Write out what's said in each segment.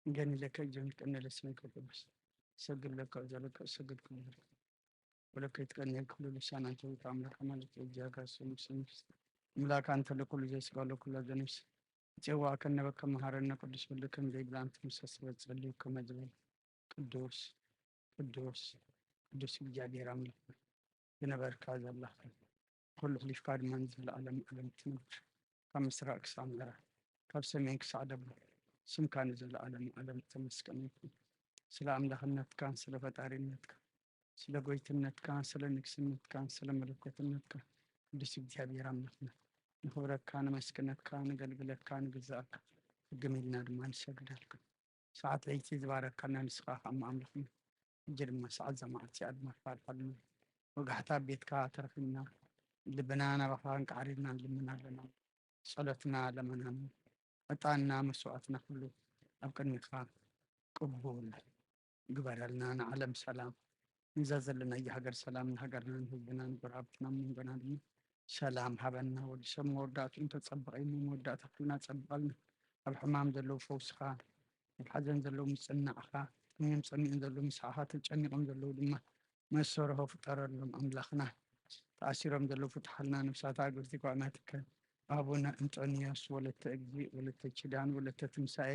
ገኒ ለከ ጀምር ቀነ ለስምከ ቅዱስ ሰግድ ለከ ዘለከ ሰግድ ኩሉ ለከ ወለከ ይትቀነ ኩሉ ልሳን አንተ ውእቱ አምላክ ማለት እጃጋ ስም ስም አምላክ አንተ ለኩሉ ዘስጋ ለኩሉ ዘነፍስ ጽዋ ከነበከ መሐረነ ቅዱስ ወልድ ከም ዘይብላ አንተ ምሰስበት ጸልዩ ከመ ዝበል ቅዱስ ቅዱስ ቅዱስ እግዚኣብሔር አምላክ ዝነበርካ ዘለኻ ኩሉ ሕሊፍካ ድማ ንዘለኣለም ዓለም ትነብር። ካብ ምስራቅ ክሳብ ምዕራብ፣ ካብ ሰሜን ክሳብ ደቡብ ስምካ ንዘለኣለም ዓለም ተመስገን ይኹን። ስለ ኣምላኽነትካን ስለ ፈጣሪነትካ፣ ስለ ጎይትነትካን ስለ ንግስነትካን ስለ መለኮትነትካ ቅዱስ እግዚኣብሔር ኣምላኽና ንኽብረካ፣ ነመስግነካ፣ ንገልግለካ፣ ንግዛእካ፣ ሕግም ኢልና ድማ ንሰግደልካ። ሰዓት ለይቲ ዝባረካና ንስኻ ከኣ ኣምላኽና። ሕጂ ድማ ሰዓት እዛ መዓልቲ እዚኣ ድማ ፋልፋልና። ወጋሕታ ኣብ ቤትካ ተረኺብና፣ ልብና ናባኻ እንቃዕሪልና ንልምን ኣለና። ጸሎትና፣ ለመናና፣ ዕጣንና፣ መስዋዕትና ኩሉ ኣብ ቅድሚኻ ቅቡል ግበረልና። ንዓለም ሰላም፣ ንዛ ዘለናያ ሃገር ሰላም፣ ንሃገርና፣ ንህዝብና፣ ንጎረባብትና፣ መንጎና ድማ ሰላም ሃበና። ወዲ ሰብ መወዳእትኡ እንተጸበቐ እዩ፣ መወዳእታ ኩልና ጸብቐልና። ኣብ ሕማም ዘለዉ ፈውስኻ፣ ኣብ ሓዘን ዘለዉ ምጽናዕኻ፣ ጠምዮም ጸሚኦም ዘለዉ ምሳኻ፣ ተጨኒቖም ዘለዉ ድማ መሰረሆ ፍጠረሎም ኣምላኽና። ተኣሲሮም ዘለዉ ፍትሓልና፣ ነፍሳት ኣግብርቲ ጓዕናትከ ኣቡነ እንጦንዮስ ወለተ እግዚእ ወለተ ኪዳን ወለተ ትንሳኤ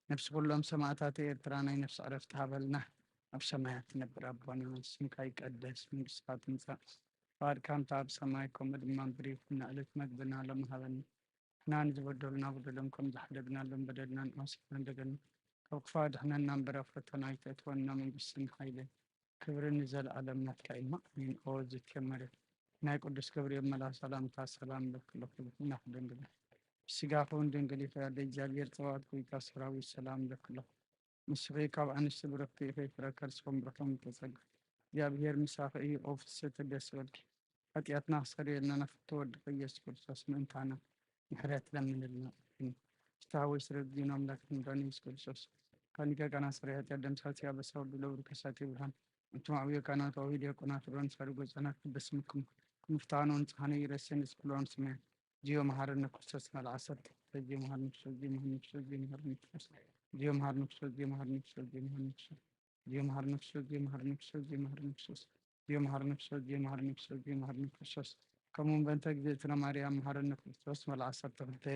ነፍሲ ኩሎም ሰማእታት ኤርትራ ናይ ነፍሲ ዕረፍቲ ሃበልና። ኣብ ሰማያት ትነብር ኣቦና ስምካ ይቀደስ መንግስትካ ትምጻእ ፈቃድካ እንተ ኣብ ሰማይ ከምኡ ድማ ምድሪ ይኹን። ዕለት መግብና ሎም ሃበና። ንሕና ንዝበደሉና በደሎም ከም ዝሓደግናሎም በደልና ንኣስፍና እንደገና ካብ ክፉ ኣድሕነና እምበር ኣብ ፈተና ኣይተእትወና መንግስትን ሓይልን ክብርን ንዘለኣለም ናትካ እዩ። ኣሜን። ኦ ዝትከ መሬት ናይ ቅዱስ ገብርኤል መልኣክ ሰላምታ ሰላም እለኪ ኣለኹ። ብስጋኺ እውን ድንግል ኢኺ ኣደ እግዚኣብሔር ጸባኦት ጎይታ ሰራዊት ሰላም እለኪ ኣለኹ። ንስኺ ካብ ኣንስቲ ብርኽቲ ኢኺ ፍረ ከርስኹም ብሩኽ እዩ ተጸጋ እግዚኣብሔር ምሳኺ እዩ። ኦ ፍስሕቲ ደስ በልኪ ሓጢኣትና ክሰርየልና ናፍቅቲ ወድኺ ኢየሱስ ክርስቶስ ምእንታና ምሕረት ለምንልና። ፍትሐ ወይ ስረ ጊዜና ኣምላክ ምዳን ኢየሱስ ክርስቶስ ካኒካ ቃና ስረ ኃጢአት ደምሳት ያበሳ ሁሉ ለብሩ ከሳት ይብርሃን እንቱም አብዮ ካህናት ወአዊ ዲያቆናት ሮን ሳድጎ ጸናት በስምኩም ምፍታኑ ንጽሐነ ይረሴን ስኩሎን ስሜ ዚዮ መሐረነ ክርስቶስ መልዓሰት ዚዮ መሐረነ ክርስቶስ ዚዮ መሐረነ ክርስቶስ ዚዮ መሐረነ ክርስቶስ ዚዮ መሐረነ ክርስቶስ ዚዮ መሐረነ ክርስቶስ ዚዮ መሐረነ ክርስቶስ ዚዮ መሐረነ ክርስቶስ ዚዮ መሐረነ ክርስቶስ ዚዮ መሐረነ ክርስቶስ ዚዮ መሐረነ ክርስቶስ ዚዮ መሐረነ ክርስቶስ ዚዮ መሐረነ ክርስቶስ ከምኡውን በእንተ እግዝእትነ ማርያም መሐረነ ክርስቶስ መልዓሰት ተክልተ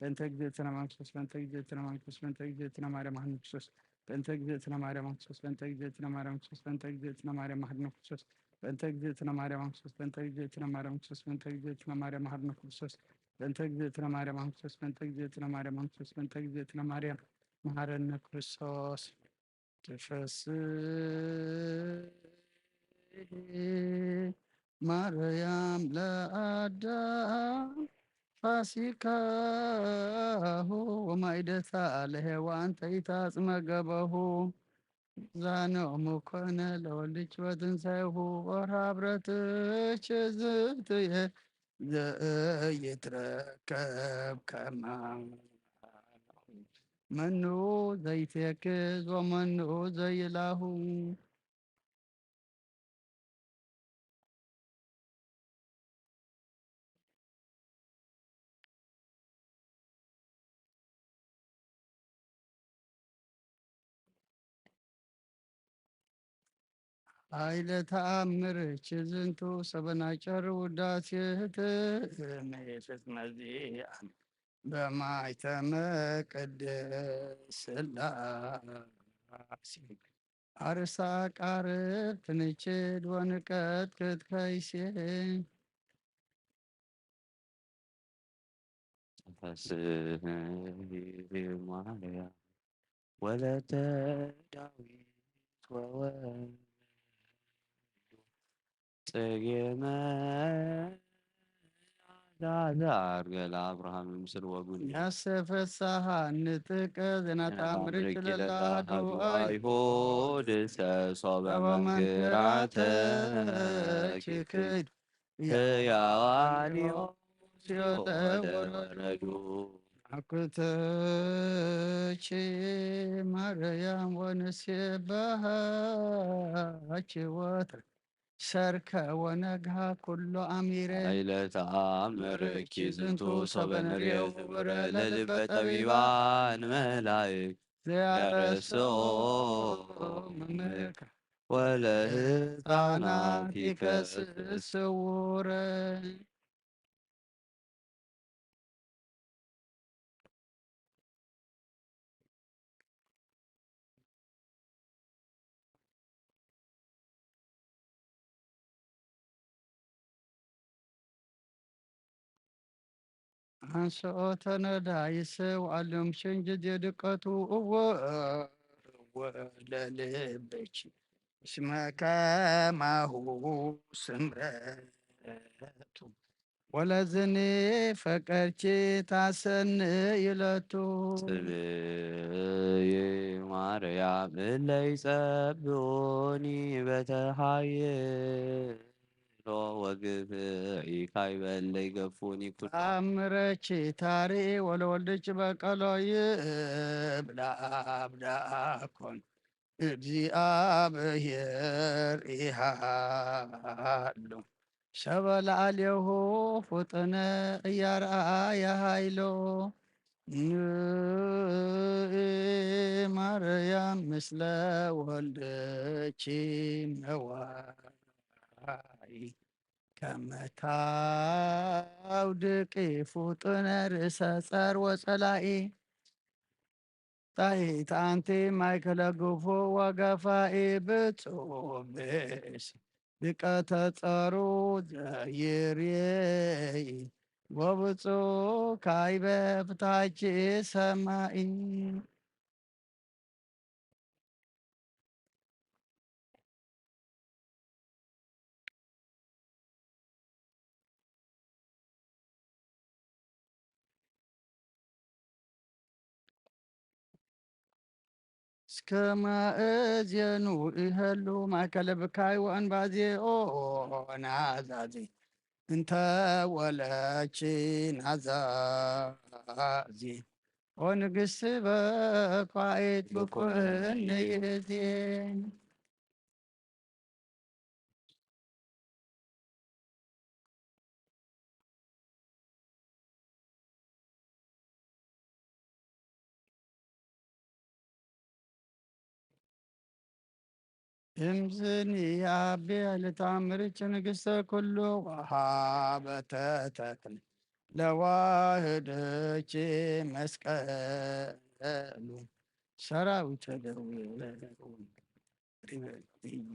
በእንተ እግዝእትነ ማርያም ክርስቶስ በእንተ እግዝእትነ ማርያም ክርስቶስ በእንተ እግዝእትነ ማርያም መሐረነ ክርስቶስ በእንተ እግዝእትነ ማርያም ክርስቶስ በእንተ እግዝእትነ ማርያም ክርስቶስ በእንተ እግዝእትነ ማርያም መሐረነ ክርስቶስ በእንተ እግዝእትነ ማርያም ክርስቶስ በእንተ እግዝእትነ ማርያም ክርስቶስ በእንተ እግዝእትነ ማርያም መሐረነ ክርስቶስ በእንተ እግዝእትነ ማርያም ክርስቶስ በእንተ እግዝእትነ ማርያም ክርስቶስ በእንተ እግዝእትነ ማርያም መሐረነ ክርስቶስ ትፈስሒ ማርያም ለአዳም ፋሲካሁ ወማይደታ ለሔዋን ተይታጽመገበሁ ዛኖሙ ኮነ ለወልድች በትንሳኤሁ ወርሃ ብረትች ዝትየ ዘይትረከብ ከማሁ መኑ ዘይትየክዝ ወመኑ ዘይላሁ ኃይለ ተአምር ችዝንቱ ሰበናጨር ውዳሴ ትሜ ፍጽመዚአን በማይተመ ቅድስ ስላሴ አርሳ ቃርብ ትንችድ ወንቀጥቅጥ ከይሴ ተፈስሒ ማርያም ወለተ ዳዊት ወወልዱ ጽጌ መዓዛ ዘአርገ ለአብርሃም ምስል ወጉኒ ያሰፈሳሃ ንጥቀ ዘናታምርክ ለላሃዱ ለላሃዱ አይሁድ ሰሶበ መንክራተ ኪክድ ሕያዋን ወረዱ አኩተች ማርያም ወንሴባሃች ወትር ሰርክ ወነግሃ ኩሎ አሚረ ኃይለ ተአምርኪ ዝንቱ ሶበ ንርየ ውረ ለልበ ጠቢባን መላእክት ዘያረስኦ መምህርካ ወለህፃናት ይከስስ ስውረ። ኣንስኦ ተነዳይሰ ወኣሎም ሸንጀት የድቀቱ እወ እወ ለልበች እስመ ከማሁ ስምረቱ ወለዝኒ ፈቀድኪ ታሰንይ ይለቱ። ጽብይ ማርያም እለ ይጸብኡኒ በተሃይሎ ወግፍዒ ካይበለ ይገፉኒ ኩሉ። ተአምረኪ ታርኢ ወለወልድኪ በቀሎ ይብላ አብዳኮን እግዚአብሔር ይሃሉ ሰበ ለአሌሁ ፍጡነ እያርአየ ኃይሎ። ንኢ ማርያም ምስለ ወልድኪ ነዋይ ከመ ታውድቂ ፍጡነ ርእሰ ጸር ወጸላኢ። ጣይት አንቲ ማእከለ ግፉ ወገፋኢ ብጹእ ብእሲ ድቀተ ጸሩ ዘይሬኢ ወብጹእ ካይበ ፍታቺ ሰማኢ። እስከ ማእዜኑ ይሀሉ ማእከለ ብካይ ወእንባዜ ኦ ናዛዜ እንተ ወለች ናዛዜ ኦ ንግስት በኳይት ብኩን ይዜ። እምዝኒ አቤ ለተአምርኪ ንግስተ ኩሉ ወሃበተ ተክል ለዋህደኪ መስቀሉ ሰራዊተ ደዌ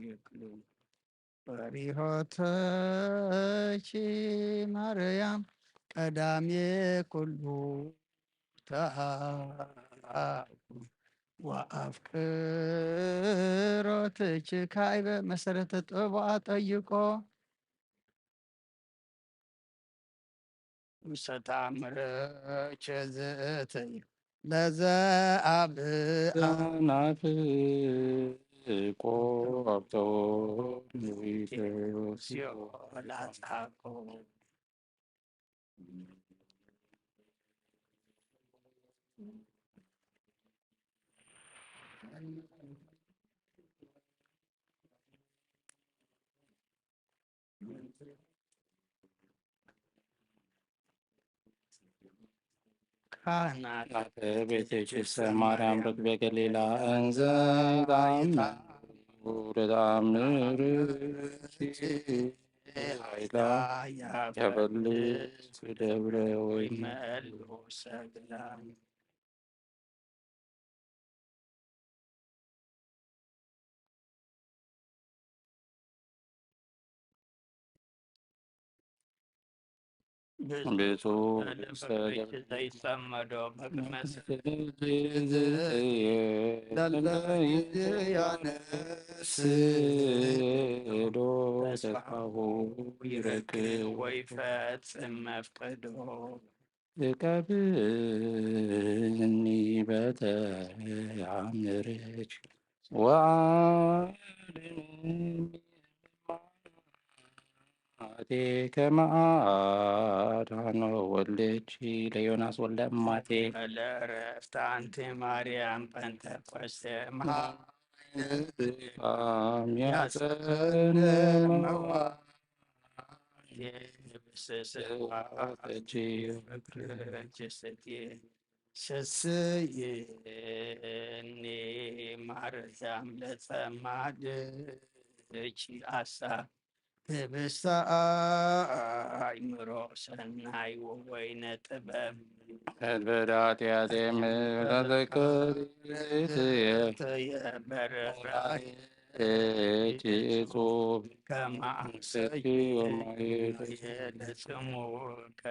ይክሉ። ፈሪሆተኪ ማርያም ቀዳሜ ኩሉ ተአኩ ወአፍቅሮትኪ ካይበ መሰረተ ጥበብ አጠይቆ። ውሰተ አምርኪ ዝእትይ ለዘ አብ ናፍቆ አብቶ ሲኦል አጻቆ። ካህናት ቤትኪሰ ማርያም ርክበ ገሊላ እንዘ ይትአምሩ ለተአምርኪ ኃይላ ያበልጽ ደብረ ወይመሉ ሰግላ። ብፁዕ ብፁዕ ዘይጸመዶ በቅድመ ያነስዶ ተስፋሁ ይረክብ ወይፈጽም መፍቀዶ። እቀብኒ በተ አምርኪ ወአድንኒ እማቴ ከመ አድኃኖ ወልድኪ ለዮናስ ወልደ እማቴ። ለዕረፍት አንቲ ማርያም ጴንጠቆስቴ እምኃይለ አም ያጸንዕ መዋዕል። ብስስዋዕኪ ፍቅርኪ ስትየ። ስስይኒ ማርያም ለጸማድኪ ኣሳ ህብስተ ኣእምሮ ሰናይ ወወይነ ጥበብ። ህልፈት ኃጢአቴ ምሕረት ዘክሪ ተየበራይ እጹብ ከመ ኣምሰኪ ወማየት ለጽሙከ።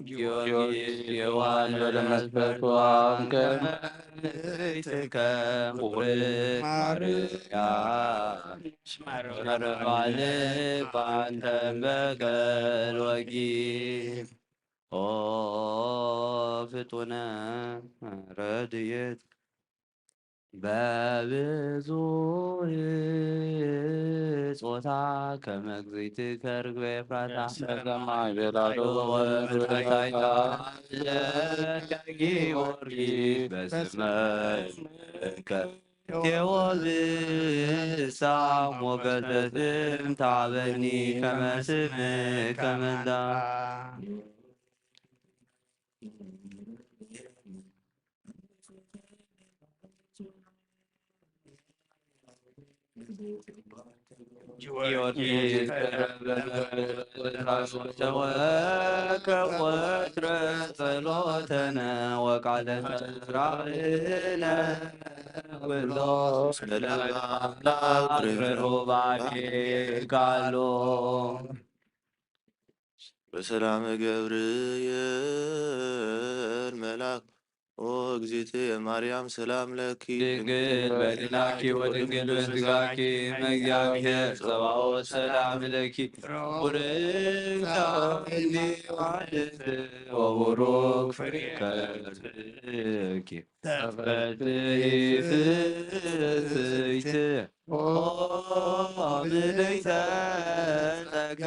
ጊዮርጊስ የዋህ ለመስፈርቱ አሁን ከመ ይትከም ቡርክ ማርያም መርባለ ባንተ በቀል ወጊ ኦ ፍጡነ ረድኤት በብዙ ጾታ ከመ እግዚእትከ ርግበ ኤፍራታ በሰማይ በላዕሉ ወበምድር ታሕታ ለከ ጊዮርጊስ በስመ ስምከ ቴዎብሳ ሞገሰ ስም ታበኒ ከመ ስምከ መንታ ጊዮርጊስ ተወከ ወትረ ጸሎተነ ወቃለ ተራእነ ኩሎ ስለ አምላክ ርሩባቤ ቃሎ። በሰላም ገብርኤል መልአክ ኦ እግዝእትየ ማርያም ሰላም ለኪ ድንግል በድናኪ ወድንግል በስጋኪ እመ እግዚአብሔር ጸባኦት ሰላም ለኪ ቡርክት አንቲ እምአንስት ወቡሩክ ፍሬ ከርሥኪ ተፈትሒ ፍስሕት ኦ ምልዕተ ጸጋ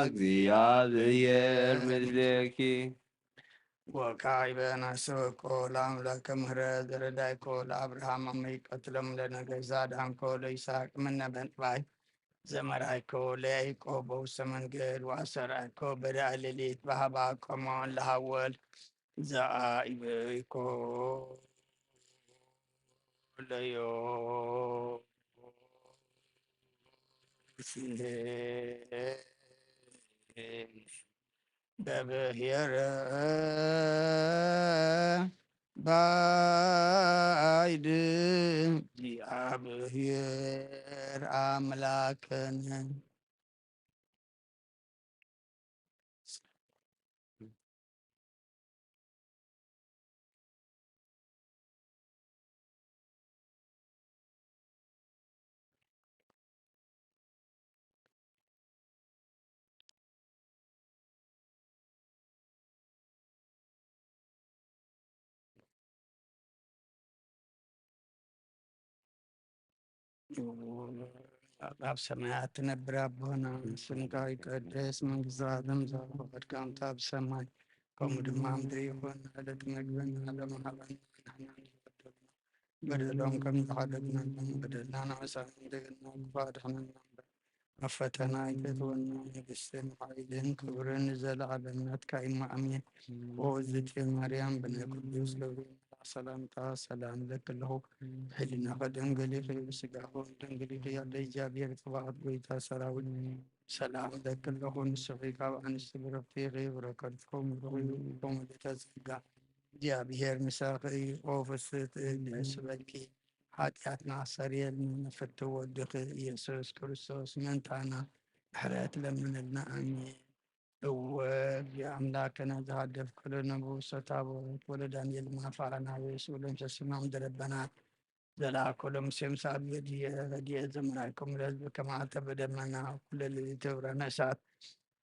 እግዚአብሔር ምስሌኪ። ወካዕበ ናሰወቆ ለአምላከ ምህረት ዘረዳይኮ ለአብርሃም አመ ይቀትሎም ለነገዛ ዳንኮ ለይስሐቅ ምነ በንጥባይ ዘመራይኮ ለያዕቆብ በውስተ መንገድ ወአሰራይኮ በዳእ ሌሊት በሃባ ቆሞን ለሃወል ዘአይበይኮ ለዮ በብሔር ባይድ እግዚአብሔር አምላክን ኣብ ሰማያት ትነብር ኣቦና፣ ስምካ ይቀደስ፣ መንግስቲ ዓለም ዘወትር ኣብ ሰማይ ከምኡ ድማ ምድሪ ይኹን። ዕለት መግብና ሎም ሃበና፣ ንሕና ንበደሎም ከም ዝሓለፍና በደልና ንሕሳብ እንደገና ክፉእ ኣድሕነና እምበር ኣብ ፈተና ኣይተእትወና፣ መንግስትን ሓይልን ክብርን ንዘለዓለም ናትካ እዩ፣ ኣሜን። ኦ እግዝእትየ ማርያም፣ ብናይ ቅዱስ ገብርኤል መልኣክ ሰላምታ ሰላም እብለኪ ኣለኹ። ብሕሊናኺ ድንግል ኢኺ፣ ብስጋኺ እውን ድንግል ኢኺ። ኣደ እግዚኣብሔር፣ ጸባኦት፣ ጐይታ ሰራዊት፣ ሰላም እብለኪ ኣለኹ። ንስኺ ካብ ኣንስቲ ብሩኽቲ ኢኺ፣ በረኸትኪ እውን ብሩኽ እዩ። ኦ ምልዕተ ጸጋ፣ እግዚኣብሔር ምሳኺ እዩ። ኦ ፍስሕቲ እግዝእትየ፣ ደስ ይበልኪ፣ ሓጢኣትና ኣስተሰርየልና፣ ንፍትው ወድኺ ኢየሱስ ክርስቶስ ምእንታና ምሕረት ለምንልና። ኣሜን። እወ፣ እግዚኦ አምላክነ ዘሃደፍከ ለነ በውስተ ታቦት ወለዳንኤል ማፋ ናቤስ ወለእንተ ስምዖን ደረበናት ዘላእኮ ለሙሴ ምስለ ረድኤ ረድኤት ዘመራይኮሙ ለሕዝብ ከማተ በደመና ኩለ ሌሊት ህብረነ እሳት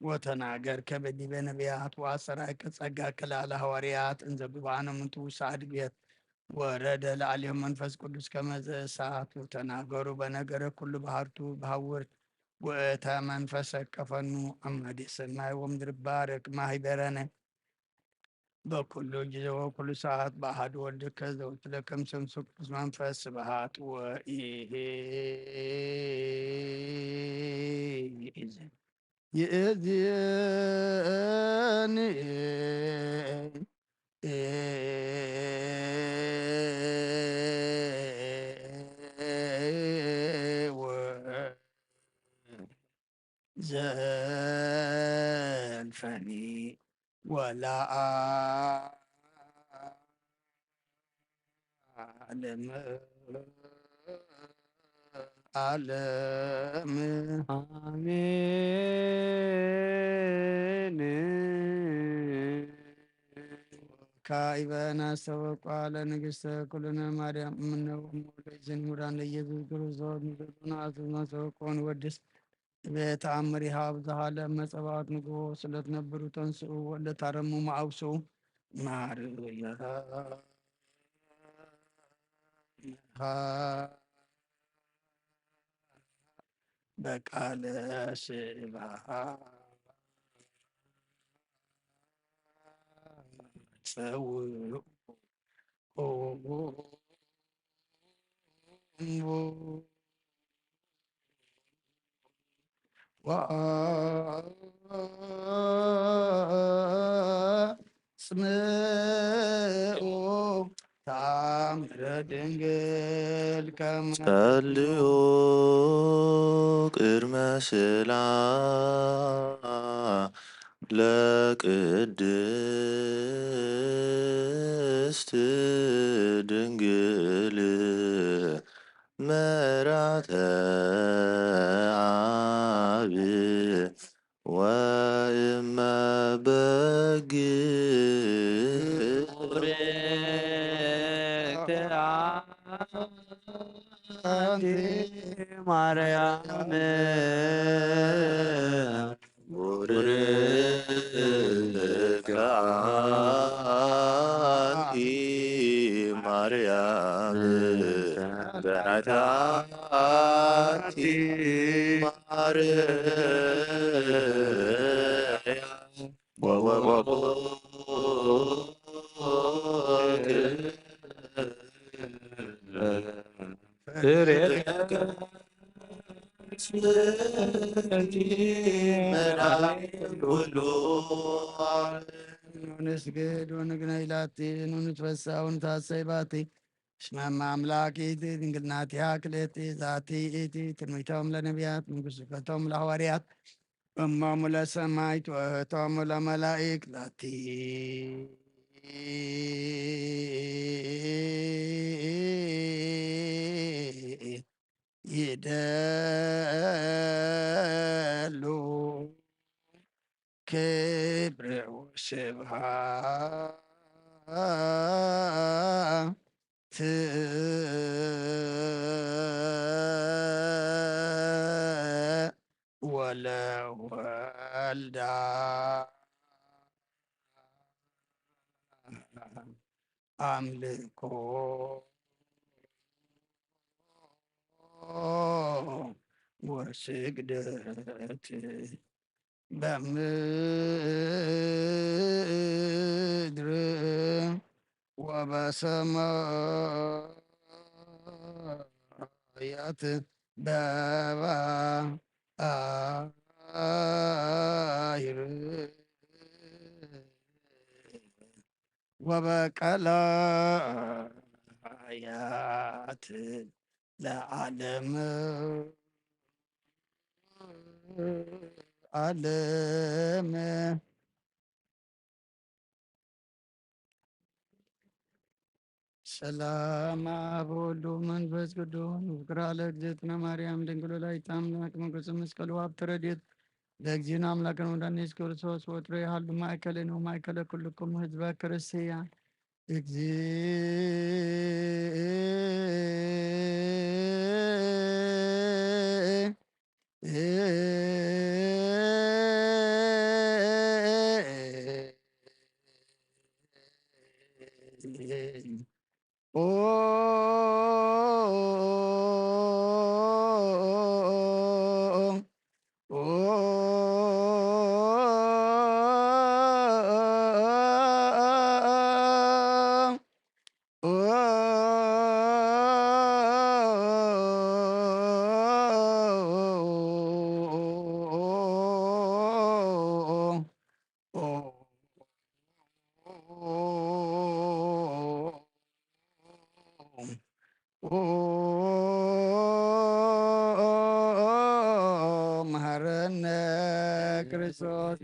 ወተናገርከ በዲበ ነቢያት ወአስተርአይከ ጸጋከ ለአለ ሐዋርያት እንዘ ጉብአነ እምንቱ ውሳድ ቤት ወረደ ለአሌሁ መንፈስ ቅዱስ ከመ ዘእሳት ወተናገሩ በነገረ ኩሉ በሐርቱ በሐውርት ወእተ መንፈሰ ከፈኑ አማዴ ሰማይ ወምድር ባርክ ማህበረነ በኩሉ ግዜ ወኩሉ ሰዓት ብኣሃዱ ወልድከ ዘውትለ ከም ስምሱ ቅዱስ መንፈስ ስብሃት ወኢሂ ይእዝን ዘልፈኒ ወለዓለመ ዓለም። ካይበ ናስተበቋ ለንግስተ ኩልነ ማርያም እምነ ወእሙ ለይዝን ሙዳን ለኢየሱስ ክርስቶስ ንዘሉና ኣስብና ሰበቆን ወድስ እበ ተኣምር ይሃብ ዝሃለ መጸባኦት ንግሆ ስለትነብሩ ተንስኡ ወለታረሙ መዓውሱ ማርያ በቃለ ስብሐት ጸውዑ ወአጽምዑ ተአምረ ድንግል ከመ ጸልዩ ቅድመ ስእላ ለቅድስት ድንግል መራተ አብ ወእመ በግ ቡርክት አንቲ ማርያም ቡርክት አንቲ ማርያም በራይታ አንቲ ማርያም ወወወወ ንስግድ ወንግነይ ላቲ፣ ንንትፈሳ ወንታሰይ ባቲ። እስመ እመ አምላክ ይእቲ ድንግል ናቲሃ ክልኤቲ ዛቲ ይእቲ ትንቢቶም ለነቢያት፣ መንግስቶቶም ለሐዋርያት፣ እሞሙ ለሰማይት ወእህቶሙ ለመላኢክ ላቲ። ይደሉ ክብር ወስብሐት ወለወልዳ አምልኮ ወስግደት በምድር ወበሰማያት በባሕር ወበቀላያት ለዓለም ዓለም። ሰላም አብ ወወልድ ወመንፈስ ቅዱስ። ፍቅራ ለእግዝእትነ ማርያም ድንግል ወላዲተ አምላክ መንግስተ መስቀሉ ሀብተ ረድኤት ለእግዚእነ አምላክነ ወመድኃኒነ ኢየሱስ ክርስቶስ ወትሮ ይሃሉ ማእከልን ወማእከለ ኩልኩም ህዝበ ክርስቲያን። እግዚእ ኦ ክርስቶስ።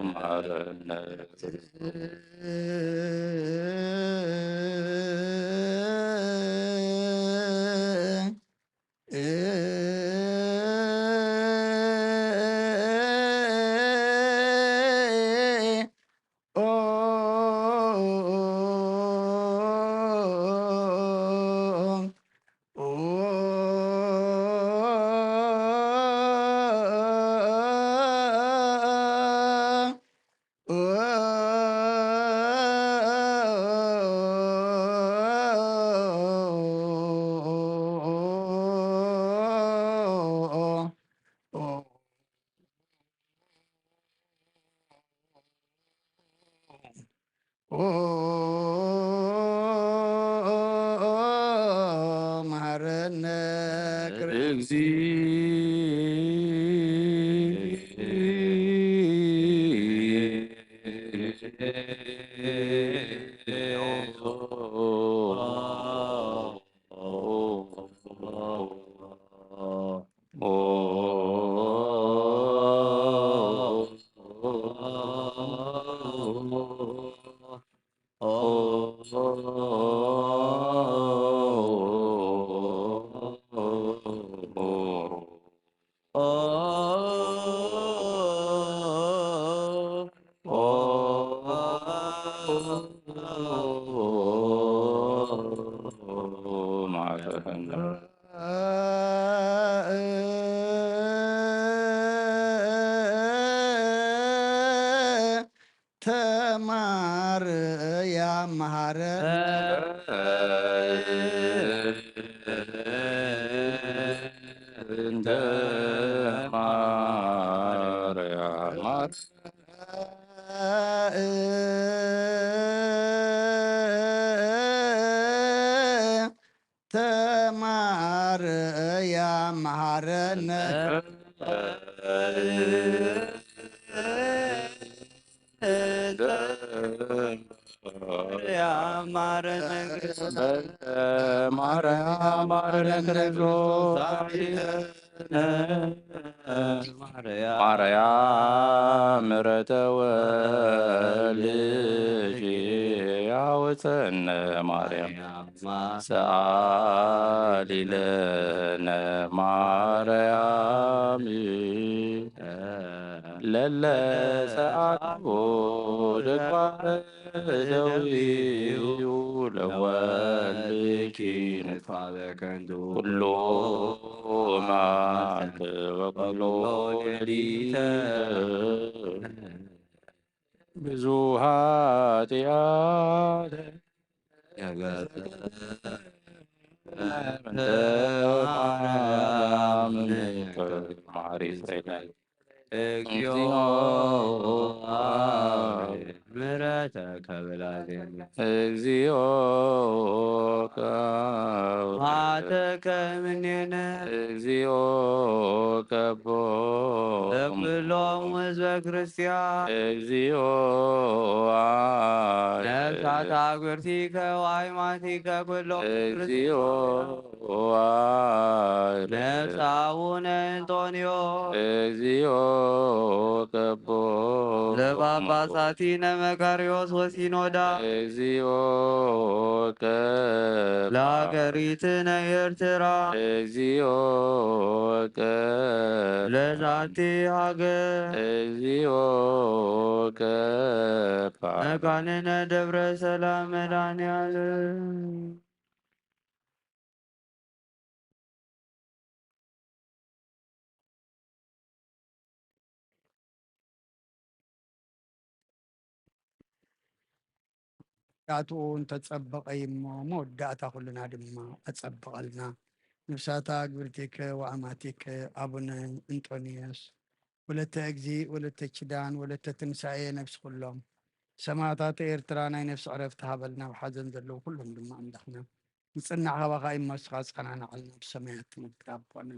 መሐረነ መሐረነ ተማርያ መሃረ እንተ ማርያም ተማርያ መሃረነ ማርያም ማረነ ክርስቶስ። ማርያም ማረነ ክርስቶስ። ማርያም ምሕረተ ወልድኪ ያውፀነ ማርያም ሰአሊ ለነ ማርያም። ለለ ሰዓቱ ድግባረ ደዊዩ ለወልኪ ንጥፋ በከንቱ ኩሉ መዓልቲ ወኩሎ ሌሊተ ብዙ ኃጢአት እግዚኦ ምሕረተከ በላዜነ እግዚኦ ማተከ ምኔነ እግዚኦ ከቦ ለኩሎም ህዝበ ክርስቲያን እግዚኦ ነፍሳት አግብርቲከ ወአይማቲከ ኩሎም እግዚኦ ነፍስ አቡነ እንጦንዮስ እግዚኦ ከቦ ለጳጳሳቲነ መቃርዮስ ወሲኖዳ እግዚኦ ከቦ ለአገሪትነ ኤርትራ እግዚኦ ከቦ ለዛቲ ሀገር እግዚኦ ከቦ መካንነ ደብረ ሰላም መድኃኔዓለም መወዳእትኡ እንተጸበቐ እዩ እሞ፣ መወዳእታ ኩልና ድማ ኣጸብቐልና። ንብሳታ ግብርቲከ ወአማቲከ አቡነ እንጦንዮስ፣ ወለተ እግዚእ፣ ወለተ ኪዳን፣ ወለተ ትንሳኤ ነፍስ ኩሎም ሰማዕታት ኤርትራ ናይ ነፍስ ዕረፍቲ ሃበልና። ኣብ ሓዘን ዘለዉ ኩሎም ድማ ኣምላኽና ንጽናዕ ካባኻ እዩ እሞ፣ ንስኻ ኣጸናንዓልና። ብሰማያት ትነብር ኣቦና፣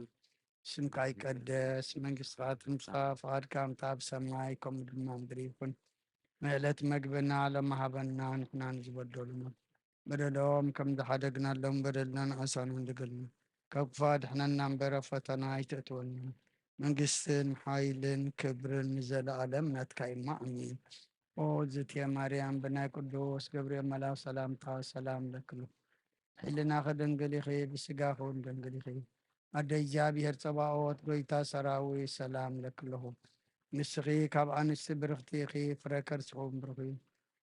ስምካ ይቀደስ፣ መንግስትኻ ትምጻእ፣ ፍቓድካ ከምታ ኣብ ሰማይ ከምኡ ድማ ኣብ ምድሪ ይኹን። ንዕለት መግብና ሎሚ ሃበና፣ ንሕና ንዝበደሉና በደሎም ከም ዝሓደግናሎም በደልና ንኣሳና ንገልና፣ ካብ ክፉእ ኣድሕነና እምበር ኣብ ፈተና ኣይተእትወና። መንግስትን ሓይልን ክብርን ንዘለኣለም ናትካ እዩ እሞ፣ ኣሜን። ኦ ዝትየ ማርያም፣ ብናይ ቅዱስ ገብርኤል መልኣክ ሰላምታ ሰላም እለኪ ኣለኹ። ሕልናኺ ድንግል ኢኺ፣ ብስጋኺ እውን ድንግል ኢኺ። ኣደ እግዚኣብሔር ጸባኦት፣ ጎይታ ሰራዊት፣ ሰላም እለኪ ኣለኹ። ንስኺ ካብ ኣንስቲ ብርኽቲ ኢኺ፣ ፍረ ከርስኺ እውን ብሩኽ እዩ።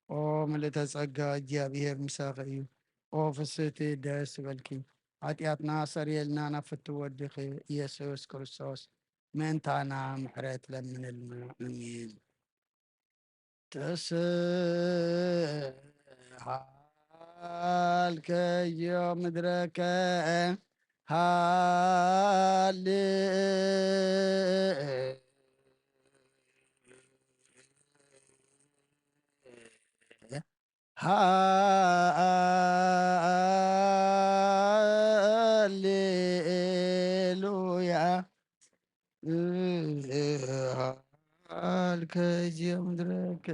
ኦ ምልእተ ጸጋ፣ እግዚኣብሔር ምሳኺ እዩ። ኦ ፍስህቲ፣ ደስ ይበልኪ። ሓጢኣትና ሰሪየልና፣ ናብ ፍትው ወድኺ ኢየሱስ ክርስቶስ ምእንታና ምሕረት ለምንልና። ኣሜን። ተስሃልከዮ ምድረከ ሃሌ ሃሌሉያ። ሃልከ ዚኦ ምድረከ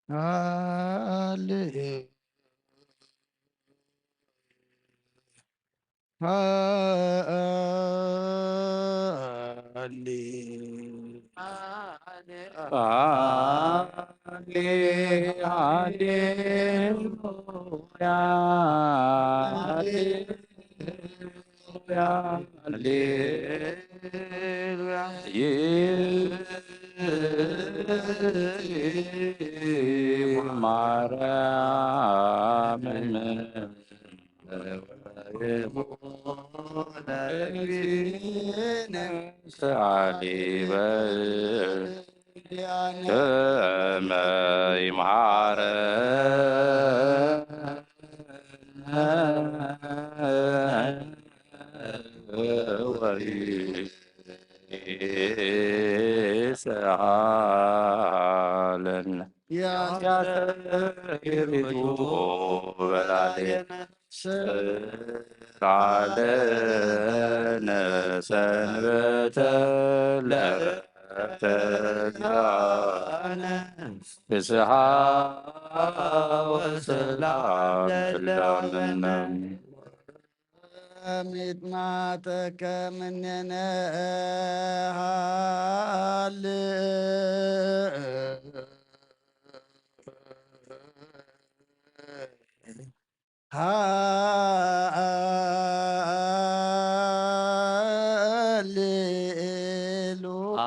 ሃሌ ሃሌ ሃሌ ሃሌሉያ ሃሌ ሃሌሉያ። ማርያም ሰዓሊ በል ከመ ይምሃረነ ወይስአለነ። ያስተርእዩ በላዕሌነ ስራለነ ሰንበተ ለተጋነ ፍስሓ ወሰላም ለምለም። ሚጥማጠከ ምኔነ ሃሌ ሃሌሉያ።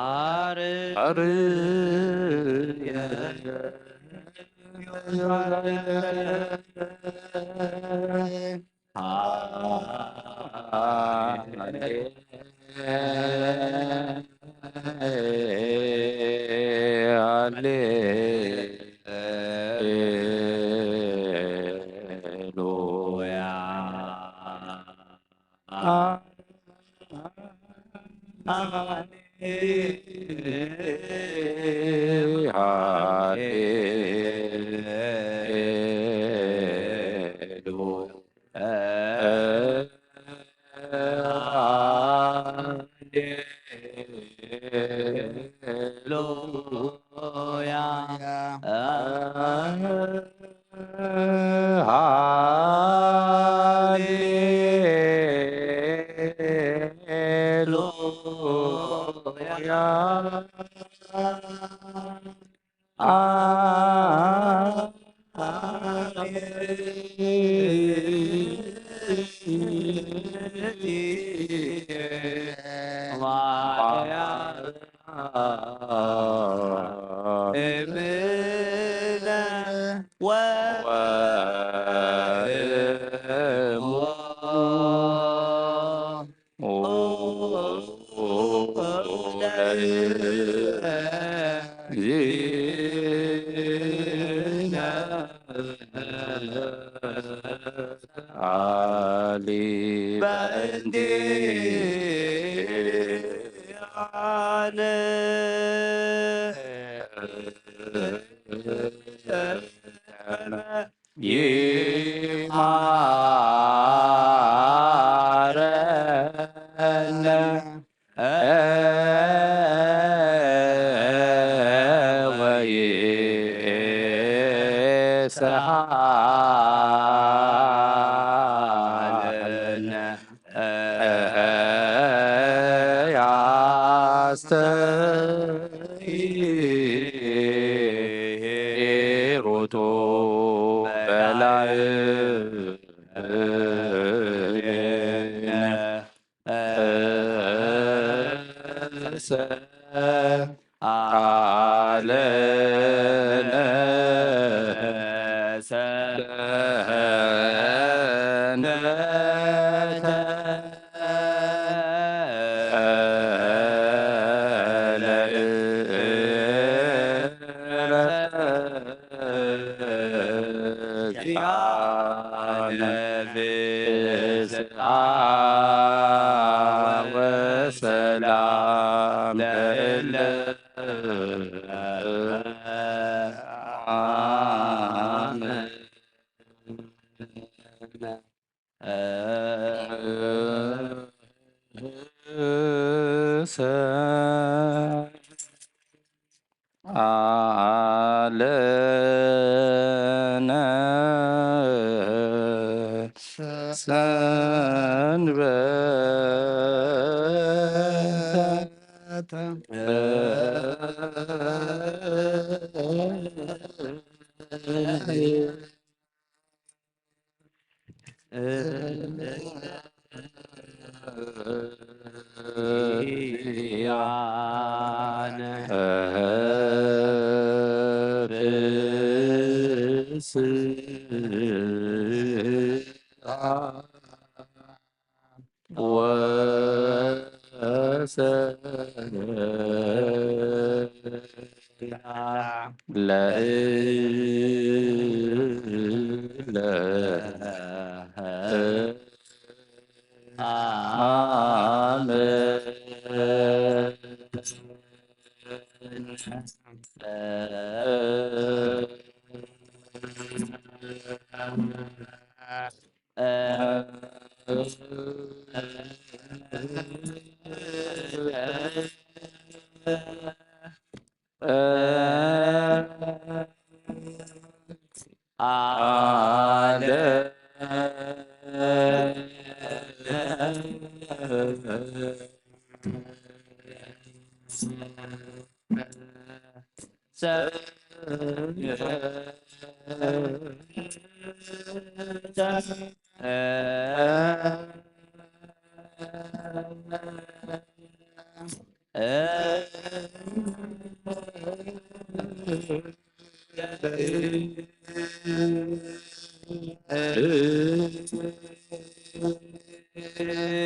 ዚኣነ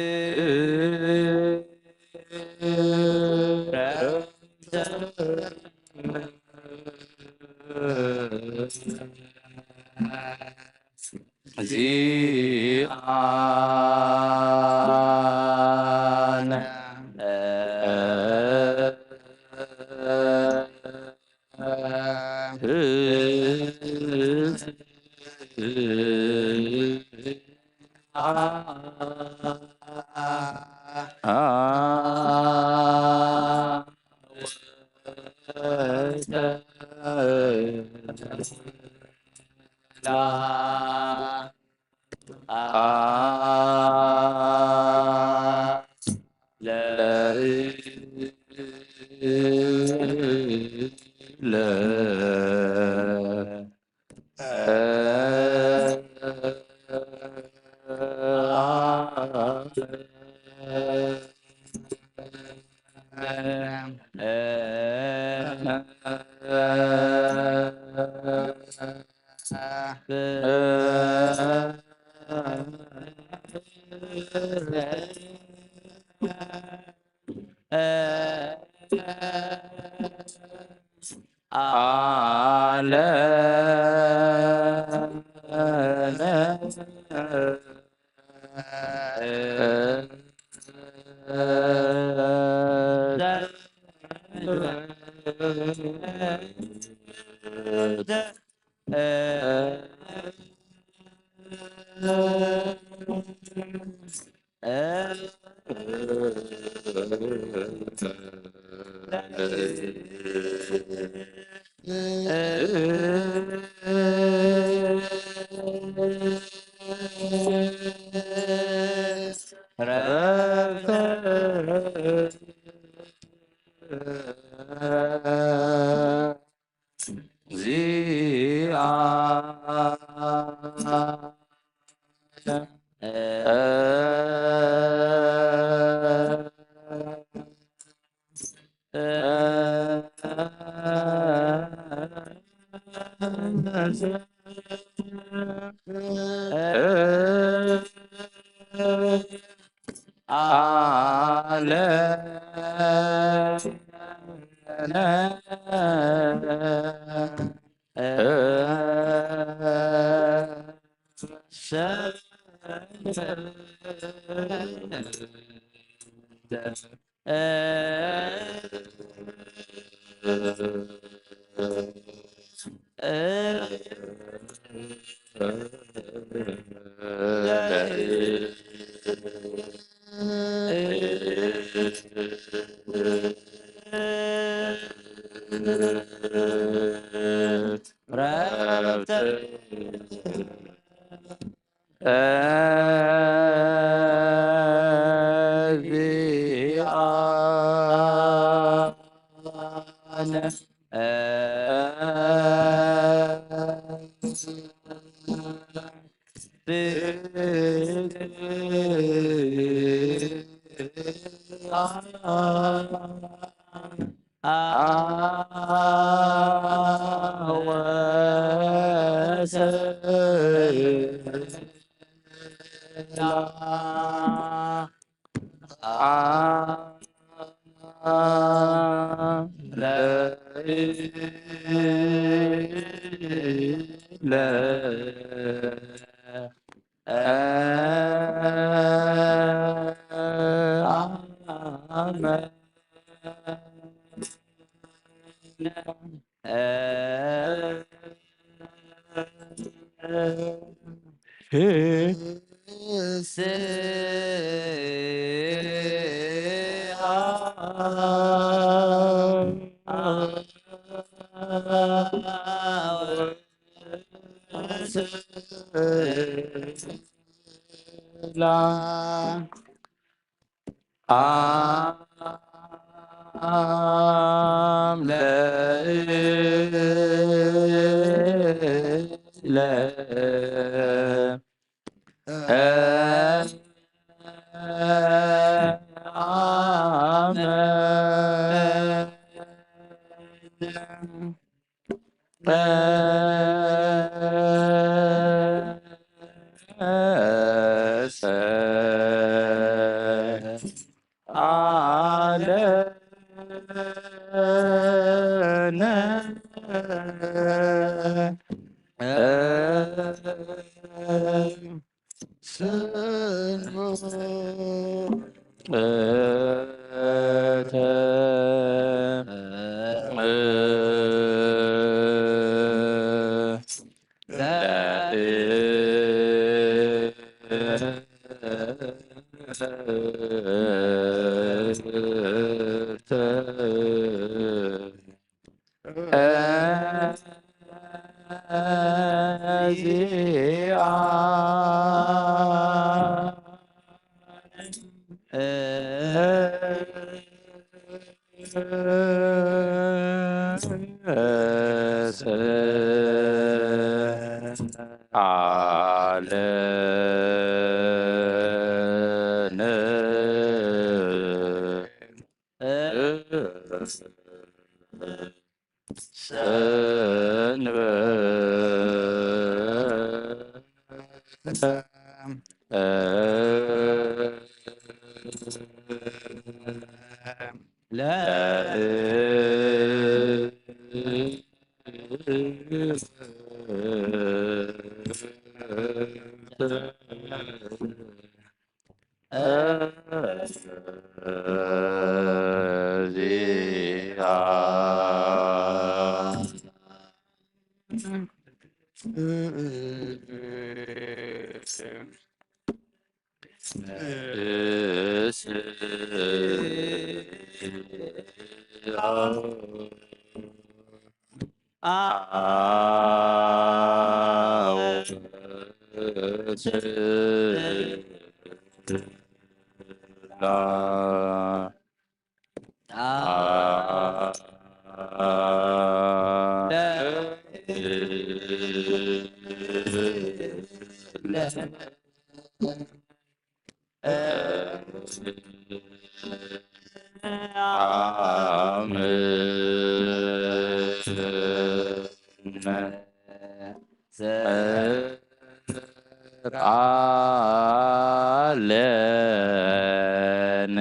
ቃለነ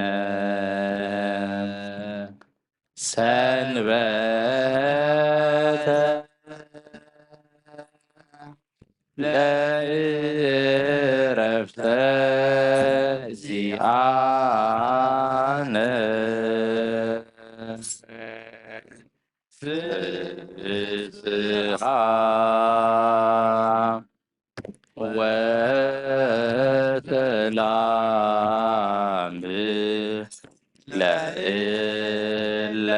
ሰንበተ ለእረፍተ ዚኣነ ፍስሓ ወሰላም ለእለ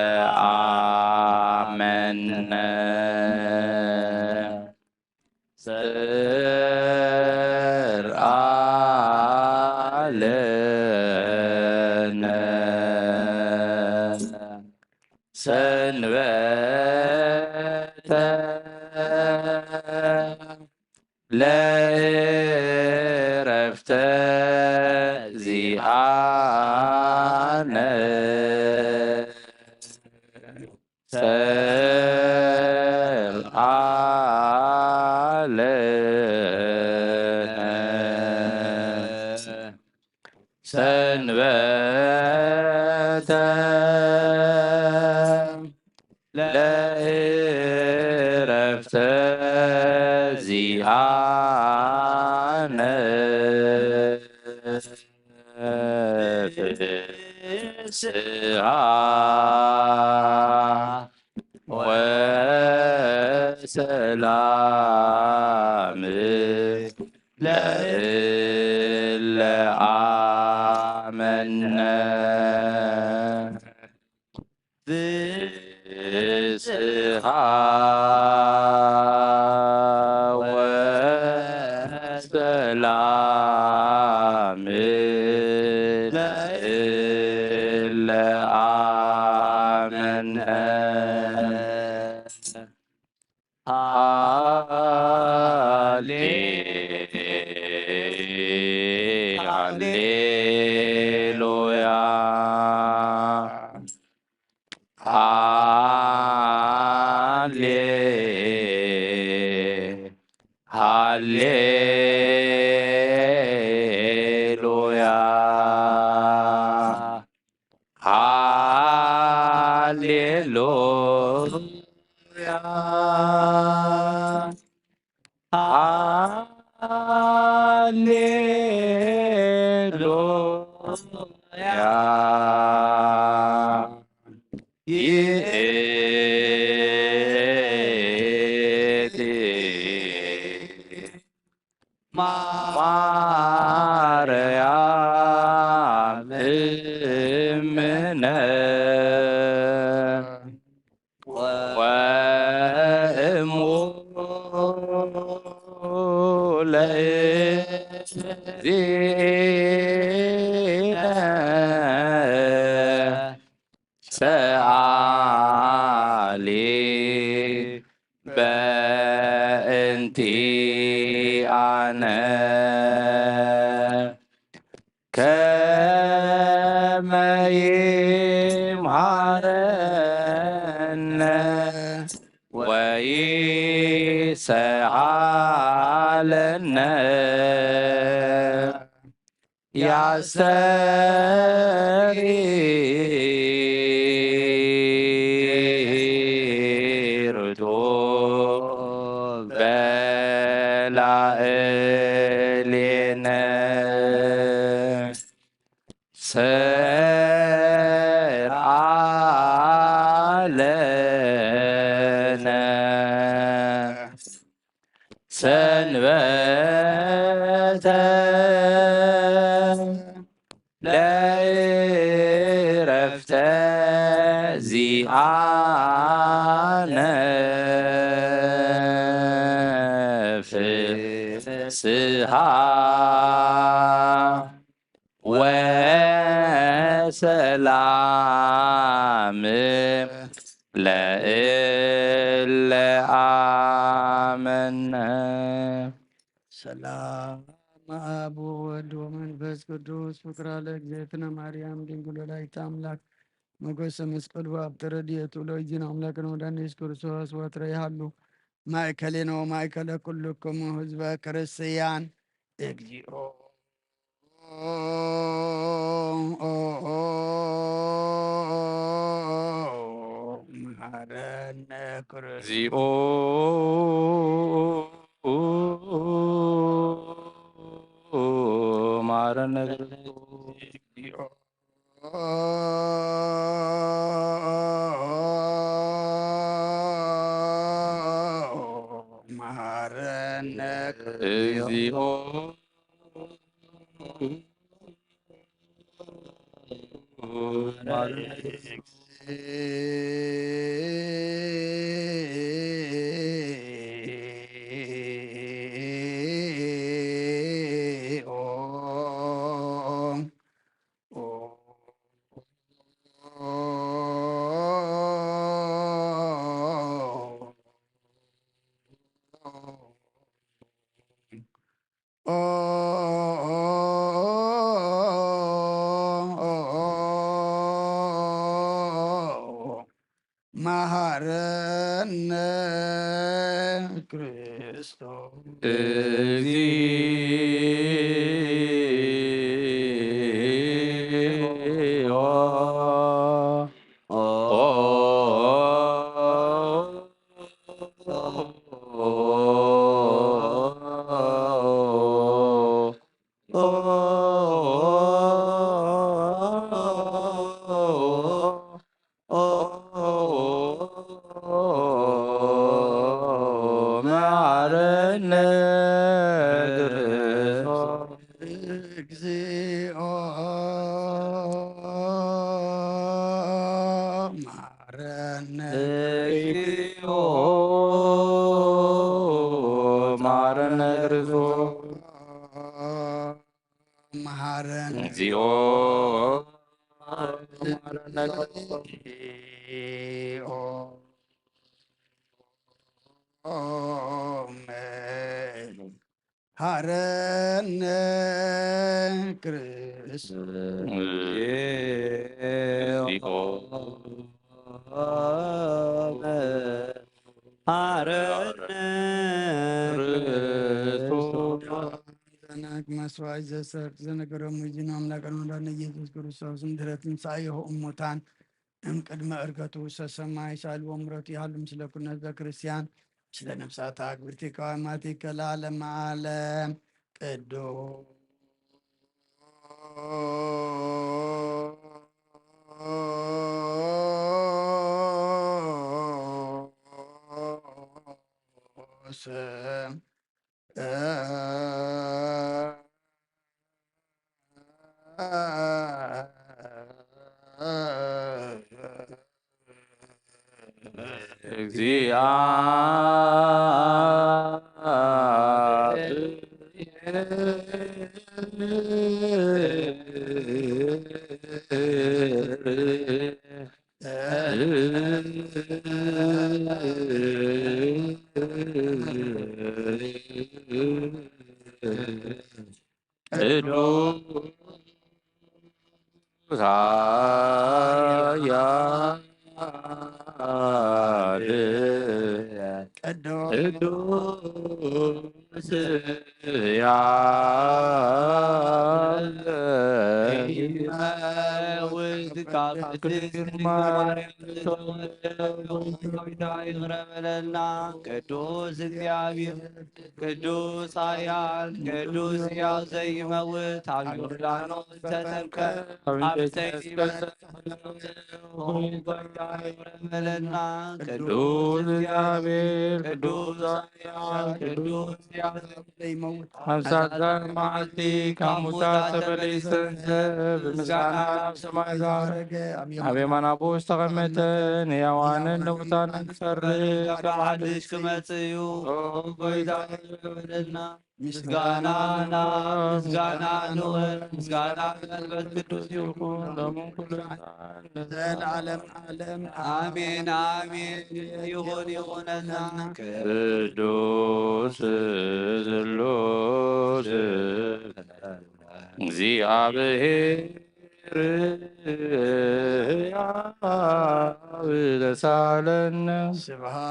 ኣመነ። ሰርዓ ለነ ሰንበተ ለእረፍተ ዚኣነ ሰርዓ ለነ ሰንበተ ለእረፍተ ዚኣነ ፍስሓ ወሰላም ለእለ ኣመነ። ፍስሓ ወሰላም ለእለ ኣመነ። ሃሌ ሃሌሉያ። ሃሌ ሃሌሉያ። ሃሌሉያ። ሃሌሉያ። ያ ይእቲ ማርያም እምነ ወእሙ ለእግዚእነ ሰአሊ በእንቲአነ ከመ ይምሃረነ ወይሰአለነ ያስተሪ ርቱበ ላዕሌነ። ሰአለነ ሰንበተ ለእረፍተ ዚአነ ፍስሃ ወሰላም ለእለ አመነ። ሰላም አብ ወወልድ ወመንፈስ ቅዱስ ፍቅራ ለእግዝእትነ ማርያም ድንግል ወላዲተ አምላክ ሞገሰ መስቀሉ አብ ተረድኤቱ ለእግዚእነ አምላክነ ወመድኃኒነ ኢየሱስ ክርስቶስ ወትረ ይሃሉ ማእከሌነ ወማእከለ ኩልክሙ ህዝበ ክርስቲያን። እግዚኦ መሐረነ ክርስ- እግዚኦ መሐረነ ክርስቶስ። እግዚኦ መሐረነ እግዚኦ መሐረነ ክርስቶስ። እግዚኦ መሐረነ ክርስቶስ። እግዚኦ መሐረነ። እግዚኦ መሐረነ ክርስቶስ። መሐረነ። እግዚኦ መሐረነ ክርስቶስ። መሐረነ ክርስቶስ። እግዚኦ መሐረነ ክርስቶስ። ዘነክ መስዋዕት ዘሰርክ ዘነገሮም ይዚን አምላክ ወመድኃኒነ ኢየሱስ ክርስቶስ እንድሕረ ትንሣኤሁ እሙታን እምቅድመ ዕርገቱ ውስተ ሰማይ ሳልዎ ምሕረቱ ይሃሉ ምስለ ኩነ ህዝበ ክርስቲያን ምስለ ነፍሳት አግብርቲከ ወአማቲከ ለዓለመ ዓለም። ቅዱስ እግዚአ ቅዱስ ኃያል ቅዱስ ኃያል ይመውት ካብ ቅድስት ድንግል ማርያም ዝተወለደ ዳዊት ይቕረ በለልና። ቅዱስ እግዚአብሔር ቅዱስ ኃያል ቅዱስ ሕያው ዘይመውት ኣብ ዮርዳኖስ ዘጠምቀ ኣብ ሰይፍ በለና። ቅዱስ እግዚአብሔር ቅዱስ ኃያል ቅዱስ ሕያው ዘይመውት ኣብ ሳልሳይ መዓልቲ ካብ ሙታት ተፈሊሰ ብምስጋና ናብ ሰማይ ዛረገ ኣብ የማን ኣቦኡ ዝተቐመጠ ንሕያዋንን ንሙታንን ክፈርድ ካብ ዓድሽ ክመጽእ እዩ። ኦ ጎይታ በለና። ምስጋና ናብ ምስጋና ንውዕል ምስጋና መንፈስ ቅዱስ ይኹን ሎምን ኩሉ ዘላለም ዓለም ኣሜን ኣሜን። ይኹን ይኹነና። ቅዱስ ስሉስ እግዚአብሔር ሕያው ተሳለነ። ስብሐት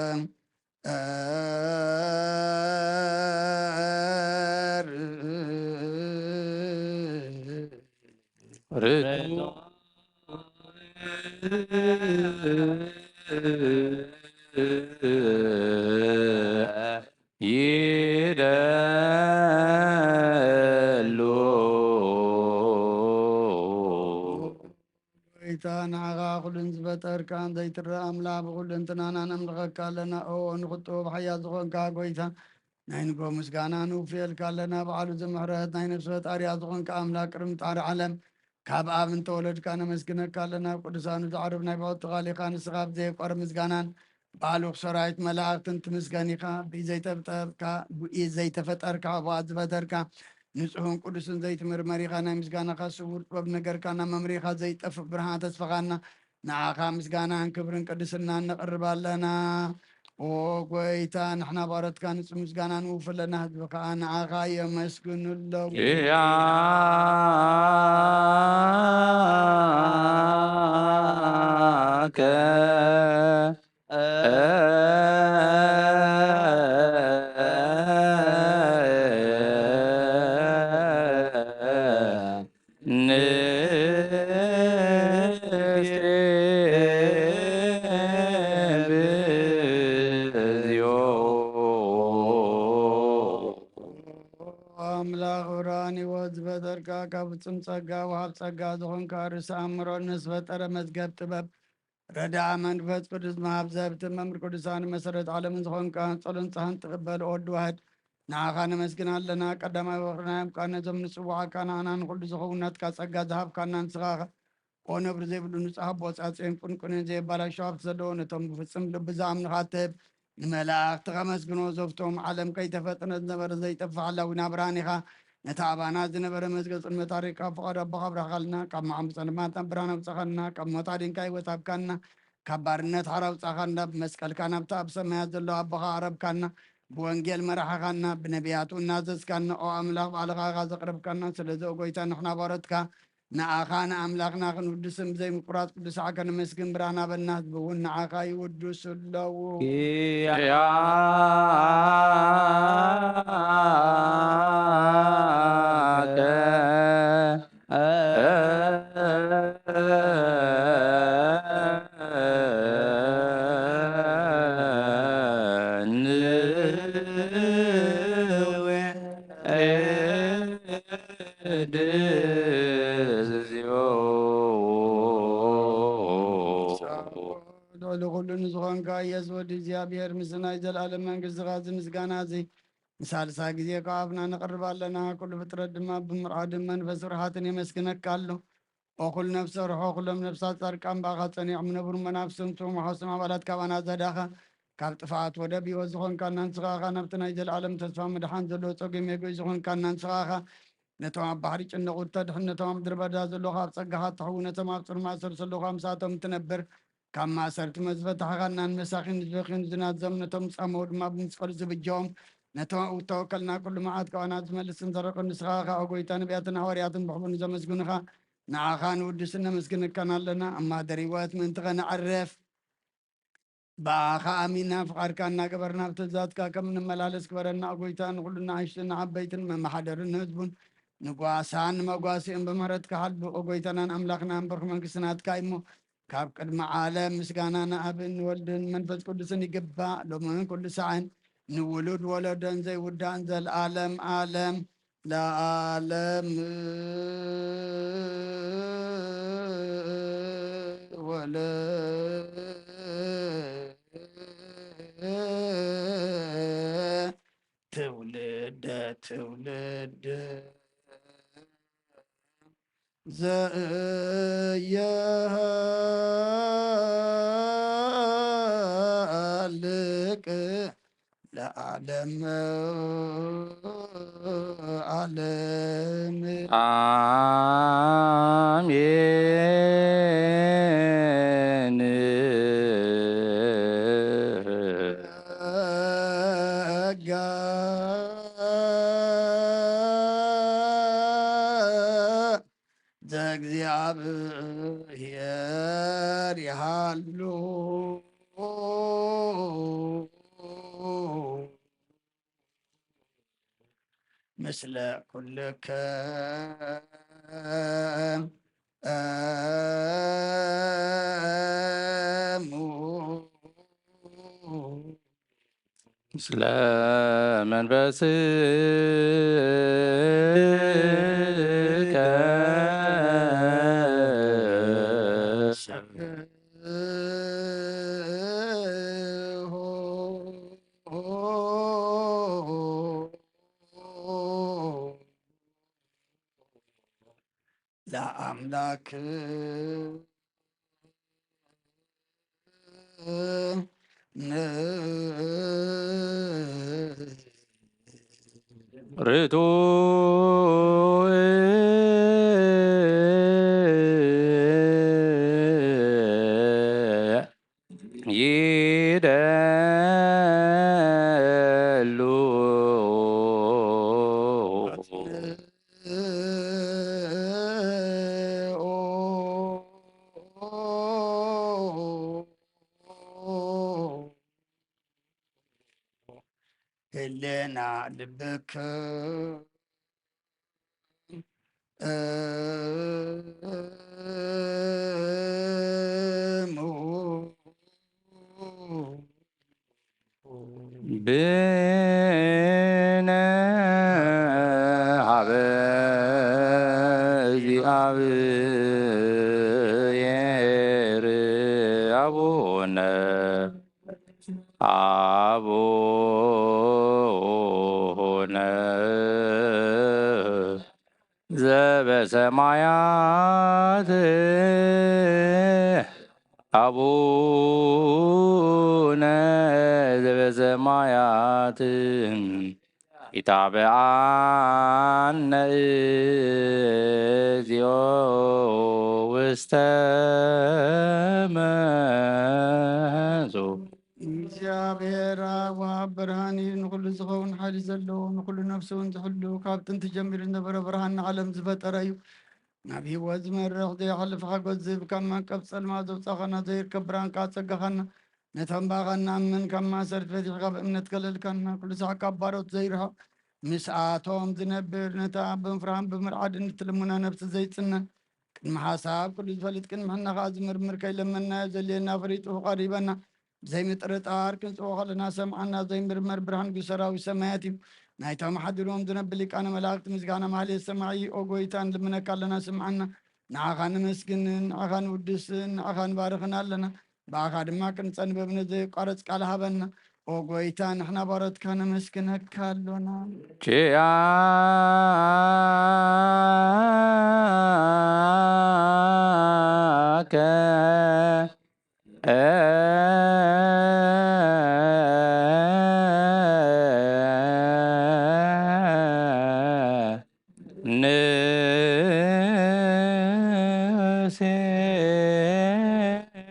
ለእግዚአብሔር ርቱ ይደሉ። ጎይታ፣ ንዓኻ ኩሉን ዝፈጠርካን ዘይትረኣ ኣምላኽ ብኹሉ እንትናና ነምልኸካ ኣለና። ኦ ንኽጥቡ ብሓያል ዝኾንካ ጎይታ፣ ናይ ንጎ ምስጋና ንውፍየልካ ኣለና። በዓሉ ዝምሕረት ናይ ነፍሲ ፈጣሪያ ዝኾንካ ኣምላኽ ቅድሚ ምፍጣር ዓለም ካብ ኣብ እንተወለድካ ነመስግነካ ኣለና። ኣብ ቅዱሳኑ ዝዓርብ ናይ ብሕቲ ቃሊኻ ንስኻ ብዘየቋርብ ምስጋናን ብኣሉኽ ሰራዊት መላእኽትን ትምስገን ኢኻ። ብኢድ ዘይተፈጠርካ፣ ብኢድ ዘይተፈጠርካ፣ ብኣፍ ዝፈጠርካ፣ ንጹሕን ቅዱስን ዘይትምርመር ኢኻ። ናይ ምስጋናኻ ስውር ጥበብ ነገርካና፣ መምሪኻ ዘይጠፍእ ብርሃን ተስፋኻና። ንዓኻ ምስጋናን ክብርን ቅድስናን ነቕርብ ኣለና። ኦ ጎይታ፣ ንሕና ባሮትካ ንጹህ ምስጋና ንውፍ ኣለና፣ ህዝቢ ከኣ ንዓኻ የመስግኑ ኣለዉ። እያከ ንስቴ ብዝዮ። ኣምላኽ ብርሃን ህይወት ዝፈጠርካ፣ ካብ ፍጹም ጸጋ ወሃብ ጸጋ ዝኾንካ፣ ርእሲ ኣእምሮ ንዝፈጠረ መዝገብ ጥበብ፣ ረዳኢ መንፈስ ቅዱስ መሃብ ዘህብቲ መምህር ቅዱሳን መሰረት ዓለምን ዝኾንካ፣ ጸሎን ጸሃን ትቕበል ወዲ ዋህድ፣ ንዓኻ ነመስግን ኣለና። ቀዳማይ ወፍሪ ናዮም ቃል ነዞም ንጽዋዓካ ንዓና ንኹሉ ዝኸውን ናትካ ጸጋ ዝሃብካና ንስኻ ኦ ነብሪ ዘይብሉ ንጹሕ ኣቦ፣ ጻጽዮን ቁንቁንን ዘየባላሹ ሃብቲ ዘለዎ፣ ነቶም ብፍጹም ልቢ ዝኣምኑኻ ትህብ፣ ንመላእኽቲ ከመስግኖ ዘፍቶም ዓለም ከይተፈጥነ ዝነበረ ዘይጠፍእ ሓላዊና ብርሃን ኢኻ። ነቲ ኣባና ዝነበረ መዝገብ ጽልመት ኣሪቕካ፣ ፍቓድ ኣቦኻ ኣብራኻልና፣ ካብ መዓሙጸ ድማ ብርሃን ኣውጻኻና፣ ካብ ሞት ኣዲንካ ህይወት ሃብካና፣ ካብ ባርነት ሓራ ኣውጻኻና፣ ብመስቀልካ ናብቲ ኣብ ሰማያት ዘሎ ኣቦኻ ኣቕረብካና፣ ብወንጌል መራሕኻና፣ ብነቢያቱ እናዘዝካና፣ ኦ ኣምላኽ ባዕልኻ ኢኻ ዘቕረብካና። ስለዚ ኦ ጎይታ ንሕና ባሮትካ ንኣኻ ንኣምላኽና ክንውድስን ብዘይምቁራጽ ቅዱስ ስምካ ከነመስግን ብርሃን ሃበና። ህዝቢ እውን ንኣኻ ይውድሱ ኣለዉ። ልዕሊ ኩሉ ንዝኾንካ ኢየሱስ ወዲ እግዚኣብሔር፣ ምስ ናይ ዘለኣለም መንግስትኻ እዚ ምስጋና እዚ ንሳልሳይ ግዜ ካብ ኣፍና ነቕርብ ኣለና። ኩሉ ፍጥረት ድማ ብምርዓድን መንፈስ ፍርሃትን የመስግነካ ኣሎ። ኦ ኩሉ ነፍሰ ርሖ፣ ኩሎም ነፍሳት ጻድቃን ብኣኻ ጸኒዖም ነብሩ መናፍስቶም ቶም ሓሶም ኣባላት ካባና ዘዳኻ ካብ ጥፍኣት ወደብ ህይወት ዝኾንካና ንስኻ ኢኻ። ናብቲ ናይ ዘለኣለም ተስፋ ምድሓን ዘለዎ ጸጉም የጎይ ዝኾንካና ንስኻ ኢኻ። ነቶም ኣብ ባሕሪ ጭንቑት ተድሕን፣ ነቶም ኣብ ምድረ በዳ ዘለዉ ካብ ጸጋኻ ትሕዉ፣ ነቶም ኣብ ጽሩይ ማእሰርቲ ዘለዉ ካብ ምሳቶም ትነብር፣ ካብ ማእሰርቲ መዝፈታሕኻና ንመሳኺን ዝበኽዩን ዝናዘም፣ ነቶም ዝጻመዉ ድማ ብምስቀሉ ዝብጀዎም፣ ነቶም ኣብ ተወከልና ኩሉ መዓት ካባና ዝመልስን ዘረቕን ንስኻ ኢኻ። ኦ ጎይታ፣ ነቢያትን ሃዋርያትን ብሕቡን ዘመስግኑኻ ንዓኻ ንውድስን ነመስግነካን ኣለና። ኣብ ማህደር ህይወት ምእንቲ ኸነዕርፍ ብኣኻ ኣሚና ፍቓድካ እናገበርና ኣብ ትእዛዝካ ከም እንመላለስ ግበረና። ኦ ጎይታ፣ ንኹሉ ንኣሽቱን ንዓበይትን መመሓደርን ንህዝቡን ንጓሳን ንመጓስኡን ብምህረትካ ሓልቡ። ኦ ጎይታናን ኣምላኽናን ብርኽ መንግስቲ ናትካ እዩ እሞ፣ ካብ ቅድሚ ዓለም ምስጋና ንኣብን ንወልድን መንፈስ ቅዱስን ይግባእ፣ ሎምን ኩሉ ሳዕን ንውሉድ ወለዶን ዘይውዳእን ዘልኣለም ዓለም ለዓለም። ወለ ትውልደ ትውልድ ዘየሃልቅ ለዓለም ዓለም። ኣሜን። ጸጋ ዘእግዚኣብሔር ይሃሉ ምስለ ኩልክም። ምስለ መንፈስከ። ለአምላክ ርቱዕ ይደሉ። ህልና ልብክ ብነ ሀበ እግዚአብሔር አቡነ አቡነ ዘበሰማያት፣ አቡነ ዘበሰማያት ይትባዓነ እግዚኦ ውስተ መንሱ። እግዚኣብሔር ኣብ ወሃብ ብርሃን እዩ፣ ንኹሉ ዝኸውን ሓይሊ ዘለዎ፣ ንኹሉ ነፍሲ እውን ዝሕሉ፣ ካብ ጥንቲ ጀሚሩ ዝነበረ ብርሃን ንዓለም ዝፈጠረ እዩ። ናብ ህይወት ዝመርሕ ዘይሓልፍ ሓጎስ ዝህብ፣ ካብ ማንቀፍ ጸልማት ዘውጻኻና፣ ዘይርከብ ብርሃን ከኣ ጸጋኻና፣ ነቶም ብኣኻ እንኣምን ካብ ማእሰርቲ ፈቲሕካ ብእምነት ከለልካና፣ ኩሉ ሳዕ ካብ ባሮት ዘይርሕቕ፣ ምስኣቶም ዝነብር፣ ነታ ብምፍርሃን ብምርዓድን እትልምና ነፍሲ ዘይጽነን፣ ቅድሚ ሓሳብ ኩሉ ዝፈልጥ፣ ቅድሚ ሕና ከኣ ዝምርምር፣ ከይለመንናዮ ዘድልየና ፈሊጡ ቀሪበና፣ ዘይምጥርጣር ክንጽዎ ከለና ሰምዓና፣ ዘይምርመር ብርሃን ንጉስ ሰራዊት ሰማያት እዩ። ናይቶም ሓዲሮም ዝነብር ሊቃነ መላእክት ምስጋና ማህሌት ሰማዒ፣ ኦ ጎይታ፣ ንልምነካ ኣለና፣ ስምዓና። ንዓኻ ነመስግንን ንዓኻ ንውድስን ንዓኻ ንባርኽን ኣለና። ብኣኻ ድማ ክንጸንብ እምነት ዘየቋርጽ ቃል ሃበና። ኦ ጎይታ፣ ንሕና ባሮትካ ነመስግነካ ኣሎና። ኪያከ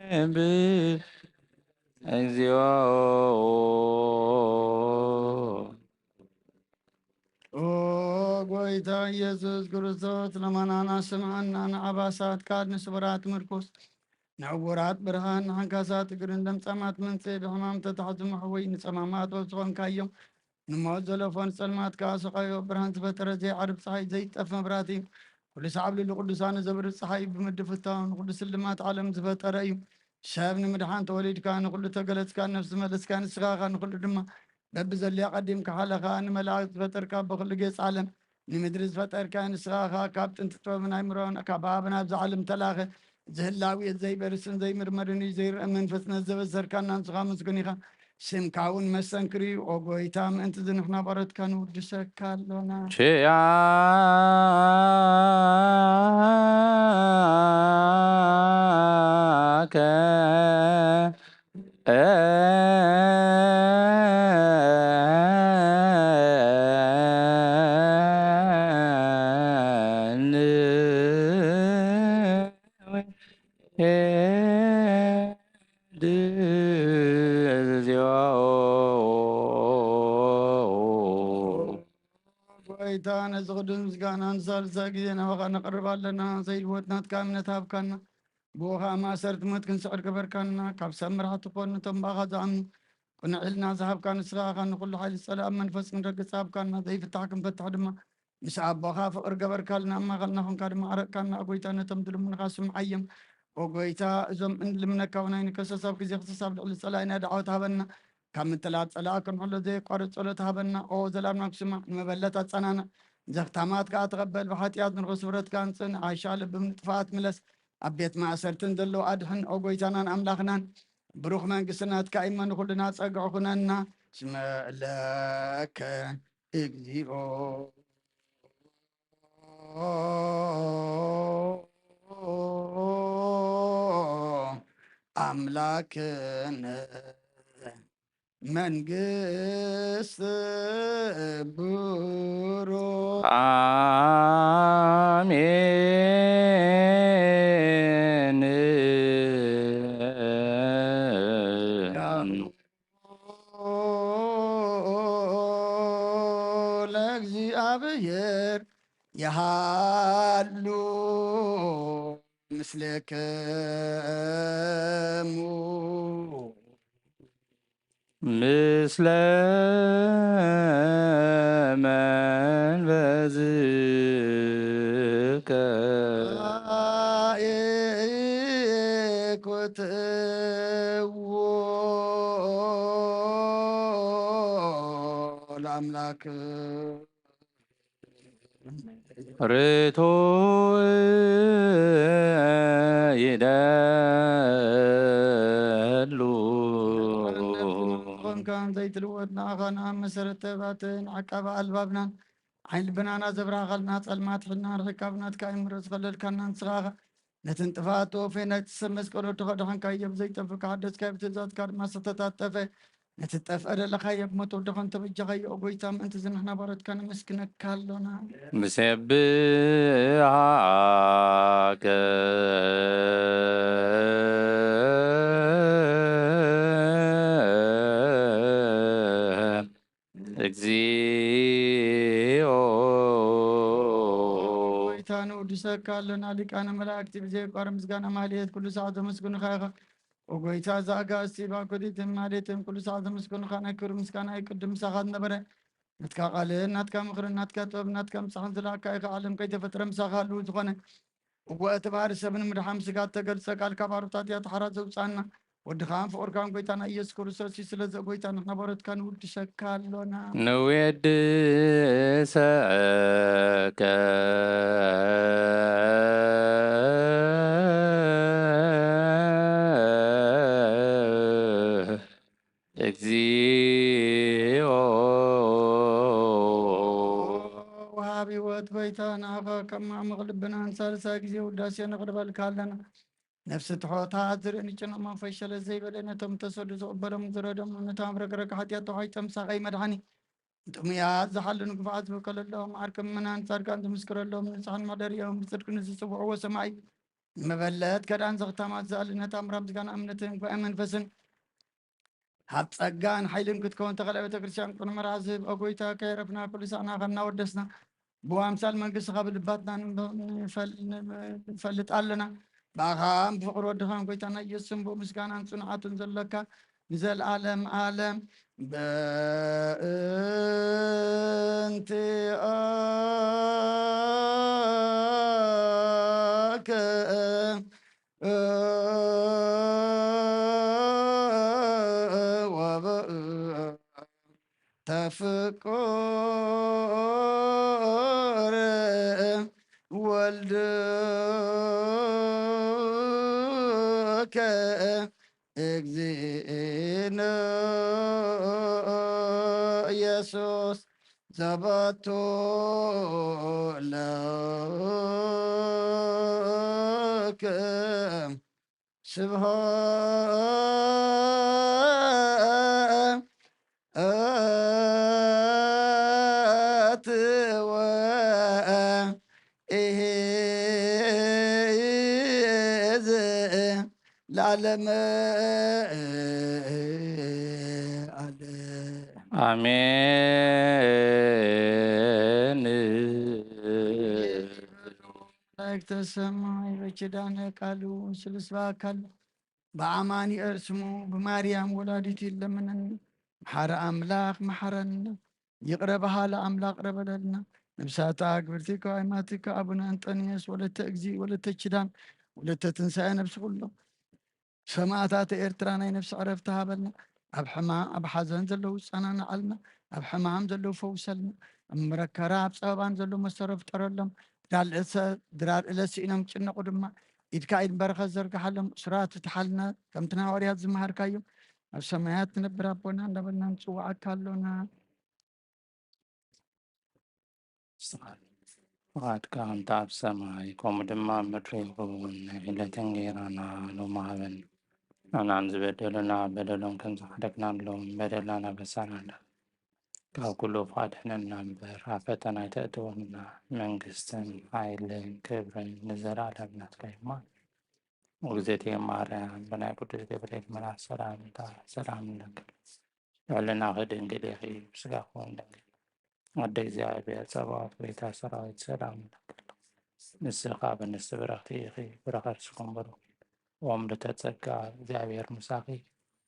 ንሴብሕ እግዚኦ። ኦ ጎይታ ኢየሱስ ክርስቶስ፣ ልመናና ስምዓና፣ ንዓባሳት ካድ ንስቡራት ምርኩስ፣ ንዕውራት ብርሃን፣ ንሓንካሳት እግርን ለምጻማት መንጽኤ፣ ብሕማም ተታሕዙ መሕወይ፣ ንጸማማት ወብዝኾንካዮም፣ ንሞት ዘለፎ ንጸልማት ከኣ ስቓዮ፣ ብርሃን ዝፈጠረ ዘይዓርብ ጸሓይ፣ ዘይጠፍ መብራህቲ፣ ኩሉ ሳዕብ ልዕሊ ቅዱሳኑ ዘብርህ ጸሓይ፣ ብምድፍታው ንኹሉ ስልማት ዓለም ዝፈጠረ እዩ። ሰብ ንምድሓን ተወሊድካ፣ ንኹሉ ተገለጽካ፣ ነፍሲ ዝመለስካ ንስኻ ኢኻ፣ ንኹሉ ድማ በብዘድልያ ቀዲምካ ሓለኻ። ንመላእክት ዝፈጠርካ፣ ብኹሉ ጌጽ ዓለም ንምድሪ ዝፈጠርካ ንስኻ ኢኻ። ካብ ጥንቲ ጥበብን ኣይምሮን ካብ ኣብ ናብዚ ዓለም ተላኸ። ዝህላው ዘይበርስን ዘይምርመርን እዩ፣ ዘይረአ መንፈስነት ዘበሰርካና ንስኻ ምስጉን ኢኻ። ስምካ እውን መሰንክር እዩ። ኦ ጎይታ፣ ምእንቲ እዚ ንሕና ባሮትካ ንውድሰካ ኣሎና። ኪያከ ንወድ እግዚኦ። ጎይታ፣ ነዚ ቅዱስ ምስጋና ንሳልሳይ ግዜ ናባኻ ነቕርብ ኣለና። ዘይልወጥ ናትካ እምነት ሃብካና። ብኡ ኸኣ ማእሰርቲ ሞት ክንስዕር ገበርካና። ካብ ሰብ መራሕቲ ኮን ነቶም ብኣኻ ዝኣምኑ ቅኑዕ ኢልና ዝሃብካ ንስኻ ኢኻ። ንኹሉ ሓይሊ ጸላእ መንፈስ ክንረግጽ ሃብካና። ዘይፍታሕ ክንፈትሕ ድማ ምስ ኣቦኻ ፍቕሪ ገበርካልና። ኣብ ማእከልና ኾንካ ድማ ዓረቕካና። ጎይታ፣ ነቶም ዝልምኑኻ ስምዓዮም። ኦ ጎይታ፣ እዞም እንልምነካ እውን ኣይንከሰስ። ኣብ ግዜ ክሰስ ኣብ ልዕሊ ጸላኢና ዳዕወት ሃበና። ካብ ምትላል ጸላኢ ክንሕሎ ዘየቋርጽ ጸሎት ሃበና። ኦ ዘላምና ክስማዕ፣ ንመበለት ኣጸናንዕ። ዘኽታማት ከኣ ተቐበል። ብሓጢኣት ንርኹስ ስብረትካ ኣንጽን። ዓሻ ልቢ ንጥፍኣት ምለስ። ኣብ ቤት ማእሰርትን ዘለዉ ኣድሕን። ኦ ጎይታናን ኣምላኽናን፣ ብሩኽ መንግስቲ ናትካ እሞ ንኹልና ጸግዒ ኩነና። እስመ ለከ እግዚኦ ኣምላክነ መንግስት ብሩክ። ኣሜን። ለእግዚኣብሔር የሃሉ ምስሌክሙ። ምስለ መንፈስከ። አኤኩትዎ ለአምላክ። ርቱዕ ይደሉ። ኮንካን ዘይትልወጥ ንኣኻን ኣብ መሰረት ተባትን ዓቃቢ ኣልባብናን ዓይን ልብናና ዘብራኸልና ጸልማት ሒልና ርሒካ ብናትካ ይምረ ዝኸለልካና ንስኻ ኢኻ። ነቲ ንጥፋት ተወፌ ናይቲ ሰብ መስቀል ወድኻ ደኸንካዮ ብዘይጠፍእ ሓደስካዮ ብትእዛዝካ ድማ ዝተታጠፈ ነቲ ትጠፍአ ደለኻዮ ብሞት ወድኻ እንተበጃኻዮ፣ ኦ ጎይታ፣ ምእንቲ እዚ ንሕና ባሮትካ ነመስግነካ ኣሎና። ንሴብሃከ እግዚኦ። ጎይታ፣ ንወድሰካ ኣለና። ሊቃነ መላእክቲ ብዘየቋርጽ ምስጋና ማህሌት ኩሉ ሰዓት ዘመስግኑኻ ኢኻ። ኦ ጎይታ፣ እዛ ኣጋእዝቲ ባኮዲትን ማህሌትን ኩሉ ሰዓት ዘመስግኑኻ፣ ናይ ክብሪ ምስጋና እዩ ቅድም ምሳኻ ዝነበረ። ናትካ ቃልን ናትካ ምኽርን ናትካ ጥበብን ናትካ ምጻሕን ዝለኣካ ኢኻ። ዓለም ከይተፈጥረ ምሳኻ ህልው ዝኾነ። እወ፣ እቲ ባህሪ ሰብን ምድሓን ስጋ እተገልጸ ቃል ካብ ኣሮታት እያ ተሓራ ዘውጻና። ወድኻን ፍቑርካን ጎይታና ኢየሱስ ክርስቶስ እዩ። ስለዚ ጎይታ ንሕና ባሮትካ ንውድሰካ ኣሎና። ንዌድሰከ እግዚኦ። ወሃቢ ህይወት ጎይታ ንዓኻ ካብ ማዕሙቕ ልብና ንሳልሳይ ግዜ ውዳሴ ነቕርበልካ ኣለና። ነፍሲ ትሑታት ዝርኢ ንጭንቕ መንፈስ ሸለል ዘይበለ ነቶም ተሰዱ ዝቕበሎም ዝረዶም ነቶም ኣብ ረግረግ ሓጢኣት ተዋሒጦም ሳቐይ መድሓኒ ንጥሙያት ዝሓሉ ንግፉዓት ዝብከለሎም ዓርኪ ምእመናን ጻድቃን ዝምስክረሎም ንጹሓን መሕደሪኦም ብጽድቂ ንዝጽውዕዎ ሰማይ ንመበለት ከዳን ዘኽታማት ዝኣሊ ነታ ምራ ምስጋና እምነትን ጉባኤ መንፈስን ሃብ ጸጋን ሓይልን ክትከውን ተኸለ ቤተ ክርስቲያን ቅኑዕ መርሃ ዝህብ ኦ ጎይታ ከየረፍና ኩሉ ሳዕና ከናወደስና ብኣምሳል መንግስትኻ ብልባትና ንፈል- ንፈልጥ ኣለና። ብኣኻን ብፍቕሪ ወድኻን ጎይታና ኢየሱስን ብኡ ምስጋናን ጽንዓቱን ዘለካ ንዘለዓለም ዓለም በእንቲኣከ ወበእንተ ፍቁር ወልድከ እግዚእነ ኢየሱስ ዘባቱ ለከ ስብሐት ወኢሕዝ ለዓለመ ዓለም። ኣሜን። መላእክተ ሰማይ በኪዳነ ቃሉ ስሉስ በአካል በአማኑኤል ስሙ ብማርያም ወላዲቱ ይለምነን። መሓረ ኣምላኽ መሓረና። ይቕረ በሃሊ ኣምላኽ ቅረ በለልና። ነብሳታ ግብርቲ ከዋይማቲ ከአቡነ እንጠንዮስ ወለተ እግዚ ወለተ ኪዳን ወለተ ትንሳኤ ነብሲ ኩሎም ሰማእታት ኤርትራ ናይ ነፍሲ ዕረፍቲ ሃበልና። ኣብ ሕማም ኣብ ሓዘን ዘለዉ ጸናንዓልና። ኣብ ሕማም ዘለዉ ፈውሰልና። ኣብ መከራ ኣብ ጸበባን ዘለዉ መሰረ ፍጠረሎም። ድራር እለሰ- ድራር እለ ስኢኖም ጭነቑ ድማ ኢድካ ኢድ በረኸት ዘርግሓሎም። እሱራት ፍትሓልና ከምቲ ናይ ሃዋርያት ዝመሃርካዮም ኣብ ሰማያት ትነብር ኣቦና እንዳበልና ንጽውዓካ ኣሎና። ፍቓድካ ከምቲ ኣብ ሰማይ ከምኡ ድማ ኣብ ምድሪ ይኹን። ናይ ዕለት እንጌራና ሎሚ ሃበና። ንሕናን ዝበደሉና በደሎም ከም ዝሓደግናሎም በደልና ናበሳና እንዳ ካብ ኩሉ ፍቓድ ሕነና እምበር ኣብ ፈተና ኣይተእትወና። መንግስትን ሓይልን ክብርን ንዘለኣለም ናትካ ይማ። ውግዘት ማርያም ብናይ ቅዱስ ገብርኤል መልኣክ ሰላምታ ሰላም ንለኪ። ልዕልናኺ ድንግል ኢኺ፣ ብስጋኺ እውን ድንግል። ኣደ እግዚኣብሔር ጸባኦት፣ ጎይታ ሰራዊት፣ ሰላም እብለኪ ኣለኹ። ንስኺ ከኣ ብንስቲ ብርኽቲ ኢኺ፣ ፍረ ከርስኪ እውን ብሩኽ እዩ። ኦም ልተ ጸጋ፣ እግዚኣብሔር ምሳኺ፣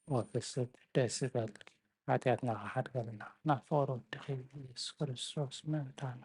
ወፍስት ደስ ይበልኪ። ሓጢኣትና ከሓድገልና፣ ናብ ፍቕሪ ወድኺ ኢየሱስ ክርስቶስ መእታና።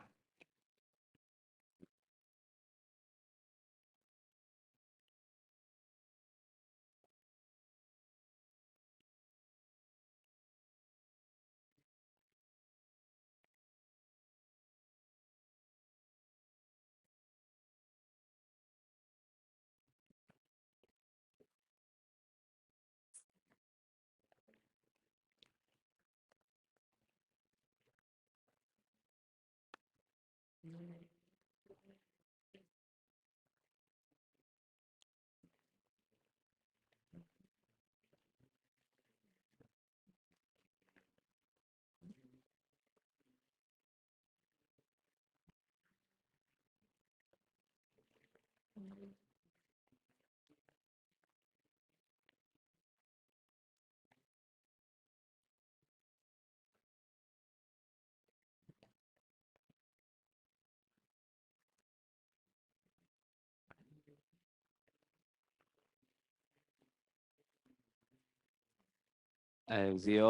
እግዚኦ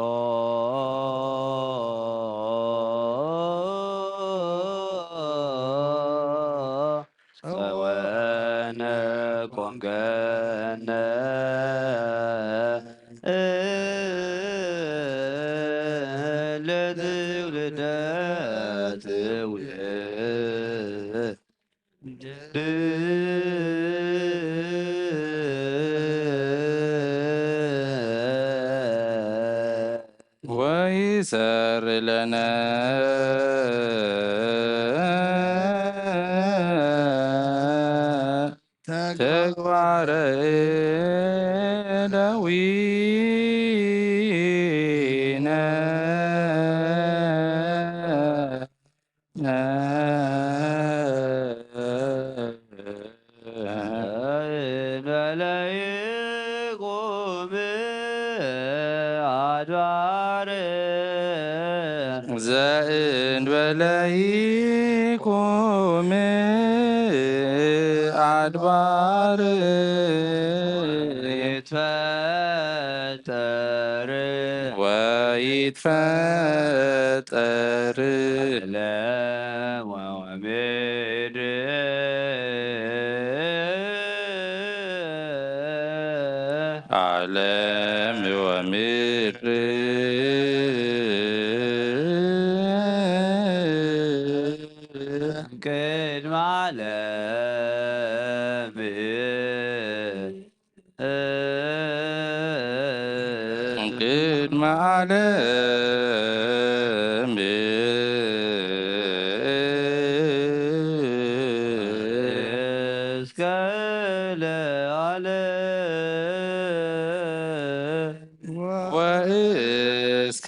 ጸወነ ኮንገነ ለትውልደ ትውልድ ወይሰር ለነ ተግባረ እደዊነ እንበለ ይቁም ኣድባር ዘእንበለ ይቁም ኣድባር ይትፈጠር ወይትፈጠር ዓለም ወምድር ዓለም ወምድር ቅድመ ዓለም ቅድመ ዓለም እስከ ለዓለም ወእስከ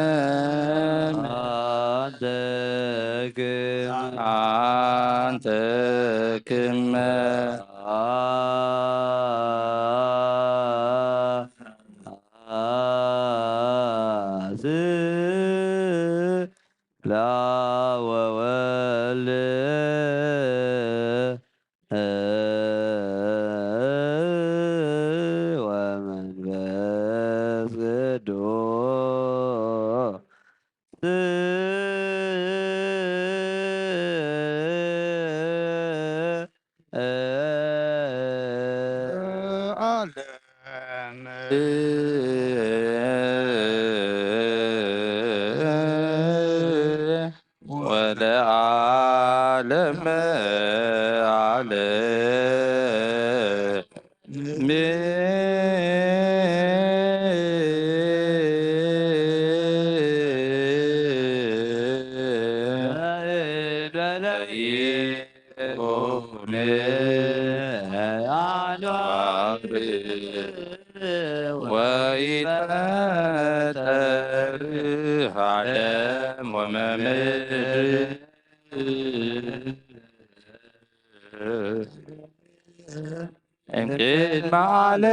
ለዓለም አንተ ክመ አንተ ክመ ስብሐ ወወልድ ወመንፈስ ቅዱስ ዓለም ወለዓለመ ዓለም። ወይትፈጠር ዓለም ወመምድር እምቅድመ ዓለም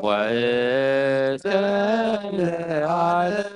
ወእስከ ለዓለም።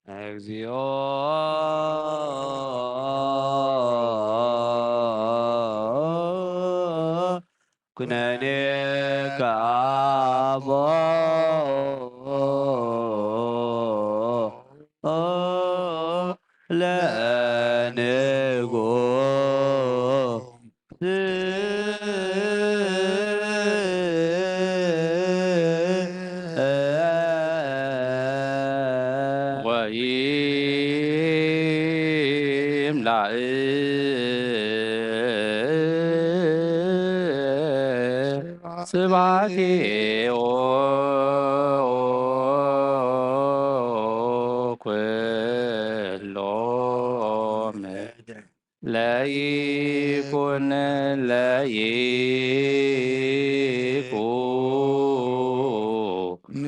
እግዚኦ ኩነኔ ከአቦ ወይምላእ ስብሐቲሁ ኩሎ ምድር። ለይኩን ለይኩን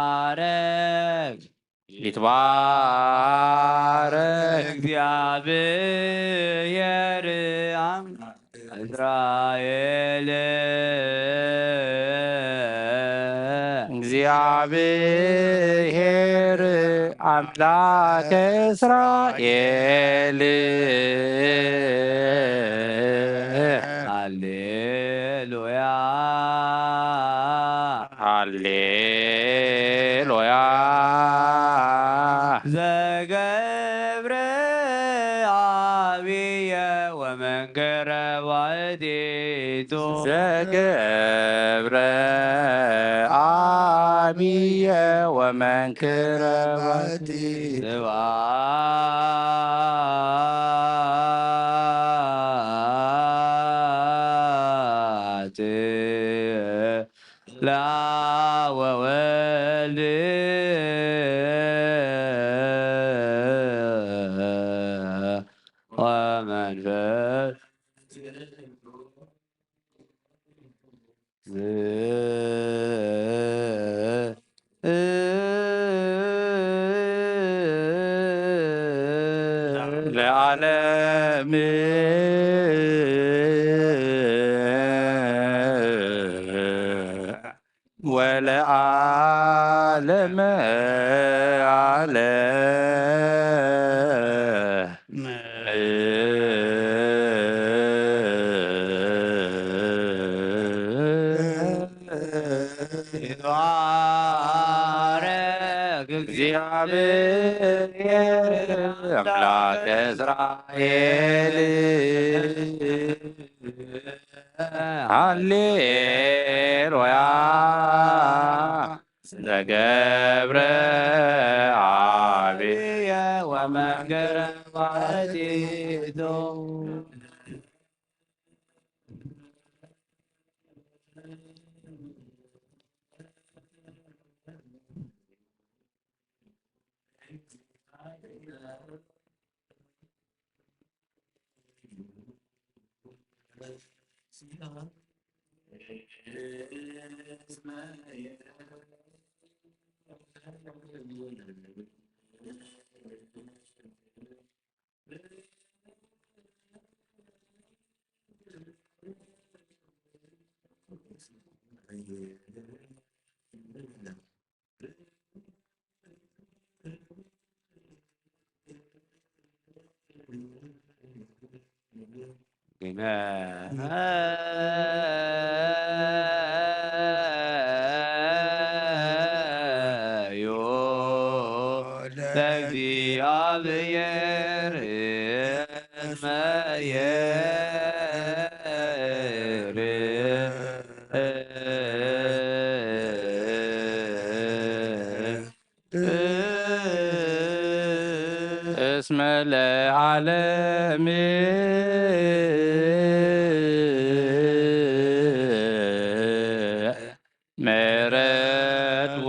ይትባረክ ይትባረክ እግዚአብሔር አምላክ እስራኤል። እግዚአብሔር አምላክ እስራኤል። ሃሌሉያ ሃሌሉያ። ዘገብረ አብየ ወመንክረ ባሕቲቱ። ዘገብረ አብየ ወመንክረ ባሕቲቱ። ስብሐት ለአብ ወወልድ ወመንፈስ ለዓለም ወለዓለመ ዓለም። ይትባረክ እግዚአብሔር አምላክ እስራኤል። ሃሌሉያ ዘገብረ አብየ ወመንክረ ባሕቲቱ። ግነዩ ለእግዚአብሔር እስመ እስመ ለዓለም ምሕረቱ።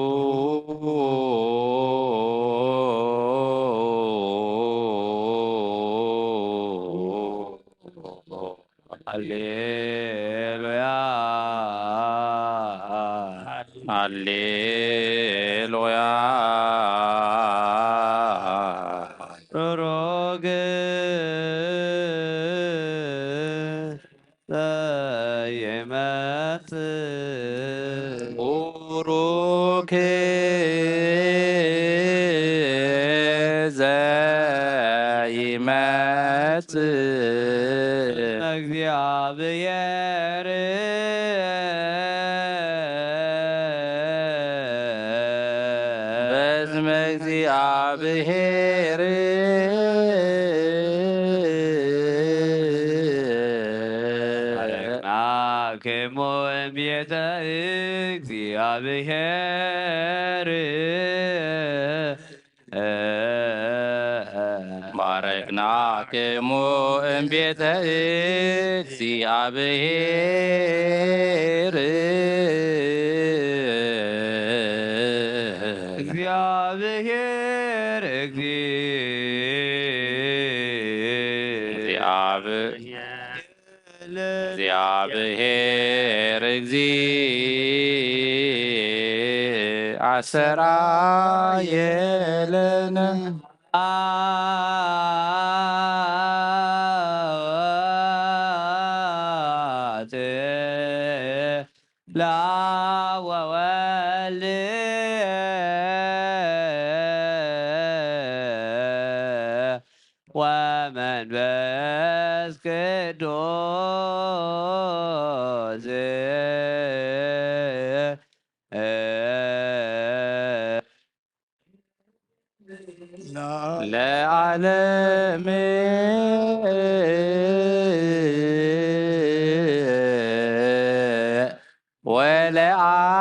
ሃሌሉያ ሃሌሉያ። ሩሩግ ዘይመጽእ ቡሩክ ዘይመጽእ እግዚአብሔር ስመ እግዚኣብሔር። ባረክናክሙ እምቤተ እግዚኣብሔር። ባረክናክሙ እምቤተ እግዚኣብሔር። እግዚኣብሔር እግዚእ። እግዚኣብሔር እግዚእ ኣሰራየለነ። አብ ወወልድ ወመንፈስ ቅዱስ። ለዓለም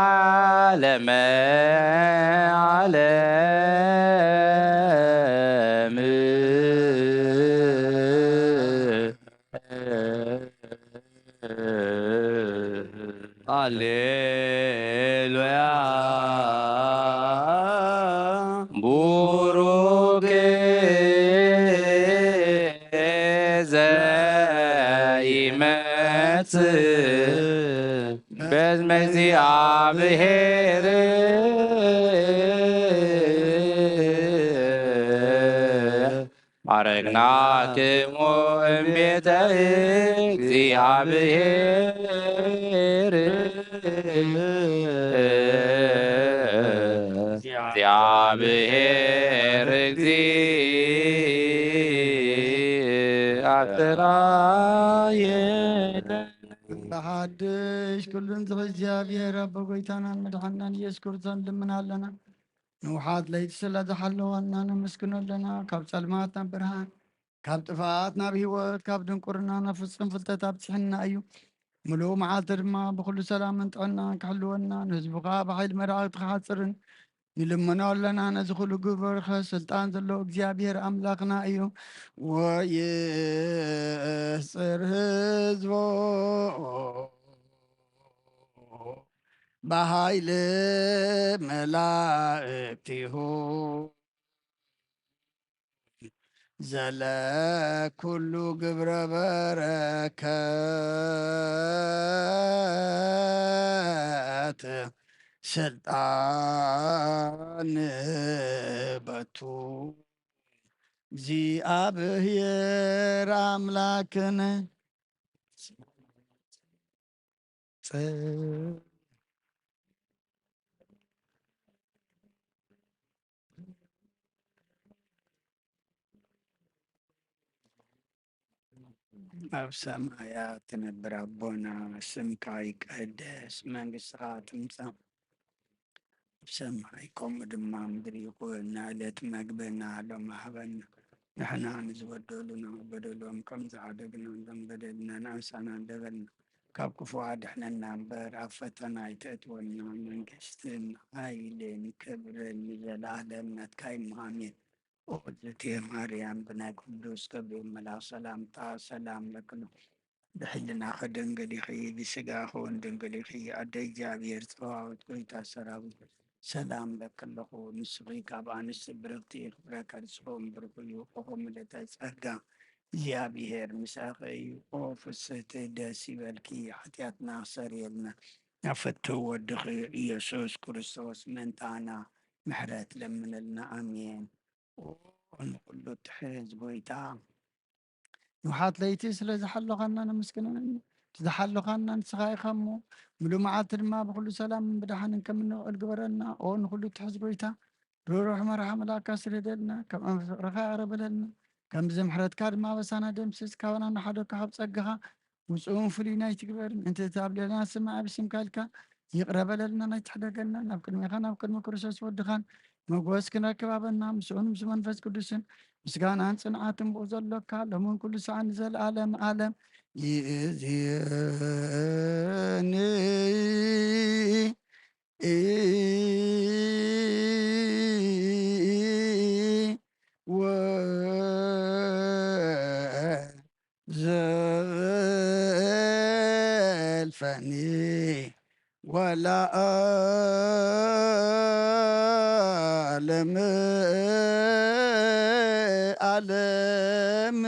ወለዓለመ ዓለም። ሃሌሉያ። ቡሩክ ዘኢመጽእ በስመ እግዚኣብሔር። ባረክናክሙ እምቤተ እግዚኣብሔር። እግዚኣብሔር እግዚእ ኣስተራየለ። ብሓድሽ ኩሉን ዝኽእል እግዚኣብሔር ኣቦ ጎይታናን መድሓናን ኢየሱስ ክርስቶስ ንልምን ኣለና። ንውሓት ለይቲ ስለ ዝሓለወና ነመስግኖ ኣለና። ካብ ጸልማት ናብ ብርሃን፣ ካብ ጥፍኣት ናብ ህይወት፣ ካብ ድንቁርና ናብ ፍጹም ፍልጠት ኣብጽሕና እዩ። ምሉእ መዓልቲ ድማ ብኹሉ ሰላምን ጥዕናን ክሕልወና፣ ንህዝቡ ኸኣ ብሓይሊ መላእኽቲ ክሓጽርን ንልምኖ ኣለና። ነዚ ኹሉ ግበርከ ስልጣን ዘለዎ እግዚኣብሔር ኣምላኽና እዩ። ወይጽር ህዝቦ ብሓይሊ መላእክቲሁ ዘለኩሉ ግብረ በረከት ስልጣን በቱ። እግዚኣብሔር ኣምላክን ኣብ ሰማያት ትነብር ኣቦና፣ ስምካ ይቀደስ፣ መንግስትኻ ትምጻእ፣ ኣብ ሰማይ ከምኡ ድማ ምድሪ ይኹን። ንዕለት መግብና ሎም ሃበና፣ ንሕና ንዝበደሉና በደሎም ከም ዝዓደግና፣ ሎም በደልና ንኣንሳና እንደበልና፣ ካብ ክፉ ኣድሕነና እምበር፣ ኣብ ፈተና ኣይተእትወና። መንግስትን ሓይልን ክብርን ንዘለኣለም ናትካ እዩ። ኣሜን። ኦ እግዝእትየ ማርያም፣ ብናይ ቅዱስ ገብርኤል መልኣኽ ሰላምታ ሰላም ለክሉ፣ ብሕልናኺ ድንግል ኢኺ፣ ብስጋኺ እውን ድንግል ኢኺ። ኣደ እግዚኣብሔር፣ ጸባኦት፣ ጎይታ ሰራዊት፣ ሰላም ለኪ ኣለኹ። ንስኺ ካብ ኣንስቲ ብርኽቲ ኢኺ፣ ፍረ ከርሥኺ እውን ብሩኽ እዩ። ኦሆ ምልእተ ጸጋ፣ እግዚኣብሔር ምሳኺ እዩ። ኦ ፍስሕቲ፣ ደስ ይበልኪ፣ ሓጢኣትና ክሰርየልና ናብ ፍትው ወድኺ ኢየሱስ ክርስቶስ ምእንታና ምሕረት ለምነልና። ኣሜን። ኦ ንኹሉ ትሕዝ ጎይታ፣ ንውሓት ለይቲ ስለ ዝሓለኻና ነመስግነኒ። ዝሓለኻና ንስኻ ኢኻ እሞ፣ ምሉእ መዓልቲ ድማ ብኹሉ ሰላምን ብደሓንን ከም እንውዕል ግበረልና። ኦ ንኹሉ ትሕዝ ጎይታ፣ ርህሩሕ መርሓ መልኣካ ስደደልና፣ ከም ፍቕርኻ ይቕረ በለልና። ከምዚ ምሕረትካ ድማ ኣበሳና ደምስስ፣ ካባና ንሓደካ ካብ ጸጋኻ ውጹእን ፍሉይ ናይ ትግበር። ምእንቲ እቲ ኣብ ልዕሌና ዝስማዕ ብስምካ ኢልካ ይቕረ በለልና፣ ኣይትሕደገልና። ናብ ቅድሜኻን ኣብ ቅድሚ ክርስቶስ ወድኻን መጎስ ክንረክብ ሃበና። ምስኡን ምስ መንፈስ ቅዱስን ምስጋናን ጽንዓትን ብኡ ዘሎካ፣ ሎምን ኩሉ ሰዓት ንዘለዓለም ዓለም። ይእዜኒ ወዘልፈኒ ወለዓለመ ዓለም።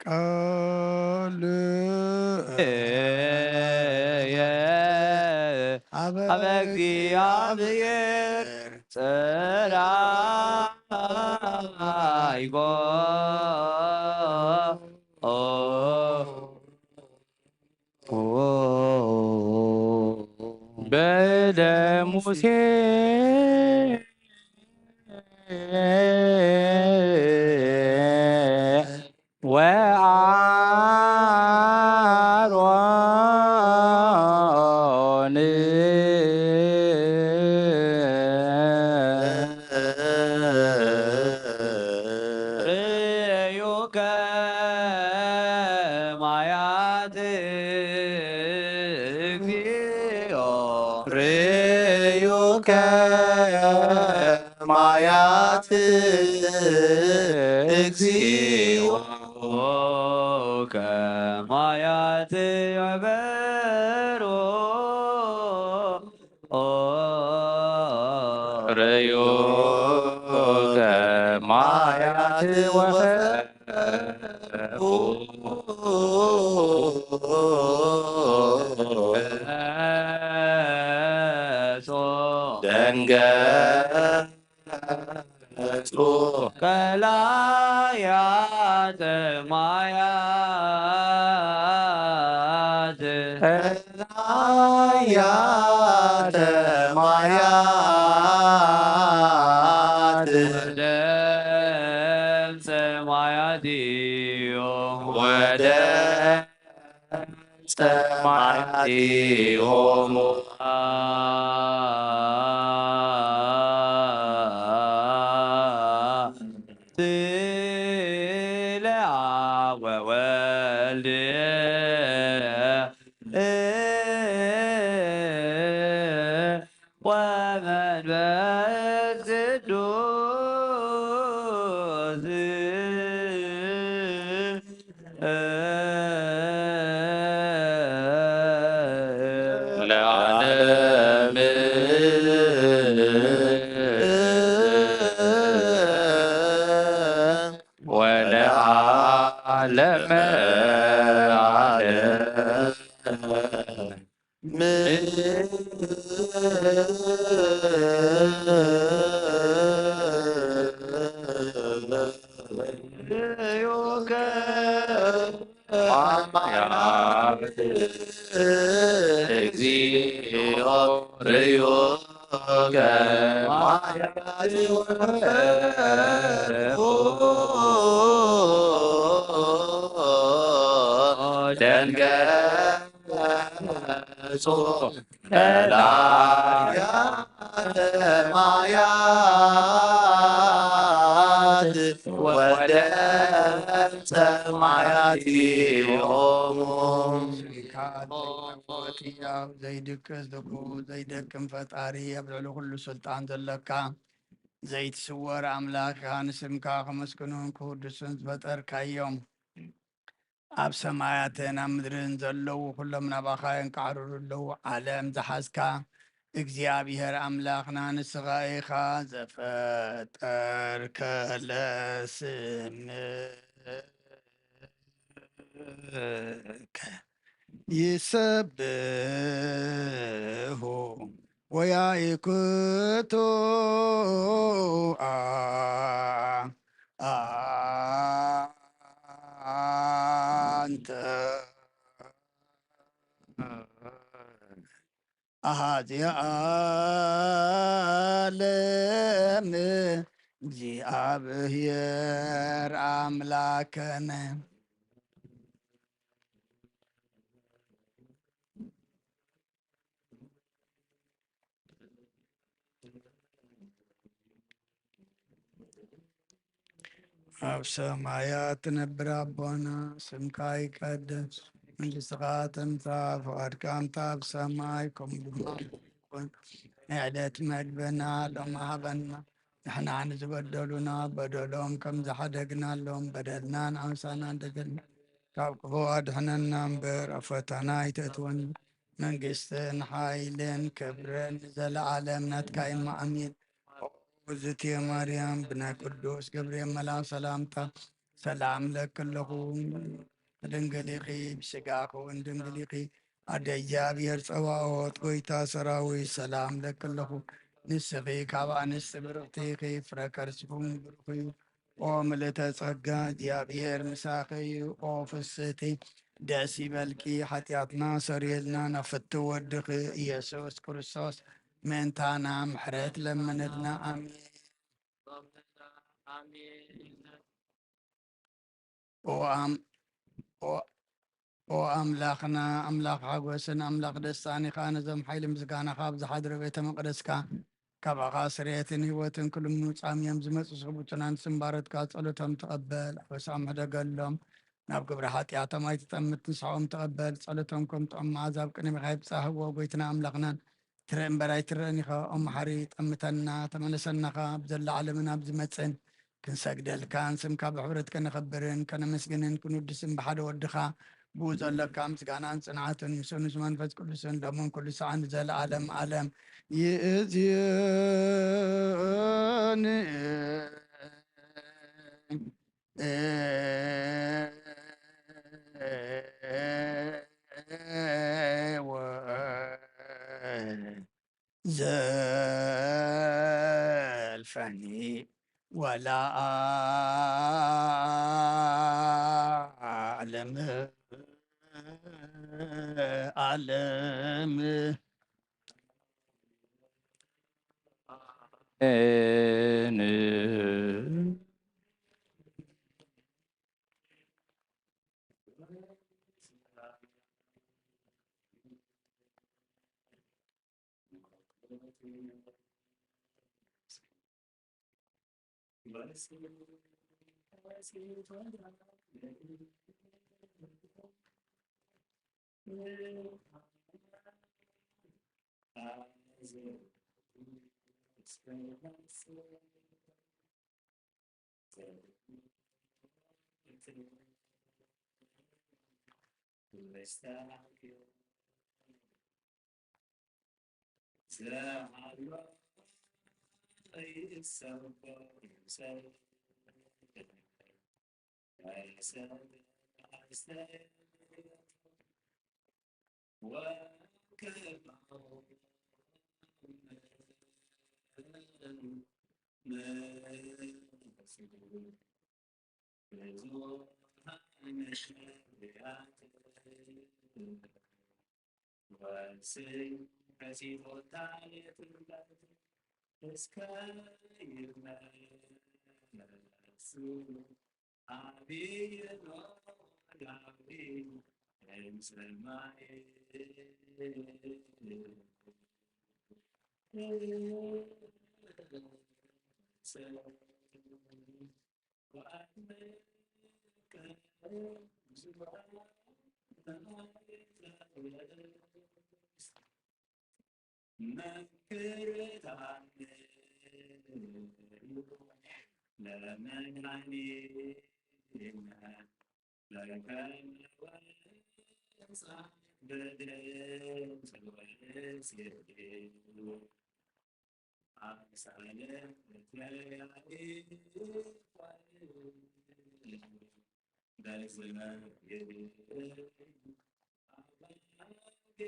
ቃል ኣበ እግዚአብሔር ጸራይጎ በደ ሙሴ ወአሮን ርእዩ ከማያት እግዚኦ ርእዩ ከማያት እግዚኦ ከማያት ይዕበሩ ርእዩ ከማያት ወፈ ደንገጹ ቀላያተ ማያት ቀላያተ ማያት ወደምፀ ማያትዮ ወደ ሰማያቲሆሙ ስለ አብ ወወልድ ወመንፈስ ቅዱስ ለዓለም ወለዓለመ ዓለም። እግዚኦ ርእዮ ከማያት ወፈርሁ ደንገጹ ቀላያተ ማያት ወደምፀ ማያቲሆሙ። ዘይድቅስ ዝኩ ዘይደክም ፈጣሪ ኣብ ልዕሊ ኩሉ ስልጣን ዘለካ ዘይትስወር ኣምላኽ ኢኻ። ንስምካ ከመስግኑን ክውድሱን ዝፈጠርካዮም፣ ኣብ ሰማያትን ኣብ ምድርን ዘለዉ ኩሎም ናባኻ የንቃዕርሩ ኣለዉ። ዓለም ዝሓዝካ እግዚኣብሔር ኣምላኽና ንስኻ ኢኻ። ዘፈጠርከ ለስምከ ይሰብሑ ወያይክቱ ኣንተ ኣሃዚ ዓለም እግዚኣብሔር ኣምላክነ። ኣብ ሰማያት ትነብር ኣቦና፣ ስምካ ይቀደስ፣ መንግስትኻ ትምጻእ፣ ፍቓድካ ከምታ ኣብ ሰማይ ከምኡ ድማ ይኹን። ናይ ዕለት መግብና ሎሚ ሃበና፣ ንሕና ንዝበደሉና በደሎም ከም ዝሓደግናሎም በደልና ንኣምሳና እንደገልና፣ ካብ ክፉ ኣድሕነና እምበር ኣብ ፈተና ኣይተእትወና። መንግስትን ሓይልን ክብርን ንዘለዓለም ናትካ እዩ። ኣሜን። ውእቱ ማርያም ብናይ ቅዱስ ገብርኤል መልኣክ ሰላምታ ሰላም ለኪ ኣለኹ። ድንግል ኢኺ፣ ብስጋኺ እውን ድንግል ኢኺ። ኣደ እግዚኣብሔር ጸባኦት፣ ጎይታ ሰራዊት፣ ሰላም ለኪ ኣለኹ። ንስኺ ካብ ኣንስቲ ብርኽቲ ኢኺ፣ ፍረ ከርስኹም ብሩኽ እዩ። ኦ ምልእተ ጸጋ፣ እግዚኣብሔር ምሳኺ እዩ። ኦ ፍስህቲ፣ ደስ ይበልኪ፣ ሓጢኣትና ሰሪየልና፣ ናብ ፍትው ወድኺ ኢየሱስ ክርስቶስ ምእንታና ምሕረት ለምንልና። ኣሜን። ኦ ኣም-፣ ኦ፣ ኦ ኣምላኽና፣ ኣምላኽ ሓጎስን ኣምላኽ ደስታን ኢኻ። ነዞም ሓይሊ ምስጋናኻ ኣብ ዝሓድረ ቤተ መቕደስካ ካባኻ ስርየትን ህይወትን ክልምኑ ጻምዮም ዝመጹ ስቡቱናን ስምባረትካ ጸሎቶም ተቐበል። ኣበሳኦም ሕደገሎም፣ ናብ ግብሪ ሓጢኣቶም ኣይትጠምት፣ ንስሓኦም ተቐበል። ጸሎቶም ከም ጥዑም መዓዛ ኣብ ቅድሚኻ ይብጻሕ። እወ ጎይትና ኣምላኽናን ትርኢ እምበር ኣይትረእን ኢኻ። ኦ መሓሪ፣ ጠምተና፣ ተመለሰና ኸኣ፣ ኣብ ዘላ ዓለምን ኣብ ዝመጽእን ክንሰግደልካን ስምካ ብሕብረት ከነኸብርን ከነመስግንን ክንውድስን ብሓደ ወድኻ ብኡ ዘለካ ምስጋናን ጽንዓትን ምስ ንስ መንፈስ ቅዱስን ሎምን ኩሉ ሰዓን ንዘለዓለም ዓለም ይእዝን። ዘልፈኒ ወለዓለም ዓለም። ለመድኃኒነ ለከመ ወፃ በደል ወስዕል አምሳለ ተያይፋ በዝመ አባጌ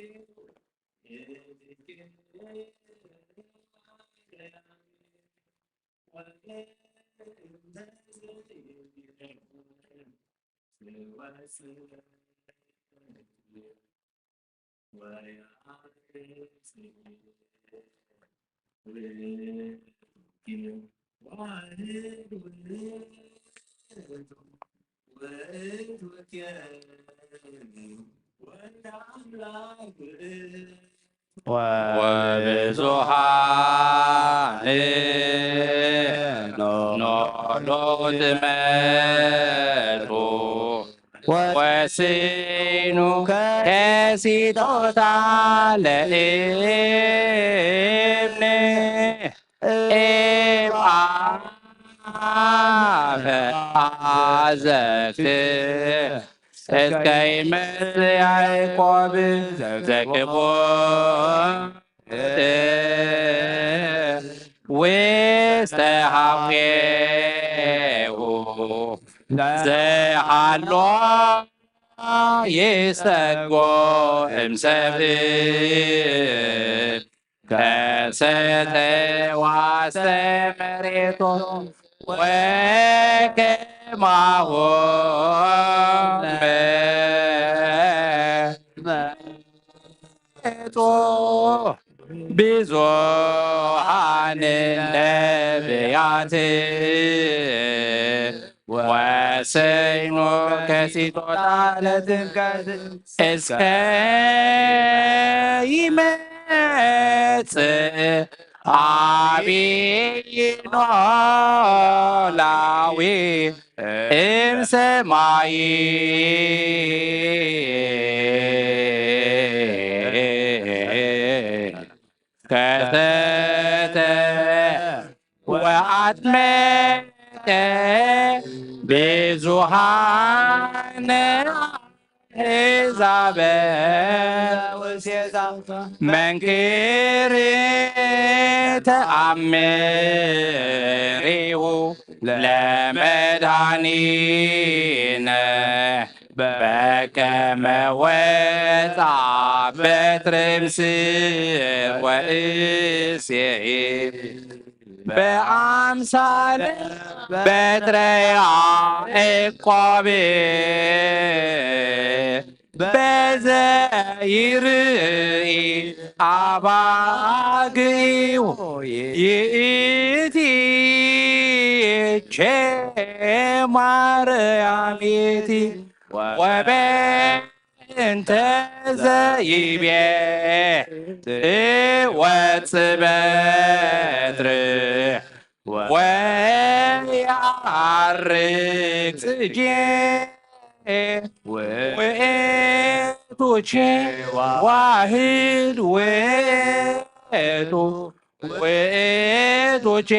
ወብዙኃን ኖሎት መቱ ወስኑ ከሲጦታ ለእብነ እምአፈ አዘክት እስከ ይመጽእ ያዕቆብ ዘክቦ ውስተ ሐቄሁ ዘሃሎ ይሰጎ እምሰብእ ከሰተ ዋስተ መሬቶ ወከማሆ መሬቶ ብዙሃን ነቢያት ወሰይኖ ከሲጦታ ለጥምቀት እስከ ይመጽእ አብይ ኖላዊ እምሰማይ ከሰተ ወአጥመቀ ብዙሃነ አሕዛበ ውስቴታ መንክር ተአምሪሁ ለመድኃኒነ በከመ ወፃ በትረ እምስር ወእሴይ በአምሳለ በትረ ያዕቆብ በዘ ይርኢ አባግዕ ይእቲ ቼ ማርያም ይእቲ ወበእንተ ዘይቤ ትወጽእ በትር ወያርግ ጽጌ ውእቱ ቼ ዋህድ ውእቱ ውእቱ ቼ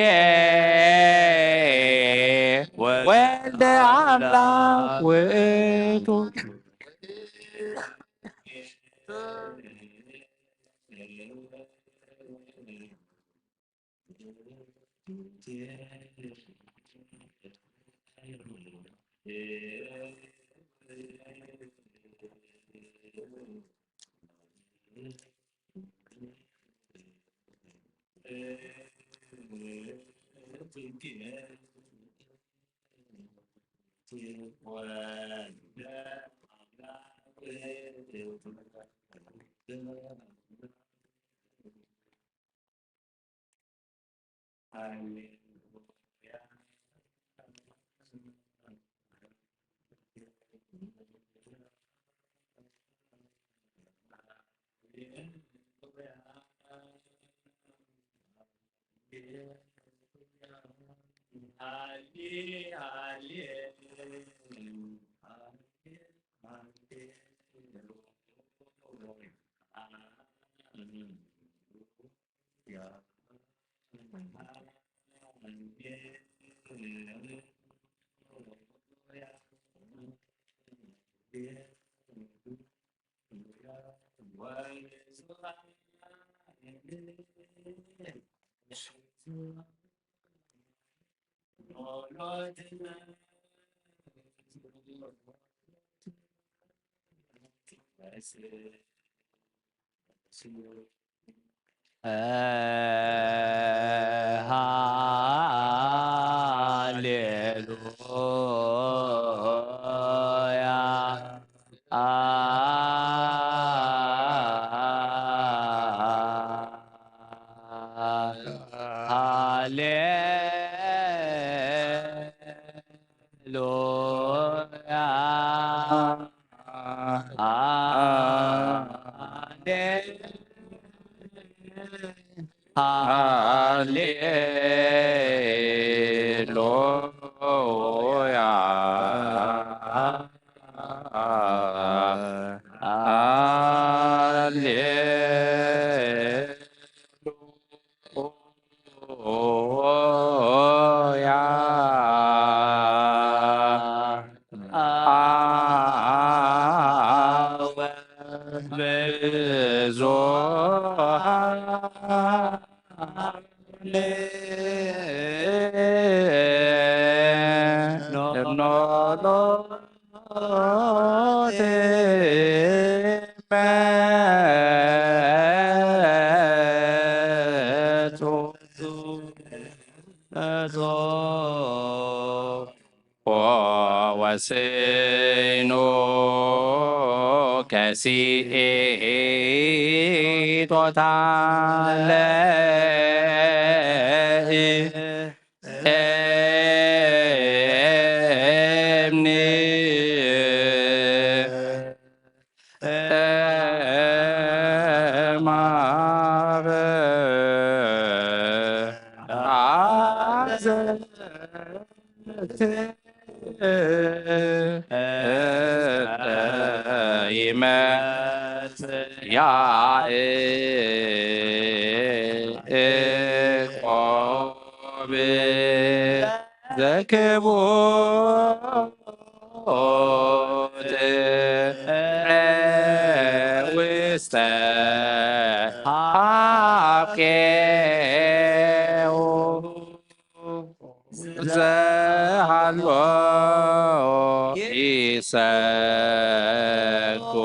ወልደ አምላክ ውእቱ። ሃሌሉያ። ሃሌሉያ። ሃሌሉያ። ሃሌሉያ። አወ ብዙኃን ኖሎት መጹ። ወወስኑ ከሲቶታ ለእምኒ እማበ አዘ ያዕቆብ ዘክቡት ውስተ ሀብቄሁ ዘሃሎ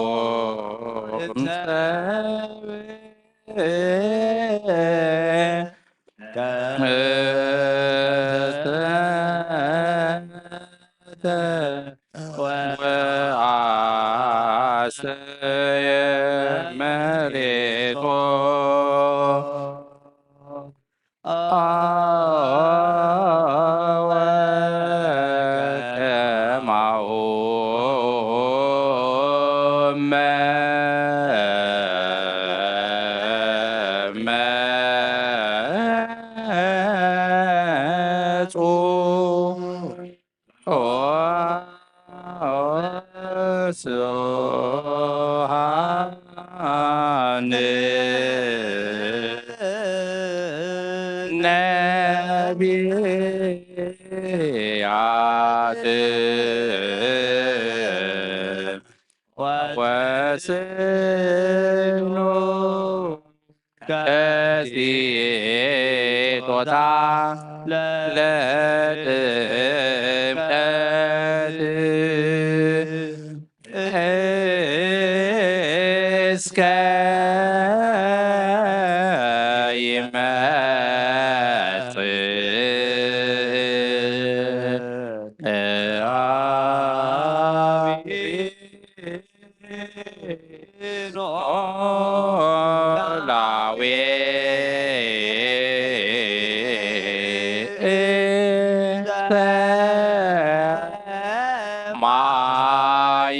ይሰኩም ሰብ ወአሰየ መሬቶ። ወከማሁ መጹ። ስብሐት ነቢያት ወስኑ ከሲቶታ ለጥምቀት እስከ ይመጽእ አብ ኖላዊ ሰማይ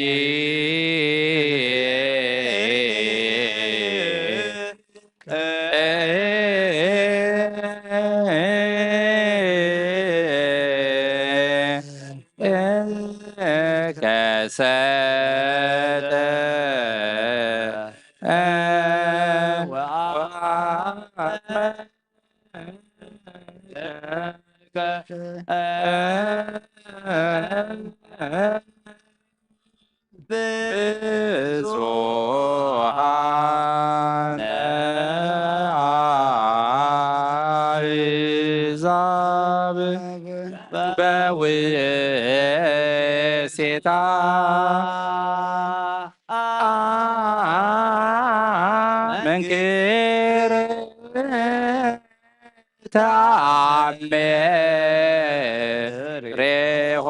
ከሰተ ብዙኃነ አሕዛብ በውእሴታ መንክር ተአምሬሆ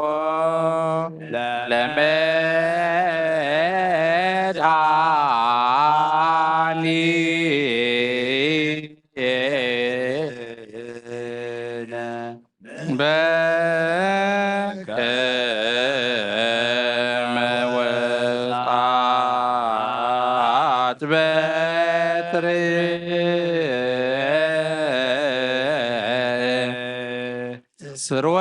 ለመድኃኒነ በከመ ወፅአት በትር ስርወ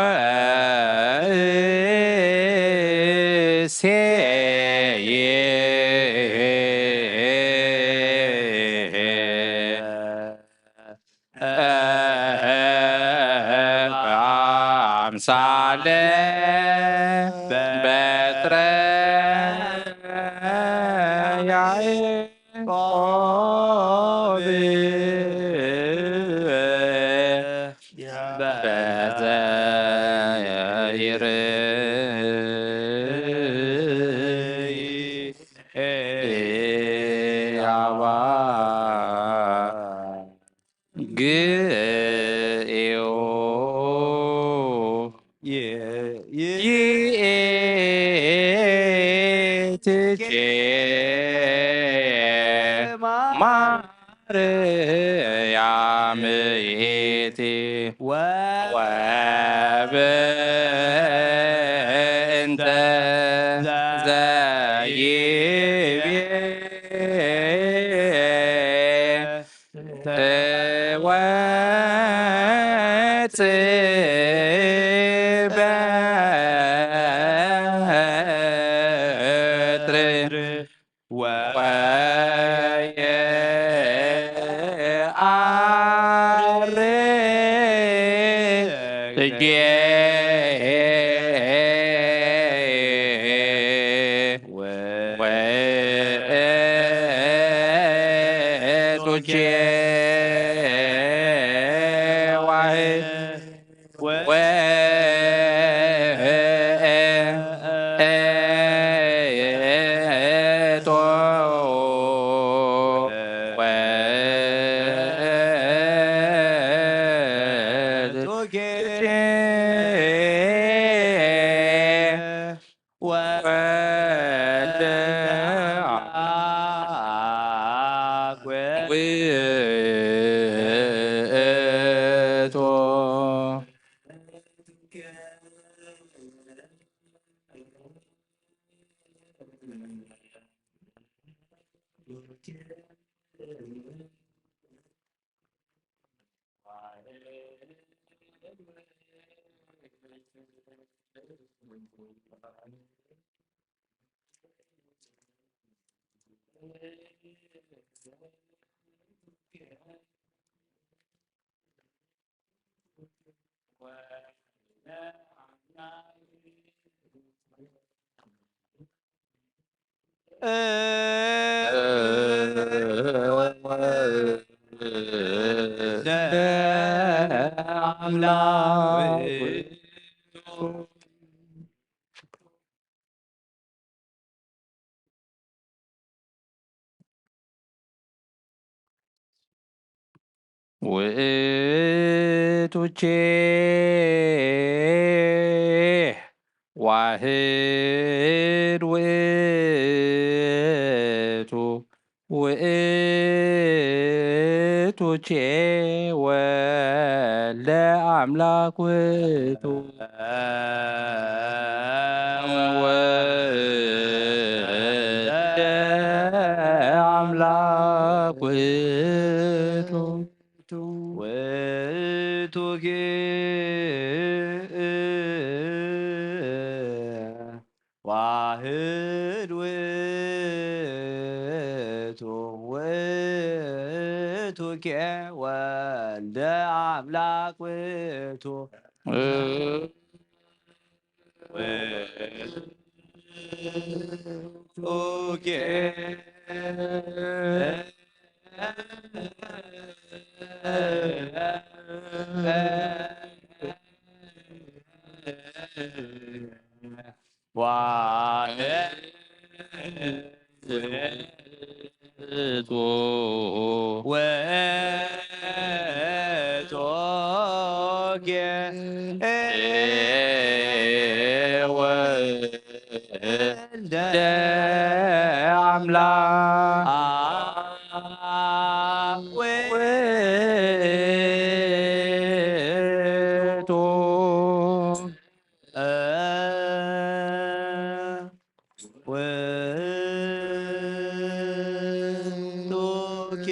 እሴይ አምሳለ በትረ ያዕቆብ በዘይር ያዋ ግዮ ይእትኬ ማርያም ይእቲ ወበእንተ ዘይቤ ትወፅእ በትር ወየዐርግ እጄ ወእቱ ኬዋህ ወእቱ ወእቱ ኬ ወልደ አምላክ ውእቱ። ውእቱ ኬ ዋህድ ውእቱ ውእቱ ኬ ወልደ አምላክ ውእቱ ወልደ አምላክ ውእቱ ውእቱ ኬ ዋህድ ውእቱ ውእቱ ኬ ወልደ አምላክ ውእቱ ኦኬ። ዋህቱ ወቶኬ ወልደ አምላክ ውእቱ። ውእቱኬ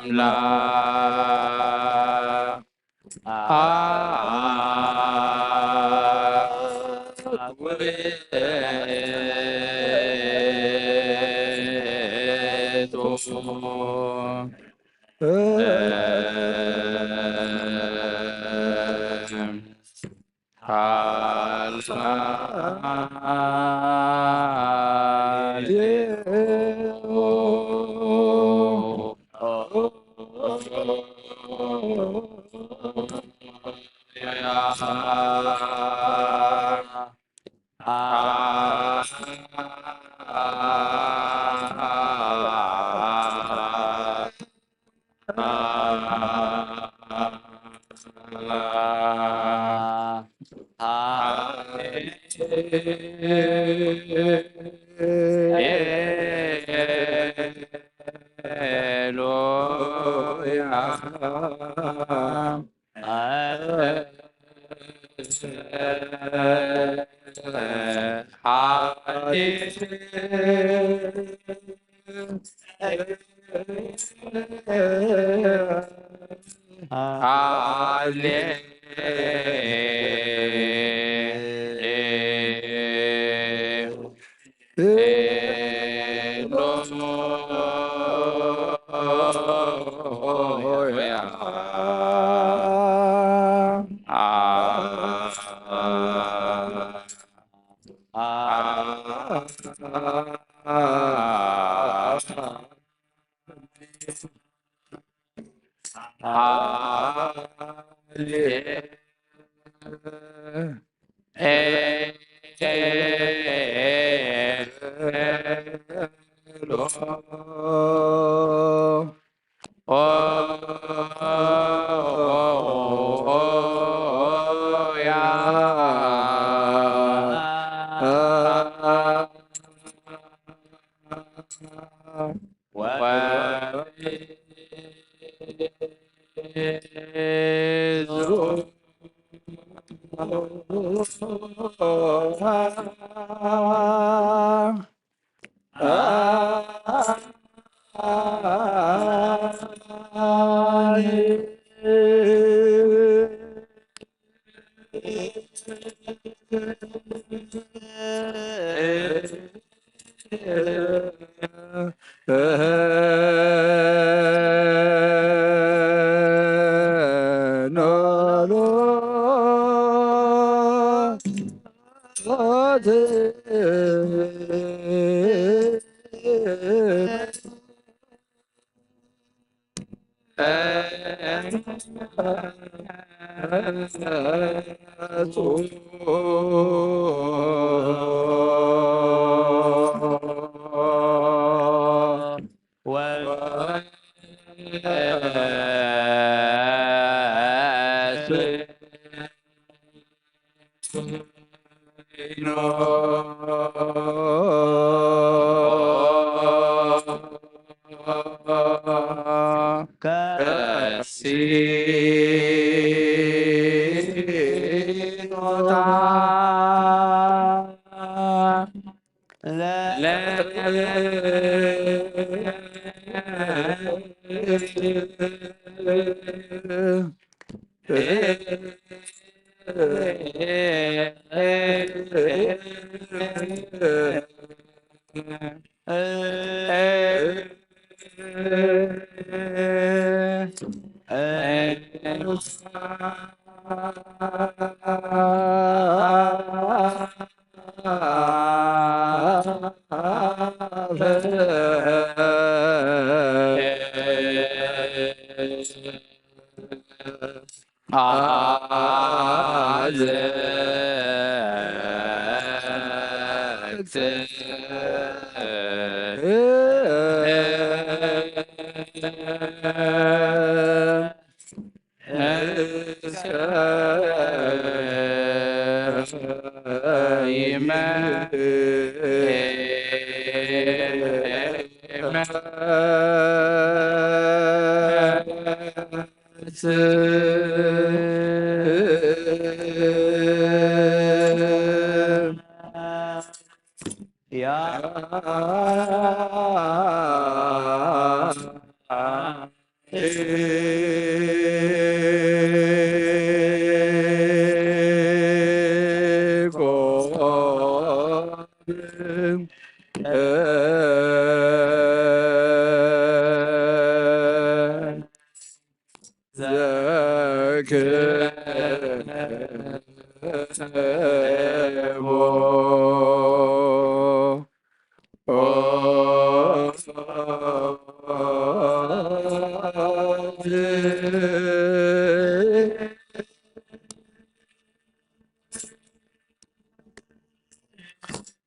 ኣምላኽ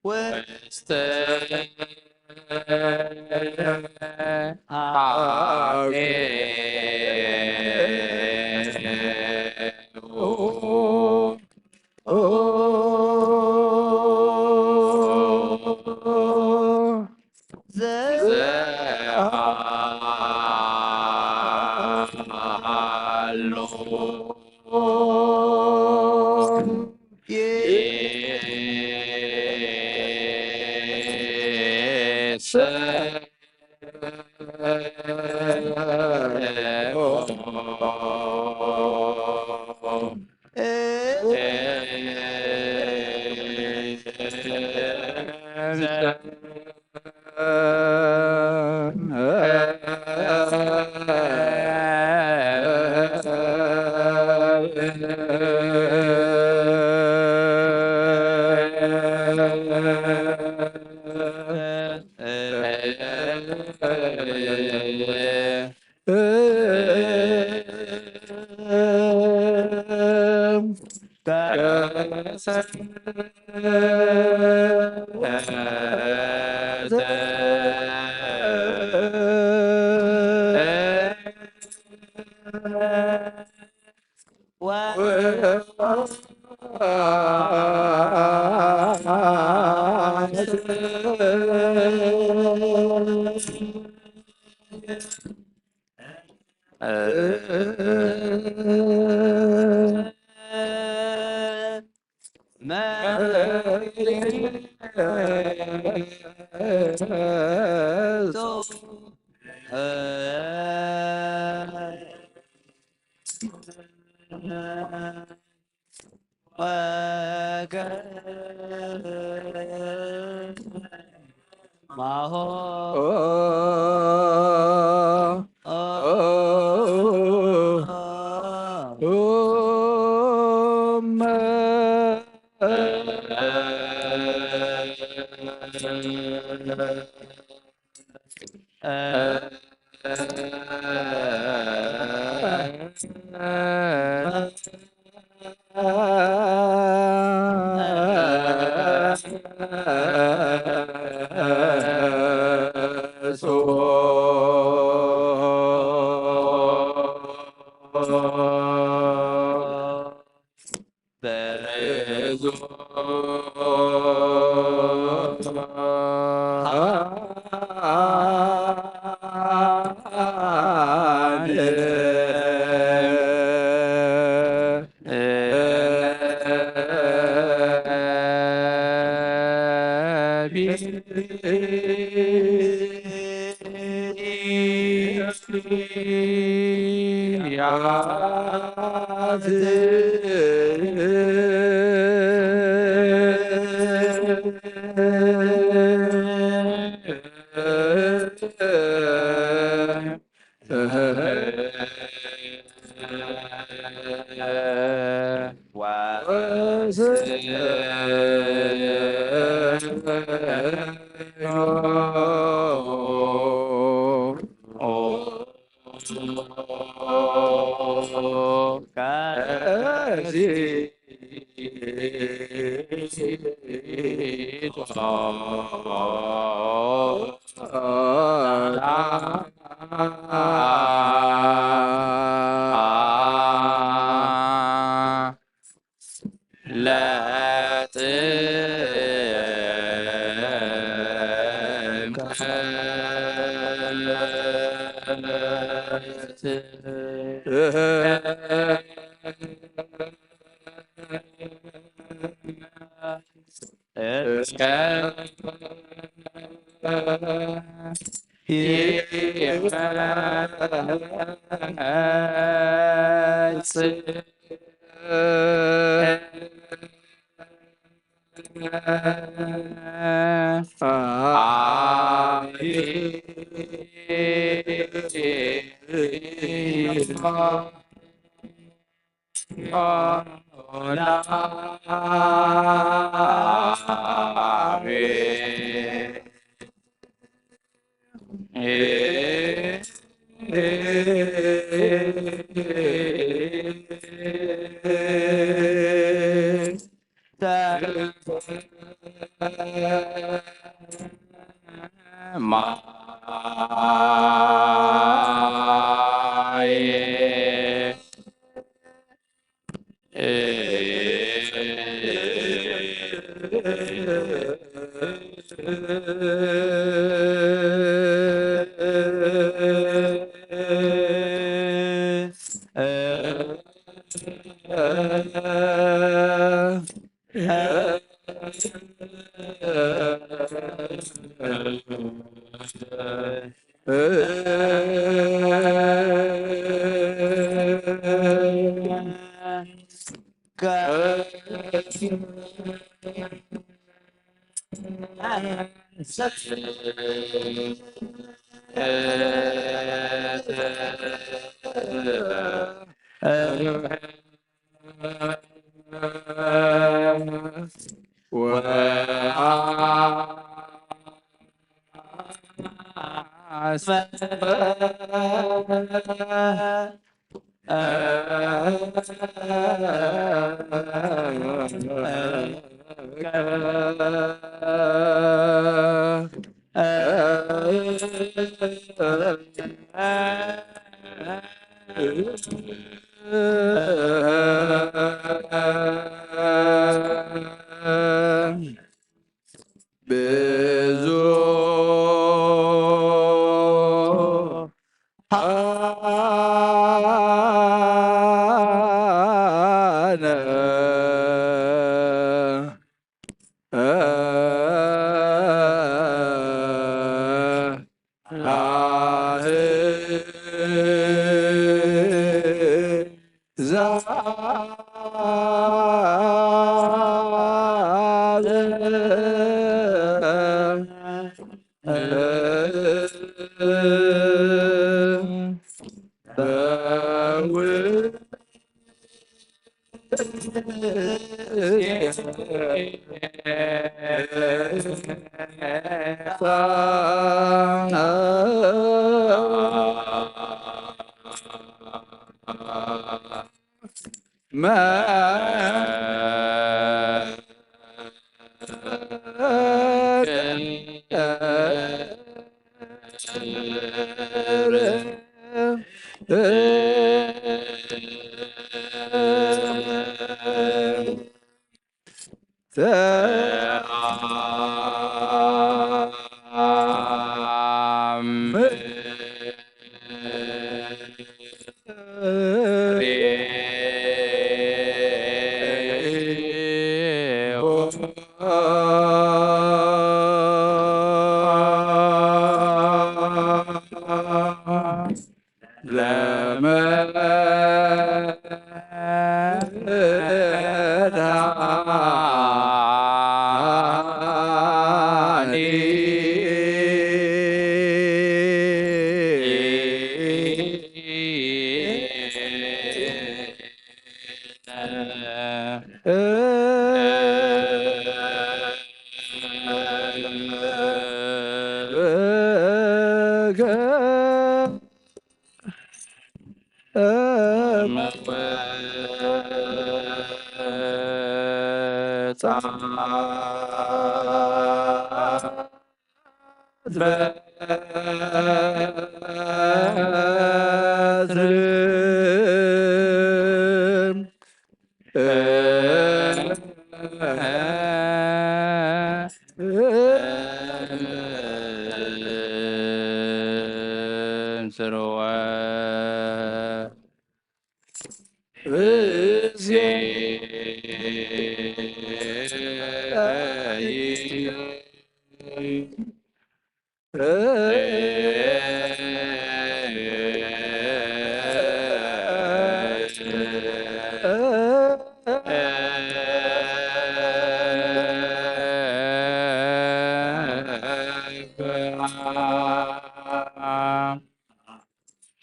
ውስተ ብዙኃነ ስርወ ብእሴ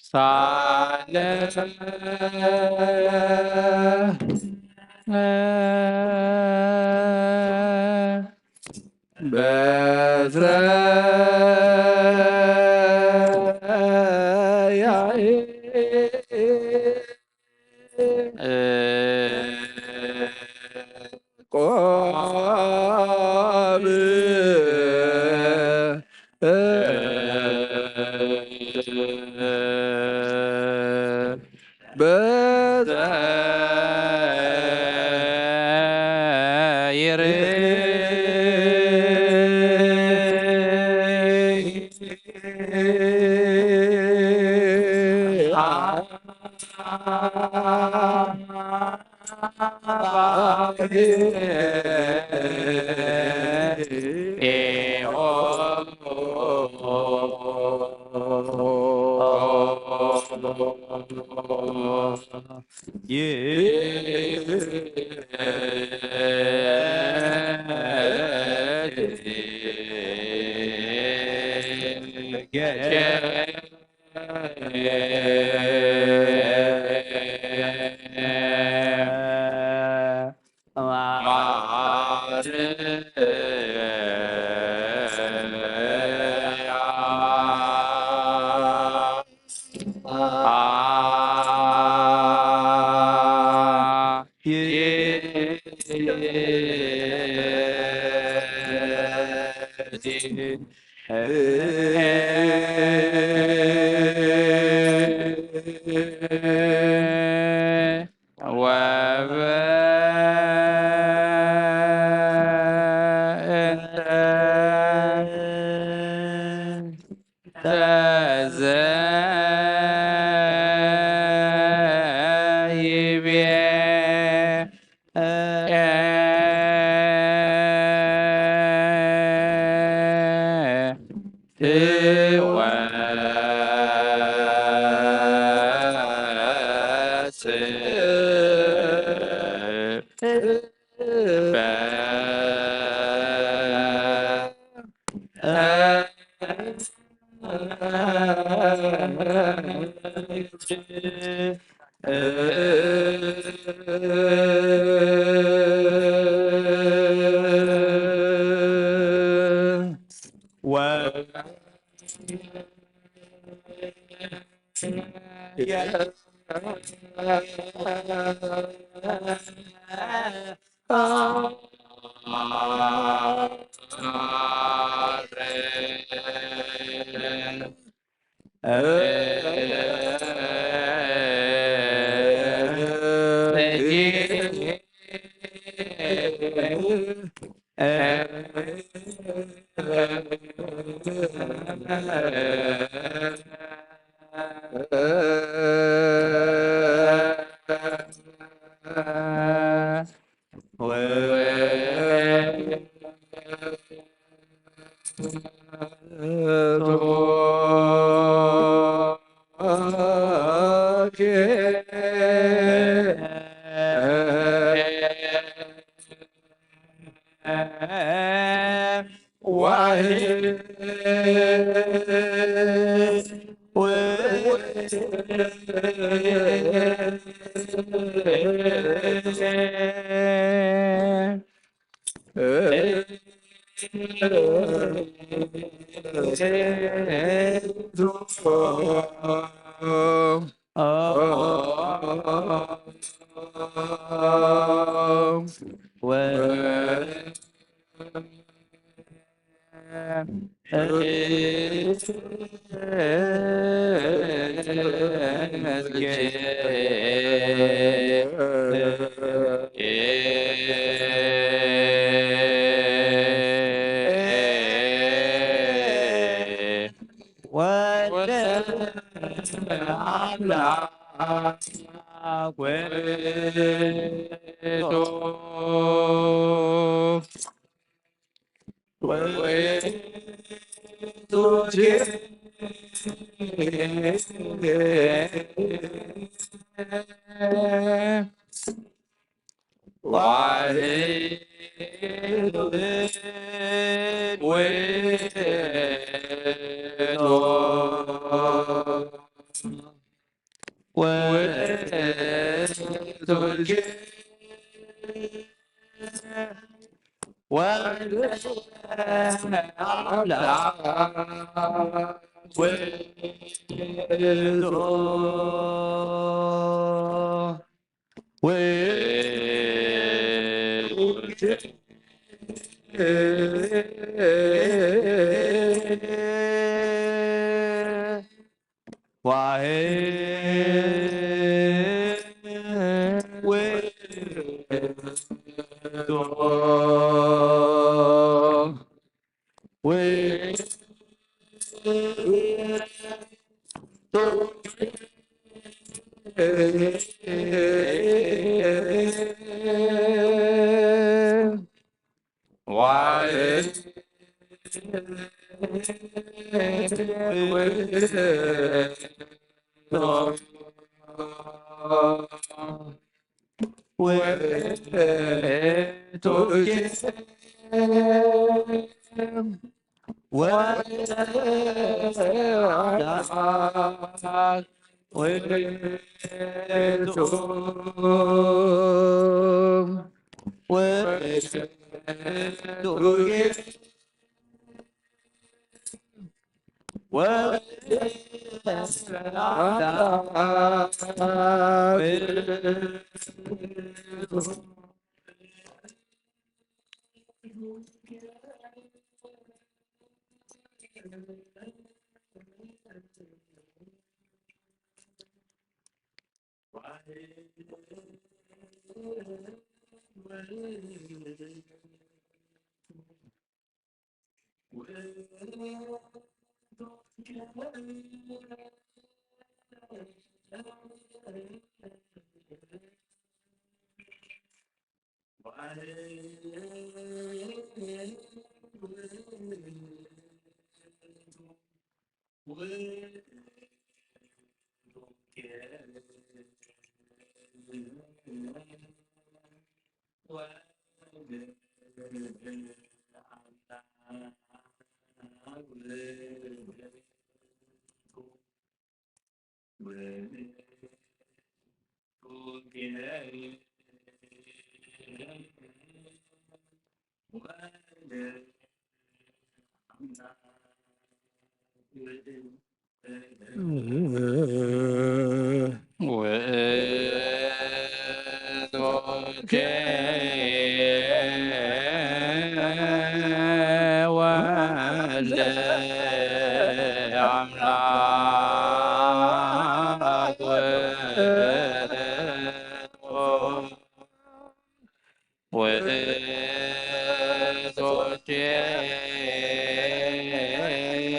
ሳለ በትረ ያሬድ ቆብ በዘይር ወበእንተ ተዘ ይቤ ኣምላኽ ውእቱ ውእቱ ዋሕድ ውእቱ ውእቱ ወልደ ኣምላኽ ውእቱ ውእቱ ዋሕድ ውእቱ ውእቱ ዋሕድ ውእቱ ወልደ አምላክ ውእቱ ውእቱ ወልደ አምላክ ውእቱ ውእቱ ወልደ አምላክ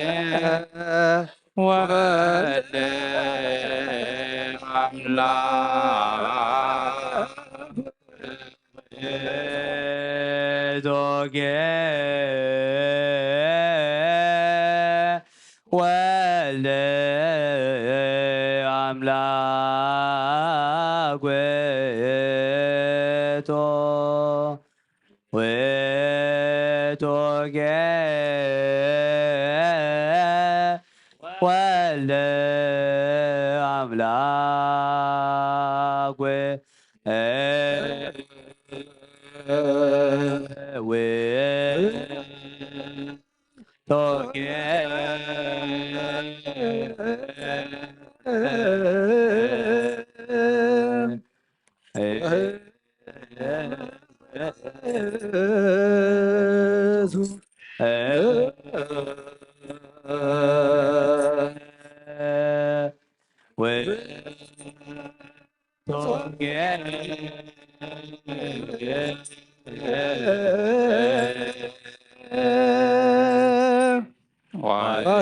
ውእቱ ውእቱ ወልደ አምላክ ውእቱ ወልደ አምላክ ውእቱ ውእቱ ወልደ አምላክ ውእቱ ውእቱ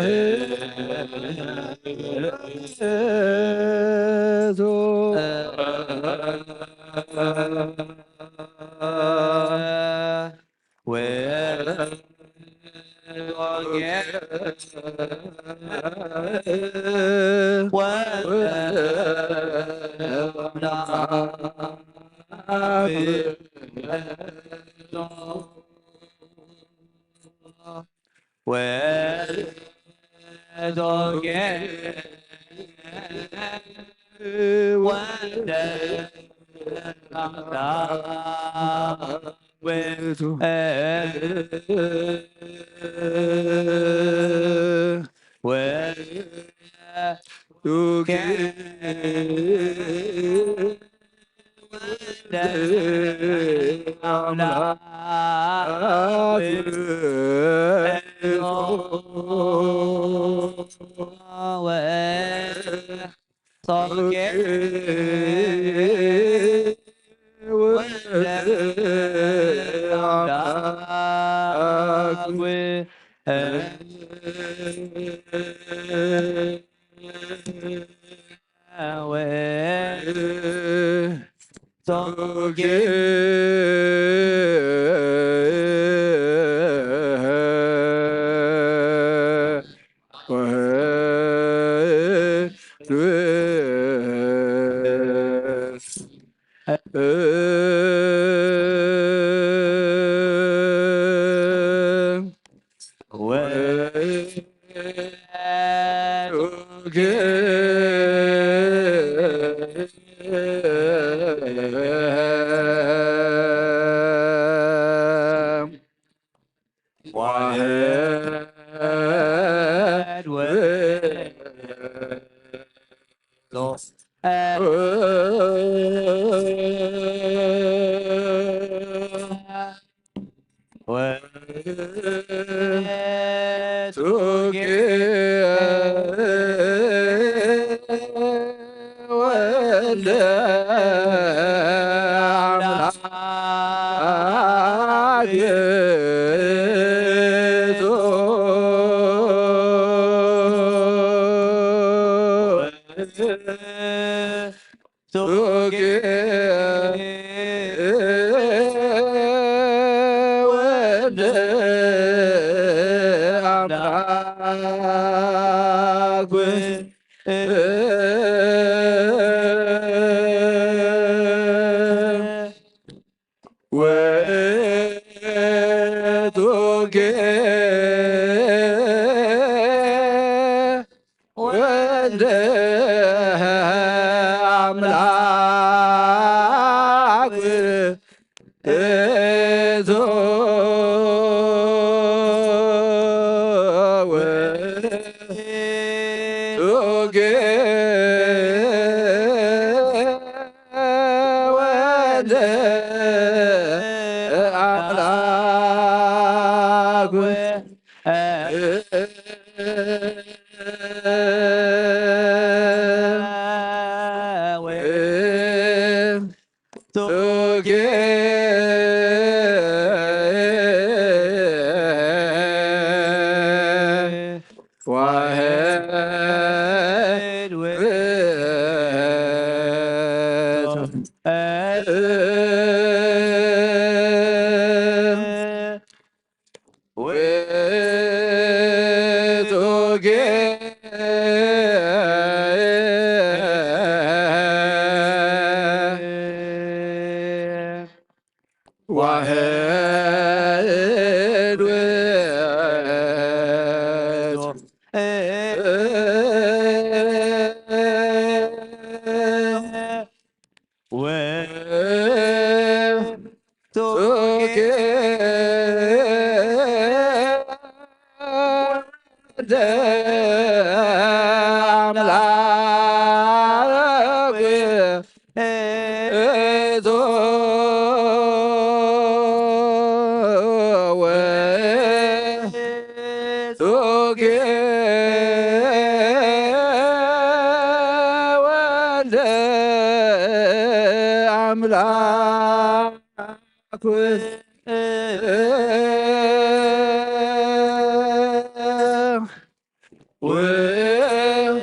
ውእቱ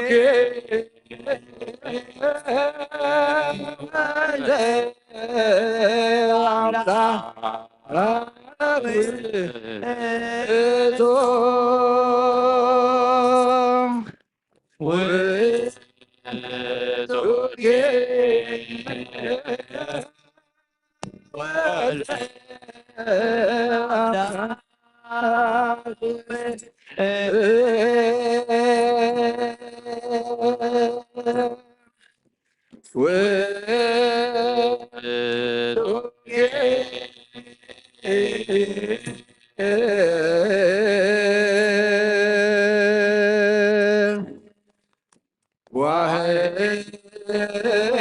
ኪ ወልደ አምላክ ውእቱ ውእቱ ኪ ወልደ አምላክ ውእቱ ዋህድ ውእቱ ውእቱ ዋህድ ውእቱ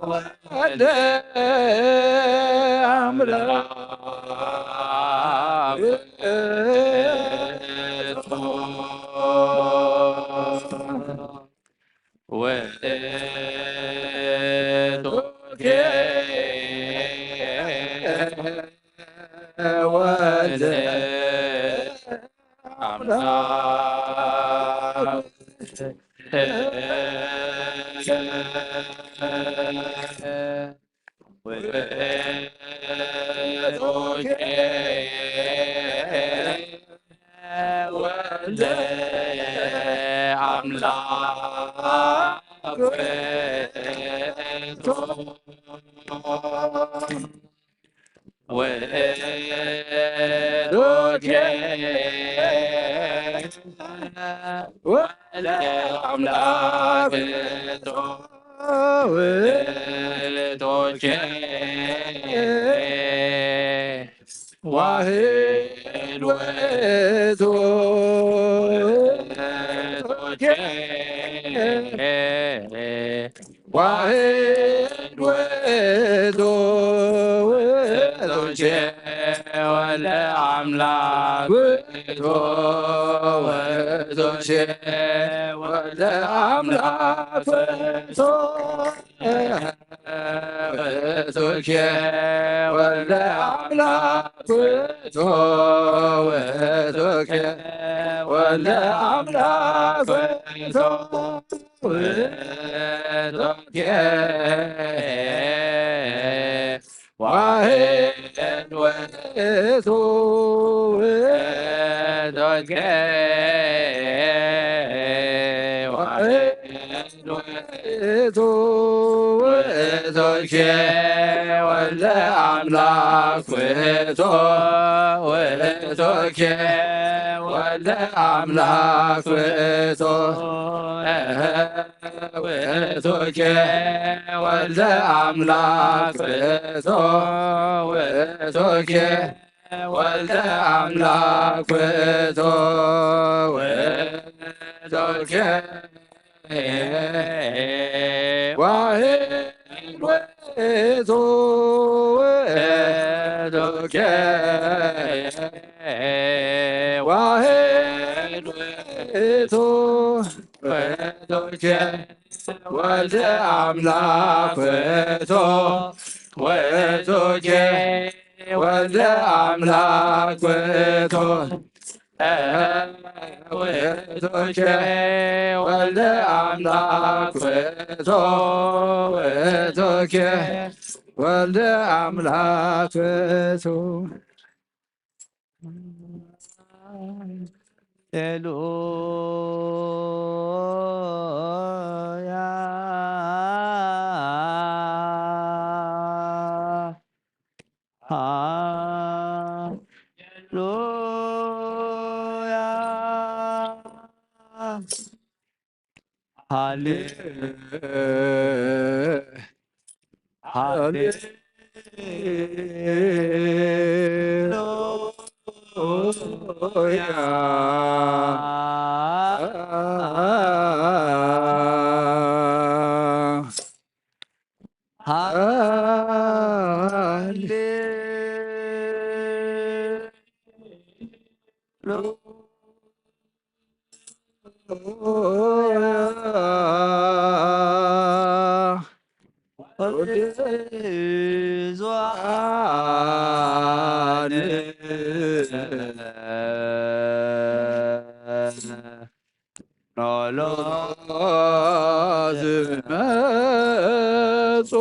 ወልደ አምላክ ውእቱ ውእቱ ወልደ አምላክ ውእቱ ወልደ አምላክ ውእቱ ውእቱ ወልደ አምላክ ውእቱ ውእቱ ዋህድ ውእቱ ውእቱ ዋህድ ውእቱ ውእቱ ወልደ አምላክ ውእቱ ውእቱ ወልደ አምላክ ውእቱ ውእቱ ወልደ አምላክ ውእቱ ውእቱ ወልደ አምላክ ውእቱ ውእቱ ዋህድ ውእቱ ውእቱ ዋህድ ውእቱ ውእቱ ወልደ አምላክ ውእቱ ውእቱ ወልደ አምላክ ውእቱ ውእቱ ወልደ አምላክ ውእቱ ውእቱ ወልደ አምላክ ውእቱ ውእቱ ዋህድ ውእቱ ውእቱ ዋህድ ውእቱ ውእቱ ወልደ አምላክ ውእቱ ውእቱ ወልደ አምላክ ውእቱ ውእቱ ወልደ አምላክ ውእቱ ውእቱ ወልደ አምላክ ውእቱ ሃሌሉያ። ሃሌሉያ። ሃሌ ሃሌሉያ። ሃሌሉያ። ወብዙኃን ኖሎ ዝመጹ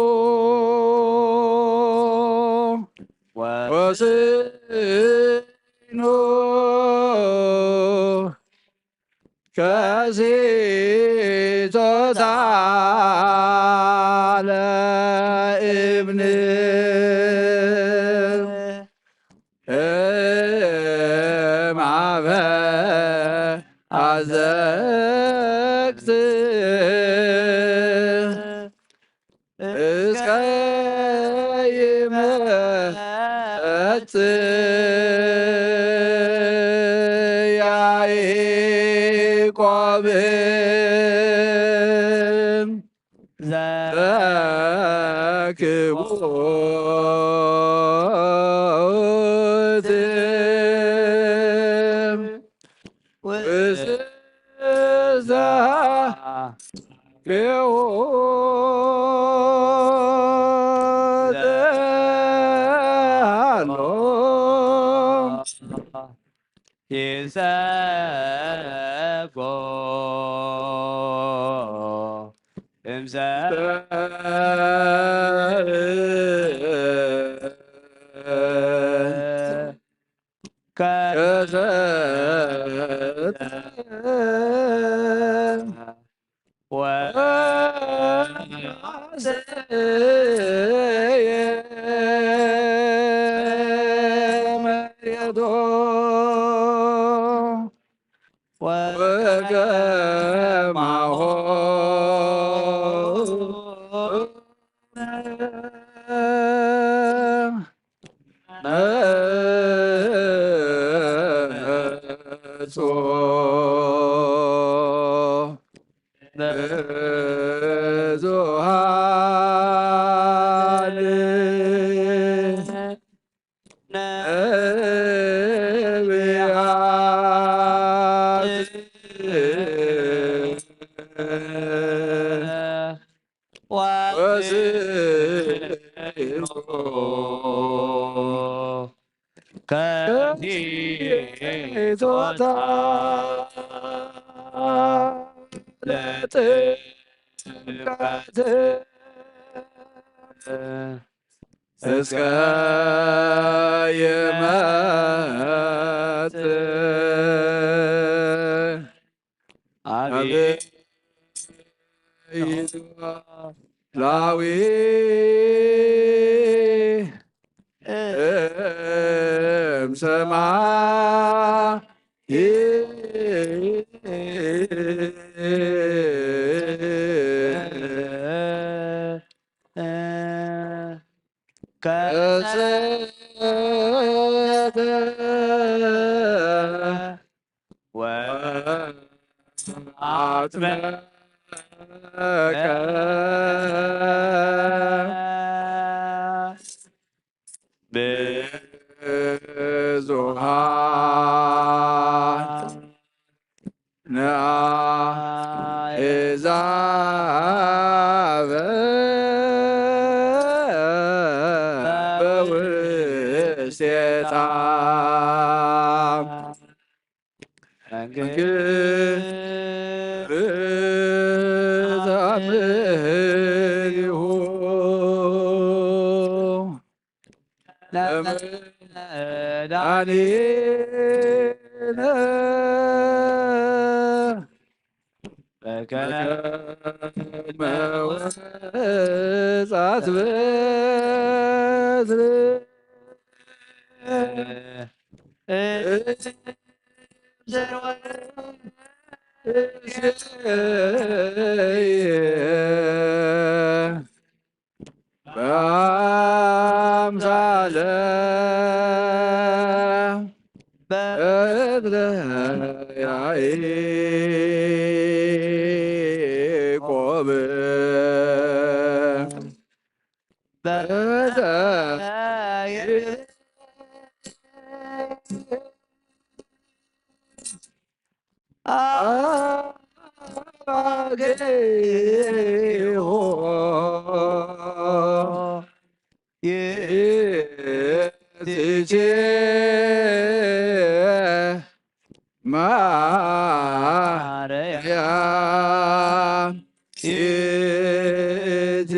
ወስኑ ከሲቶታ ለእብን እማበ አዘቅት እስከ ይመጽእ ያዕቆብ ዘክቡት ውስተ ሌሁ ዘሃሎ ይሰጎ እምሰ ከሰተ ወአሰየ መሬቶ ወከማሆ መጹ ብዙኃን ነቢያት ወስኑ ከፊቶታ ለጥምቀት እስከ ይመጽእ አቤቱ ላዊ እም ሰማይ ከሰተ ወአጥመቀ ብዙኃን አሕዛብ በውስቴታ መንግሥት ተአምሪሁ ለመድኃኒነ በከመ ወጻት በትር ኣምሳለ በትረ ያዕቆብ በተ አጌሆ ይእትቼ ማርያም ይእቲ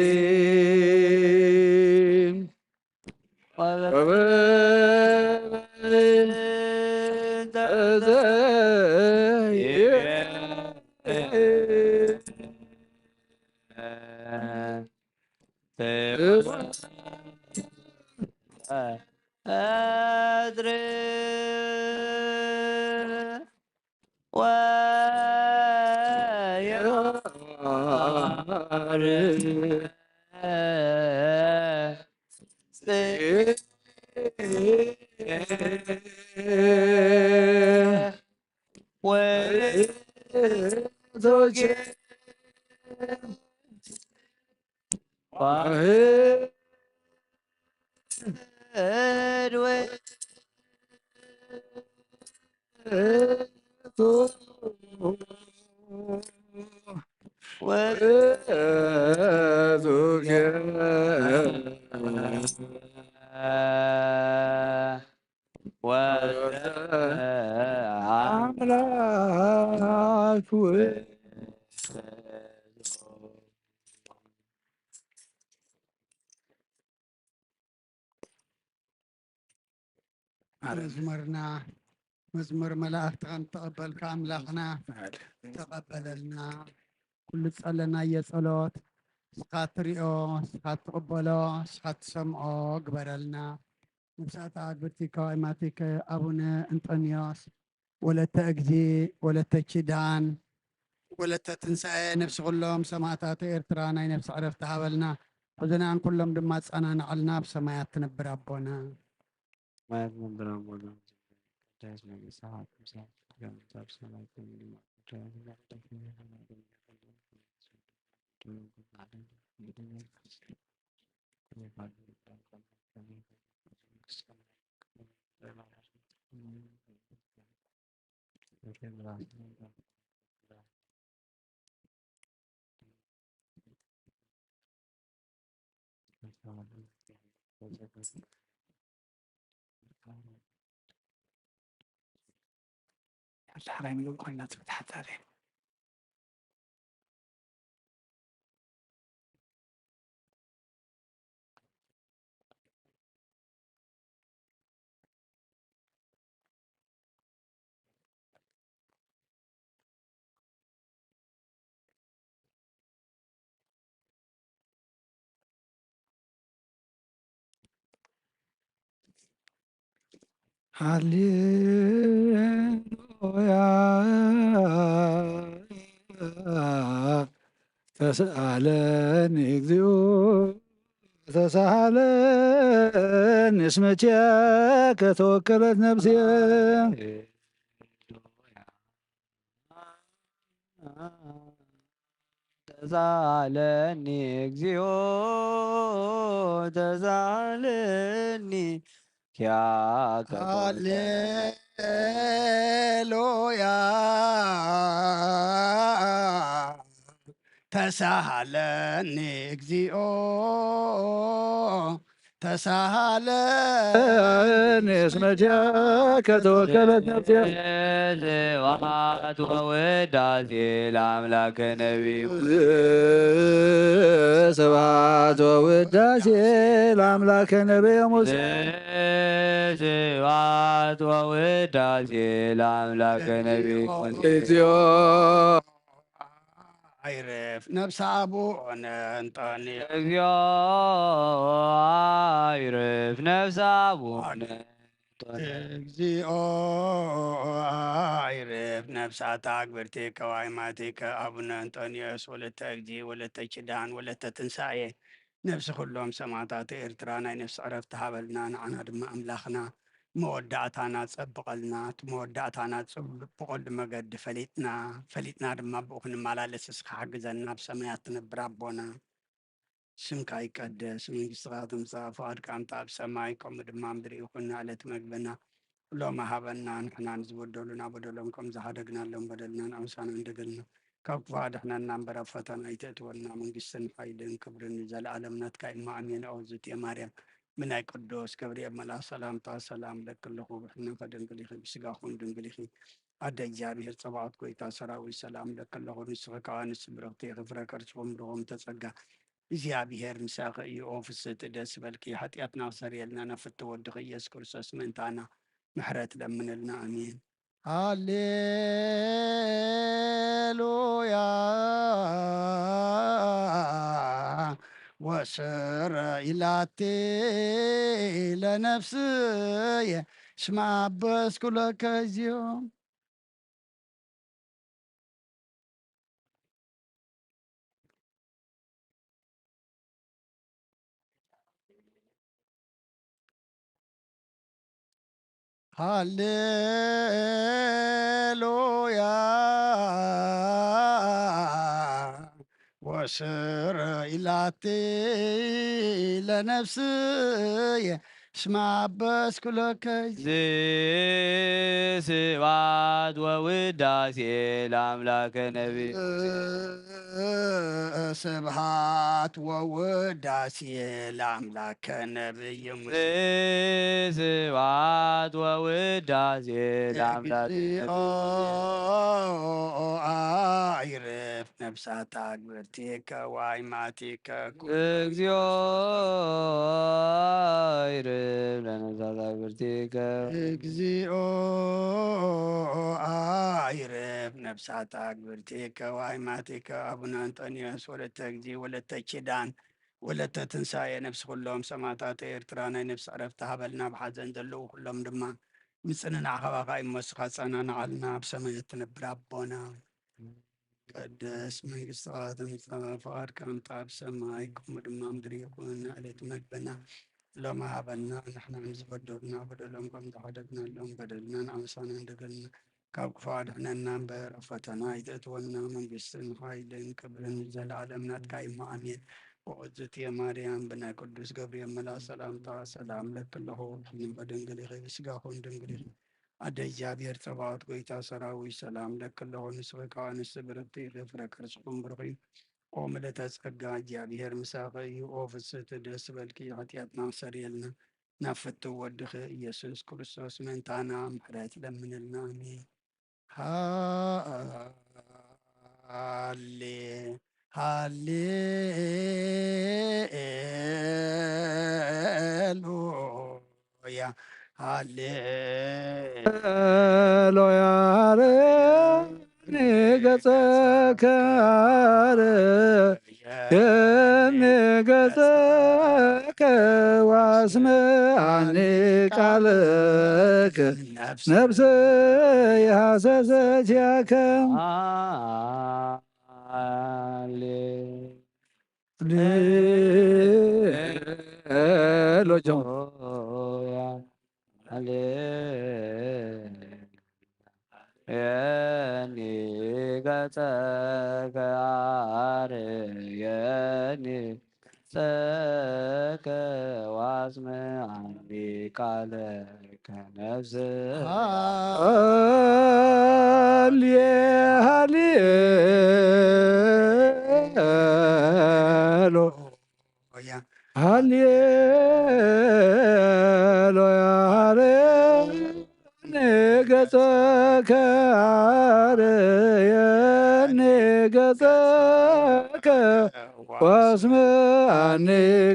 ወልደ አምላክ ውእቱ። መዝሙርና መዝሙር መላእክቲ ከም ተቐበልካ ኣምላኽና ተቐበለልና። ኩሉ ዝጸለናዮ ጸሎት ንስኻ ትሪኦ፣ ንስኻ ትቕበሎ፣ ንስኻ ትሰምዖ ግበረልና። ነፍሳት ኣግብርቲ ከዋይማቲከ ኣቡነ እንጦንዮስ ወለተ እግዚ ወለተ ኪዳን ወለተ ትንሳኤ ነፍሲ ኩሎም ሰማእታት ኤርትራ ናይ ነፍሲ ዕረፍቲ ሃበልና። ሕዘናን ኩሎም ድማ ኣጸናንዓልና። ኣብ ሰማያት ትነብር ኣቦና። ሰማያት ትነብር ኣቦና። ቅዳሴ መንግስትኻ ትምጻእ። ፍቃድካ ኣብ ሰማይ ከምኡ ድማ ኣብ ምድሪ። ዳሕራይ ምግቢ ኮይና ትብል ሓታሪ። ሃሌሉያ ተስኣለኒ እግዚኦ ተስኣለኒ እስመ ኪያከ ተወከለት ነፍስየ። ተስኣለኒ እግዚኦ ተስኣለኒ ኪያከ ሃሌሉያ ተሳሃለኒ እግዚኦ ተሳሃለኒ እስመ ኪያከ ተወከለት ነፍስየ። ስብሐት ወውዳሴ ለአምላከ ነቢዩ። ስብሐት ወውዳሴ ለአምላከ ነቢዩ ሙሴ። ስብሐት ወውዳሴ ለአምላከ ነቢዩ ሙሴ። እግዚኦ አይረፍ ነፍሰ አቡነ እንጦንዮስ። እግዚኦ አይረፍ ነፍሰ አቡነ እንጦንዮስ። እግዚኦ አይረፍ ነፍሳተ አግብርቲከ ወአይማቲከ አቡነ እንጦንዮስ ወለተ እግዚ ወለተ ኪዳን ወለተ ትንሳኤ። ነብሲ ኩሎም ሰማእታት ኤርትራ ናይ ነፍሲ ዕረፍቲ ሃበልና። ንዓና ድማ ኣምላኽና መወዳእታና ጸብቐልና። እቲ መወዳእታና ጽቡቕ መገዲ ፈሊጥና፣ ፈሊጥና ድማ ብኡ ክንመላለስ እስኻ ሓግዘና። ኣብ ሰማያት ትነብር ኣቦና፣ ስምካ ይቀደስ፣ መንግስትኻ ትምጻእ፣ ፍቓድካ ምጻእ ኣብ ሰማይ፣ ከምኡ ድማ ምድሪ ይኹን። ዕለት መግብና ሎሚ ሃበና፣ ንሕና ንዝበደሉና በደሎም ከም ዝሓደግናሎም በደልና ንኣምሳና እንደገልና፣ ካብ ክፉእ ኣድሕነና እምበር ኣብ ፈተና ኣይተእትወና፣ መንግስትን ሓይልን ክብርን ንዘለኣለም ናትካ እዩ። ኣሜን። ኦ ዝእቲ ማርያም፣ ብናይ ቅዱስ ገብርኤል መልኣኽ ሰላምታ ሰላም እለኪ ኣለኹ፣ ብሕልናኺ ድንግል ኢኺ፣ ብስጋኺ እውን ድንግል ኢኺ። ኣደ እግዚኣብሔር ጸባኦት፣ ጎይታ ሰራዊት፣ ሰላም እለኪ ኣለኹ። ንስኺ ከኣ ንስቲ ብርኽቲ ኢኺ፣ ፍረ ከርስኺ እውን ብሩኽ ተጸጋ፣ እግዚኣብሔር ምሳኺ እዩ። ኦ ፍስሕቲ ደስ በልኪ፣ ሓጢኣትና ክሰርየልና ናብ ፍትው ወድኺ ኢየሱስ ክርስቶስ ምእንታና ምሕረት ለምንልና። ኣሜን። ሃሌሉያ ወስረ ኢላቲ ለነፍስየ እስመ አበስኩ ለከ እግዚኦ። ሃሌሉያ ወስረ ኢላቲ ለነፍስየ እስመ አበስኩ ለከ። ስብሐት ወውዳሴ ለአምላከ ነቢይ። ስብሐት ወውዳሴ ለአምላከ ነቢይ ሙሴ። ስብሐት ወውዳሴ ለአምላከ እግዚኦ ነቢይ። አይርፍ ነፍሳት አግብርቲከ ወአይማቲከ። እግዚኦ አይርፍ ለነፍሳት አግብርቲከ። እግዚኦ አይርፍ ነፍሳት አግብርቲከ ወአይማቲከ። አቡነ አንጦንዮስ ወለተ እግዚእ ወለተ ኪዳን ወለተ ትንሳኤ ነፍሲ ኩሎም ሰማእታት ኤርትራ ናይ ነፍሲ ዕረፍቲ ሃበልና። ብሓዘን ዘለዉ ኩሎም ድማ ምጽንናዕ ካባኻ እዩ እሞ ንስኻ ኣጸናንዓልና። ኣብ ሰማያት ትነብር ኣቦና፣ ቅድስ መንግስትኻ ትምጻእ፣ ፍቓድካ ምጻእ ኣብ ሰማይ ከምኡ ድማ ኣብ ምድሪ ይኹን። ዕለት መግብና ሎሚ ሃበና፣ ንሕና ንዝበደሉና በደሎም ከም ዝሓደግናሎም በደልና ንኣምሳና እንደገልና፣ ካብ ክፉእ ኣድሕነና እምበር ኣብ ፈተና ኣይተእትወና። መንግስትን ሓይልን ክብርን ንዘለኣለም ናትካ እዩ እሞ ኣሜን። ኦ እግዝእትየ ማርያም፣ ብናይ ቅዱስ ገብርኤል መልኣክ ሰላምታ ሰላም እለኪ ኣለኹ። ብሕልናኺ ድንግል ኢኺ፣ ብስጋኺ እውን ድንግል ኢኺ። ኣደ እግዚኣብሔር ጸባኦት፣ ጎይታ ሰራዊት፣ ሰላም እለኪ ኣለኹ። ንስኺ ከኣ ንስቲ ብርኽቲ ኢኺ፣ ፍረ ከርስኺ እውን ብሩኽ እዩ። ኦ ምልእተ ጸጋ፣ እግዚኣብሔር ምሳኺ እዩ። ኦ ፍስሕቲ ደስ በልኪ፣ ሓጢኣትና ኣስተሰርየልና፣ ናብ ፍትው ወድኺ ኢየሱስ ክርስቶስ ምእንታና ምሕረት ለምንልና። ኣሜን። ሃሌ ሃሌ ሉያ ሃሌ ሎያ። አርየኒ ገጸከ፣ አርየኒ ገጸከ፣ ወአስምዓኒ ቃልከ፣ ነፍሰይ ሃሰሰት ያከ። ሃሌ ሌሎች ሆያ ሃሌሉያ። የኒ ገጸከ አርየኒ ጸከ ዋስመዓኒ ቃለ ከነፍስ ሃሌ ሃሌ ሉያ ሃሌ ሉያ። አርየኒ ገጸከ አርየኒ ገጸከ ወአስምዓኒ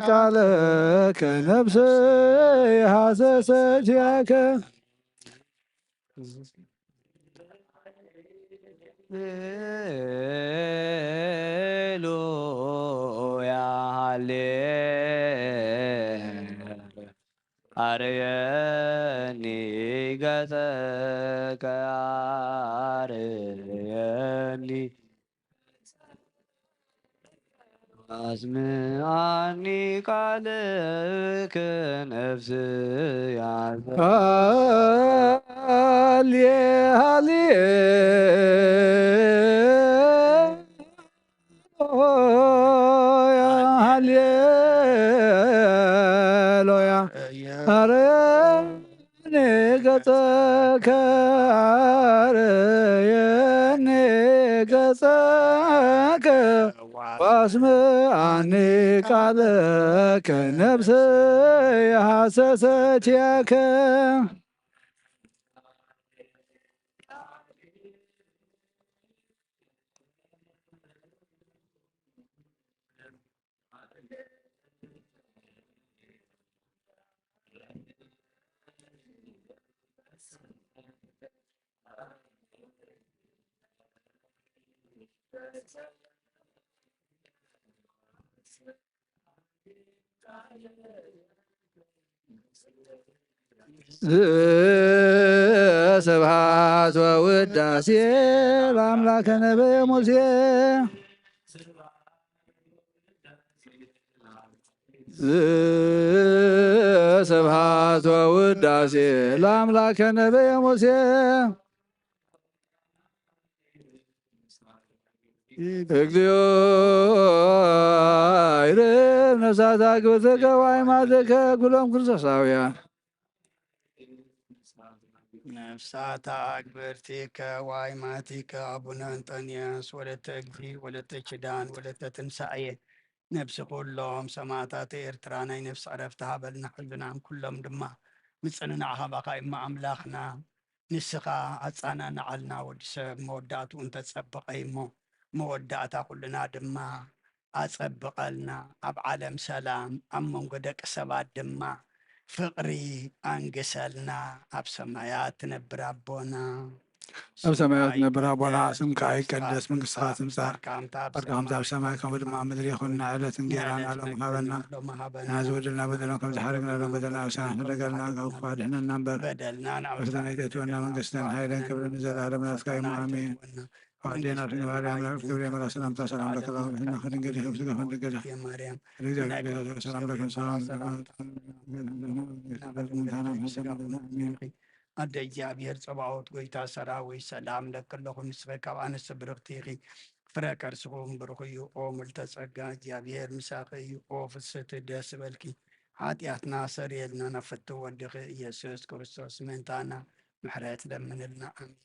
ቃለከ ነፍሰይ ሃሰሰት ያከ። ሃሌሉያ ሃሌ አርየኒ ገጸከ አርየኒ ኣስምዓኒ ቃልከ ነፍስያ። ሃሌ ሃሌ ሉያ፣ ሃሌሉያ። ኣርየኒ ገጸከ፣ ኣርየኒ ገጸከ፣ ወኣስምዓኒ ቃለከ፣ ነፍሰይ ሃሰሰት ያከ። ስብሐት ወውዳሴ ለአምላከ ነበየ ሙሴ። ስብሐት ወውዳሴ ለአምላከ ነበየ ሙሴ። እግዚኦ ይርብ ነፍሳት አግብርቲከ ወአይማትከ ኩሎም ክርስቶሳውያን። ነፍሳት አግብርቲከ ወአይማቲከ አቡነ እንጠንዮስ ወለተ እግዚ ወለተ ኪዳን ወለተ ትንሳኤ ነፍሲ ኩሎም ሰማዕታት ኤርትራ ናይ ነፍሲ ዕረፍቲ ሃበልና። ሕዙናም ኩሎም ድማ ምጽንናዕ ሃባኻ እሞ ኣምላኽና። ንስኻ ኣጻናንዓልና፣ ወዲ ሰብ መወዳእትኡ እንተጸበቐ እሞ፣ መወዳእታ ኩልና ድማ ኣጸብቐልና። ኣብ ዓለም ሰላም፣ ኣብ መንጎ ደቂ ሰባት ድማ ፍቕሪ ኣንግሰልና። ኣብ ሰማያት ትነብር ኣቦና፣ ኣብ ሰማያት ትነብር ኣቦና፣ ስምካ ይቀደስ፣ መንግስትኻ ትምጻእ፣ ፍቃድካ ከምቲ ኣብ ሰማይ ከምኡ ድማ ኣብ ምድሪ ይኹን። ንዕለት እንጌራና ሎሚ ሃበና፣ ንሕና ዝበደልና በደሎም ከም ዝሓረግና ሎም በደልና፣ ኣሳና ንደገልና፣ ካብ ክፉእ ኣድሕነና እምበር፣ በደልና ናብ ፈተና ኣይተእትወና፣ መንግስትን ሓይልን ክብርን ንዘለኣለም ናትካ እዩ። ኣሜን። ኣዴና ድንግል ማርያም፣ ክብሪ መላ ሰላምታ ሰላም ለኪ፣ ብሕና ከድንግል ኢኺ፣ ብስጋ ከድንግል ኢኺ። ማርያም፣ ሰላም ለኪ፣ ሰላም። ኣደ እግዚኣብሔር ጸባኦት፣ ጎይታ ሰራዊት፣ ሰላም ለኪ ኣለኹ። ንስኺ ካብ ኣንስቲ ብርኽቲ ኢኺ፣ ፍረ ከርስኹም ብሩኽ እዩ። ኦ ምልተ ጸጋ፣ እግዚኣብሔር ምሳኺ እዩ። ኦ ፍስሕቲ፣ ደስ በልኪ፣ ሓጢኣትና ሰርየልና፣ ናብ ፍትው ወድኺ ኢየሱስ ክርስቶስ ምእንታና ምሕረት ለምንልና። ኣሜን።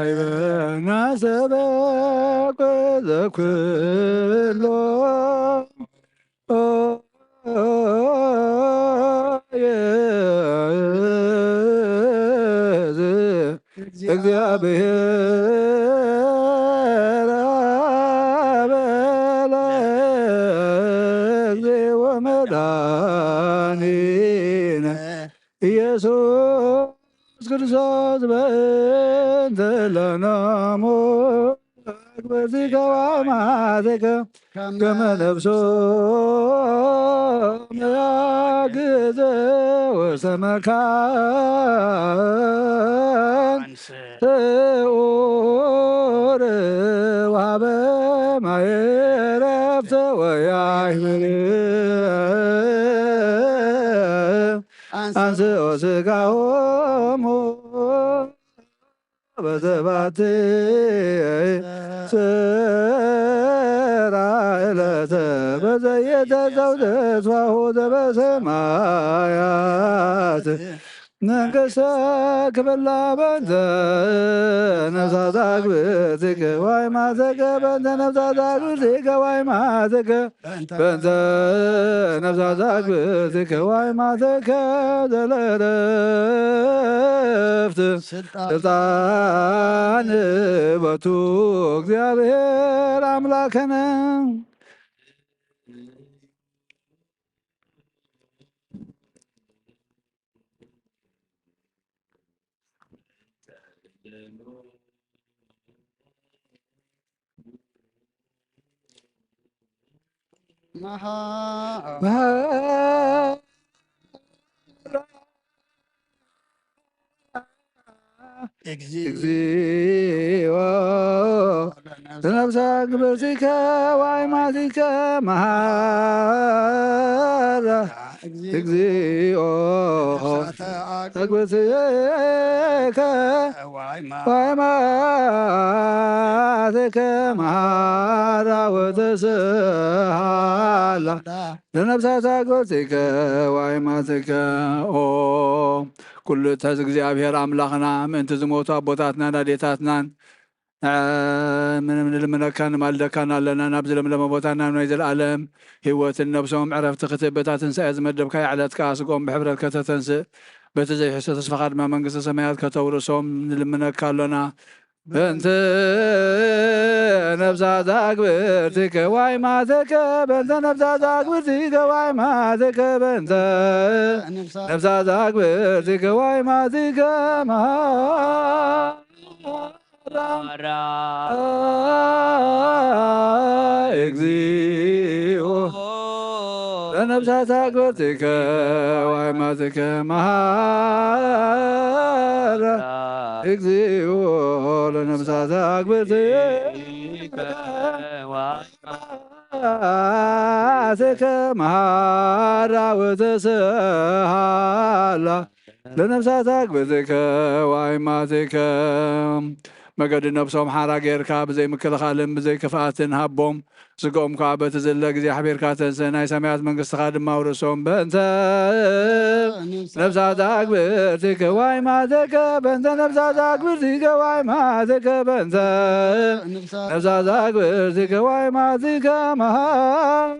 ወካይበ ናሰበ ዘኩሎ የዝ እግዚአብሔር አበለ እግዚኦ መድኃኒነ ኢየሱስ ክርስቶስ በእንተ ለናሙ አግበዚከ ወአማተከ ከመ ነፍሶ መያግዘ ወሰመካን ስዑር ወሀበ ማየ ዕረፍተ ወያይብር አንስኦ ስጋሆሙ በዘባቲ ስራ ዕለተ በዘየተሰው ተስፋሁ ዘበሰማያት መንግስተ ክብላ በንተ ነፍሳት አግብርቲከ ዋይማተከ በንተ ነፍሳት አግብርቲከ ዋይማተከ በእንተ ነፍሳት አግብርቲከ ዋይማተከ ዘለረፍት ስልጣን በቱ እግዚአብሔር አምላከነ። መሃ- መሃ- እግዚኦ ለነፍሳ ግብርቲከ ዋይማቲከ መሃራ እግዚኦ ተግብርቲከ ዋይማቲከ መሃራ ወተስሃላ ለነፍሳት ኣግብርቲከ ዋይማቲከ። ኦ ኩሉ ትሕዝ እግዚኣብሔር ኣምላኽና፣ ምእንቲ ዝሞቱ ኣቦታትናን ኣዴታትናን ምንም ንልምነካ ንማልደካን ኣለና። ናብ ዝለምለመ ቦታ ናብ ናይ ዘለኣለም ህይወትን ነብሶም ዕረፍቲ ክትህብ በታ ትንሳኤ ዝመደብካያ ዕለት ከኣ ስግኦም ብሕብረት ከተተንስእ በቲ ዘይሕሰ ተስፋኻ ድማ መንግስተ ሰማያት ከተውርሶም ንልምነካ ኣሎና። በእንተ ነፍሳት ኣግብርቲከ ዋይማቲከ በእንተ ነፍሳት ኣግብርቲከ ዋይማቲከ በእንተ ነፍሳት ኣግብርቲከ ዋይማቲከ መሃራ እግዚኦ ለነፍሳት ኣግብርቲከ ዋይማቲከ መሃራ እግዚኦ ለነፍሳት ኣግብርቲከ ዋይማቲከ መሃራ ወተስሃላ ለነፍሳት ኣግብርቲከ ዋይማቲከ። መገዲ ነብሶም ሓራ ጌርካ ብዘይ ምክልኻልን ብዘይ ክፍኣትን ሃቦም። ስግኦም ከኣ በቲ ዝለ እግዚኣብሄርካ ተንስእ፣ ናይ ሰማያት መንግስትኻ ድማ ኣውርሶም። በእንተ ነፍሳት ኣግብርቲከ ዋይማቲከ በእንተ ነፍሳት ኣግብርቲከ ዋይማቲከ በእንተ ነፍሳት ኣግብርቲከ ዋይማቲከ መሃራ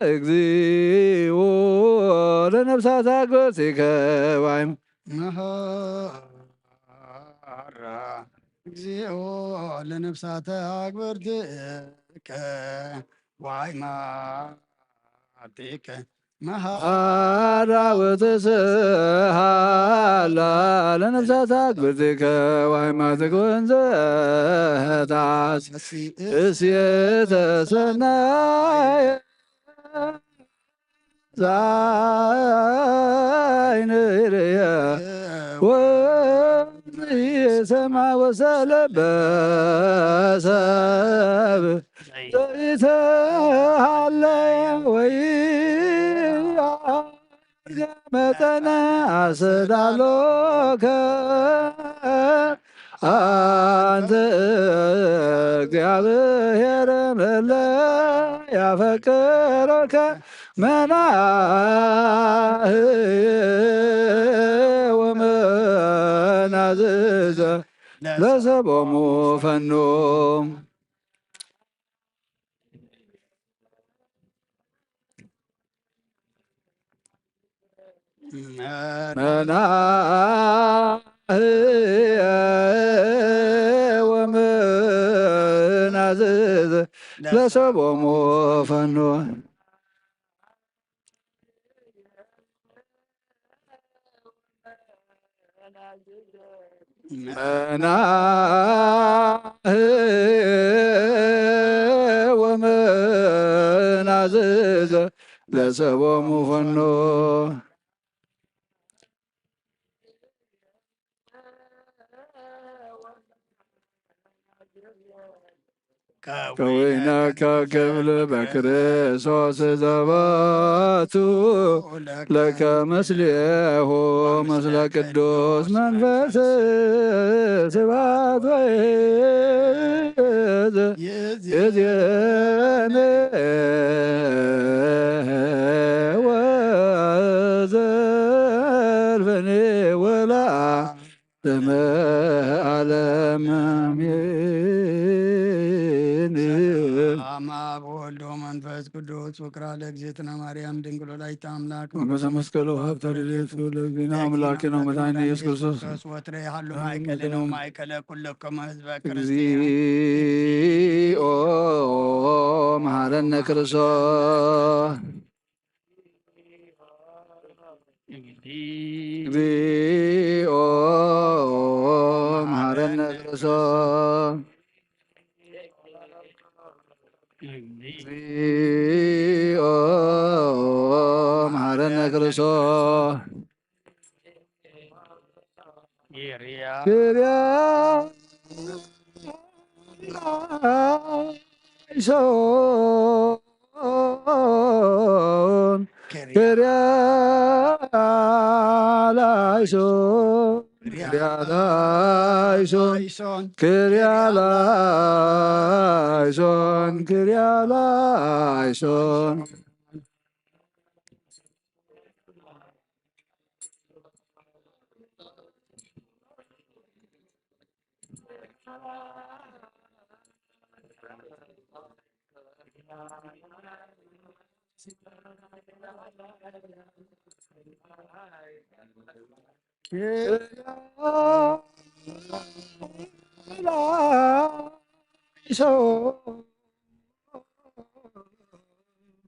እግዚኦ ለነፍሳት ኣግብርቲከ ዋይም መሃራ እግዚኦ ለነፍሳት ኣግብርቲከ ዋይማቲከ መሃራ ወተስሃላ ለነፍሳት ኣግብርቲከ ዋይማቲከ ወንዘ ታስ እሴተ ሰናየ ዛይንርየ ወይሰማ ወሰለበ ሰብ ዘይተሃለየ ወይ መጠነ ኣሰዳሎከ ኣንተ እግዚኣብሔር መለ ያፈቅሮከ መናህ ወመናዝዘ ለሰቦሙ ፈኑ። መናህ ወመናዝዝ ለሰቦሙ ፈኑ። መናህ ወመናዝዝ ለሰቦሙ ፈኑ። ከዊነከ ክብል በክርስቶስ ዘበቱ ለከ ምስሌሁ ምስለ ቅዱስ መንፈስ ስብሐት ወይዝ ይዜነ ወዘልፍኔ ወላ ለመ ዓለም አሜን። በስመ አብ ወወልድ ወመንፈስ ቅዱስ ወክራ ለእግዝእትነ ማርያም ድንግል ወላዲተ አምላክ ሞገሰ መስቀሉ ሀብተ ልደቱ ለእግዚእነ አምላክነ ወመድኃኒነ ኢየሱስ ክርስቶስ ወትረ ያህሉ ማእከልነ ወማእከለ ኩልክሙ ህዝበ ክርስቲያን። እግዚኦ መሐረነ ክርስቶስ። እግዚኦ መሐረነ ክርስቶስ። እግዚኦ መሐረነ ክርስቶስ። ክርያ ላይሶን፣ ክርያ ላይሶን፣ ክርያ ላይሶን፣ ክርያ ላይሶን፣ ክርያ ላይሶን።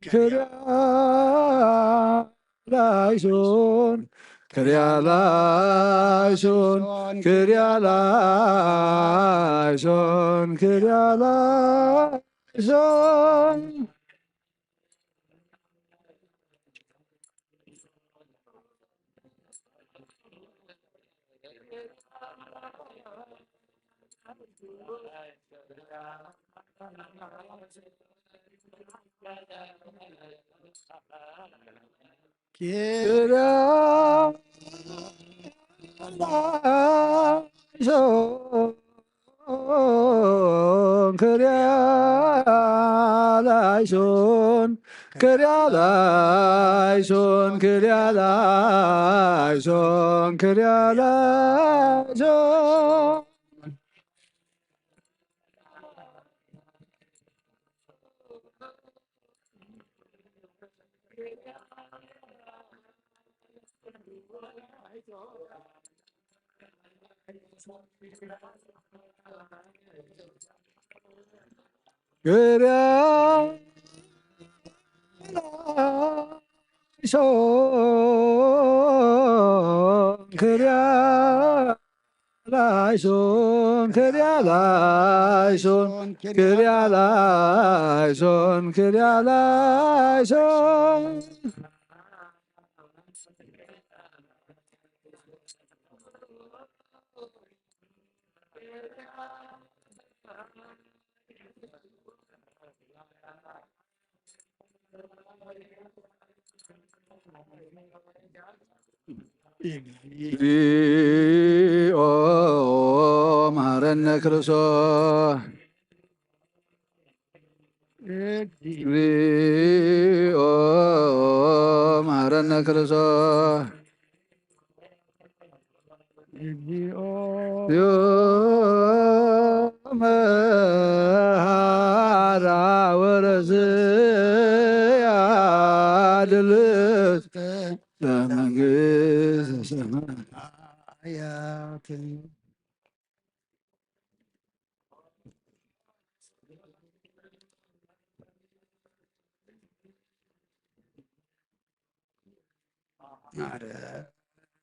ክርያ ላይሶን፣ ክርያ ላይሶን፣ ክርያ ላይሶን፣ ክርያ ላይሶን። ክርያ ላይሶን፣ ክርያ ላይሶን፣ ክርያ ላይሶን፣ ክርያ ላይሶን፣ ክርያ ላይሶን። ክርያ ላይሶን፣ ክርያ ላይሶን፣ ክርያ ላይሶን፣ ክርያ ላይሶን፣ ክርያ ላይሶን። እግዚኦ መሐረነ ክርስቶስ። እግዚኦ መሐረነ ክርስቶስ። እግዚኦ መሐራ ወረስያ ድልት ለመንግስተ ሰማያት። ማረ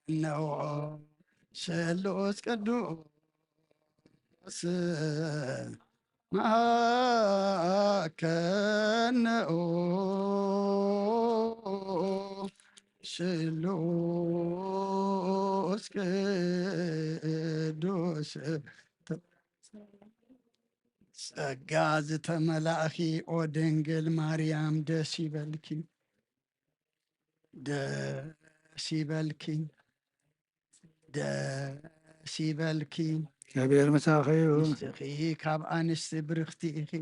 እነሆ ስሉስ ቅዱስ መሐከነኡ ስሉስ ቅዱስ ጸጋ ዝተመላእኺ ኦ ድንግል ማርያም ደስ ይበልኪ፣ ደስ ይበልኪ፣ ደስ ይበልኪ። እግዚኣብሔር ምሳኺ ይሁን። ንስኺ ካብ ኣንስቲ ብርኽቲ ኢኺ።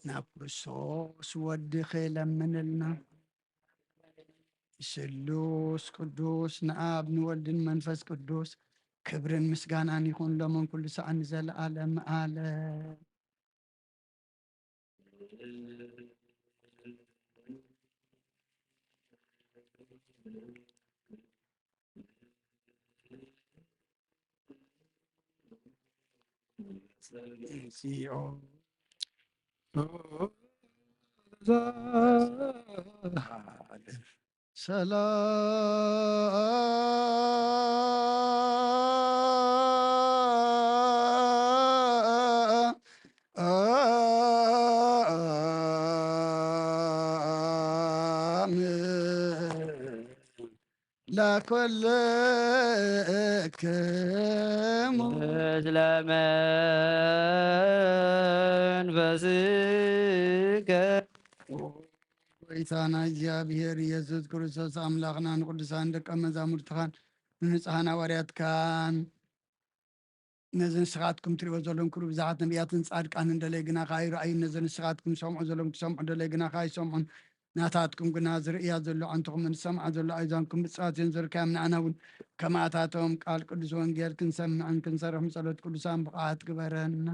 ናብ ክርስቶስ ወድኺ ለምንልና። ስሉስ ቅዱስ ንኣብ ንወልድን መንፈስ ቅዱስ ክብርን ምስጋናን ይኹን ሎምን ኩሉ ሰዓት ንዘለዓለም ዓለም። እግዚኦ። ሰላም ኩልክሙ። ምስለ መንፈስከ። ጎይታና እግዚኣብሔር ኢየሱስ ክርስቶስ ኣምላኽና ንቅዱሳን ደቀ መዛሙርትኻን ንንጹሓን ሃዋርያትካን ነዚ ንስኻትኩም ትሪእዎ ዘለኹም ክብሪ ብዙሓት ነቢያትን ጻድቃንን ደለይ ግናኻ ኣይረኣዩን። ነዚ ንስኻትኩም ሰምዑ ዘለኹም ክሰምዑ ደለይ ግናኻ ኣይሰምዑን። ናታትኩም ግና ዝርእያ ዘሎ ኣንትኹምን ዝሰምዓ ዘሎ ኣእዛንኩም ብፅዋት እየን ዘርካዮም። ንኣና እውን ከማእታቶም ቃል ቅዱስ ወንጌል ክንሰምዕን ክንሰርሕን ብጸሎት ቅዱሳን ብቕዓት ግበረና።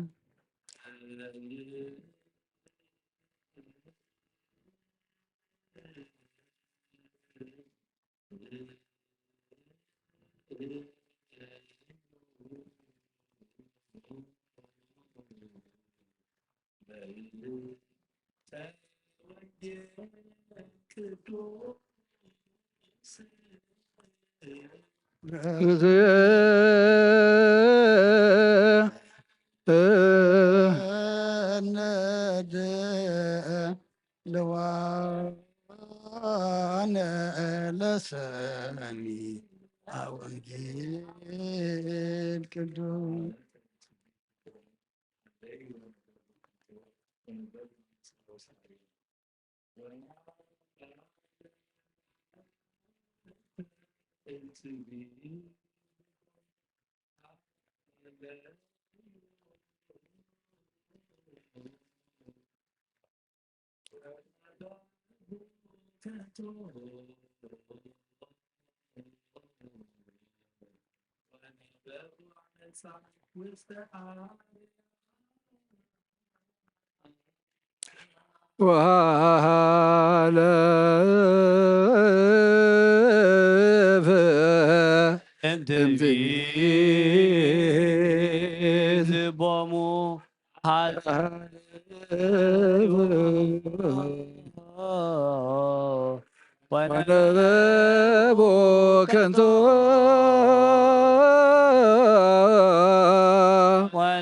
ለዋነ ለሰሚ ወንጌል ቅዱስ። ወሃለፈ እንት ልቦሙ ሃለዩ ወነበቦ ከንቶ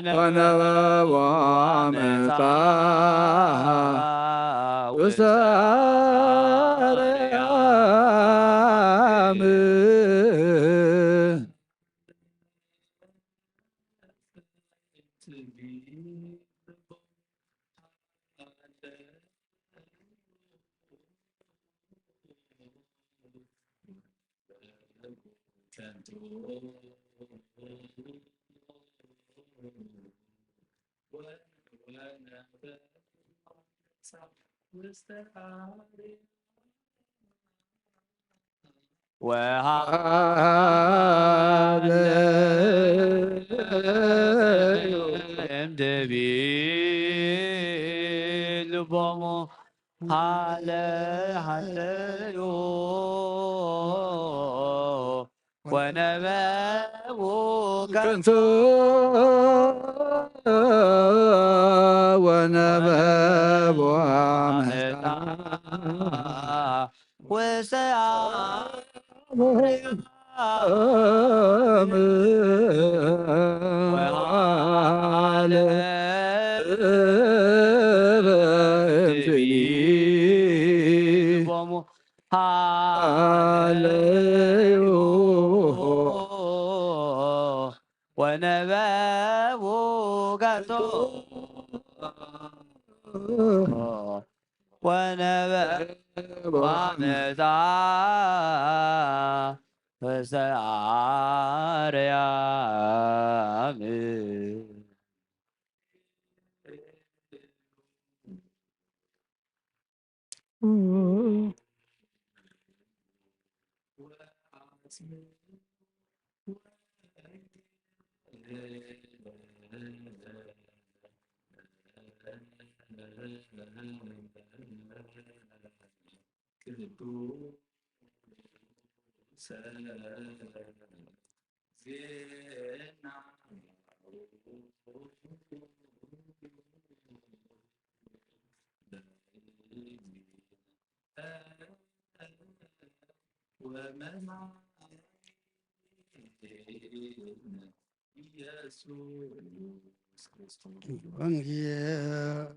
ወነበቦ ዓመፃ ውስተ አርያም። ወሃለዩ እምድቢ ልቦሙ ሃለ ሃለዩ ወነበቡ ከንቱ ወነበቡ ዓመፃ ውስተ ወነበቡ ከንቱ ወነበቡ ዓመፃ ውስተ አርያም። ወንጌል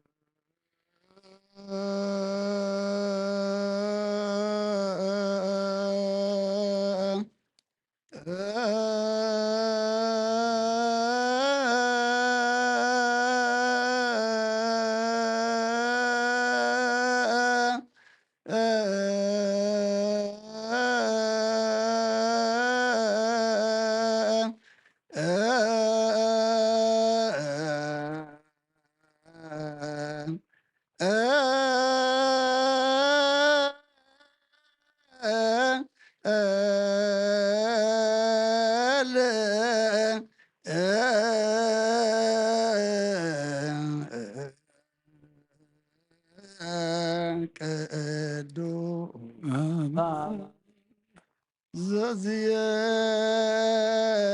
ቅዱስ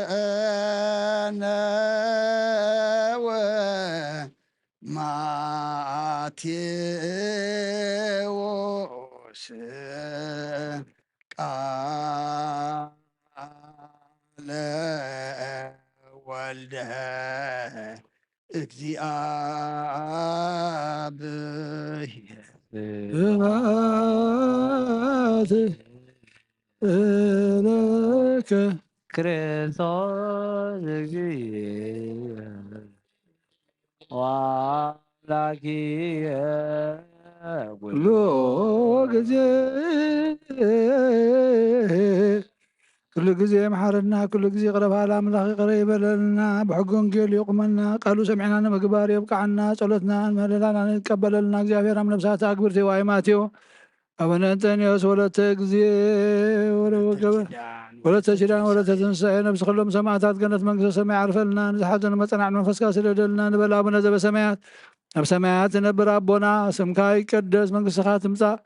ዘዝየነ ወማቴዎስ ቃለ ወልደ እግዚኣብሔር። ስብሐት ለከ ክርስቶስ እግዚእነ ወአምላክነ ኩሉ ጊዜ። ኩሉ ግዜ መሓረና፣ ኩሉ ግዜ ይቕረ በሃል ኣምላኽ ይቕረ ይበለልና፣ ብሕጊ ወንጌል የቑመና፣ ቃሉ ሰሚዕና ንምግባር የብቅዓና፣ ጸሎትና ምህለላና ይቀበለልና እግዚኣብሔር። ኣብ ነፍሳት ኣግብርቲ ዋይ ማቴዎ፣ ኣቡነ እንጠንዮስ፣ ወለተ ግዜ፣ ወለ-፣ ወገበ-፣ ወለተ ኪዳን፣ ወለተ ትንሳኤ፣ ነፍሲ ኩሎም ሰማዕታት ገነት መንግስተ ሰማይ ዓርፈልና፣ ንዝሓዘኑ መጸናዕቲ መንፈስካ ስደደልና፣ ንበል ኣቡነ ዘበሰማያት። ኣብ ሰማያት ትነብር ኣቦና፣ ስምካ ይቀደስ፣ መንግስትኻ ትምጻእ፣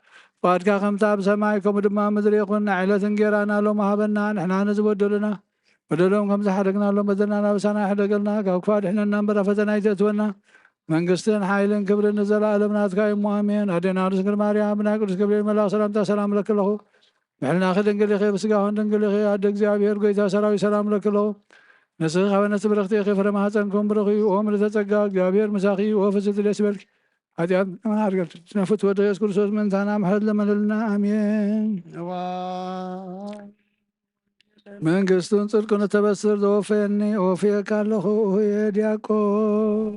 ፍቓድካ ከምታ ኣብ ሰማይ፣ ከምኡ ድማ ኣብ ምድሪ ይኹን። ናይ ዕለት እንጌራና ሎሚ ሃበና፣ ንሕና ንዝበደሉና በደሎም ከም ዝሓደግናሎም በደልና ናብሳና ይሕደገልና፣ ካብ ክፉእ ኣድሕነና እምበር ኣብ ፈተና ኣይተእትወና። መንግስትን ሓይልን ክብርን ንዘለኣለም ናትካ እዩ እሞ፣ ኣሜን። ኣዴና ቅድስት ድንግል ማርያም፣ ብናይ ቅዱስ ገብርኤል መልኣኽ ሰላምታ ሰላም እለኪ ኣለኹ። ብሕልናኺ ድንግል ኢኺ፣ ብስጋኽን ድንግል ኢኺ፣ ኣደ እግዚኣብሔር፣ ጎይታ ሰራዊት፣ ሰላም እለኪ ኣለኹ። ንስኺ ካብ ኣንስቲ ብርኽቲ ኢኺ፣ ፍረ ማህፀንኩም ብሩኽ እዩ። ኦ ምልዕተ ጸጋ፣ እግዚኣብሔር ምሳኺ እዩ። ኦ ፍስሕቲ ደስ ይበልኪ፣ ሓጢኣት ማርገል ዝነፍት ወደ ኢየሱስ ክርስቶስ ምእንታና ምሕረት ለመነልና። ኣሜን። እዋ መንግስቱን ጽድቁን እተበስር ዘወፈየኒ ወፍየካ ኣለኹ፣ እየ ዲያቆን።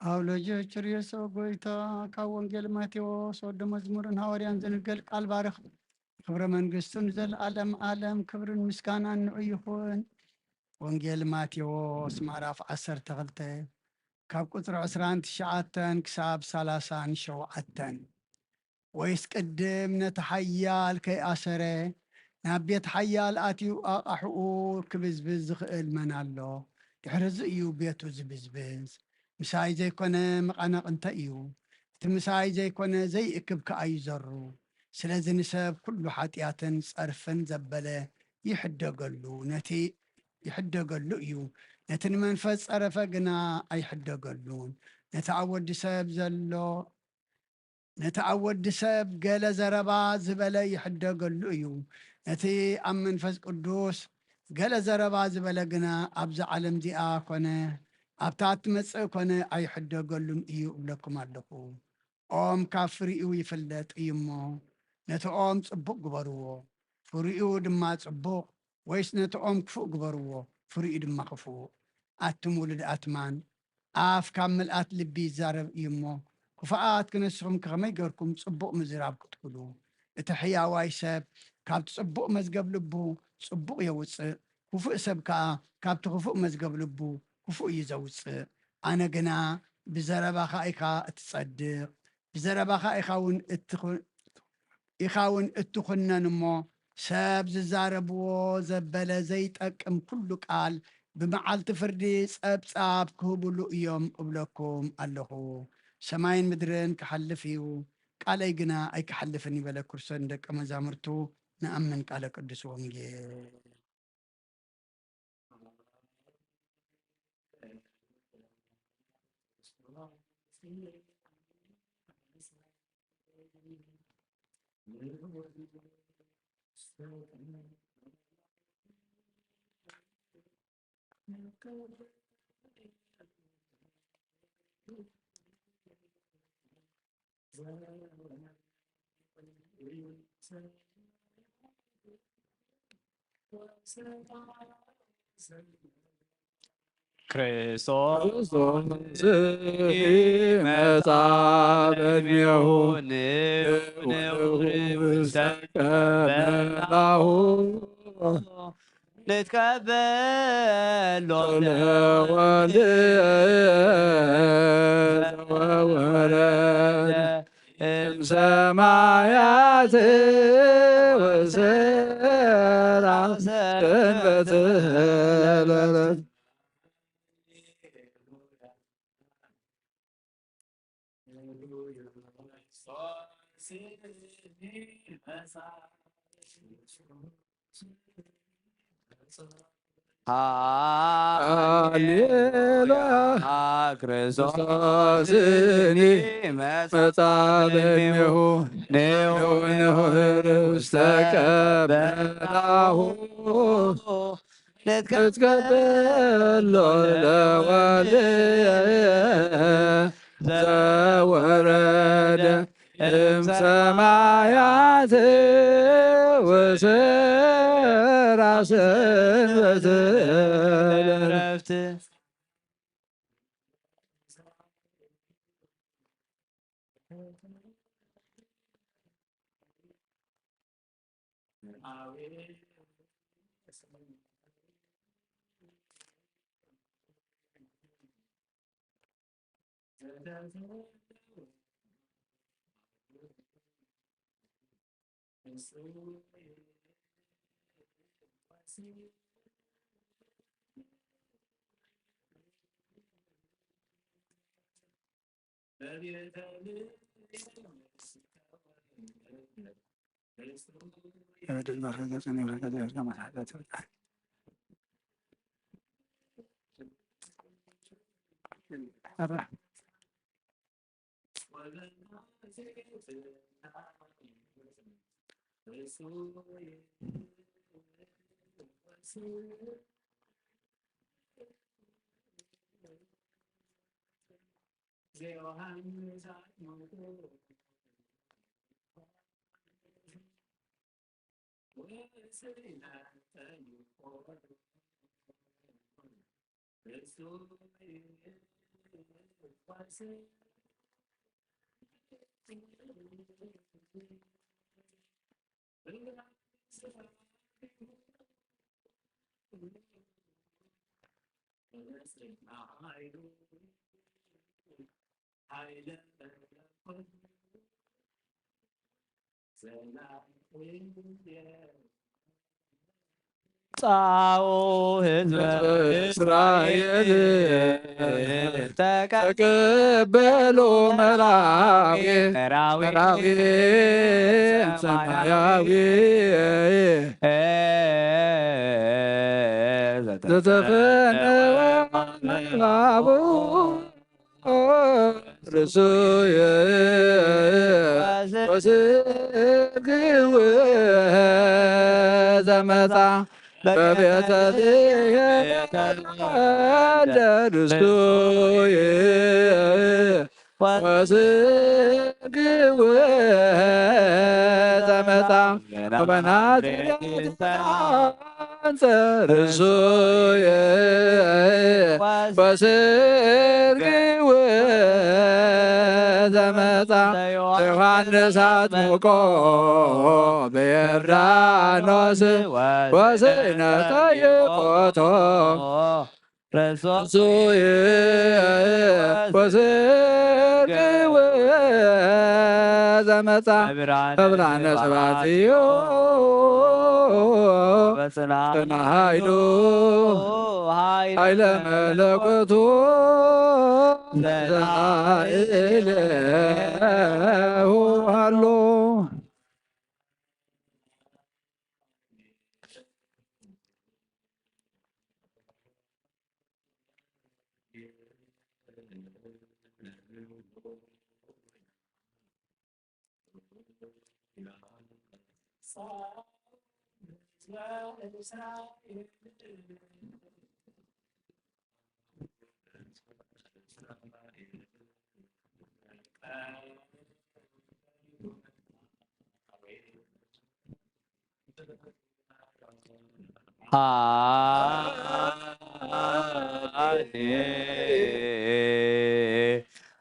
ኣውሎጆ ችርዮሶ ጎይታ ካብ ወንጌል ማቴዎስ ወዲ መዝሙርን ሃዋርያን ዝንገል ቃል ባርኽ። ክብረ መንግስቱ ንዘለዓለም ዓለም ክብርን ምስጋናን ንዑ ይኹን። ወንጌል ማቴዎስ ምዕራፍ ዓሰርተ ክልተ ካብ ቁጽሪ ዕስራን ትሽዓተን ክሳብ ሰላሳን ሸውዓተን። ወይስ ቅድም ነቲ ሓያል ከይኣሰረ ናብ ቤት ሓያል ኣትዩ ኣቓሕኡ ክብዝብዝ ዝኽእል መን ኣሎ? ድሕሪ እዚ እዩ ቤቱ ዝብዝብዝ። ምሳይ ዘይኮነ መቓናቕንተ እዩ። እቲ ምሳይ ዘይኮነ ዘይእክብ ከኣ እዩ ዘሩ። ስለዚ ንሰብ ኩሉ ሓጢኣትን ጸርፍን ዘበለ ይሕደገሉ፣ ነቲ ይሕደገሉ እዩ። ነቲ ንመንፈስ ጸረፈ ግና ኣይሕደገሉን። ነቲ ኣብ ወዲ ሰብ ዘሎ ነቲ ኣብ ወዲ ሰብ ገለ ዘረባ ዝበለ ይሕደገሉ እዩ። ነቲ ኣብ መንፈስ ቅዱስ ገለ ዘረባ ዝበለ ግና ኣብዛ ዓለም እዚኣ ኮነ ኣብታ እትመጽእ ኮነ ኣይሕደገሉን እዩ እብለኩም ኣለኹ። ኦም ካብ ፍሪኡ ይፍለጥ እዩ እሞ፣ ነቲ ኦም ጽቡቕ ግበርዎ፣ ፍሪኡ ድማ ጽቡቕ፣ ወይስ ነቲ ኦም ክፉእ ግበርዎ፣ ፍሪኡ ድማ ክፉእ። ኣቱም ውሉድ ኣትማን፣ ኣፍ ካብ ምልኣት ልቢ ይዛረብ እዩ እሞ፣ ክፉኣት ክነስኹም ከመይ ገርኩም ጽቡቕ ምዝራብ ክትክእሉ? እቲ ሕያዋይ ሰብ ካብቲ ጽቡቕ መዝገብ ልቡ ጽቡቕ የውጽእ፣ ክፉእ ሰብ ከኣ ካብቲ ክፉእ መዝገብ ልቡ ክፉእ እዩ ዘውጽእ። ኣነ ግና ብዘረባኻ ኢኻ እትጸድቕ፣ ብዘረባኻ ኢኻ እውን እትኹ-፣ ኢኻ እውን እትኹነን እሞ፣ ሰብ ዝዛረብዎ ዘበለ ዘይጠቅም ኩሉ ቃል ብመዓልቲ ፍርዲ ጸብጻብ ክህብሉ እዮም እብለኩም ኣለኹ። ሰማይን ምድርን ክሓልፍ እዩ፣ ቃለይ ግና ኣይክሓልፍን እዩ በለ ክርስቶስ ንደቀ መዛሙርቱ። ንኣምን ቃለ ቅዱስ ወንጌል። ክርስቶስ መጻ በእድሜሁ ንነውር ውስተ ቀበናሁ ንትቀበሎ ለወልድ ዘወረደ እምሰማያት ወሰራ ሰንበት ለለት ሃሌሉያ። ክርስቶስኒ መጻ በእድሜሁ ንውንሁር ውስተ ቀበናሁ ንትቀበሎ ለወልድ ዘወረደ እምሰማያት ወሰራ ሰንበት ለዕረፍት። ጻኡ ህዝበ እስራኤል ተቀበሎ መራዊ መራዊ ሰማያዊ ዘተፈነወ መራቡ ርሱይ ወስግው ዘመጻ በቤተ ልሔም ርሱይ ወስግው ዘመጻ ወበናዝሬት ርሱይ ወስግው ዘመጻ ዮሐንስ አጥምቆ በዮርዳኖስ ወስነ ጠይቆቶ ርሱይ ወስግው ዘመጻ ብርሃነ ስብሐትዮ በጽና ኃይሉ ኃይለ መለኮቱ ዘላኢሌሁ ሃሎ።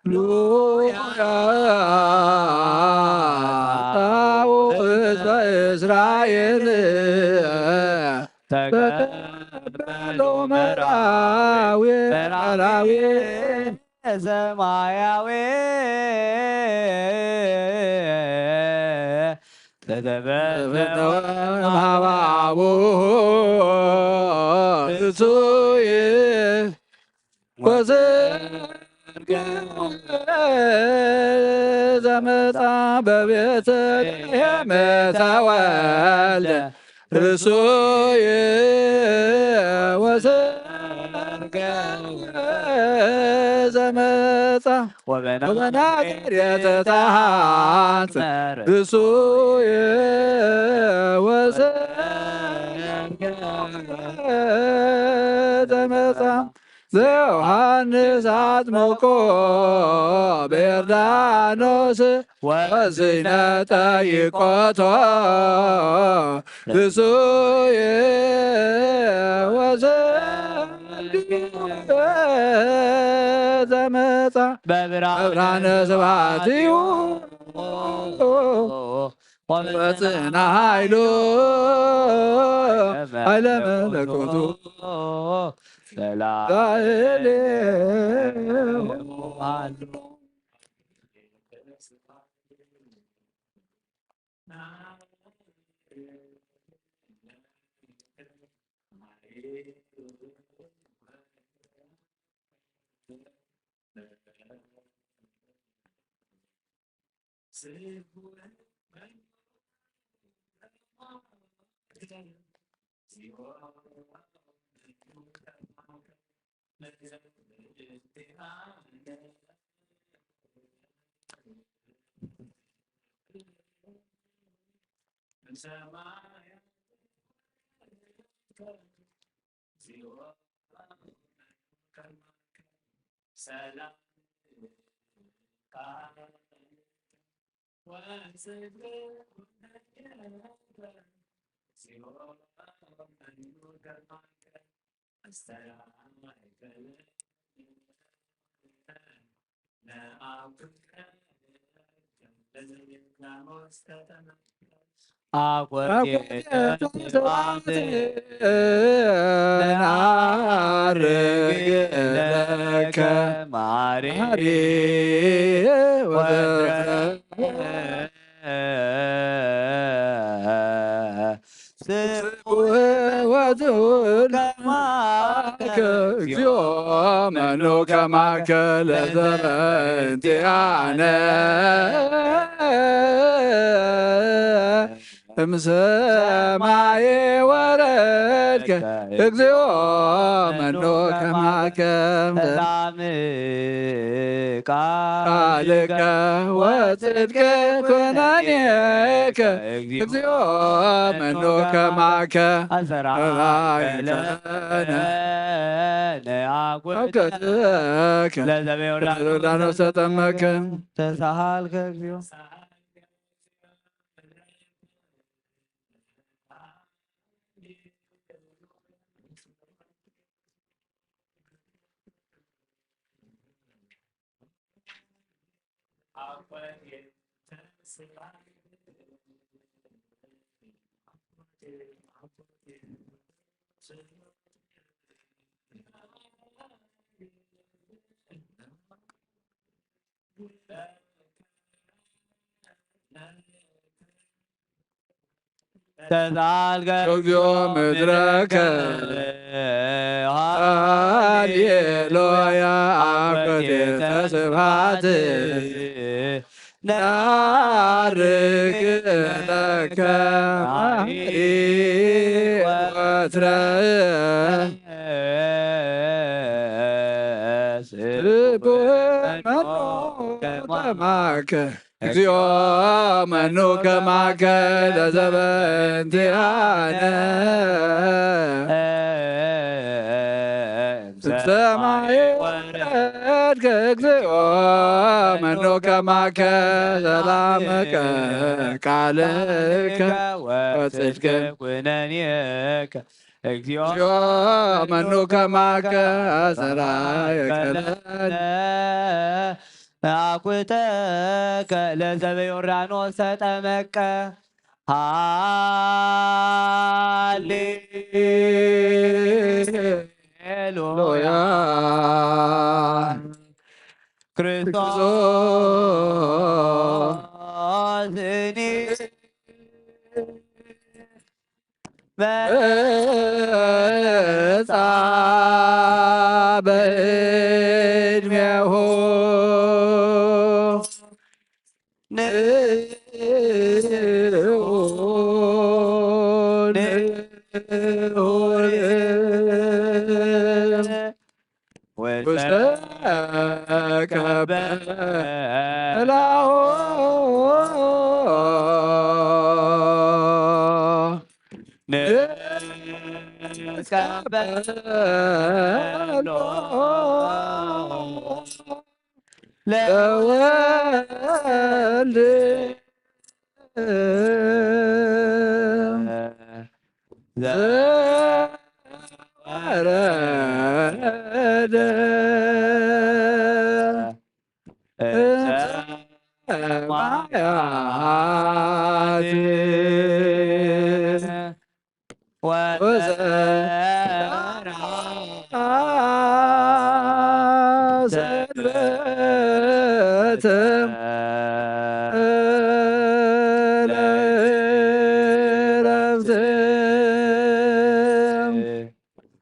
ሉያ ጣውስ በእስራኤል ተቀበሎ መራዊ መራዊ ሰማያዊ ተተበተወ ሀባቡ እሱይ ወዘርገ ዘመጣ በቤተልሔም ተወልደ ርሱይ ወዘርገ ዘመጣ ወበናዝሬት ተሃንጸ ርሱይ ወዘርገ ዘመጣ ዘዮሃንስ አጥምቆ በዮርዳኖስ ወዝነ ጠይቆቶ ርሱይ ወዘርግ ዘመጻ በብርሃነ ስብሐቲሁ ወመጽእና ኃይሉ ኃይለ መለኮቱ ላዕሌሁ አኮቴተ ስብሐት ነዐርግ ለከ ማሪ ወትረ ስብሐት ወትውል ከማከ እግዚኦ መኑ ከማከ ለዘበንቲአነ እምሰማይ ወረድከ እግዚኦ መኑ ከማከ ሰላም ቃልከ ወጽድቅ ኩነኔከ እግዚኦ መኑ ከማከ አሰራይ ለነ አኩልከ ለዘበ ዮርዳኖስ ተጠመከ ተሳሃልከ እግዚኦ ተሳልከ እግዚኦ ምድረከ ሃሌሉያ አኮቴተ ስብሐት ነዐርግ ለከ ማሪ ወትረ ስብሐት መኑ ከማከ እግዚኦ መኑ ከማከ ለዘበንቲአነ ሰማይ ወረ ወረድከ እግዚኦ መኑ ከማከ ሰላምከ ቃልከ ወጽድቅ ኩነኔከ እግዚኦ መኑ ከማከ ሰራየ ቀለነ አኩተከ ለዘበ ዮርዳኖስ ተጠመቀ። ሃሌሉያ ክርስቶስኒ መጻ በእድሜሁ ንዑ ንዑ ውስተ ከበላሁ ንስቀበሎ ለወልድ ዘወረደ እምሰማያት ወዘራ ሰንበተ ለእረፍት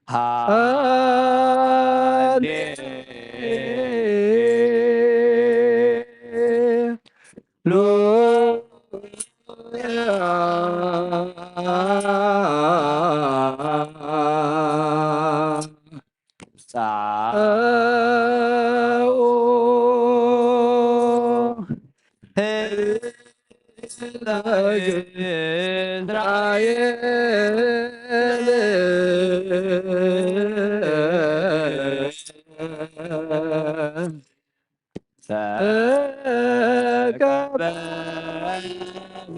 ሃሌ ሉያ ጻኡ እስራኤል ተቀበሉ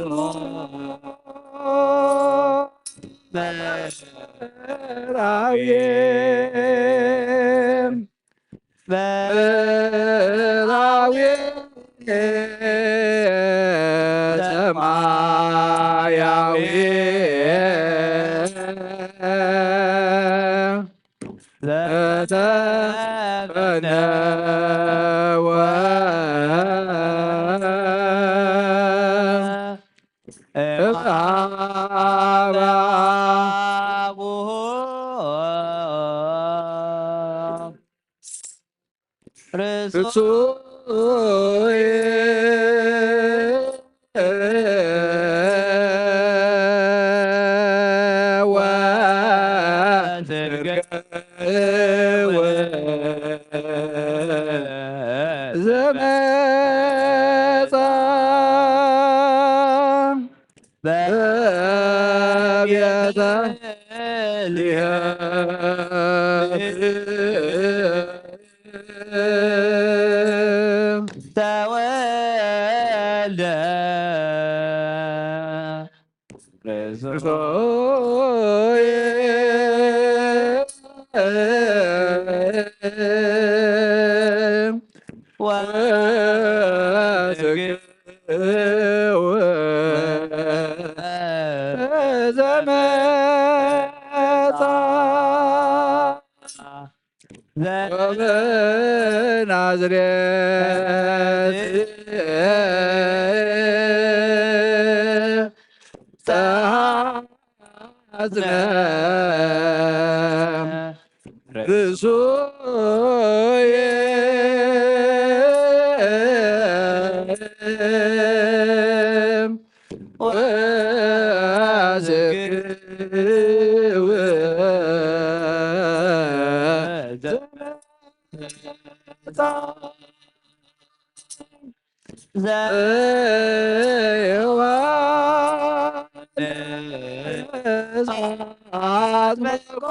መራዊ መራዊ ሰማያዊ ዘተፈነወ እምሃበ አቡሁ ርሱይ ወትርገው ዘመጻ በቤተ ልሔም ተወልደ ክርስቶስ ወስግው ዘመጻ ወበናዝሬት ተሐጽነ ርእሱየ ወዝክው ዘመጻ ዘዮሐንስ አጥምቆ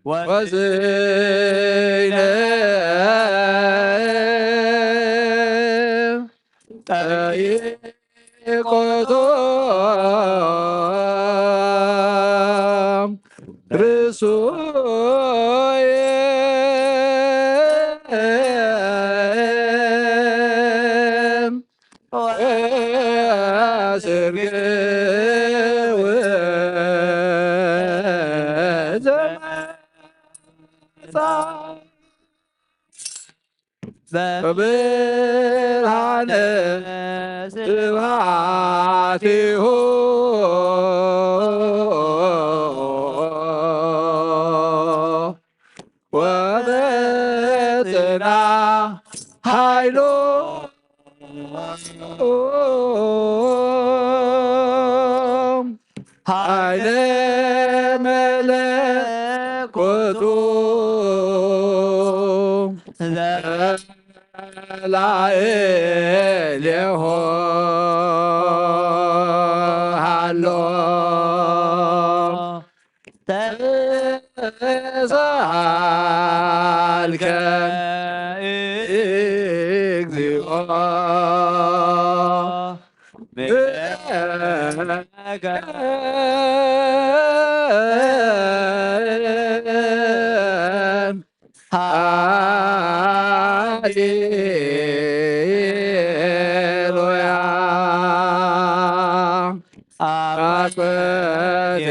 ወስነ ጠይቆቶ ርሱየ ወስርግው ዘመጻ በብርሃነ ስብሐቲሁ ወበጽና ኃይሉ ኃይለ መለኮቱ ዘላዕሌሁ ሃሎ ተሰሃልከ እግዚኦ ሃሌሉያ አኮቴተ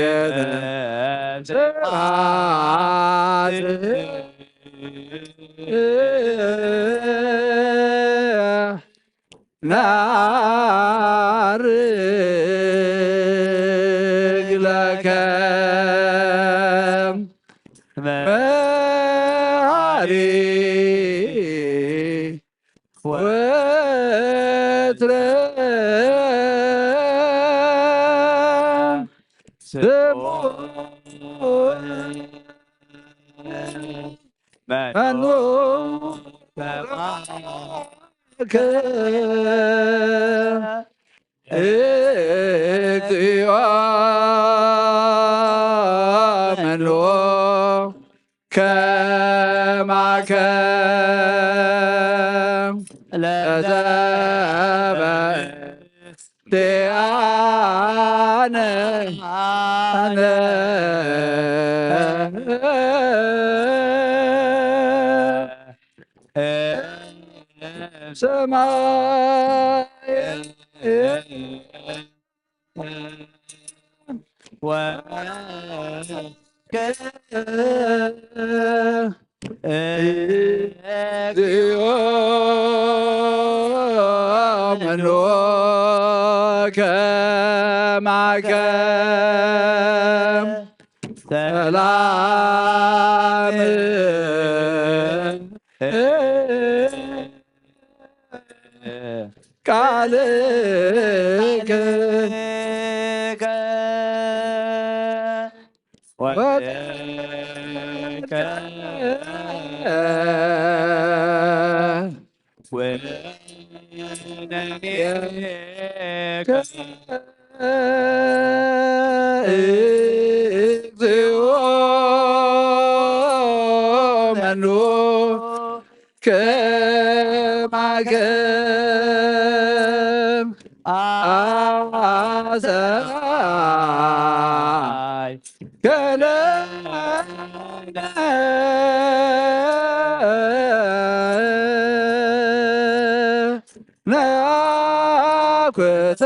ስብሐት ናርግ ለከ መሐሪ ወትረ ስሙ መኑ ከማከ እግዚኦ መኑ ከማከ ለዘበ ዲያነ አነ ሰማይ ወከ እግዚኦ መኑ ከማከ ሰላም ቃልከ ወደከ ወነኔከ እግዚኦ መኑ ከማከ አሰይ ከለነ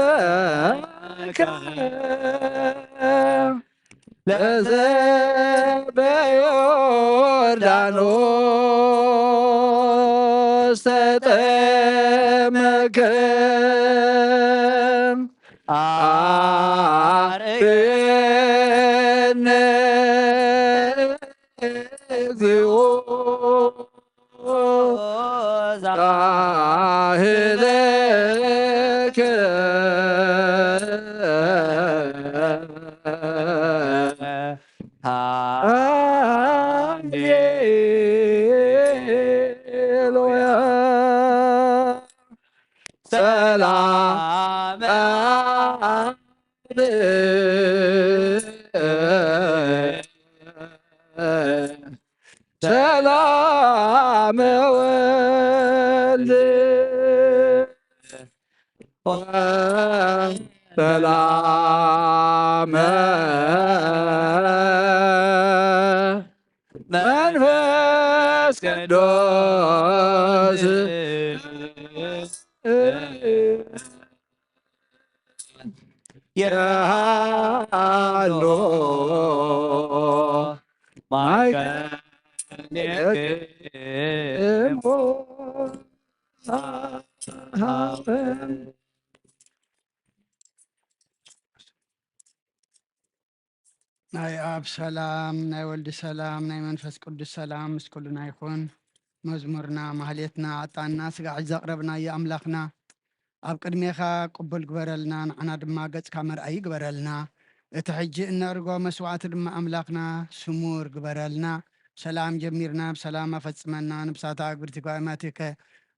ነአኩተከ ለዘ በዮርዳኖስ ተጠመከ አርየነ እግዚኦ ዛህለከ ሃሌሉያ ሰላም ሰላም ወልድ ሰላም መንፈስ ቅዱስ የሃሎ ማይከል ናይ ኣብ ሰላም፣ ናይ ወልድ ሰላም፣ ናይ መንፈስ ቅዱስ ሰላም ምስ ኩልና ይኹን። መዝሙርና፣ ማህሌትና፣ ዕጣንና፣ ስጋዕ ዘቕረብናዮ ኣምላኽና፣ ኣብ ቅድሜኻ ቅቡል ግበረልና፣ ንዓና ድማ ገጽካ መርኣዪ ግበረልና። እቲ ሕጂ እነእርጎ መስዋዕቲ ድማ ኣምላኽና ስሙር ግበረልና። ሰላም ጀሚርና፣ ብሰላም ኣፈጽመና። ንብሳታ ኣግብርቲ ጓይማቲከ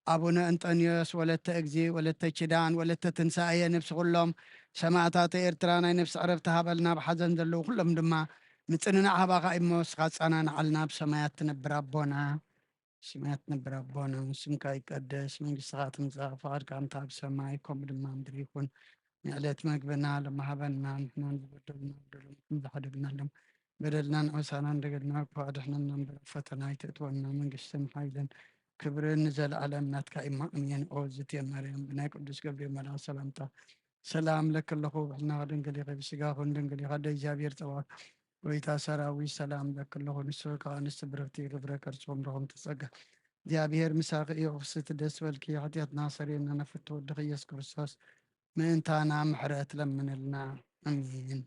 ኣቡነ እንጠንዮስ፣ ወለተ እግዚ፣ ወለተ ኪዳን፣ ወለተ ትንሳኤ፣ ነብሲ ኩሎም ሰማዕታት ኤርትራ ናይ ነብሲ ዕረፍቲ ሃበልና። ኣብ ሓዘን ዘለዉ ኩሎም ድማ ምጽንናዕ ሃባኻ እሞ፣ ንስኻ ጸናንዓልና። ብሰማያት ትነብር ኣቦና፣ ብሰማያት ትነብር ኣቦና፣ ስምካ ይቀደስ፣ መንግስትኻ ትምጻእ፣ ፍቓድካ እንተ ኣብ ሰማይ ከምኡ ድማ ምድሪ ይኹን። ንዕለት መግብና ሎሚ ሃበና፣ ንሕና ንዝበደሉና በደሎም ከም ዝሓደግናሎም በደልናን ዓሳናን እንደገድና እኳ ኣድሕነና እምበር፣ ኣብ ፈተና ኣይተእትወና፣ መንግስትን ሓይልን ክብርን ንዘለኣለም ናትካ እማ፣ ኣሜን። ኦ ዝትየ ማርያም፣ ብናይ ቅዱስ ገብርኤል መልኣኽ ሰላምታ ሰላም ለኪ ኣለኹ፣ ብሕልናኺ ድንግል ኢኺ፣ ብስጋኺ እውን ድንግል ኢኺ፣ ኣደ እግዚኣብሔር ጸባኦት፣ ጎይታ ሰራዊት፣ ሰላም ለኪ ኣለኹ፣ ንስኺ ከኣ ኣንስቲ ብርኽቲ ኢኺ፣ ፍረ ከርሥኺ እምርኹም ተጸጋ፣ እግዚኣብሔር ምሳኺ እዩ፣ ፍስሕቲ ደስ በልኪ፣ ሓጢኣትና ሰሪየና፣ ነፍቲ ወድኺ ኢየሱስ ክርስቶስ ምእንታና ምሕረት ለምንልና፣ ኣሜን።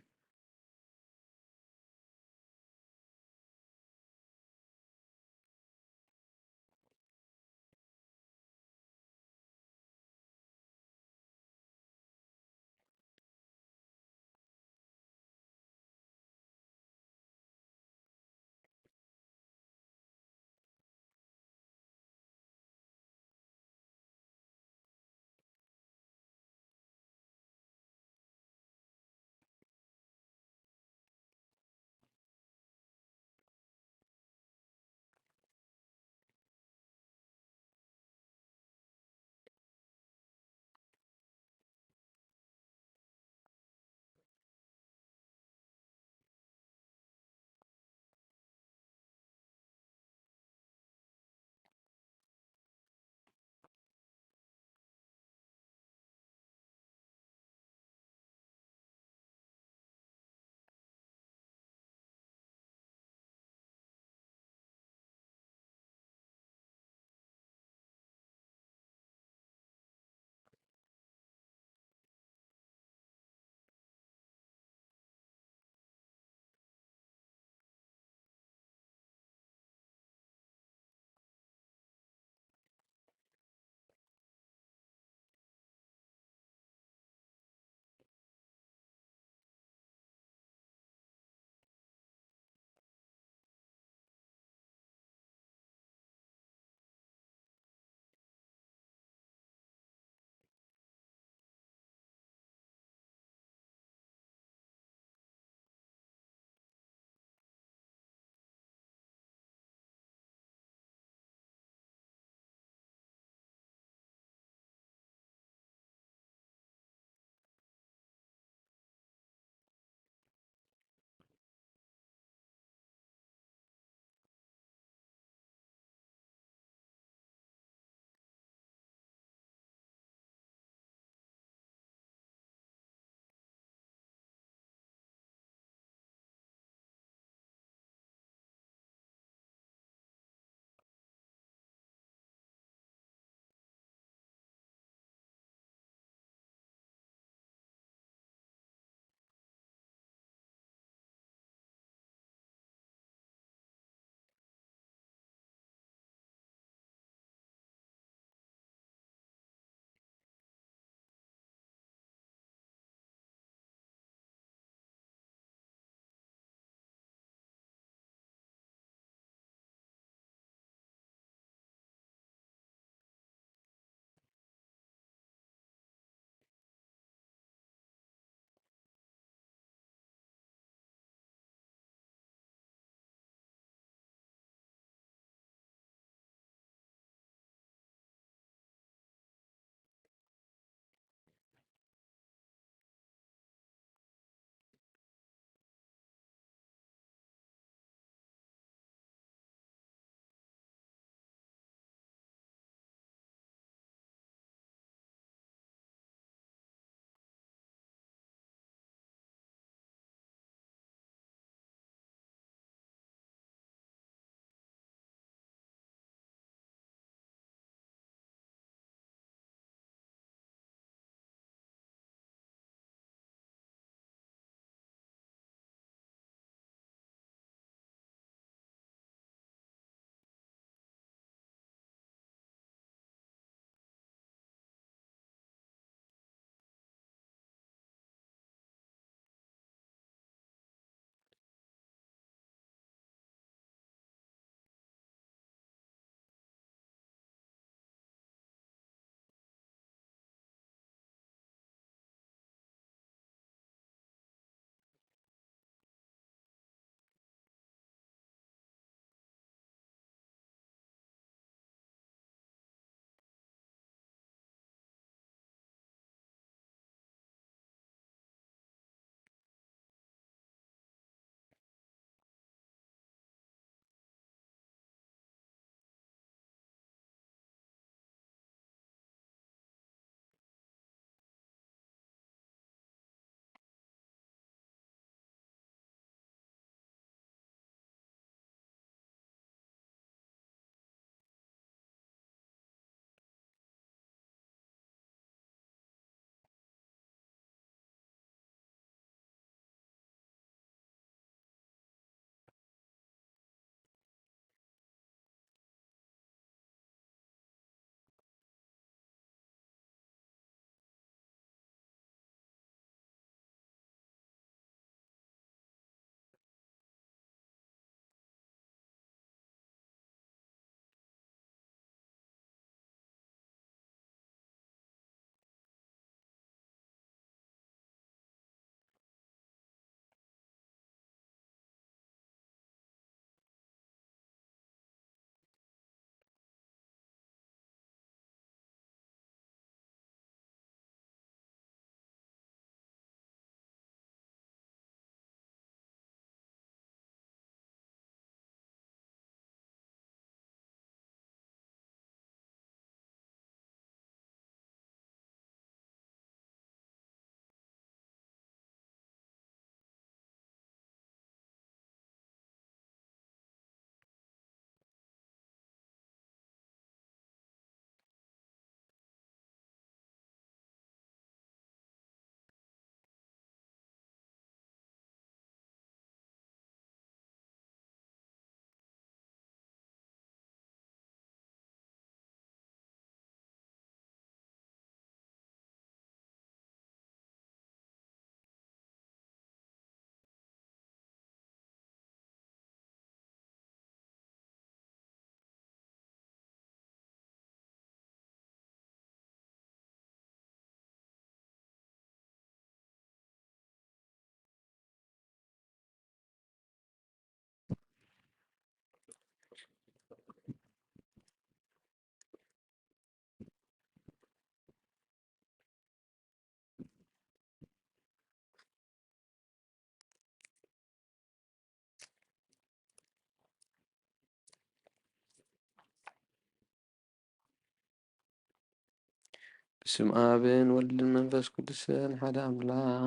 ብስም ኣብን ወልድን መንፈስ ቅዱስን ሓደ ኣምላኽ።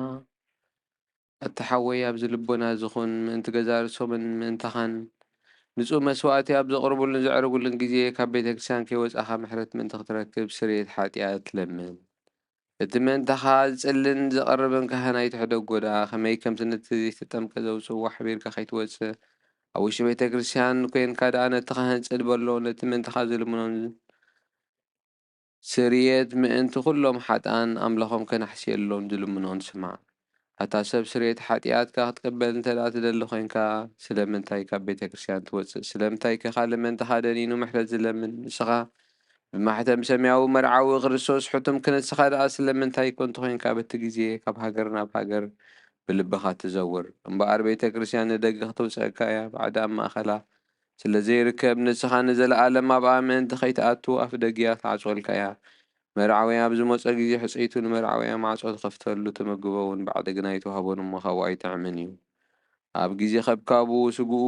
ኣታ ሓወይ፣ ኣብዚ ልቦና እዚ ኹን፣ ምእንቲ ገዛ ርእሶምን ምእንታኻን ንጹህ መስዋእቲ ኣብ ዘቕርቡሉን ዘዕርጉሉን ግዜ፣ ካብ ቤተ ክርስቲያን ከይወጻኻ ምሕረት ምእንቲ ክትረክብ ስርየት ሓጢኣት ለምን። እቲ ምእንታኻ ዝጽልን ዘቐርብን ካህን ኣይትሕደጎ ደኣ፣ ከመይ ከምቲ ነቲ ዘይተጠምቀ ዘውጽእዎ ሓቢርካ ከይትወጽእ፣ ኣብ ውሽጢ ቤተ ክርስቲያን ኮይንካ ደኣ ነቲ ካህን ጽድ በሎ፣ ነቲ ምእንታኻ ዝልምኖን ስርየት ምእንቲ ኩሎም ሓጥኣን ኣምላኾም ከናሕስየሎም ዝልምኖን ስማዕ። ኣታ ሰብ፣ ስርየት ሓጢኣትካ ክትቅበል እንተ ደኣ ትደሊ ኮይንካ፣ ስለምንታይ ካብ ቤተ ክርስቲያን ትወጽእ? ስለምንታይ ከ ካልእ ምእንታኻ ደኒኑ ምሕረት ዝለምን? ንስኻ ብማሕተም ሰማያዊ መርዓዊ ክርስቶስ ሕቱም ክንስኻ ደኣ ስለምንታይ ኮን ተኾይንካ በቲ ግዜ ካብ ሃገር ናብ ሃገር ብልብኻ ትዘውር? እምበኣር ቤተ ክርስቲያን ንደገ ክተውጽአካ እያ፣ ባዕዲ ኣብ ማእኸላ ስለ ዘይርከብ፣ ንስኻ ንዘለኣለም ኣብኣ ምእንቲ ከይትኣቱ ኣፍ ደጊኣ ትዓጽወልካ እያ። መርዓውያ ኣብ ዝመጾ ግዜ ሕጽይቱ ንመርዓውያ ማዕጾ ትኸፍተሉ፣ ትምግቦ እውን፣ ባዕዲ ግና ኣይትውሃቦን እሞ ካብኡ ኣይጥዕምን እዩ። ኣብ ግዜ ከብካቡ ስግኡ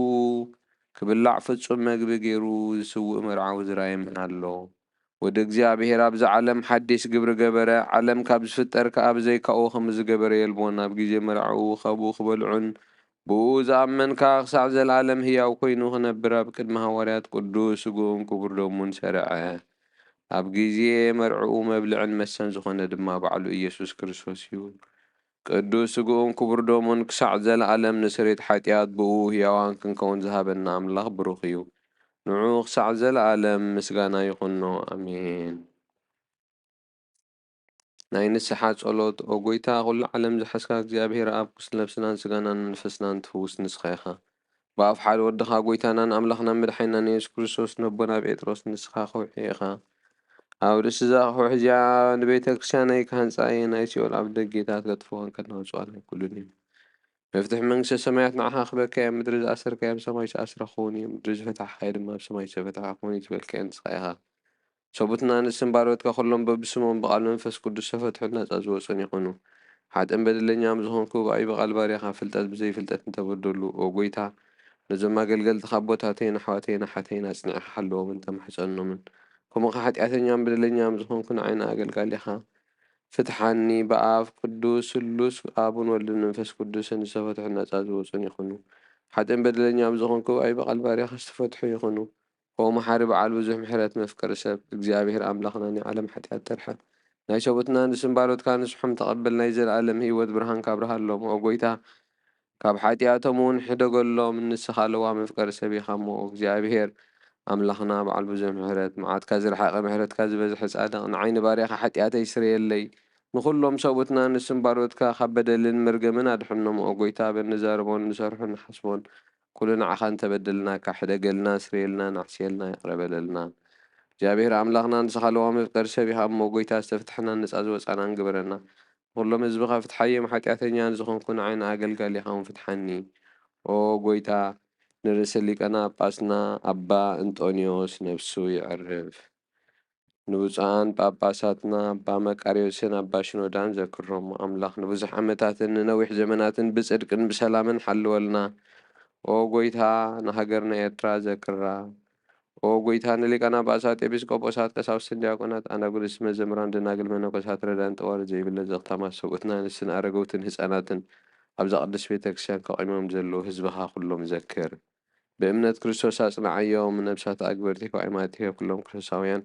ክብላዕ ፍጹም መግቢ ገይሩ ዝስውእ መርዓዊ ዝራየ መን ኣሎ? ወዲ እግዚኣብሔር ኣብዚ ዓለም ሓዲስ ግብሪ ገበረ፣ ዓለም ካብ ዝፍጠር ከኣ ብዘይካኡ ከም ዝገበረ የልቦን። ኣብ ግዜ መርዓኡ ካብኡ ክበልዑን ብኡ ዝኣመንካ ክሳዕ ዘለኣለም ህያው ኮይኑ ክነብር ኣብ ቅድሚ ሃዋርያት ቅዱስ ስግኡን ክቡር ደሙን ሰርዐ። ኣብ ግዜ መርዕኡ መብልዕን መስተን ዝኾነ ድማ ባዕሉ ኢየሱስ ክርስቶስ እዩ። ቅዱስ ስግኡን ክቡር ደሙን ክሳዕ ዘለኣለም ንስርየት ሓጢኣት ብኡ ህያዋን ክንከውን ዝሃበና ኣምላኽ ብሩኽ እዩ። ንዑ ክሳዕ ዘለኣለም ምስጋና ይኹኖ። ኣሜን። ናይ ንስሓ ጸሎት። ኦ ጎይታ፣ ኩሉ ዓለም ዝሓዝካ እግዚኣብሔር ኣብ፣ ነብስናን ስጋናን መንፈስናን ትፍውስ ንስኻ ኢኻ። ብኣፍ ሓደ ወድኻ ጎይታናን ኣምላኽናን መድሓኒናን የሱስ ክርስቶስ ነቦና ጴጥሮስ ንስኻ ከውሒ ኢኻ። ኣብ ርእሲ እዛ ከውሒ እዚኣ ንቤተ ክርስቲያነይ ክሃንጻ እየ፣ ናይ ሲኦል ኣብ ደጌታት ከጥፍኦን ከናውጽኦን ኣይክእሉን እዮም። መፍትሒ መንግስተ ሰማያት ንዓኻ ክበካ እያ፣ ምድሪ ዝኣሰርካዮ ኣብ ሰማይ ዝተኣስረ ክኸውን እዩ፣ ምድሪ ዝፈታሕካዮ ድማ ኣብ ሰማይ ዝተፈትሐ ክኸውን እዩ ትበልካዮ ንስኻ ኢኻ። ሰቡትና ንስም ባሮትካ ኩሎም በብስሞም ብቓል መንፈስ ቅዱስ ዝተፈትሑን ናጻ ዝወጹን ይኹኑ። ሓጥእን በደለኛም ዝኾንኩ ብኣይ ብቓል ባርያኻ ፍልጠት ብዘይፍልጠት እንተበደሉ፣ ኦ ጎይታ፣ ነዞም ኣገልገልትኻ ኣቦታተይን ኣሕዋተይን ኣሓተይን ኣጽኒዕኻ ሓልዎምን ተማሕጸኖምን። ከምኡ ኸዓ ሓጢኣተኛም በደለኛም ዝኾንኩ ንዓይ ንኣገልጋሊኻ ፍትሓኒ። ብኣብ ቅዱስ ስሉስ ኣብን ወልድን መንፈስ ቅዱስን ዝተፈትሑን ናጻ ዝወጹን ይኹኑ። ሓጥእን በደለኛም ዝኾንኩ ብኣይ ብቓል ባርያኻ ዝተፈትሑ ይኹኑ። ኦ መሓሪ በዓል ብዙሕ ምሕረት መፍቀሪ ሰብ፣ እግዚኣብሔር ኣምላኽና ናይ ዓለም ሓጢኣት ተርሕቕ፣ ናይ ሰቡትና ንስም ባሮትካ ንስሖም ተቐበል፣ ናይ ዘለኣለም ህይወት ብርሃንካ ኣብርሃሎም። ኦ ጎይታ፣ ካብ ሓጢኣቶም እውን ሕደገሎም፣ ንስኻ ለዋህ መፍቀሪ ሰብ ኢኻ እሞ። ኦ እግዚኣብሔር ኣምላኽና በዓል ብዙሕ ምሕረት፣ መዓትካ ዝረሓቐ ምሕረትካ ዝበዝሐ ጻድቕ፣ ንዓይ ንባርያኻ ሓጢኣተይ ስረየለይ፣ ንኹሎም ሰቡትና ንስም ባሮትካ ካብ በደልን መርገምን ኣድሕኖም። ኦ ጎይታ፣ በንዛረቦን ንሰርሖን ንሓስቦን ኩሉ ንዓኻ እንተበደልናካ፣ ሕደገልና፣ ስረየልና፣ ናሕስየልና፣ ይቕረ በለልና። እግዚኣብሔር ኣምላኽና ንስኻ ለዋህ መፍቀሪ ሰብ ኢኻ እሞ፣ ጎይታ፣ ዝተፍትሐናን ነጻ ዝወጻናን ግበረና። ንኹሎም ህዝብኻ ፍትሓዮም፣ ሓጢኣተኛ ንዝኾንኩ ንዓይ ንኣገልጋሊኻ እውን ፍትሓኒ። ኦ ጎይታ፣ ንርእሰ ሊቃነ ጳጳስና ኣባ እንጦንዮስ ነፍሱ ይዕርፍ። ንብፁዓን ጳጳሳትና ኣባ መቃርዮስን ኣባ ሽኖዳን ዘክሮም። ኣምላኽ ንብዙሕ ዓመታትን ንነዊሕ ዘመናትን ብጽድቅን ብሰላምን ሓልወልና። ኦ ጎይታ፣ ንሃገርና ኤርትራ ዘክራ። ኦ ጎይታ፣ ንሊቃነ ጳጳሳት፣ ኤጲስቆጶሳት፣ ቀሳውስትን ዲያቆናት፣ ኣናጉድስቲ መዘምራን፣ ደናግል መነኮሳት፣ ረዳን ጠዋሪ ዘይብለን ዘኽታማት ሰብኡትና፣ ኣንስትን ኣረገውትን ህጻናትን ኣብዛ ቅድስት ቤተ ክርስቲያን ከቒሞም ዘለዉ ህዝብኻ ኩሎም ዘክር። ብእምነት ክርስቶስ ኣጽንዓዮም፣ ነብሳት ኣግበርቲ ከዋይማት ኩሎም ክርስቶሳውያን።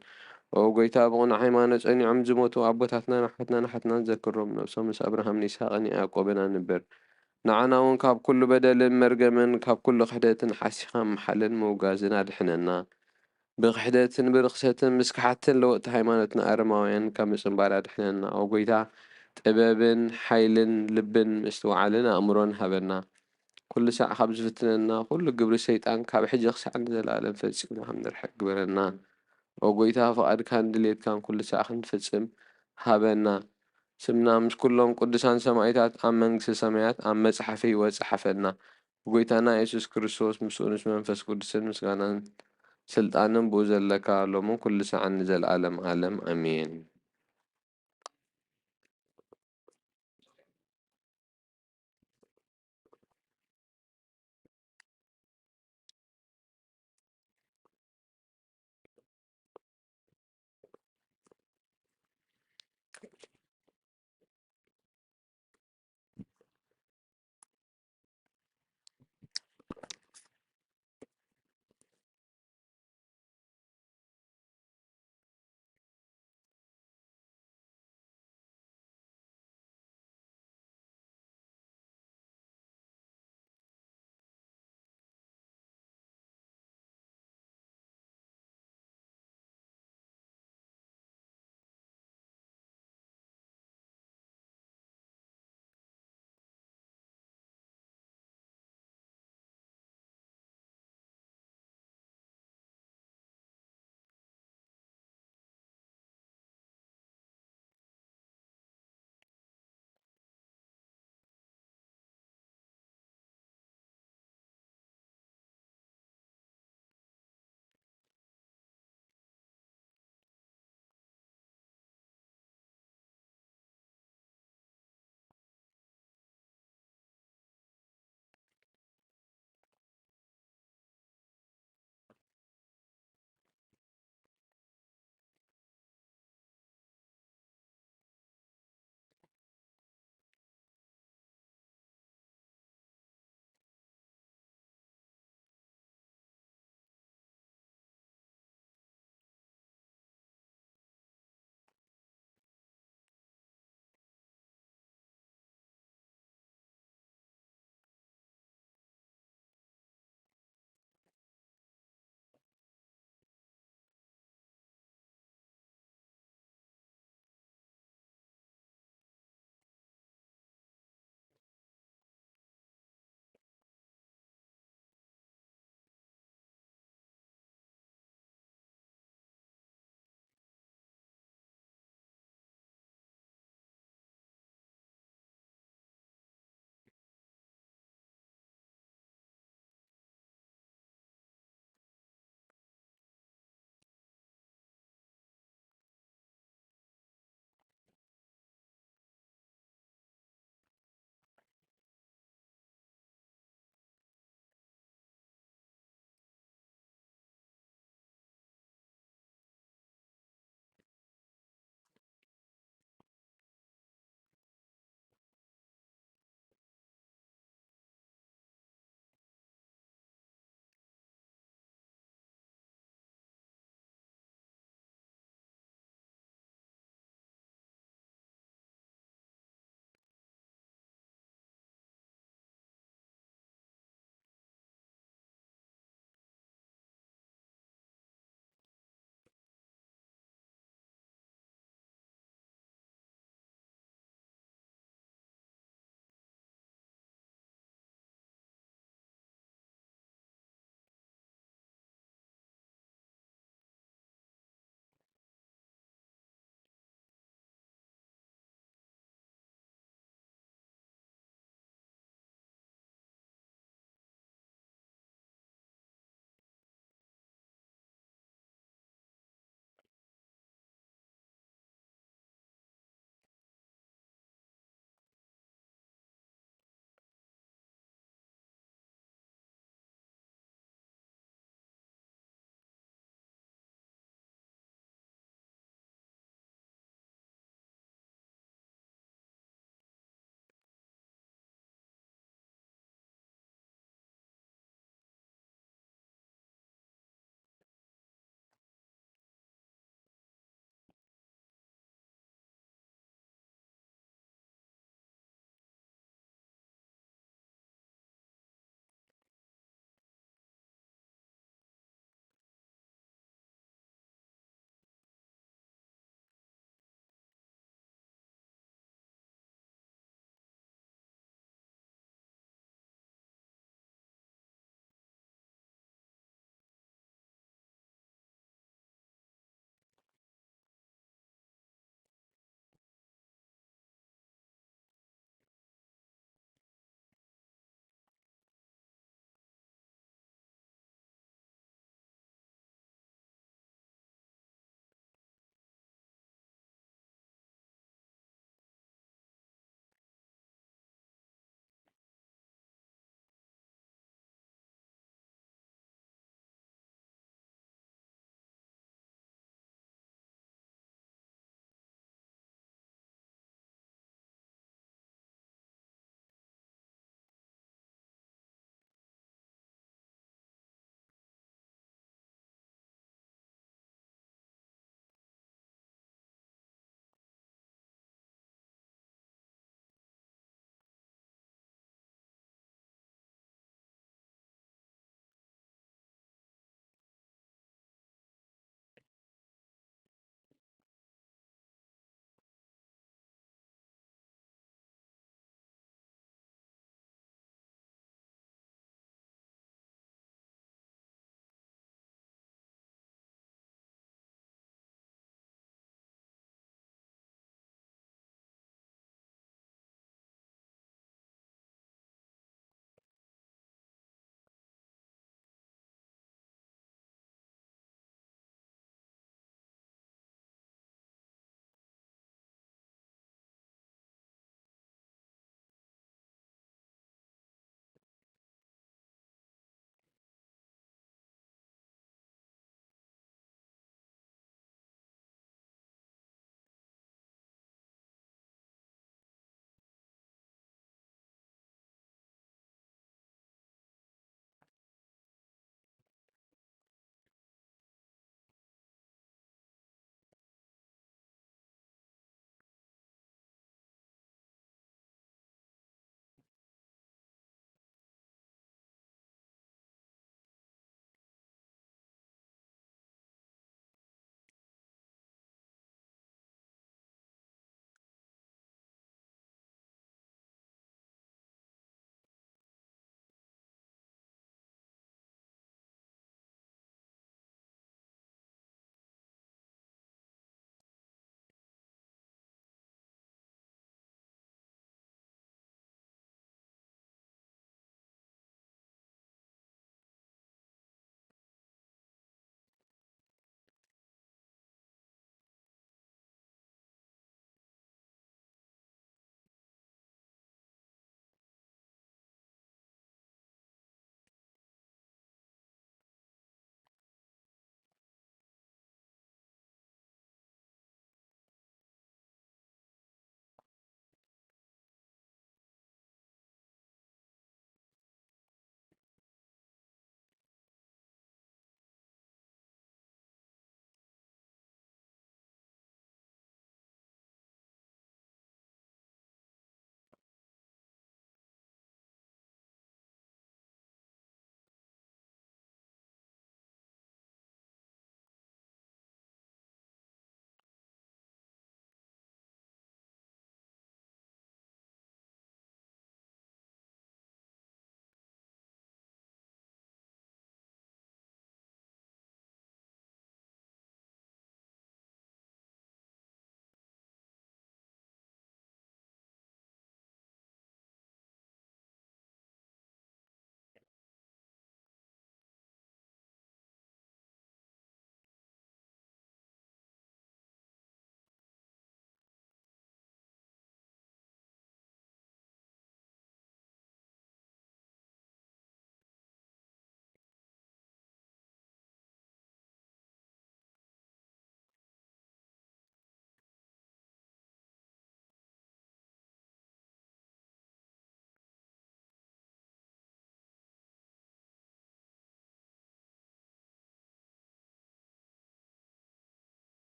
ኦ ጎይታ፣ ብቕኑዕ ሃይማኖት ጸኒዖም ዝሞቱ ኣቦታትናን ኣሕዋትናን ኣሓትናን ዘክሮም፣ ነብሶም ምስ ኣብርሃምን ይስሐቅን ያዕቆብን ኣንብር። ንዓና እውን ካብ ኩሉ በደልን መርገምን ካብ ኩሉ ክሕደትን ሓሲኻ ምሓልን ምውጋዝን ኣድሕነና። ብክሕደትን ብርኽሰትን ምስ ከሓድትን ለወጥቲ ሃይማኖትና ኣረማውያን ካብ ምጽንባር ኣድሕነና። ኦ ጎይታ፣ ጥበብን ሓይልን ልብን ምስትውዓልን ኣእምሮን ሃበና። ኩሉ ሳዕ ካብ ዝፍትነና ኩሉ ግብሪ ሰይጣን ካብ ሕጂ ክሳዕ ንዘለኣለም ፈጺምና ከም ንርሕቅ ግበረና። ኦ ጎይታ፣ ፍቓድካን ድሌትካን ኩሉ ሳዕ ክንፍጽም ሃበና። ስምና ምስ ኩሎም ቅዱሳን ሰማኢታት ኣብ መንግስቲ ሰማያት ኣብ መጽሓፍ ህይወት ጸሓፈና። ብጎይታና የሱስ ክርስቶስ ምስኡ ምስ መንፈስ ቅዱስን ምስጋናን ስልጣንን ብኡ ዘለካ ሎምን ኩሉ ሳዕን ንዘለኣለም ዓለም ኣሜን።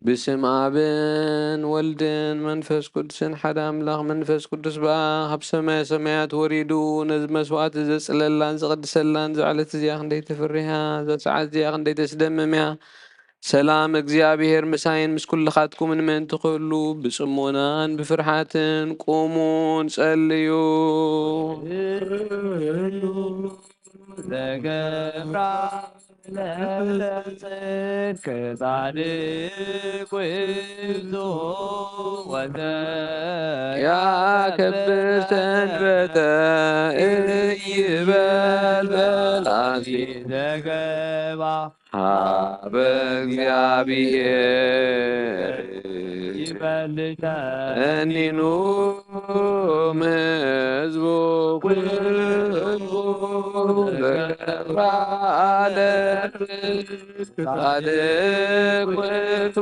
ብስም ኣብን ወልድን መንፈስ ቅዱስን ሓደ ኣምላኽ። መንፈስ ቅዱስ በኣ ካብ ሰማየ ሰማያት ወሪዱ ነዚ መስዋዕቲ ዘጽለላን ዘቐድሰላን። እዛ ዕለት እዚኣ ክንደይ ተፍርህ እያ! እዛ ሰዓት እዚኣ ክንደይ ተስደምም እያ! ሰላም እግዚኣብሔር ምሳይን ምስ ኩልኻትኩምን ምእንቲ ክህሉ ብጽሞናን ብፍርሓትን ቁሙን ጸልዩ። ዘገብራ ለጽድቅ ጻድቅ ውእቱ ወዘ ያከብር ሰንበተ እይበል በላሲ ዘገባ ሀበ እግዚኣብሔር ይበልጠ እኒኑ እም ህዝቡ ኩሉ ዘገብራ ለጽድቅ ጻድቅ ውእቱ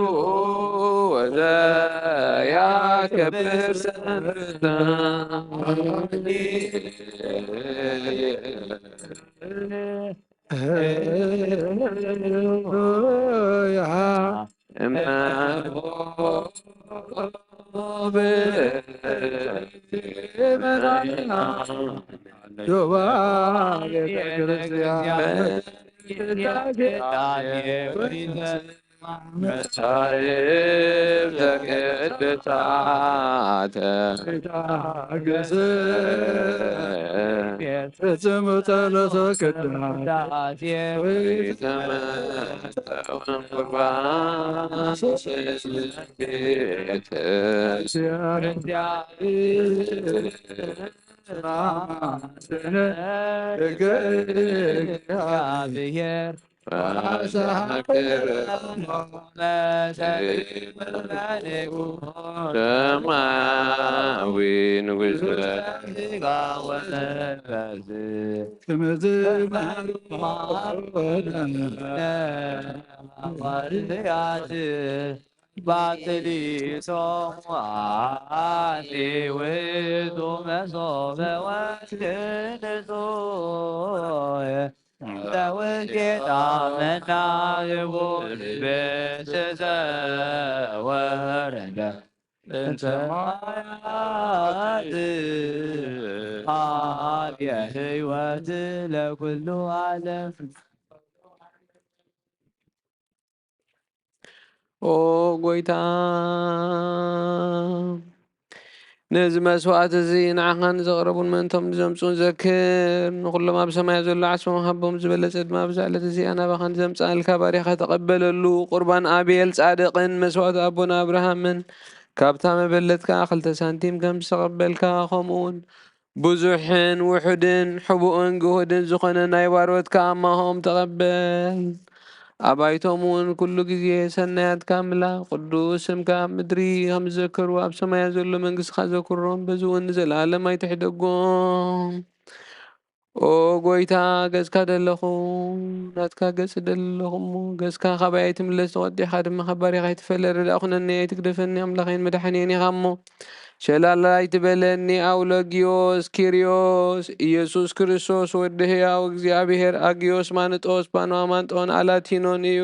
ወዘ ያከብር ሰንበተ መጻሕፍተ ቅዱሳት ፍጽም ጸሎተ ቅዳሴ ወይተመጠወን ቁርባን ቤተ ክርስቲያን እግዚአብሔር ሰማያዊ ንጉሥ ባስሊሶ አሊ ውእቱ መሶበ ወርቅ ንጹሕ ለውስቴታ መናግቦ ልቤስሰ ወረደ እምሰማያት ሀብየ ሕይወት ለኩሉ ዓለም። ኦ ጎይታ፣ ነዚ መስዋዕት እዚ ንዓኻ ንዘቕረቡን ምእንቶም ንዘምጽኡን ዘክር። ንኹሎም ኣብ ሰማያት ዘሎ ዓስቦም ሃቦም። ዝበለጸ ድማ ብዛ ዕለት እዚኣ ናባኻ ንዘምጽኣልካ ባሪኻ ተቐበለሉ። ቁርባን ኣቤል ጻድቕን መስዋዕት ኣቦና ኣብርሃምን ካብታ መበለት ከኣ ክልተ ሳንቲም ከም ዝተቐበልካ፣ ከምኡውን ብዙሕን ውሑድን ሕቡእን ግሁድን ዝኾነ ናይ ባሮትካ ኣማሆም ተቐበል። ኣባይቶም እውን ኩሉ ግዜ ሰናያትካ ኣምላኽ ቅዱስ ስምካ ኣብ ምድሪ ከም ዝዘከሩ ኣብ ሰማያት ዘሎ መንግስትኻ ዘክሮም፣ በዚ እውን ንዘለኣለም ኣይትሕደጎም። ኦ ጎይታ፣ ገጽካ ደለኹ፣ ናትካ ገጽ ደለኹ እሞ፣ ገጽካ ካባይ ኣይትምለስ፣ ተቖጢዕካ ድማ ካብ ባሪኻ ኣይትፈለ። ረዳእ ኩነኒ፣ ኣይትግደፈኒ፣ ኣምላኸይን መድሓኒየን ኢኻ እሞ፣ ሸላል ኣይትበለኒ። ኣውሎጊዮስ ኪርዮስ፣ ኢየሱስ ክርስቶስ ወዲ ህያው እግዚኣብሔር፣ ኣጊዮስ ማንጦስ፣ ጳንዋ ማንጦን ኣላቲኖን እዩ።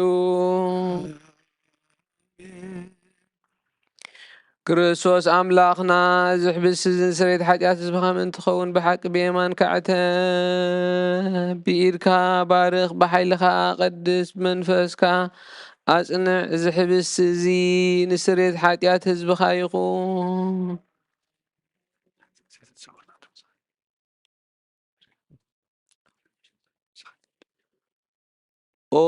ክርስቶስ ኣምላኽና፣ እዚ ሕብስቲ እዚ ንስርየት ሓጢኣት ህዝብኻ ምእንቲ ኸውን ብሓቂ ብየማንካ ዕተብ፣ ብኢድካ ባርኽ፣ ብሓይልኻ ቀድስ፣ ብመንፈስካ ኣጽንዕ። እዚ ሕብስቲ እዚ ንስርየት ሓጢኣት ህዝብኻ ይኹን። ኦ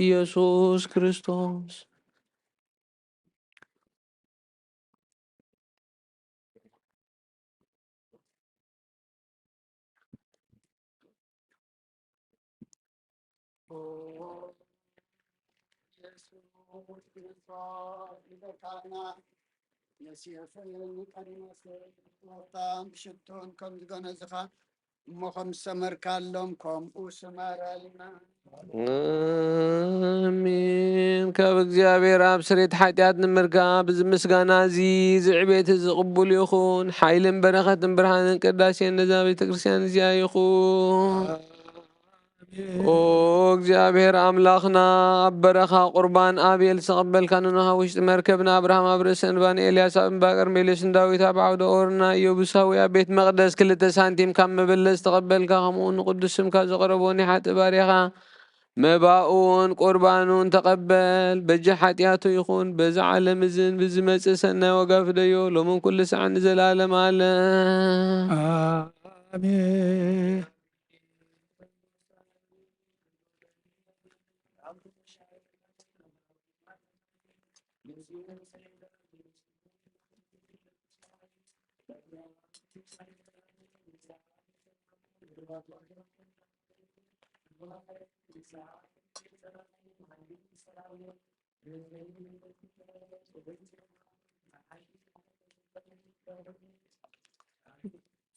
ኢየሱስ ክርስቶስ። የሴፍን ኒቆዲሞስን ቁርባን ብሽቶን ከም ዝገነዝኻ እሞ ከም ዝሰመርካሎም ከምኡ ስመረልና። ኣሜን። ካብ እግዚኣብሔር ኣብ ስሬት ሓጢኣት ንምርካብ እዚ ምስጋና እዚ፣ እዚ ዕቤት እዚ ቅቡል ይኹን። ሓይልን በረኸትን ብርሃንን ቅዳሴን ነዛ ቤተ ክርስቲያን እዚኣ ይኹን። ኦ እግዚኣብሔር ኣምላኽና፣ ኣብ በረኻ ቁርባን ኣቤል ዝተቐበልካ ንኖህ ኣብ ውሽጢ መርከብ፣ ንኣብርሃም ኣብ ርእሲ እንባ፣ ንኤልያስ ኣብ እምባ ቀርሜሎስ፣ ንዳዊት ኣብ ዓውደ ኦርና፣ ኢዮቡሳዊ ኣብ ቤት መቕደስ ክልተ ሳንቲም ካብ መበለት ዝተቐበልካ፣ ከምኡ ንቅዱስ ስምካ ዘቐረቦ ናይ ሓጥእ ባሪያኻ መባኡን ቁርባኑን ተቐበል። በጃ ሓጢኣቱ ይኹን፣ በዚ ዓለም እዝን ብዝመጽእ ሰናይ ዋጋ ፍደዮ፣ ሎምን ኩሉ ሰዓት ንዘለዓለም ዓለም። ኣሜን።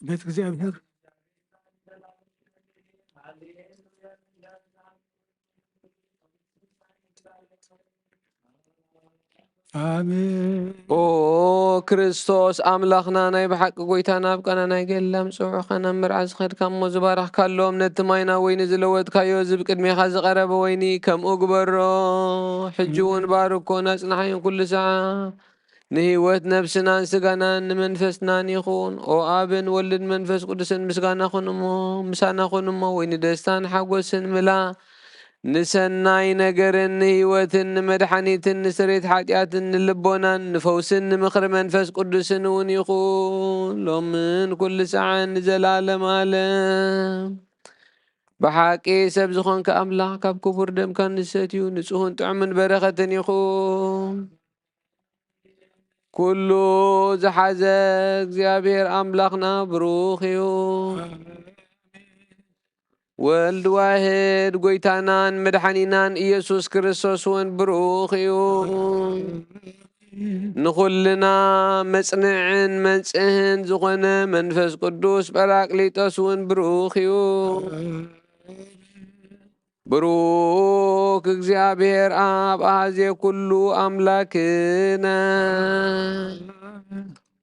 ቤት እግዚኣብሔር። ኣሜን። ኦ ክርስቶስ ኣምላኽና፣ ናይ ብሓቂ ጎይታና፣ ኣብ ቃና ናይ ገሊላ ምጽውዕኻ ናብ መርዓ ዝኸድካ እሞ ዝባረኽካሎም፣ ነቲ ማይ ናብ ወይኒ ዝለወጥካዮ፣ እዚ ብቅድሜኻ ዝቐረበ ወይኒ ከምኡ ግበሮ። ሕጂ እውን ባርኮን ኣጽንሓዮን ኩሉ ሰዓት። ንህይወት ነብስናን ስጋናን ንመንፈስናን ይኹን። ኦ ኣብን ወልድን መንፈስ ቅዱስን ምስጋና ኩን እሞ፣ ምሳና ኩን እሞ፣ ወይ ንደስታን ሓጎስን ምላ፣ ንሰናይ ነገርን ንህይወትን ንመድሓኒትን ንስሬት ሓጢኣትን ንልቦናን ንፈውስን ንምኽሪ መንፈስ ቅዱስን እውን ይኹን፣ ሎምን ኩሉ ሰዓን ንዘለዓለም ዓለም። ብሓቂ ሰብ ዝኾንካ ኣምላኽ፣ ካብ ክቡር ደምካ ንሰትዩ፣ ንጹህን ጥዑምን በረኸትን ይኹን። ኩሉ ዝሓዘ እግዚኣብሔር ኣምላኽና ብሩኽ እዩ። ወልድ ዋህድ ጎይታናን መድሓኒናን ኢየሱስ ክርስቶስ እውን ብሩኽ እዩ። ንኹልና መጽንዕን መንጽህን ዝኾነ መንፈስ ቅዱስ ጳራቅሊጦስ እውን ብሩኽ እዩ። ብሩክ እግዚኣብሔር ኣብ ኣዜ ኩሉ ኣምላክነ፣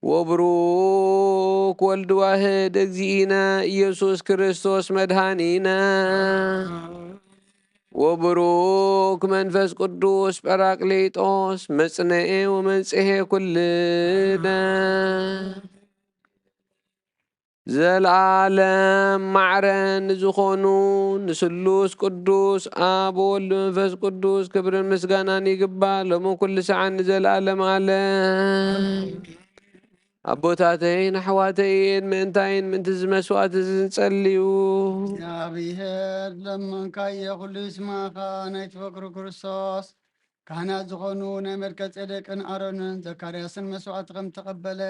ወብሩክ ወልድ ዋህድ እግዚእነ ኢየሱስ ክርስቶስ መድኃኒነ፣ ወብሩክ መንፈስ ቅዱስ ጳራቅሊጦስ መጽንኤ ወመንጽሔ ኩልነ። ዘለዓለም ማዕረ ንዝኾኑ ንስሉስ ቅዱስ ኣብ ወልድ መንፈስ ቅዱስ ክብርን ምስጋናን ይግባእ፣ ሎሚ ኩሉ ሰዓት ንዘለዓለም ዓለም። ኣቦታተይን ኣሕዋተይን ምእንታይን ምእንቲ እዚ መስዋዕቲ እዚ ንጸልዩ። እግዚኣብሔር ለመንካዮ ኩሉ ይስማኻ። ናይ ትፈክሩ ክርስቶስ ካህናት ዝኾኑ ናይ መልከ ጼዴቅን ኣሮንን ዘካርያስን መስዋዕቲ ከም ተቐበለ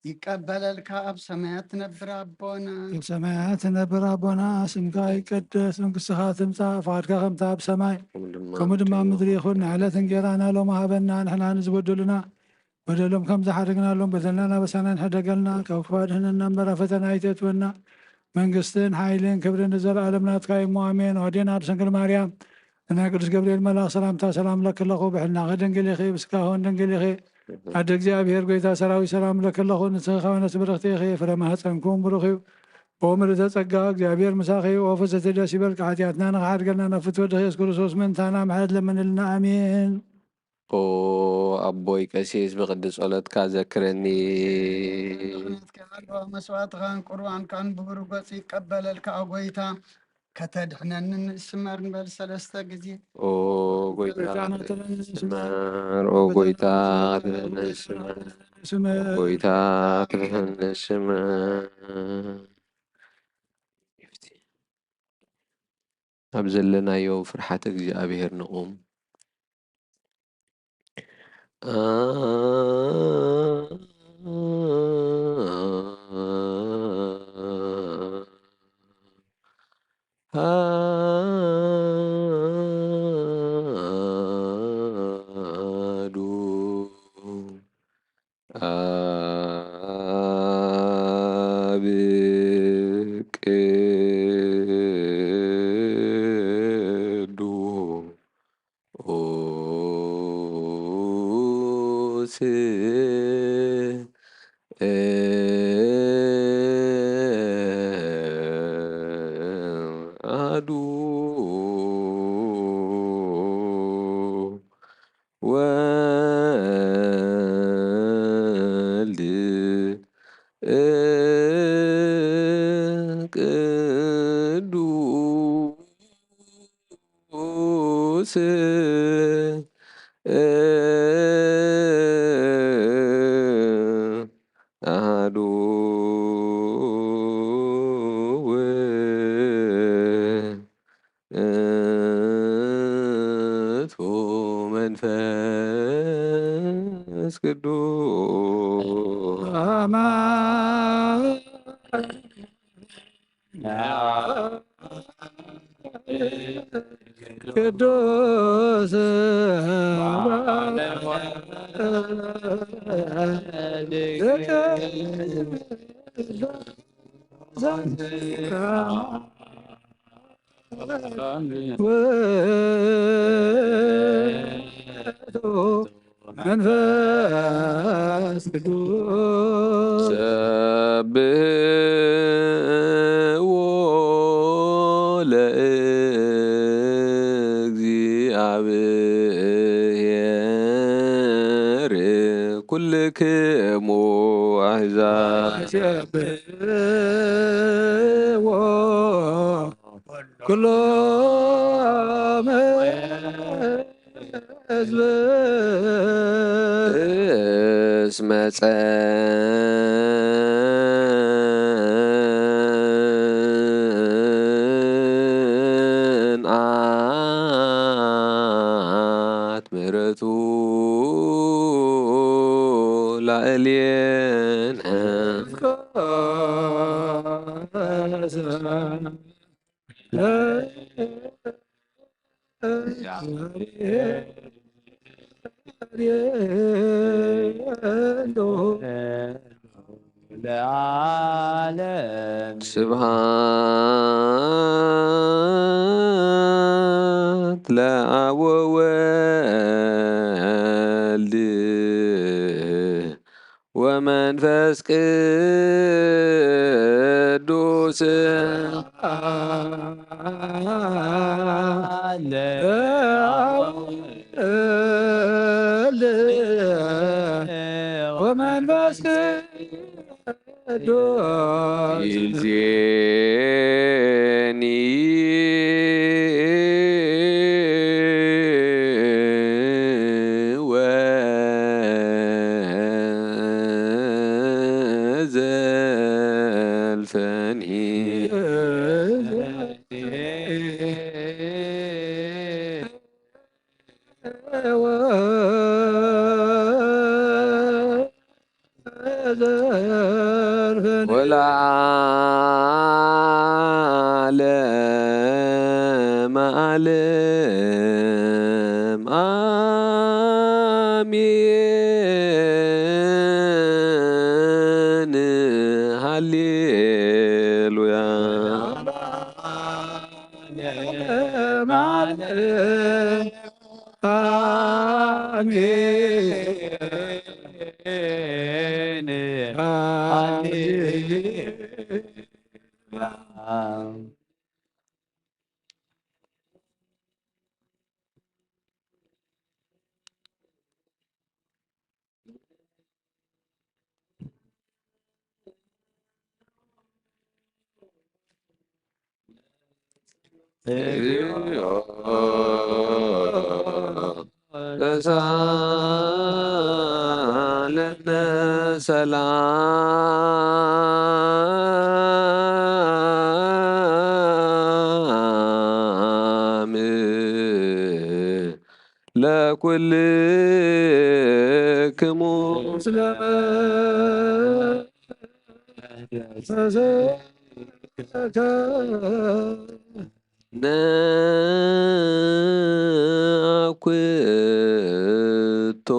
ይቀበለልካ። ኣብ ሰማያት ትነብር ኣቦና። ኣብ ሰማያት ትነብር ኣቦና፣ ስምካ ይቀደስ፣ መንግስትኻ ትምጻእ፣ ፍቓድካ ከምታ ኣብ ሰማይ ከምኡ ድማ ኣብ ምድሪ ይኹን። ንዕለት እንጌራና ሎሚ ሃበና፣ ንሕና ንዝበደሉና በደሎም ከም ዝሓደግናሎም በደልና ናበሳና ንሕደገልና፣ ካብ ክፉ ኣድሕነና እምበር ኣብ ፈተና ኣይተእትወና። መንግስትን ሓይልን ክብርን ንዘለኣለም ናትካ እዩ እሞ ኣሜን። ኦዴና ድንግል ማርያም፣ ብናይ ቅዱስ ገብርኤል መልኣኽ ሰላምታ ሰላም ለኪ ኣለኹ። ብሕልናኺ ድንግል ኢኺ፣ ብስጋኺ እውን ድንግል ኢኺ። ኣደ እግዚኣብሔር፣ ጎይታ ሰራዊት፣ ሰላም ለኪ ኣለኹ። ንስኺ ከማነስ ብርኽቲ ኢኺ፣ ፍረ ማህፀንኩም ብሩኽ እዩ። ኦ ምልዕተ ጸጋ፣ እግዚኣብሔር ምሳኺ እዩ። ኦ ፍስሕቲ፣ ደስ ይበልኪ፣ ሓጢኣትና ንኽሓድገልና ናብ ፍትወ ወድኺ የሱስ ክርስቶስ ምእንታና ምሕረት ለምንልና። ኣሜን። ኦ ኣቦይ ቀሲስ፣ ብቅዲ ጸሎትካ ዘክረኒ። መስዋዕትኻን ቁርባንካን ብብሩህ ገጽ ይቀበለልካ፣ ኦ ጎይታ፣ ከተድሕነኒ ንስመር ንበል ሰለስተ ግዜ። ኦ ጎይታ፣ ንስመር፣ ኦ ጎይታ፣ ንስመር፣ ኦ ጎይታ፣ ንስመር። ኣብ ዘለናዮ ፍርሓተ እግዚኣብሔር ንቑም። ኣሃዱ ኣብ ቅዱስ ኣሃዱ ወልድ ቅዱስ ኣሃዱ ውእቱ መንፈስ ቅዱስ። ቅዱስ መንፈስ ቅዱስ። ሰብሕዎ ለእግዚኣብሔር ኩልክሙ ኣሕዛብ። ሰብሕዎ ኩሎም ህዝብ እስመ ጸንዓት ምሕረቱ ላዕሌነ። ለዓለም። ስብሐት ለአብ ወወልድ ወመንፈስ ቅዱስ። ወመንፈስ ቅዱስ። ይዜኒ ወዘልፈኒ። ወለዓለመ ዓለም አሜን። ሃሌሉያ። አሜን። አሜን። ተሳለነ ሰላም። ለኩልክሙ ስለ ነአኩቶ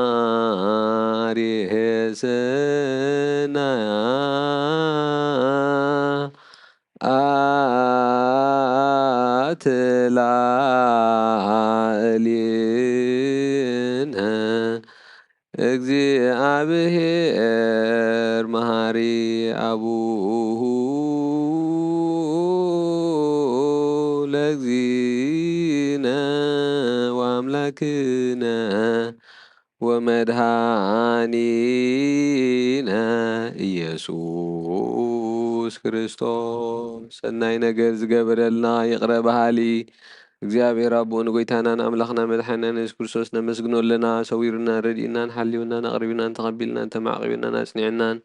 ለገባሪ ሄሰናያ አትላእሊነ እግዚአብሔር መሐሪ አቡሁ ለእግዚእነ ወአምላክነ ወመድኃኒነ ኢየሱስ ክርስቶስ። ሰናይ ነገር ዝገበረልና ይቕረ በሃሊ እግዚኣብሔር ኣቦን ጎይታናን ኣምላኽና መድሓኒናን የሱስ ክርስቶስ ነመስግኖ ኣለና። ሰዊሩናን ረዲኡናን ሓልዩናን ኣቕሪቡናን ተቐቢልናን ተማዕቒቡናን ኣጽኒዑናን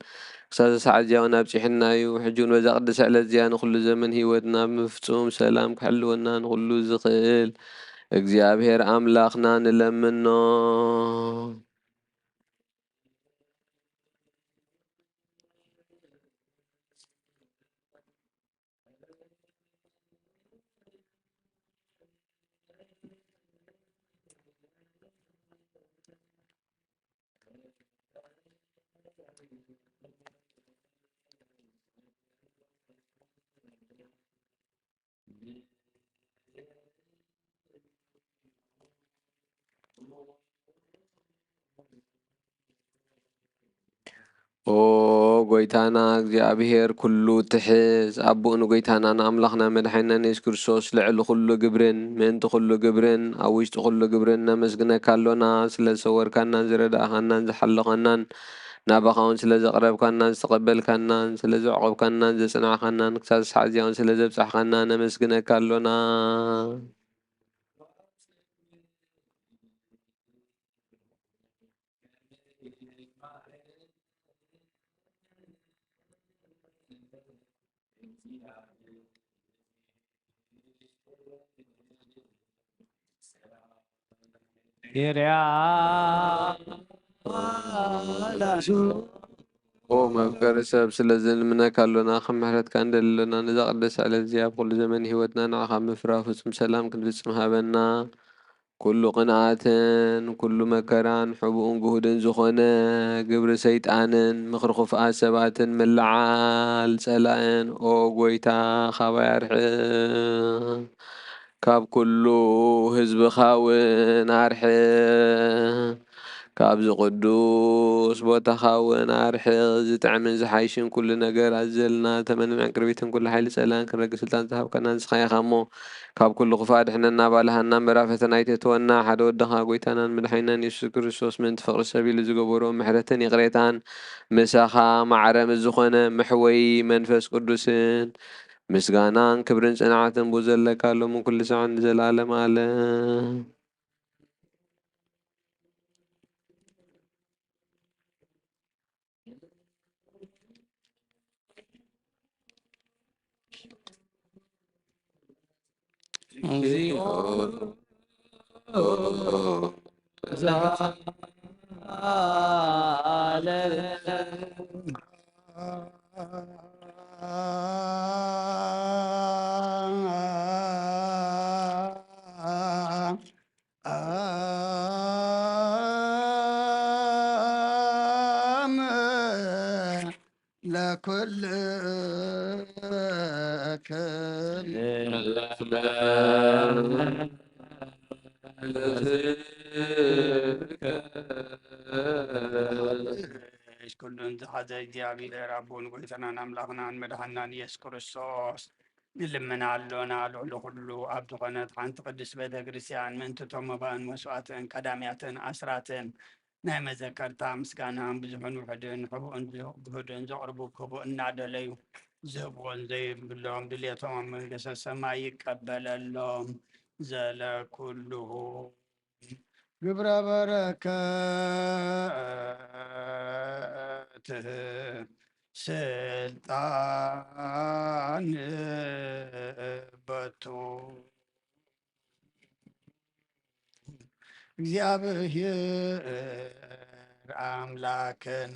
ክሳብ ሰዓት እዚያ እውን ኣብጺሑና እዩ። ሕጂ እውን በዛ ቅድስቲ ዕለት እዚኣ ንኹሉ ዘመን ህይወትና ብምፍጹም ሰላም ክሕልወና ንኹሉ ዝኽእል እግዚኣብሔር ኣምላኽና ንለምኖ። ኦ ጎይታና እግዚኣብሔር ኩሉ ትሕዝ፣ ኣቦኡ ንጎይታናን ኣምላኽና መድሓኒናን የሱስ ክርስቶስ ልዕሊ ኩሉ ግብርን ምእንቲ ኩሉ ግብርን ኣብ ውሽጢ ኩሉ ግብርን ነመስግነካ ኣሎና። ስለ ዝሰወርካናን ዝረዳእኻናን ዝሓለኻናን ናባኻ እውን ስለ ዘቕረብካናን ዝተቐበልካናን ስለ ዘዕቆብካናን ዘጽናዕካናን ክሳብ ሰዓት እዚኣ እውን ስለ ዘብጻሕካና ነመስግነካ ኣሎና። ኪርያ ላሱ ኦ መፍቀሪ ሰብ፣ ስለዚ ንልምነካ ኣሎና፣ ከም ምሕረትካ ንደሊ ኣሎና። ነዛ ቅድስቲ ዕለት እዚኣ ኣብ ኩሉ ዘመን ህይወትና ንዓኻ ምፍራህ ፍጹም ሰላም ክንፍጽም ሃበና። ኩሉ ቅንኣትን ኩሉ መከራን ሕቡእን ግሁድን ዝኾነ ግብሪ ሰይጣንን ምኽሪ ክፉኣት ሰባትን ምልዓል ጸላእን፣ ኦ ጎይታ፣ ካባይ ኣርሕቕ። ካብ ኩሉ ህዝብኻ እውን ኣርሕቕ። ካብዚ ቅዱስ ቦታኻ እውን ኣርሕቕ። ዝጥዕምን ዝሓይሽን ኩሉ ነገር ኣዘልና፣ ተመንን ዕንቅርቢትን ኩሉ ሓይሊ ጸላእን ክንረግጽ ስልጣን ዝሃብካና ንስኻ ኢኻ እሞ፣ ካብ ኩሉ ክፉእ ኣድሕነና፣ ኣባልሃና፣ መራ ፈተና ኣይተእትወና። ሓደ ወድኻ ጎይታናን መድሓኒናን የሱስ ክርስቶስ ምእንቲ ፍቕሪ ሰብ ኢሉ ዝገበሮ ምሕረትን ይቕሬታን፣ ምሳኻ ማዕረ ምስ ዝኾነ መሕወዪ መንፈስ ቅዱስን፣ ምስጋናን ክብርን ጽንዓትን ብኡ ዘለካ፣ ሎምን ኩሉ ሳዕን ንዘለኣለም ኣለም። እግዚኦ ዘአለም። አም ለኩልክም ኩሉን ዝሓዘ እግዚኣብሔር ኣቦን ጎይታናን ኣምላኽናን መድሓናን ኢየሱስ ክርስቶስ ንልምና ኣሎና። ልዕሊ ኩሉ ኣብ ዝኾነት ሓንቲ ቅድስት ቤተ ክርስቲያን ምእንቲ እቶም መባእን መስዋእትን ቀዳምያትን ኣስራትን ናይ መዘከርታ ምስጋና ብዙሕን ውሑድን ሕቡእን ግሁድን ዘቕርቡ ክቡእ እናደለዩ ዝህብዎን ዘይብሎም ድሌቶም ኣብ መንግስተ ሰማይ ይቀበለሎም። ዘለኩልሁ ግብረ በረከት ስልጣን በቱ እግዚኣብሔር ኣምላክን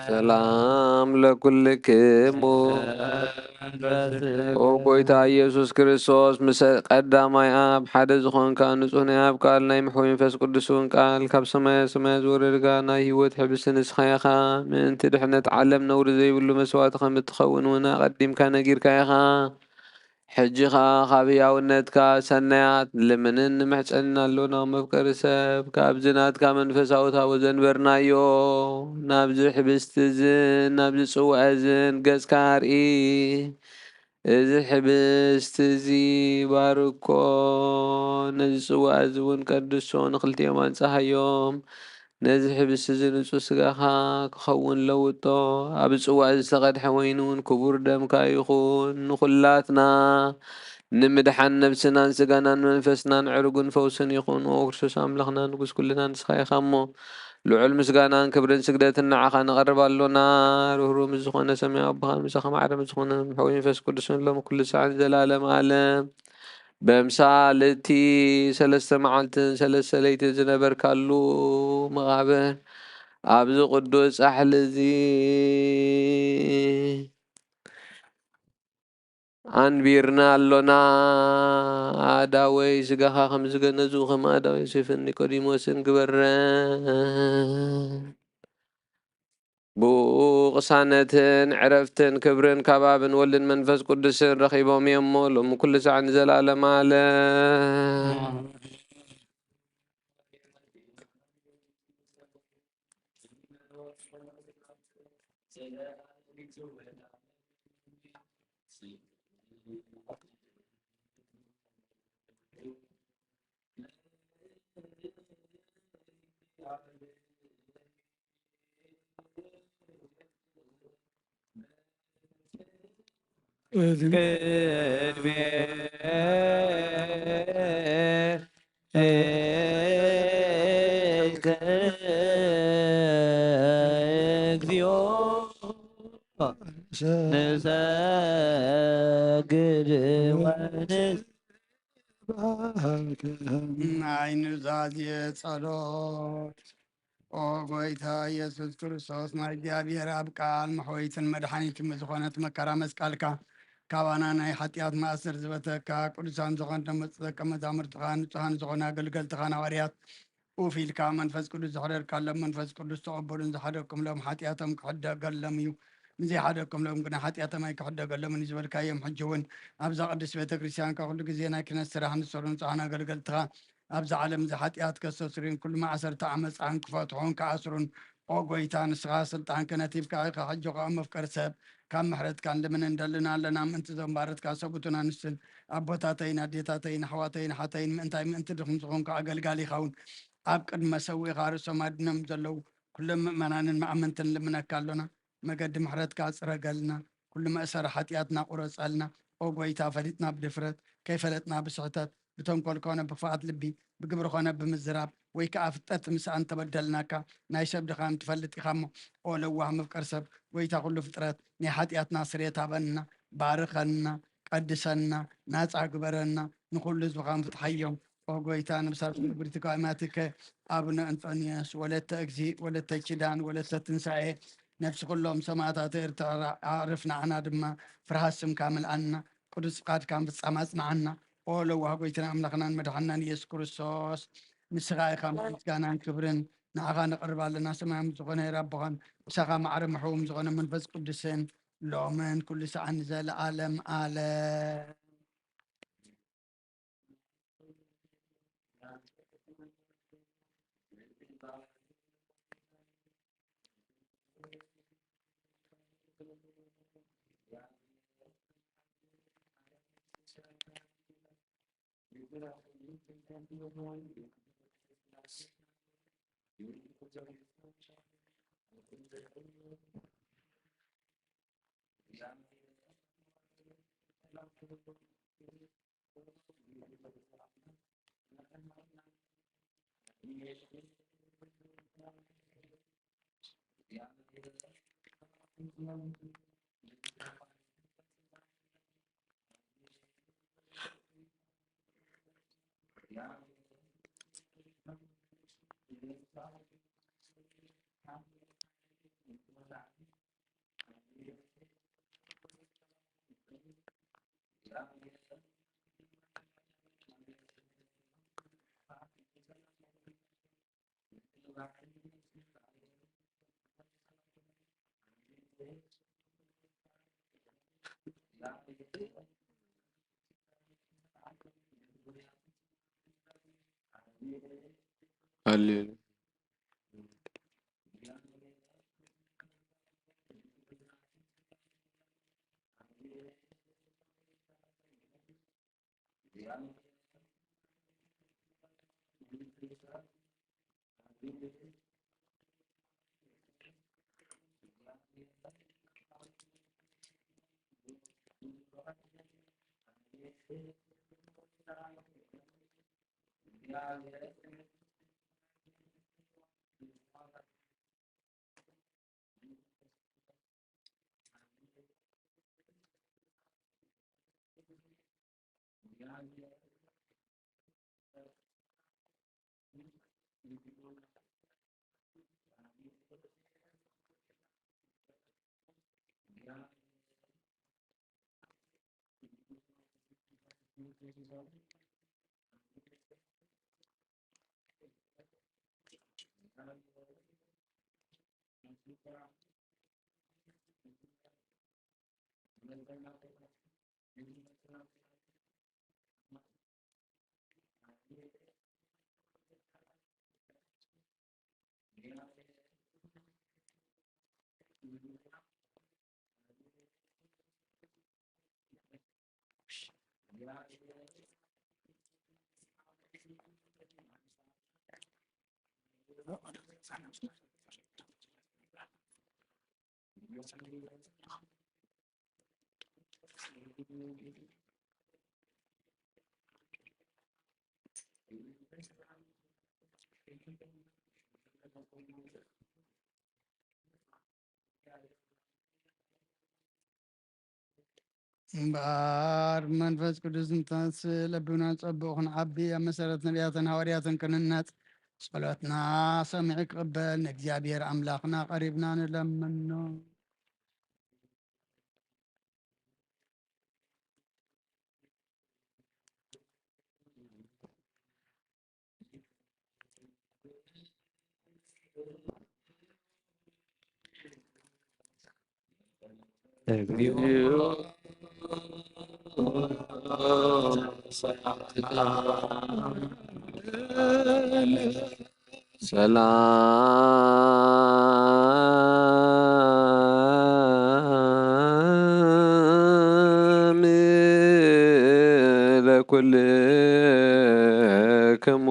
ሰላም ለኩልክሙ። ኦ ጎይታ ኢየሱስ ክርስቶስ፣ ምስ ቀዳማይ ኣብ ሓደ ዝኾንካ፣ ንጹሕ ናይ ኣብ ቃል፣ ናይ ምሕዊ መንፈስ ቅዱስ እውን ቃል፣ ካብ ሰማየ ሰማያት ዝወረድካ፣ ናይ ህይወት ሕብስቲ ንስኻ ኢኻ። ምእንቲ ድሕነት ዓለም ነውሪ ዘይብሉ መስዋእቲ ከም እትኸውን እውን ኣቐዲምካ ነጊርካ ኢኻ። ሕጂ ኸኣ ካብ ህያውነትካ ሰናያት ንምንን ንምሕጸንን ኣሎና። መፍቀሪ ሰብ፣ ካብዚ ናትካ መንፈሳዊ ታቦት ዘንበርናዮ፣ ናብዚ ሕብስቲ እዝን ናብዚ ጽዋእ እዝን ገጽካ ኣርኢ። እዚ ሕብስቲ እዚ ባርኮ፣ ነዚ ጽዋእ እዚ እውን ቀድሶ፣ ንኽልቲኦም ኣንጽሃዮም። ነዚ ሕብስቲ እዚ ንጹህ ስጋኻ ክኸውን ለውጦ፣ ኣብ ጽዋእ ዝተቐድሐ ወይኒ እውን ክቡር ደምካ ይኹን። ንኹላትና ንምድሓን ነብስናን ስጋናን መንፈስናን ዕሩግን ፈውስን ይኹን። ኦ ክርስቶስ ኣምላኽና ንጉስ ኩልና ንስኻ ኢኻ እሞ፣ ልዑል ምስጋናን ክብርን ስግደትን ንዓኻ ነቐርብ ኣሎና። ርህሩህ ምስ ዝኾነ ሰማያዊ ኣቦኻን ምሳኻ ማዕረ ምስ ዝኾነ ምሕዊ መንፈስ ቅዱስን ሎም ኩሉ ሳዕን ዘላለም ኣለም። በምሳል እቲ ሰለስተ መዓልትን ሰለስተ ለይትን ዝነበርካሉ መቓብር ኣብዚ ቅዱስ ጻሕሊ እዚ ኣንቢርና ኣሎና። ኣእዳወይ ስጋኻ ከም ዝገነዙ ከም ኣእዳወ ዮሴፍን ኒቆዲሞስን ግበረን። ብኡ ቅሳነትን ዕረፍትን ክብርን ካብ ኣብን ወልድን መንፈስ ቅዱስን ረኺቦም እዮም እሞ፣ ሎሚ ኩሉ ሳዕ ንዘለኣለም ኣለም። ናይ ኑዛዜ ጸሎት። ኦ ጎይታ ኢየሱስ ክርስቶስ፣ ናይ እግዚኣብሔር ኣብ ቃል መሕወይትን መድሓኒትን ዝኾነት መከራ መስቀልካ ካባና ናይ ሓጢኣት ማእሰር ዝበተካ፣ ቅዱሳን ዝኾን ደመ ደቀ መዛሙርትኻ፣ ንጹሃን ዝኾነ ኣገልገልትኻ ሃዋርያት ኡፍ ኢልካ መንፈስ ቅዱስ ዘሕደርካሎም፣ መንፈስ ቅዱስ ተቐበሉን ዝሓደግኩምሎም ሓጢኣቶም ክሕደገሎም እዩ፣ ንዘይሓደግኩምሎም ግና ሓጢኣቶም ኣይክሕደገሎምን እዩ ዝበልካዮም፣ ሕጂ እውን ኣብዛ ቅድስት ቤተ ክርስቲያንካ ኩሉ ግዜ ናይ ክህነት ስራሕ ንሰሩ ንጹሃን ኣገልገልትኻ ኣብዚ ዓለም እዚ ሓጢኣት ከስተስርዩን ኩሉ ማእሰርቲ ዓመፃን ክፈትሑን ክኣስሩን፣ ኦ ጎይታ፣ ንስኻ ስልጣን ክህነት ሂብካ ኢኻ። ሕጂ ኸኣ መፍቀሪ ሰብ፣ ካብ ምሕረትካ ንልምን እንደልን ኣለና። ምእንቲ እዞም ባረትካ ሰብኡትን ኣንስትን፣ ኣቦታተይን ኣዴታተይን ኣሕዋተይን ሓተይን፣ ምእንታይ ምእንቲ ድኹም ዝኾንካ ኣገልጋሊ ይኸውን። ኣብ ቅድሚ መሰዊእኻ ርእሶም ኣድኖም ዘለዉ ኩሎም ምእመናንን መኣመንትን ንልምነካ ኣሎና። መገዲ ምሕረትካ ጽረገልና። ኩሉ መእሰሪ ሓጢኣትና ቁረጸልና። ኦ ጎይታ፣ ፈሊጥና ብድፍረት፣ ከይፈለጥና ብስሕተት፣ ብተንኮል ኮነ ብክፍኣት ልቢ፣ ብግብሪ ኮነ ብምዝራብ፣ ወይ ከኣ ፍልጠት ምስኣን ተበደልናካ፣ ናይ ሰብ ድኻም ትፈልጥ ኢኻ እሞ፣ ኦ ለዋህ መፍቀር ሰብ፣ ጎይታ ኩሉ ፍጥረት፣ ናይ ሓጢኣትና ስርየት ሃበንና። ባርኸና፣ ቀድሰና፣ ናጻ ግበረና፣ ንኹሉ ህዝብኻ ምፍትሓዮም። ኦ ጎይታ፣ ነብሳት ክብርቲ ቃይማትከ፣ ኣቡነ እንጦንዮስ፣ ወለተ እግዚእ፣ ወለተ ኪዳን፣ ወለተ ትንሳኤ፣ ነፍሲ ኩሎም ሰማዕታት ኤርትራ ኣዕርፍ፣ ንዓና ድማ ፍርሃት ስምካ ምልኣና፣ ቅዱስ ፍቃድካ ምፍጻም ኣጽንዓና። ኦ ለዋህ ጎይትና ኣምላኽናን መድሓናን ኢየሱስ ክርስቶስ፣ ንስኻ ኢኻ ምስጋናን ክብርን፣ ንዓኻ ነቕርብ ኣለና። ሰማያዊ ዝኾነ ሄር ኣቦኻን፣ ምሳኻ ማዕረ ምሕውም ዝኾነ መንፈስ ቅዱስን፣ ሎምን ኩሉ ሰዓን ንዘለዓለም ዓለም። ሃሌሉያ። እምበኣር ብመንፈስ ቅዱስ ንተንስእ፣ ለቢብና ጸቡቕ ክንዓቢ፣ ኣብ መሰረት ነቢያትን ሃዋርያትን ክንህነጽ፣ ጸሎትና ሰሚዑ ክቕበል ንእግዚኣብሔር ኣምላኽና ቀሪብና ንለምኖ። እግዚኦ። ሰላም ለኩልክሙ።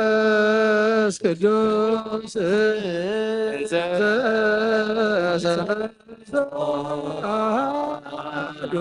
መንፈስ ቅዱስ እንተ ሰለስቱ አሐዱ።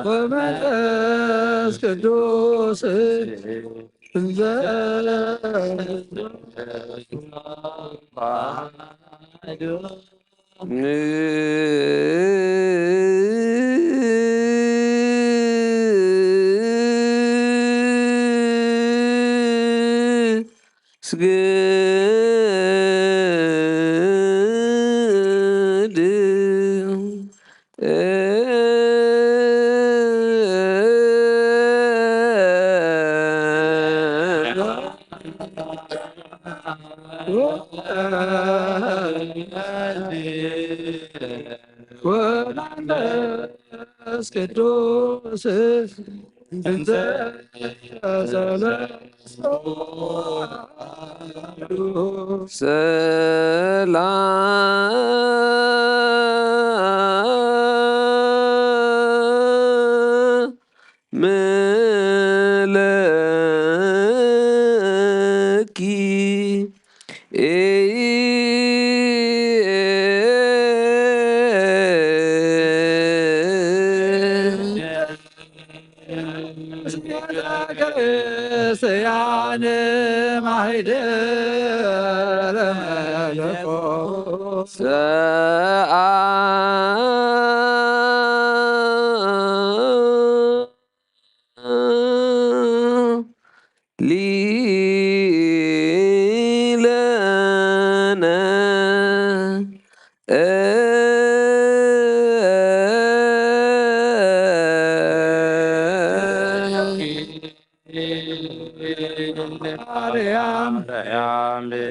ወመንፈስ ቅዱስ እንዘ ስግድ ወመንፈስ ቅዱስ እንተ ሰለስቱ ሰላም ለኪ። ክርስቲያን ማህደረ መለኮት ሰአ ሊለነ ማርያም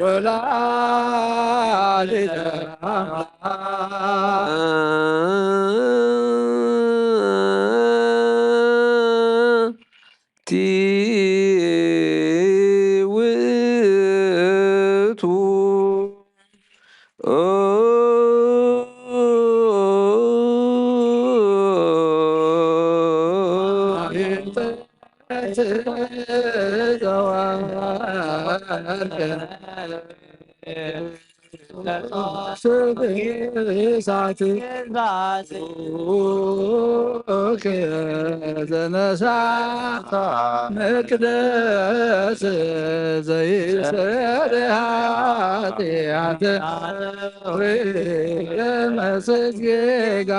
ወላዲተ አምላክ። ቲ ውእቱ ኦ እሳት ዘነሳ መቅደስ ዘይሰሪ ኃጢአት ወይ መስጌጋ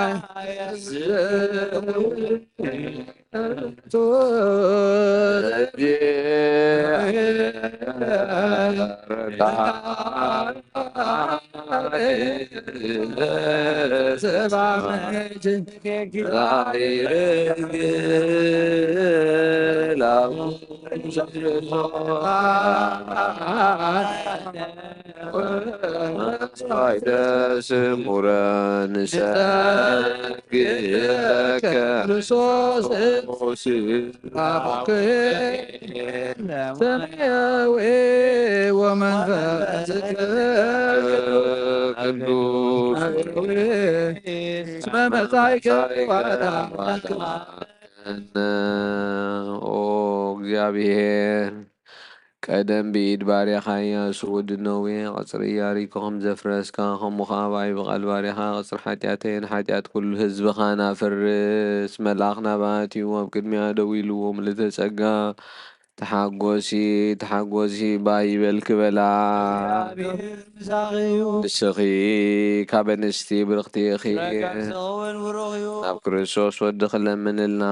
ስሙረ ንሰግድ ለከ ክርስቶስ ሰማያዊ ወመንፈስ ቅዱስ እስመ መጻእከ ወአዳንከነ። ኦ እግዚአብሔር፣ ቀደም ብኢድ ባርያኻ ኢያሱ ወዲ ነዌ ቐጽሪ ኢያሪኮ ከም ዘፍረስካ፣ ከምኡ ኸኣ ብኣይ ብቓል ባርያኻ ቐጽሪ ሓጢኣተይን ሓጢኣት ኩሉ ህዝብኻን ኣፍርስ። መልኣኽ ናባእቲኡ ኣብ ቅድሚኣ ደው ኢሉ፣ ምልእተ ጸጋ፣ ተሓጎሲ፣ ተሓጎሲ፣ ባይ ይበልኪ በላ። ንስኺ ካብ ኣንስቲ ብርኽቲ ኢኺ። ናብ ክርስቶስ ወድኺ ለምንልና።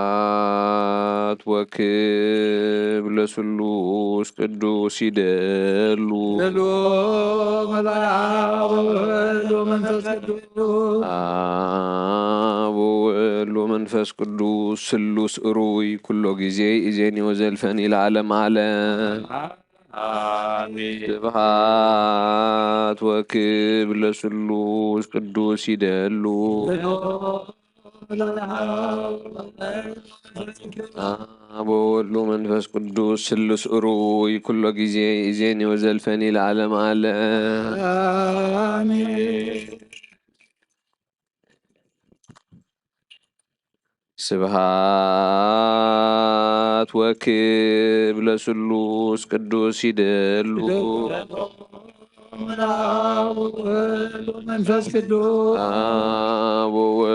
ስብሐት ወክብር ለስሉስ ቅዱስ ይደሉ። በሉ። መልአክ ወወልድ ወመንፈስ ቅዱስ። አብ ወወልድ ወመንፈስ ቅዱስ ስሉስ እሩይ ኩሎ ጊዜ ይእዜኒ ወዘልፈኒ ለዓለም ዓለም። አሜን። ስብሐት ወክብር ለስሉስ ቅዱስ ይደሉ። አብ ወወልድ ወመንፈስ ቅዱስ ስሉስ እሩይ ኩሎ ጊዜ ይእዜኒ ወዘልፈኒ ለዓለም ዓለም። አሜን። ስብሐት ወክብር ለስሉስ ቅዱስ ይደሉ። መንፈስ ቅዱስ። አብ ወወልድ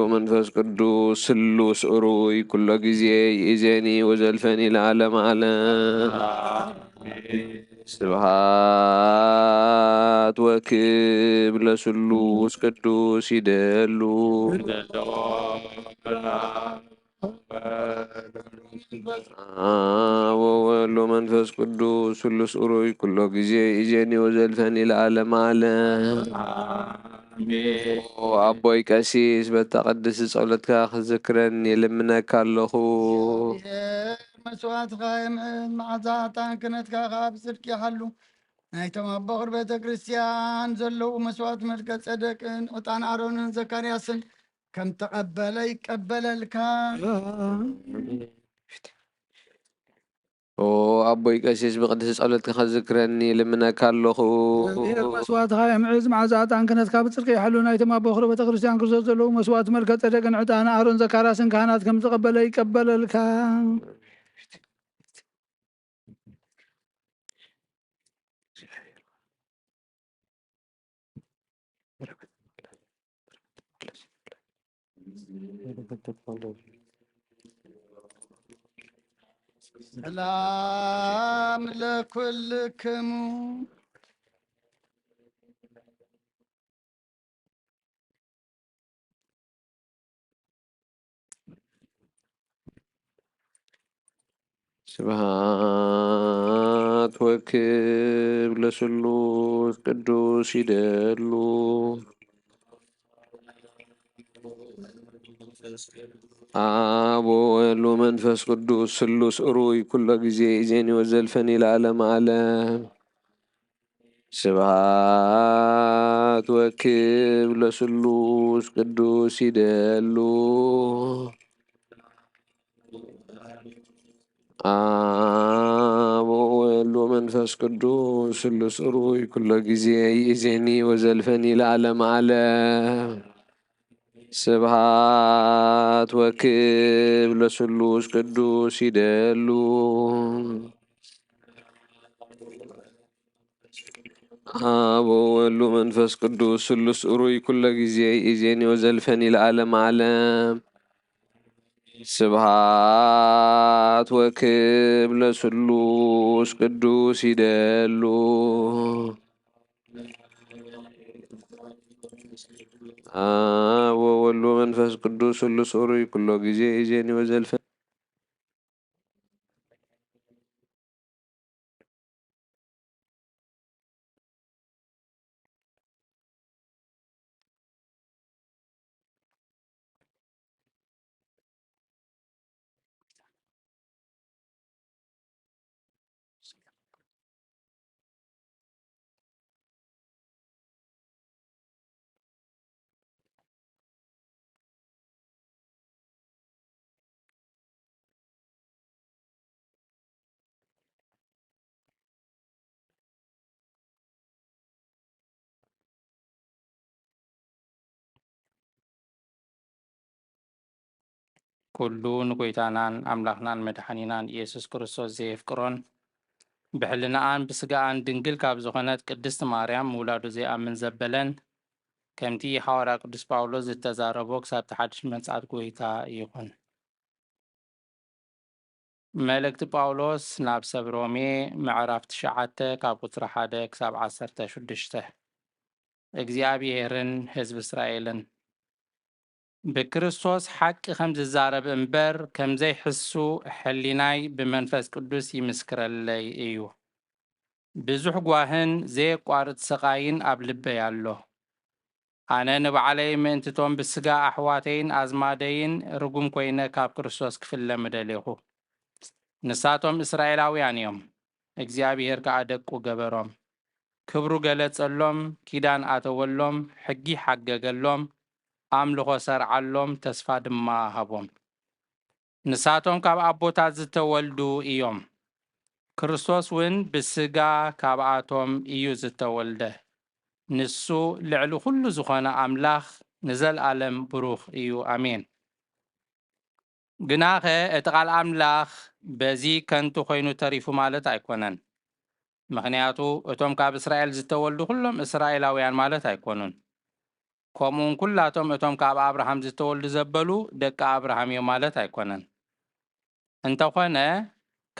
ወመንፈስ ቅዱስ ስሉስ እሩይ ኩሎ ጊዜ ይእዜኒ ወዘልፈኒ ለዓለም ዓለም። ስብሐት ወክብር ለስሉስ ቅዱስ ይደሉ። አብ ወወልድ ወመንፈስ ቅዱስ ስሉስ እሩይ ኩሎ ጊዜ ይእዜኒ ወዘልፈኒ ለዓለም ዓለም። አሜን። ኦ ኣቦይ ቀሲስ፣ በታ ቅድስቲ ጸሎትካ ክትዝክረኒ ይልምነካ ኣለኹ። መስዋዕትኻ የምዕል፣ መዓዛ ዕጣን ክህነትካ ኸዓ ብጽድቂ ይሓሉ። ናይቶም ኣብ በኹር ቤተ ክርስቲያን ዘለዉ መስዋዕት መልከ ጸደቅን ዕጣን ኣሮንን ዘካርያስን ከም ተቐበለ ይቀበለልካ። ኦ ኣቦይ ቀሲስ፣ ብቅድስቲ ጸሎትካ ክትዝክረኒ ልምነካ ኣለኹ። መስዋዕትኻ የምዕዝ፣ መዓዛ ዕጣን ክህነትካ ብጽድቂ ይሓሉ። ናይቶም ኣብ በኹር ቤተ ክርስቲያን ክርስቶስ ዘለዉ መስዋዕት መልከ ጸደቅን ዕጣን ኣሮን ዘካርያስን ካህናት ከም ተቐበለ ይቀበለልካ። ሰላም ለኩልክሙ። ስብሐት ወክብር ለስሉስ ቅዱስ ይደሉ። አብ ወወልድ ወመንፈስ ቅዱስ ስሉስ እሩይ ኩሎ ጊዜ ይእዜኒ ወዘልፈኒ ለዓለም ዓለም። ስብሐት ወክብር ለስሉስ ቅዱስ ይደሉ። አብ ወወልድ ወመንፈስ ቅዱስ ስሉስ እሩይ ኩሎ ጊዜ ይእዜኒ ወዘልፈኒ ለዓለም ዓለም። ስብሐት ወክብር ለስሉስ ቅዱስ ይደሉ። አብ ወወልድ ወመንፈስ ቅዱስ ስሉስ እሩይ ኩሎ ጊዜ ይእዜኒ ወዘልፈኒ ለዓለም ዓለም። ስብሐት ወክብር ለስሉስ ቅዱስ ይደሉ። አብ ወወልድ ወመንፈስ ቅዱስ ስሉስ እሩይ ኩሎ ጊዜ ይእዜኒ ወዘልፈኒ። ኩሉ ንጎይታናን ኣምላኽናን መድሓኒናን ኢየሱስ ክርስቶስ ዘየፍቅሮን ብሕልናኣን ብስጋኣን ድንግል ካብ ዝኾነት ቅድስቲ ማርያም ምውላዱ ዘይኣምን ዘበለን፣ ከምቲ ሓዋርያ ቅዱስ ጳውሎስ ዝተዛረቦ ክሳብ እቲ ሓድሽ ምጽኣት ጎይታ ይኹን። መልእክቲ ጳውሎስ ናብ ሰብ ሮሜ ምዕራፍ ትሽዓተ ካብ ቁጽሪ ሓደ ክሳብ ዓሰርተ ሽዱሽተ። እግዚኣብሄርን ህዝቢ እስራኤልን። ብክርስቶስ ሓቂ ከም ዝዛረብ እምበር ከም ዘይሕሱ ሕሊናይ ብመንፈስ ቅዱስ ይምስክረለይ እዩ። ብዙሕ ጓህን ዘየቋርጽ ስቓይን ኣብ ልበይ ኣሎ። ኣነ ንባዕለይ ምእንትቶም ብስጋ ኣሕዋተይን ኣዝማደይን ርጉም ኮይነ ካብ ክርስቶስ ክፍለ ምደሌኹ። ንሳቶም እስራኤላውያን እዮም፣ እግዚኣብሔር ከኣ ደቁ ገበሮም። ክብሩ ገለጸሎም፣ ኪዳን ኣተወሎም፣ ሕጊ ሓገገሎም፣ ኣምልኾ ሰርዓሎም፣ ተስፋ ድማ ሃቦም። ንሳቶም ካብ ኣቦታት ዝተወልዱ እዮም። ክርስቶስ እውን ብስጋ ካብኣቶም እዩ ዝተወልደ። ንሱ ልዕሊ ኩሉ ዝኾነ ኣምላኽ ንዘልኣለም ብሩኽ እዩ። ኣሜን። ግናኸ እቲ ቃል ኣምላኽ በዚ ከንቱ ኮይኑ ተሪፉ ማለት ኣይኮነን። ምኽንያቱ እቶም ካብ እስራኤል ዝተወልዱ ኩሎም እስራኤላውያን ማለት ኣይኮኑን። ከምኡውን ኩላቶም እቶም ካብ ኣብርሃም ዝተወልዱ ዘበሉ ደቂ ኣብርሃም እዮም ማለት ኣይኮነን። እንተኾነ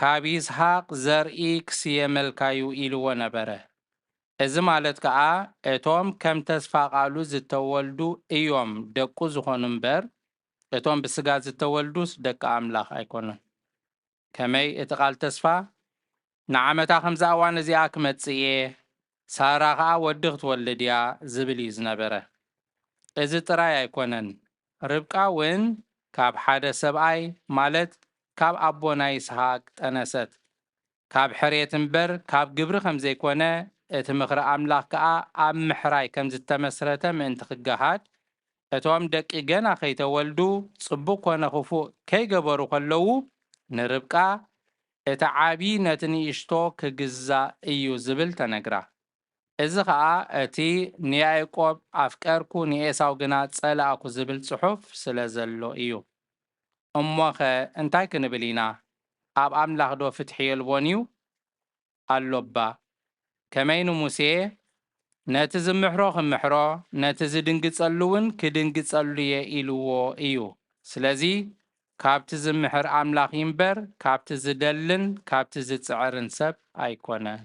ካብ ይስሐቅ ዘርኢ ክስየመልካዩ ኢልዎ ነበረ። እዚ ማለት ከኣ እቶም ከም ተስፋ ቃሉ ዝተወልዱ እዮም ደቁ ዝኾኑ እምበር እቶም ብስጋ ዝተወልዱስ ደቂ ኣምላኽ ኣይኮኑን። ከመይ እቲ ቃል ተስፋ ንዓመታ ከምዛ እዋን እዚኣ ክመጽእ እየ፣ ሳራ ኸኣ ወዲ ክትወልድ እያ ዝብል እዩ ዝነበረ። እዚ ጥራይ ኣይኮነን፣ ርብቃ እውን ካብ ሓደ ሰብኣይ ማለት ካብ ኣቦና ይስሐቅ ጠነሰት። ካብ ሕሬት እምበር ካብ ግብሪ ከም ዘይኮነ እቲ ምኽሪ ኣምላኽ ከኣ ኣብ ምሕራይ ከም ዝተመስረተ ምእንቲ ክገሃድ እቶም ደቂ ገና ከይተወልዱ ጽቡቕ ኮነ ክፉእ ከይገበሩ ከለዉ ንርብቃ እቲ ዓቢ ነቲ ንእሽቶ ክግዛእ እዩ ዝብል ተነግራ። እዚ ኸኣ እቲ ንያዕቆብ ኣፍቀርኩ ንኤሳው ግና ጸላእኩ ዝብል ጽሑፍ ስለ ዘሎ እዩ። እሞኸ እንታይ ክንብል ኢና? ኣብ ኣምላኽ ዶ ፍትሒ የልቦን እዩ? ኣሎባ። ከመይ ንሙሴ ነቲ ዝምሕሮ ክምሕሮ ነቲ ዝድንግጸሉ እውን ክድንግጸሉ እየ ኢልዎ እዩ። ስለዚ ካብቲ ዝምሕር ኣምላኽ ይንበር ካብቲ ዝደልን ካብቲ ዝጽዕርን ሰብ ኣይኮነን።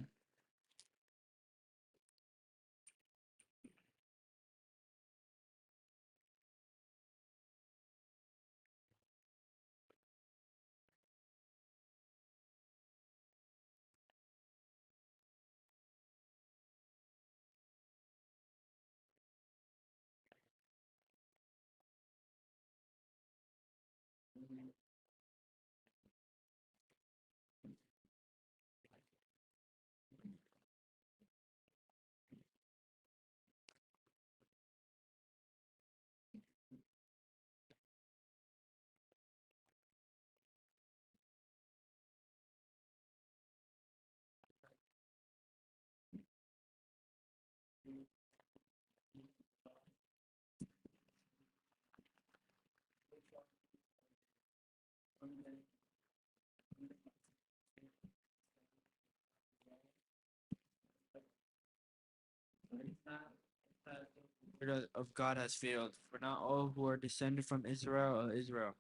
Word of God has failed. For not all who are descended from Israel are Israel,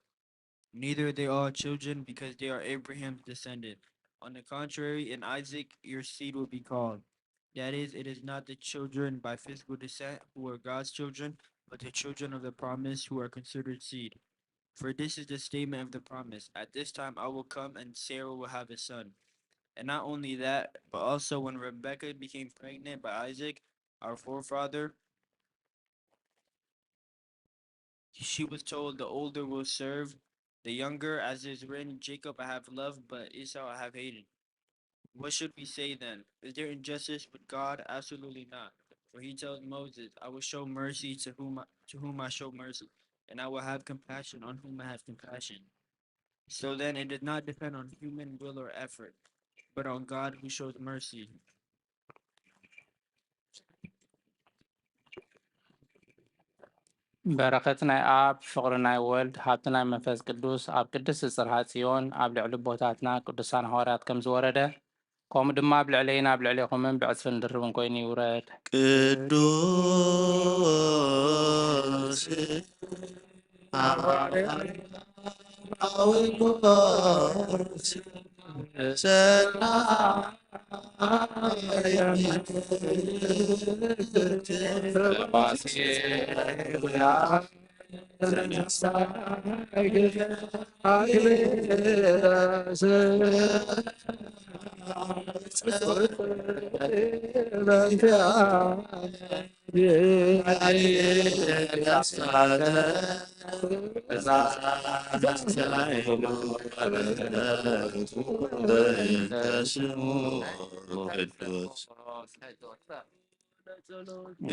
neither are they all children, because they are Abraham's descendant. On the contrary, in Isaac your seed will be called. That is, it is not the children by physical descent who are God's children, but the children of the promise who are considered seed. For this is the statement of the promise: at this time I will come, and Sarah will have a son. And not only that, but also when Rebekah became pregnant by Isaac, our forefather, she was told, "The older will serve the younger, as is written, 'Jacob I have loved, but Esau I have hated.'" What should we say then? Is there injustice with God? Absolutely not. For he tells Moses, "I will show mercy to whom I, to whom I show mercy, and I will have compassion on whom I have compassion." So then it does not depend on human will or effort, but on God who shows mercy. በረኸት ናይ ኣብ፣ ፍቕሪ ናይ ወልድ፣ ሃብቲ ናይ መንፈስ ቅዱስ ኣብ ቅድስቲ ጽርሃ ጽዮን ኣብ ልዕሊ ኣቦታትና ቅዱሳን ሃዋርያት ከም ዝወረደ፣ ከምኡ ድማ ኣብ ልዕለይን ኣብ ልዕሌኹምን ብዕጽፍን ድርብን ኮይኑ ይውረድ። ቅዱስ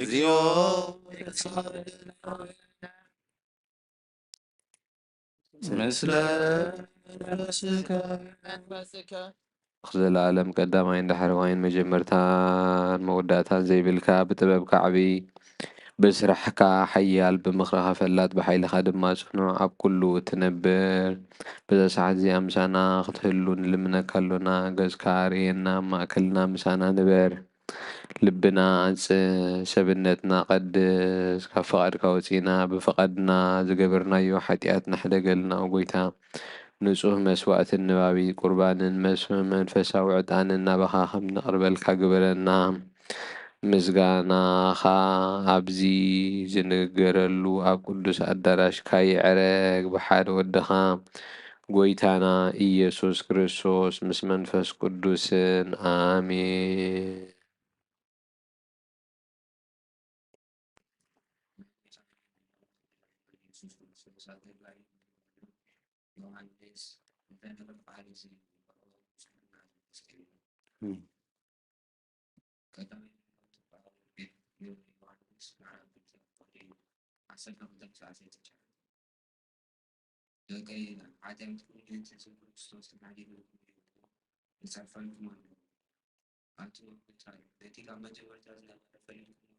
እግዚኦ። ምስለ መንፈስከ። ዘለዓለም ቀዳማይን ዳሕረዋይን መጀመርታን መወዳእታን ዘይብልካ፣ ብጥበብካ ዓብዪ፣ ብስራሕካ ሓያል፣ ብምኽርኻ ፈላጥ፣ ብሓይልኻ ድማ ጽኑዕ፣ ኣብ ኩሉ እትነብር፣ በዛ ሰዓት እዚኣ ምሳና ክትህሉ ንልምነካ ኣሎና። ገጽካ ኣርእየና፣ ኣብ ማእከልና ምሳና ንበር። ልብና ኣንጽህ፣ ሰብነትና ቀድስ፣ ካብ ፍቓድካ ወጺና ብፍቓድና ዝገበርናዮ ሓጢኣት ንሕደገልና፣ ኦ ጐይታ። ንጹህ መስዋእትን ነባቢ ቁርባንን፣ መስ-፣ መንፈሳዊ ዕጣንን ናባኻ ከም ንቕርበልካ ግበረና። ምስጋናኻ ኣብዚ ዝንገረሉ ኣብ ቅዱስ ኣዳራሽካ ይዕረግ፣ ብሓደ ወድኻ ጐይታና ኢየሱስ ክርስቶስ ምስ መንፈስ ቅዱስን። ኣሜን። ዮሃንስ እንታይ ነገር ባህሪ እዚ ቀዳማይ ዮሃንስ ምዕራፍ ክልተ ቁጽሪ ዓሰርተ ክልተ ክሳዕ ዓሰርተ ትሽዓተ። ደቀይ፣ ሓጢኣትኩም ነቲ ስም ክርስቶስ ተናዲድኩም ይጽሕፈልኩም ኣሎ። ኣቱም ኣቦታት፣ ነቲ ካብ መጀመርታ ዝነበረ ፈሊጥኩሞ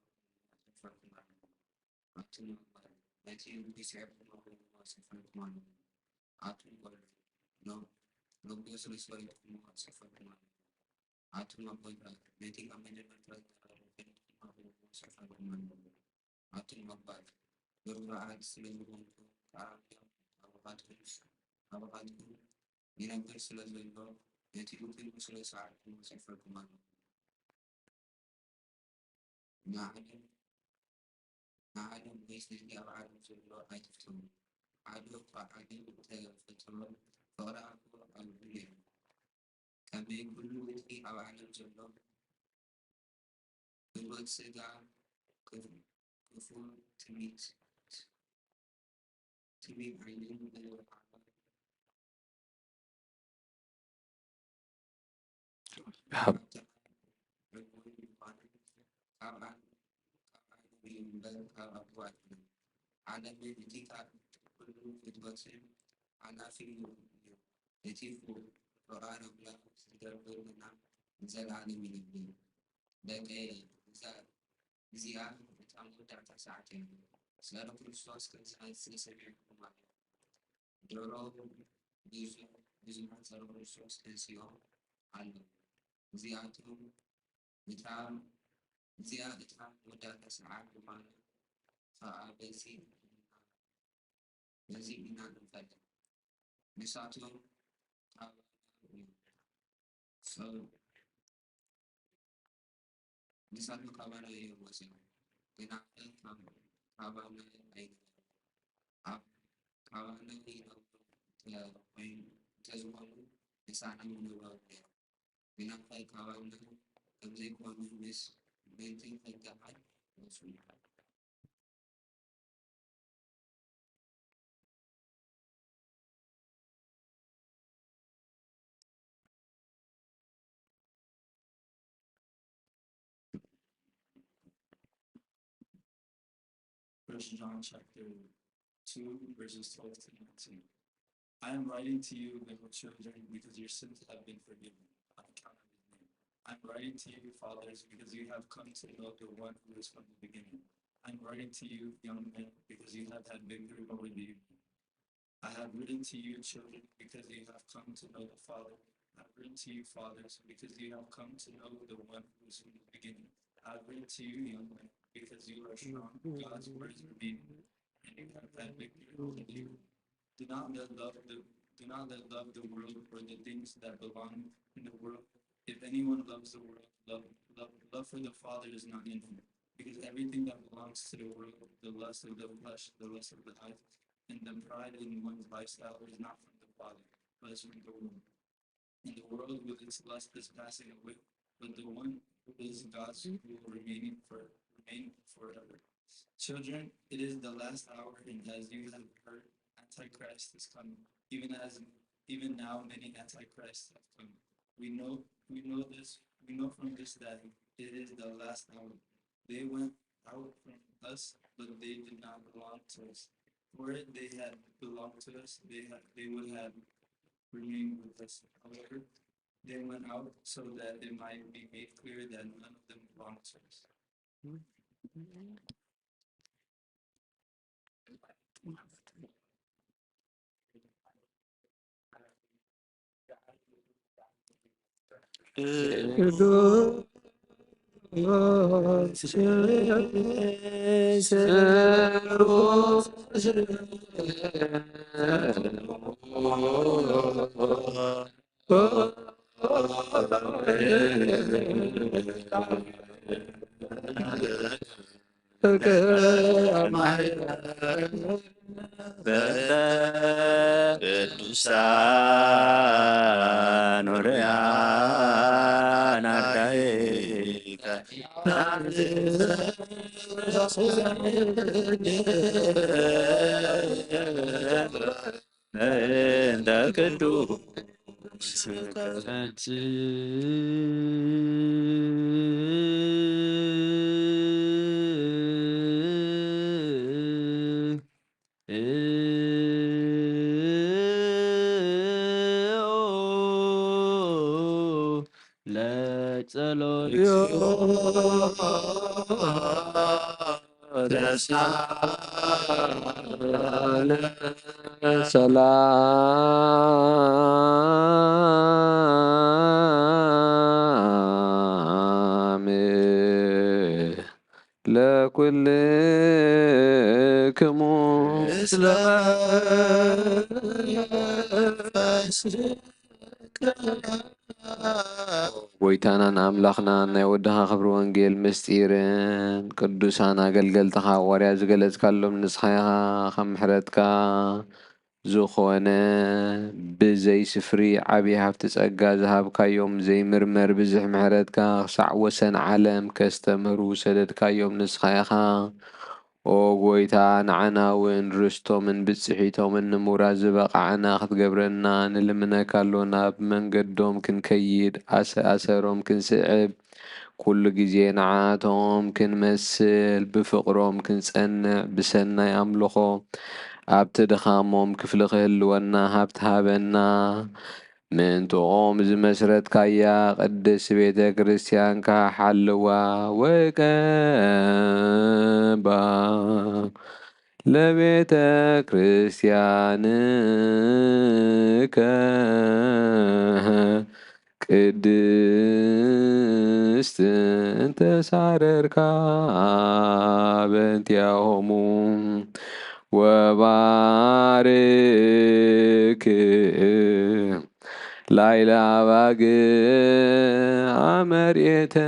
ኣጽሒፈልኩም ኣለኹ። ኣቱም ኣሕዋት፣ ነቲ ጒስዒርኩሞ ኣጽሒፈልኩም ኣለኹ። ኣቱም ቈልዑ፣ ነ-፣ ነቦ ስለ ዝፈለጥኩሞ ኣጽሒፈልኩም ኣለኹ። ኣቱም ኣቦታት፣ ነቲ ካብ መጀመርታ ዝነበረ ፈሊጥኩሞ ኣጽሒፈልኩም ኣለኹ። ኣቱም ኣሕዋት፣ ብሩራት ስለ ዝኾንኩም፣ ከኣ ኣባኻትኩም፣ ኣባኻትኩም ይነብር ስለ ዘሎ፣ ነቲ ኩሉ ስለ ዝሰዓርኩም እጽሕፈልኩም ኣለኹ። ንዓለም፣ ንዓለም ወይስ ነቲ ኣብ ዓለም ዘሎ ኣይትፍተዉ። ሓደ እኳ ዓለም እንተ ፈተወ፣ ፍቕሪ ኣቦ ኣብ ልቡ ነይሩ። ከመይ ኩሉ እቲ ኣብ ዓለም ዘሎ ፍትወት ስጋ፣ ክፉ፣ ክፉ ትምኒት፣ ትምኒት ዓይንን፣ ካብ ካብ ዓለም እዩ እምበር ካብ ኣቦ ኣይኮነን። ዓለምን እቲ ካብ ኩሉ ፍትወትን ሓላፊ እዩ። እቲ ፍቓድ ኣምላኽ ዝገብር ግና ንዘለኣለም ይነብር። ደቀየ፣ እዛ፣ እዚኣ እታ መወዳእታ ሰዓት እያ። ጸረ ክርስቶስ ከም ዝመጽእ ሰሚዕኩም ኣለኹም። ድሮ ብዙ-፣ ብዙሓት ጸረ ክርስቶስ ተንሲኦም ኣለዉ። እዚኣቶም እታ፣ እዚኣ እታ መወዳእታ ሰዓት ምዃና ከኣ በዚ፣ በዚ ኢና እንፈልጥ። ንሳቶም ካባና እዮም። ጸ-፣ ንሳቶም ካባና እዮም ወጺኦም፣ ግናኸ ካብ-፣ ካባና ኣይነበሩን። ኣብ ካባና ይነብሩ እንተ-፣ እንተዝኾኑ፣ ምሳና ምነበሩ ነይሮም። ግናኸ ካባና ከም ዘይኮኑ ምስ ምእንቲ ከገሃድ መጹ። First John chapter two, verses twelve to nineteen. I am writing to you, little children, because your sins have been forgiven on account of his name. I'm writing to you, fathers, because you have come to know the one who is from the beginning. I'm writing to you, young men, because you have had victory over the youth. I have written to you, children, because you have come to know the Father. I have written to you, fathers, because you have come to know the one who is from the beginning. I have written to you, young men, because you are strong, God's words remain, and you have had victory over the evil. Do not let love the, do not let love the world or the things that belong in the world. If anyone loves the world, love, love, love for the Father is not in him. Because everything that belongs to the world, the lust of the flesh, the lust of the eyes, and the pride in one's lifestyle is not from the body, but is from the world. And the world with its lust is passing away, but the one who is God's will remain for remain forever. Children, it is the last hour, and as you have heard, Antichrist is coming. Even as even now, many antichrists have come. We know we know this we know from this that it is the last hour. They went out from us, but they did not belong to us. Were they had belonged to us, they had, they would have remained with us. However, they went out so that it might be made clear that none of them belonged to us. ቅዱሳን ርያን ኣርዳኢከ እንተ ቅዱስ ለጸሎት ለኩልክሙ። ጎይታናን ኣምላኽናን ናይ ወድኻ ክብሪ ወንጌል ምስጢርን ቅዱሳን ኣገልገልትኻ ሃዋርያ ዝገለጽካሎም ንስኻ ኢኻ። ከም ምሕረትካ ዝኾነ ብዘይ ስፍሪ ዓቢ ሃብቲ ጸጋ ዝሃብካዮም ዘይምርመር ብዝሕ ምሕረትካ ክሳዕ ወሰን ዓለም ከስተምህሩ ዝሰደድካዮም ንስኻ ኢኻ። ኦ ጎይታ፣ ንዓና እውን ርስቶምን ብጽሒቶምን ንምውራስ ዝበቓዕና ክትገብረና ንልምነካ ኣሎና። ኣብ መንገዶም ክንከይድ፣ ኣሰ-፣ ኣሰሮም ክንስዕብ፣ ኩሉ ግዜ ንዓቶም ክንመስል፣ ብፍቕሮም ክንጸንዕ፣ ብሰናይ ኣምልኾ ኣብቲ ድኻሞም ክፍሊ ክህልወና ሃብቲ ሃበና። ምእንትኦም ዝመስረትካያ ቅድስት ቤተ ክርስቲያንካ ሓልዋ ወቀባ ለቤተ ክርስቲያንከ ቅድስት እንተ ሳረርካ በእንቲአሆሙ ወባርክ ላይላ ባግ ኣመርኤተከ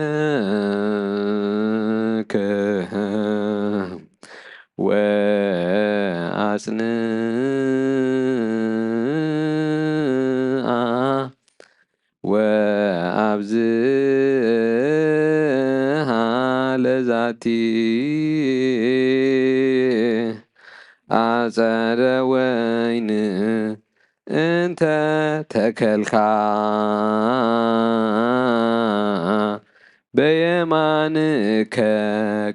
ወኣጽንኣ ወኣብዝሃ ለዛቲ ኣጸደ ወይን እንተ ተከልካ በየማንከ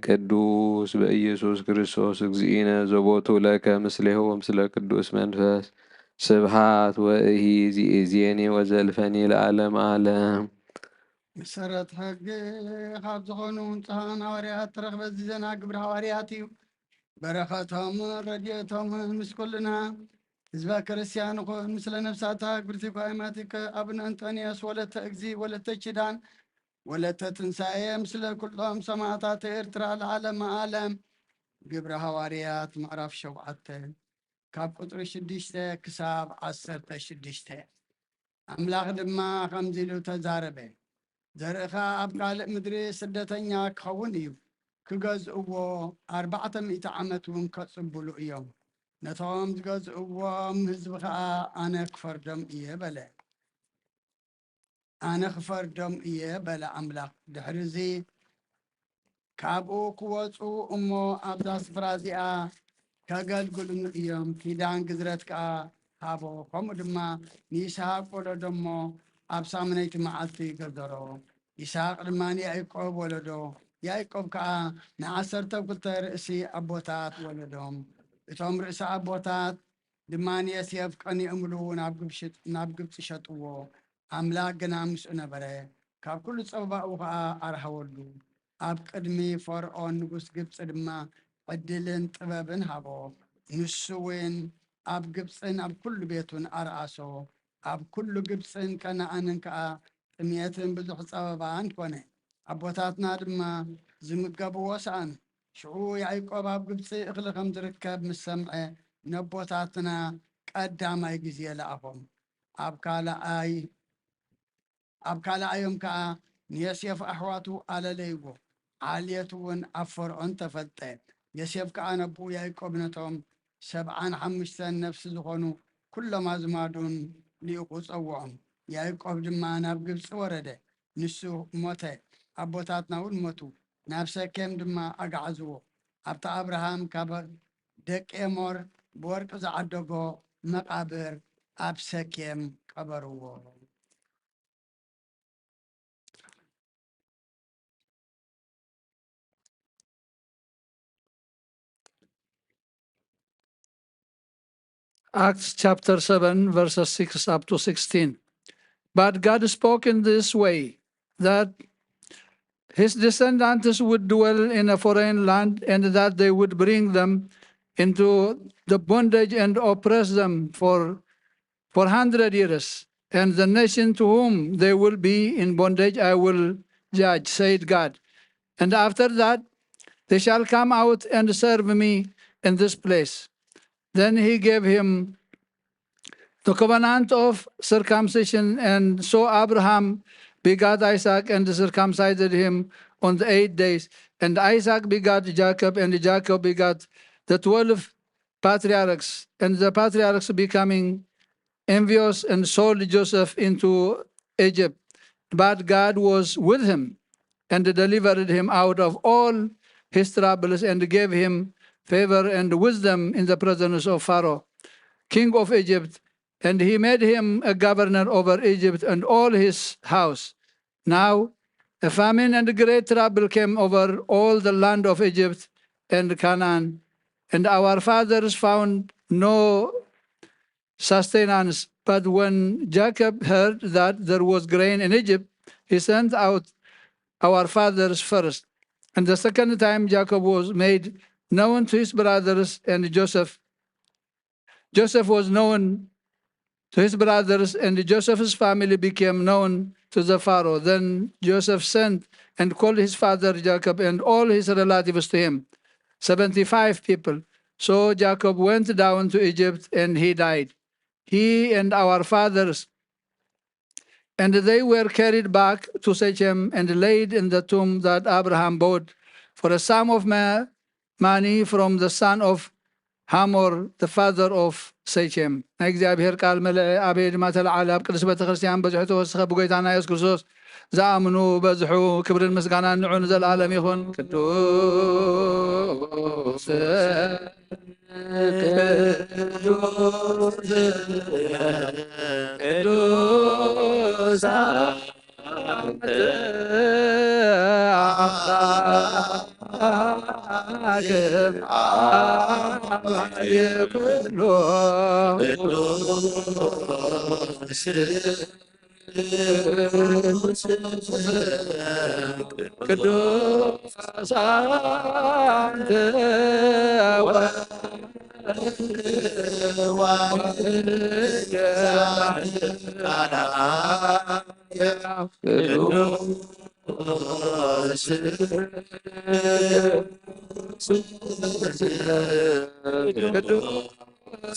ቅዱስ በኢየሱስ ክርስቶስ እግዚእነ ዘቦቱ ለከ ምስሌሁ ወምስለ ቅዱስ መንፈስ ስብሃት ወእሂ ዚእዜኒ ወዘልፈኒ ለዓለም ዓለም። መሰረት ሕጊ ካብ ዝኾኑ ንጹሃን ሃዋርያት ተረኽበ እዚ ዜና ግብሪ ሃዋርያት እዩ። በረኸቶምን ረድኤቶምን ምስ ኩልና ህዝበ ክርስቲያን ይኹን። ምስለ ነፍሳታ ግብርቲ ጓይማቲከ ኣቡነ እንጦንዮስ ወለተ እግዚ ወለተ ኪዳን ወለተ ትንሳኤ ምስለ ኩሎም ሰማዕታት ኤርትራ ለዓለመ ዓለም። ግብሪ ሃዋርያት ምዕራፍ ሸውዓተ ካብ ቁጽሪ ሽዱሽተ ክሳብ ዓሰርተ ሽዱሽተ። ኣምላኽ ድማ ከምዚ ኢሉ ተዛረበ፣ ዘርእኻ ኣብ ካልእ ምድሪ ስደተኛ ክኸውን እዩ፣ ክገዝእዎ ኣርባዕተ ሚእቲ ዓመት እውን ከጽብሉ እዮም። ነቶም ዝገዝእዎም ህዝቢ ኸኣ ኣነ ክፈርዶም እየ በለ። ኣነ ክፈርዶም እየ በለ ኣምላኽ። ድሕርዚ ካብኡ ክወጹ እሞ ኣብዛ ስፍራ እዚኣ ከገልግሉኒ እዮም። ኪዳን ግዝረት ከኣ ሃቦ። ከምኡ ድማ ንይስሃቅ ወለዶ እሞ ኣብ ሳምነይቲ መዓልቲ ገዘሮ። ይስሃቅ ድማ ንያዕቆብ ወለዶ። ያዕቆብ ከኣ ንዓሰርተ ክልተ ርእሲ ኣቦታት ወለዶም። እቶም ርእሲ ኣቦታት ድማ ንዮሴፍ ቀኒኦምሉ ናብ ግብሺ-፣ ናብ ግብጺ ሸጥዎ። ኣምላኽ ግና ምስኡ ነበረ፣ ካብ ኩሉ ጸበባኡ ኸኣ ኣርሃወሉ። ኣብ ቅድሚ ፈርዖን ንጉስ ግብጺ ድማ ዕድልን ጥበብን ሃቦ። ንሱ እውን ኣብ ግብጽን ኣብ ኩሉ ቤቱን ኣርኣሶ። ኣብ ኩሉ ግብጽን ከነኣንን ከኣ ጥሜትን ብዙሕ ጸበባን ኮነ። ኣቦታትና ድማ ዝምገብዎ ሰኣኑ። ሽዑ ያዕቆብ ኣብ ግብጺ እኽሊ ከም ዝርከብ ምስ ሰምዐ፣ ነቦታትና ቀዳማይ ግዜ ለኣኾም። ኣብ ካልኣይ፣ ኣብ ካልኣዮም ከኣ ንዮሴፍ ኣሕዋቱ ኣለለይዎ። ዓሌቱ እውን ኣብ ፈርዖን ተፈልጠ። ዮሴፍ ከኣ ነቦኡ ያዕቆብ ነቶም ሰብዓን ሓሙሽተን ነፍሲ ዝኾኑ ኩሎም ኣዝማዱን ልኢኹ ጸውዖም። ያዕቆብ ድማ ናብ ግብጺ ወረደ። ንሱ ሞተ፣ ኣቦታትና እውን ሞቱ። ናብ ሰኬም ድማ ኣግዓዝዎ። ኣብታ ኣብርሃም ካብ ደቂ ኤሞር ብወርቂ ዝዓደጎ መቓብር ኣብ ሰኬም ቀበርዎ። Acts chapter seven, verses six up to sixteen. But God spoke in this way, that his descendants would dwell in a foreign land, and that they would bring them into the bondage and oppress them for four hundred years. And the nation to whom they will be in bondage, I will judge, said God. And after that, they shall come out and serve me in this place. Then he gave him the covenant of circumcision. And so Abraham begat Isaac and circumcised him on the eighth days. And Isaac begat Jacob, and Jacob begat the twelve patriarchs. And the patriarchs, becoming envious, and sold Joseph into Egypt. But God was with him and delivered him out of all his troubles and gave him favor and wisdom in the presence of Pharaoh, king of Egypt. And he made him a governor over Egypt and all his house. Now a famine and great trouble came over all the land of Egypt and Canaan, and our fathers found no sustenance. But when Jacob heard that there was grain in Egypt, he sent out our fathers first. And the second time Jacob was made known to his brothers, and Joseph, Joseph was known to his brothers, and Joseph's family became known to the Pharaoh. Then Joseph sent and called his father Jacob and all his relatives to him, seventy-five people. So Jacob went down to Egypt and he died, he and our fathers. And they were carried back to Shechem and laid in the tomb that Abraham bought for a sum of ma-, money from the son of Hamor, the father of Shechem. ናይ እግዚኣብሔር ቃል። መልአ፣ ኣበየ ድማ ተለዓለ፣ ኣብ ቅድስት ቤተ ክርስቲያን በዝሑ ተወስኸ፣ ብጎይታና የሱስ ክርስቶስ ዝኣምኑ በዝሑ። ክብርን ምስጋናን ንዑ ንዘለኣለም ይኹን። ቅዱስ ቅዱስ ቅዱስ ቅዱስ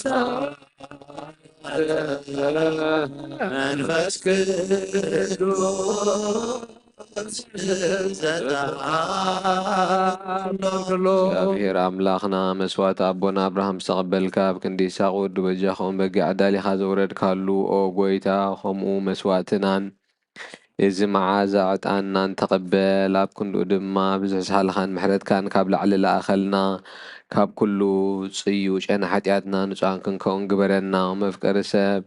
አንተ መንፈስ ቅዱስ እግዚኣብሔር ኣምላኽና መስዋእቲ ኣቦና ኣብርሃም ዝተቐበልካ፣ ኣብ ክንዲ ይስሐቅ ወዱ በጃ ክኸውን በጊዕ ኣዳሊኻ ዘውረድካሉ፣ ኦ ጐይታ፣ ከምኡ መስዋእትናን እዚ መዓዛ ዕጣንናን ተቐበል። ኣብ ክንድኡ ድማ ብዙሕ ሳህልኻን ምሕረትካን ካብ ላዕሊ ለኣኸልና። ካብ ኩሉ ጽዩ ጨና ሓጢኣትና ንጹሃን ክንከውን ግበረና። መፍቀሪ ሰብ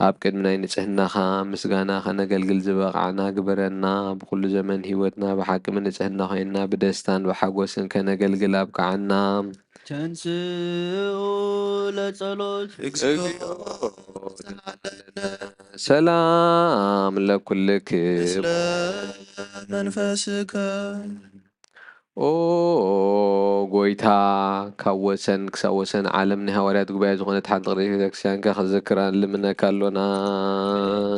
ኣብ ቅድሚ ናይ ንጽህናኻ ምስጋና ከነገልግል ዝበቓዕና ግበረና። ብኹሉ ዘመን ህይወትና ብሓቂ ብንጽህና ኮይንና ብደስታን ብሓጎስን ከነገልግል ኣብቅዓና። ተንስኡ ለጸሎት። እግዚኦ ተሳለነ። ሰላም ለኩልክ። ምስለ መንፈስከ። ኦ ጐይታ፣ ካብ ወሰን ክሳብ ወሰን ዓለም ናይ ሃዋርያት ጉባኤ ዝኾነት ሓንቲ ቅድስት ቤተክርስትያንካ ክዝክራ ንልምነካ ኣሎና።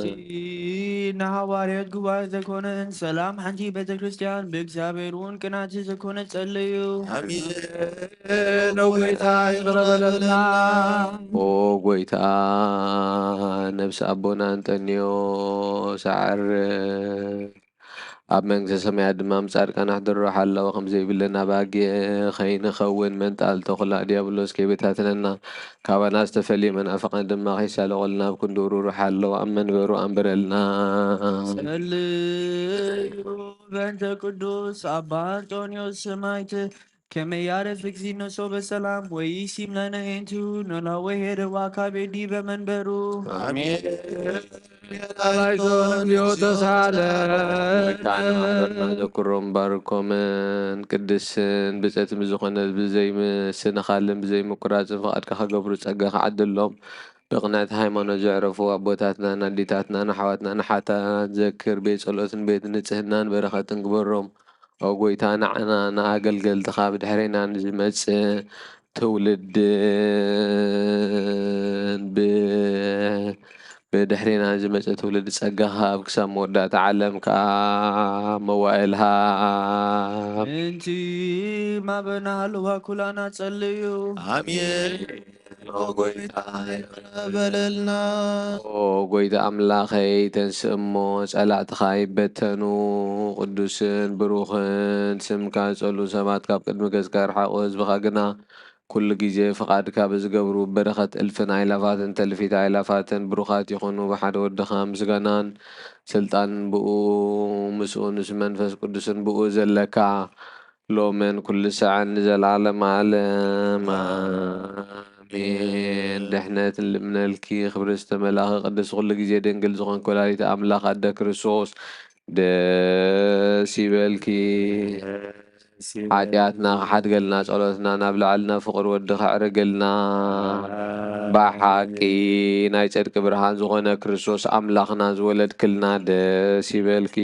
እቲ ንሃዋርያት ጉባኤ ዘኮነን ሰላም ሓንቲ ቤተክርስትያን ብእግዚኣብሔር እውን ቅንዕቲ ዘኮነት ጸልዩ። ኣሜን። ኦ ጐይታ፣ ይቕረ በለልና። ኦ ጐይታ፣ ነብሲ ኣቦና ኣንጠንዮስ ኣዕርፍ። ኣብ መንግስተ ሰማያት ድማ ምስ ጻድቃን ኣሕድሮ ሓለወ። ከም ዘይብለን ኣባጊዕ ከይንኸውን መንጣል ተኹላ ዲያብሎስ ከይበታትነና፣ ካባና ዝተፈልየ መናፍቃን ድማ ከይሳለቑልና ኣብ ክንዲ ርሩሕ ሓለወ ኣብ መንበሩ ኣንብረልና። ጸልዩ በእንተ ቅዱስ ኣባ ኣንጦንዮስ ሰማዕት ከመ ያዕርፍ እግዚእነ ሶበ ሰላም ወይሲም ለነ ኄንቱ ኖላዊ ኄርዋ ካቤ ዲበ መንበሩ። ኣሜን። ላይሶን ዮተሳለ። ጐይታ ንማሕበርና ዘክሮም ባርኮምን ቅድስን ብጸት ብዝኾነ ብዘይምስንኻልን ብዘይምቁራጽን ፍቓድካ ክገብሩ ጸጋ ክዓድሎም ብቕንዕቲ ሃይማኖት ዘዕረፉ ኣቦታትናን ኣዴታትናን ኣሕዋትናን ኣሓታን ዘክር። ቤት ጸሎትን ቤት ንጽህናን በረኸትን ግበሮም። ኦ ጐይታ፣ ንዓና ንኣገልገልትኻ ብድሕሬና ንዝመጽእ ትውልድን ብ-፣ ብድሕሬና ንዝመጽእ ትውልድ ጸጋኻ ሃብ፣ ክሳብ መወዳእታ ዓለም ከኣ መዋእል ሃብ። ምእንቲ ማበና ሃለዋ ኩላና ጸልዩ። ኣሜን። ኦ ጐይታ፣ ይቕረ በለልና። ኦ ጐይታ ኣምላኸይ፣ ተንስእ እሞ ጸላእትኻ ይበተኑ። ቅዱስን ብሩኽን ስምካ ዝጸልኡ ሰባት ካብ ቅድሚ ገጽካ ይርሓቑ። ህዝብኻ ግና ኩሉ ግዜ ፍቓድካ ብዝገብሩ በረኸት እልፍን ኣእላፋትን ተልፊት ኣእላፋትን ብሩኻት ይኹኑ። ብሓደ ወድኻ ምስጋናን ስልጣንን ብኡ ምስኡ ምስ መንፈስ ቅዱስን ብኡ ዘለካ ሎምን ኩሉ ሳዕን ንዘለዓለም ዓለም ኣሜን። ድሕነት ንልምነልኪ ክብሪ ዝተመላኺ ቅድስቲ ኩሉ ግዜ ድንግል ዝኾንኪ ወላዲተ ኣምላኽ ኣደ ክርስቶስ ደስ ይበልኪ። ሓጢኣትና ክሓድገልና ጸሎትና ናብ ላዕልና ፍቕሪ ወዲ ከዕርግልና። ብሓቂ ናይ ጽድቂ ብርሃን ዝኾነ ክርስቶስ ኣምላኽና ዝወለድክልና ደስ ይበልኪ።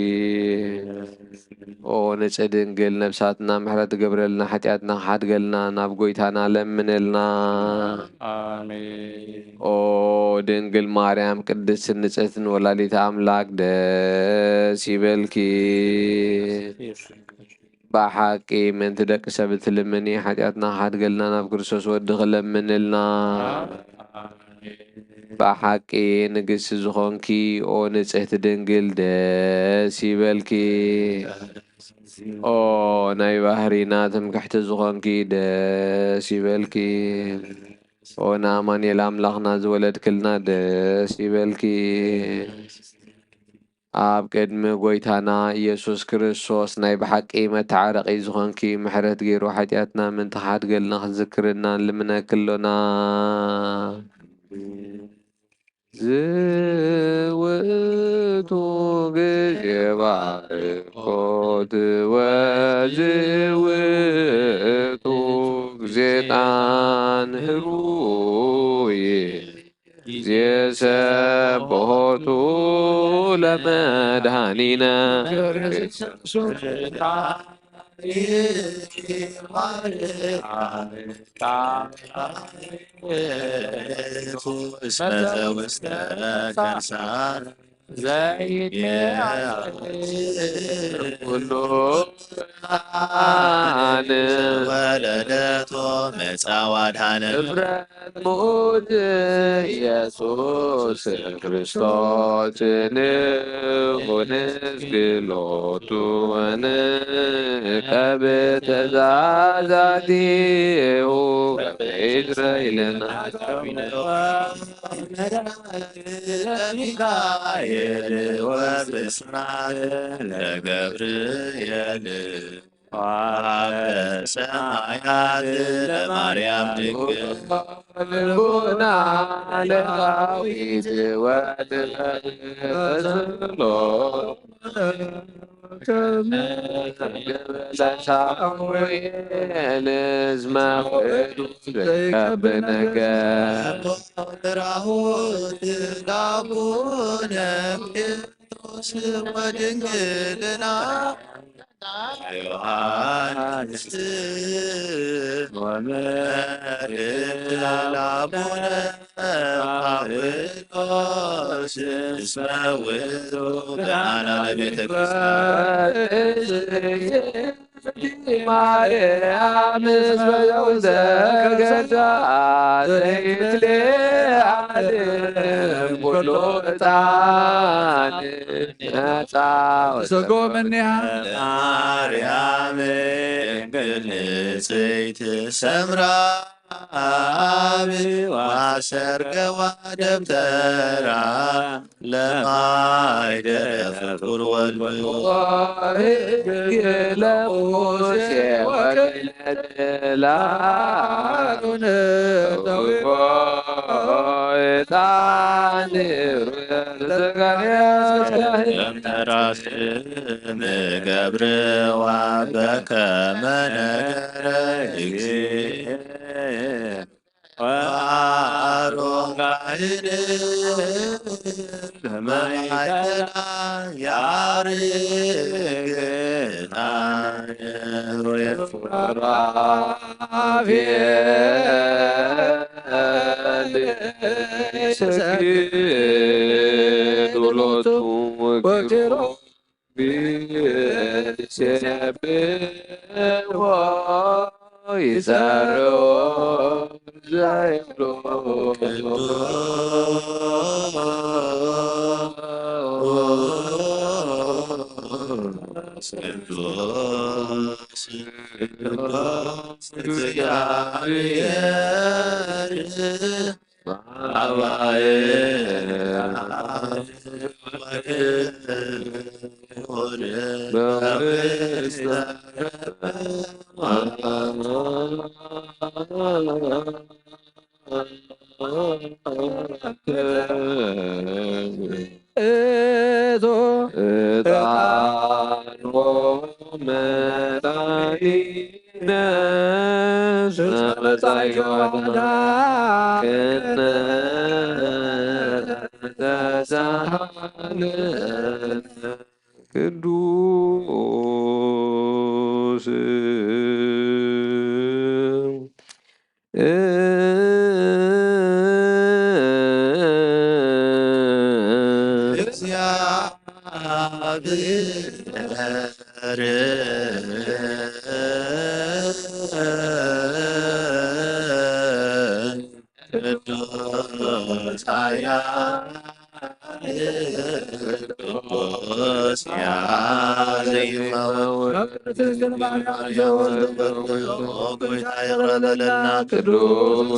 ኦ ንጽህ ድንግል ነብሳትና ምሕረት ትገብረልና፣ ሓጢኣትና ክሓድገልና ናብ ጐይታና ለምንልና። ኣሜን። ኦ ድንግል ማርያም ቅድስትን ንጽህትን ወላዲተ ኣምላክ ደስ ይበልኪ። ብሓቂ ምእንቲ ደቂ ሰብ እትልምኒ ሓጢኣትና ክሓድገልና ናብ ክርስቶስ ወድኺ ለምንልና። ብሓቂ ንግስቲ ዝኾንኪ ኦ ንጽህቲ ድንግል ደስ ይበልኪ። ኦ ናይ ባህሪና ትምክሕቲ ዝኾንኪ ደስ ይበልኪ። ኦ ንኣማኑኤል ኣምላኽና ዝወለድክልና ደስ ይበልኪ። ኣብ ቅድሚ ጐይታና ኢየሱስ ክርስቶስ ናይ ብሓቂ መተዓረቒ ዝኾንኪ ምሕረት ገይሩ ሓጢኣትና ምእንቲ ክሓድገልና ክትዝክርና ንልምነኪ ኣሎና። ዝውእቱ ግዜ ባርኮት ወዝውእቱ ግዜ ዕጣን ህሩይ ግዜ ሰቦቱ ለመድኃኒነ ዘይት ኩሉ ወለደቶ መጻ ዋድኃነ ሙት ኢየሱስ ክርስቶስ ንኹንስ ግሎቱ ንቀብ ትእዛዛቲሁ በፍቅር ኢልና ሚካኤል ወብስራት ለገብርኤል ሰማያት ለማርያም ድንግል ልቡና ለዳዊት ወትፈስሎ ሳሙኤል እስመ ውእቱ ዘይከብ ነገር ራሁት ዳቡነ ጴጥሮስ ወድንግልና ዮሐንስ ወመድኃኒነ ላቡነ ጳውሎስ እስመ ውእቱ ብርሃነ ለቤተ ክርስቲያን። ማርያም እስመ ዘውዘ ገዛ ዘይትሌ ዓለም ኩሉ ዕጣን ነጻ ሰጎ እምኔሃ ማርያም ድንግል ንጽሕት ሰምራ አብ ወአሰርገዋ ደብተራ ለማይደረ ፍቁር ወልድ ለሙሴ ወክለ ላሉን ተውቆ ዕጣን ለምተራስም ገብርዋ በከመ ነገረ እግዚእ ወአሮን ካህን በማእከላ ያርግ ዕጣን ሱራፌል ይሰግዱ ሎቱ ወኪሮቤል ይሴብሕዎ ይሰርዑ ዘይብሉ ቅዱስ ቅዱስ እግዚአብሔር እቶ ዕጣን ወመጠኒ ነስመ መጻኢከ ወአምላክነ ተሳሃለነ ቅዱስ እግዚአብሔር ቅዱስ ኃያል ቅዱስ ያዜመው ድንግል ማርያም ዘወልድ ኦ ጌታ ይቅረበለና። ቅዱስ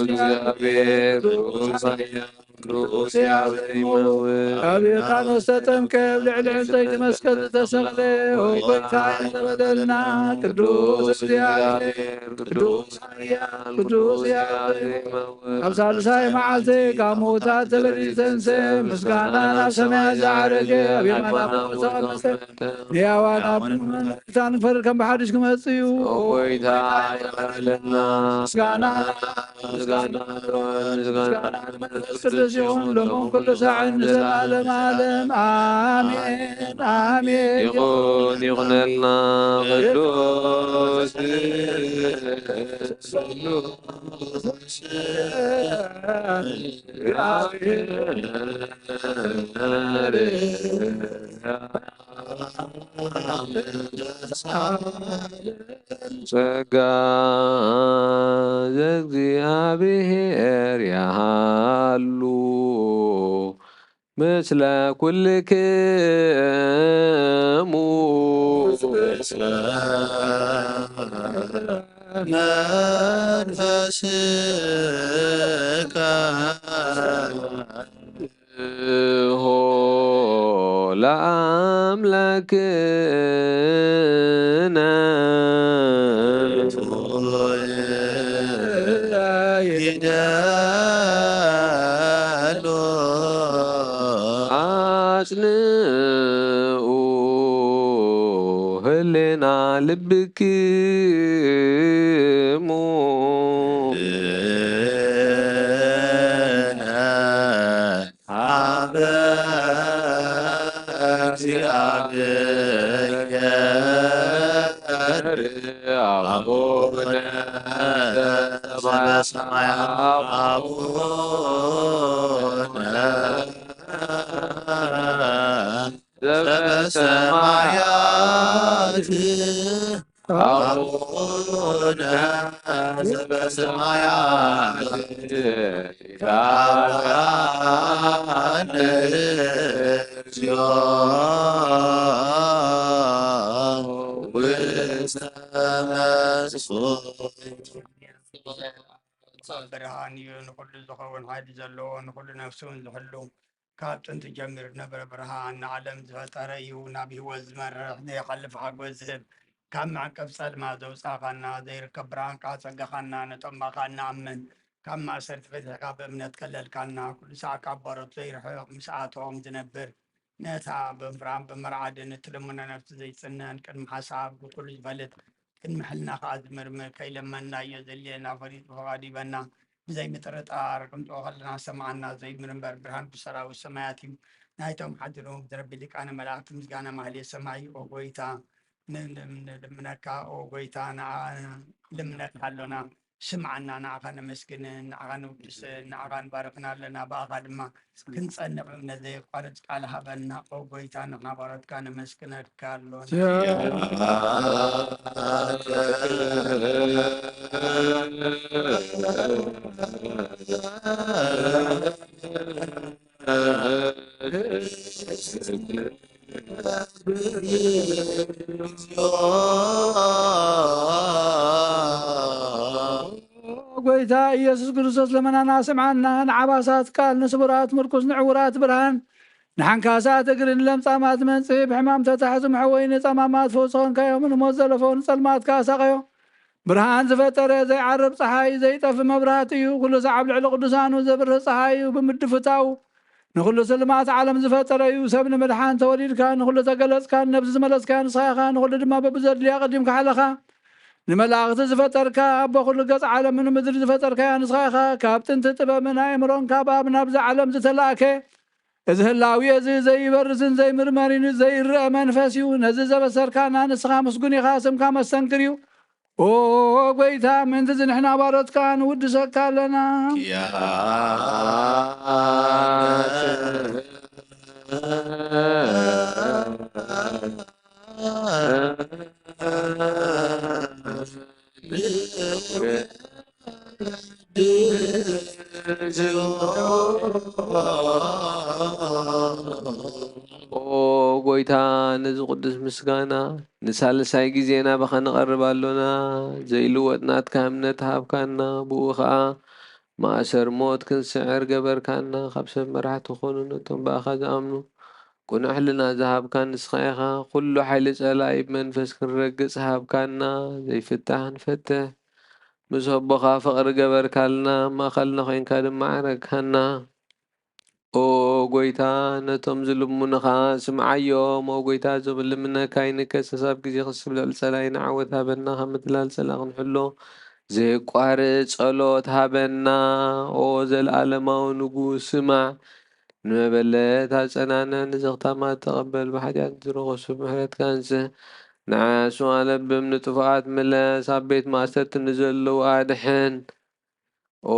እግዚአብሔር ቅዱስ ኃያል ቅዱስ ያዜመው አብ ዮርዳኖስ ተጠምቀ፣ ኣብ ልዕሊ ዕንፀይቲ መስቀል ዝተሰቕለ፣ ኦ ጌታ ይቕረበለና። ቅዱስ እግዚአብሔር ቅዱስ ኃያል ቅዱስ ያዜመው ኣብ ሳልሳይ መዓልቲ ካብ ምዉታት ተበሊ ዝተንስአ፣ ምስጋና ናብ ሰማያት ዝዓረገ፣ ኣብ የማን ኣቦ ዝተቐመጠ፣ ንሕያዋን ኣብ መላእክታን ክፈርድ ከም ብሓድሽ ክመጽእ እዩ። ኦ ጐይታ ይቕረበለና። ምስጋና ምስጋና ምስጋና መንፈስ ቅዱስ ይኹን፣ ሎምን ኩሉ ሳዕን ንዘለዓለም ዓለም። ኣሜን፣ ኣሜን። ይኹን፣ ይኹነልና። ቅዱስ ጸጋ ዘእግዚኣብሔር ያሃሉ ምስለ ኩልክሙ። መንፈስከ ሆ ለአምላክነ ይደሉ። አጽንኡ ህሌና ልብክሙ። ሀበ እግዚአብሔር አቡነ ዘበሰማያት። አቡነ ዘበሰማያት። አቡነ ዘበሰማያት ይትባረክ ስምከ። ብርሃን እዩ፣ ንኹሉ ዝኸውን፣ ሓይሊ ዘለዎ፣ ንኹሉ ነፍሲ እውን ዝሕሉ፣ ካብ ጥንቲ ጀሚሩ ዝነበረ ብርሃን፣ ንዓለም ዝፈጠረ እዩ። ናብ ህይወት ዝመርሕ፣ ዘይሓልፍ ሓጎስ ዝህብ፣ ካብ መዕቀብ ጸልማት ዘውጻእካና፣ ዘይርከብ ብርሃንካ ጸጋኻና፣ ነቶም ብኣኻ እንኣምን ካብ ማእሰርቲ ፈቲሕካ ብእምነት ከለልካና፣ ኩሉ ሳዕ ካብ ባሮት ዘይርሕቕ ምስኣቶም ዝነብር፣ ነታ ብምፍራም ብምርዓድን እትልምኖ ነፍሲ ዘይጽነን፣ ቅድሚ ሓሳብ ብኩሉ ዝፈልጥ፣ ቅድሚ ሕልና ከኣ ዝምርምር፣ ከይለመንናዮ ዘድልየና ፈሊጡ ፈቓዱ ይበና። ብዘይ ምጥርጣር ክንጥኦ ከለና ዝሰማዓና ዘይምርመር ብርሃን ብሰራዊት ሰማያት እዩ። ናይቶም ሓዲሮም ዝረቢ ሊቃነ መላእክቲ ምስጋና ማህሌት ሰማይ። ኦ ጎይታ፣ ንልምነካ፣ ኦ ጎይታ፣ ንዓ-፣ ልምነካ ኣሎና። ስምዓና፣ ንዓኻ ነመስግንን፣ ንዓኻ ንውድስን፣ ንዓኻ ንባርኽን ኣለና። ብኣኻ ድማ ክንጸንዕ እምነት ዘየቋርጽ ቃል ሃበና። ኦ ጎይታ፣ ንሕና ባሮትካ ነመስግነካ ኣሎና። ጎይታ ኢየሱስ ክርስቶስ ለመናና ስምዓና። ንዓባሳት ቃል፣ ንስቡራት ምርኩስ፣ ንዕውራት ብርሃን፣ ንሓንካሳት እግሪ፣ ንለምጻማት መንጽሂ፣ ብሕማም ተታሕዙ መሕወዪ፣ ንጸማማት ፈውሲ ኾንካዮም፣ ንሞት ዘለፈው ንጸልማት ከኣ ሳቐዮ። ብርሃን ዝፈጠረ ዘይዓርብ ጸሓይ እዩ፣ ዘይጠፍእ መብራህቲ እዩ። ኩሉ ሳዕ ኣብ ልዕሊ ቅዱሳኑ ዘብርህ ጸሓይ እዩ። ብምድፍታው ንኹሉ ስልማት ዓለም ዝፈጠረ እዩ። ሰብ ንምድሓን ተወሊድካ፣ ንኹሉ ተገለጽካ፣ ንነብሲ ዝመለስካ ንስኻ ኢኻ፣ ንኹሉ ድማ በብዘድልያ ቀዲምካ ሓለኻ። ንመላእኽቲ ዝፈጠርካ፣ ኣቦ ኩሉ ገጽ ዓለም ንምድሪ ዝፈጠርካያ ንስኻ ኢኻ። ካብ ጥንቲ ጥበብን ኣእምሮን ካብ ኣብ ናብዚ ዓለም ዝተላእከ፣ እዚ ህላዌ እዚ ዘይበርስን ዘይምርመርን ዘይረኣ መንፈስ እዩ። ነዚ ዘበሰርካና ንስኻ ምስጉን ኢኻ፣ ስምካ መስተንክር እዩ። ኦ ጎይታ፣ ምእንቲ እዚ ንሕና ባሮትካ ንውድሰካ ኣለና። ኪያነ ኦ ጎይታ፣ ነዚ ቅዱስ ምስጋና ንሳልሳይ ግዜ ናባኻ ንቐርብ ኣሎና። ዘይልወጥ ናትካ እምነት ሃብካና፣ ብኡ ኸኣ ማእሰር ሞት ክንስዕር ገበርካና። ካብ ሰብ መራሕቲ ኾኑ ነቶም ብኣኻ ዝኣምኑ ቅኑዕ ሕልና ዝሃብካ ንስኻ ኢኻ። ኩሉ ሓይሊ ጸላኢ ብመንፈስ ክንረግጽ ሃብካና። ዘይፍታሕ ንፈትሕ፣ ምስ ኣቦኻ ፍቕሪ ገበርካልና፣ ኣብ ማእከልና ኾይንካ ድማ ዓረግካና። ኦ ጎይታ፣ ነቶም ዝልምኑኻ ስምዓዮም። ኦ ጎይታ፣ እዞም ልምነካ ይንከሰስ ኣብ ግዜ ክስብ ልዕሊ ጸላኢና ዓወት ሃበና። ካብ ምትላል ጸላኢ ክንሕሎ ዘየቋርጽ ጸሎት ሃበና። ኦ ዘለኣለማዊ ንጉስ፣ ስማዕ። ንመበለት ኣጸናንዕ፣ ንዘኽታማት ተቐበል፣ ብሓጢኣት ዝረኸሱ ምሕረትካ ኣንጽህ። ንዓያሱ ኣለብም፣ ንጥፉኣት ምለስ፣ ኣብ ቤት ማእሰርቲ ንዘለዉ ኣድሕን። ኦ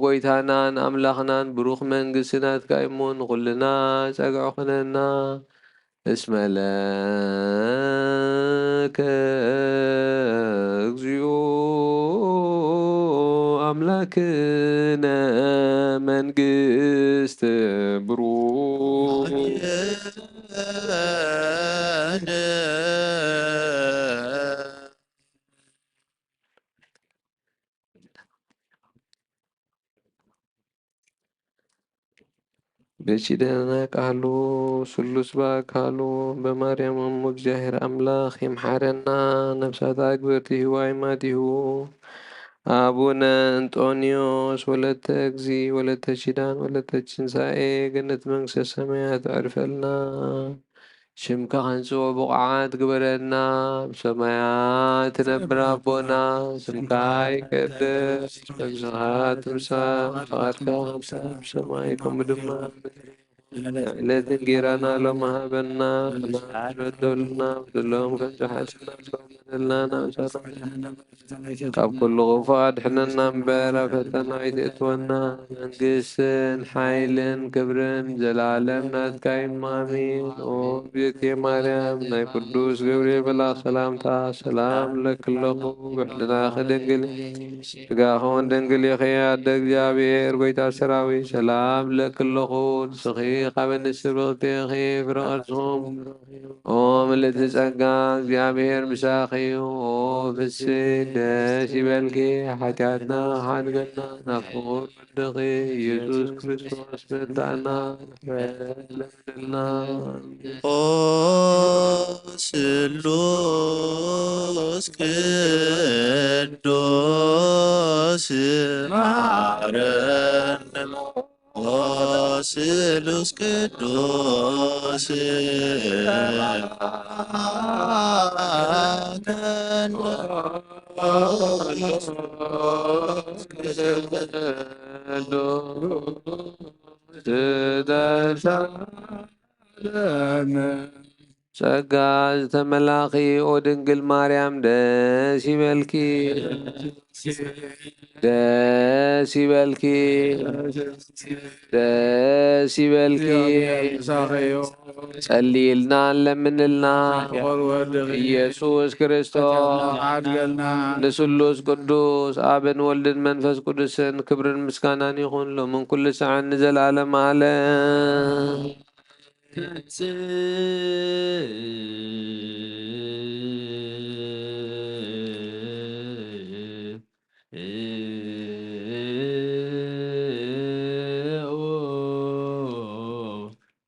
ጎይታናን ኣምላኽናን፣ ብሩኽ መንግስቲ ናትካ እሞ፣ ንኹልና ጸግዒ ኩነና። እስመ ለከ እግዚኦ ኣምላክነ መንግስት ብሩክ። በኪዳነ ቃሉ ስሉስ በአካሉ በማርያም እሙ እግዚአብሔር አምላክ ይምሓረና። ነፍሳት አግብርቲ ህዋይ ማቲሁ አቡነ እንጦንዮስ ወለተ እግዚ ወለተ ኪዳን ወለተ ትንሳኤ ገነት መንግስተ ሰማያት ዕርፈልና። ሽምካ ከንጽኦ ብቑዓት ግበረና። ብሰማያት ትነብር ኣቦና፣ ስምካ ይቀደስ፣ መንግስትኻ ትምጻእ፣ ፍቓድካ ከም ብሰማይ ከምኡ ድማ ዕለት እንጌራና ሎሚ ሃበና፣ በደሉና በደሎም ከም ዝሓስና በደልና ናብ ሳና ካብ ኩሉ ክፉእ ኣድሕነና እምበር፣ ኣብ ፈተና ኣይተእትወና። መንግስትን ሓይልን ክብርን ዘላለም ናትካ እዩ። ኣሜን። ኦ ቤቴ ማርያም፣ ናይ ቅዱስ ገብርኤል መልኣክ ሰላምታ ሰላም እብለኪ ኣለኹ። ብሕልናኺ ድንግል፣ ስጋኺ እውን ድንግል ኢኺ። ኣደ እግዚኣብሔር፣ ጎይታ ሰራዊት፣ ሰላም እብለኪ ኣለኹ። ንስኺ ካብ ኣንስቲ ብልጽቲ ኢኺ፣ ፍረ ከርስኹም ኦ ምልእቲ ጸጋ፣ እግዚኣብሔር ምሳኺ እዩ። ኦ ፍስሕቲ ደስ ይበልኪ፣ ሓጢኣትና ክሓድገልና ናብ ፍቑር ወድኺ ኢየሱስ ክርስቶስ መምጻእና ምሕረት ለምንልና። ኦ ስሉስ ቅዱስ መሓረና። ኦ ስሉስ ቅዱስ ጸጋ ዝተመላኺ ኦ ድንግል ማርያም ደስ ይበልኪ፣ ደስ ይበልኪ፣ ደስ ይበልኪ። ጸልይልና ለምንልና። ኢየሱስ ክርስቶስ ንስሉስ ቅዱስ ኣብን ወልድን መንፈስ ቅዱስን ክብርን ምስጋናን ይኹን ሎምን ኩሉ ሰዓን ንዘለዓለም ዓለም።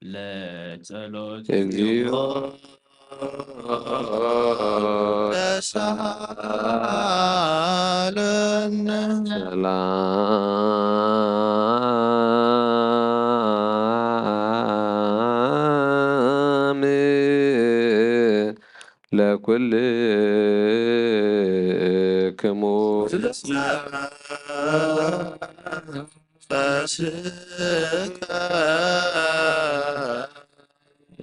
ለጸሎት እግዚኦ ተሳለነ። ሰላም ለኩልክሙ።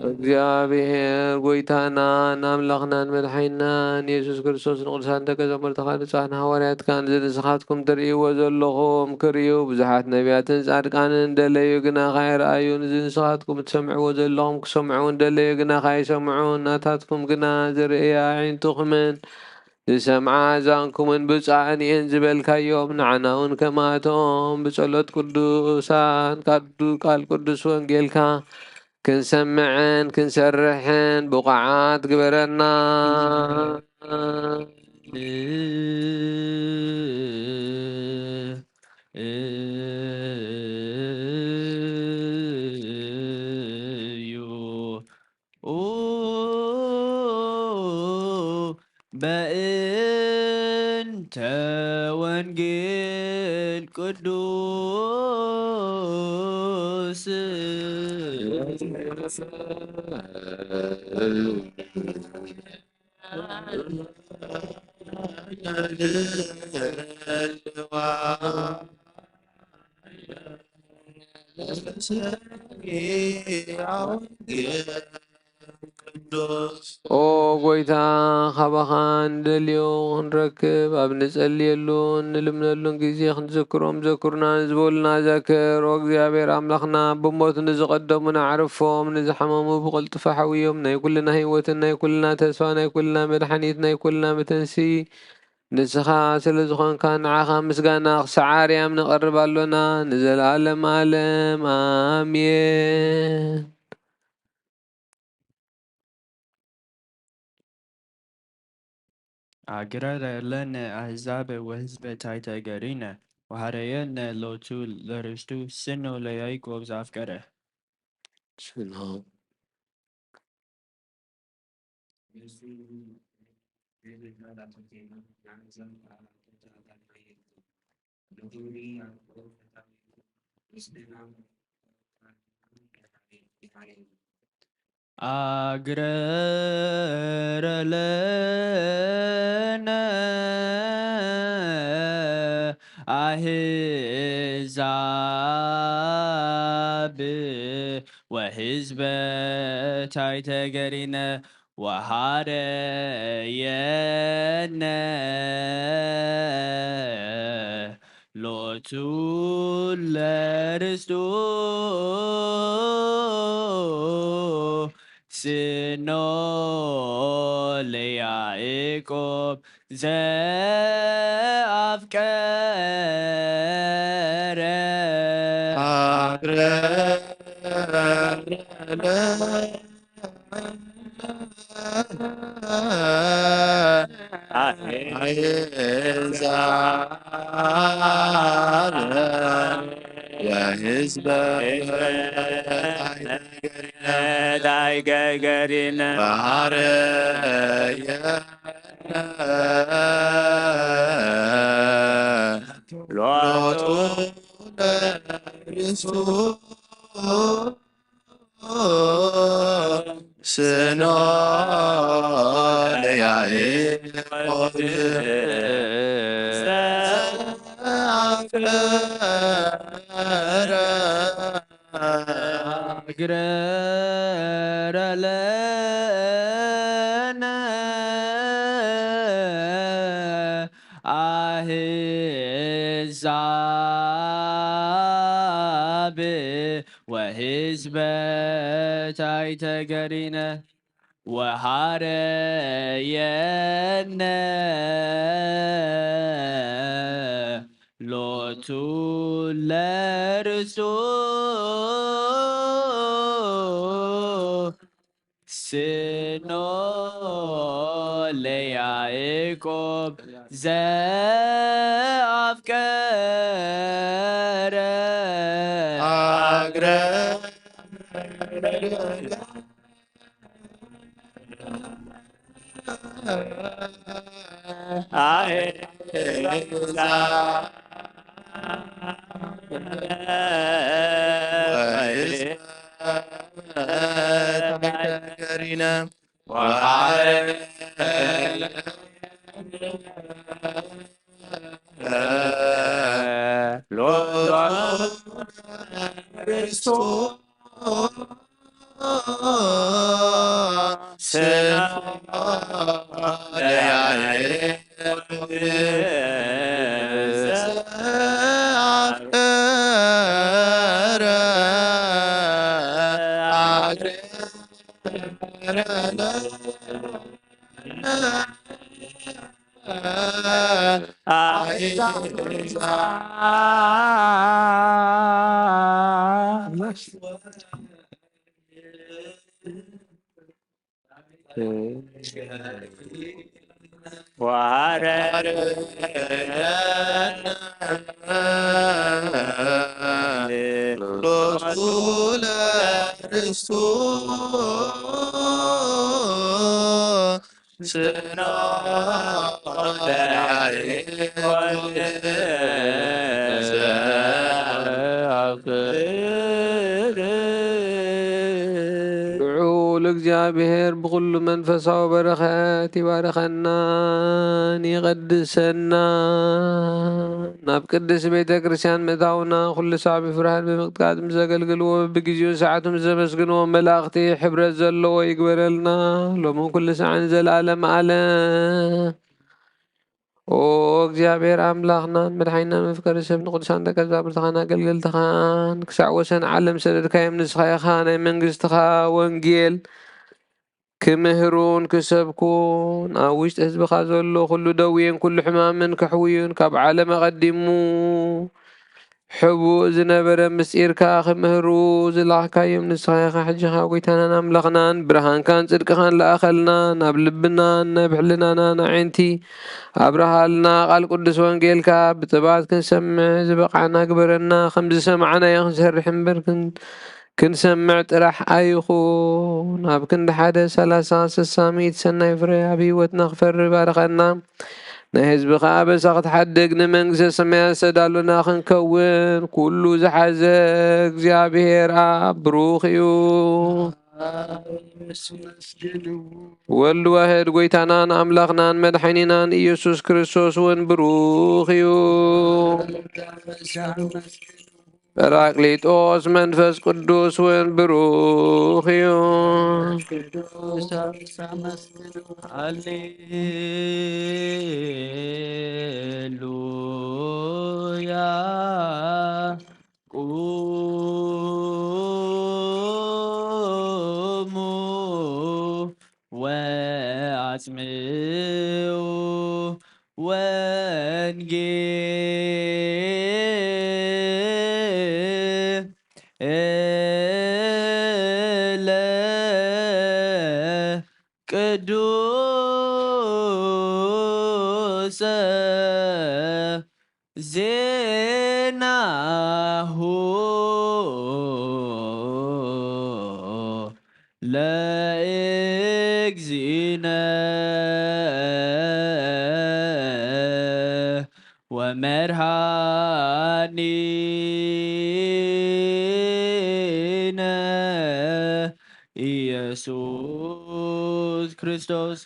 እግዚኣብሔር ጎይታናን ኣምላኽናን መድሓኒናን የሱስ ክርስቶስ ንቅዱሳን ደቀ መዛሙርትኻ ንጹሓን ሃዋርያትካን እዚ ንስኻትኩም ትርእይዎ ዘለኹም ክርእዩ ብዙሓት ነቢያትን ጻድቃንን ደለዩ ግና ካይረኣዩን እዚ ንስኻትኩም ትሰምዕዎ ዘለኹም ክሰምዑ እንደለዩ ግና ካይሰምዑን ናታትኩም ግና ዝርእያ ኣዒንትኹምን ዝሰምዓ ኣእዛንኩምን ብፁዓን እየን ዝበልካዮም ንዓና እውን ከማቶም ብጸሎት ቅዱሳን ቃል ቅዱስ ወንጌልካ ክንሰምዕን ክንሰርሕን ብቑዓት ግበረና። እዩ። በእንተ ወንጌል ቅዱስ ኦ ጎይታ፣ ካባኻ ንደልዮ ክንረክብ ኣብ ንጸልየሉን ንልምነሉን ግዜ ክንዝክሮም ዘክሩና ንዝበሉና ዘክር። ኦ እግዚኣብሔር ኣምላኽና፣ ብሞት ንዝቐደሙ ንዓርፎም፣ ንዝሓመሙ ብቕልጥፈ ሓውዮም፣ ናይ ኩልና ህይወትን ናይ ኩልና ተስፋ፣ ናይ ኩልና መድሓኒት፣ ናይ ኩልና መተንሲ ንስኻ ስለ ዝኾንካ፣ ንዓኻ ምስጋና ክሳዕ ኣርያም ንቐርብ ኣሎና፣ ንዘለኣለም ኣለም ኣሜን። ኣግረረ ለነ ኣሕዛብ ወሕዝበ ታሕተ ገሪነ፣ ወሃረየነ ሎቱ ለርስቱ ስኖ ለያዕቆብ ዘአፍቀረ። ስኖ ኣግረረ ለነ ኣሕዛብ ወሕዝበ ታሕተ ገሪነ ወሃረየነ ሎቱ ለርስቱ ስኖ ለያዕቆብ ዘአፍቀረ። ኣግረረ ኣሕዛብ ወሕዝበ ታሕተ ገሪነ ወሃረየነ ሎቱ ለርስቱ ስኖ ለያዕቆብ ዘአፍቀረ። እግረረ ለነ አሕዛብ ወሕዝበ ታሕተ ገሪነ ወሃረየነ ሎቱ ለርስቱ ስኖ ለያዕቆብ ዘአፍቀረ። ኣግረ ገሪነ ወሃረ ሎቱ ለርስቱ ስኖ ለያዕቆብ ዘአፍቀረ። እግዚኣብሔር ብኹሉ መንፈሳዊ በረኸት ይባርኸናን ይቐድሰናን። ናብ ቅድስት ቤተ ክርስቲያን ምእታውና ኩሉ ሳዕ ብፍርሃት ብምቕጥቃጥ ምስ ዘገልግልዎ፣ ብግዜኡ ሰዓቱ ምስ ዘመስግንዎ መላእኽቲ ሕብረት ዘለዎ ይግበረልና፣ ሎምን ኩሉ ሳዕን ዘለዓለም ዓለም። ኦ እግዚኣብሔር ኣምላኽናን መድሓኒናን መፍቀሪ ሰብ፣ ንቅዱሳን ደቀ መዛሙርትኻን ኣገልገልትኻን ክሳዕ ወሰን ዓለም ሰደድካዮም። ንስኻ ኢኻ ናይ መንግስትኻ ወንጌል ክምህሩን ክሰብኩን፣ ኣብ ውሽጢ ህዝብኻ ዘሎ ኩሉ ደዌን ኩሉ ሕማምን ክሕውዩን፣ ካብ ዓለም ኣቐዲሙ ሕቡእ ዝነበረ ምስጢርካ ክምህሩ ዝለኣኽካዮም ንስኻ ኢኻ። ሕጂ ኸኣ ጐይታናን ኣምላኽናን ብርሃንካን ጽድቅኻን ለኣኸልና፣ ናብ ልብናን ናብ ሕልናናን ኣዒንቲ ኣብርሃልና። ቃል ቅዱስ ወንጌልካ ብጥባት ክንሰምዕ ዝበቓዕና ግበረና። ከም ዝሰማዕናዮ ክንሰርሕ እምበር ክን-፣ ክንሰምዕ ጥራሕ ኣይኹን። ኣብ ክንዲ ሓደ፣ ሰላሳ፣ ስሳ፣ ሚእቲ ሰናይ ፍረ ኣብ ህይወትና ክፈሪ ባርኸና። ናይ ህዝብኻ ኣበሳ ክትሓድግ ንመንግስተ ሰማያት ዝተዳሎና ክንከውን ኩሉ ዝሓዘ እግዚኣብሔር ኣብ ብሩኽ እዩ። ወልድ ዋህድ ጐይታናን ኣምላኽናን መድሓኒናን ኢየሱስ ክርስቶስ እውን ብሩኽ እዩ። ጳራቅሊጦስ መንፈስ ቅዱስ እውን ብሩኽ እዩ። ሃሌሉያ። ቁሙ ወአጽምዑ ወንጌለ ቅዱሰ ዜናሁ ለእግዚእነ ወመድኃኒነ ኢየሱስ ክርስቶስ።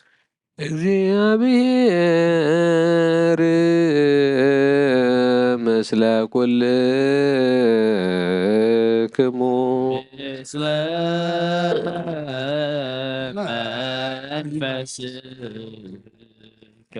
እግዚኣብሔር ምስለ ኩልክሙ። ምስለ መንፈስከ።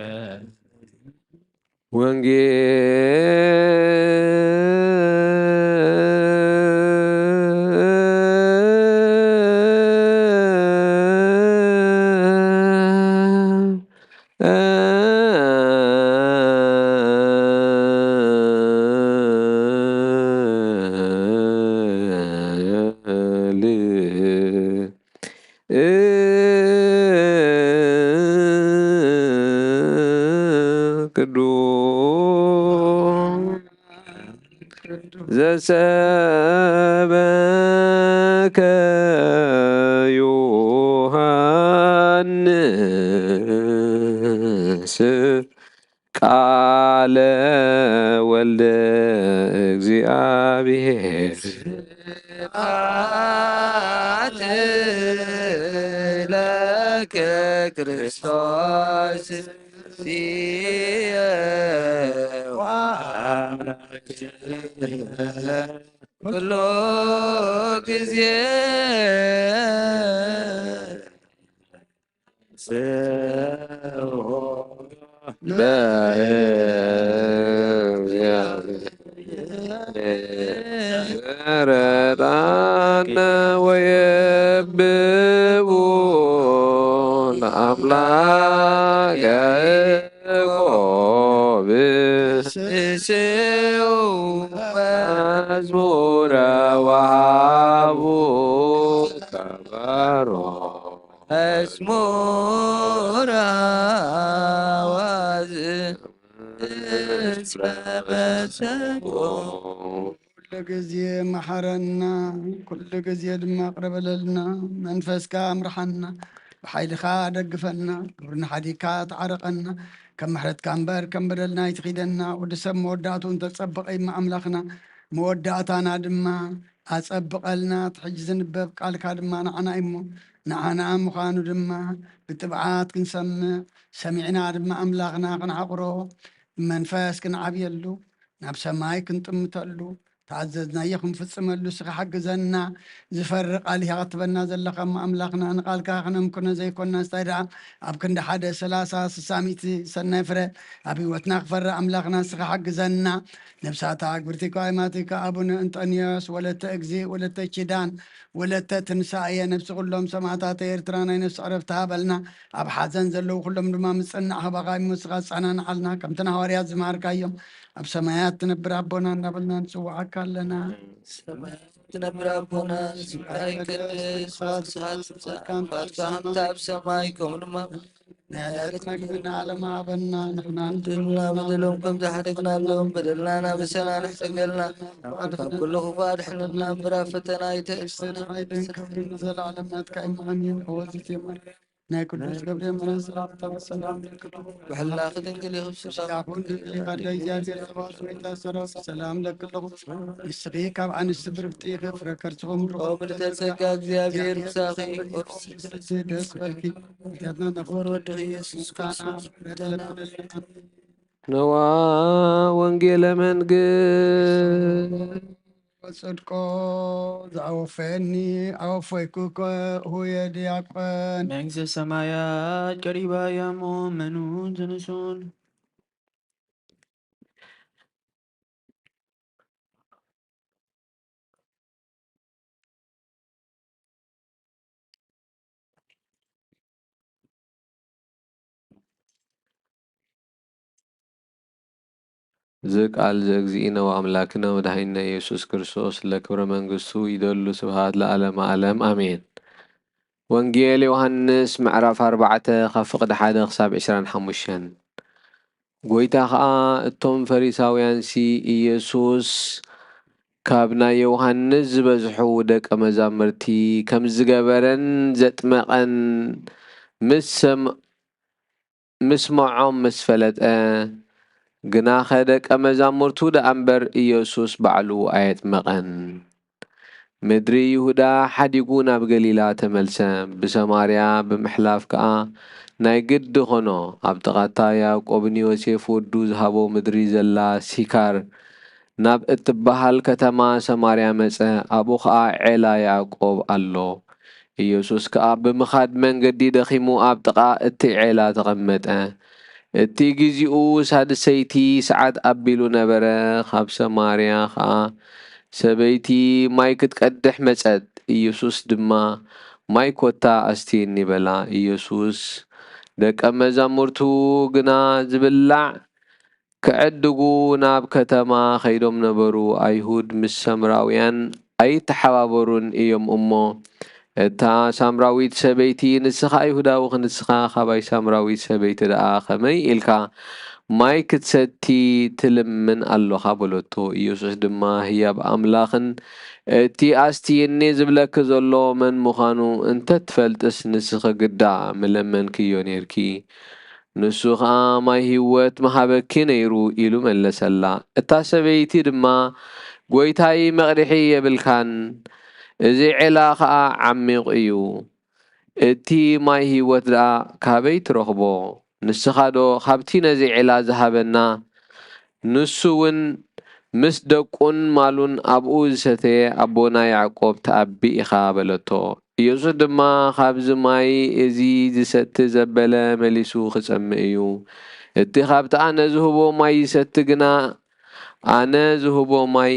ወንጌል ቅዱስ ዘሰበከ ዮሐንስ ቃለ ወልደ እግዚኣብሔር። ስብሐት ለከ ክርስቶስ ሲየ ኩሉ ጊዜ ረዳነ ወየብቡ ለአምላክ ያዕቆብ። ስስው መዝሙረ ወሃቡ ከበሮ። መዝሙረ አዋዝ እስመ መሰኮ። ኩሉ ግዜ መሓረና፣ ኩሉ ግዜ ድማ ቅረበለልና። መንፈስካ ኣምርሓና፣ ብሓይልኻ ደግፈና። ክብሪ ንሓዲግካ ተዓረቐና፣ ከም ምሕረትካ እምበር ከም በደልና ኣይትኺደና። ወዲ ሰብ መወዳእቱ እንተጸበቐ እሞ ኣምላኽና፣ መወዳእታና ድማ ኣጸብቐልና፣ እቲ ሕጂ ዝንበብ ቃልካ ድማ ንዓና እዩ እሞ፣ ንዓና ምዃኑ ድማ ብትብዓት ክንሰምዕ፣ ሰሚዕና ድማ ኣምላኽና ክንዓቑሮ፣ ብመንፈስ ክንዓብየሉ፣ ናብ ሰማይ ክንጥምተሉ፣ ተኣዘዝናዮ ክንፍጽመሉ እስኻ ሓግዘና። ዝፈሪ ቃል ኢኻ ክትበና ዘለኻ እሞ ኣምላኽና፣ ንቓልካ ክነምክኖ ዘይኮንና፣ ስታይ ደኣ ኣብ ክንዲ ሓደ፣ ሰላሳ፣ ስሳ፣ ሚእቲ ሰናይ ፍረ ኣብ ህይወትና ክፈሪ ኣምላኽና እስኻ ሓግዘና። ነብሳታ ግብርቲ ኳይማቲካ ኣቡነ እንጠንዮስ ወለተ እግዚእ ወለተ ኪዳን ወለተ ትንሳኤ ነብሲ ኩሎም ሰማዕታት ኤርትራ ናይ ነፍሲ ዕረፍቲ ሃበልና። ኣብ ሓዘን ዘለዉ ኩሎም ድማ ምጽናዕ ሃባኻ እሞ እስኻ ኣጸናንዓልና። ከምቲ ንሃዋርያት ዝመሃርካዮም ኣብ ሰማያት ትነብር ኣቦና እንዳበልና ንጽውዓካ ኣለና። ሰማያት ትነብር ኣቦና፣ ስምካ ይቀደስ፣ መንግስትኻ ትምጻእ፣ ፈቃድካ ከምቲ ኣብ ሰማይ ከምኡ ድማ ናይ ዕለት መግብና ዓለም ሃበና፣ ንሕና ንበደልና በደሎም ከም ዝሓደግናሎም በደልና ናበሰና ንሕደገልና፣ ካብ ኩሉ ክፉእ ኣድሕነና እምበር ኣብ ፈተና ኣይተእትወና። ሓይልን ክብርን ንዘለዓለም ናትካ እዩ። ኣሜን። ኦወ ዝዜማ ናይ ቅዱስ ገብርኤል መልኣክ ሰላምታ ሰላም ለኪ ብሕላኺ ድንግል ኢኺ፣ ብስጋኺ እውን ድንግል ኢኺ፣ ኣደ እግዚኣብሔር ጸባኦት፣ ጎይታ ሰራዊት ሰላም ለኪ ኣለኹ። ንስኺ ካብ ኣንስቲ ብርክቲ ኢኺ፣ ፍረ ከርስኺ ምሩኽ። ኦ ምልዕተ ጸጋ፣ እግዚኣብሔር ምሳኺ እዩ። ስለዚ ደስ በልኪ፣ ጌታና ነኽብር ወድኺ ኢየሱስ ክርስቶስ ምሕረት ለምንልና። ነዋ ወንጌለ መንግስት ወጽድቆ ዘአወፈየኒ አወፈይኩከ ሁየ ዲያቆን። መንግስተ ሰማያት ቀሪባ እያ እሞ መኑ ዝንሱን። ዝቃል ዘእግዚእነ ወአምላክነ ወመድኃኒነ ኢየሱስ ክርስቶስ ለክብረ መንግስቱ ይደሉ። ስብሐት ለዓለመ ዓለም አሜን። ወንጌል ዮሐንስ ምዕራፍ ኣርባዕተ ካብ ፍቕዲ ሓደ ክሳብ ዕስራን ሓሙሽተን። ጎይታ ኸኣ እቶም ፈሪሳውያንሲ ኢየሱስ ካብ ናይ ዮሃንስ ዝበዝሑ ደቀ መዛሙርቲ ከም ዝገበረን ዘጥመቐን ምስ ሰም-፣ ምስምዖም ምስ ፈለጠ፣ ግናኸ ደቀ መዛሙርቱ ደኣ እምበር ኢየሱስ ባዕሉ ኣየጥመቐን። ምድሪ ይሁዳ ሓዲጉ ናብ ገሊላ ተመልሰ። ብሰማርያ ብምሕላፍ ከኣ ናይ ግዲ ኾኖ። ኣብ ጥቓ እታ ያዕቆብን ዮሴፍ ወዱ ዝሃቦ ምድሪ ዘላ ሲካር ናብ እትበሃል ከተማ ሰማርያ መጸ። ኣብኡ ኸኣ ዔላ ያዕቆብ ኣሎ። ኢየሱስ ከኣ ብምኻድ መንገዲ ደኺሙ ኣብ ጥቓ እቲ ዔላ ተቐመጠ። እቲ ግዚኡ ሳድሰይቲ ሰዓት ኣቢሉ ነበረ። ካብ ሰማርያ ኸኣ ሰበይቲ ማይ ክትቀድሕ መጸት። ኢየሱስ ድማ፣ "ማይ ኮታ ኣስትየኒ" በላ። ኢየሱስ፣ ደቀ መዛሙርቱ ግና ዝብላዕ ክዕድጉ ናብ ከተማ ኸይዶም ነበሩ። ኣይሁድ ምስ ሰምራውያን ኣይተሓባበሩን እዮም እሞ፣ እታ ሳምራዊት ሰበይቲ፣ "ንስኻ ኣይሁዳዊ ክንስኻ፣ ኻባይ ሳምራዊት ሰበይቲ ደኣ ኸመይ ኢልካ ማይ ክትሰቲ ትልምን ኣሎኻ?" በለቶ። ኢየሱስ ድማ፣ "ህያብ ኣምላኽን እቲ ኣስትይኒ ዝብለኪ ዘሎ መን ምዃኑ እንተ ትፈልጥስ፣ ንስኺ ግዳ ምለመንክዮ ኔርኪ፣ ንሱ ኸኣ ማይ ህይወት ምሃበኪ ነይሩ" ኢሉ መለሰላ። እታ ሰበይቲ ድማ፣ "ጐይታይ፣ መቕድሒ የብልካን፣ እዚ ዔላ ኸኣ ዓሚቕ እዩ። እቲ ማይ ህይወት ደኣ ካበይ ትረኽቦ? ንስኻዶ ካብቲ ነዚ ዔላ ዝሃበና፣ ንሱ እውን ምስ ደቁን ማሉን ኣብኡ ዝሰተየ ኣቦና ያዕቆብ ትኣቢ ኢኻ?" በለቶ። ኢየሱስ ድማ፣ "ካብዚ ማይ እዚ ዝሰቲ ዘበለ መሊሱ ኽጸምእ እዩ። እቲ ኻብቲ ኣነ ዝህቦ ማይ ዝሰቲ ግና፣ ኣነ ዝህቦ ማይ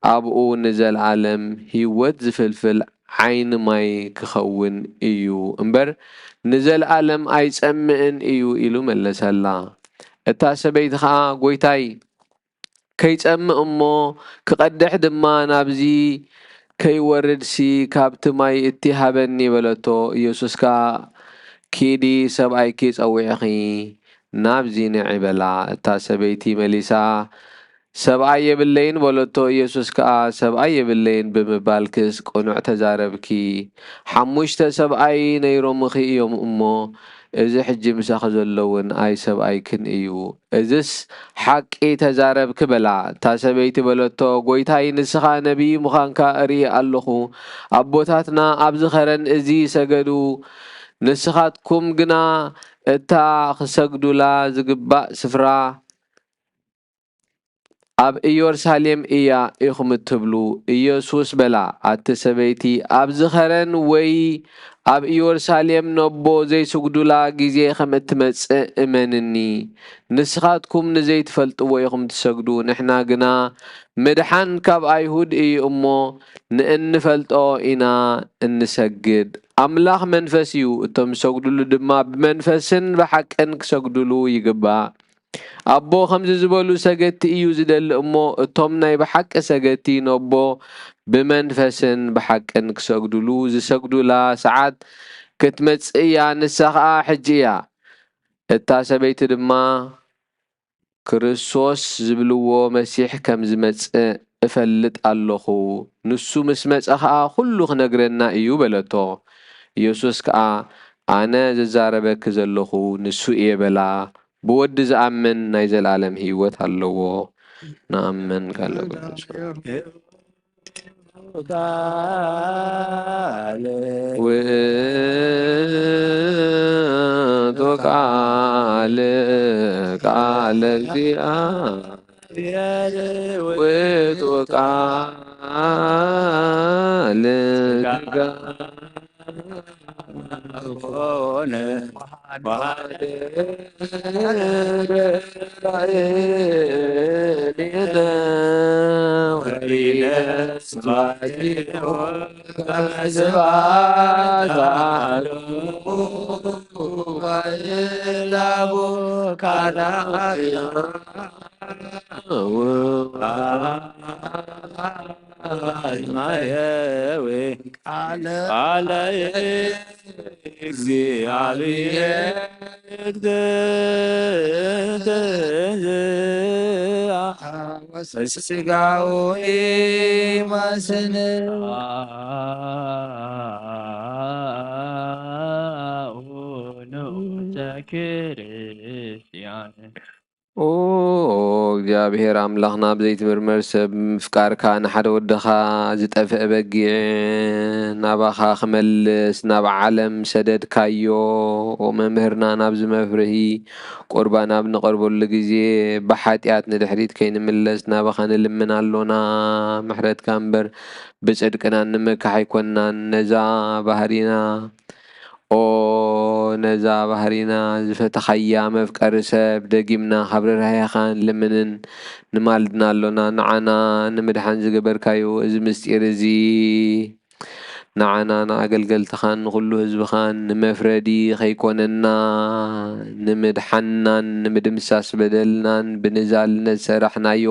ኣብኡ ንዘለኣለም ህይወት ዝፍልፍል ዓይኒ ማይ ክኸውን እዩ እምበር፣ ንዘለኣለም ኣይጸምእን እዩ" ኢሉ መለሰላ። እታ ሰበይቲ ኸኣ፣ "ጐይታይ፣ ከይጸምእ እሞ ክቐድሕ ድማ ናብዚ ከይወርድሲ ካብቲ ማይ እቲ ሃበኒ" በለቶ። ኢየሱስ ከኣ፣ "ኪዲ፣ ሰብኣይኪ ጸዊዕኺ ናብዚ ንዒ" በላ። እታ ሰበይቲ መሊሳ፣ ሰብኣይ የብለይን በለቶ። ኢየሱስ ከኣ፣ ሰብኣይ የብለይን ብምባልክስ ቅኑዕ ተዛረብኪ። ሓሙሽተ ሰብኣይ ነይሮምኺ እዮም እሞ፣ እዚ ሕጂ ምሳኺ ዘሎ እውን ኣይሰብኣይክን እዩ። እዝስ ሓቂ ተዛረብኪ በላ። እታ ሰበይቲ በለቶ፣ ጐይታይ፣ ንስኻ ነቢይ ምዃንካ እርኢ ኣለኹ። ኣቦታትና ኣብዚ ኸረን እዚ ይሰገዱ፣ ንስኻትኩም ግና እታ ኽሰግዱላ ዝግባእ ስፍራ ኣብ ኢየሩሳሌም እያ ኢኹም እትብሉ። ኢየሱስ በላ፣ ኣቲ ሰበይቲ፣ ኣብዚ ኸረን ወይ ኣብ ኢየሩሳሌም ነቦ ዘይስግዱላ ግዜ ኸም እትመጽእ እመንኒ። ንስኻትኩም ንዘይትፈልጥዎ ኢኹም ትሰግዱ፣ ንሕና ግና ምድሓን ካብ ኣይሁድ እዩ እሞ፣ ንእንፈልጦ ኢና እንሰግድ። ኣምላኽ መንፈስ እዩ፣ እቶም ዝሰግዱሉ ድማ ብመንፈስን ብሓቅን ክሰግዱሉ ይግባእ። ኣቦ ኸምዚ ዝበሉ ሰገድቲ እዩ ዝደሊ እሞ፣ እቶም ናይ ብሓቂ ሰገድቲ ነቦ ብመንፈስን ብሓቅን ክሰግዱሉ ዝሰግዱላ ሰዓት ክትመጽእ እያ፣ ንሳ ኸኣ ሕጂ እያ። እታ ሰበይቲ ድማ፣ ክርስቶስ ዝብልዎ መሲሕ ከም ዝመጽእ እፈልጥ ኣለኹ፣ ንሱ ምስ መጸ ኸኣ ኹሉ ክነግረና እዩ በለቶ። ኢየሱስ ከኣ፣ ኣነ ዝዛረበኪ ዘለኹ ንሱ እየ በላ። ብወዲ ዝኣምን ናይ ዘለኣለም ህይወት ኣለዎ። ንኣምን ካልእ ውእቱ ቃል ቃለ እግዚአ ውእቱ ቃል ሥጋ ኮነ ቃለ እግዚአብሔር ወስጋው ኢማስን ንዑተ ክርስቲያን። ኦ እግዚኣብሔር ኣምላኽና ብዘይትምርመር ሰብ ምፍቃርካ፣ ንሓደ ወድኻ ዝጠፍአ በጊዕ ናባኻ ክመልስ ናብ ዓለም ሰደድካዮ። ኦ መምህርና፣ ናብዚ መፍርሂ ቁርባን ኣብ ንቐርበሉ ግዜ ብሓጢኣት ንድሕሪት ከይንምለስ ናባኻ ንልምን ኣሎና። ምሕረትካ እምበር ብጽድቅና እንመክሕ ኣይኮንናን። ነዛ ባህሪና ኦ ነዛ ባህሪና ዝፈተኻያ መፍቀሪ ሰብ፣ ደጊምና ካብ ርህራሄኻን ልምንን ንማልድና ኣሎና። ንዓና ንምድሓን ዝገበርካዮ እዚ ምስጢር እዚ፣ ንዓና ንኣገልገልትኻን ንኹሉ ህዝብኻን ንመፍረዲ ኸይኮነና፣ ንምድሓንናን ንምድምሳስ በደልናን ብንዛልነት ዝሰራሕናዮ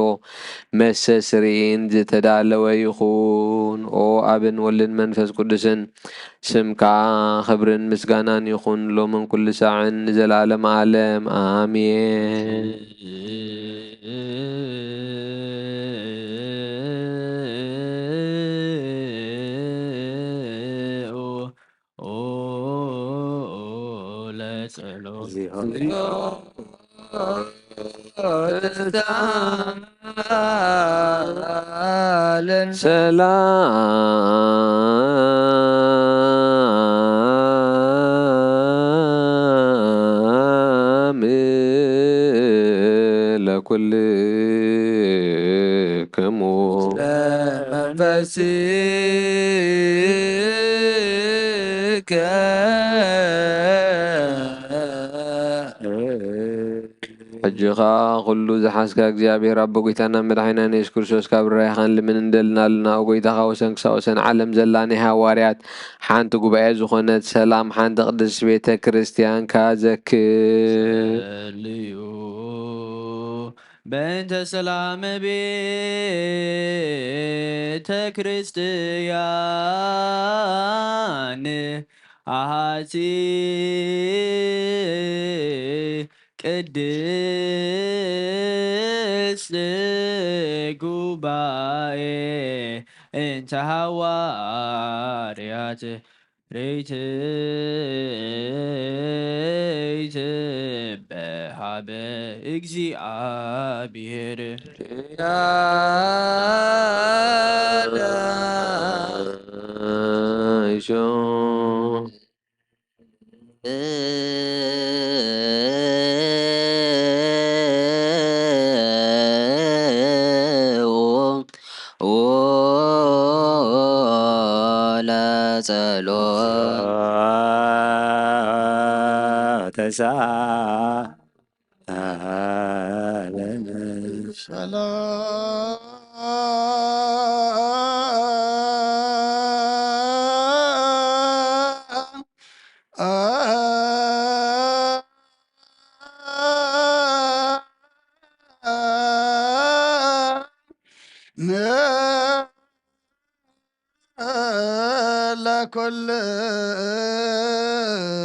መሰስርኢን ዝተዳለወ ይኹን። ኦ ኣብን ወልድን መንፈስ ቅዱስን ስምካ ኽብርን ምስጋናን ይኹን፣ ሎምን ኩሉ ሳዕን ንዘለዓለመ ዓለም። ኣሜን። ኦ ለጸሎት። ሰላም ለኩልክሙ። ሕጂ ኸኣ ኹሉ ዝሓዝካ እግዚኣብሔር ኣቦ፣ ጐይታናን መድሓኒናን የሱስ ክርስቶስ፣ ካብ ርህራሄኻን ልምን እንደልናልና፣ ኦ ጐይታኻ፣ ወሰን ክሳብ ወሰን ዓለም ዘላ ናይ ሃዋርያት ሓንቲ ጉባኤ ዝኾነት ሰላም ሓንቲ ቅድስት ቤተ ክርስቲያንካ ዘክር። ጸልዩ በእንተ ሰላም ቤተ ክርስቲያን ኣሃቲ ቅድስት ጉባኤ እንተ ሃዋርያት ርትዕት በሃበ እግዚኣብሔር።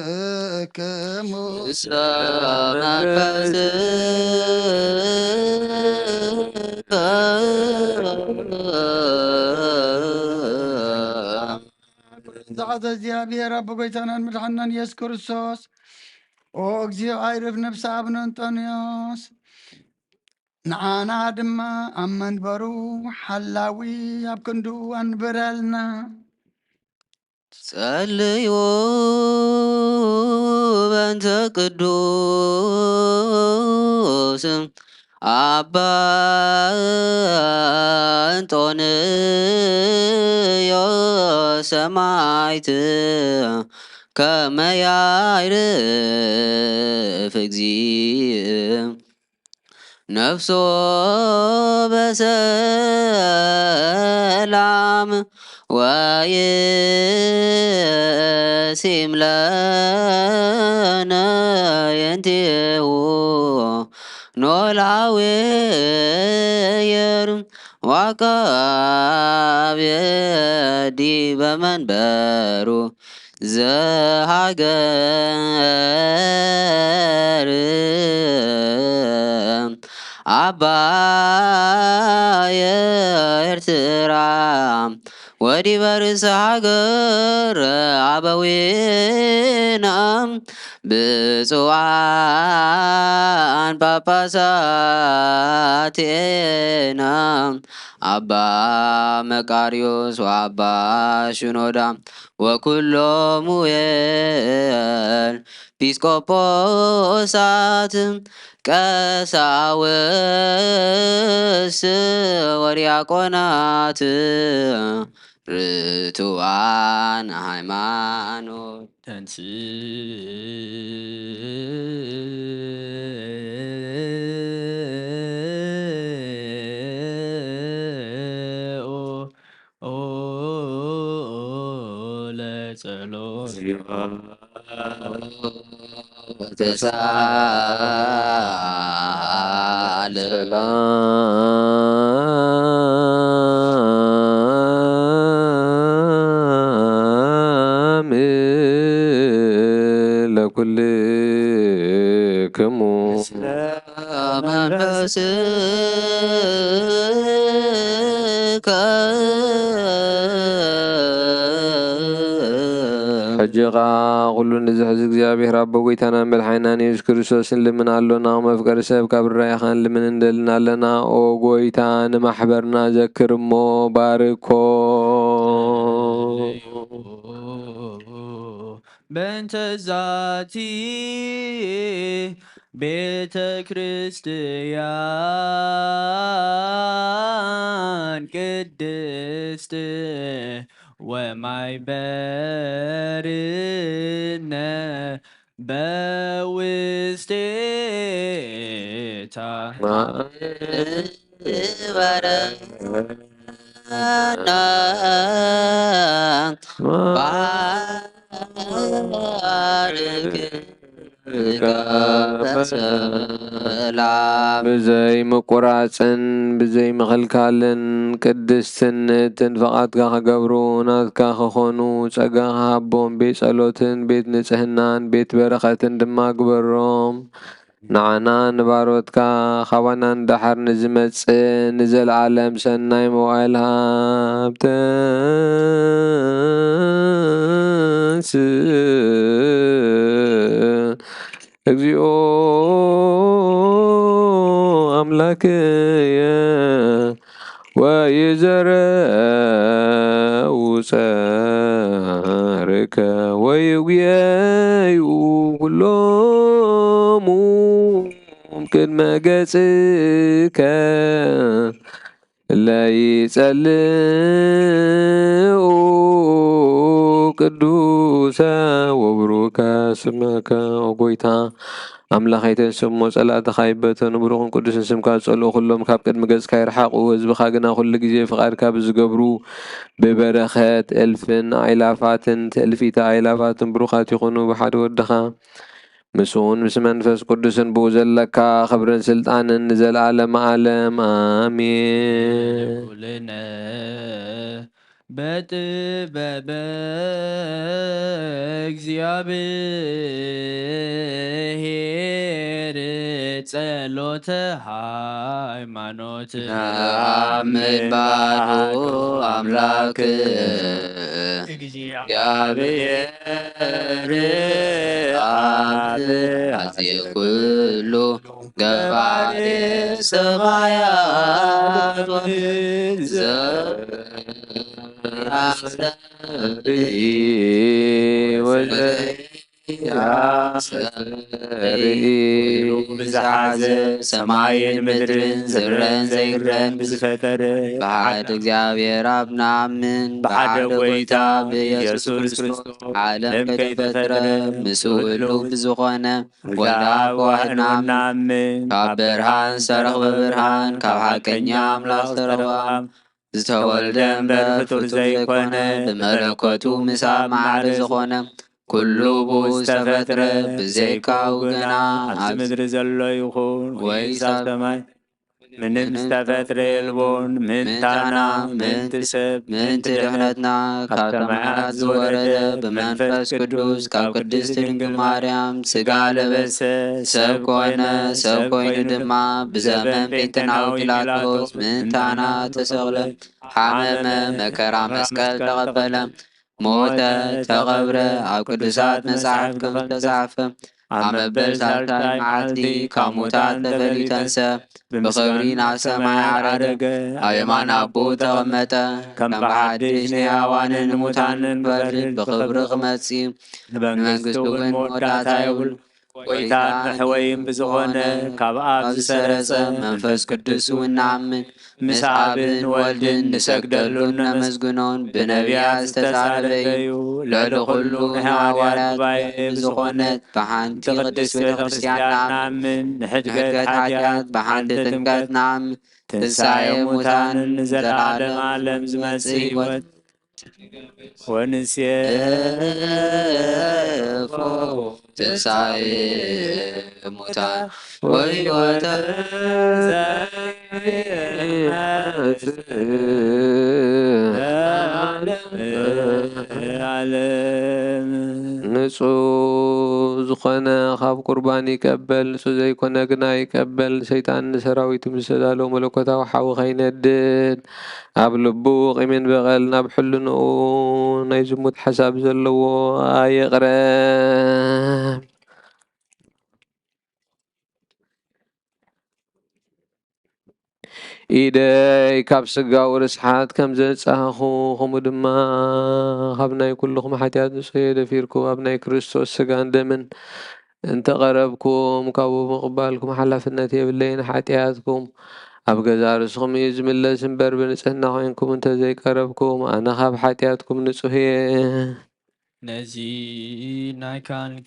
ለኩልክሙ። ዛዕተ እግዚኣብሔር ኣቦ ጎይታናን መድሓናን ኢየሱስ ክርስቶስ፣ ኦ እግዚኦ ኣይርፍ ነፍሲ ኣቡነ እንጦንዮስ፣ ንዓና ድማ ኣብ መንበሩ ሓላዊ ኣብ ክንዱ ኣንብረልና። ጸልዩ በእንተ ቅዱስ ኣባ እንጦንዮስ ሰማዕት ከመ ያዕርፍ እግዚእ ነፍሶ በሰላም ወይሲም ለነ የንቴሁ ኖላዊ የር ዋቃብ ዲበ መንበሩ ዘሃገር ኣባየ ኤርትራ ወዲበ ርእሰ ሃገር ኣበዊነ ብፁዓን ጳጳሳትና ኣባ መቃርዮስ ወኣባ ሽኖዳ ወኩሎሙ ኤጲስቆጶሳት ቀሳውስት ወዲያቆናት ርቱዓን ሃይማኖት ተንስ ኦ ለጸሎት ተሳለ ሰላም ለኩልክሙ። መንፈስከ ሕጂ ኸኣ ኩሉ ንዝሕዝ እግዚኣብሔር ኣቦ ጐይታናን መድሓኒናን የሱስ ክርስቶስ ንልምን ኣሎና። መፍቀሪ ሰብ ካብ ርራይኻ ንልምን እንደልን ኣለና። ኦ ጐይታ ንማሕበርና ዘክር እሞ ባርኮ። በእንተ ዛቲ ቤተ ክርስቲያን ቅድስት ወማይ በርነ በውስቴታ ማእበረ ባርክ ብዘይ ምቁራጽን ብዘይ ምኽልካልን ቅድስትን ንእትን ፍቓድካ ክገብሩ ናትካ ክኾኑ ጸጋ ሃቦም። ቤት ጸሎትን ቤት ንጽህናን ቤት በረኸትን ድማ ግበሮም። ንዓና ንባሮትካ ካባና ንደሓር ንዝመጽእ ንዘለዓለም ሰናይ መዋእል ሃብ። ተንሥእ እግዚኦ ኣምላክየ ወይዘረው ጸርከ ወይጉየዩ ኩሎሙ ቅድመ ገጽከ ለይጸልኡ ቅዱሰ ወብሩከ ስመከ። ኦ ጎይታ ኣምላኸይ፣ ተንስእ እሞ ጸላእትኻ ይበተኑ፣ ብሩኽን ቅዱስን ስምካ ዝጸልኡ ኩሎም ካብ ቅድሚ ገጽካ ይርሓቑ። ህዝብኻ ግና ኩሉ ግዜ ፍቓድካ ብዝገብሩ ብበረኸት እልፍን ኣእላፋትን ትእልፊተ ኣእላፋትን ብሩኻት ይኹኑ። ብሓደ ወድኻ ምስኡን ምስ መንፈስ ቅዱስን ብኡ ዘለካ ክብርን ስልጣንን ንዘለኣለመ ዓለም ኣሜን። ኩልነ በጥበበ እግዚኣብሔር ጸሎተ ሃይማኖት ነአምን ባዶ ኣምላክ እግዚኣብሔር ኣብ ኣዜ ኩሉ ገባሬ ሰማያት ወምድር ዘአስተርኢ ወዘ ኣስተርኢ። ኩሉ ብዝሓዘ ሰማይን ምድርን ዝረን ዘይረን ብዝፈጠረ ብሓደ እግዚኣብሔር ኣብ ንኣምን፣ ብሓደ ጎይታ ብኢየሱስ ክርስቶስ ዓለም ከይተፈጥረ ምስኡ ህልው ብዝኾነ ወልደ ኣብ ዋህድ ንኣምን። ካብ ብርሃን ዝተረኽበ ብርሃን፣ ካብ ሓቀኛ ኣምላኽ ዝተረኽበ ኣምላኽ ዝተወልደ እምበር ፍጡር ዘይኮነ፣ ብመለኮቱ ምስ ኣብ ማዕረ ዝኾነ፣ ኩሉ ብኡ ዝተፈጥረ፣ ብዘይካኡ ግና ኣብዚ ምድሪ ዘሎ ይኹን ወይስ ኣብ ሰማይ ምንም ዝተፈጥረ የልቦን። ምእንታና፣ ምእንቲ ሰብ፣ ምእንቲ ድሕነትና ካብ ሰማያት ዝወረደ ብመንፈስ ቅዱስ ካብ ቅድስት ድንግል ማርያም ስጋ ለበሰ፣ ሰብ ኮነ። ሰብ ኮይኑ ድማ ብዘመን ጴንጤናዊ ጲላጦስ ምእንታና ተሰቕለ፣ ሓመመ፣ መከራ መስቀል ተቐበለ፣ ሞተ፣ ተቐብረ፣ ኣብ ቅዱሳት መጻሕፍት ከም ዝተጻሕፈ ኣብ መበል ሳልሳይ መዓልቲ ካብ ሙታን ተፈልዩ ተንሰ፣ ብኽብሪ ናብ ሰማይ ዓረገ፣ ኣብ የማን ኣቦኡ ተቐመጠ። ከም ብሓድሽ ንሕያዋንን ንሙታንን ክፈርድ ብኽብሪ ክመጽእ እዩ። ንመንግስቱ እውን መወዳእታ የብሉ። ጎይታን መሕወይን ብዝኾነ ካብ ኣብ ዝሰረጸ መንፈስ ቅዱስ እውን ንኣምን። ምስ ኣብን ወልድን ንሰግደሉን ነመስግኖን ብነቢያት ዝተዛረበ እዩ። ልዕሊ ኩሉ ንሐዋርያት ጉባኤ ብዝኾነት ብሓንቲ ቅድስት ቤተ ክርስቲያን ንኣምን። ንሕድገት ኃጢአት ብሓንቲ ጥምቀት ንኣምን። ትንሣኤ ሙታንን ንዘለዓለም ዓለም ዝመጽእ ሕይወት ወንሴፎ ትንሣኤ ሙታን ወሕይወተ ዓለም። ንጹህ ዝኾነ ካብ ቁርባን ይቀበል፣ ንጹህ ዘይኮነ ግና ይቀበል። ሰይጣን ንሰራዊቱ ምስ ዘዳለወ መለኮታዊ ሓዊ ከይነድድ፣ ኣብ ልቡ ቂምን በቐልን ኣብ ሕልንኡ ናይ ዝሙት ሓሳብ ዘለዎ ኣየቕረብ። ኢደይ ካብ ስጋዊ ርስሓት ከም ዘንጻህኹ፣ ከምኡ ድማ ካብ ናይ ኩልኹም ሓጢኣት ንጹህ እየ። ደፊርኩ ኣብ ናይ ክርስቶስ ስጋን ደምን እንተ ቐረብኩም፣ ካብኡ ምቕባልኩም ሓላፍነት የብለይን። ሓጢኣትኩም ኣብ ገዛእ ርእስኹም እዩ ዝምለስ እምበር፣ ብንጽህና ኮይንኩም እንተ ዘይቀረብኩም፣ ኣነ ካብ ሓጢኣትኩም ንጹህ እየ። ነዚ ናይ ካልእ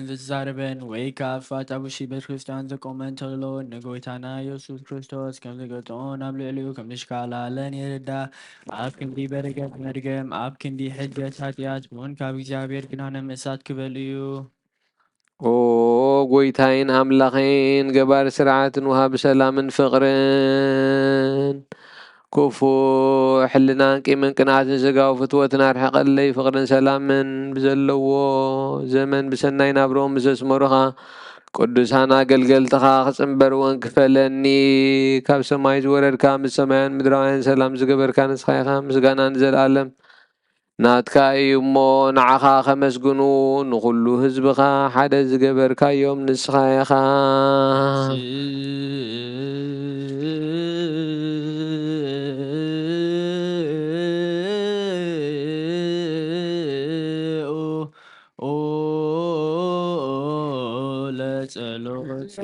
ዝዛረበን ወይ ከኣ ፋታ ብውሽጢ ቤተ ክርስቲያን ዘቆመ እንተሎ፣ ንጎይታና ኢየሱስ ክርስቶስ ከም ዝገልጾ ናብ ልዕሊኡ ከም ዝሽካላለን የረዳ። ኣብ ክንዲ በረከት መርገም፣ ኣብ ክንዲ ሕድገት ኃጢኣት እውን ካብ እግዚኣብሔር ግና ንምእሳት ክበል እዩ። ኦ ጎይታይን ኣምላኸይን፣ ገባሪ ስርዓትን ወሃቢ ሰላምን ፍቕርን፣ ክፉእ ሕልናን ቂምን ቅንኣትን ስጋዊ ፍትወትን ኣርሕቐለይ። ፍቕርን ሰላምን ብዘለዎ ዘመን ብሰናይ ናብርኦም ምስ ኣስመሩኻ፣ ቅዱሳን ኣገልገልትኻ ክጽንበርወን ክፈለኒ። ካብ ሰማይ ዝወረድካ፣ ምስ ሰማያውያን ምድራውያን ሰላም ዝገበርካ ንስኻ ኢኻ። ምስጋና ንዘለኣለም ናትካ እዩ እሞ፣ ንዓኻ ከመስግኑ፣ ንኹሉ ህዝብኻ ሓደ ዝገበርካዮም ንስኻ ኢኻ። ለጸሎት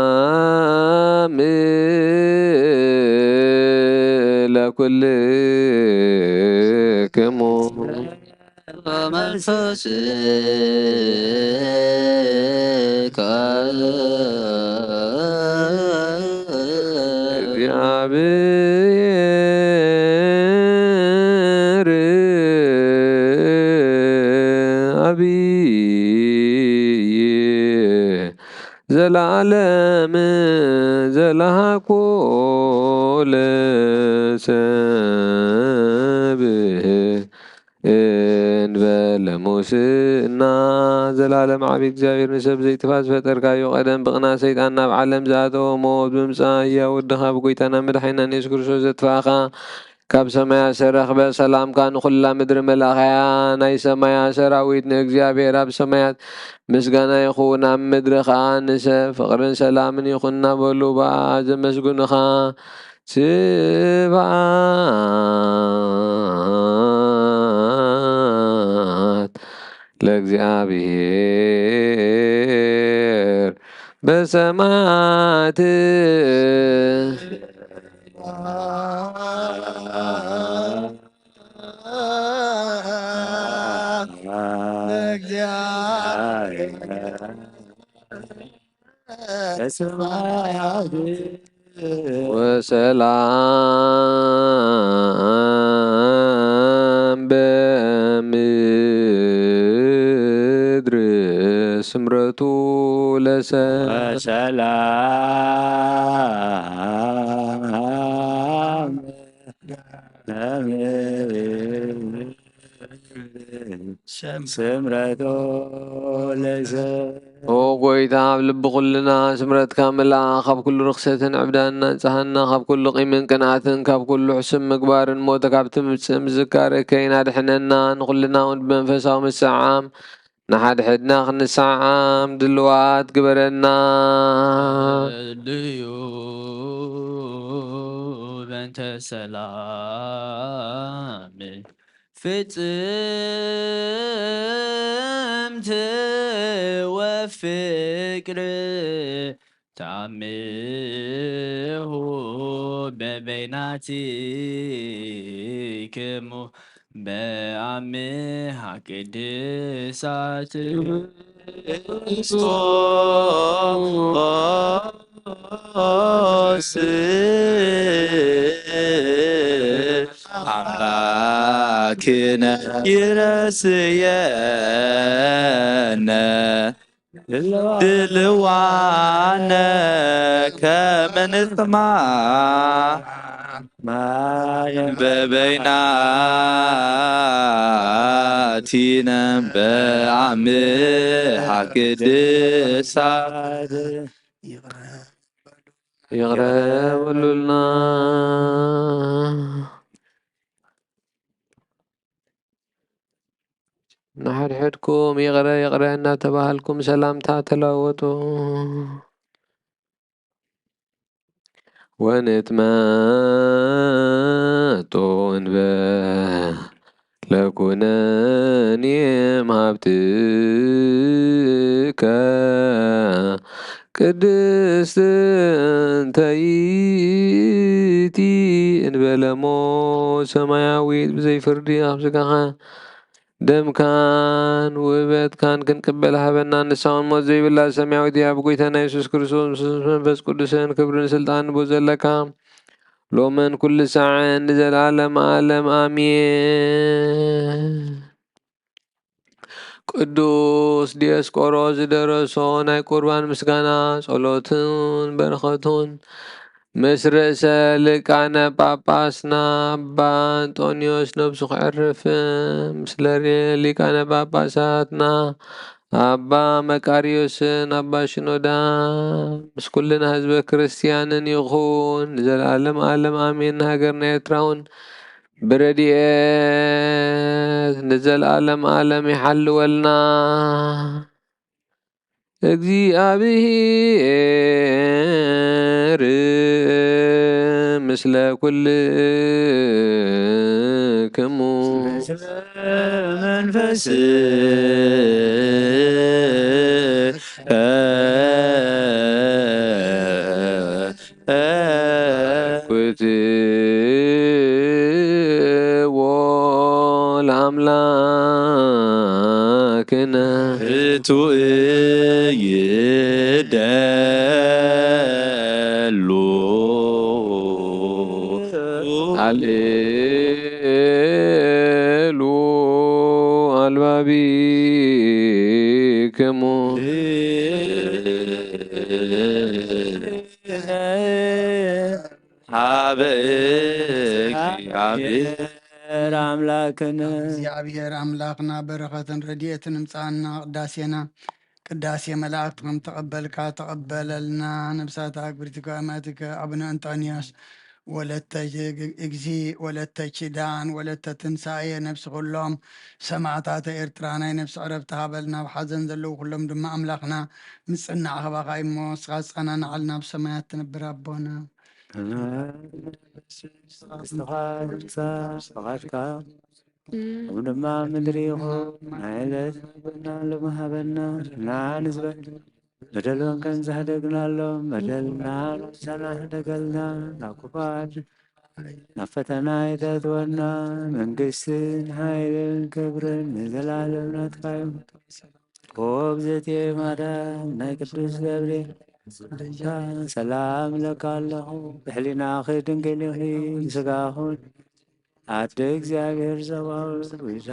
ሰላም ለኩልክሙ። መንፈስከ እግዚአብሔር አብይ ዘላለም ዘለሃኮ ለሰብ እንበለ ሙስና። ዘላለም ዓቢ እግዚኣብሔር ንሰብ ዘይጥፋ ዝፈጠርካዮ፣ ቀደም ብቕና ሰይጣን ናብ ዓለም ዝኣተወ ሞት ብምጻእ ህያው ወድኻ ብጎይታና መድሓኒናን የሱስ ክርስቶስ ዘጥፋእኻ፣ ካብ ሰማያት ዝተረኽበ ሰላምካ ንኹላ ምድሪ መልኣኻያ። ናይ ሰማያት ሰራዊት ንእግዚኣብሔር ኣብ ሰማያት ምስጋና ይኹን፣ ኣብ ምድሪ ኸኣ ንሰብ ፍቕርን ሰላምን ይኹን እናበሉ ብኣ ዘመስግኑኻ። ስብሐት ለእግዚኣብሔር በሰማያት። ወሰላም በምድር ስምረቱ ለሰብ። ወሰላም ስምረቶ ለዘ- ኦ ጎይታ፣ ኣብ ልቢ ኩልና ስምረትካ ምልኣ። ካብ ኩሉ ርኽሰትን ዕብዳንን ኣንጽሃና። ካብ ኩሉ ቂምን ቅንኣትን፣ ካብ ኩሉ ሕሱም ምግባርን ሞት ካብ ትምጽእ ምዝካር እከይን ኣድሕነና። ንኹልና እውን ብመንፈሳዊ ምስዓም ንሓድሕድና ክንሰዓም ድልዋት ግበረና። ድዩ በንተ ሰላም ፍጽምት ወፍቅር ታምሁ በበይናቲክሙ በአምሃ ቅድሳት ክርስቶስ አምላክነ ይረስየነ ድልዋነ ከመ ንጽማ በበይናቲነ በአምሃ ቅድሳት። ይቕረ በሉልና። ንሓድሕድኩም ይቕረ ይቕረ እናተባሃልኩም ሰላምታ ተለዋወጡ። ወንትመጦ እንበ ለኩነኔ እምሃብትከ ቅድስት እንተ ይእቲ እንበለሞ ሰማያዊት ብዘይ ፍርዲ ካብ ስጋኻ ደምካን ውህበትካን ክንቅበል ሃበና። ንሳውን ሞት ዘይብላ ሰማያዊት እያ። ብጎይታና የሱስ ክርስቶስ ምስ መንፈስ ቅዱስን ክብርን ስልጣን ንቦ ዘለካ ሎምን ኩሉ ሳዕን ንዘለዓለም ዓለም ኣሜን። ቅዱስ ዲዮስቆሮስ ዝደረሶ ናይ ቁርባን ምስጋና ጸሎቱን በረኸቱን ምስ ርእሰ ሊቃነ ጳጳስና ኣባ እንጦንዮስ ነብሱ ክዕርፍ፣ ምስ ለሪ-፣ ሊቃነ ጳጳሳትና ኣባ መቃርዮስን ኣባ ሽኖዳ፣ ምስ ኩልና ህዝበ ክርስትያንን ይኹን። ንዘለዓለም ዓለም ኣሜን። ንሃገርና ኤርትራ እውን ብረድኤት ንዘለዓለም ዓለም ይሓልወልና። እግዚኣብሔር ምስለ ኩልክሙ። ምስለ መንፈስ ክትዎ ለአምላክነ። ርቱዕ ይደሉ። አልኤሉ አልባቢክሙ። ሀበ እግዚአብሔር አምላክነ። እግዚኣብሔር ኣምላኽና በረኸትን ረድኤትን እምጽኣና። ቅዳሴና ቅዳሴ መላእክት ከም ተቐበልካ ተቐበለልና። ነብሳት ኣግብርቲከ ኣማትከ ኣቡነ እንጦንዮስ ወለተ እግዚእ ወለተ ኪዳን ወለተ ትንሳኤ ነብሲ ኩሎም ሰማዕታተ ኤርትራ ናይ ነብሲ ዕረፍቲ ሃበልና። ኣብ ሓዘን ዘለዉ ኩሎም ድማ ኣምላኽና ምጽናዕ ካባኻ እዩ እሞ ንስኻ ኣጸናንዓልና። ኣብ ሰማያት ትነብር ኣቦና። መንግስትኻ ትምጻእ፣ ፍቓድካ ከምኡ ድማ ኣብ ምድሪ ይኹን። ናይ ዕለት መግብና ሎሚ ሃበና፣ ንዓና ንዝበል በደል እውን ከም ዝህደግናሎም በደልና ንሳና ህደገልና፣ ናብ ክፉኣት ናብ ፈተና ኣይተእትወና። መንግስትን ሓይልን ክብርን ንዘለኣለም ናትካ እዩ። ኦብ ዘቴ ማርያም ናይ ቅዱስ ገብርኤል ሰላም እለካ ኣለኹ። ብሕሊናኺ ድንግል ኢኺ፣ ስጋኹን ኣደ እግዚኣብሔር ጸባኦት፣ ዊዛ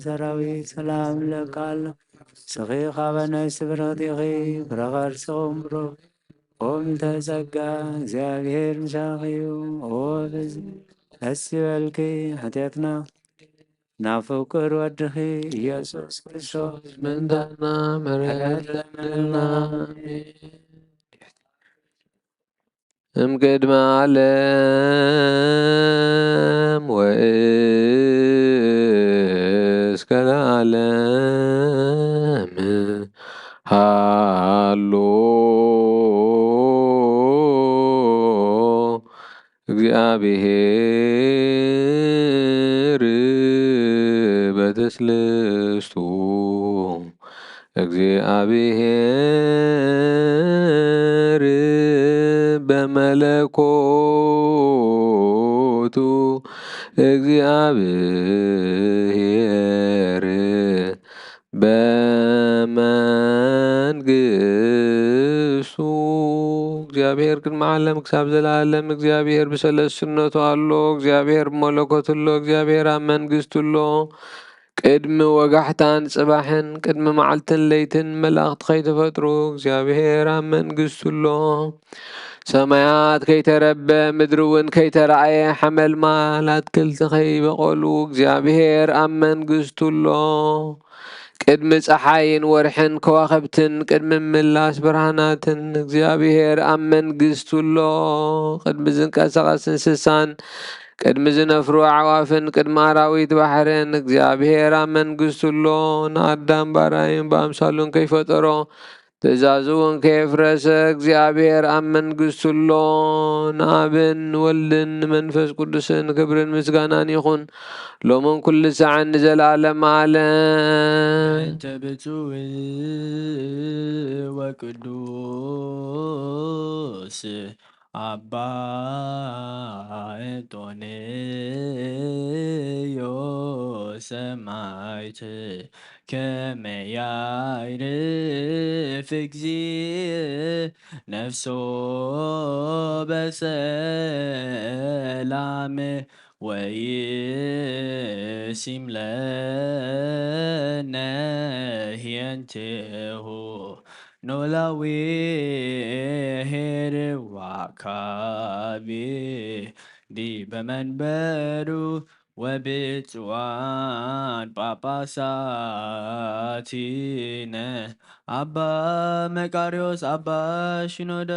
ሰራዊት፣ ሰላም እለካ ኣለኹ። ንስኺ ካበ ኣንስቲ ብርኽቲ ኢኺ፣ ፍረ ከርስኺ እውን ብሩኽ። ኦም ተጸጋ እግዚኣብሔር ምሳኺ እዩ። ኦ ብዝ ደስ ይበልኪ፣ ሓጢኣትና ናብ ፍቁር ወድኺ ኢየሱስ ክርስቶስ ምእንታና ምሕረት ለምንልና። ኣሜን። እምቅድመ ዓለም ወእስከ ለዓለም ሃሎ እግዚኣብሔር በትስልስቱ እግዚኣብሔር በመለኮቱ፣ እግዚኣብሔር በመንግስቱ። እግዚኣብሔር ቅድሚ ዓለም ክሳብ ዘለዓለም እግዚኣብሔር ብሰለስነቱ ኣሎ። እግዚኣብሔር ብመለኮቱ ኣሎ። እግዚኣብሔር ኣብ መንግስቱ ኣሎ። ቅድሚ ወጋሕታን ጽባሕን፣ ቅድሚ መዓልትን ለይትን መላእኽቲ ከይተፈጥሩ እግዚኣብሔር ኣብ መንግስቱ ኣሎ። ሰማያት ከይተረበ፣ ምድሪ እውን ከይተራእየ፣ ሓመልማል ኣትክልቲ ከይበቐሉ እግዚኣብሔር ኣብ መንግስቱ ኣሎ። ቅድሚ ጸሓይን ወርሕን ከዋኽብትን፣ ቅድሚ ምላስ ብርሃናትን እግዚኣብሔር ኣብ መንግስቱ ኣሎ። ቅድሚ ዝንቀሳቐስ እንስሳን ቅድሚ ዝነፍሩ ኣዕዋፍን ቅድሚ ኣራዊት ባሕርን እግዚኣብሔር ኣብ መንግስቱ ኣሎ። ንኣዳም ባራይን ብኣምሳሉን ከይፈጠሮ ትእዛዙ እውን ከየፍረሰ እግዚኣብሔር ኣብ መንግስቱ ኣሎ። ንኣብን ንወልድን ንመንፈስ ቅዱስን ክብርን ምስጋናን ይኹን ሎምን ኩሉ ሳዕን ንዘለዓለም ዓለም። በእንተ ብፁዕ ወቅዱስ ኣባ እንጦንዮስ ሰማዕት ከመ ያዕርፍ እግዚእ ነፍሶ በሰላም ወይሲም ለነ ህየንቴሁ ኖላዊ ሄርዋ ካቢ ዲበ መንበሩ ወብፁዓን ጳጳሳቲነ አባ መቃርዮስ አባ ሽኖደ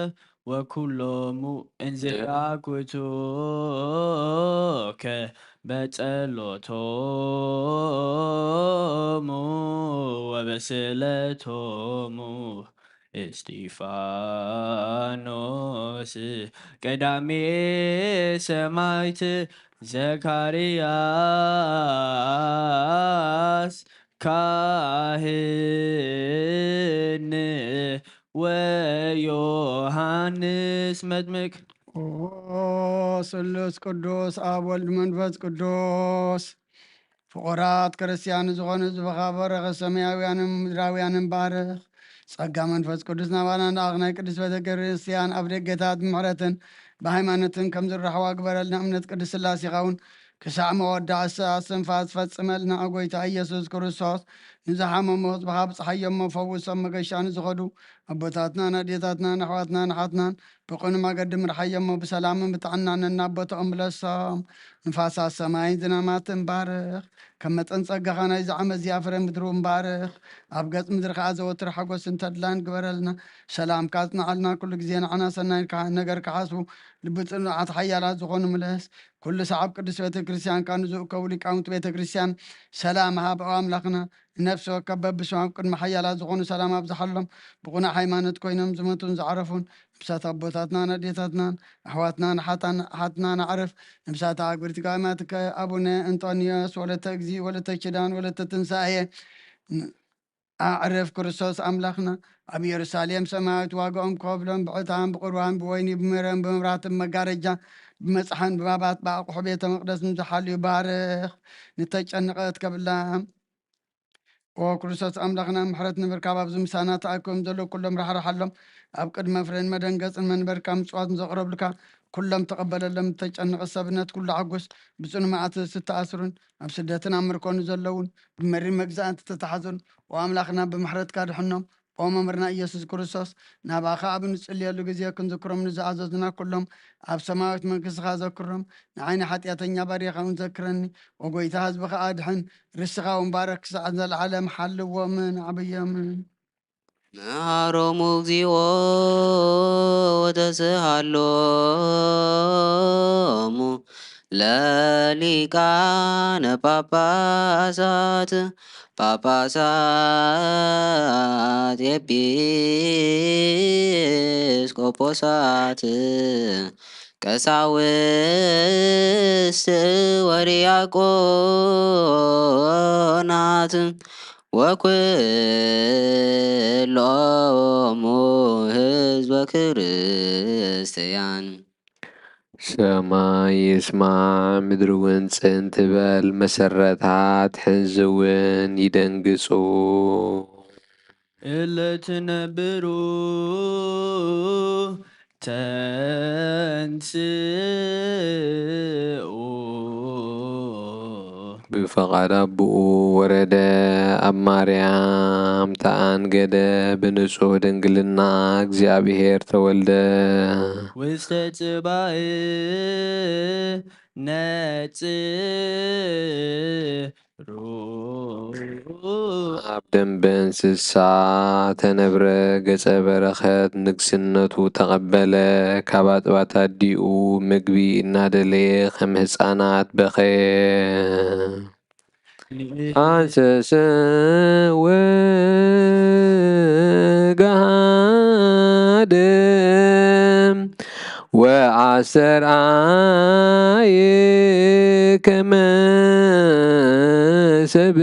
ወኩሎሙ እንዘ ያኩቱከ በጸሎቶሙ ወበስእለቶሙ እስጢፋኖስ ቀዳሜ ሰማዕት ዘካርያስ ካህን ወዮሃንስ መጥምቅ። ኦ ስሉስ ቅዱስ ኣብ ወልድ መንፈስ ቅዱስ። ፍቑራት ክርስቲያን ዝኾኑ ዝበኻ በረኸ ሰማያውያንን ምድራውያንን ባርኽ። ጸጋ መንፈስ ቅዱስ ናባና ንኣኽ ናይ ቅድስት ቤተ ክርስቲያን ኣብ ደገታት ብምሕረትን ብሃይማኖትን ከም ዝራሕዋ ግበረልና። እምነት ቅድስት ስላሴኻ እውን ክሳዕ መወዳእታ እስትንፋስ ፈጽመልና። ኦ ጎይታ ኢየሱስ ክርስቶስ ንዝሓመሙ ህዝብኻ ኣብጽሓዮሞ ፈውሶም። መገሻ ንዝኸዱ ኣቦታትናን ኣዴታትናን ኣሕዋትናን ኣሓትናን ብቕኑዕ መገዲ ምርሓዮሞ ብሰላምን ብጥዕናን ነናብ ቦታኦም ምለሶም። ንፋሳት ሰማይን ዝናማትን ባርኽ። ከም መጠን ጸጋኻ ናይዚ ዓመት እዚኣ ፍረ ምድሪ እውን ባርኽ። ኣብ ገጽ ምድሪ ከኣ ዘወትር ሓጎስን ተድላን ግበረልና። ሰላምካ ኣጽንዓልና። ኩሉ ግዜ ንዓና ሰናይ ከ- ነገር ክሓስቡ ልቢ ጽኑዓት ሓያላት ዝኾኑ ምለስ። ኩሉ ሰዓብ ቅድስት ቤተ ክርስቲያንካ ንዝእከቡ ሊቃውንቲ ቤተ ክርስቲያን ሰላም ሃብ። ኦ ኣምላኽና ንነፍሲ ወከፍ በብስሞም ቅድሚ ሓያላት ዝኾኑ ሰላም ኣብዝሓሎም። ብቕኑዕ ሃይማኖት ኮይኖም ዝሞቱን ዝዓረፉን ነብሳት ኣቦታትናን ኣዴታትናን ኣሕዋትናን ሓታን- ሓትናን ኣዕርፍ። ነብሳት ኣግብርቲ ገዳማትከ ኣቡነ እንጦንዮስ ወለተ እግዚ ወለተ ኪዳን ወለተ ትንሳኤ ኣዕርፍ ክርስቶስ ኣምላኽና ኣብ ኢየሩሳሌም ሰማያዊት ዋጋኦም ክኸፍሎም ብዕጣን ብቁርባን ብወይኒ ብመረን ብመብራህትን መጋረጃ ብመጽሓን ብባባት ብኣቑሑ ቤተ መቕደስ ንዝሓልዩ ባርኽ። ንተጨነቐት ከብላ ኦ ክርስቶስ ኣምላኽና ምሕረት ንምርካብ ኣብዚ ምሳና ተኣኪቦም ዘለዉ ኩሎም ራሕርሓሎም። ኣብ ቅድመ ፍሬን መደንገጽን መንበርካ ምጽዋት ንዘቕረብልካ ኩሎም ተቐበለሎም። ንተጨነቐት ሰብነት ኩሉ ሓጎስ ብጽኑ መዓት ዝተኣስሩን ኣብ ስደትን ኣብ ምርኮ ንዘለዉን ብመሪር መግዛእቲ ዝተታሕዙን ኦ ኣምላኽና ብምሕረትካ ድሕኖም። ኦ መምህርና ኢየሱስ ክርስቶስ ናባኻ ኣብ እንጽልየሉ ግዜ ክንዝክሮም ንዝኣዘዙና ኩሎም ኣብ ሰማያዊት መንግስትኻ ዘክሮም። ንዓይ ንሓጢኣተኛ ባሪያኻ እውን ዘክረኒ። ኦ ጎይታ ህዝብኻ ኣድሕን። ርስኻ እውን ባረክ። ክሳዕ ዘለዓለም ሓልዎምን ዓብዮምን። መሃሮሙ እግዚኦ ወተስሃሎሙ ለሊቃነ ጳጳሳት ጳጳሳት ኤጲስቆጶሳት ቀሳውስት ወዲያቆናት ወኩሎሙ ህዝበ ክርስቲያን። ሰማይ ይስማዕ ምድሪ እውን ጽን ትበል፣ መሰረታት ሕንዚ እውን ይደንግጹ። እለ ትነብሩ ተንስኡ። ብፈቓድ ኣቦኡ ወረደ፣ ኣብ ማርያም ተኣንገደ፣ ብንጹህ ድንግልና እግዚኣብሔር ተወልደ። ውስተ ጽባእ ነጽሩ። ኣብ ደንበ እንስሳ ተነብረ፣ ገጸ በረኸት ንግስነቱ ተቐበለ። ካብ ኣጥባት ኣዲኡ ምግቢ እናደለየ ከም ህፃናት በኸየ። ኣንሰሰ ወገሃደ ወአስተርአየ ከመ ሰብ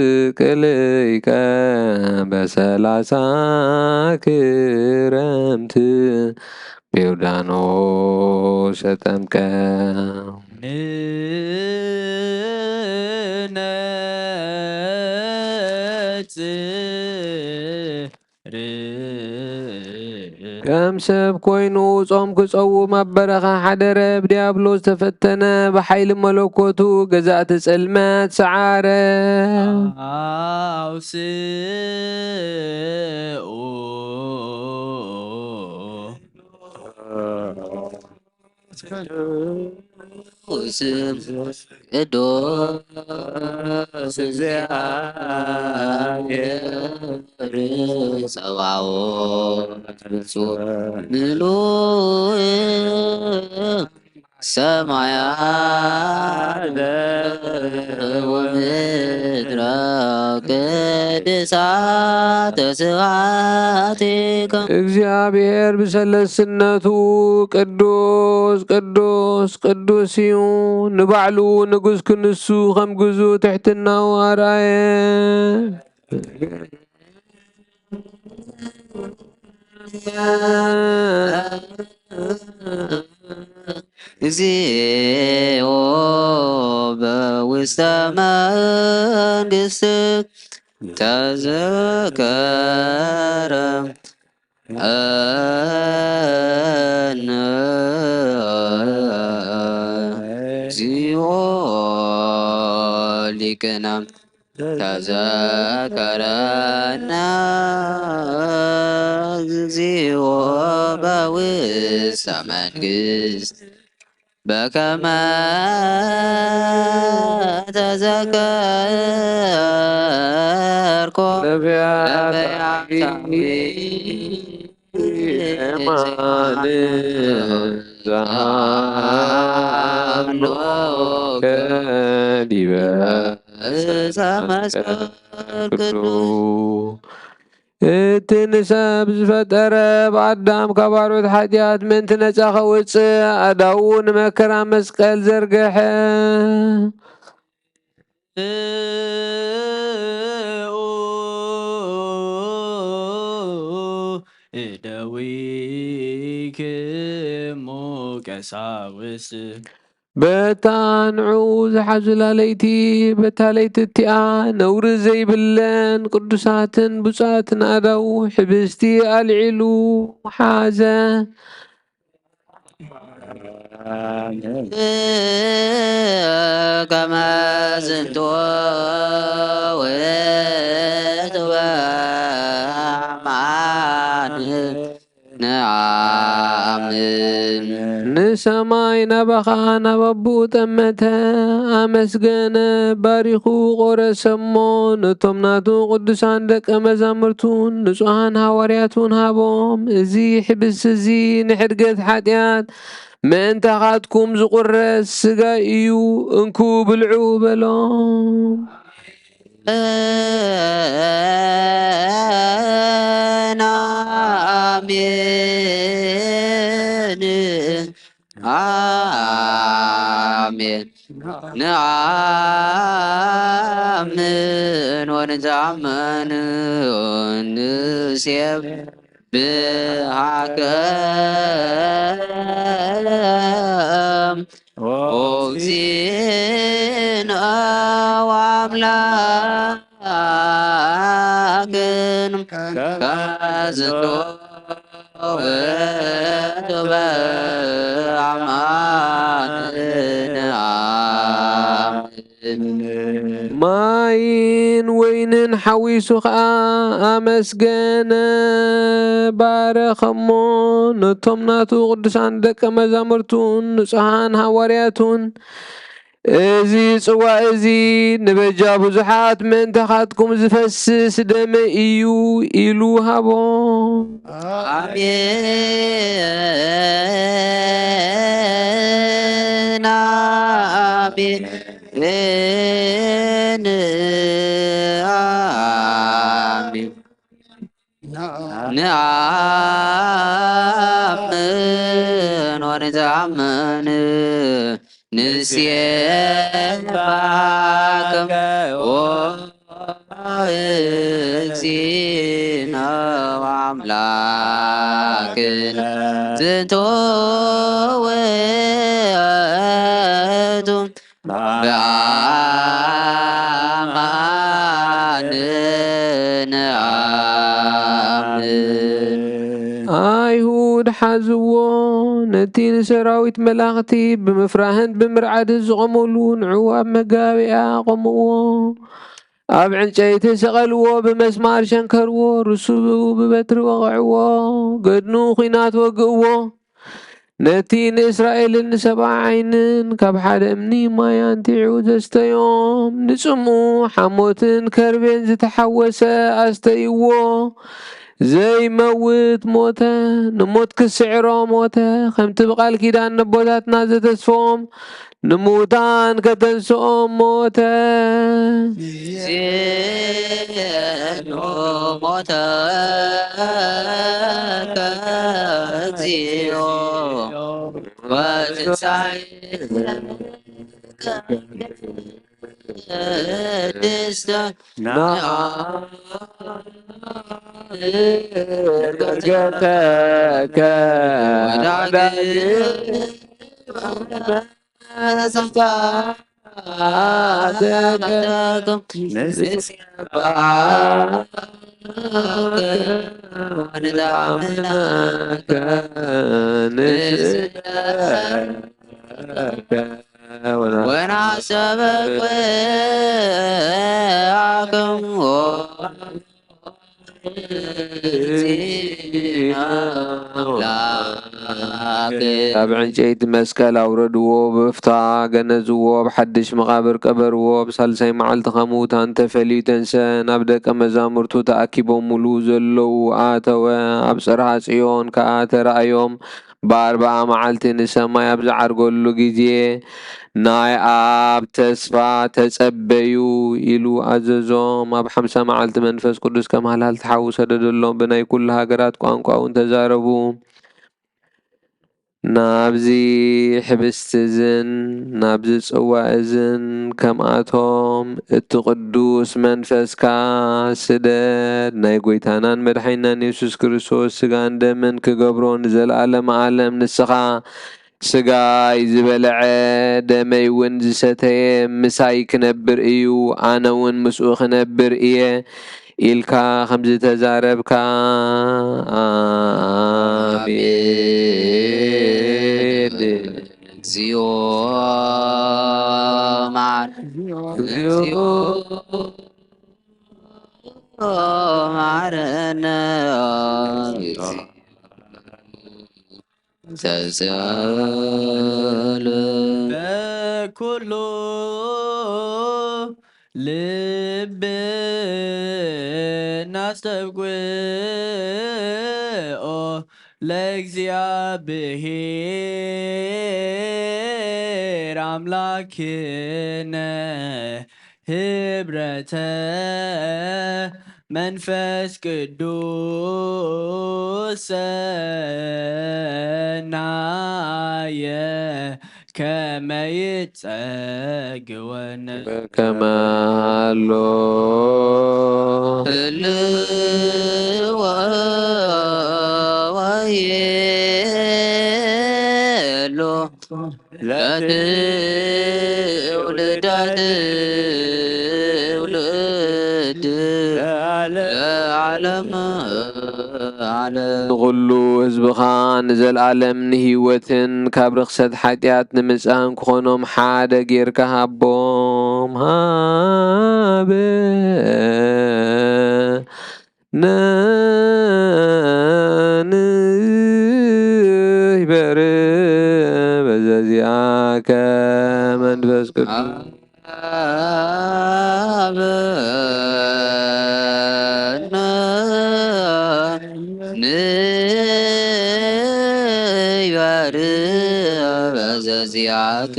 በበህቅልይከ በሰላሳ ክረምት በዮርዳኖስ ተጠምቀ። ንነጽር። ከም ሰብ ኮይኑ ጾም ክጸውም ኣብ በረኻ ሓደረ። ብዲያብሎስ ተፈተነ፣ ብሓይሊ መለኮቱ ገዛእቲ ጽልመት ሰዓረ። ኣውስኡ ስም ቅዱስ እግዚኣብሔር ጸባኦት ፍጹም ምሉእ ሰማያት ወምድረ ቅድሳተ ስብሐቲከ። እግዚኣብሔር ብሰለስነቱ ቅዱስ ቅዱስ ቅዱስ እዩ። ንባዕሉ ንጉስ ክንሱ ከም ግዙ ትሕትናኡ ኣርኣየ። እግዚኦ በውስተ መንግስት ተዘከረ እግዚኦ ሊቅነ ተዘከረነ እግዚኦ በውስተ መንግስት በከመ ተዘከርኮ ነቢያት ነቢያት የማን ዘሃሎ ከዲበ ዕፀ መስቀል ቅዱስ። እቲ ንሰብ ዝፈጠረ ብኣዳም ካብ ኣርዑት ሓጢኣት ምእንቲ ነፃ ከውፅእ ኣእዳዉ ንመከራ መስቀል ዘርግሐ። እደዊክሙ ቀሳውስት። በታ ንዕኡ ዝሓዙላ ለይቲ፣ በታ ለይቲ እቲኣ ነውሪ ዘይብለን ቅዱሳትን ብፁዓትን ኣእዳዉ ሕብስቲ ኣልዒሉ ሓዘ። ከመ ዝንቱ ውእቱ በአማን ነአምን። ንሰማይ ናባኻ ናብ ኣቦኡ ጠመተ፣ ኣመስገነ፣ ባሪኹ ቆረሰ እሞ ነቶም ናቱ ቅዱሳን ደቀ መዛሙርቱን ንጹሓን ሃዋርያቱን ሃቦም። እዚ ሕብስቲ እዚ ንሕድገት ሓጢኣት ምእንታኻትኩም ዝቑረስ ስጋይ እዩ፣ እንኩ ብልዑ በሎም። አሜን። ነአምን ወንታመን ንሴብ ብሃከም ኦግዚእነ ወአምላክን ከዝንቱ ውእቱ በአማን ነአምን። ማይን ወይንን ሓዊሱ ኸኣ ኣመስገነ፣ ባረኸሞ፣ ነቶም ናቱ ቅዱሳን ደቀ መዛሙርቱን ንጹሓን ሃዋርያቱን፣ "እዚ ጽዋእ እዚ ንበጃ ብዙሓት ምእንታኻትኩም ዝፈስስ ደመይ እዩ" ኢሉ ሃቦም። ኣሜን፣ ኣሜን፣ ኣሜን። ንኣምን ወንትኣምን ንሴባከ ኦ እግዚእነ ወአምላክነ ዝንቱ ውእቱ በአማን ንአምን። ኣይሁድ ሓዝዎ። ነቲ ንሰራዊት መላእኽቲ ብምፍራህን ብምርዓድን ዝቖመሉ ንዕኡ ኣብ መጋበያ ኣቖምዎ። ኣብ ዕንጨይቲ ሰቐልዎ፣ ብመስማር ሸንከርዎ፣ ርሱ ብበትሪ ወቕዕዎ፣ ገድኑ ኲናት ወግእዎ። ነቲ ንእስራኤልን ንሰብኣ ዓይንን ካብ ሓደ እምኒ ማይ ኣንቲዑ ዘስተዮም፣ ንጽምኡ ሓሞትን ከርቤን ዝተሓወሰ ኣስተይዎ። ዘይመውት ሞተ፣ ንሞት ክስዕሮ ሞተ፣ ከምቲ ብቓል ኪዳን ነቦታትና ዘተስፎም ንምውታን ከተንስኦም ሞተ። ሞተ ከግዚኦ ወትንሳኤ ቅድስተ ገተከ ወናሰበክ ወአክም ኣብ ዕንጨይቲ መስቀል ኣውረድዎ፣ ብፍታ ገነዝዎ፣ ኣብ ሓድሽ መቓብር ቀበርዎ። ኣብ ሳልሳይ መዓልቲ ካብ ምዉታን ተፈልዩ ተንስአ፣ ናብ ደቀ መዛሙርቱ ተኣኪቦምሉ ዘለዉ ኣተወ። ኣብ ጽርሃ ጽዮን ከኣ ተራእዮም። ብኣርብዓ መዓልቲ ንሰማይ ኣብ ዝዓርገሉ ግዜ፣ ናይ ኣብ ተስፋ ተጸበዩ ኢሉ ኣዘዞም። ኣብ ሓምሳ መዓልቲ መንፈስ ቅዱስ ከም ሃልሃልቲ ሓዊ ሰደደሎም፣ ብናይ ኩሉ ሃገራት ቋንቋ እውን ተዛረቡ። ናብዚ ሕብስቲ እዝን ናብዚ ጽዋ እዝን ከምኣቶም እቲ ቅዱስ መንፈስካ ስደድ። ናይ ጐይታናን መድሓኒናን የሱስ ክርስቶስ ስጋን ደምን ክገብሮ ንዘለኣለመ ዓለም ንስኻ ስጋይ ዝበልዐ ደመይ እውን ዝሰተየ ምሳይ ክነብር እዩ፣ ኣነ እውን ምስኡ ክነብር እየ ኢልካ ከም ዝተዛረብካ። ኣሜን። እግዚኦ መሐረነ። እግዚኦ መሐረነ። ተስኣል በኩሉ ልብ እናስተብቅዖ ለእግዚኣብሔር ኣምላክነ ህብረተ መንፈስ ቅዱስ ሰናየ ከመ ይጸግወነ ከመ ኣሎ ህልወ ወይሎ ለትውልደ ትውልድ ለዓለም ዓለም። ንኹሉ ህዝብኻ ንዘለኣለም ንህይወትን ካብ ርኽሰት ሓጢኣት ንምጽኣን ክኾኖም ሓደ ጌርካ ሃቦም። ሃበ ንንህበር በዘዚኣከ መንፈስ ቅዱስ። ሃበነ ንንህበር በዘዚኣከ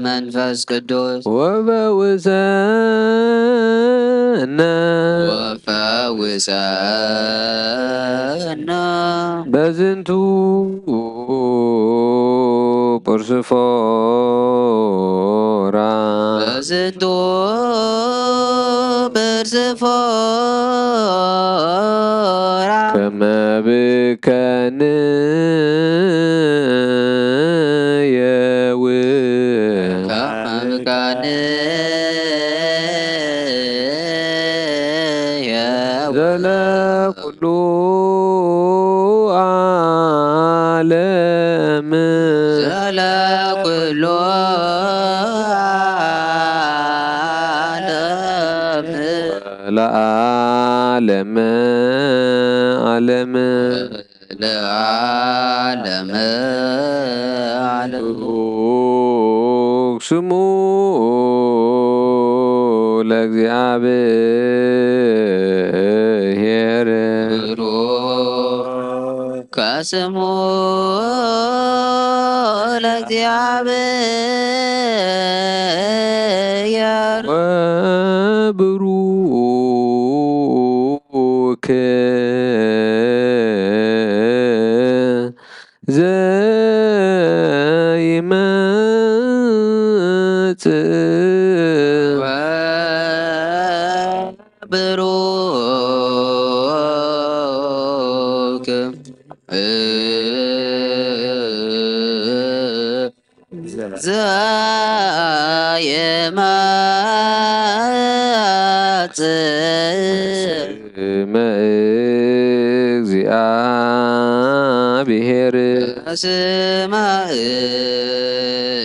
መንፈስ ቅዱስ። ወፈውሰነ ወፈውሰነ በዝንቱ ጵርስፎራ በዝንቱ ጵርስፎራ ከመ ብከንየው ከመ ብከንየው ዘለ ኩሉ ለዓለመ ዓለም። ለዓለመ ዓለም። ብሩክ ስሙ ለእግዚኣብሔር። ብሩክ ስሙ ለእግዚኣብሔር። ወብሩክ ዘይመጽእ። ብሩክ ዘይመጽእ። ስመ እግዚአብሔር። ስመ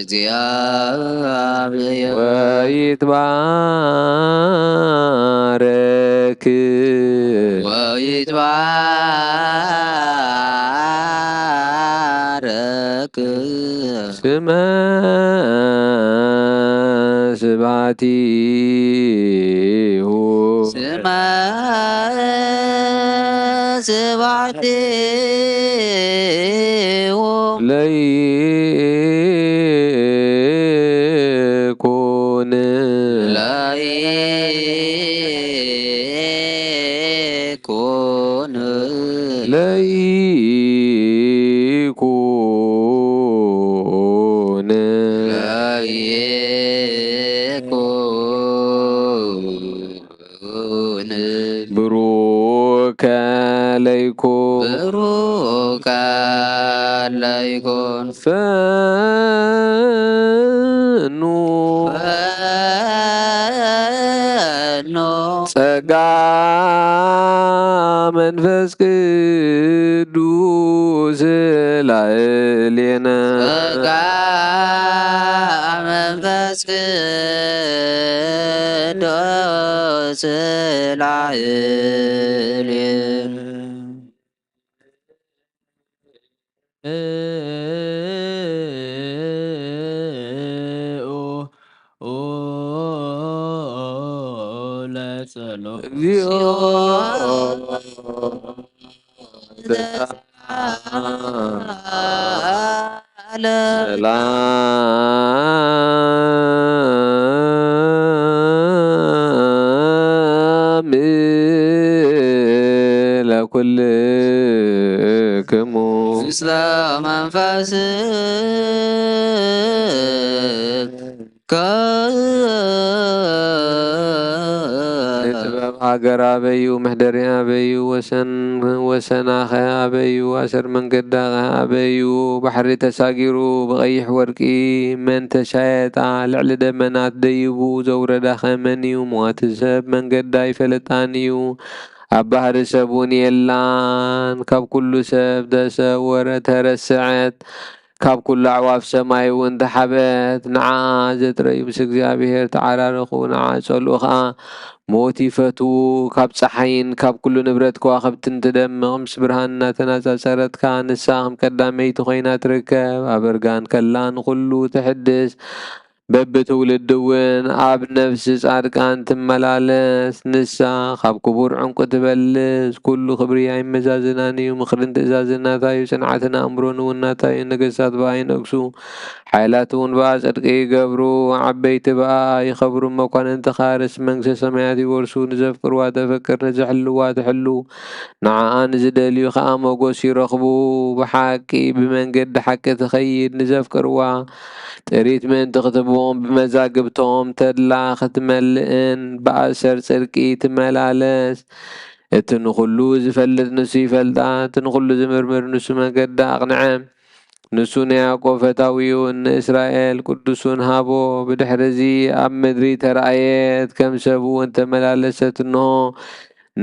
እግዚአብሔር። ወይትባረክ። ወይትባረክ። ስመ ስብሐቲሁ። ስመ ስብሐቲሁ። ለይኩን። ለይኩን። ለይኩን። ለይኩን። ብሩከ ለይኩን። ብሩከ ለይኩን። ፈኑ። ፈኑ። ጸጋ መንፈስ ቅዱስ ላዕሌነ። ጸጋ መንፈስ ቅዱስ ላዕሌነ። ለጸሎት። እግዚኦ። ሰላም ለኩልክሙ። ምስለ መንፈስ። ንጥበብ ሃገር ኣበዩ፣ መሕደሪ ኣበዩ፣ ወሰን-፣ ወሰናኸ ኣበዩ፣ ኣሰር መንገዳኸ ኣበዩ፣ ባሕሪ ተሳጊሩ ብቐይሕ ወርቂ መን ተሻየጣ፣ ልዕሊ ደመናት ደይቡ ዘውረዳኸ መን እዩ፣ መዋቲ ሰብ መንገዳ ኣይፈለጣን እዩ፣ ኣብ ባህሪ ሰብ እውን የላን፣ ካብ ኩሉ ሰብ ተሰወረ፣ ተረስዐት። ካብ ኩሉ ኣዕዋፍ ሰማይ እውን ተሓበት። ንዓ ዘጥረዩ ምስ እግዚኣብሔር ተዓራረኹ፣ ንዓ ጸልኡ ኸኣ። ሞት ይፈትዉ፣ ካብ ጸሓይን ካብ ኩሉ ንብረት ከዋኽብትን ትደምቕ፣ ምስ ብርሃን እናተነጻጸረት ከኣ ንሳ ከም ቀዳመይቲ ኾይና ትርከብ። ኣብ እርጋን ከላ ንኹሉ ትሕድስ። በብትውልዲ እውን ኣብ ነፍሲ ጻድቃን ትመላለስ። ንሳ ካብ ክቡር ዕንቁ ትበልጽ። ኩሉ ክብሪ ኣይመዛዘናን እዩ። ምኽርን ትእዛዝን ናታ እዩ። ጽንዓትን ኣእምሮን እውን ናታ እዩ። ነገስታት ብኣ ይነግሱ፣ ሓይላት እውን ብኣ ጽድቂ ይገብሩ። ዓበይቲ ብኣ ይኸብሩ። መኳንንቲ ኸኣ ርእሲ መንግስተ ሰማያት ይወርሱ። ንዘፍቅርዋ ተፍቅር፣ ንዝሕልዋ ትሕሉ። ንዓኣ ንዝደልዩ ኸኣ ሞጎስ ይረኽቡ። ብሓቂ ብመንገዲ ሓቂ ትኸይድ። ንዘፍቅርዋ ጥሪት ምእንቲ ክትህቦም ብመዛግብቶም ተድላ ክትመልእን ብኣሰር ጽድቂ ትመላለስ። እቲ ንኹሉ ዝፈልጥ ንሱ ይፈልጣ፣ እቲ ንኹሉ ዝምርምር ንሱ መገዳ ኣቕንዐ። ንሱ ንያዕቆብ ፈታዊኡን ንእስራኤል ቅዱሱን ሃቦ። ብድሕርዚ ኣብ ምድሪ ተራእየት፣ ከም ሰብ እውን ተመላለሰት። እንሆ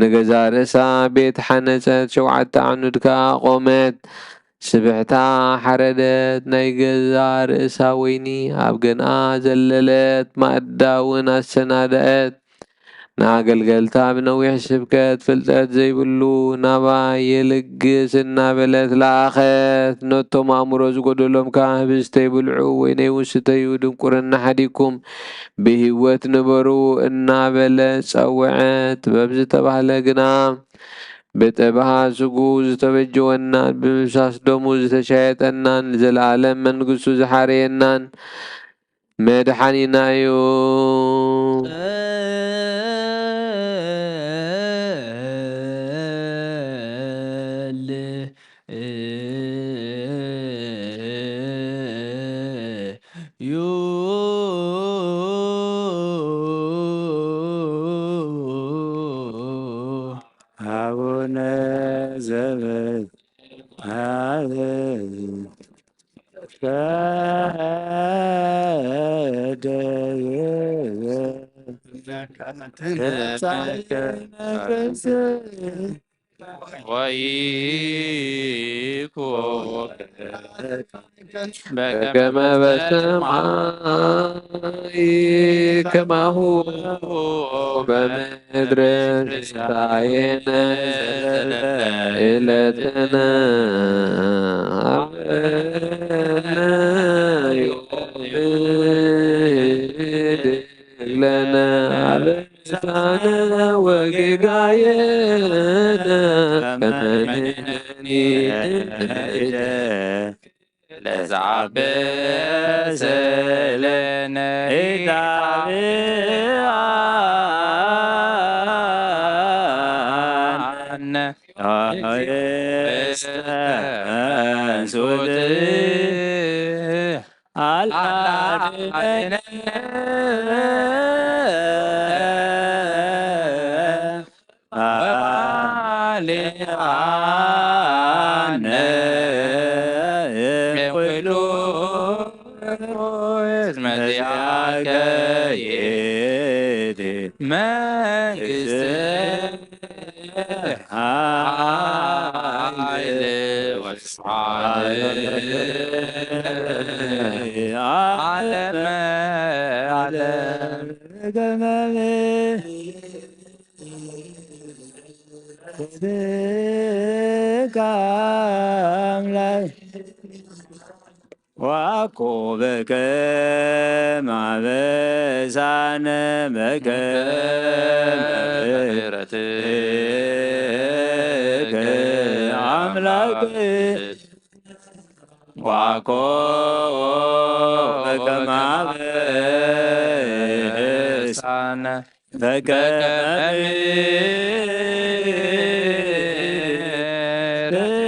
ንገዛ ርእሳ ቤት ሓነጸት፣ ሸውዓተ ዓኑድ ከኣ ኣቖመት። ስብሕታ ሓረደት፣ ናይ ገዛ ርእሳ ወይኒ ኣብ ገንኣ ዘለለት፣ ማእዳ እውን ኣሰናደኣት። ንኣገልገልታ ብነዊሕ ስብከት ፍልጠት ዘይብሉ ናባይ የልግስ እናበለት ለኣኸት። ነቶም ኣእምሮ ዝጎደሎም ከኣ ህብስተይ ብልዑ ወይነይ ውስተዩ ድንቁርና ሓዲኩም ብህይወት ንበሩ እናበለ ጸውዐ። ጥበብ ዝተባህለ ግና ብጠባሃ ስጉ ዝተበጀወናን ብምፍሳስ ደሙ ዝተሻየጠናን ንዘለኣለም መንግስቱ ዝሓረየናን መድሓኒና እዩ። አቡነ ዘበሰማያት በከመ በሰማይ ከማሁ በምድር ሲሳየነ ዘለለዕለትነ ሀበነ ዮም። ህድግ ለነ አበሳነ ወጌጋየነ ከመ ንሕነኒ ንእደ ለዘአበሰ ለነ ኢታብአነ ወኮበከ ማበሳነ በከመ ምሕረትከ አምላክ ዋኮ በከመ አበሳነ በከመ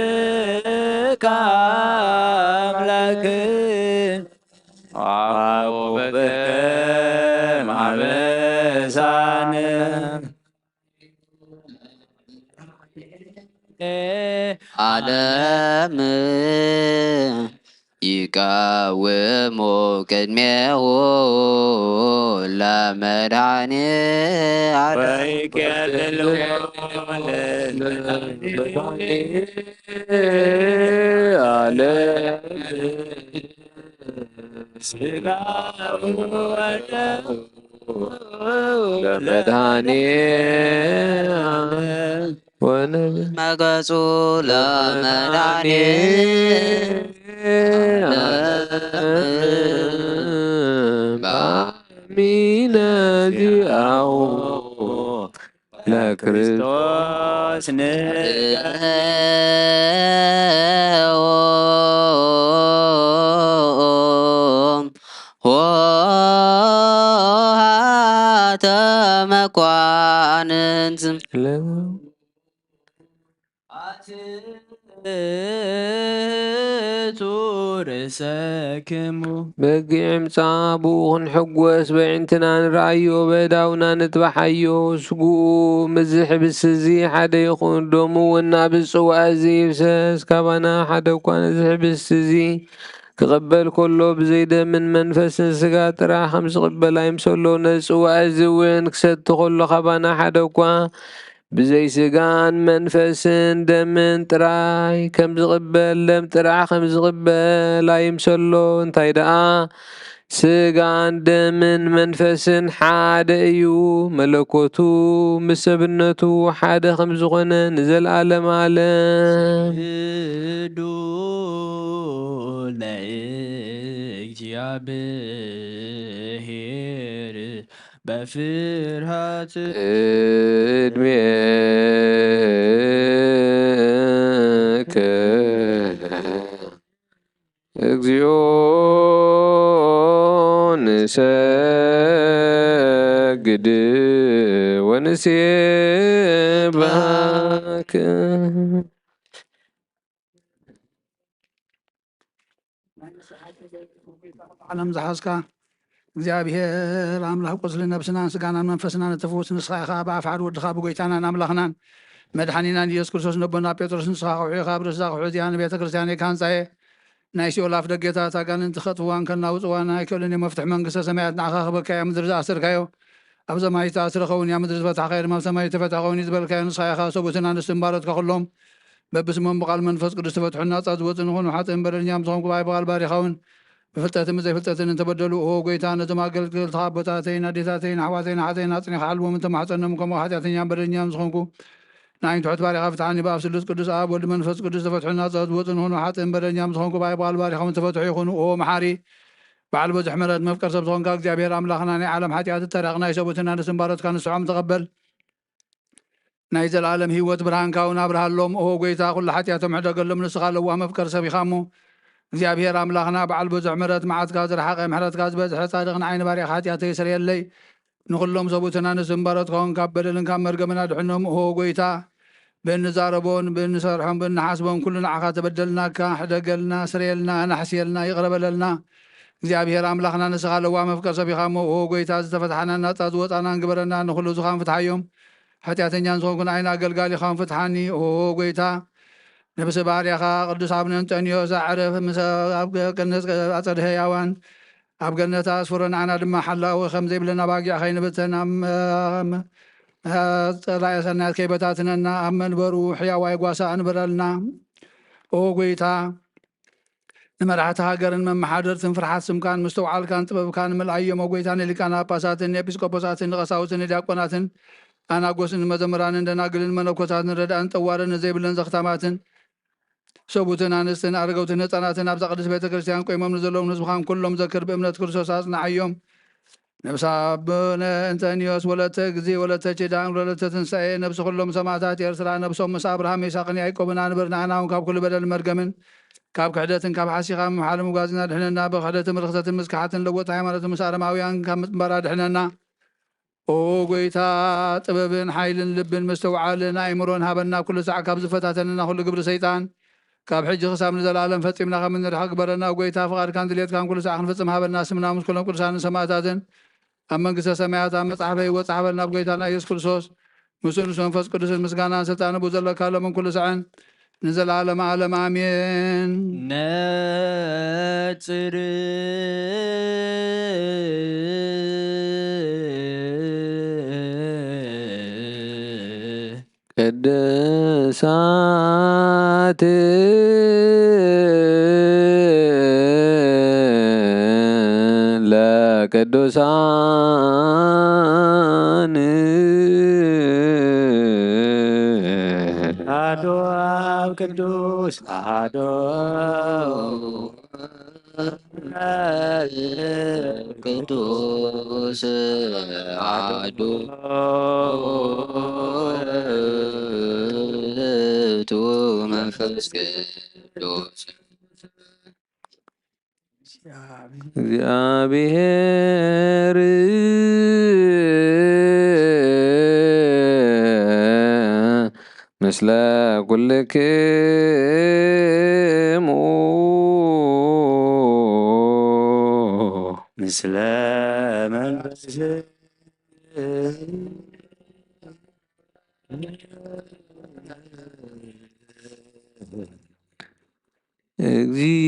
ምሕረትከ አምላክ ዋኮ በከመ አበሳነ ዓለም ይቃወሙ ቅድሜሁ ለመድኃኔ ዓለም። ወይቄልሉ ለመድኃኔ ዓለም ሥጋሁ ወደሙ ለመድኃኔ ዓለም። ወነብ- መገጹ ለመድኃኔ ዓለም በአሚነ ዚአሁ ለክርስቶስ ንግህኦ ኆኃተ መኳንንት። አትሕቱ ርእሰክሙ። በጊዕ ምጻ ብኡ ክንሕጎስ፣ በዒንትና ንርኣዮ፣ በእዳውና ንጥባሓዮ። ስግኡ ምስዚ ሕብስቲ እዚ ሓደ ይኹን፣ ደሙ እውን ናብዚ ጽዋእ እዚ ይፍሰስ። ካባና ሓደ እኳ ነዚ ሕብስቲ እዚ ክቕበል ከሎ፣ ብዘይ ደምን መንፈስን ስጋ ጥራሕ ከም ዝቕበል ኣይምሰሎ። ነዚ ጽዋእ እዚ እውን ክሰቲ ከሎ፣ ካባና ሓደ እኳ ብዘይ ስጋን መንፈስን ደምን ጥራይ ከም ዝቕበል፣ ደም ጥራሕ ከም ዝቕበል ኣይምሰሎ። እንታይ ደኣ ስጋን ደምን መንፈስን ሓደ እዩ። መለኮቱ ምስ ሰብነቱ ሓደ ከም ዝኾነ ንዘለዓለም ዓለም። ስግዱ ለእግዚኣብሔር በፍርሃት ቅድሜከ እግዚኦ ንሰግድ ወንሴብሐክ። ዓለም ዝሓዝካ እግዚኣብሔር ኣምላኽ፣ ቁስሊ ነብስናን ስጋናን መንፈስናን እትፍውስ ንስኻ ኢኻ። ብኣፍ ሓደ ወድኻ ብጎይታናን ኣምላኽናን መድሓኒናን ኢየሱስ ክርስቶስ ነቦና ጴጥሮስ፣ ንስኻ ከውሒ ኢኻ፣ ኣብ ርእሲ እዛ ከውሒ እዚኣ ንቤተ ክርስቲያነይ ክሃንጻ እየ። ናይ ሲኦል ኣፍ ደገታት ኣጋንንቲ ከጥፍዋን ከናውጽዋን ኣይክእሉን እዮም። መፍትሒ መንግስተ ሰማያት ንዓኻ ክህበካ እያ። ምድሪ ዝኣሰርካዮ ኣብ ሰማይ ዝተኣስረ ኸውን እያ፣ ምድሪ ዝፈታሕካዮ ድማ ኣብ ሰማይ ዝተፈትሐ ኸውን እዩ ዝበልካዮ ንስኻ ኢኻ። ሰብኡትን ኣንስትን ባሮትካ ኩሎም በብስሞም ብቓል መንፈስ ቅዱስ ተፈትሑን ናጻ ዝወጹ ንኹኑ። ሓጥእን በደለኛን ምስ ኾንኩ ብኣይ ብቓል ባሪኻውን ብፍልጠትን ብዘይፍልጠትን እንተበደሉ፣ ኦ ጎይታ፣ ነዞም ኣገልገልትኻ ኣቦታተይን ኣዴታተይን ኣሕዋተይን ኣሓተይን ኣጽኒኻ ሓልዎም፣ እንተማሕጸኖም፣ ከምኡ ሓጢኣተኛን በደለኛን ምስ ኾንኩ ንዓይን ትሑት ባሪኻ ፍትሓኒ። ብኣብ ስሉስ ቅዱስ ኣብ ወልድ መንፈስ ቅዱስ ተፈትሑን ናጻ ዝወጹ ንኹኑ። ሓጥእን በደለኛን ምስ ኾንኩ ብኣይ ብቓል ባሪኻውን ተፈትሑ ይኹኑ። ኦ መሓሪ፣ በዓል ብዙሕ ምሕረት መፍቀር ሰብ ዝኾንካ እግዚኣብሔር ኣምላኽና፣ ናይ ዓለም ሓጢኣት እተረቕ ናይ ሰብኡትን ኣንስትን ባሮትካ ንስዖም ተቐበል። ናይ ዘለኣለም ህይወት ብርሃንካ እውን ኣብርሃሎም። ኦ ጎይታ፣ ኩሉ ሓጢኣቶም ሕደገሎም፣ ንስኻ ለዋህ መፍቀር ሰብ ኢኻ እሞ። እግዚኣብሔር ኣምላኽና፣ በዓል ብዙሕ ምሕረት፣ መዓትካ ዝረሓቐ፣ ምሕረትካ ዝበዝሐ፣ ጻድቕ ንዓይ ንባሪያኻ ሓጢኣተይ ስረየለይ። ንኹሎም ሰብኡትን ኣንስትን ባሮትካ እውን ካብ በደልን ካብ መርገምን ኣድሕኖም። ኦ ጎይታ፣ ብእንዛረቦን ብእንሰርሖን ብእንሓስቦን ኩሉ ንዓኻ ተበደልናካ፣ ሕደገልና፣ ስረየልና፣ ኣናሕስየልና፣ ይቕረ በለልና። እግዚኣብሔር ኣምላኽና፣ ንስኻ ለዋህ መፍቀር ሰብ ኢኻ እሞ፣ ኦ ጎይታ፣ ዝተፈትሓናን ናጻ ዝወጻናን ግበረና፣ ንኹሉ ዝኻን ፍትሓዮም። ሓጢኣተኛን ዝኾንኩ ንዓይን ኣገልጋሊኻን ፍትሓኒ። ኦ ጎይታ፣ ነብሲ ባርያኻ ቅዱስ ኣቡነ እንጠንዮስ ኣዕርፍ ምስ ኣብ ገነት ኣጸደ ህያዋን ኣብ ገነት ኣስፍሮ፣ ንዓና ድማ ሓላዊ ከም ዘይብለና ባጊዕ ከይንብተን፣ ኣብ ጸላኢ ሰናያት ከይበታትነና፣ ኣብ መንበሩ ሕያዋይ ጓሳ ኣንብረልና። ኦ ጎይታ፣ ንመራሕቲ ሃገርን መመሓደርትን ፍርሓት ስምካን ምስትውዓልካን ጥበብካን ምልኣዮም። ኦ ጎይታ፣ ንሊቃነ ጳጳሳትን ንኤጲስቆጶሳትን ንቐሳውስትን ንዲያቆናትን ኣናጎስን ንመዘምራንን ደናግልን መነኮሳትን ረዳእን ጠዋርን ንዘይብለን ዘኽታማትን ሰቡትን ኣንስትን ኣረገውትን ህፃናትን ኣብዛ ቅድስት ቤተ ክርስቲያን ቆይሞም ንዘለዉ ንህዝብኻን ኩሎም ዘክር፣ ብእምነት ክርስቶስ ኣጽንዓዮም። ነብሰ ኣቡነ እንጠንዮስ ወለተ እግዚ ወለተ ኪዳን ወለተ ትንሳኤ፣ ነብሲ ኩሎም ሰማዕታት ኤርትራ፣ ነብሶም ምስ ኣብርሃም ይስሐቅን ያዕቆብን ኣንብር። ንዓና እውን ካብ ኩሉ በደልን መርገምን ካብ ክሕደትን ካብ ሓሲኻ ምምሓልን ምጓዝና ድሕነና። ብክሕደትን ብርክሰትን ምስክሓትን ለወጥ ሃይማኖትን ምስ ኣረማውያን ካብ ምጽንባራ ድሕነና። ኦ ጎይታ፣ ጥበብን ሓይልን ልብን ምስትውዓልን ኣእምሮን ሃበና፣ ኩሉ ሳዕ ካብ ዝፈታተነና ኩሉ ግብሪ ሰይጣን ካብ ሕጂ ክሳብ ንዘለኣለም ፈጺምና ከም እንርሕቕ ግበረና። ጎይታ፣ ፍቓድካን ድሌትካን ኩሉ ሳዕ ክንፍጽም ሃበና። ስምና ምስ ኩሎም ቅዱሳንን ሰማእታትን ኣብ መንግስተ ሰማያት ኣብ መጽሓፈ ህይወት ጸሓፈልና። ብጎይታና ኢየሱስ ክርስቶስ፣ ምስኡ ምስ መንፈስ ቅዱስን ምስጋናን ስልጣን ብኡ ዘለካ ሎምን ኩሉ ሳዕን ንዘለኣለመ ዓለም ኣሜን። ነጽር ቅድሳት ለቅዱሳን አሐዱ አብ ቅዱስ አሐዱ ቅዱስ አሐዱ ውእቱ መንፈስ ቅዱስ። እግዚአብሔር ምስለ ኩልክሙ። ምስለ መንፈስ እግዚኦ።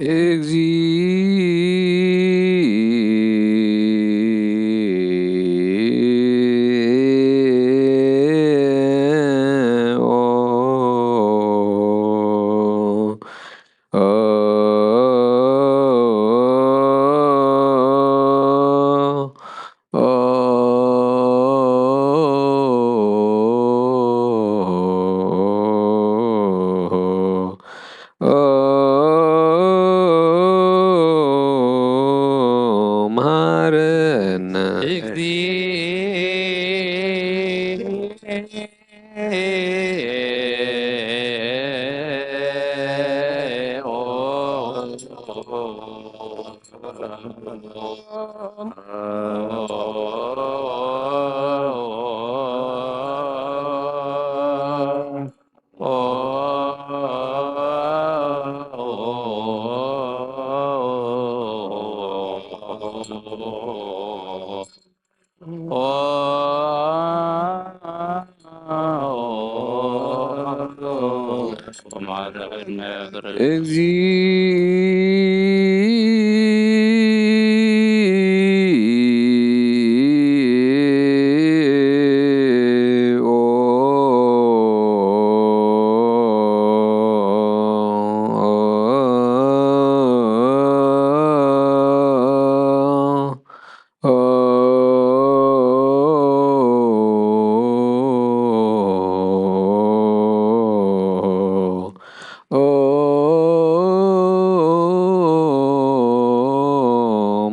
እግዚኦ። መሃረነ። እግዚኦ።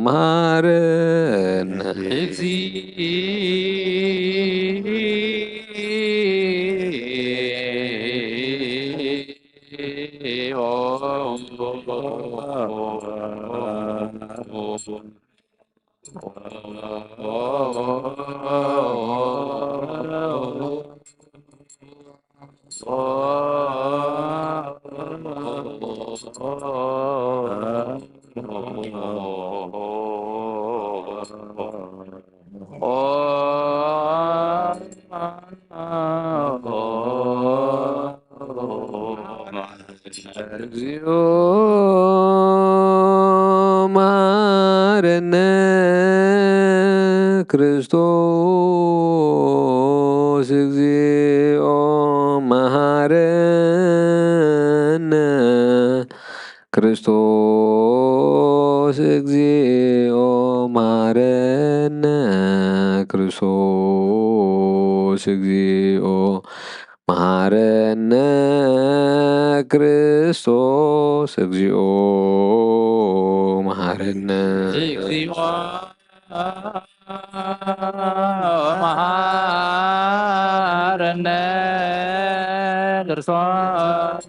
መሃረነ። እግዚኦ መሃረነ። ክርስቶስ እግዚኦ መሃረነ። ክርስቶስ እግዚኦ መሃረነ። ክርስቶስ እግዚኦ መሃረነ። ክርስቶስ እግዚኦ መሃረነ። እግዚኦ መሃረነ። ክርስቶስ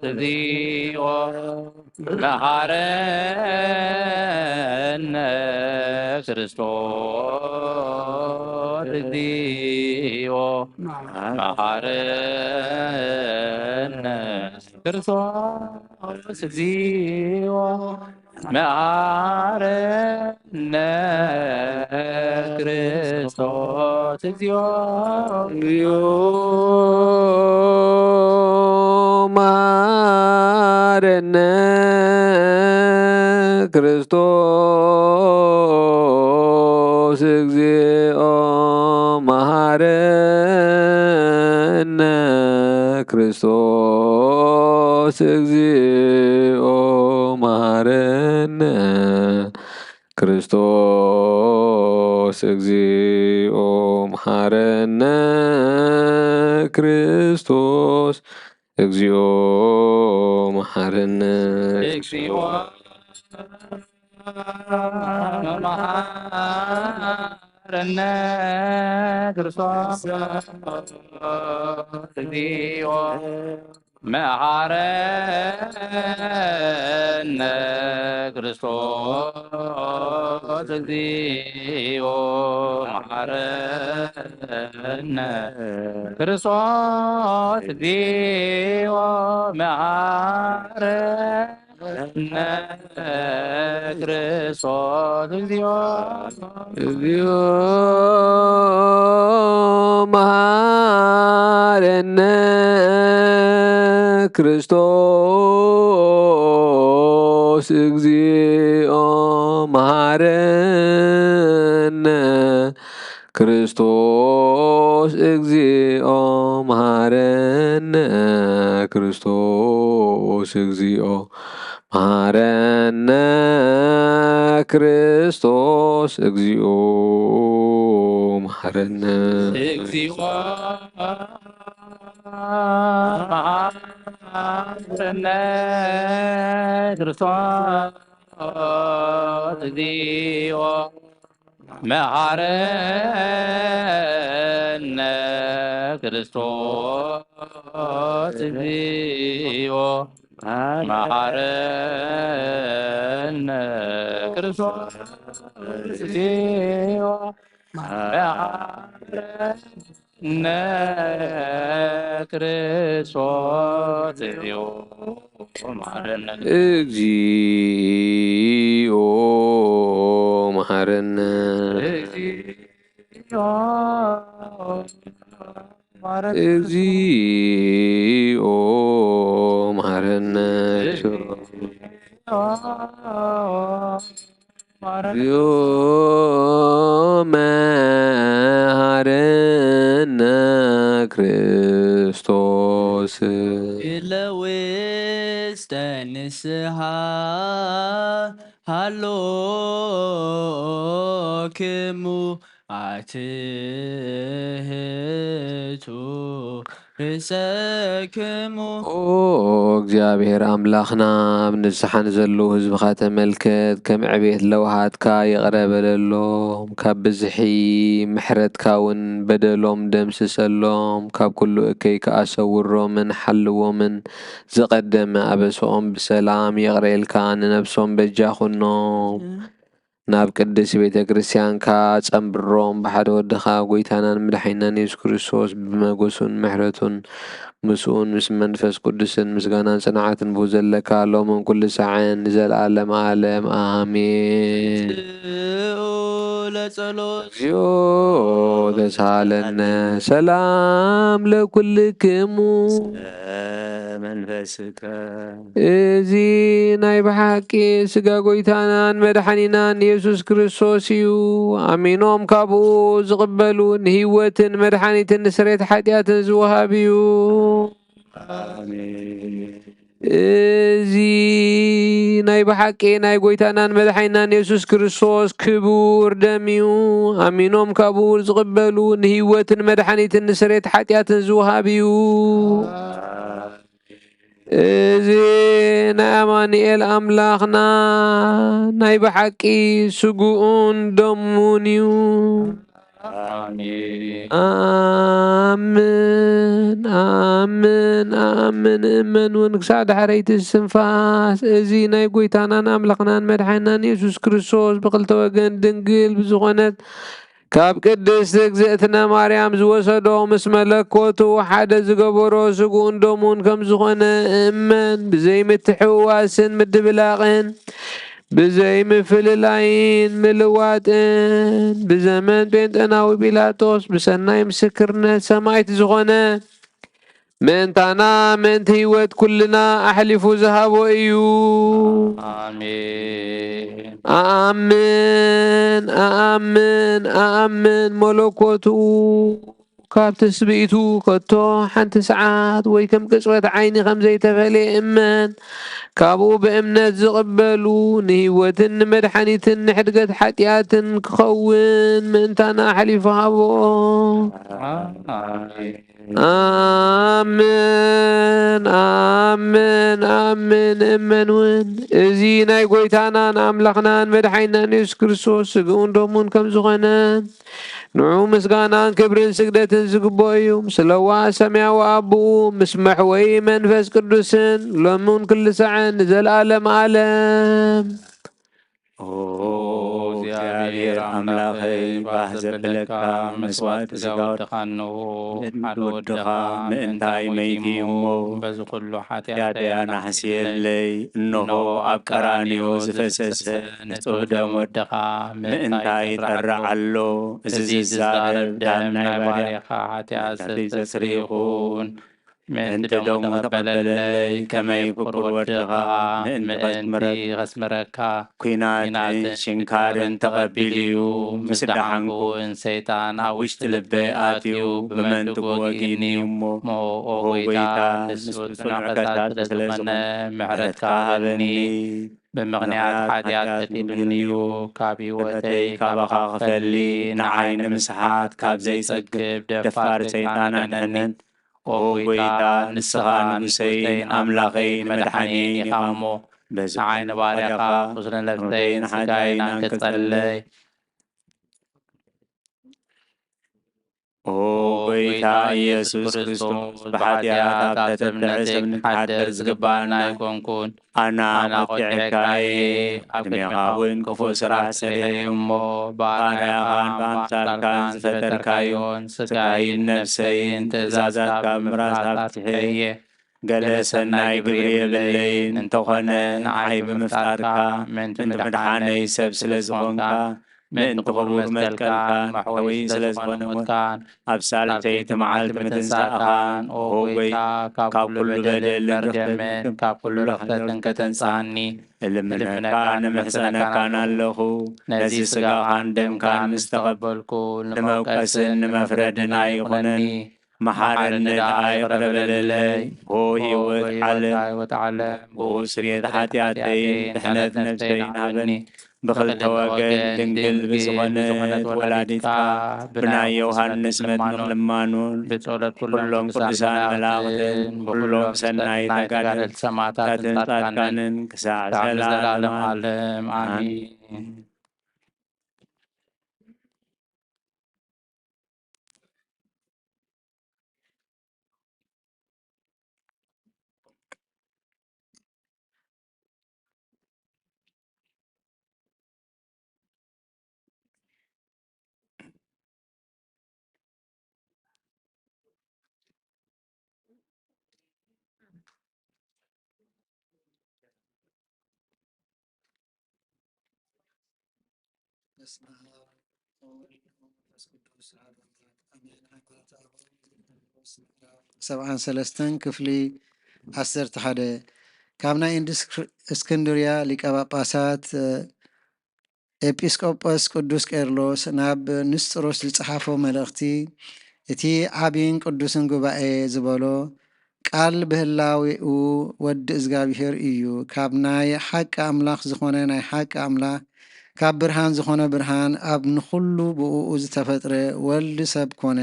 እግዚኦ መሃረነ። ክርስቶስ እግዚኦ መሃረነ። ክርስቶስ እግዚኦ መሃረነ። ክርስቶስ እግዚኦ። እግዚኦ መሃረነ። ክርስቶስ እግዚኦ መሃረነ። ክርስቶስ እግዚኦ መሃረነ። ክርስቶስ እግዚኦ መሃረነ። ክርስቶስ እግዚኦ መሃረነ። እግዚኦ መሃ- መሐረነ ክርስቶስ እግዚኦ፣ መሐረነ ክርስቶስ እግዚኦ፣ መሐረነ ክርስቶስ እግዚኦ፣ መሐረ ነ ክርስቶስ እግዚኦ። እግዚኦ መሐረነ ክርስቶስ፣ እግዚኦ መሐረነ ክርስቶስ፣ እግዚኦ መሐረነ ክርስቶስ፣ እግዚኦ መሐረነ ክርስቶስ፣ እግዚኦ መሐረነ። እግዚኦ መሐረነ ክርስቶስ፣ እግዚኦ መሐረነ ክርስቶስ፣ እግዚኦ መሐረነ ክርስቶስ፣ እግዚኦ መሐረነ ክርስቶስ፣ እግዚኦ መሐረነ። እግዚኦ መሐረነ። እግዚኦ መሐረነ። እግዚኦ መሐረነ። እግዚኦ መሐረነ። እግዚኦ መሐረነ ክርስቶስ። እለ ውስተ ንስሓ ሃሎክሙ ኣትሕቱ ርእሰክሙ። ኦ እግዚኣብሔር ኣምላኽና፣ ኣብ ንስሓ ንዘለዉ ህዝብኻ ተመልከት፣ ከም ዕቤት ለውሃትካ ይቕረ በለሎም። ካብ ብዝሒ ምሕረትካ እውን በደሎም ደምስሰሎም። ካብ ኩሉ እከይ ከኣ ሰውሮምን ሓልዎምን፣ ዝቐደመ ኣበስኦም ብሰላም ይቕረ ኢልካ ንነብሶም በጃ ኩኖም። ናብ ቅድስት ቤተ ክርስቲያንካ ጸንብሮም። ብሓደ ወድኻ ጎይታናን መድሓኒናን የሱስ ክርስቶስ ብመጎሱን ምሕረቱን ምስኡን ምስ መንፈስ ቅዱስን ምስጋናን ጽንዓትን ብኡ ዘለካ ሎምን ኩሉ ሳዕን ንዘለዓለም ዓለም ኣሜን። ጽኡ ለጸሎት። እግዚኦ ተሳለነ። ሰላም ለኩልክሙ። መንፈስከ። እዚ ናይ ብሓቂ ስጋ ጎይታናን መድሓኒናን የሱስ ክርስቶስ እዩ። ኣሚኖም ካብኡ ዝቕበሉ ንህይወትን መድሓኒትን ንስሬት ሓጢኣትን ዝወሃብ እዩ። ኣሜን። እዚ ናይ ብሓቂ ናይ ጎይታናን መድሓኒናን የሱስ ክርስቶስ ክቡር ደም እዩ። ኣሚኖም ካብኡ ዝቕበሉ ንህይወትን መድሓኒትን ንስሬት ሓጢኣትን ዝወሃብ እዩ። እዚ ናይ ኣማኑኤል ኣምላኽና ናይ ብሓቂ ስግኡን ደሙን እዩ። ኣሜን። ኣምን፣ ኣምን፣ ኣምን። እመን እውን ክሳዕ ዳሕረይቲ እስትንፋስ። እዚ ናይ ጎይታናን ኣምላኽናን መድሓኒናን የሱስ ክርስቶስ ብኽልተ ወገን ድንግል ብዝኾነት ካብ ቅድስት እግዝእትነ ማርያም ዝወሰዶ ምስ መለኮቱ ሓደ ዝገበሮ ስግኡን ደሙን ከም ዝኾነ እመን። ብዘይ ምትሕውዋስን ምድብላቕን ብዘይ ምፍልላይን ምልዋጥን ብዘመን ጴንጠናዊ ጲላጦስ ብሰናይ ምስክርነት ሰማዕት ዝኾነ ምእንታና ምእንቲ ህይወት ኩልና ኣሕሊፉ ዝሃቦ እዩ። ኣሜን። ኣኣምን፣ ኣኣምን፣ ኣኣምን መለኮቱ ካብ ትስብእቱ ከቶ ሓንቲ ሰዓት ወይ ከም ቅጽበት ዓይኒ ከም ዘይተፈልየ እመን። ካብኡ ብእምነት ዝቕበሉ ንህይወትን ንመድሓኒትን ንሕድገት ሓጢኣትን ክኸውን ምእንታና ኣሕሊፉ ሃቦ። ኣሜን። ኣሜን፣ ኣሜን። ኣምን፣ ኣምን፣ እመን እውን። እዚ ናይ ጐይታናን ኣምላኽናን መድሓኒናን የሱስ ክርስቶስ ስግኡን ደሙን ከም ዝኾነ፣ ንዑ ምስጋናን ክብርን ስግደትን ዝግብኦ እዩ። ስለዋ ሰማያዊ ኣቦኡ ምስ መሕወዪ መንፈስ ቅዱስን ሎምን ክልሳዕን ንዘለኣለም ኣለም። ኦ እግዚኣብሔር ኣምላኸይ፣ ባህ ዘብለካ መስዋእቲ ስጋ ወድኻ እንሆ፣ ሓደ ወድኻ ምእንታይ መይቲ እሞ፣ በዚ ኩሉ ሓጢኣተይ ሓጢኣተይ ኣናሕስየለይ። እንሆ ኣብ ቀራንዮ ዝፈሰሰ ንጹህ ደም ወድኻ ምእንታይ ይጠርዕ ኣሎ። እዚ ዝዛረብ ደም ናይ ባርያኻ ሓጢኣት ዘስተስሪ ይኹን። ምእንቲ ደሙ ተቐበለለይ፣ ከመይ ፍቁር ወድኻ ምእንቲ ምእንቲ ከስምረካ፣ ከስምረካ፣ ኲናትን ኲናትን ሽንካርን ተቐቢሉ እዩ። ምስ ደሓንኩ እውን ሰይጣን ኣብ ውሽጢ ልበይ ኣትዩ ብመንትጉ ወጊእኒ እሞ፣ እሞ ኦ ኦ ጐይታ፣ ጎይታ፣ ንሱ ንሱ ጽኑዕ ጽኑዕ ከሳቲ ከሳቲ ስለ ስለ ዝኾነ ዝኾነ ምሕረትካ ምሕረትካ ሃበኒ። ሃበኒ። ብምኽንያት ብምኽንያት ሓጢኣት ሓጢኣት ቀቲሉኒ እዩ። እዩ። ካብ ህይወተይ ካባኻ ክፈሊ፣ ንዓይ ንምስሓት ካብ ዘይጸግብ ደፋር ሰይጣን ኣድሕነኒ። ኦ ጐይታ፣ ንስኻ ንጉሰይን ኣምላኸይን መድሓኒየይን ኢኻ እሞ፣ በዚ ንዓይ ንባርያኻ፣ ባርያኻ፣ ቁስሊ ነፍሰይን ነፍሰይን ስጋይን ስጋይን ኣንቅጸለይ። ኣንቅጸለይ። ኦ ኦ ጐይታ ጐይታ ኢየሱስ ኢየሱስ ክርስቶስ፣ ክርስቶስ፣ ብሓጢኣት ብሓጢኣት ኣብ ኣብ ሰብነት ሰብነት ክሓድር ክሓድር ዝግባኣና ዝግባኣና ኣይኮንኩን። ኣና ኣና ቆጢዐካ ቆጢዐካ እየ፣ እየ፣ ኣብ ዕድሜኻ ቅድሜኻ እውን እውን ክፉእ ክፉእ ስራሕ ስራሕ ሰሪሐ ሰሪሐ እየ እሞ፣ እሞ፣ ባርያኻን ባርያኻን ብኣምሳልካን ብኣምሳልካን ዝፈጠርካዮን ዝፈጠርካዮን ስጋይን ስጋይን ነፍሰይን ነፍሰይን ትእዛዛትካ ትእዛዛትካ ብምፍራስ ብምፍራስ ኣብጺሐ ኣብጺሐ እየ። እየ። ገለ ሰናይ ግብሪ የብለይን፣ እንተኾነ ንዓይ ብምፍጣርካ ምእንቲ ምድሓነይ ሰብ ስለ ዝኾንካ፣ ምእንቲ ክቡር መስቀልካን መሕወዪ ስለ ዝኾነ ሞትካን፣ ኣብ ሳልሰይቲ መዓልቲ ምትንሳእካን፣ ኦ ጐይታ፣ ካብ ኩሉ በደልን ርግምን ካብ ኩሉ ርኽሰትን ከተንጽኣኒ እልምነካን እምሕጸነካን ኣለኹ። ነዚ ስጋኻን ደምካን ምስ ተቐበልኩ፣ ንመውቀስን ንመፍረድን ኣይኹነኒ። መሓረኒ ደኣ ይቕረ በለለይ። ኦ ህይወት ዓለም፣ ህይወት ዓለም፣ ብኡ ስርየት ሓጢኣተይን ድሕነት ነፍሰይን ሃበኒ። ብኽልተ ወገን ድንግል ብዝኾነት ወላዲትካ፣ ብናይ ዮሃንስ መጥምቕ ልማኑን፣ ብጸሎት ኩሎም ቅዱሳን መላእኽትን፣ ብኹሎም ሰናይ ተጋደልቲ ሰማዕታትን ጻድቃንን፣ ክሳዕ ዘላለም ዓለም። ኣሜን። በስመ አብ ወወልድ ወመንፈስ ቅዱስ አሐዱ አምላክ አሜን። ሃይማኖተ አበው ሰብዓን ሰለስተን ክፍሊ ዓሰርተ ሓደ ካብ ናይ እንድስክር-፣ እስክንድርያ ሊቀ ጳጳሳት፣ እ፣ ኤጲስቆጶስ ቅዱስ ቄርሎስ ናብ ንስጥሮስ ዝጸሓፎ መልእኽቲ፣ እቲ ዓቢን ቅዱስን ጉባኤ ዝበሎ፣ ቃል ብህላዌኡ ወዲ እግዚኣብሔር እዩ። ካብ ናይ ሓቂ ኣምላኽ ዝኾነ ናይ ሓቂ ኣምላኽ፣ ካብ ብርሃን ዝኾነ ብርሃን፣ ኣብ ንኹሉ ብእኡ ዝተፈጥረ ወልድ ሰብ ኮነ።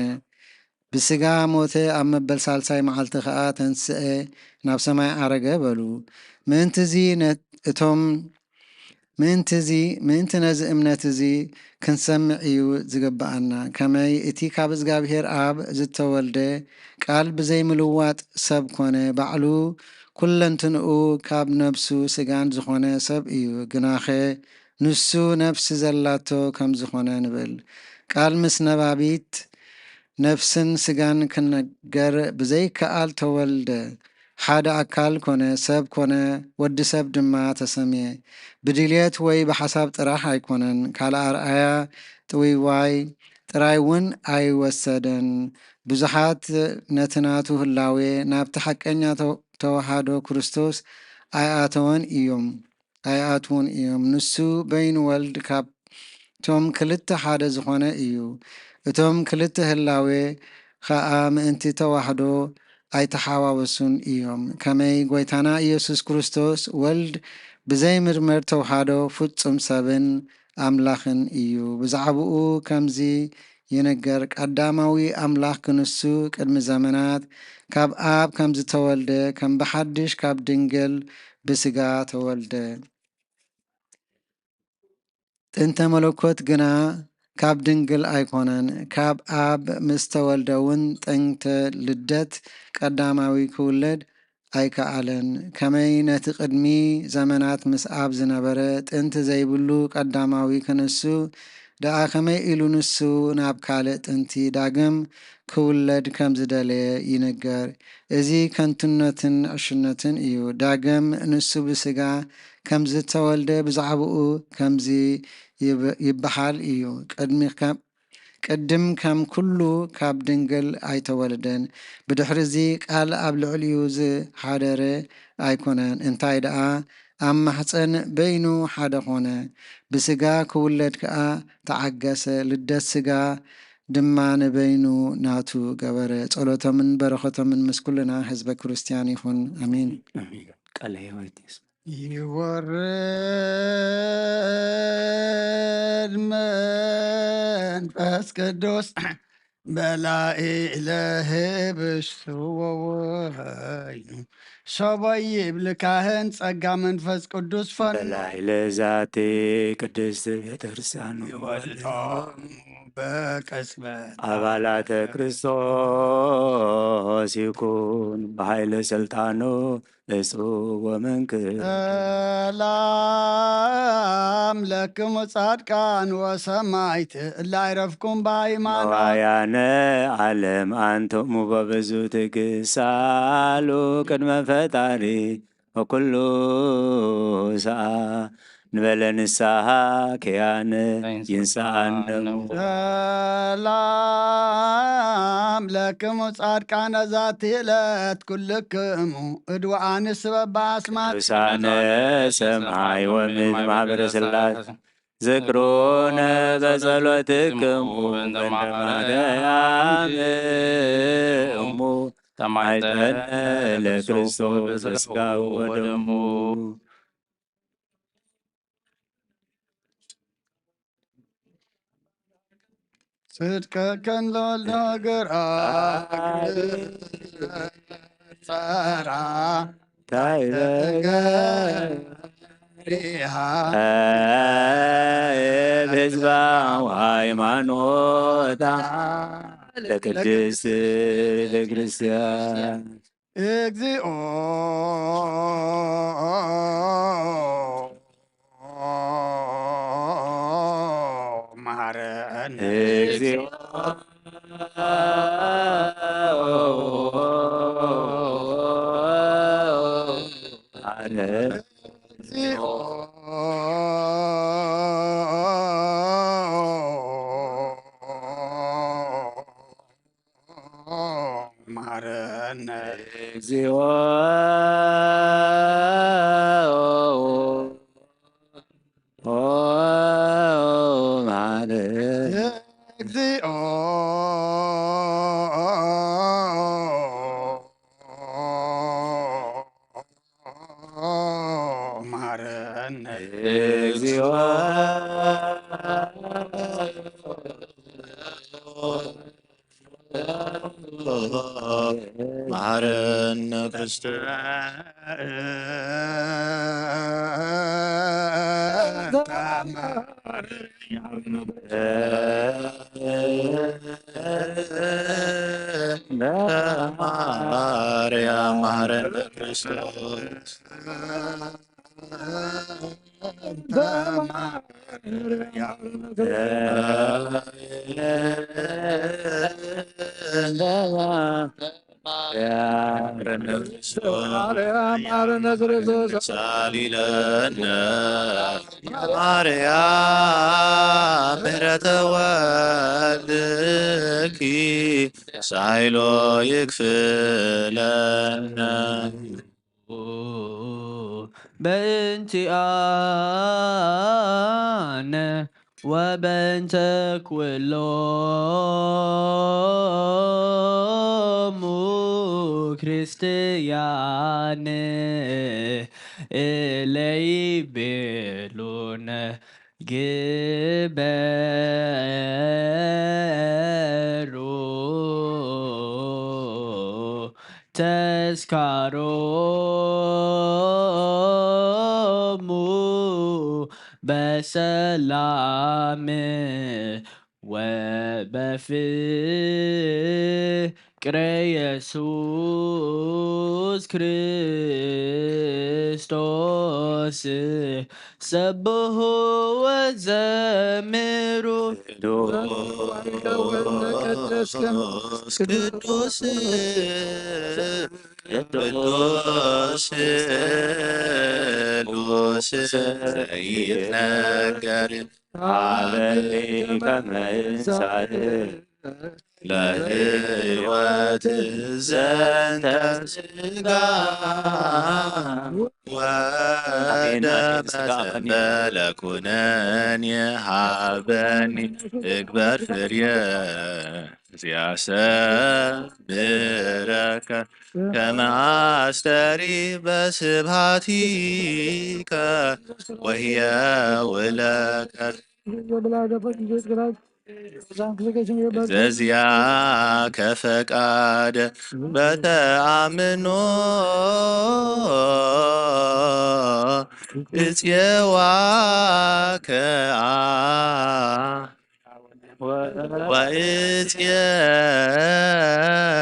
ብስጋ ሞተ፣ ኣብ መበል ሳልሳይ መዓልቲ ኸኣ ተንስአ፣ ናብ ሰማይ ዓረገ በሉ። ምእንትዚ ነ-፣ እቶም ምእንትዚ፣ ምእንቲ ነዚ እምነት እዚ ክንሰምዕ እዩ ዝግብኣና። ከመይ እቲ ካብ እግዚኣብሔር ኣብ ዝተወልደ ቃል ብዘይምልዋጥ ሰብ ኮነ፣ ባዕሉ ኩለንትንኡ ካብ ነብሱ ስጋን ዝኾነ ሰብ እዩ። ግናኸ ንሱ ነፍሲ ዘላቶ ከም ዝኾነ ንብል። ቃል ምስ ነባቢት ነፍስን ስጋን ክነገር ብዘይከኣል ተወልደ። ሓደ ኣካል ኮነ፣ ሰብ ኮነ፣ ወዲ ሰብ ድማ ተሰምየ። ብድልየት ወይ ብሓሳብ ጥራሕ ኣይኮነን፣ ካልእ ኣርኣያ ጥውይዋይ ጥራይ እውን ኣይወሰደን። ብዙሓት ነቲ ናቱ ህላዌ ናብቲ ሓቀኛ ተው-፣ ተዋህዶ ክርስቶስ ኣይኣተወን እዮም። ኣይኣትዉን እዮም። ንሱ በይኑ ወልድ ካብቶም ክልተ ሓደ ዝኾነ እዩ። እቶም ክልተ ህላዌ ኸኣ ምእንቲ ተዋህዶ ኣይተሓዋወሱን እዮም። ከመይ ጐይታና ኢየሱስ ክርስቶስ ወልድ ብዘይምርመር ተዋህዶ ፍጹም ሰብን ኣምላኽን እዩ። ብዛዕባኡ ከምዚ ይንገር። ቀዳማዊ ኣምላኽ ክንሱ ቅድሚ ዘመናት ካብ ኣብ ከም ዝተወልደ፣ ከም ብሓድሽ ካብ ድንግል ብስጋ ተወልደ። ጥንተ መለኮት ግና ካብ ድንግል ኣይኮነን። ካብ ኣብ ምስ ተወልደ እውን ጥንተ ልደት ቀዳማዊ ክውለድ ኣይከኣለን። ከመይ ነቲ ቅድሚ ዘመናት ምስ ኣብ ዝነበረ ጥንቲ ዘይብሉ ቀዳማዊ ክንሱ ደኣ ከመይ ኢሉ ንሱ ናብ ካልእ ጥንቲ ዳግም ክውለድ ከም ዝደለየ ይንገር። እዚ ከንቱነትን ዕሽነትን እዩ። ዳግም ንሱ ብስጋ ከም ዝተወልደ ብዛዕባኡ ከምዚ ይብ-፣ ይበሃል እዩ። ቅድሚ ከም-፣ ቅድም ከም ኩሉ ካብ ድንግል ኣይተወልደን። ብድሕሪ እዚ ቃል ኣብ ልዕሊኡ ዝሓደረ ኣይኮነን። እንታይ ደኣ ኣብ ማሕፀን በይኑ ሓደ ኾነ። ብስጋ ክውለድ ከኣ ተዓገሰ። ልደት ስጋ ድማ ንበይኑ ናቱ ገበረ። ጸሎቶምን በረኸቶምን ምስ ኩልና ህዝበ ክርስቲያን ይኹን። ኣሜን። ኣሜን። ቃለ ሕይወት ይስጥ። ይወርድ መንፈስ ቅዱስ በላዕለ ህብስቱ ወወይኑ። ሰቦይ ይብል ካህን ጸጋ መንፈስ ቅዱስ ፈኑ። በላዕለ ዛቲ ቅድስት ቤተክርስቲያን ይወልዶሙ በቅጽበት። ኣባላተ ክርስቶስ ይኩን ብኃይለ ስልጣኑ እጹ ወመንክር። ሰላም ለክሙ ጻድቃን ወሰማይት እለ አይረፍኩም በሃይማኖት። መዋያነ ዓለም አንትሙ በብዙ ትግስት ሳሉ ቅድመ ፈጣሪ ወኩሉ ሰዓ ንበለ ንስሓ ኪያነ ይንስኣነ። ሰላም ለክሙ ጻድቃነ ዛቲ ዕለት ኩልክሙ እድዋኣኒ ስበባ ኣስማት። ቅዱሳነ ሰማይ ወምድር ማህበረ ስላሴ ዝክሩነ በጸሎትክሙ በእንተ ማርያም እሙ ተማይጠነ ለክርስቶስ በስጋው ወደሙ። ጽድቀከን ለወልደ እግር ጸራ ታይ በገሪሃ። ህዝባ ሃይማኖታ ለቅድስት ቤተክርስቲያን። እግዚኦ መሐረነ። እግዚኦ መሐረነ። እግዚኦ መሐረነ። እግዚኦ መሐረነ። እግዚኦ መሐረነ። እግዚኦ መሐረነ ክርስቶስ። ማርያም መሐረነ ክርስቶስ። ሳሊለነ ማርያም ምሕረተ ወልድኪ ሳይሎ ይክፍለነ። በእንቲኣነ ወበእንተ ኩሎሙ ክርስትያን እለ ይቤሉነ ግበሩ ተስካሮሙ በሰላም ወበፍቅረ ኢየሱስ ክርስቶስ ሰብሑ ወዘምሩ። ቅዱስ ቅዱስ ቅዱስ ስሉስ ዘይትነገር አበይ ከመ ይንሳእ ለህይወት ዘንተ ስጋ ወደመ ዘንበለ ኩነኒ ሃበኒ እግበር ፍርየ ዚያሰምረከ ከመ አስተሪ በስብሐቲከ ወህየ ውለከ። ዘዚያ ከፈቃደ በተአምኖ እጽዋ ከአ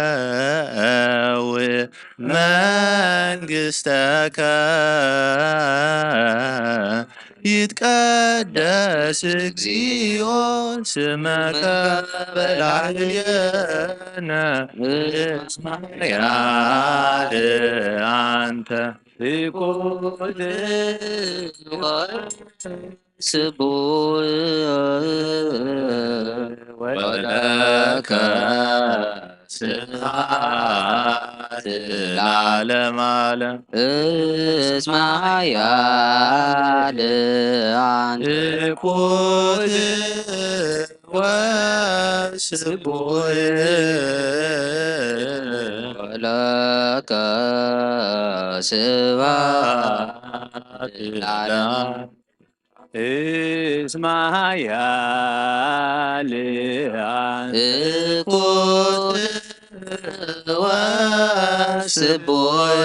ወእጽየው መንግስተከ ይትቀደስ እግዚኦ ስመከ በላዕሌነ እስማያል አንተ ትኩል ስቡሕ ወለከ ስብሐት ለዓለመ ዓለም። እስመ ኃያል አንተ ትኩል ወስቡሕ ወለከ ስብሐት ለዓለመ ዓለም። እስመ ኃያል አንተ ትኩል ወስቡሕ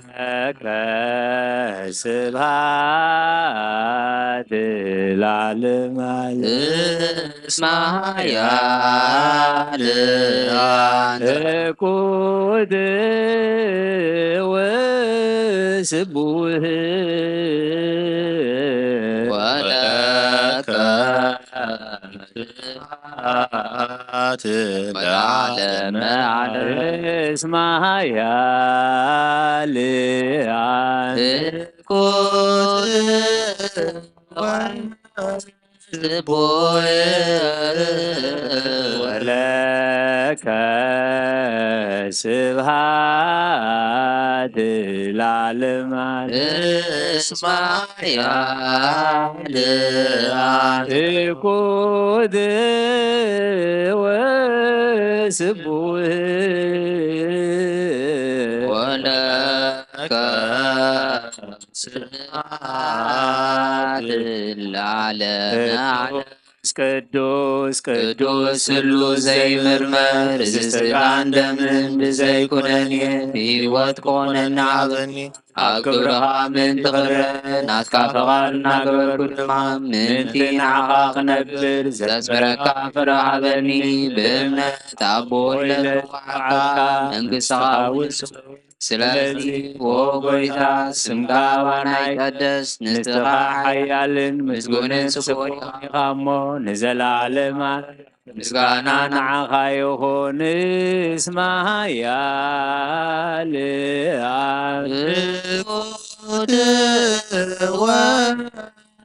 ለከ ስብሐት ለዓለመ ዓለም። እስመ ኃያል አንተ ትኩል ወስቡሕ ወለከ ስብሐት ለዓለመ ዓለም። እስመ ኃያል አንተ ትኩል ስቡሕ ወለከ ስብሐት ለዓለመ ዓለም። እስመ ኃያል አንተ ትኩል ወስቡሕ ወለከ ስብሐት ለዓለመ ዓለም። ቅዱስ ቅዱስ ስሉስ ዘይምርመር፣ እዚ ስጋን ደምን ብዘይ ኩነኔ ህይወት ኮነና ሃበኒ። ኣብ ክብርኻ ምእንቲ ክረ ናትካ ፈቓድ እናገበርኩ ድማ ምእንቲ ንዓኻ ክነብር ዘስምረካ ፍረ ሃበኒ። ብእምነት ኣቦ ኢለ ለዋዕካ መንግስትኻ ውጹ። ስለዚ ኦ ጎይታ፣ ስምካ ኣባና ይቀደስ፣ ንስኻ ሓያልን ምስጉንን ስቡሕን ኢኻ እሞ ንዘለኣለማ ምስጋና ንዓኻ ይኹን። እስመ ኃያል አንተ ትኩል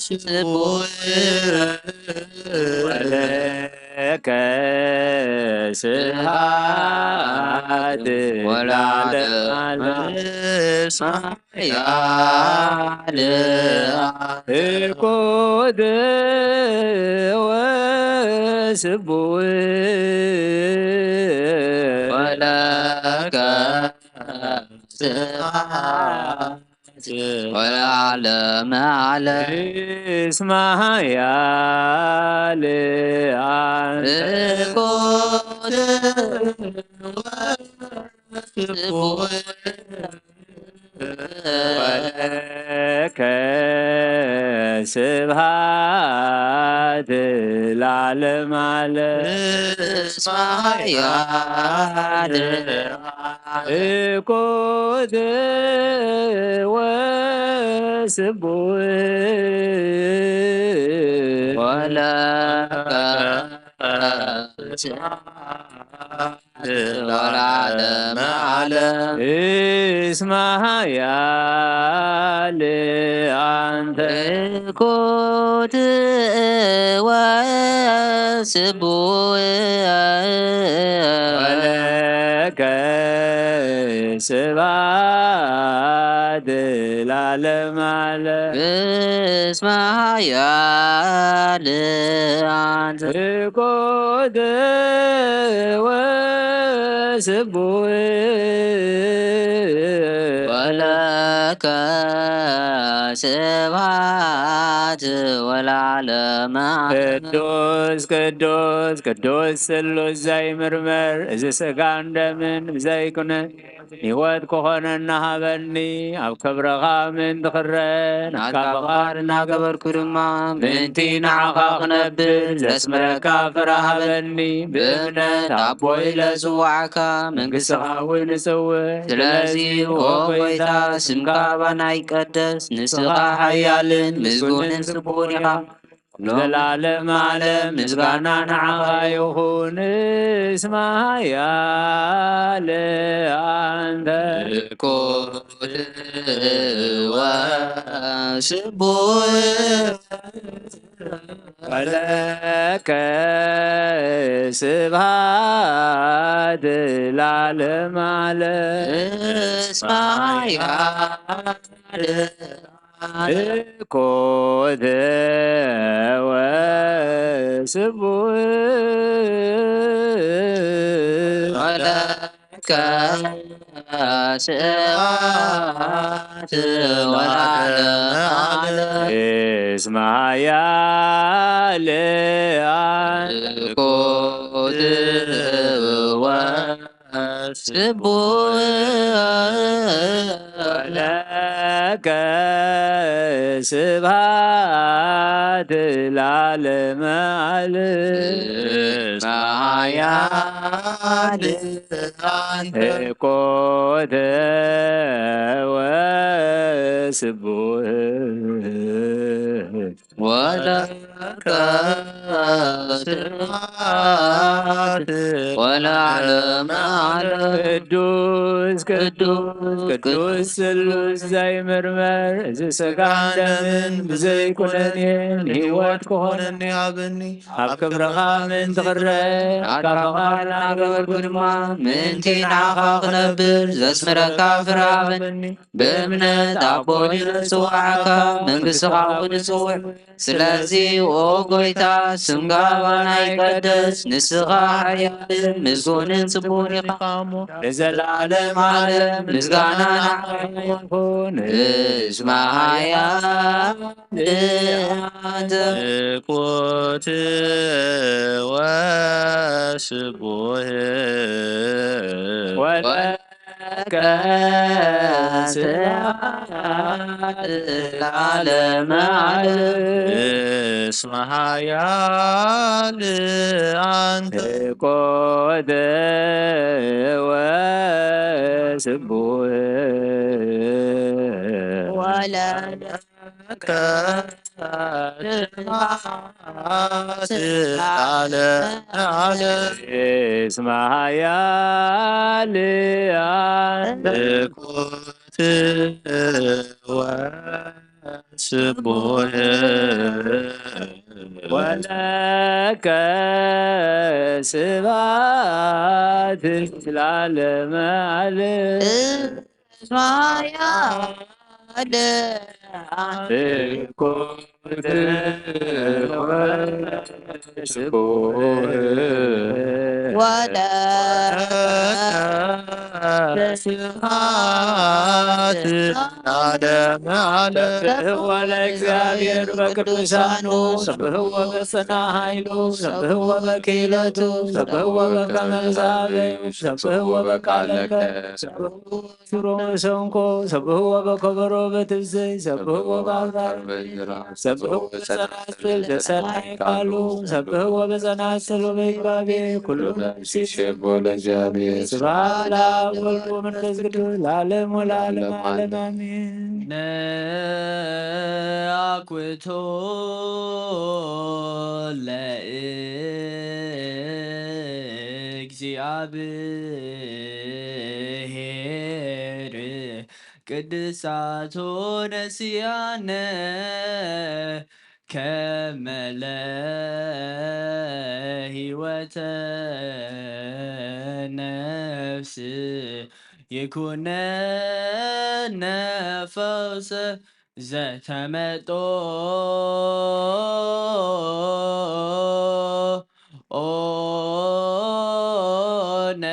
ወስቡሕ ወለከ ስብሐት ለዓለመ ዓለም። እስመ ኃያል አንተ ትኩል ወስቡሕ ወለከ ስብሐት ወለዓለመ ዓለም። እስመ ኃያል አንተ። ወለከ ስብሐት ለዓለመ ዓለም። እስመ ኃያል። እኮት ወስቡሕ ወለከ ለዓለመ ዓለም። እስመ ኃያል አንተ። እኮት ወስቡሕ ወለከ ስብሐት ለዓለመ ዓለም። እስመ ኃያል አንተ። እኮት ወስቡሕ ወለከ ስብሐት ወለዓለመ ዓለም። ቅዱስ ቅዱስ ቅዱስ ስሉስ ዘይምርመር፣ እዚ ሥጋን ደምን ብዘይኩነ ሕይወት ክኾነና ሃበኒ። ኣብ ክብርኻ ምእንቲ ክረን፣ ኣካ ፍቓድ እናገበርኩ ድማ ምእንቲ ንዓኻ ክነብር ዘስምረካ ፍረ ሃበኒ። ብእምነት ኣቦ ኢለ ዝዋዓካ፣ መንግሥትኻ እውን እጽውዕ። ስለዚ ኦ ጎይታ፣ ስምካ ባና ይቀደስ፣ ንስኻ ሓያልን ምስጉንን ስቡሕን ኢኻ። ዘለዓለም ዓለም ምስጋና ንዓኻ ይኹን። እስመ ኃያል አንተ። እኮት ወስቡሕ ወለከ ስብሐት ለዓለመ ዓለም። እስመ ኃያል እኮት ወስቡሕ ወለከ ስብሐት ወለዓለመ ዓለም። እስመ ኃያል እኮት ወስቡሕ ወለከ ስብሐት ለዓለመ ዓለም። እስመ ኃያል አንተ። እኮት ወስቡሕ ወለከ ስብሐት ወለዓለመ ዓለም። ቅዱስ ቅዱስ ቅዱስ ስሉስ ዘይምርመር፣ እዚ ሥጋን ደምን ብዘይኩነኔ ንሕይወት ክኾነኒ ሃበኒ። ኣብ ክብርኻ ምእንቲ ክረ፣ ኣካ ፍቓድ እናገበርኩ ድማ ምእንቲ ንዓኻ ክነብር ዘስምረካ ፍረ ሃበኒ። ብእምነት ኣቦ ኢለ ዝጽውዓካ፣ መንግሥትኻ እውን እጽውዕ። ስለዚ ኦ ጎይታ፣ ስምካ ባና ይቀደስ፣ ንስኻ ሓያልን ምስጉንን ስቡሕን ኢኻ እሞ፣ ንዘለዓለም ዓለም ምስጋና ንዓኻ ይኹን። እስመ ኃያል አንተ። እኮት ወስቡሕ ወለ ለዓለመ ዓለም። እስመ ኃያል አንተ። እኮት ወስቡሕ ወለከ ስብሐት ለዓለመ ዓለም። እስመ ኃያል አንተ። እኮት ወስቡሕ ወለከ ስብሐት ለዓለመ ዓለም። እስመ ኃያል አንተ። እኮት ወስቡሕ ወለከ ስብሐት ዓለመ ዓለም። ሰብሕዎ ለእግዚኣብሔር በቅዱሳኑ፣ ሰብሕዎ በጽና ኃይሉ፣ ሰብሕዎ በክህለቱ፣ ሰብሕዎ በከመ እምዝሃበ፣ ሰብሕዎ በቃለከ፣ ሰብሕዎ በስሮ መሰንቆ፣ ሰብሕዎ በከበሮ በትብስይ፣ ሰብሕዎ በአውራር በእንዝራ፣ ሰብሕዎ በጸናጽል ዘሰናይ ቃሉ፣ ሰብሕዎ በጸናጽል ወበይባቤ ኩሉ ነፍስ ይሴቦ ለእግዚኣብሔር። ስብሐት ለአብ ወወልድ ወመንፈስ ቅዱስ ለዓለም ወለዓለመ ዓለም አሜን። ነአኩቶ ለእግዚኣብሔር ቅድሳቶ ነሲያነ ከመ ለህይወተ ነፍስ ይኩነነ ፈውሰ ዘተመጦ ኦነ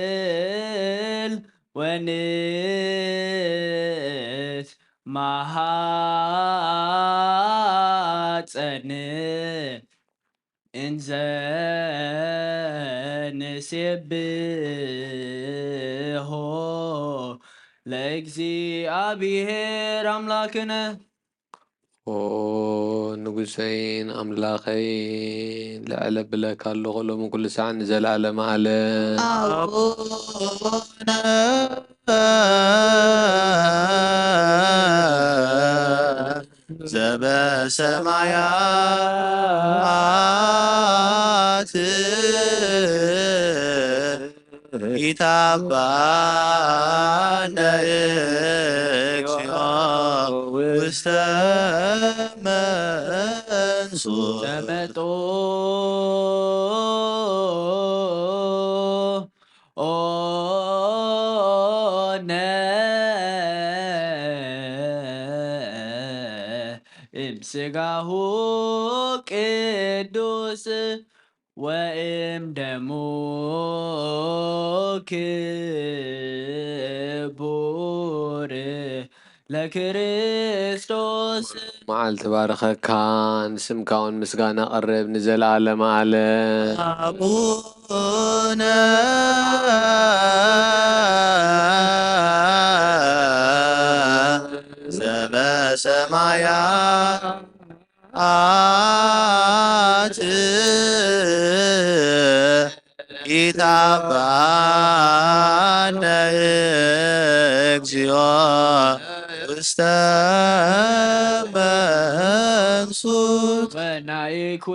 ንስእል ወንት ማሃፀን እንዘ ንሴብሖ ለእግዚኣብሔር ኣምላክነ። ኦ ንጉሰይን ኣምላኸይን፣ ልዕል ኣብለካ ኣለኹ ሎሚ ኩሉ ሳዕ ንዘለኣለመ ዓለም። ኣቡነ ዘበሰማያት ኢታባነ እግዚኦ ውስተ መንሱት ተመጦ ኦነ እምስጋሁ ቅዱስ ወእም ደሙ ክቡር ለክርስቶስ። መዓልቲ ባርኸካ፣ ንስምካ እውን ምስጋና ቀርብ ንዘለዓለመ ዓለም። ኣቡነ ዘበሰማያት ኢታባነ እግዚኦ ውስተ መንሱት ወናይኩ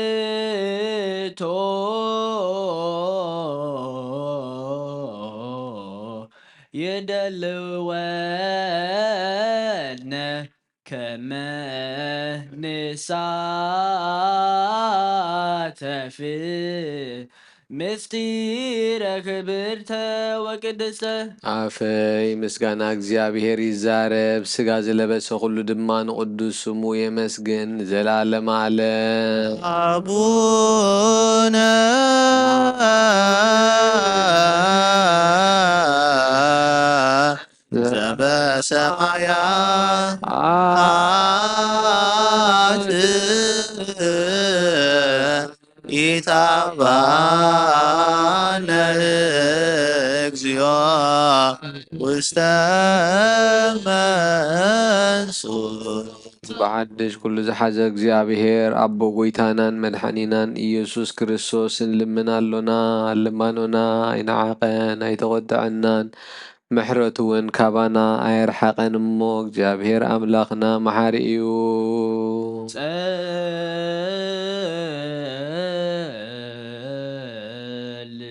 እቶ የደልወነ ከመ ንሳተፍ ምስጢረ ክብርተ ወቅድስተ። ኣፈይ ምስጋና እግዚኣብሔር ይዛረብ፣ ስጋ ዝለበሰ ኩሉ ድማ ንቅዱስ ስሙ የመስግን ንዘለዓለመ ዓለም። ኣቡነ ዘበሰማያት ኢታባነ እግዚኦ ውስተ መንሱት። ብሓድሽ ኩሉ ዝሓዘ እግዚኣብሔር ኣቦ ጎይታናን መድሓኒናን ኢየሱስ ክርስቶስ ንልምን ኣሎና። ልማኖና ኣይነዓቐን ኣይተቖጥዐናን፣ ምሕረቱ እውን ካባና ኣየርሓቐን እሞ እግዚኣብሔር ኣምላኽና መሓሪ እዩ። ጸል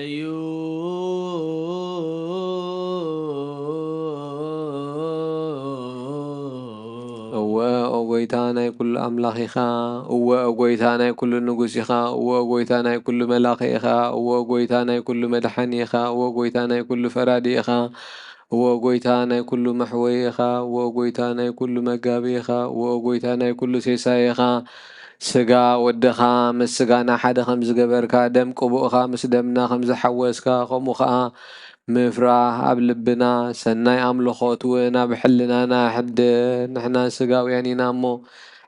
እዩ እወ ኦ ጎይታ ናይ ኩሉ ኣምላኽ ኢኻ። እወ ጎይታ ናይ ኩሉ ንጉስ ኢኻ። እወ ጎይታ ናይ ኩሉ መላኺ ኢኻ። እወ ጎይታ ናይ ኩሉ መድሓኒ ኢኻ። እወ ጎይታ ናይ ኩሉ ፈራዲ ኢኻ። እወ ጎይታ ናይ ኩሉ መሕወዪ ኢኻ። እወ ጎይታ ናይ ኩሉ መጋቢ ኢኻ። እወ ጎይታ ናይ ኩሉ ሴሳይ ኢኻ። ስጋ ወድኻ ምስ ስጋና ሓደ ከም ዝገበርካ፣ ደም ቅቡእኻ ምስ ደምና ከም ዝሓወስካ፣ ከምኡ ኸኣ ምፍራህ ኣብ ልብና፣ ሰናይ ኣምልኾት እውን ኣብ ሕልናና ሕድር። ንሕና ስጋውያን ኢና እሞ፣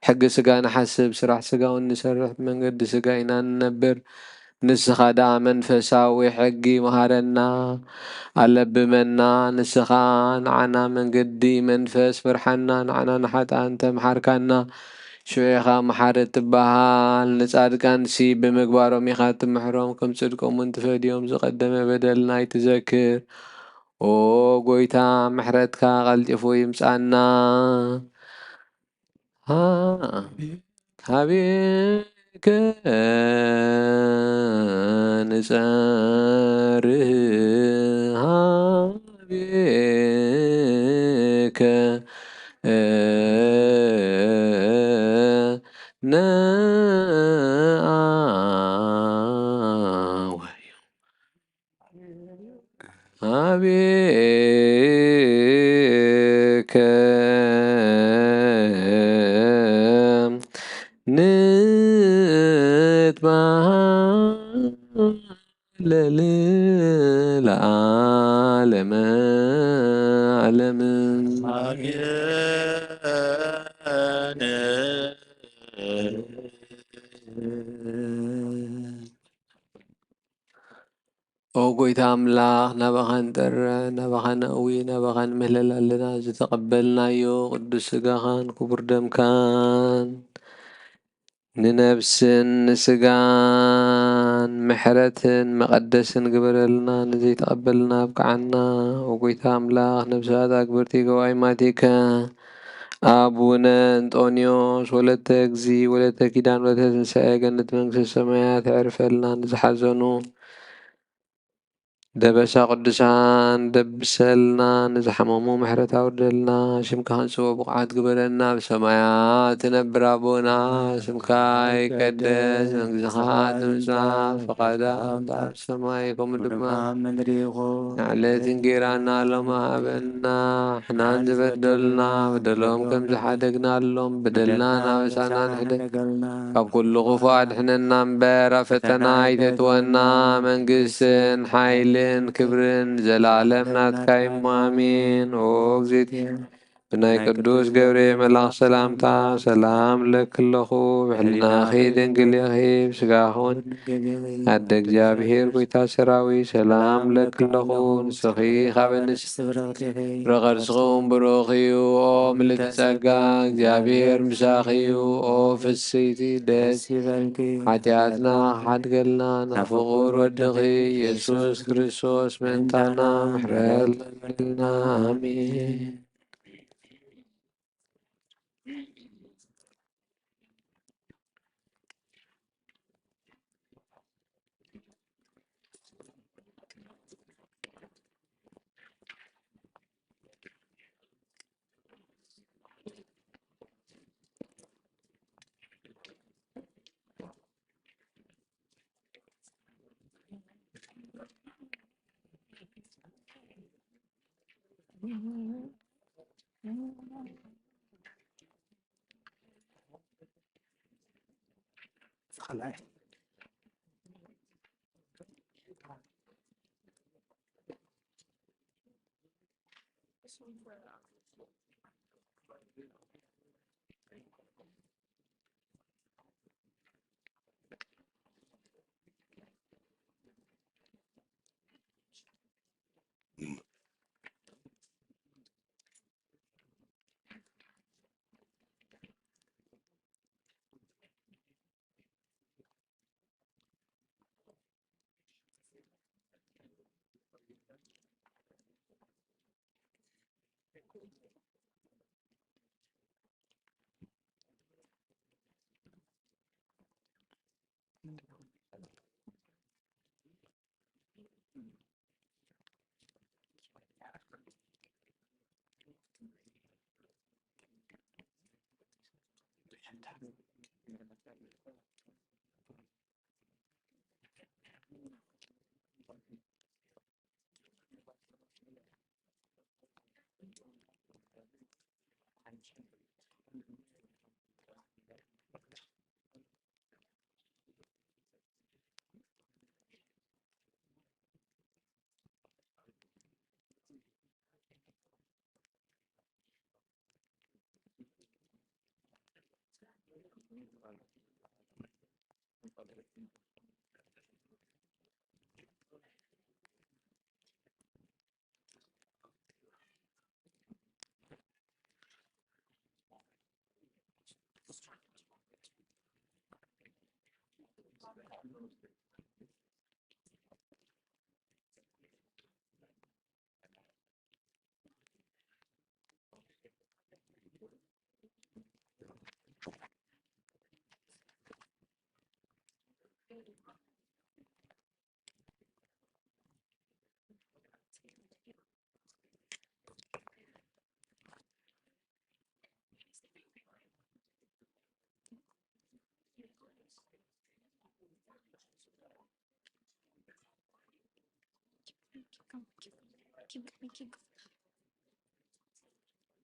ሕጊ ስጋ ንሓስብ፣ ስራሕ ስጋ እውን ንሰርሕ፣ ብመንገዲ ስጋ ኢና ንነብር። ንስኻ ደኣ መንፈሳዊ ሕጊ መሃረና፣ ኣለብመና። ንስኻ ንዓና መንገዲ መንፈስ ምርሓና፣ ንዓና ንሓጥኣን ተምሓርካና። ሽዑ ኢኻ መሓሪ እትበሃል። ንጻድቃንሲ ብምግባሮም ኢኻ እትምሕሮም፣ ከም ጽድቆም እውን ትፈድዮም። ዝቐደመ በደልና ኣይትዘክር። ኦ ጎይታ፣ ምሕረትካ ቀልጢፉ ይምጻና። ሃቤከ ንጸርህ፣ ሃቤከ ነአወዩ። ሃቤከ ንትበሃል ለዓለመ ዓለም። ኦ ጎይታ ኣምላኽ፣ ናባኻ ንጠርዕ፣ ናባኻ ነእዊ፣ ናባኻ ንምህለል ኣለና። ዝተቐበልናዮ ቅዱስ ስጋኻን ክቡር ደምካን ንነብስን ንስጋን ምሕረትን መቐደስን ግበረልና። ንዘይተቐበልና ኣብቅዓና። ኦ ጎይታ ኣምላኽ፣ ነብሳት ኣክብርቲ ገባኢ ማቲከ፣ ኣቡነ እንጦንዮስ፣ ወለተ እግዚ፣ ወለተ ኪዳን፣ ወለተ ትንሳኤ፣ ገነት መንግስተ ሰማያት የዕርፈልና። ንዝሓዘኑ ደበሳ ቅዱሳን ደብሰልና፣ ንዝሓመሙ ምሕረት ኣውርደልና። ሽምካ ክንጽዎ ብቑዓት ግበረና። ኣብ ሰማያት ትነብር ኣቦና፣ ስምካ ይቀደስ፣ መንግስትኻ ትምጻእ፣ ፈቓድካ ኣብ ሰማይ ከምኡ ድማ ኣብ ምድሪ ይኹን። ንዕለት እንጌራና ሎሚ ሃበና፣ ንሕናን ዝበደሉና በደሎም ከም ዝሓደግናሎም፣ በደልና እናበሳና ንሕደግ፣ ካብ ኩሉ ክፉእ ኣድሕነና እምበር፣ ኣብ ፈተና ኣይተእትወና። መንግስትን ሓይልን ክብርን ንዘለኣለም ናትካ እዩ እሞ፣ ኣሜን። ኦ እግዝእትየ፣ ብናይ ቅዱስ ገብርኤል መልኣኽ ሰላምታ ሰላም እብለኪ ኣለኹ። ብሕልናኺ ድንግል ኢኺ፣ ብስጋኺ እውን ኣደ እግዚኣብሔር ጎይታ ሰራዊት ሰላም እብለኪ ኣለኹ። ንስኺ ካብ ኣንስቲ ፍረ ከርሥኺ እውን ብሩኽ እዩ። ኦ ምልእቲ ጸጋ፣ እግዚኣብሔር ምሳኺ እዩ። ኦ ፍስይቲ ደስ ይበልኪ። ሓጢኣትና ክሓድገልና፣ ናብ ፍቑር ወድኺ ኢየሱስ ክርስቶስ ምእንታና ምሕረት ለምንልና። ኣሜን።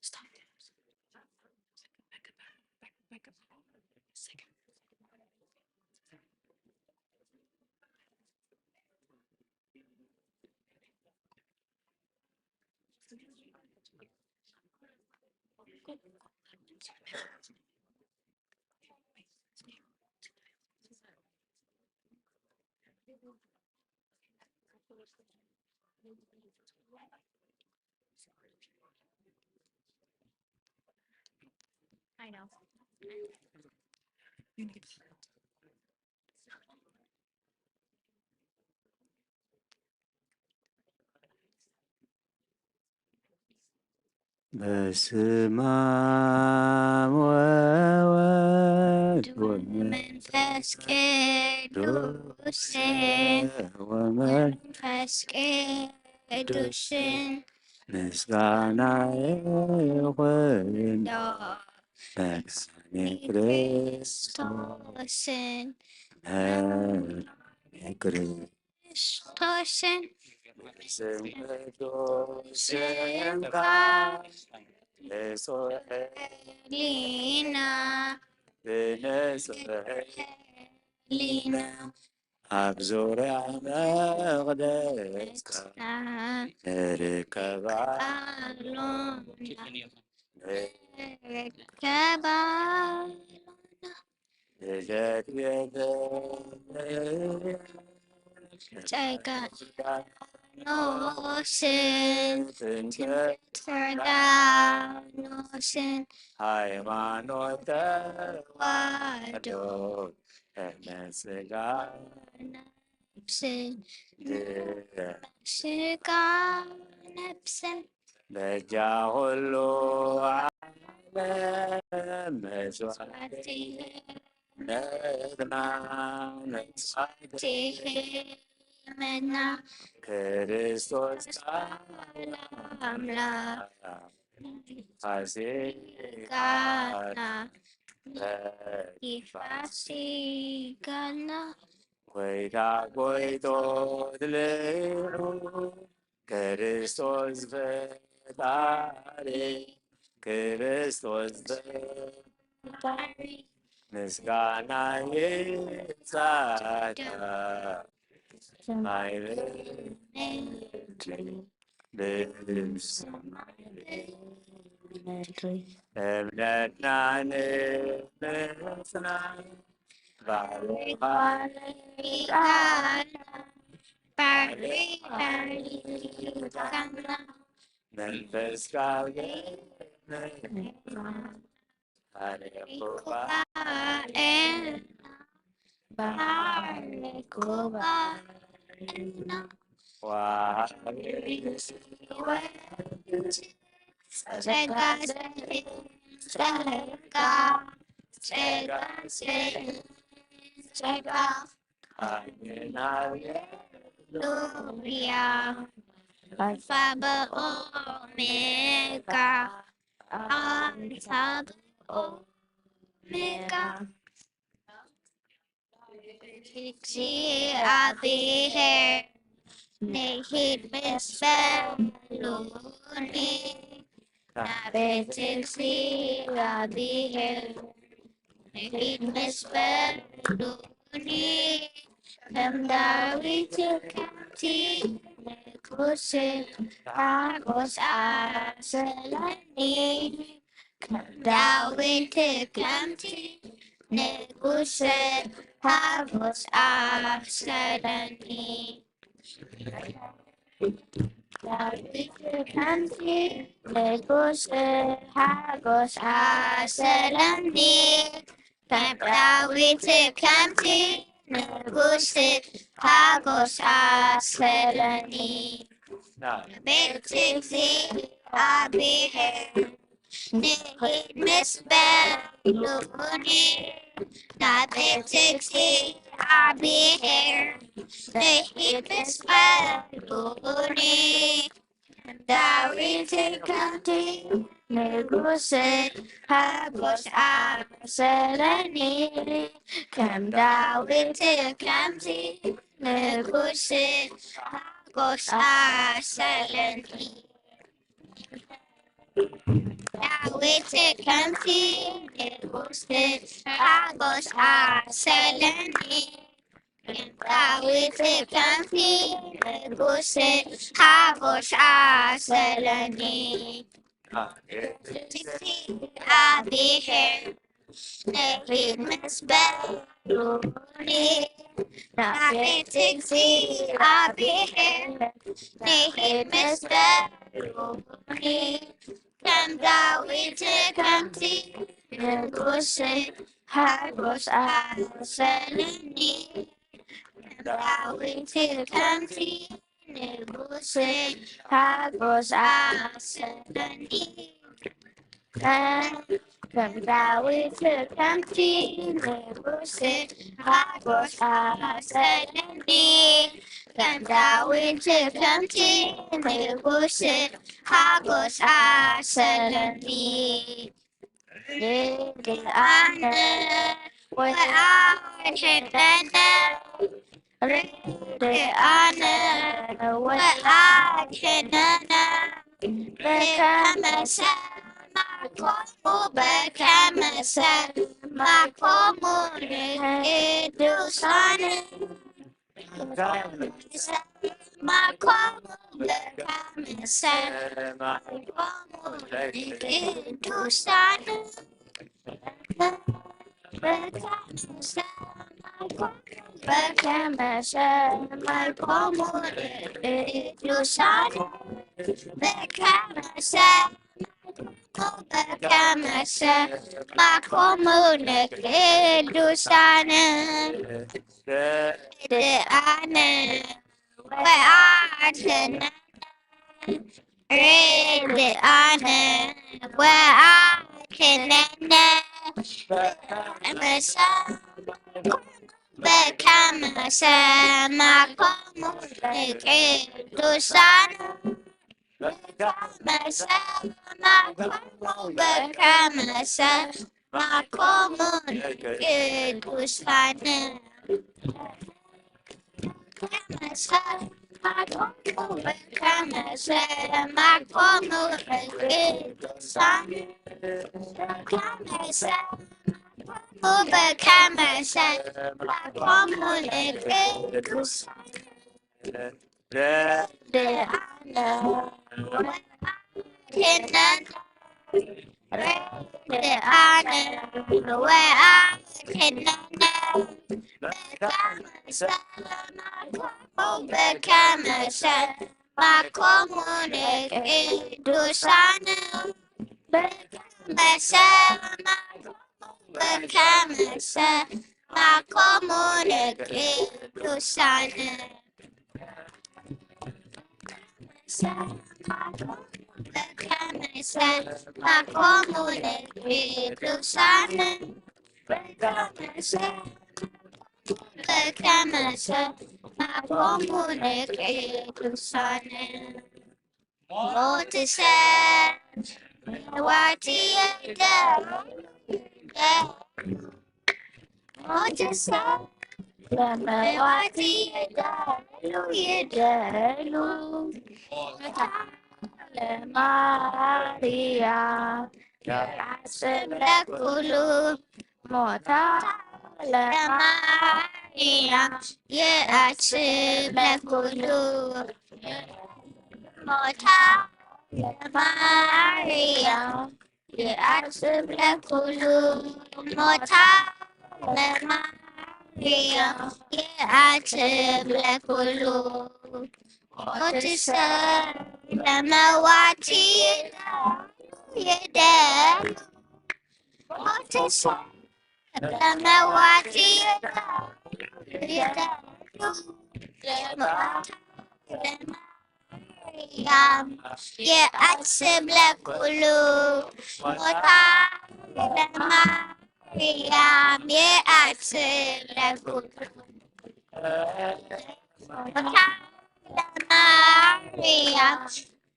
Stop. Back up, back up, back up, back up. Second. I know. በስመ አብ ወወልድ ወመንፈስ ቅዱስ ወመንፈስ ቅዱስን ምስጋና ይኹን ለመድኃኔ ክርስቶስን ለመድኃኔ ክርስቶስን ስም ቅዱስ ስምካ ንጹሕ ሕሊና ብንጹሕ ሕሊና ኣብ ዙርያ መቕደስካ ንርከብ ኣሎና። ንርከብ ኣሎና። ልደት ቤተ ጸጋ ኖስን ትምህርት ጸጋ ኖስን ሃይማኖት ተዋህዶ እምነት ሥጋ ነፍስን ሥጋ ነፍስን በጃ ኹሉ ዓለም መስዋዕቲ ነትና መስዋዕቲ ምህና ክርስቶስ ቃል ኣምላኽ ፋሲካና ፋሲካና ጎይታ ጎይቶት ልዑል ክርስቶስ ፈጣሪ ክርስቶስ ፈጣሪ ምስጋና ይብጻሕካ ሰማይ ብምድሪ ብሰማይ ብምድሪ እምነትና ንምጽናዕ ባርኻና ባርኻና መንፈስካ ባርክ ጉባኤና ባርክ ጉባኤና ወሃቢ ሕይወት ጸጋ ጸጋ ጸጋ ጸጋ ሃሌሉያ ኣልፋ በኦሜጋ ኣልፋ በኦ ምርቃ እግዚኣብሔር ንሂድ ምስ በሉኒ፣ ናብ ቤት እግዚኣብሔር ንሂድ ምስ በሉኒ፣ ከም ዳዊት ከምቲ ንጉስ ሓጎስ ኣሰለኒ። ከም ዳዊት ከምቲ ንጉስ ሓጎስ ኣሰለኒ። ዳዊት ከምቲ ንጉስ ሓጎስ ኣሰለኒ። ከም ዳዊት ከምቲ ንጉስ ሓጎስ ኣሰለኒ። ቤት እግዚኣብሔር ንሂድ ምስ በሉኒ፣ ናብ ቤት እግዚኣብሔር ንሂድ ምስ በሉኒ፣ ዳዊት ከምቲ ንጉስ ሓጎስ ኣሰለኒ። ከም ዳዊት ከምቲ ንጉስ ሓጎስ ኣሰለኒ። ዳዊት ከምቲ ንጉስ ሓጎስ ኣሰለኒ። ዳዊት ከምቲ ንጉስ ሓጎስ ኣሰለኒ። እግዚኣብሔር ንሂድ ምስ በሉኒ፣ ናብ ቤት እግዚኣብሔር ንሂድ ምስ በሉኒ፣ ከም ዳዊት ከምቲ ንጉስ ሓጎስ ኣሰለኒ። ከም ዳዊት ከምቲ ንጉስ ሓጎስ ኣሰለኒ። ከም ዳዊት ከምቲ ንጉስ ሓጎስ ኣሰለኒ። ከም ዳዊት ከምቲ ንጉስ ሓጎስ ኣሰለኒ። ርድኣነ ወኣድሕነነ፣ ርድኣነ ወኣድሕነነ፣ በከመ ሰማዕኮሙ፣ በከመ ሰማዕኮሙ ንቅዱሳነ። ሰማዕኮሙ በከመ ሰማዕኮሙ ለቅዱሳነ። በከመ ሰማዕኮሙ ለቅዱሳነ። በከመ ሰማዕኮሙ በከመ ሰማዕኮሙ ለቅዱሳነ። ርድኣነ ወኣድሕነነ። ርድኣነ ወኣድሕነነ። በከመ ሰማዕኮሙ፣ በከመ ሰማዕኮሙ ለቅዱሳነ። በከመ ሰማዕኮሙ፣ በከመ ሰማዕኮሙ ለቅዱሳነ። በከመ ሰማዕኮሙ፣ በከመ ሰማዕኮሙ ለቅዱሳነ። በከመ ሰማዕኮሙ፣ በከመ ሰማዕኮሙ ለቅዱሳነ። ርድኣነ ወኣድሕነነ። ርድኣነ ወኣድሕነነ። በከመ ሰማዕኮሙ፣ በከመ ሰማዕኮሙ ለቅዱሳነ። በከመ ሰማዕኮሙ፣ በከመ ሰማዕኮሙ ለቅዱሳነ። በከመ ሰማዕኮሙ ለቅዱሳነ። በከመ ሰማዕኮሙ ለቅዱሳነ። ሞትሰ ምጽዋትየ ደው ሞት ሰብ ለመዋቲ ይደሉ ይደሉ። ሞታ ለማርያም ይዓስብ ለኩሉ። ሞታ ለማርያም ይዓስብ ለኩሉ። ሞታ ለማርያም ይዓስብ ለኩሉ። ሞታ ለማርያም ይዓስብ ለኩሉ። ሞት ሰብ ለመዋቲ ይደሉ። ሞት ሰብ ለመዋቲ ይደሉ። ሞታ ለማ ማርያም ይዓስብ ለኩሉ። ሞታ ለማርያም ይዓስብ ለኩሉ። ሞታ ለማርያም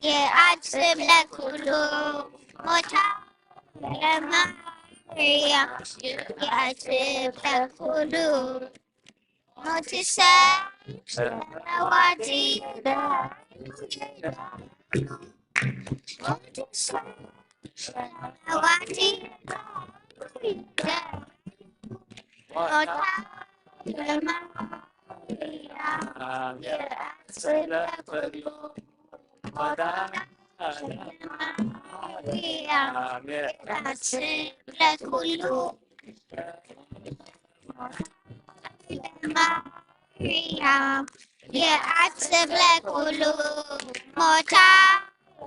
ይዓስብ ለኩሉ። ሞታ ለማርያም ይዓስብ ለኩሉ። ሞት ሰብ ለመዋቲ ይደሉ። ሞት ሰብ ለመዋቲ ይደሉ። ሞታ ለማርያም ይዓስብ ለኩሉ። ሞታ ለማርያም ይዓስብ ለኩሉ። ማርያም ይዓስብ ለኩሉ። ሞታ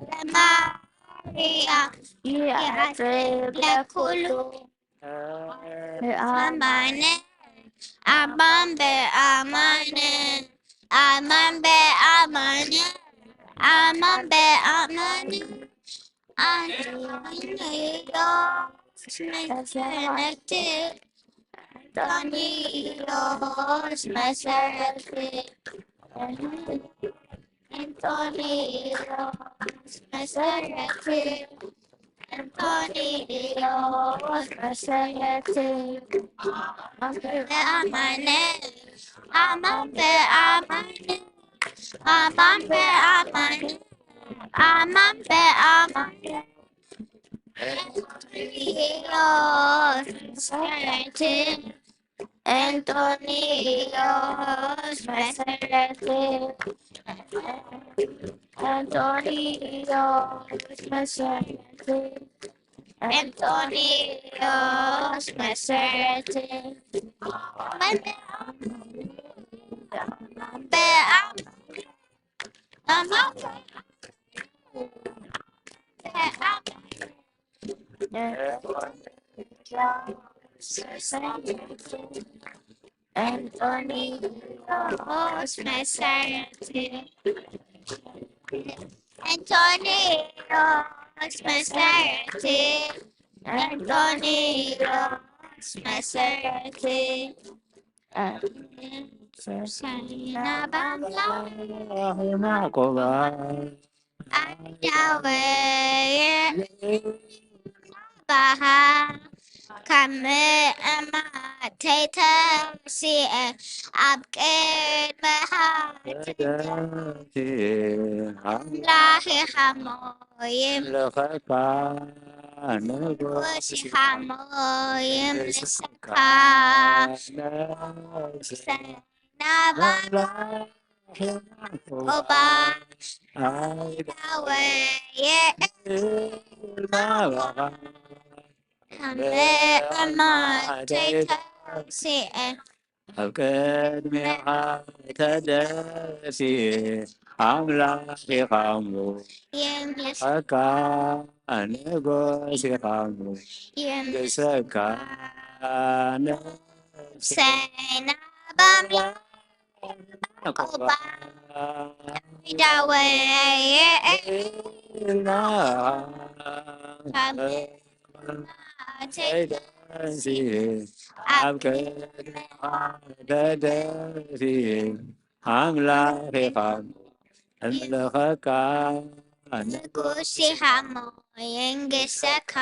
ለማርያም ይዓስብ ለኩሉ። አማነ አማን በአማነ አማን በአማነ አማን በአማነ አንቶንዮስ መሰረት፣ አንቶንዮስ መሰረት፣ አንቶንዮስ መሰረት፣ አንቶንዮስ መሰረት። አማን በአማን አማን በአማን አማን በአማን አማን በአማን አንቶንዮስ መሰረት፣ አንቶንዮስ መሰረት፣ አንቶንዮስ መሰረት፣ አንቶንዮስ መሰረት። በአማን አንቶንዮስ መሰረት፣ አንቶንዮስ መሰረት፣ አንቶንዮስ መሰረት። ሰይና ባምላኽ ያዕቆባ አዳወየ ባሃ ካብ ምእማተይ ተንሲኤ ኣብ ቅድመኻ ተደፊኤ ኣምላኽ ኢኻ ሞይም ለኸካ ንጉስ ኢኻ ሞይም ንስካ ነብሰ ናባላ ቆባ ኣይዳወየ ናባኻ ምእማተይ ተንሲኤ ኣብ ቅድሜኻ ተደፊኤ ኣምላኽ ኢኻ እሞ የምልኸካ ንጉስ ኢኻ እሞ የምልኸካ ንሰካ ነብሰይ ናብ ኣምላኽ ቆባ ዳወየ ተደንሲ ኣብ ቅድሜኻ ተደፊ ኣምላኽ ኢኻ እምልኸካ ንጉስ ኢኻ እሞ የንግሰካ።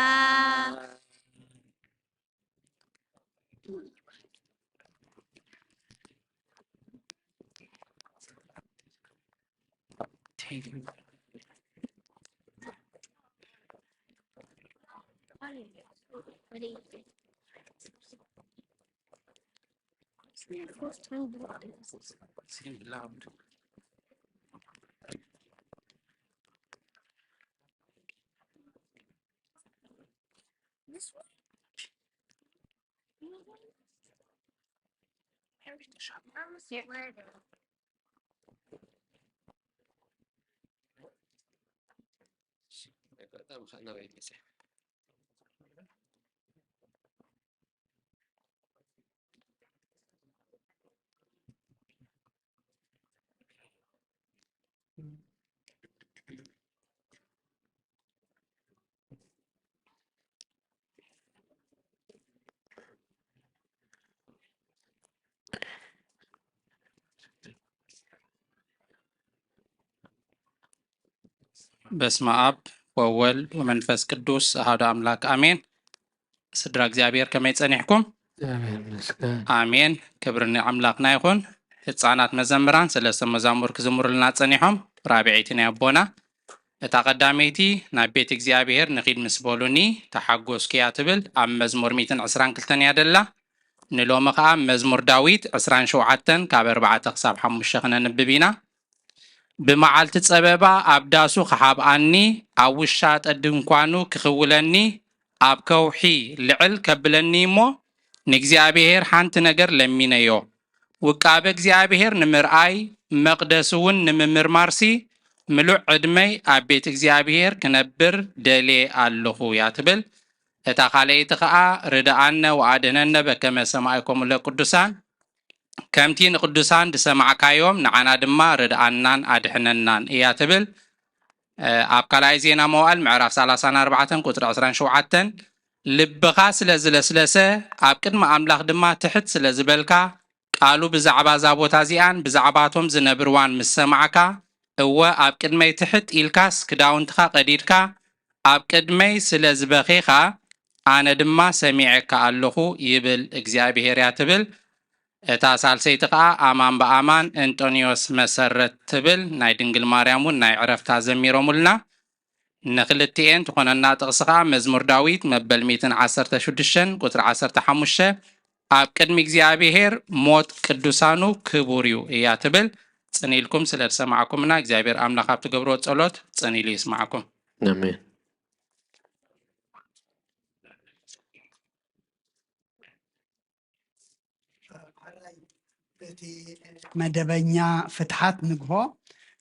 በስመ አብ ወወልድ ወመንፈስ ቅዱስ አሐዱ አምላክ አሜን። ስድራ እግዚኣብሔር ከመይ ጸኒሕኩም? እግዚኣብሔር ይመስገን። አሜን። ክብሪ ንኣምላኽና ይኹን። ህፃናት መዘምራን ሰለስተ መዛሙር ክዝምሩልና ጸኒሖም። ራብዐይቲ ናይ ኣቦና እታ ቀዳመይቲ ናብ ቤት እግዚኣብሔር ንኺድ ምስ በሉኒ ተሓጎስኩ እያ ትብል ኣብ መዝሙር ሚእትን ዕስራን ክልተን እያ ደላ። ንሎሚ ኸኣ መዝሙር ዳዊት ዕስራን ሸውዓተን ካብ ኣርባዕተ ክሳብ ሓሙሽተ ክነንብብ ኢና። ብመዓልቲ ጸበባ ኣብ ዳሱ ክሓብኣኒ፣ ኣብ ውሻጠ ድንኳኑ ክኽውለኒ፣ ኣብ ከውሒ ልዕል ከብለኒ እሞ፣ ንእግዚኣብሔር ሓንቲ ነገር ለሚነዮ። ውቃበ እግዚኣብሔር ንምርኣይ፣ መቕደስ እውን ንምምርማርሲ፣ ምሉእ ዕድመይ ኣብ ቤት እግዚኣብሔር ክነብር ደልየ ኣለኹ እያ ትብል። እታ ካልኣይቲ ኸኣ፣ ርድኣነ ወኣድህነነ በከመ ሰማዕኮሙ ለቅዱሳን፣ ከምቲ ንቅዱሳን ዝሰማዕካዮም ንዓና ድማ ርድኣናን ኣድሕነናን እያ ትብል። ኣብ ካልኣይ ዜና መዋእል ምዕራፍ ሰላሳን ኣርባዕተን ቁጽሪ ዕስራን ሸውዓተን፣ ልብኻ ስለ ዝለስለሰ፣ ኣብ ቅድሚ ኣምላኽ ድማ ትሕት ስለ ዝበልካ፣ ቃሉ ብዛዕባ እዛ ቦታ እዚኣን ብዛዕባቶም ዝነብርዋን ምስ ሰማዕካ፣ እወ፣ ኣብ ቅድመይ ትሕት ኢልካስ ክዳውንትኻ ቀዲድካ ኣብ ቅድመይ ስለ ዝበኺኻ፣ ኣነ ድማ ሰሚዐካ ኣለኹ ይብል እግዚኣብሄር እያ ትብል። እታ ሳልሰይቲ ኸኣ ኣማን ብኣማን እንጦንዮስ መሰረት ትብል ናይ ድንግል ማርያም እውን ናይ ዕረፍታ ዘሚሮሙልና። ንኽልቲኤን ትኾነና ጥቕሲ ኸኣ መዝሙር ዳዊት መበል ሚእትን ዓሰርተ ሽዱሽተን ቁጽሪ ዓሰርተ ሓሙሽተ፣ ኣብ ቅድሚ እግዚኣብሄር ሞት ቅዱሳኑ ክቡር እዩ እያ ትብል። ጽን ኢልኩም ስለ ዝሰማዕኩምና እግዚኣብሔር ኣምላኽ ኣብ ትገብርዎ ጸሎት ጽን ኢሉ ይስማዕኩም። ኣሜን። እቲ መደበኛ ፍትሓት ንግሆ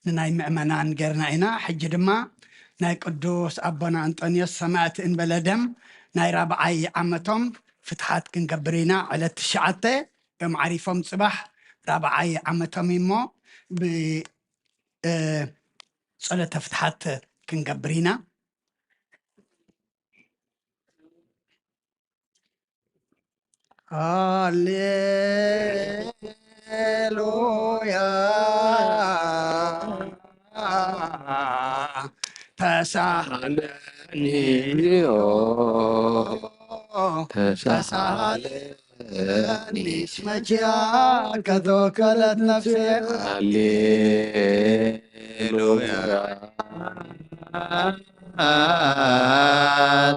ንናይ ምእመናን ገርና ኢና። ሕጂ ድማ ናይ ቅዱስ ኣቦና እንጦንዮስ ሰማዕቲ እንበለ ደም ናይ ራብዓይ ዓመቶም ፍትሓት ክንገብር ኢና። ዕለት ትሽዓተ እዮም ዓሪፎም፣ ጽባሕ ራብዓይ ዓመቶም እሞ ብጸሎተ ፍትሓት ክንገብር ኢና። ሃሌሉያ ተሳሃለኒ ተሳሃለኒ መኪያ ከተወከለት ነፍሴ ሃሌሉያ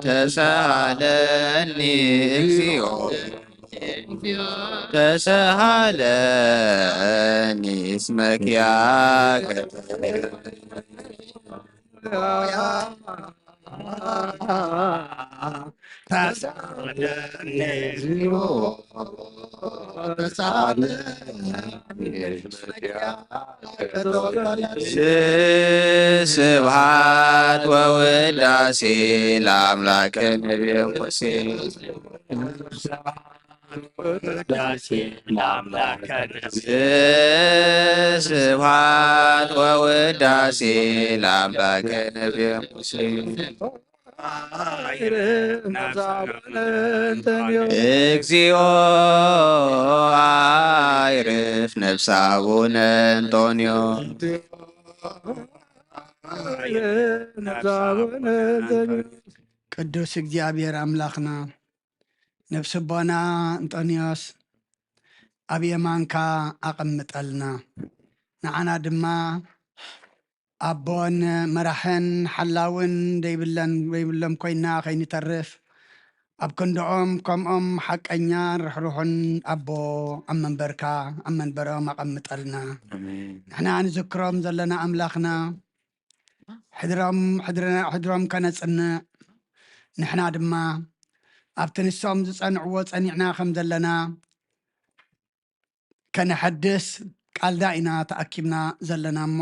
ተሳሃለኒ እግዚኦ ተሳሃለኒ እስመ ኪያከ ተሳሃለኒ እግዚኦ ተሳሃለኒ እስመ ኪያከ ስብሐት ወውዳሴ ለአምላከ ነቢየ ሙሴ። ውዳሴ ለአምላከ ስብሐት ወውዳሴ ለአምላከ ነቢየ ሙሴ። እግዚኦ አይርፍ ነፍሰ አቡነ እንጦንዮስ። ቅዱስ እግዚኣብሔር ኣምላኽና፣ ነፍሲ ኣቦና እንጦንዮስ ኣብ የማንካ ኣቐምጠልና፣ ንዓና ድማ ኣቦን መራሕን ሓላውን ደይብለን ደይብሎም ኮይና ከይንተርፍ፣ ኣብ ክንድኦም ከምኦም ሓቀኛን ርሕሩሕን ኣቦ ኣብ መንበርካ፣ ኣብ መንበሮም ኣቐምጠልና። ኣሜን። ንሕና ንዝክሮም ዘለና ኣምላኽና፣ ሕድሮም፣ ሕድርና፣ ሕድሮም ከነጽንዕ፣ ንሕና ድማ ኣብቲ ንሶም ዝጸንዕዎ ጸኒዕና ከም ዘለና ከነሐድስ ቃልዳ ኢና ተኣኪብና ዘለና እሞ፣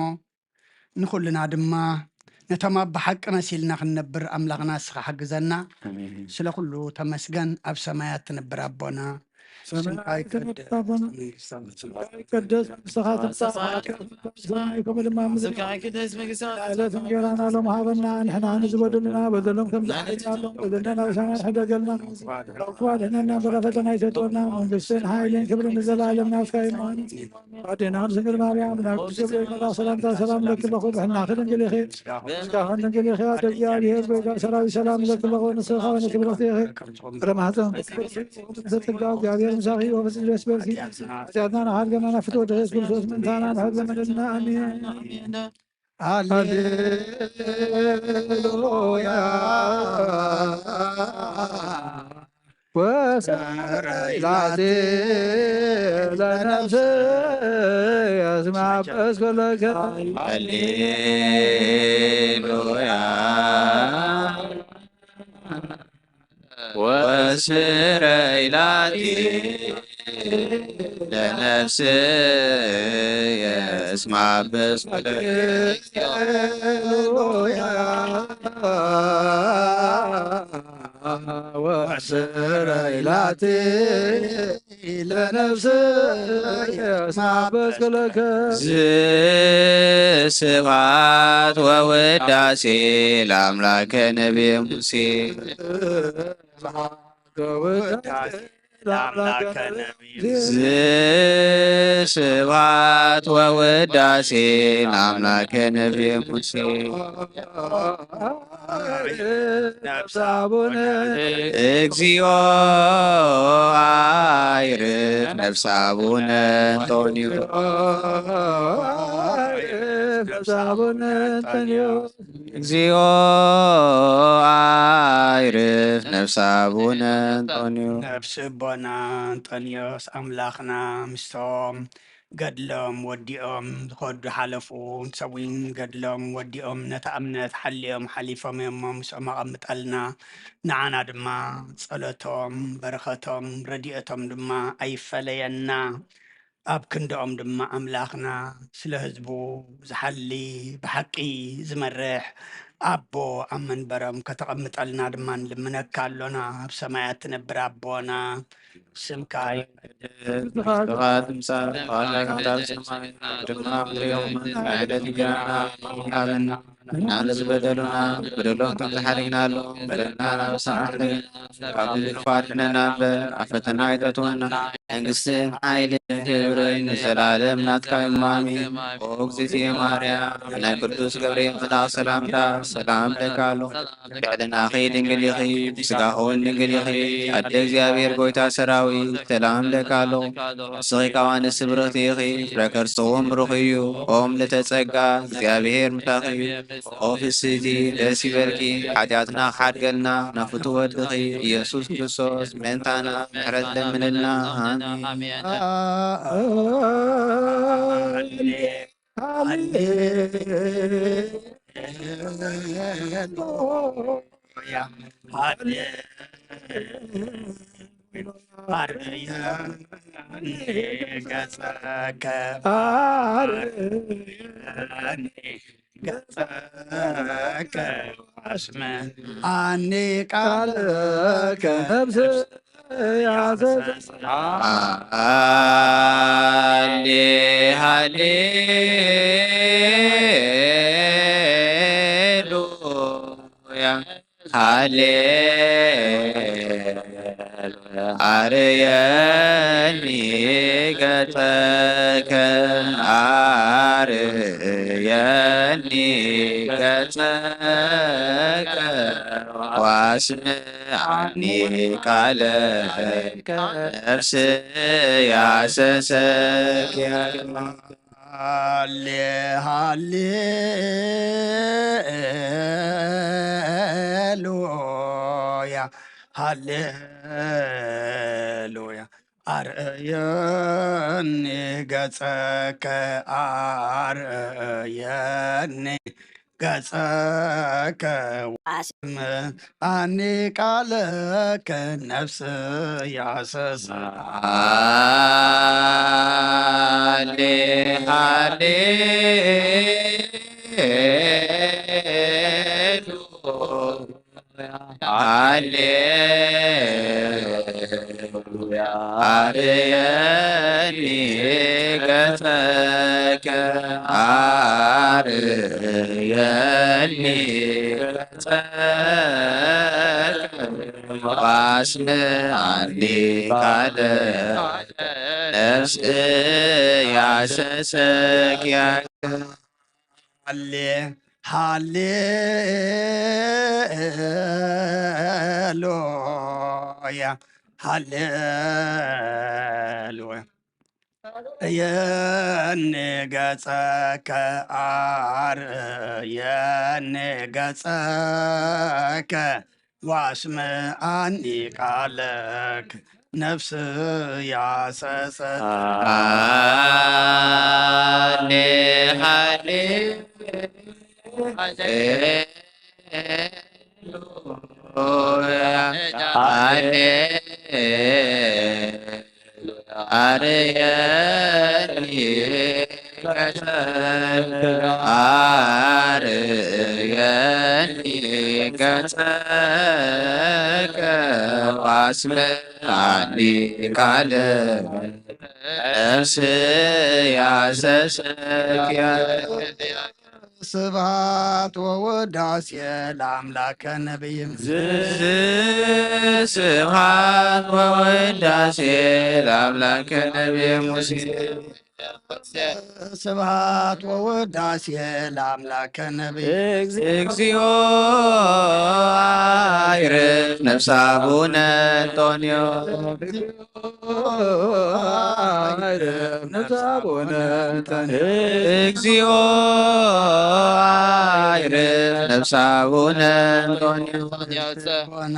ንኹልና ድማ ነቶም ኣብ ብሓቂ መሲልና ክንነብር ኣምላኽና ንስኻ ሓግዘና። ኣሜን። ስለ ኩሉ ተመስገን፣ ኣብ ሰማያት ትነብር ኣቦና። ሰማይ ስምካ ትነብር ይቀደስ፣ ኣቦና። ስምካ ይቀደስ፣ መንግስትኻ ትምጻእ፣ ፈቃድካ ትኩን በሰማይ ከምኡ ድማ ኣብ ምድሪ። ስምካ ይቀደስ፣ መንግስትኻ ትምጻእ። ዕለት እንጀራና ሎም ሃበና፣ ንሕና ንዝበደሉና በደሎም ከም ዝሓለናሎም በደልና ንሕና ንሕደገልና። ካብ ክፉእ ኣድሕነና፣ እምበር ፈተና ኣይተእትወና። መንግስትን ሓይልን ክብርን ንዘለኣለም ናትካ እዩ። ኣዴና ቅድስት ድንግል ማርያም ናብ ቅዱስ ገብርኤል መልኣክ ሰላምታ ሰላም ለኪ ኣለኹ፣ ብሕልናኺ ድንግል ኢኺ፣ ስጋኺ ድንግል ኢኺ። ኣደ እግዚኣብሔር ጎይታ ሰራዊት ሰላም ለኪ ኣለኹ፣ ንስኺ ከወነ ክብርቲ ኢኺ። ፍረ ማህፀን ዘጸጋ እግዚኣብሔር ምሳኺ ወፍጽ ደስ በልኪ። ኃጢአትና ንሓድገና ናብ ፍትወት ኢየሱስ ክርስቶስ ምእንታና ምሕረት ለምንልና። ኣሜን። ሃሌሉያ። ወሰረይላቲ ለነፍስ የስማበስ ኩለከ። ሃሌሉያ። ወስረይላቲ ለነፍስ የስማበስ ኩለከ። ሃሌሉያ። ወስረይላቲ ለነፍስ የስማበስ ኩለከ። ዝስብሐት ወውዳሴ ለአምላከ ነቢየ ሙሴ። ለአምላከ ነቢየ ሙሴ። ዝስብሐት ወውዳሴ ለአምላከ ነቢየ ሙሴ። እግዚኦ አይርፍ ነፍሰ አቡነ እንጦንዮስ። እግዚኦ አይርፍ ነፍሰ አቡነ እንጦንዮስ። ነፍሲ ኣቦና እንጦንዮስ ኣምላኽና ምስቶም ገድሎም ወዲኦም ዝኸዱ ሓለፉ፣ ሰዊን ገድሎም ወዲኦም ነታ እምነት ሓልዮም ሓሊፎም እዮም እሞ ምስኦም ኣቐምጠልና። ንዓና ድማ ጸሎቶም፣ በረኸቶም፣ ረድኤቶም ድማ ኣይፈለየና። ኣብ ክንድኦም ድማ ኣምላኽና ስለ ህዝቡ ዝሓሊ ብሓቂ ዝመርሕ ኣቦ ኣብ መንበሮም ከተቐምጠልና ድማ ንልምነካ ኣሎና። ኣብ ሰማያት ትነብር ኣቦና ስምካ ይቀደስ። መንግስትኻ ትምጻእ። ፈቃድካ ትኹን ኣብ ሰማይ ድማ ኣብ ምድሪ። ዕለት እንጀራና ሃበና። ንሕና ንዝበደሉና በደሎም ከም ዝሓለይናሎም በደልና ናብ ንስኻ ሓለና። ካብ ኩሉ ክፉእ ኣድሕነና እምበር ኣብ ፈተና ኣይተእትወና። መንግስትን ሓይልን ክብርን ንዘለኣለም ናትካ እዩ። ኣሜን። ኦ እግዝእትየ ማርያም፣ ናይ ቅዱስ ገብርኤል መልኣኽ ሰላምታ ሰላም እብለካ ኣለኹ። ልዕልናኺ ድንግል ኢኺ፣ ብስጋኺ እውን ድንግል ኢኺ። ኣደ እግዚኣብሔር ጎይታ ሰራዊት ሰላም እብለካ ኣለኹ። ንስኺ ካብ ኣንስቲ ብርኽቲ ኢኺ፣ ፍረ ከርስኺ እውን ብሩኽ እዩ። ኦም ልዕልተ ጸጋ እግዚኣብሔር ምሳኺ እዩ። ኦ ፍስህቲ ደስ ይበልኪ፣ ሓጢኣትና ክሓድገልና ናብ ፍቱው ወድኺ ኢየሱስ ክርስቶስ ምእንታና ምሕረት ለምንልና። ኣሜን። ገጸከ ገጸከ አስመ አኒ ቃለከ ነፍስ ያሰስ። ሃሌ ሃሌሉያ። ሃሌሉያ። አርየኒ ገጸከ፣ አርየኒ ገጸከ፣ ወአስምዓኒ ቃለከ፣ ነፍስየ ሐሰሰኪ። ሃሌ ሃሌሉያ፣ ሃሌሉያ፣ ኣርእየኒ ገጸከ፣ ኣርእየኒ ገጸከ፣ ኣስምዓኒ ቃለከ፣ ነፍስያ ሰሰ። ሃሌ ሃሌ ሃሌ ሃሌሉያ፣ ኣርእየኒ ገጸከ፣ ኣርእየኒ ገጸከ፣ ኣስምዓኒ ቃለ ነፍስያ ሰሰክያ። ሃሌ ሃሌሉያ፣ ሃሌሉያ፣ ኣርእየኒ ገጸከ፣ ኣርእየኒ ገጸከ፣ ዋስምዓኒ ቃለክ፣ ነፍስያ ሰሰ። ሃሌ ሃሌ ሃሌሉያ፣ ሃሌ ኣርእየኒ ገጸከ፣ ኣርእየኒ ገጸከ፣ ዋስምዓኒ ቃለ ነፍስያ ሰሰክያ። ስብሐት ወውዳሴ ለአምላከ ነቢይ ሙሴ። ስብሐት ወውዳሴ ለአምላከ ነቢይ ሙሴ። ስብሐት ወውዳሴ ለአምላከ ነቢይ። እግዚኦ አይርፍ ነፍሰ አቡነ አንጦንዮስ። እግዚኦ አይርፍ ነፍሰ አቡነ አንጦንዮስ። አቡነ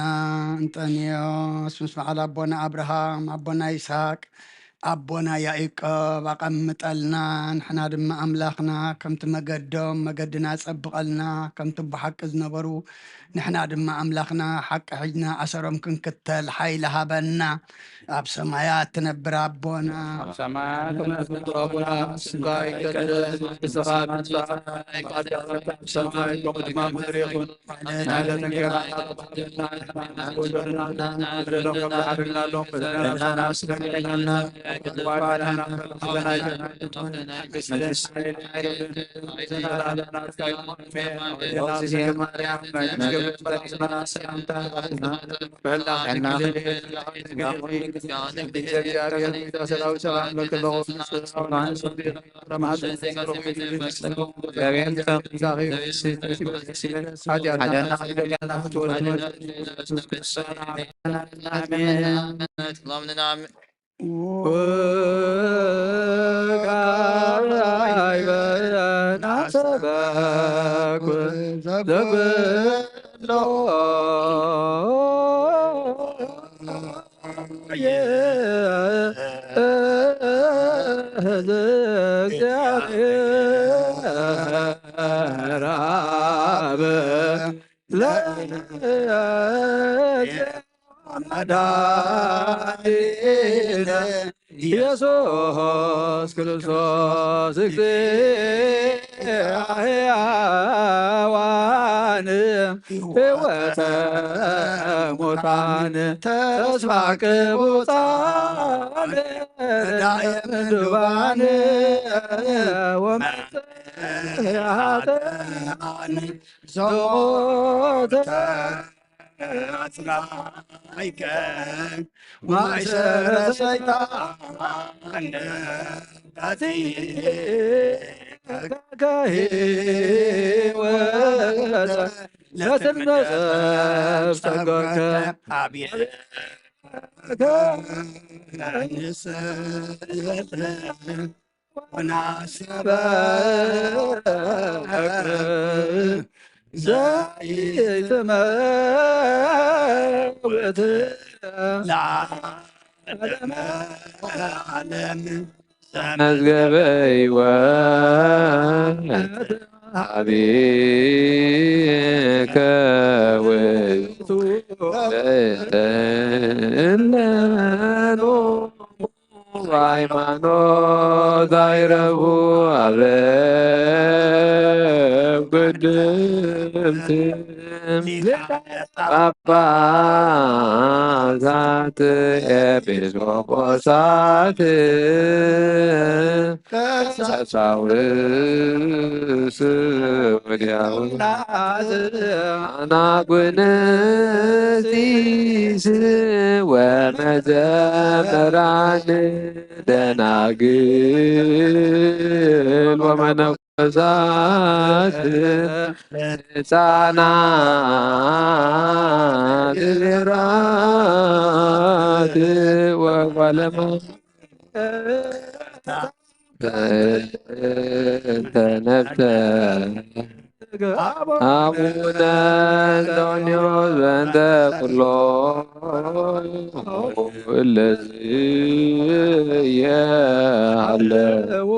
እንጠንዮስ ምስ በዓል ኣቦና ኣብርሃም፣ ኣቦና ይስሐቅ፣ ኣቦና ያዕቆብ ኣቐምጠልና። ንሕና ድማ ኣምላኽና ከምቲ መገዶም መገድና ጸብቐልና፣ ከምቲ ብሓቂ ዝነበሩ ንሕና ድማ ኣምላኽና ሓቂ ሒዝና ኣሰሮም ክንክተል ሓይሊ ሃበና። ኣብ ሰማያት ትነብር ኣቦና። ኣብ ሰማያት ትነብር ኣቦና፣ ስምካ ይቀደስ፣ መንግስትኻ ትምጻእ፣ ፈቃድካ ኣብ ሰማይ ከምኡ ድማ ምድሪ ይኹን። ናይለትን ጌራ መድኃኒነ ኢየሱስ ክርስቶስ እግዚአ ሕያዋን ሕይወተ ሙታን ተስፋ ቅቡጻን መዳየ ምድባን ወመንጽሔ ኃጥኣን ዘሞተ ኣጽናይከ ማእሰረ ሰይጣን ከሕይወት ለትንበሰብ ጸጋከ አቤት ንስእለ ወናሰበክ ዘይትመውት ለዓለመ ዓለም። መዝገበ ሕይወት ሀቤከ ውእቱ እለ ሎሙ ሃይማኖት አይረቡ አበው ቅድምት ሊቃነ ጳጳሳት ኤጲስቆጶሳት ቀሳውስት ወዲያውና አናጉንስጢስ ወመዘምራን ደናግል ወመነኮሳት ሕፃናት ዜራት ወጓለማ ተነፍተ አቡነ አንጦንዮስ በእንተ ኩሎ እለዝየ አለው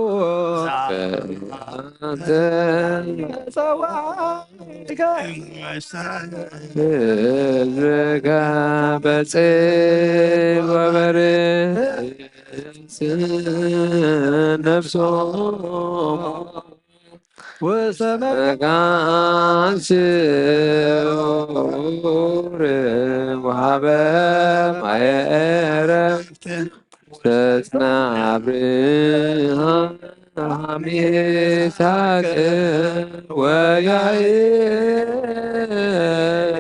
ህዝብከ በጽል ወበርስ ነፍሶ ወሰመጋን ስዑር ወሃበ ማየ ዕረፍት ተጽንዐ አብርሃም ይስሐቅ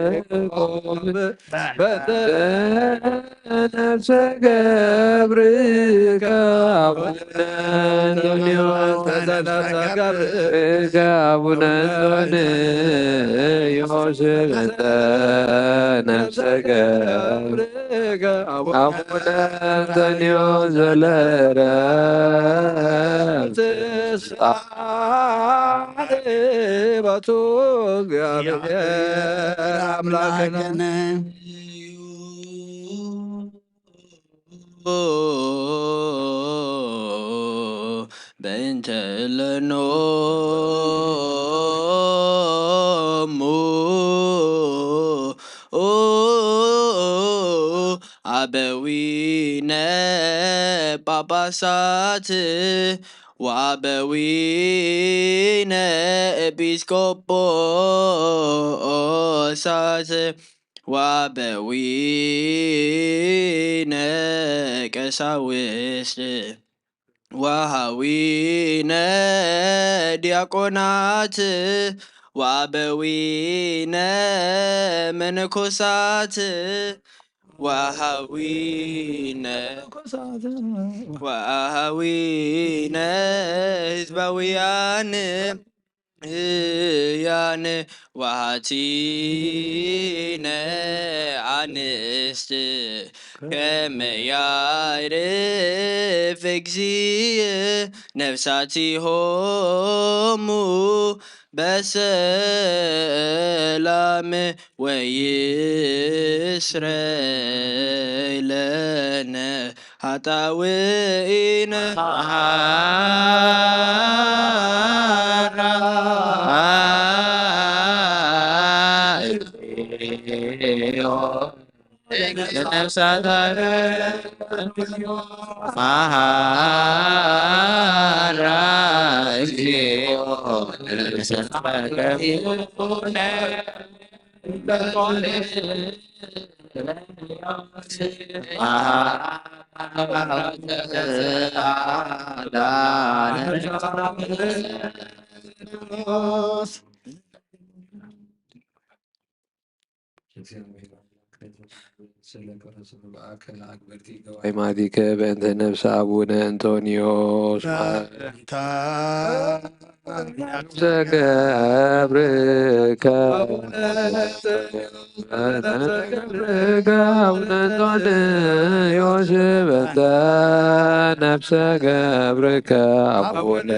ወያዕቆብ በእንተ ነፍሰ ገብርከ አቡነ አንጦንዮስ በእንተ ነፍሰ ገብርከ አቡነ አንጦንዮስ በእንተ ነፍሰ ገብርከ አቡነ አንጦንዮስ ዘለረፍት ስልጣን በቱ እግዚአብሔር አምላክነ በእንተ ለኖሙ አበዊነ ጳጳሳት ወአበዊነ ኤጲስቆጶሳት ወአበዊነ ቀሳውስት ወሃዊነ ዲያቆናት ወአበዊነ መነኮሳት ወሃዊነ ወአሃዊነ ህዝባውያን እያን ወሃቲነ አንስት ከመ ያዕርፍ እግዚእ ነፍሳቲሆሙ በሰላም ወይስረይ ለነ ኃጣውኢነ ስለ ቅዱስ ምግባርከ ኣግበርቲ ገባይ ማቲከ በእንተ ነፍሰ ኣቡነ እንጦንዮስ በእንተ ገብርከ በእንተ ገብርከ አቡነ እንጦንዮስ በእንተ ነፍሰ ገብርከ አቡነ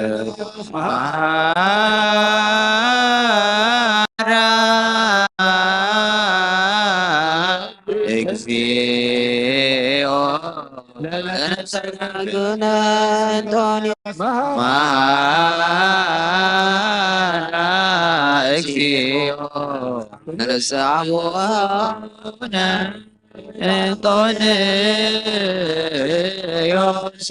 እግዚኦ ለነፍሰ አቡነ እንጦንዮስ መሐራ እግዚኦ ለነፍሰ አቡነ እንጦንዮስ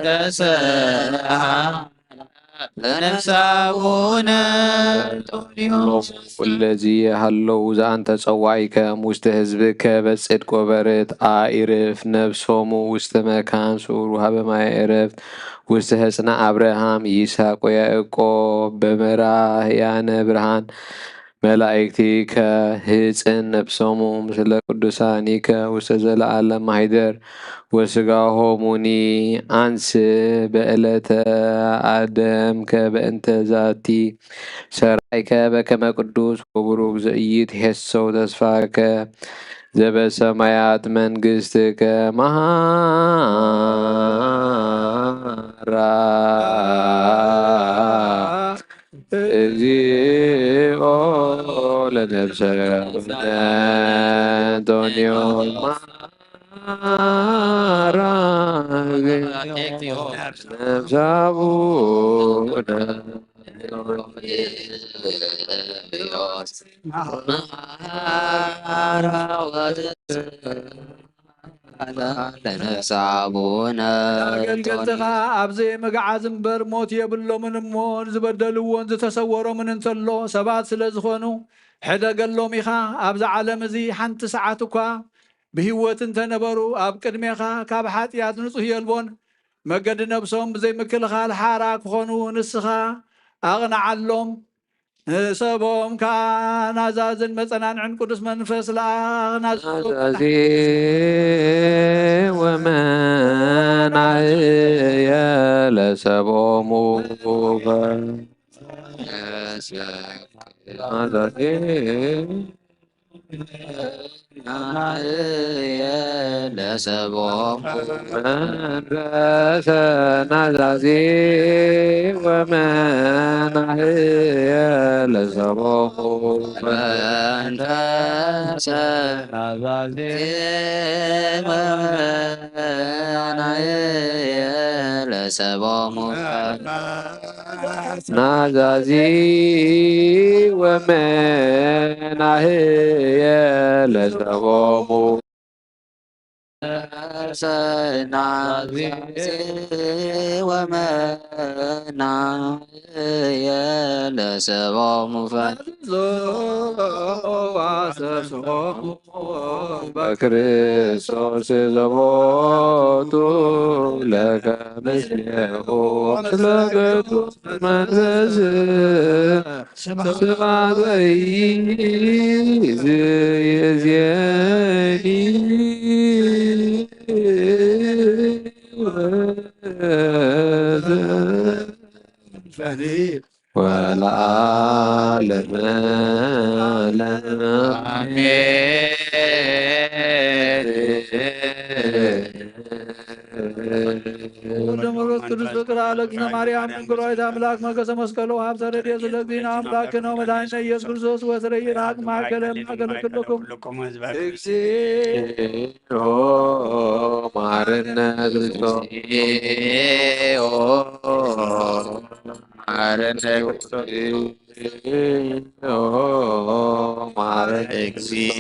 ተሰሃ ለነፍሰ አቡነ እንጦንዮስ። እለዚ ሃለው ዘአንተ ጸዋዒከ ውስተ ህዝብከ በጽድቅ ወበርት አኢርፍ ነፍሶሙ ውስተ መካን ሱር ወሀበ ማየ ዕረፍት ውስተ ህጽነ አብርሃም ይስሐቅ ወያዕቆብ በመራህያነ ብርሃን መላእክቲከ ህጽን ነፍሶሙ ምስለ ቅዱሳኒከ ውስተ ዘለዓለም ማህደር ወስጋሆሙኒ አንስ በዕለተ አደምከ በእንተ ዛቲ ሰራይከ በከመ ቅዱስ ወቡሩክ ዘኢይትኄሰው ተስፋከ ዘበሰማያት መንግስትከ መሐራ እግዚኦ ለነፍሰ አቡነ እንጦንዮስ መሐራ እግዚኦ ነፍሰ አቡነ ለነፍሰ አቡነ አገልገልትኻ ኣብዚ ምግዓዝ እምበር ሞት የብሎምን እሞ፣ ዝበደልዎን ዝተሰወሮምን እንተሎ ሰባት ስለ ዝኾኑ፣ ሕደገሎም ኢኻ። ኣብዚ ዓለም እዚ ሓንቲ ሰዓት እኳ ብህይወት እንተነበሩ፣ ኣብ ቅድሜኻ ካብ ሓጢኣት ንጹህ የልቦን። መገዲ ነብሶም ብዘይ ምክልኻል ሓራ ክኾኑ ንስኻ ኣቕንዓሎም። ንሰቦም ከኣ ናዛዝን መጸናንዕን ቅዱስ መንፈስ ለኣኽ። ናዛዚ ወመናህየ ለሰቦሙ ናዛዚ ናህየ ለሰቦሙ መንፈሰ ናዛዚ ወመናህየ ለሰቦሙ መንፈሰ ናዛዚ ወመናህየ ለሰቦሙ ናዛዚ ወመናህየ ለሰቦሙ ናዛዚ ወመናህየ ለሰቦሙ ፈዞ ዋሰሶሙ በክርስቶስ ዘቦቱ ለከ ምስሌሁ ምስለ ቅዱስ መንፈስ ስብሐት ወይእዜኒ ወዘልፈኒ ወለዓለመ ዓለም አሜን። ወወልድ ወመንፈስ ቅዱስ ፍቅር አለ እግዝእትነ ማርያም ድንግል ወላዲተ አምላክ መንገሰ መስቀሉ ሀብተ ረድኤት ለእግዚእነ አምላክነ ወመድኃኒነ ኢየሱስ ክርስቶስ ወትረይ ራቅ ማእከለ ማእከለ ኩልኩም እግዚኦ መሐረነ ክርስቶስ። መሐረነ ክርስቶስ። እግዚኦ መሐረነ እግዚኦ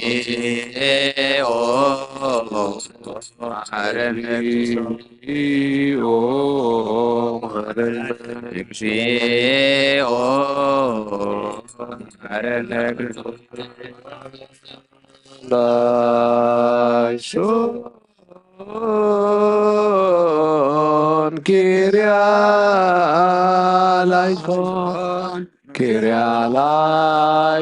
መሐረነ ክርስቶስ። እግዚኦ መሐረነ እግዚኦ መሐረነ ክርስቶስ። ላይሶን ኪርያ ላይሶን ኪርያ ላይ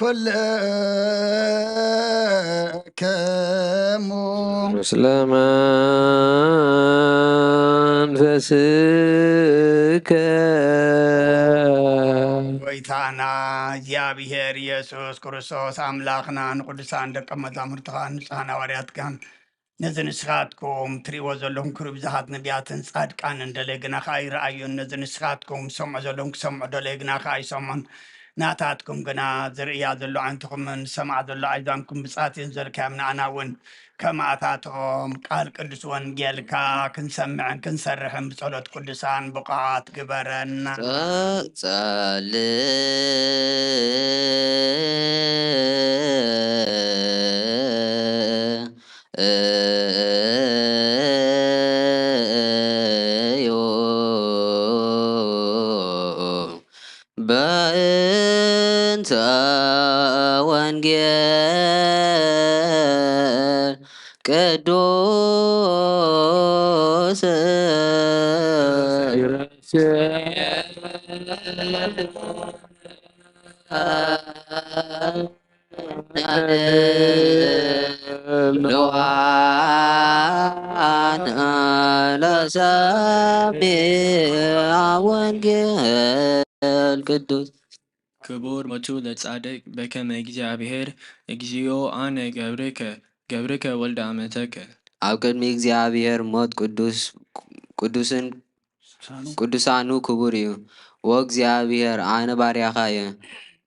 ኩልክሙ ምስለ መንፈስከ። ጎይታና እግዚኣብሔር ኢየሱስ ክርስቶስ ኣምላኽና ንቅዱሳን ደቀ መዛሙርትኻን ንጹሓን ሃዋርያትካን ነዚ ንስኻትኩም ትርእይዎ ዘለኹም ክብሪ ብዙሓት ነቢያትን ጻድቃንን ደለየ ግና ኸኣ ኣይረኣዩን። ነዚ ንስኻትኩም ትሰምዑ ዘለኹም ክሰምዑ ደለየ ግና ኸኣ ኣይሰምዑን። ናታትኩም ግና ዝርእያ ዘሎ ዓይንትኹምን ዝሰምዓ ዘሎ ኣእዛንኩም ብጻት እየን ዘልካዮም። ንኣና እውን ከማእታቶም ቃል ቅዱስ ወንጌልካ ክንሰምዕን ክንሰርሕን ብጸሎት ቅዱሳን ብቑዓት ግበረና። ጸ-፣ ጸልእ እዩ በእንተ ወንጌል ቅዱስ ለዋን ለሰሚዐ ወንጌል ቅዱስ። ክቡር ሞቱ ለጻድቅ በከመ እግዚአብሔር እግዚኦ አነ ገብርከ ገብርከ ወልደ አመተከ። ኣብ ቅድሚ እግዚኣብሔር ሞት ቅዱስ ቅዱስን ቅዱሳኑ ክቡር እዩ። ኦ እግዚኣብሔር ኣነ ባርያኻ እየ፣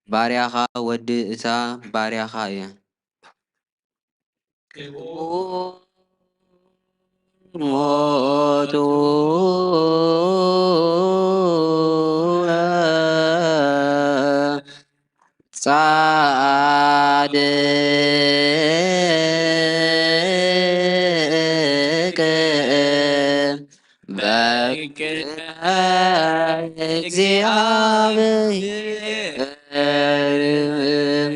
ባርያኻ ወዲ እታ ባርያኻ እየ። ሞቱ ጻድቅ በቅድመ እግዚአብሔር እግዚኦ አነ ገብርከ ገብርከ ወልደ አመትከ። ጻድቅ በቅድመ እግዚአብሔር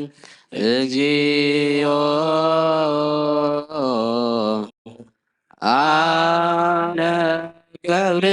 እግዚኦ አነ ገብርከ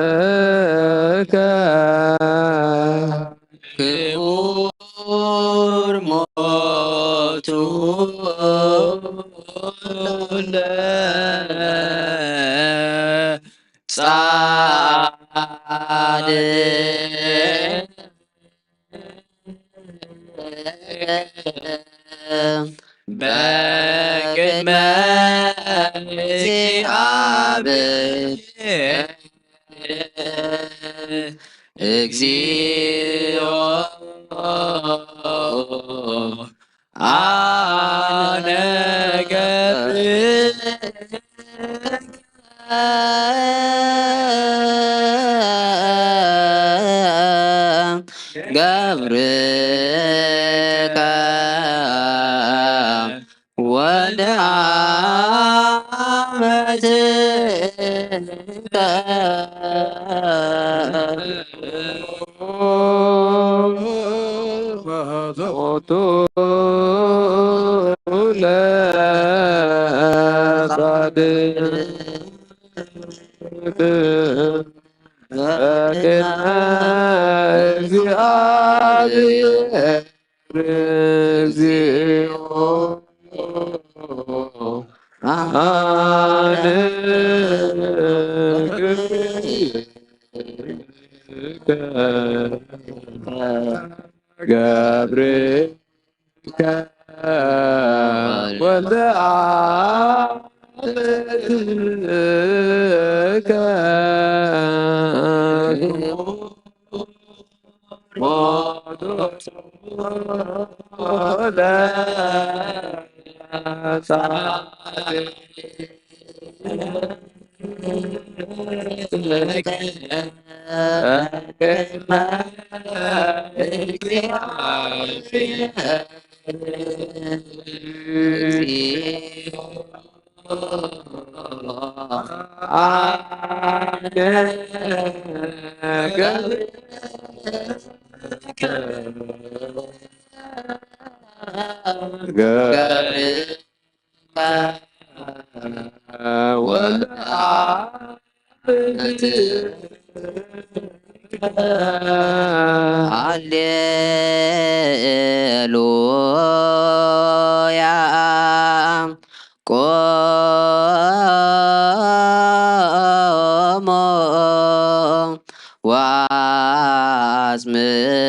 ወለአመትከ። ክቡር ሞቱ ለጻድቅ በቅድመ እግዚአብሔር እግዚኦ አነ ገብርከ ገብርከ ወልደ አመትከ። ሞቱ ለጻድቅ በቅድመ እግዚአብሔር እግዚኦ አነ ገብርከ ሃሌሉያ። ቆሞ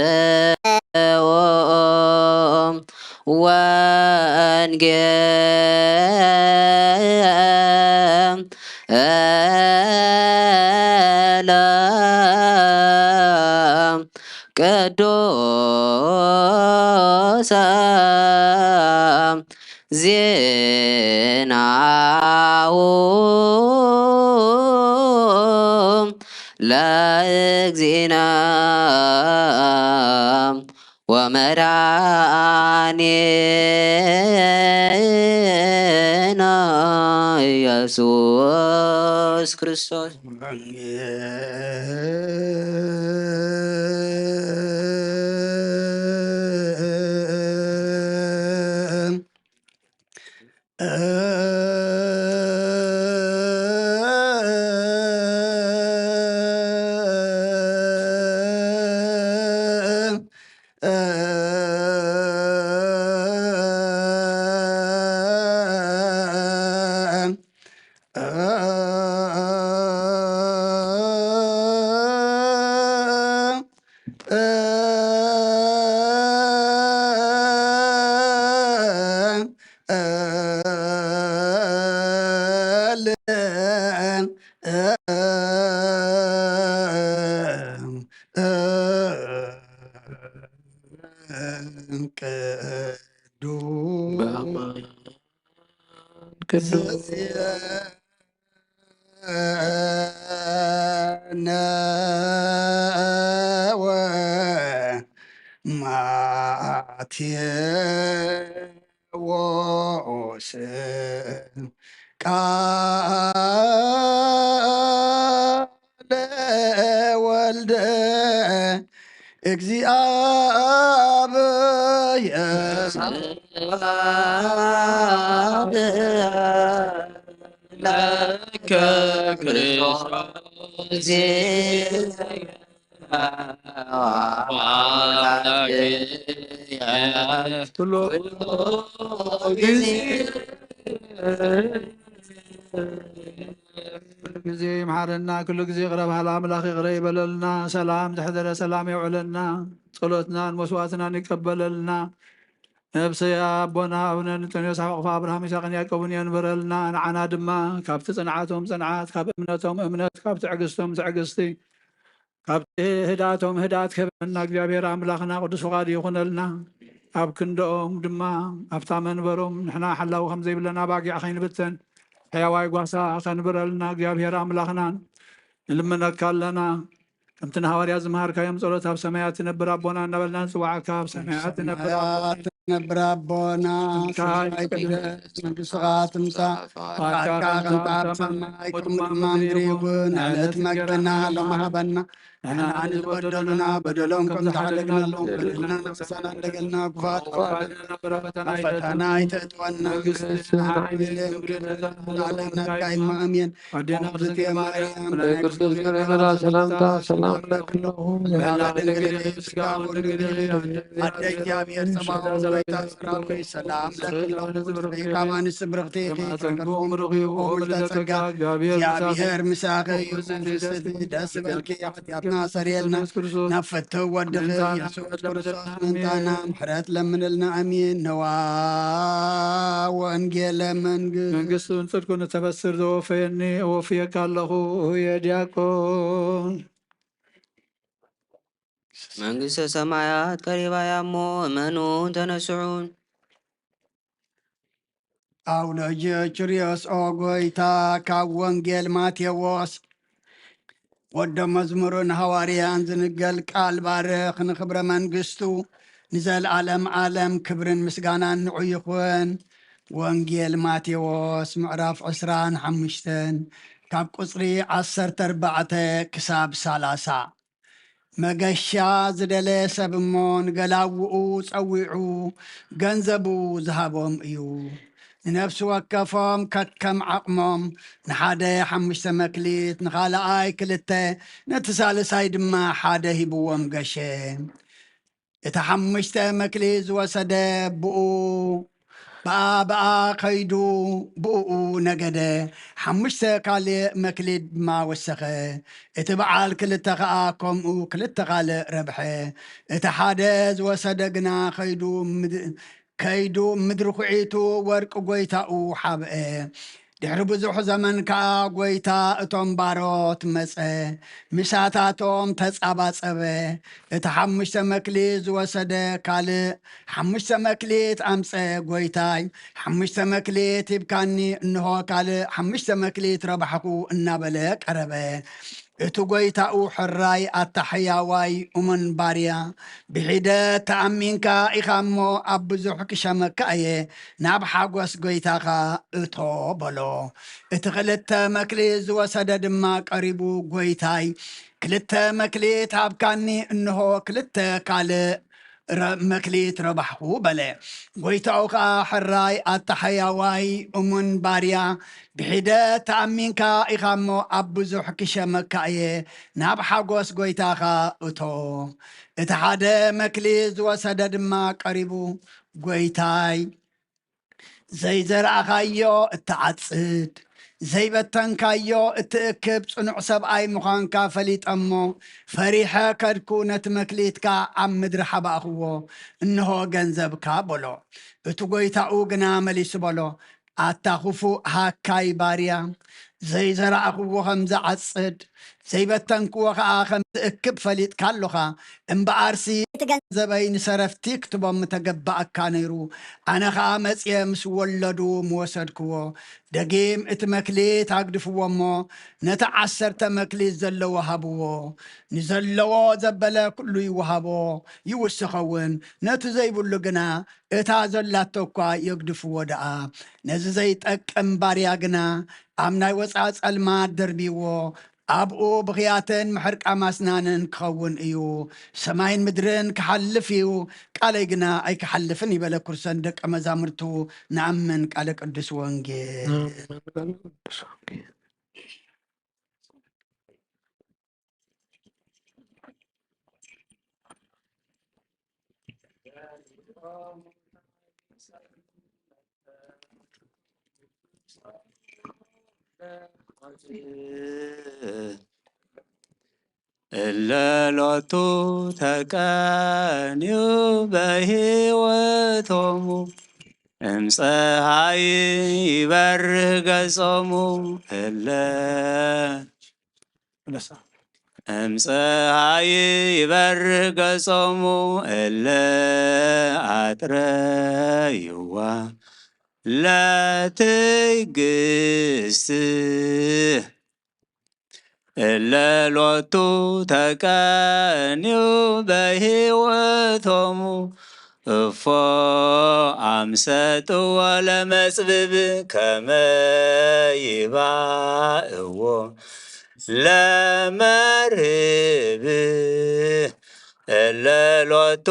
ወአጽምዑ ወንጌለ ቅዱሰ ዜናሁ ለእግዚእነ ወመድኃኒነ ኢየሱስ ክርስቶስ። ቅዱስ ወማቴዎስ ቃለ ወልደ እግዚአብሔር ለከ ክርስቶስ ኩሉ ጊዜ ኩሉ ጊዜ ይምሓረና፣ ኩሉ ጊዜ ይቕረ በሃል ኣምላኽ ይቕረ ይበለልና። ሰላም ዘሕደረ ሰላም የውዕለና፣ ጸሎትናን መስዋዕትናን ይቀበለልና። ነብሰ ኣቦና ኣቡነ እንጦንዮስ ኣብ ሕቕፊ ኣብርሃም ይስሐቅን ያዕቆብን የንብረልና። ንዓና ድማ ካብቲ ጽንዓቶም ጽንዓት፣ ካብ እምነቶም እምነት፣ ካብ ትዕግስቶም ትዕግስቲ፣ ካብቲ ህድኣቶም ህድኣት ክህበና እግዚኣብሔር ኣምላኽና ቅዱስ ፍቓዱ ይኹነልና። ኣብ ክንድኦም ድማ ኣብታ መንበሮም ንሕና ሓላዊ ከም ዘይብለና ኣባጊዕ ከይንብተን፣ ሕያዋይ ጓሳ ከንብረልና እግዚኣብሔር ኣምላኽና ንልምነካ ኣለና። ከምቲ ንሃዋርያት ዝመሃርካዮም ጸሎት ኣብ ሰማያት ትነብር ኣቦና እናበልና ንጽዋዓካ፣ ኣብ ሰማያት ትነብር ኣቦና፣ ትነብር ኣቦና፣ ስምካ ይትቀደስ፣ መንግስትኻ ትምጻእ፣ ፍቓድካ ከም ትገብር ኣብ ሰማይ ከምኡ ድማ ምድሪ ይኹን። ዕለት መግብና ሎሚ ሃበና፣ ንሕና ንዝበደሉና በደሎም ከም ዝሓለግናሎም በደልና ንኽሳና እንደገልና ክፉኣት ካብ ፈተና ኣይተእትወና፣ መንግስቲ ሓይልን ክብርን ለዘለዓለም ናትካ እዩ። ኣሜን። ኣዴና ቅድስት ድንግል ማርያም፣ ናይ ክርስቶስ ገበላ ሰላምታ ሰላም ለኪ ኣለኹ። በላ ድንግል ስጋ ወድንግል ኣደ እግዚኣብሔር ጸባኦት ጎይታ ሰራዊት ሰላም ለኪ ኣለኹ። ካብ ኣንስቲ ብርኽቲ ኢኺ፣ ከማጸንኩም ብሩኽ እዩ። ብልተ ጸጋ እግዚኣብሔር ምሳኺ፣ እግዚኣብሔር ምሳኺ እዩ። ደስ በልኪ፣ ሓጢኣት ሰሪየልና። ኢየሱስ ክርስቶስ ናብ ፍትው ወድኺ ምእንታና ኢየሱስ ለምንልና ክርስቶስ ኣሜን። ምእንታና ምሕረት ለምንልና። ኣሜን። ነዋ ወንጌለ መንግስት መንግስትን ጽድቅን እተበስር ዘወፈየኒ እወፍየካ ኣለኹ። እየ ዲያቆን። መንግስተ ሰማያት ቀሪባ እያ እሞ፣ እመኑን ተነስሑን። ኣውሎጅ ኪርዮስ ኦ ጎይታ፣ ካብ ወንጌል ማቴዎስ ወዶ መዝሙርን ሃዋርያን ዝንገል ቃል ባርኽ። ንኽብረ መንግስቱ ንዘለዓለም ዓለም ክብርን ምስጋናን ንዑ ይኹን። ወንጌል ማቴዎስ ምዕራፍ ዕስራን ሓሙሽተን ካብ ቁጽሪ ዓሰርተ ኣርባዕተ ክሳብ ሰላሳ። መገሻ ዝደለ ሰብ እሞ ንገላውኡ ጸዊዑ ገንዘቡ ዝሃቦም እዩ። ንነፍሲ ወከፎም ከከም ዓቕሞም ንሓደ ሓሙሽተ መክሊት፣ ንኻልኣይ ክልተ፣ ነቲ ሳልሳይ ድማ ሓደ ሂብዎም ገሸ። እቲ ሓሙሽተ መክሊት ዝወሰደ ብኡ ብኣ ብኣ ከይዱ ብእኡ ነገደ፣ ሓሙሽተ ካልእ መክሊት ድማ ወሰኸ። እቲ በዓል ክልተ ኸኣ ከምኡ ክልተ ካልእ ረብሐ። እቲ ሓደ ዝወሰደ ግና ከይዱ ምድ-፣ ከይዱ ምድሪ ኹዒቱ ወርቂ ጐይታኡ ሓብአ። ድሕሪ ብዙሕ ዘመን ከኣ ጐይታ እቶም ባሮት መጸ፣ ምሳታቶም ተጻባጸበ። እቲ ሓሙሽተ መክሊት ዝወሰደ ካልእ ሓሙሽተ መክሊት ኣምጸ፣ ጐይታይ፣ ሓሙሽተ መክሊት ሂብካኒ፣ እንሆ ካልእ ሓሙሽተ መክሊት ረባሕኹ እናበለ ቀረበ። እቲ ጐይታኡ ሕራይ ኣታ ሕያዋይ እሙን ባርያ፣ ብሒደት ተኣሚንካ ኢኻ እሞ ኣብ ብዙሕ ክሸመካ እየ፣ ናብ ሓጎስ ጐይታኻ እቶ በሎ። እቲ ክልተ መክሊት ዝወሰደ ድማ ቀሪቡ፣ ጐይታይ፣ ክልተ መክሊት ሃብካኒ፣ እንሆ ክልተ ካልእ ረ-፣ መክሊት ረባሕኹ በለ። ጐይታኡ ኸኣ ሕራይ ኣታ ሕያዋይ እሙን ባርያ፣ ብሒደት ተኣሚንካ ኢኻ እሞ ኣብ ብዙሕ ክሸመካ እየ፣ ናብ ሓጎስ ጐይታኻ እቶ። እቲ ሓደ መክሊት ዝወሰደ ድማ ቀሪቡ፣ ጐይታይ፣ ዘይዘራእኻዮ እትዓጽድ፣ ዘይበተንካዮ እትእክብ ጽኑዕ ሰብኣይ ምዃንካ ፈሊጠ እሞ፣ ፈሪሐ ከድኩ፣ ነቲ መክሊትካ ኣብ ምድሪ ሓባእኽዎ፣ እንሆ ገንዘብካ በሎ። እቲ ጐይታኡ ግና መሊሱ በሎ፣ ኣታ ኽፉእ ሃካይ ባርያ፣ ዘይዘራእኽዎ ኸም ዝዓጽድ፣ ዘይበተንክዎ ኸኣ ኸም ዝእክብ ፈሊጥካ ኣሎኻ። እምበኣርሲ እቲ ገንዘበይ ንሰረፍቲ ክትቦም ምተገባኣካ ነይሩ፣ ኣነ ኸኣ መጺኤ ምስ ወለዱ ምወሰድክዎ። ደጊም እቲ መክሊት ኣግድፍዎ እሞ፣ ነቲ ዓሰርተ መክሊት ዘለዎ ሃብዎ። ንዘለዎ ዘበለ ኩሉ ይወሃቦ፣ ይውስኸ እውን፣ ነቲ ዘይብሉ ግና እታ ዘላቶ እኳ የግድፍዎ ደኣ። ነዚ ዘይጠቅም ባርያ ግና ኣብ ናይ ወጻኢ ጸልማት ደርብይዎ፣ ኣብኡ ብኽያትን ምሕርቃም ኣስናንን ክኸውን እዩ። ሰማይን ምድርን ክሓልፍ እዩ፣ ቃለይ ግና ኣይክሓልፍን ይበለ። ኩርሰን ደቀ መዛሙርቱ ንኣምን ቃለ ቅዱስ ወንጌል። እለ ሎቱ ተቀንዩ በሕይወቶሙ እምፀሃይ ይበርህ ገጾሙ እለ እምፀሃይ ይበርህ ገጾሙ እለ ኣጥረይዋ ለትዕግስት እለ ሎቱ ተቀንዩ በሕይወቶሙ እፎ ኣምሰጥዎ ለመጽብብ ከመ ይባእዎ ለመርህብ እለ ሎቱ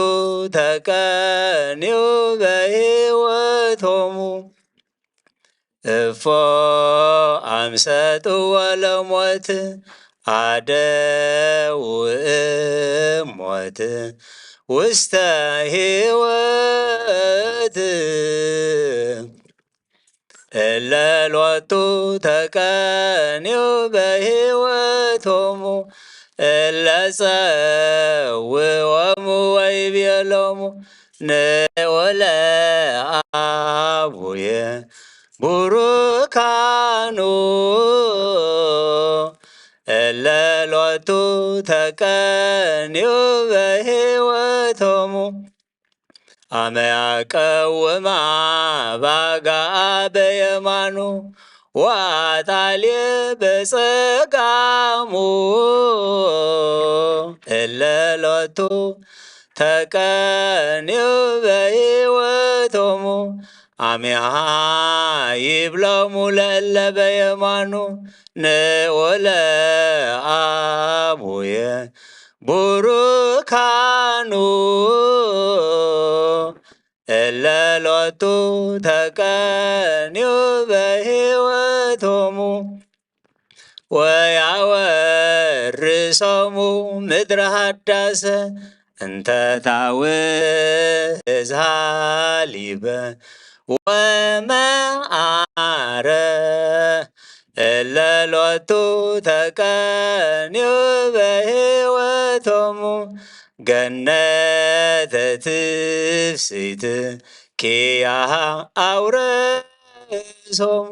ተቀንዩ በሕይወቶሙ እፎ ኣምሰጥዎ ለሞት ኣደውእ ሞት ውስተ ሕይወት እለ ሎቱ ተቀንዩ በሕይወቶሙ እለ ጸውዖሙ ወይቤሎሙ ንዑለ አቡየ ቡሩካኑ እለ ሎቱ ተቀንዩ በሕይወቶሙ። አመ ያቀውማ ባጋአ በየማኑ ወአጣልየ በጸጋሙ እለ ሎቱ ተቀንዩ በሕይወቶሙ። አሜሃ ይብሎሙ ለእለ በየማኑ ንዑለ አቡየ ቡሩካኑ እለ ሎቱ ተቀንዩ በሕይወቶሙ ወያወርሶሙ ምድረ ሃዳሰ እንተ ታውዝ ሃሊበ ወመዓረ እለ ሎቱ ተቀንዩ በሕይወቶሙ ገነተ ትፍስሕቲ ኪያሃ አውረሶሙ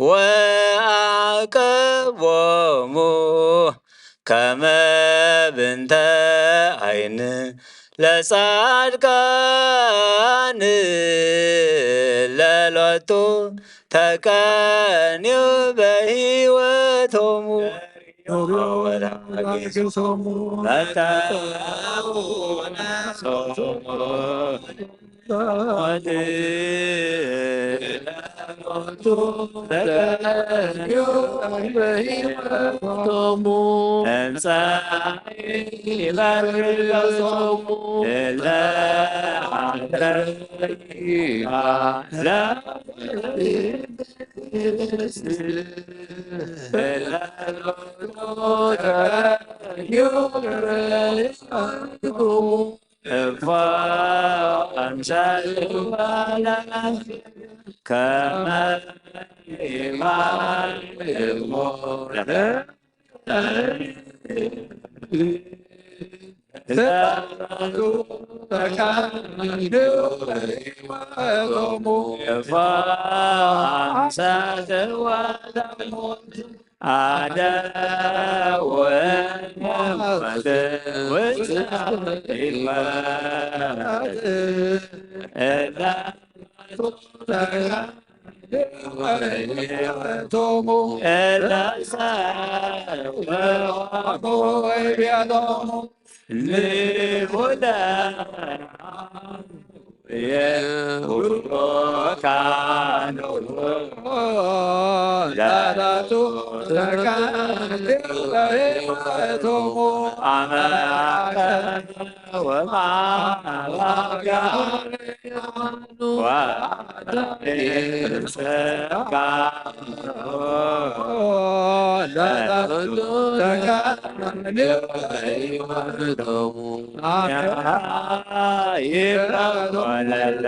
ወአቀቦሙ ከመ ብንተ አይን ለጻድቃን ለሎቱ ተቀንዩ በሕይወቶሙ። እፎ አምሳልዋ ለአምላክ ከመ ይማልዎ ለእፉ አምሳልዋ ለሞት አደወ ሞት ውስተ ሕይወት እለ ቶሙ እለ ጸውዖሙ ወይቤሎሙ ንዑለ የቡሩካኑ ለሎቱ ተቀንዩ በሕይወቶሙ አመ አቀ ወማባጋ ወአዳይር ጸጋ ለሎቱ ተቀንዩ በሕይወቶሙ አመ ይብላ ወለለ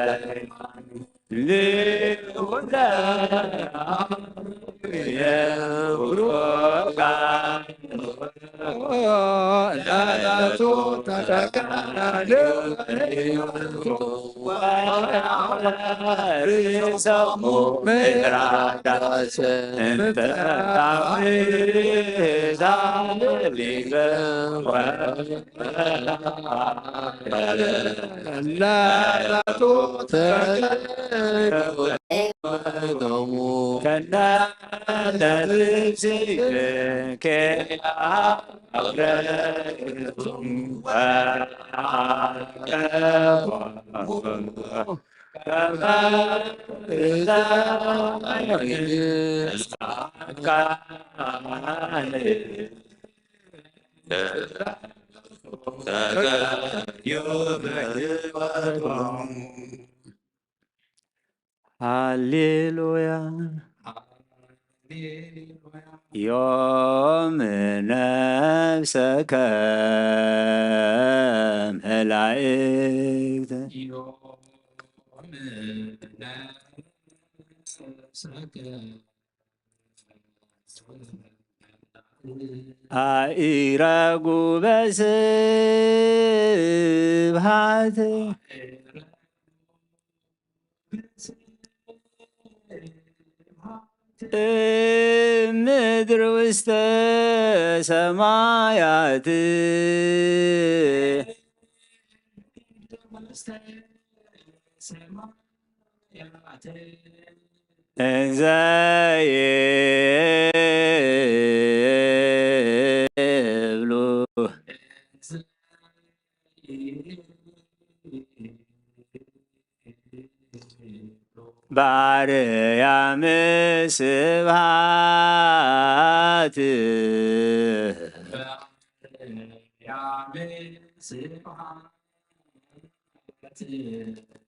ሃሌሉያ። ዮም ነፍሰከ መላእክት ኣኢረጉ በስብሃት እምድር ውስተ ሰማያት እንዘ ይብሉ ባርያም ስብሃት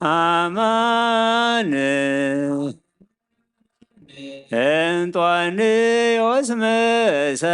አማን እንጦንዮስ መሰረት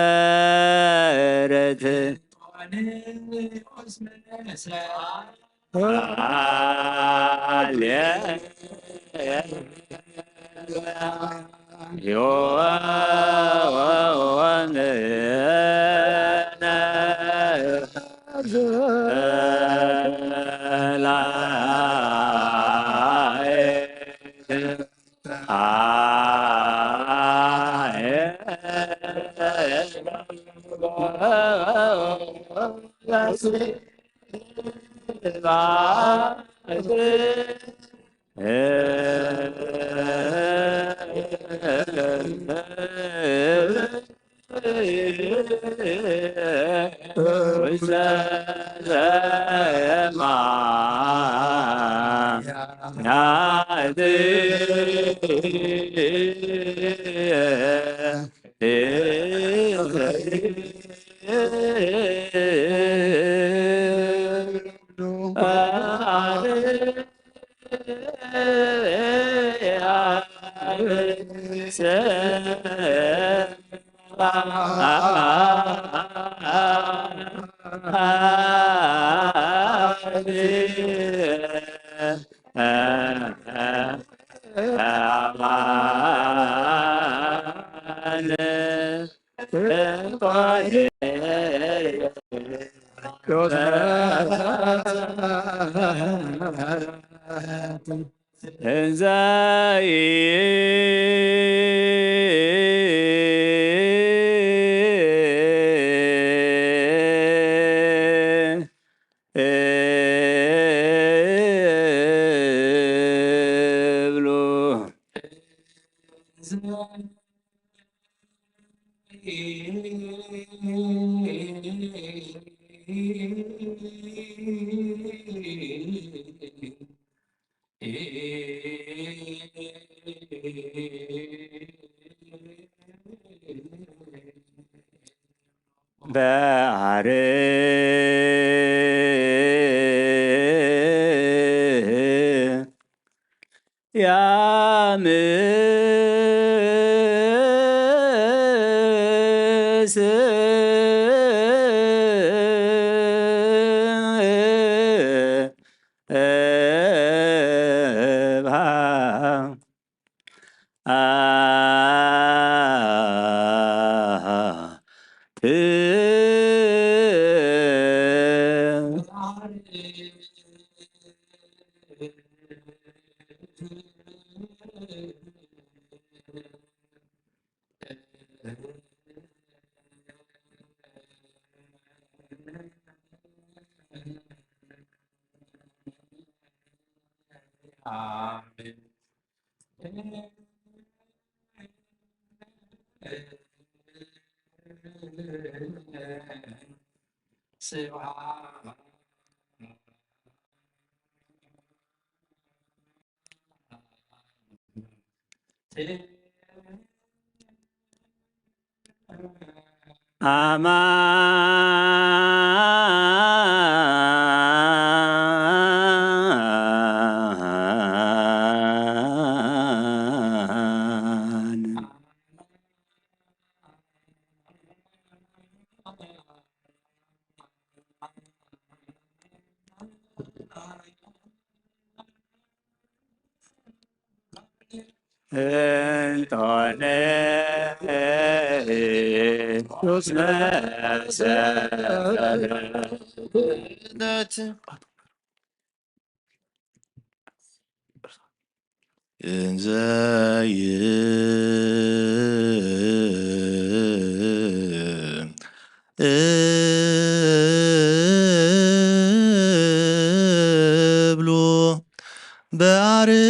እንዘ ይብሉ። በአርያም ስብሐት አማን። ቶኔ ዮስመሰ እንዘ ይብሉ በአርያም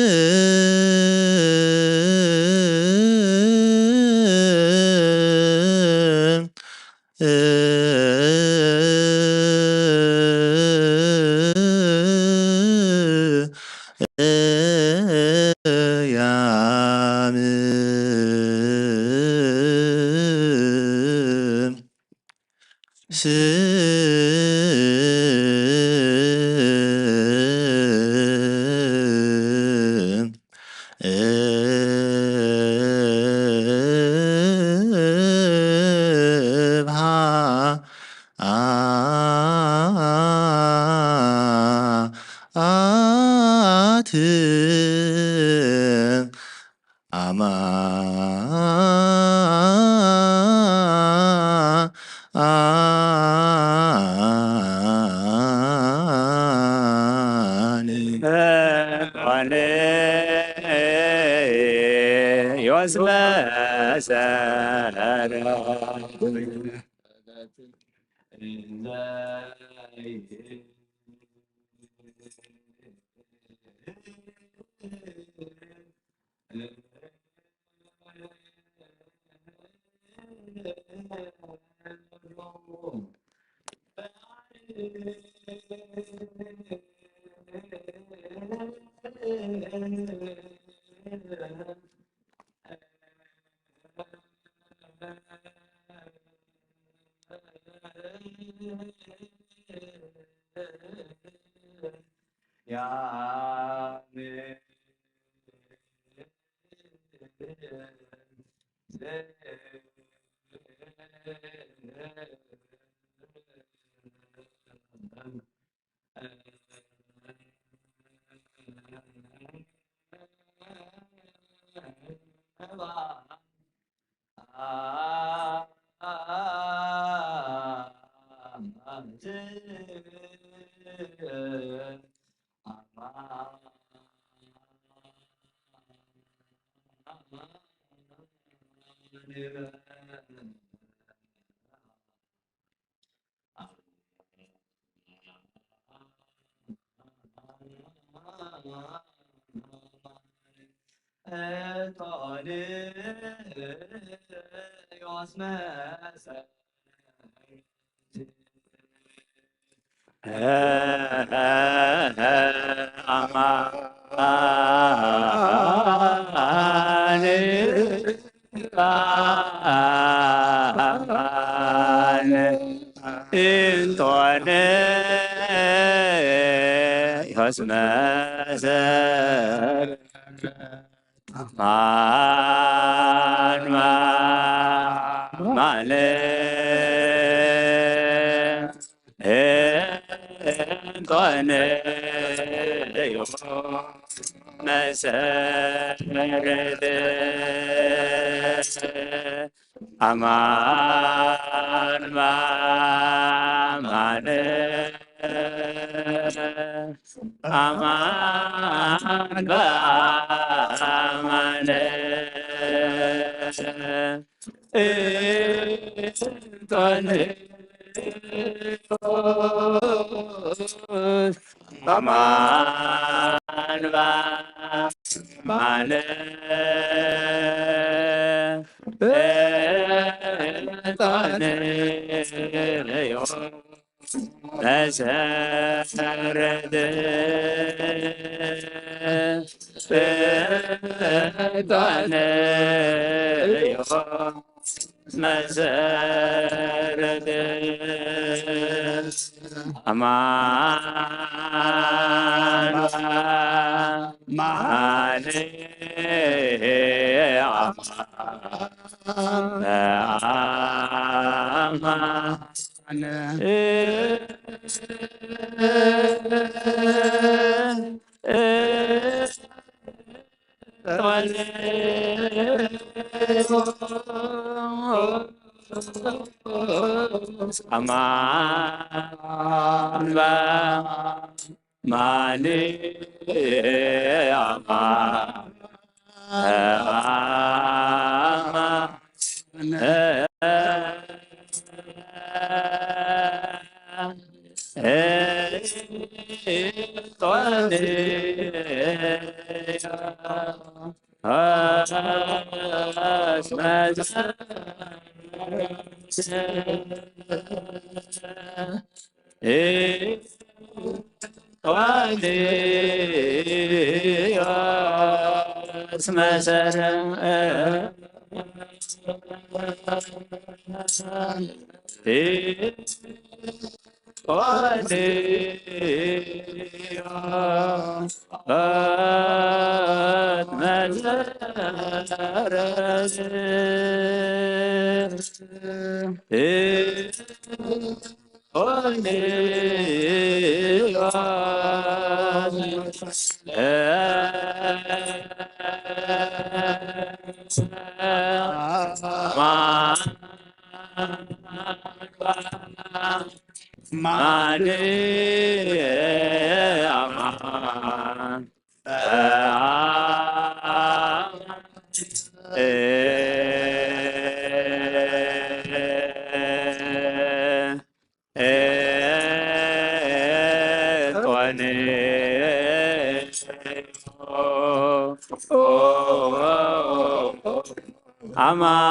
ኣማን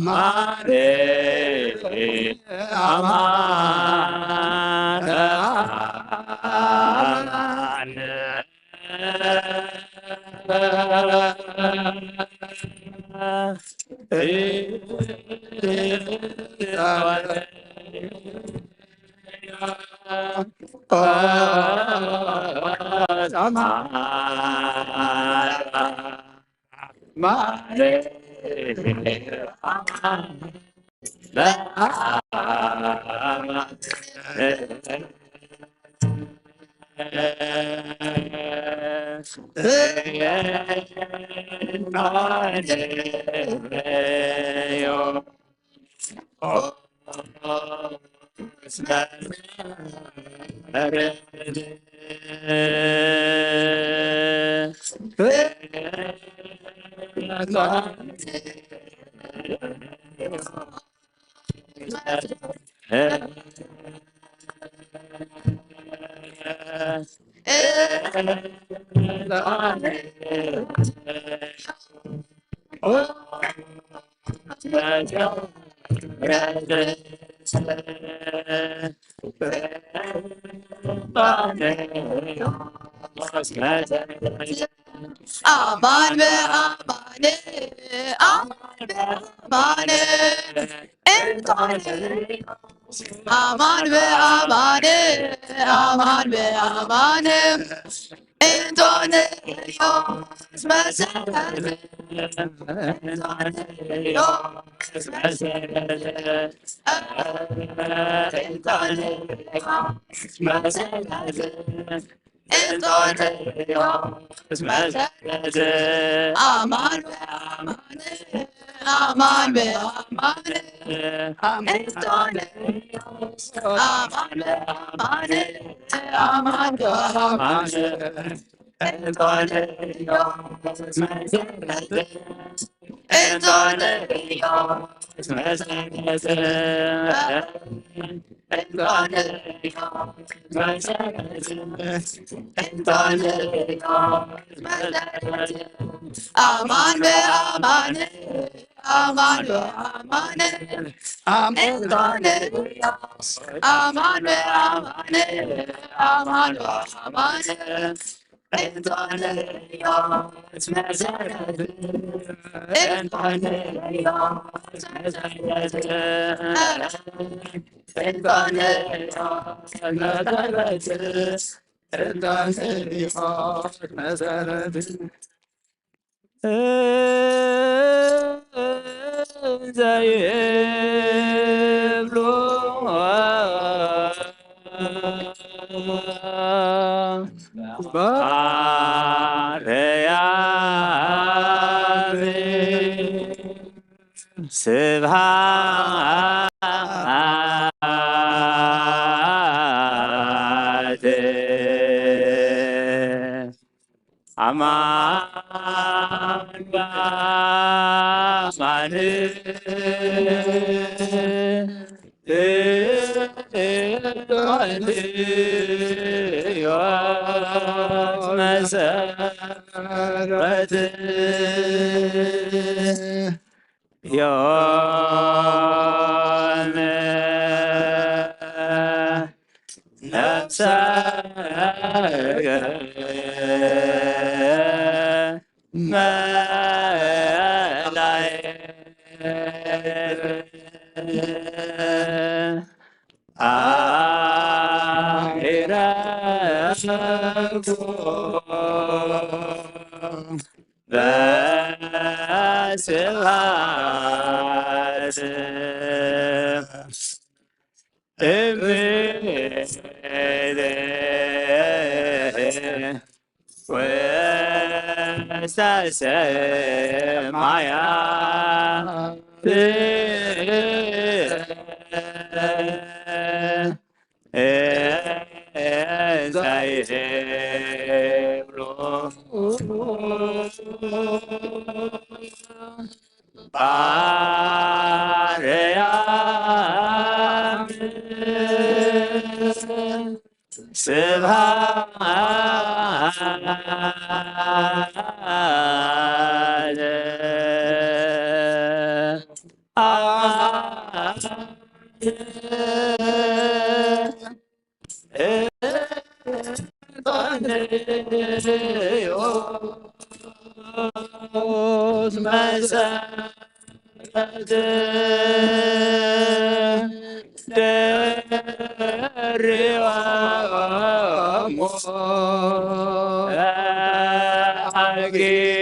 ማን ኣማን ኣማን በኣማን፣ ኣማን በኣማን፣ እንኳን ኣማን በኣማን፣ ኣማን በኣማን፣ እንኳን ኢየሱስ መሰረት፣ እንኳን ኢየሱስ መሰረት፣ እንኳን ኢየሱስ መሰረት። እንጦንዮስ መሰረት። ኣማን በኣማን፣ ኣማን በኣማን፣ እንጦንዮስ፣ ኣማን በኣማን፣ ኣማን በኣማን፣ እንጦንዮስ መሰረት። እንጦንዮስ መሰረት፣ እንጦንዮስ መሰረት፣ እንጦንዮስ መሰረት። ኣማን በኣማን፣ ኣማን በኣማን፣ እንጦንዮስ፣ ኣማን በኣማን፣ ኣማን በኣማን፣ እንጦንዮስ መሰረት፣ እንጦንዮስ መሰረት፣ እንጦንዮስ መሰረት፣ እንጦንዮስ መሰረት። ዘይብሉ ባርያም ስብሃት ኣማን በኣማን መሰረት ዮም ነፍሰ መላእክት በስብሐት እምይእዜሰ ውስተ ሰማያት ዘይብሉ ባርያም ስብሐት ደሪባሞ ሓጊሶም።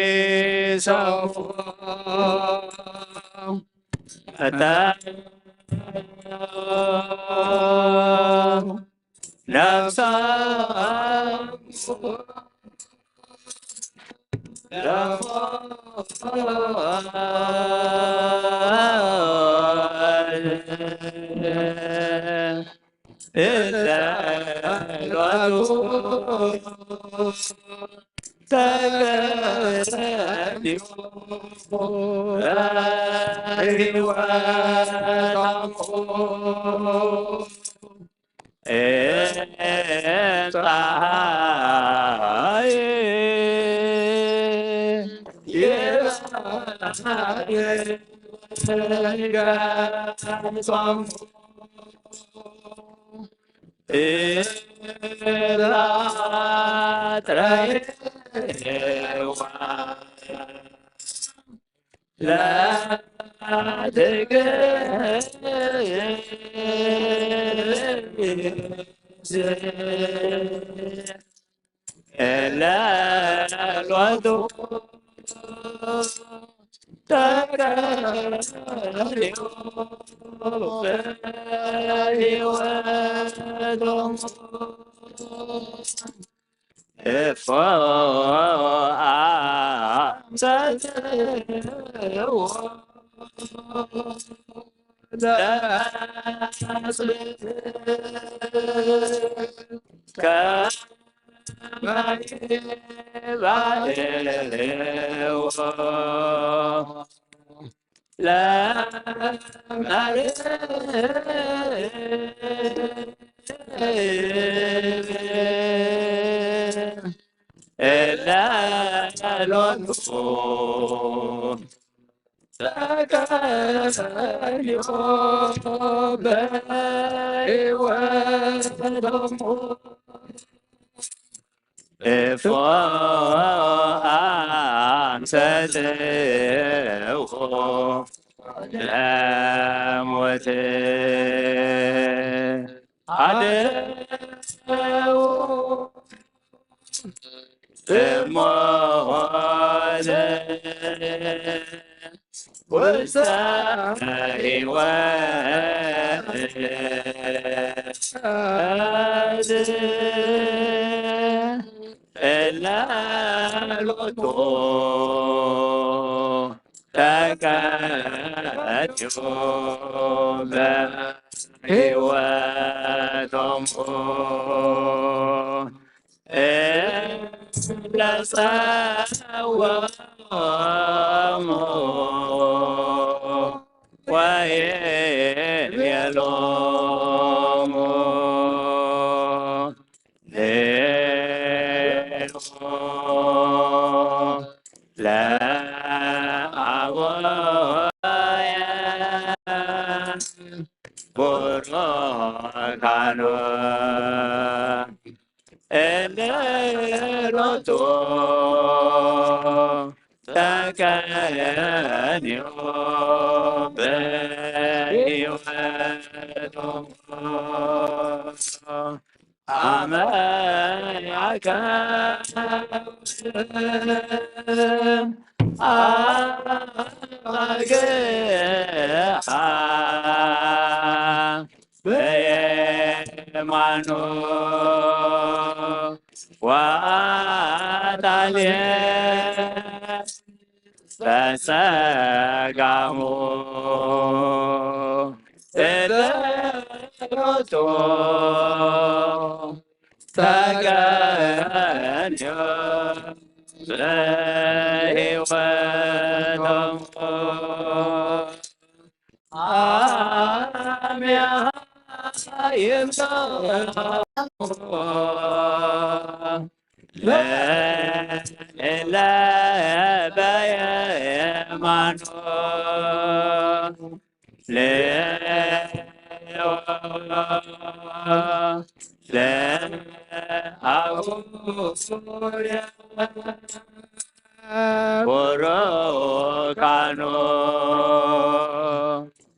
ቡሩካኑ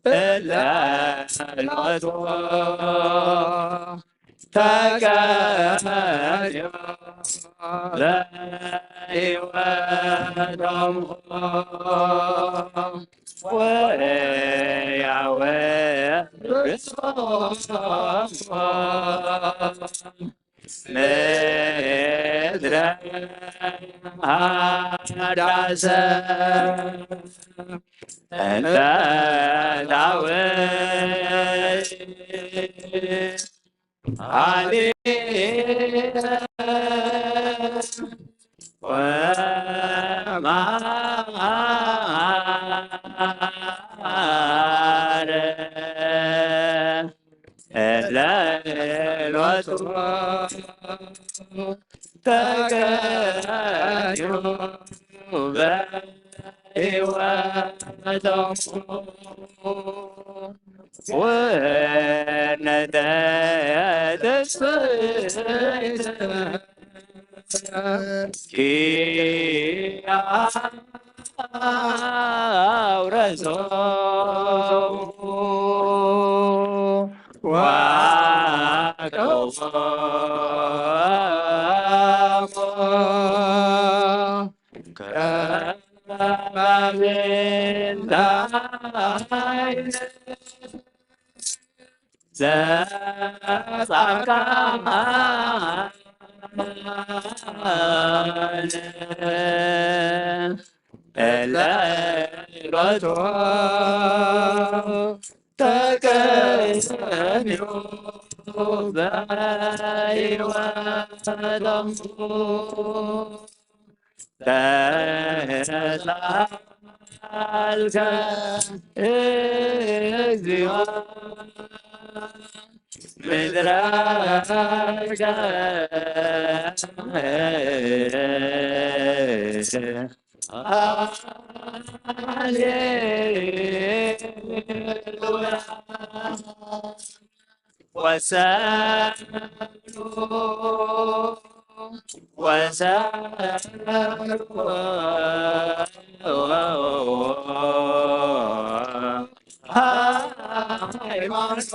እለ ሎቱ ተቀንዮ በሕይወቶም ወያወ ርስቆም ምድረ ሃዳሰ እንተ ዳዊት ሃሌ ወማረ እለ ሎቱ ተቀንዮ በሕይወቶም ወነተ ተስፈይተ ኪያ አውረሶ ዋቀወሞ ከመ ምንተ ዓይነት ዘጻድቃን እለ ሎቱ ተቀንዮ በሕይወቶም ተሳልከ እግዚኦ ምድረ ሃሌሉያ። ወሰኑ ወሰኑ ሃይማኖት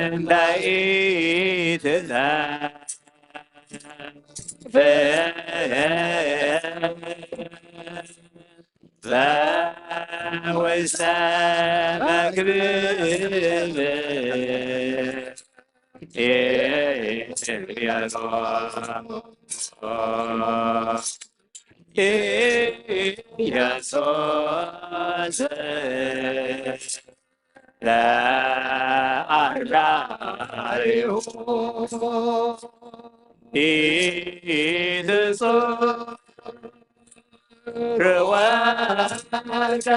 እንደ ኢትዘ ፈውሰ መግብብ ኢየሱስ ኢየሱስ ለአርዳሪሁ ኢትጹር ወርቀ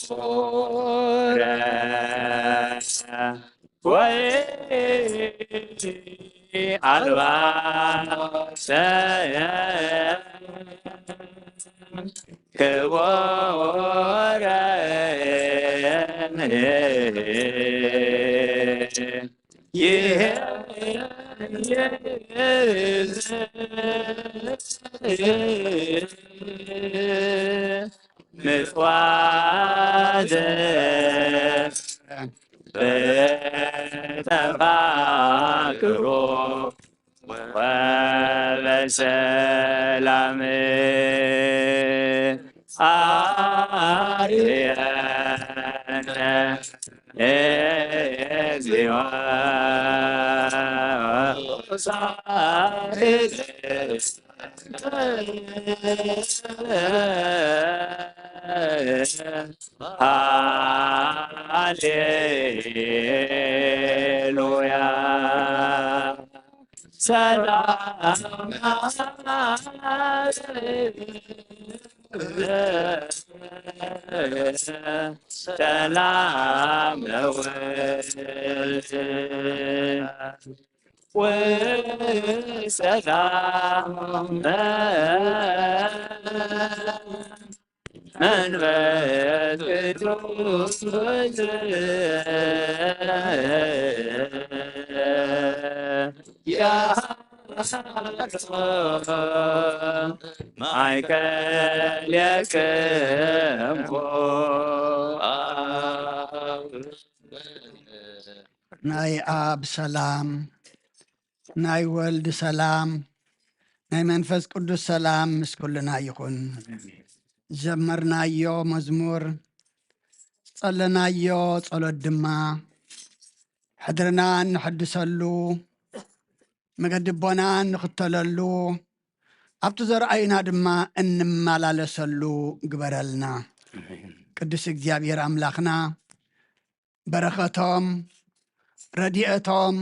ወብሩረ ወአልባሰ ክቡረ ይሄ ምጽዋት በተፋቅሮ ወበሰላም አርየነ እግዚኦ ሳህል ሃሌሉያ። ሰላም ሰላም ለወልድ ወሰላም መንፈስ ቅዱስ ማእከል የቅምኩ። ናይ ኣብ ሰላም፣ ናይ ወልድ ሰላም፣ ናይ መንፈስ ቅዱስ ሰላም ምስ ኩልና ይኹን። ዘመርናዮ መዝሙር፣ ጸለናዮ ጸሎት ድማ፣ ሕድርና እንሕድሰሉ፣ መገዲ ኣቦና እንኽተለሉ፣ ኣብቲ ዘርኣዩና ድማ እንመላለሰሉ ግበረልና። ኣሜን። ቅዱስ እግዚኣብሔር ኣምላኽና፣ በረኸቶም፣ ረድኤቶም፣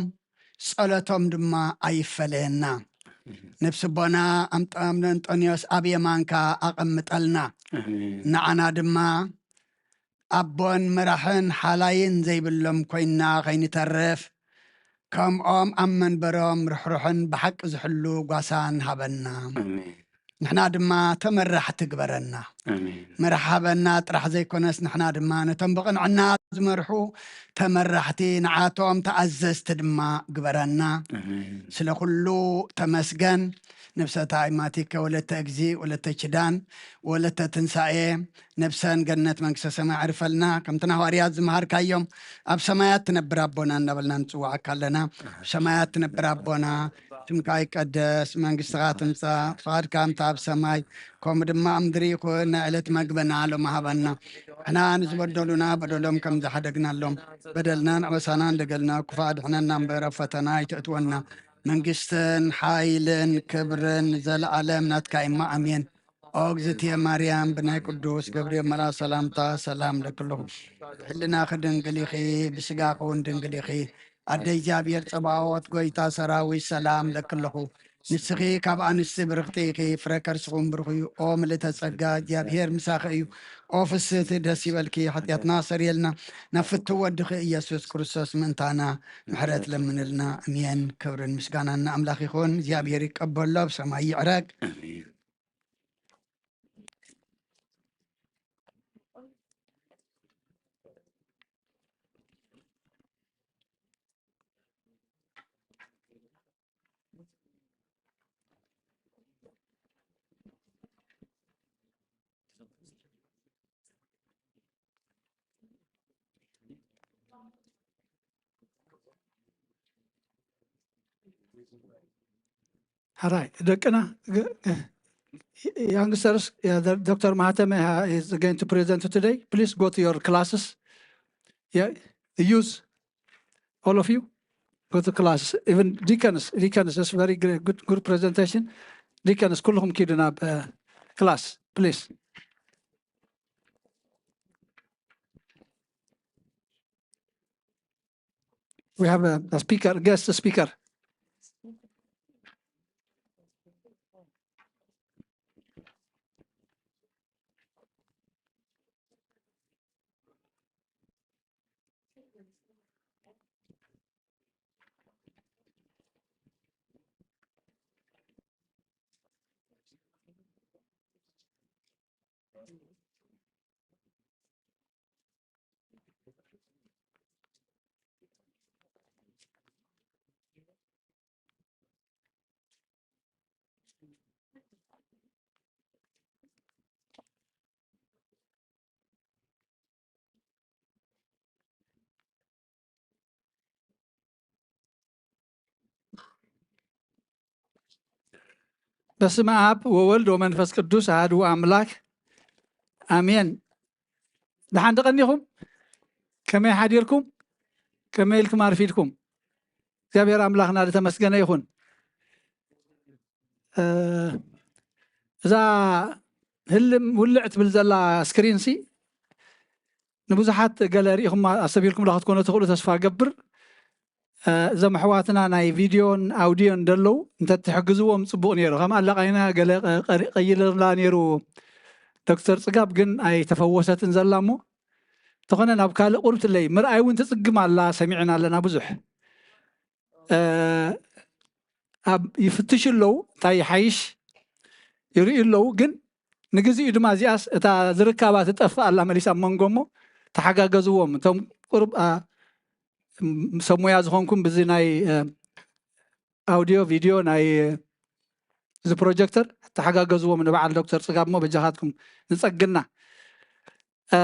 ጸሎቶም ድማ ኣይፈለየና። ነፍሲ ኣቦና ኣምጠ-፣ ኣምነ እንጦንዮስ ኣብ የማንካ ኣቐምጠልና። ኣሜን። ንዓና ድማ ኣቦን መራሕን ሓላይን ዘይብሎም ኮይንና ከይንተርፍ፣ ከምኦም ኣብ መንበሮም ርሕሩሕን ብሓቂ ዝሕሉ ጓሳን ሃበና። ኣሜን። ንሕና ድማ ተመራሕቲ ግበረና። ኣሜን። መርሓ ሃበና ጥራሕ ዘይኮነስ፣ ንሕና ድማ ነቶም ብቕንዕና ዝመርሑ ተመራሕቲ፣ ንዓቶም ተኣዘዝቲ ድማ ግበረና። ኣሜን። ስለ ኩሉ ተመስገን። ነብሰታይ ማቲከ ወለተ እግዚ፣ ወለተ ኪዳን፣ ወለተ ትንሳኤ፣ ነብሰን ገነት መንግስተ ሰማይ ዕርፈልና። ከምቲ ንሃዋርያት ዝመሃርካዮም፣ ኣብ ሰማያት ትነብር ኣቦና እናበልና ንጽዋዓካ ኣለና። ኣብ ሰማያት ትነብር ኣቦና፣ ስምካ ይቀደስ፣ መንግስትኻ ትምጻእ፣ ፍቓድካ ከምቲ ኣብ ሰማይ ከምኡ ድማ ኣብ ምድሪ ይኹን። ናይ ዕለት መግብና ሎሚ ሃበና። ንሕና ንዝበደሉና በደሎም ከም ዝሓደግናሎም፣ በደልናን ኣበሳናን ደገልና ክፉእ ኣድሕነና እምበር፣ ኣብ ፈተና ኣይተእትወና። መንግስትን ሓይልን ክብርን ዘለኣለም ናትካ እማ፣ ኣሜን። ኦ እግዝእትየ ማርያም፣ ብናይ ቅዱስ ገብርኤል መልኣክ ሰላምታ ሰላም ለክለኹ። ሕልናኺ ድንግል ኢኺ፣ ብስጋኺ እውን ድንግል ኢኺ። ኣደ እግዚኣብሔር ጸባኦት፣ ጎይታ ሰራዊት፣ ሰላም ለክለኹ። ንስኺ ካብ ኣንስቲ ብርኽቲ ኢኺ፣ ፍረ ከርስኹም ብሩኽ እዩ። ኦ ምልእተ ጸጋ፣ እግዚኣብሔር ምሳኺ እዩ። ኦ ፍስህቲ፣ ደስ ይበልኪ፣ ሓጢኣትና ሰሪየልና፣ ናብ ፍትው ወድኺ ኢየሱስ ክርስቶስ ምእንታና ምሕረት ለምንልና። ኣሜን። ክብርን ምስጋናን ንኣምላኽ ይኹን። እግዚኣብሔር ይቀበሎ፣ ኣብ ሰማይ ይዕረግ። ኣሜን። ሕራይ ደቅና፣ ግ-፣ ግ-፣ youngsters, yeah, the Doctor Mahatma, uh, is going to present today. Please go to your classes. Yeah, the youth, all of you, go to classes. Even deacons, deacons, that's very great, good, good presentation. Deacons, ኩልኹም ኪዱ ናብ፣ uh, class, please. We have a, a speaker, guest speaker. በስመ አብ ወወልድ ወመንፈስ ቅዱስ አሐዱ አምላክ አሜን። ደሓን ተቐኒኹም? ከመይ ሓዲርኩም? ከመይ ኢልኩም ኣርፊድኩም? እግዚኣብሔር ኣምላኽና ዝተመስገነ ይኹን። እ፣ እዛ ህልም ውልዕ ትብል ዘላ ስክሪን ሲ ንብዙሓት ገለ ርኢኹም ኣስተብሂልኩም ዶ ክትኮኑ ትኽእሉ ተስፋ ገብር። እ፣ እዞም ኣሕዋትና ናይ ቪድዮን ኣውዲዮን ደለዉ እንተትሕግዝዎም ጽቡቕ ነይሩ። ከም ኣላቃይና ገለ ቀ-፣ ቀሪ-፣ ቀይርላ ነይሩ ዶክተር ጽጋብ፣ ግን ኣይተፈወሰትን ዘላ እሞ፣ እንተኾነ ናብ ካልእ ቁርብትለይ ምርኣይ እውን ትጽግም ኣላ፣ ሰሚዕና ኣለና ብዙሕ። እ፣ ኣብ ይፍትሹ ኣለዉ፣ እንታይ ይሓይሽ ይርእዩ ኣለዉ፣ ግን ንግዚኡ ድማ እዚኣስ እታ ዝርካባ ትጠፍእ ኣላ መሊሳ ኣብ መንጎ እሞ ተሓጋገዝዎም። እቶም ቁሩብ፣ አ፣ ም-፣ ሰብ ሞያ ዝኾንኩም ብዚ ናይ፣ እ፣ ኣውዲዮ ቪድዮ ናይ እዚ ፕሮጀክተር ተሓጋገዝዎም ንበዓል ዶክተር ጽጋብ እሞ በጃኻትኩም ንጸግና። እ፣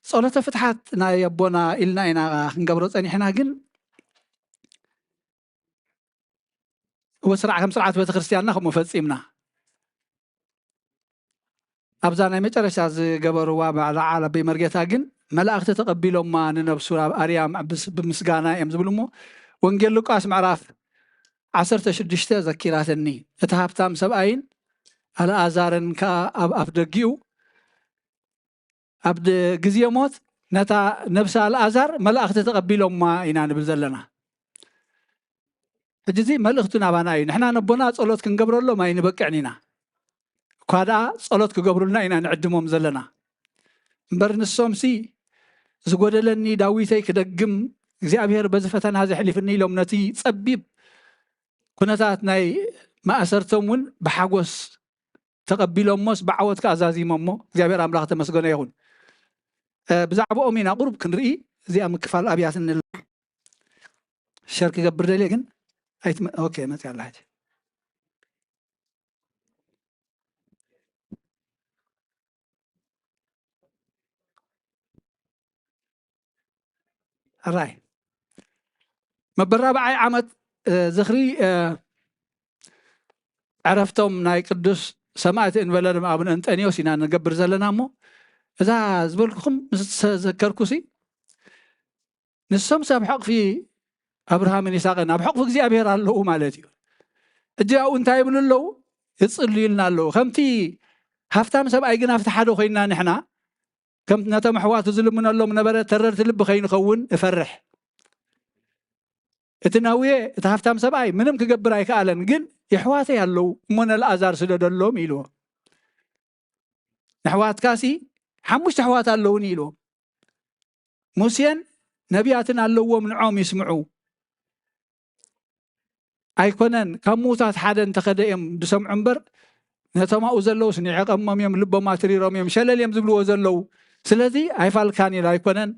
ጸሎተ ፍትሓት ናይ ኣቦና ኢልና ኢና ክንገብሮ ጸኒሕና፣ ግን እወ ስርዓ-፣ ከም ስርዓት ቤተክርስትያንና ከምኡ ፈጺምና። ኣብዛ ናይ መጨረሻ ዝገበርዋ በዓል ዓለበይ መርጌታ ግን መላእኽቲ ተቐቢሎማ ንነብሱ ኣብ ኣርያም ብስ-፣ ብምስጋና እዮም ዝብሉ እሞ ወንጌል ሉቃስ ምዕራፍ ዓሰርተ ሽዱሽተ ዘኪራትኒ። እቲ ሃብታም ሰብኣይን ኣልኣዛርን ከኣ ኣብ ኣፍ ደጊኡ ኣብ ድ-፣ ግዜ ሞት ነታ ነብሲ ኣልኣዛር መላእኽቲ ተቐቢሎማ ኢና ንብል ዘለና። ሕጂ እዚ መልእኽቱ ናባና እዩ። ንሕና ነቦና ጸሎት ክንገብረሎም ኣይንበቅዕን ኢና። እኳ ደኣ ጸሎት ክገብሩልና ኢና ንዕድሞም ዘለና። እምበር ንሶምሲ ዝጎደለኒ ዳዊተይ ክደግም እግዚኣብሔር በዚ ፈተና ዘሕሊፍኒ ኢሎም ነቲ ጸቢብ ኩነታት ናይ ማእሰርቶም እውን ብሓጎስ ተቐቢሎሞስ ብዓወት ከኣ ዛዚሞሞ እግዚኣብሔር ኣምላኽ ተመስገኖ ይኹን። እ፣ ብዛዕባኦም ኢና ቁሩብ ክንርኢ። እዚኣ ምክፋል ኣብያትኒ ኣላ። ሸር ክገብር ደልየ ግን ኣይትመ-፣ ኦኬ፣ መጽያ ኣላ ሕጂ። ሕራይ መበል ራብዓይ ዓመት፣ እ፣ ዝኽሪ፣ እ፣ ዕረፍቶም ናይ ቅዱስ ሰማዕቲ እንበለሎም ኣቡነ እንጠንዮስ ኢና ንገብር ዘለና እሞ፣ እዛ ዝበልኩኹም ምስ ተዘከርኩሲ፣ ንሶምስ ኣብ ሕቕፊ ኣብርሃምን ይስሐቅን ኣብ ሕቕፊ እግዚኣብሔር ኣለዉ ማለት እዩ። ሕጂ ኣብኡ እንታይ ይብሉ ኣለዉ? ይጽልዩልና ኣለዉ። ከምቲ ሃብታም ሰብኣይ ግን ኣብቲ ሓደ ኮይንና ንሕና፣ ከም ነቶም ኣሕዋቱ ዝልምነሎም ነበረ፣ ተረርቲ ልቢ ከይንኸውን እፈርሕ። እቲ ነውየ፣ እቲ ሃብታም ሰብኣይ ምንም ክገብር ኣይከኣለን፣ ግን የሕዋተይ ኣለዉ እሞ ነልኣዛር ስደደሎም ኢልዎ። ንኣሕዋትካሲ ሓሙሽተ ኣሕዋት ኣለዉኒ ኢልዎም። ሙሴን ነቢያትን ኣለዎም፣ ንዖም ይስምዑ። ኣይኮነን ካብ ምዉታት ሓደ እንተኸደ እዮም ዝሰምዑ እምበር፣ ነቶም ኣብኡ ዘለዉስ ንዒቐሞም እዮም፣ ልቦም ኣትሪሮም እዮም፣ ሸለል እዮም ዝብልዎ ዘለዉ። ስለዚ ኣይፋልካን ኢሉ ኣይኮነን።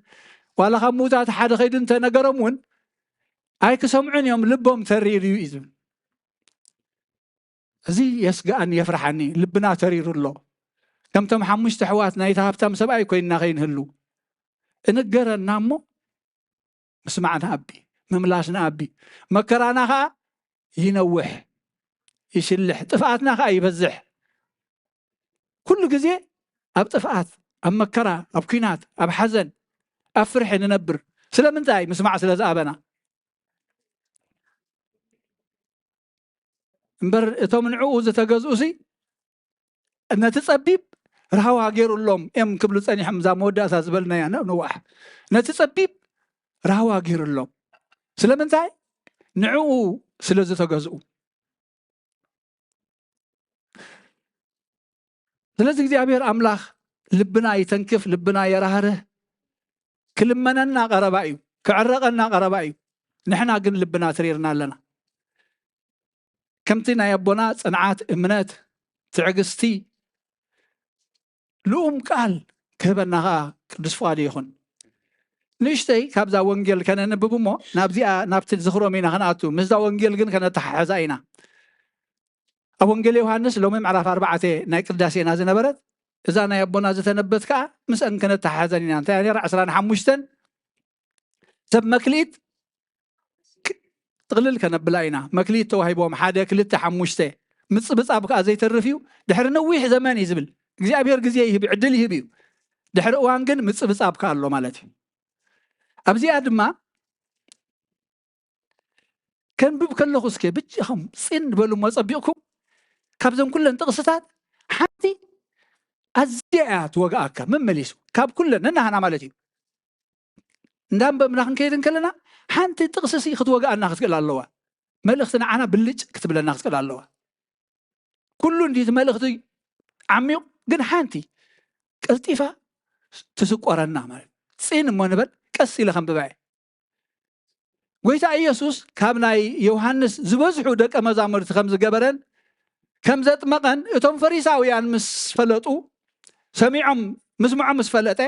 ዋላ ካብ ምዉታት ሓደ ከይዱ እንተነገሮም እውን ኣይክሰምዑን እዮም፣ ልቦም ተሪር እዩ እዩ ዝብል። እዚ የስግኣኒ፣ የፍርሓኒ፣ ልብና ተሪሩ ኣሎ። ከምቶም ሓሙሽተ ኣሕዋት ናይቲ ሃብታም ሰብኣይ ኮይንና ከይንህሉ። እንገረና እሞ ምስማዕ ንኣቢ፣ ምምላስ ንኣቢ። መከራና ኸኣ ይነውሕ፣ ይሽልሕ፣ ጥፍኣትና ኸኣ ይበዝሕ። ኩሉ ግዜ ኣብ ጥፍኣት፣ ኣብ መከራ፣ ኣብ ኲናት፣ ኣብ ሓዘን፣ ኣብ ፍርሒ ንነብር። ስለምንታይ? ምስማዕ ስለ ዝኣበና። እምበር እቶም ንዕኡ ዝተገዝኡሲ ነቲ ጸቢብ ራህዋ ገይሩሎም እዮም ክብሉ ጸኒሖም። እዛ መወዳእታ ዝበልናያ ን-፣ ንዋሕ ነቲ ጸቢብ ራህዋ ገይሩሎም። ስለምንታይ? ንዕኡ ስለ ዝተገዝኡ። ስለዚ እግዚኣብሔር ኣምላኽ ልብና ይተንክፍ፣ ልብና የራህርህ። ክልመነና ቀረባ እዩ፣ ክዕረቐና ቀረባ እዩ። ንሕና ግን ልብና ተሪርና ኣለና። ከምቲ ናይ ኣቦና ጽንዓት፣ እምነት፣ ትዕግስቲ፣ ልኡም ቃል ክህበና ኸኣ ቅዱስ ፍቓዱ ይኹን። ንእሽተይ ካብዛ ወንጌል ከነንብብ እሞ ናብዚኣ፣ ናብቲ ዝኽሮም ኢና ክንኣቱ። ምስዛ ወንጌል ግን ከነተሓሕዛ ኢና። ኣብ ወንጌል ዮሃንስ ሎሚ ምዕራፍ ኣርባዕተ ናይ ቅዳሴና ዝነበረት እዛ ናይ ኣቦና ዝተነበብት ከኣ ምስአን ከነተሓሕዘን ኢና። እንታይ እያ ነይራ? ዕስራን ሓሙሽተን ሰብ መክሊት ክ-፣ ጥቕልል ከነብላ ኢና። መክሊት ተዋሂቦም ሓደ፣ ክልተ፣ ሓሙሽተ። ምጽብጻብ ከኣ ዘይተርፍ እዩ። ድሕሪ ነዊሕ ዘመን እዩ ዝብል። እግዚኣብሔር ግዜ ይህብ፣ ዕድል ይህብ እዩ። ድሕሪ እዋን ግን ምጽብጻብ ከኣ ኣሎ ማለት እዩ። ኣብዚኣ ድማ ከንብብ ከለኹ እስከ ብቻኹም ጽን በሉ እሞ ጸቢቕኩም። ካብዘን ኩለን ጥቕስታት ሓንቲ ኣዝያ እያ ትወግኣካ መመሊሱ። ካብ ኩለን ነናህና ማለት እዩ። እንዳንበብና ክንከይድ እንከለና ሓንቲ ጥቕሲ ሲ ክትወግኣና ክትክእል ኣለዋ። መልእኽቲ ንዓና ብልጭ ክትብለና ክትክእል ኣለዋ። ኩሉ እንዲ እቲ መልእኽቲ ዓሚቕ፣ ግን ሓንቲ ቀልጢፋ ትስቆረና ማለት እዩ። ጽን እሞ ንበል፣ ቀስ ኢለ ከንብባ እየ። ጎይታ ኢየሱስ ካብ ናይ ዮሃንስ ዝበዝሑ ደቀ መዛሙርቲ ከም ዝገበረን ከም ዘጥመቐን እቶም ፈሪሳውያን ምስ ፈለጡ፣ ሰሚዖም ምስምዖም ምስ ፈለጠ፣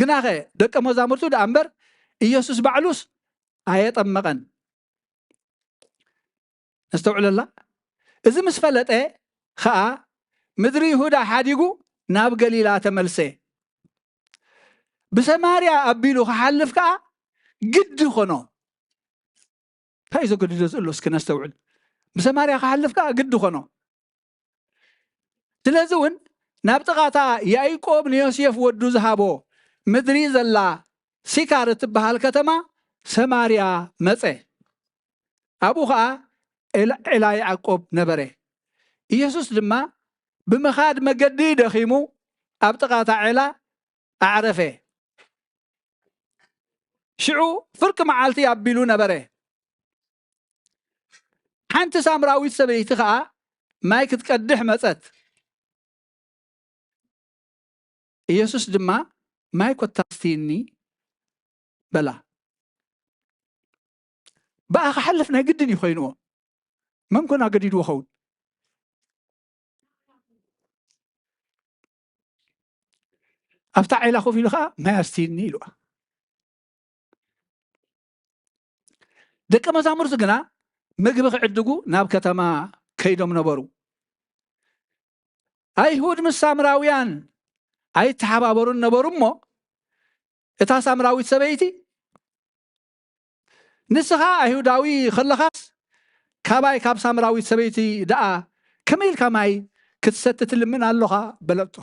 ግናኸ ደቀ መዛሙርቱ ደኣ እምበር ኢየሱስ ባዕሉስ ኣየጠመቐን። ነስተውዕለላ። እዚ ምስ ፈለጠ ኸኣ ምድሪ ይሁዳ ሓዲጉ ናብ ገሊላ ተመልሰ። ብሰማርያ ኣቢሉ ክሓልፍ ከኣ ግዲ ኾኖ። እንታይ እዩ ዘገድዶ ዘሎ? እስኪ ነስተውዕል። ብሰማርያ ክሓልፍ ከኣ ግዲ ኾኖ። ስለዚ እውን ናብ ጥቓታ ያዕቆብ ንዮሴፍ ወዱ ዝሃቦ ምድሪ ዘላ ሲካር እትበሃል ከተማ ሰማርያ መጸ። ኣብኡ ኸኣ ዔላ፣ ዔላ ያዕቆብ ነበረ። ኢየሱስ ድማ ብምኻድ መገዲ ደኺሙ ኣብ ጥቓታ ዔላ ኣዕረፈ። ሽዑ ፍርቂ መዓልቲ ኣቢሉ ነበረ። ሓንቲ ሳምራዊት ሰበይቲ ኸኣ ማይ ክትቀድሕ መጸት። ኢየሱስ ድማ፣ "ማይ ኮታ ኣስትይኒ" በላ። ብኣ ክሓልፍ ናይ ግድን እዩ ኮይንዎ። መን ኮን ኣገዲድዎ ኸውን? ኣብታ ዒላ ኮፍ ኢሉ ኸዓ፣ "ማይ ኣስትይኒ" ኢልዋ። ደቀ መዛሙርቱ ግና ምግቢ ክዕድጉ ናብ ከተማ ከይዶም ነበሩ። ኣይሁድ ምስ ሳምራውያን ኣይተሓባበሩን ነበሩ እሞ፣ እታ ሳምራዊት ሰበይቲ፣ "ንስኻ ኣይሁዳዊ ከለኻስ፣ ካባይ ካብ ሳምራዊት ሰበይቲ ደኣ ከመይ ኢልካ ማይ ክትሰቲ ትልምን ኣሎኻ?" በለቶ።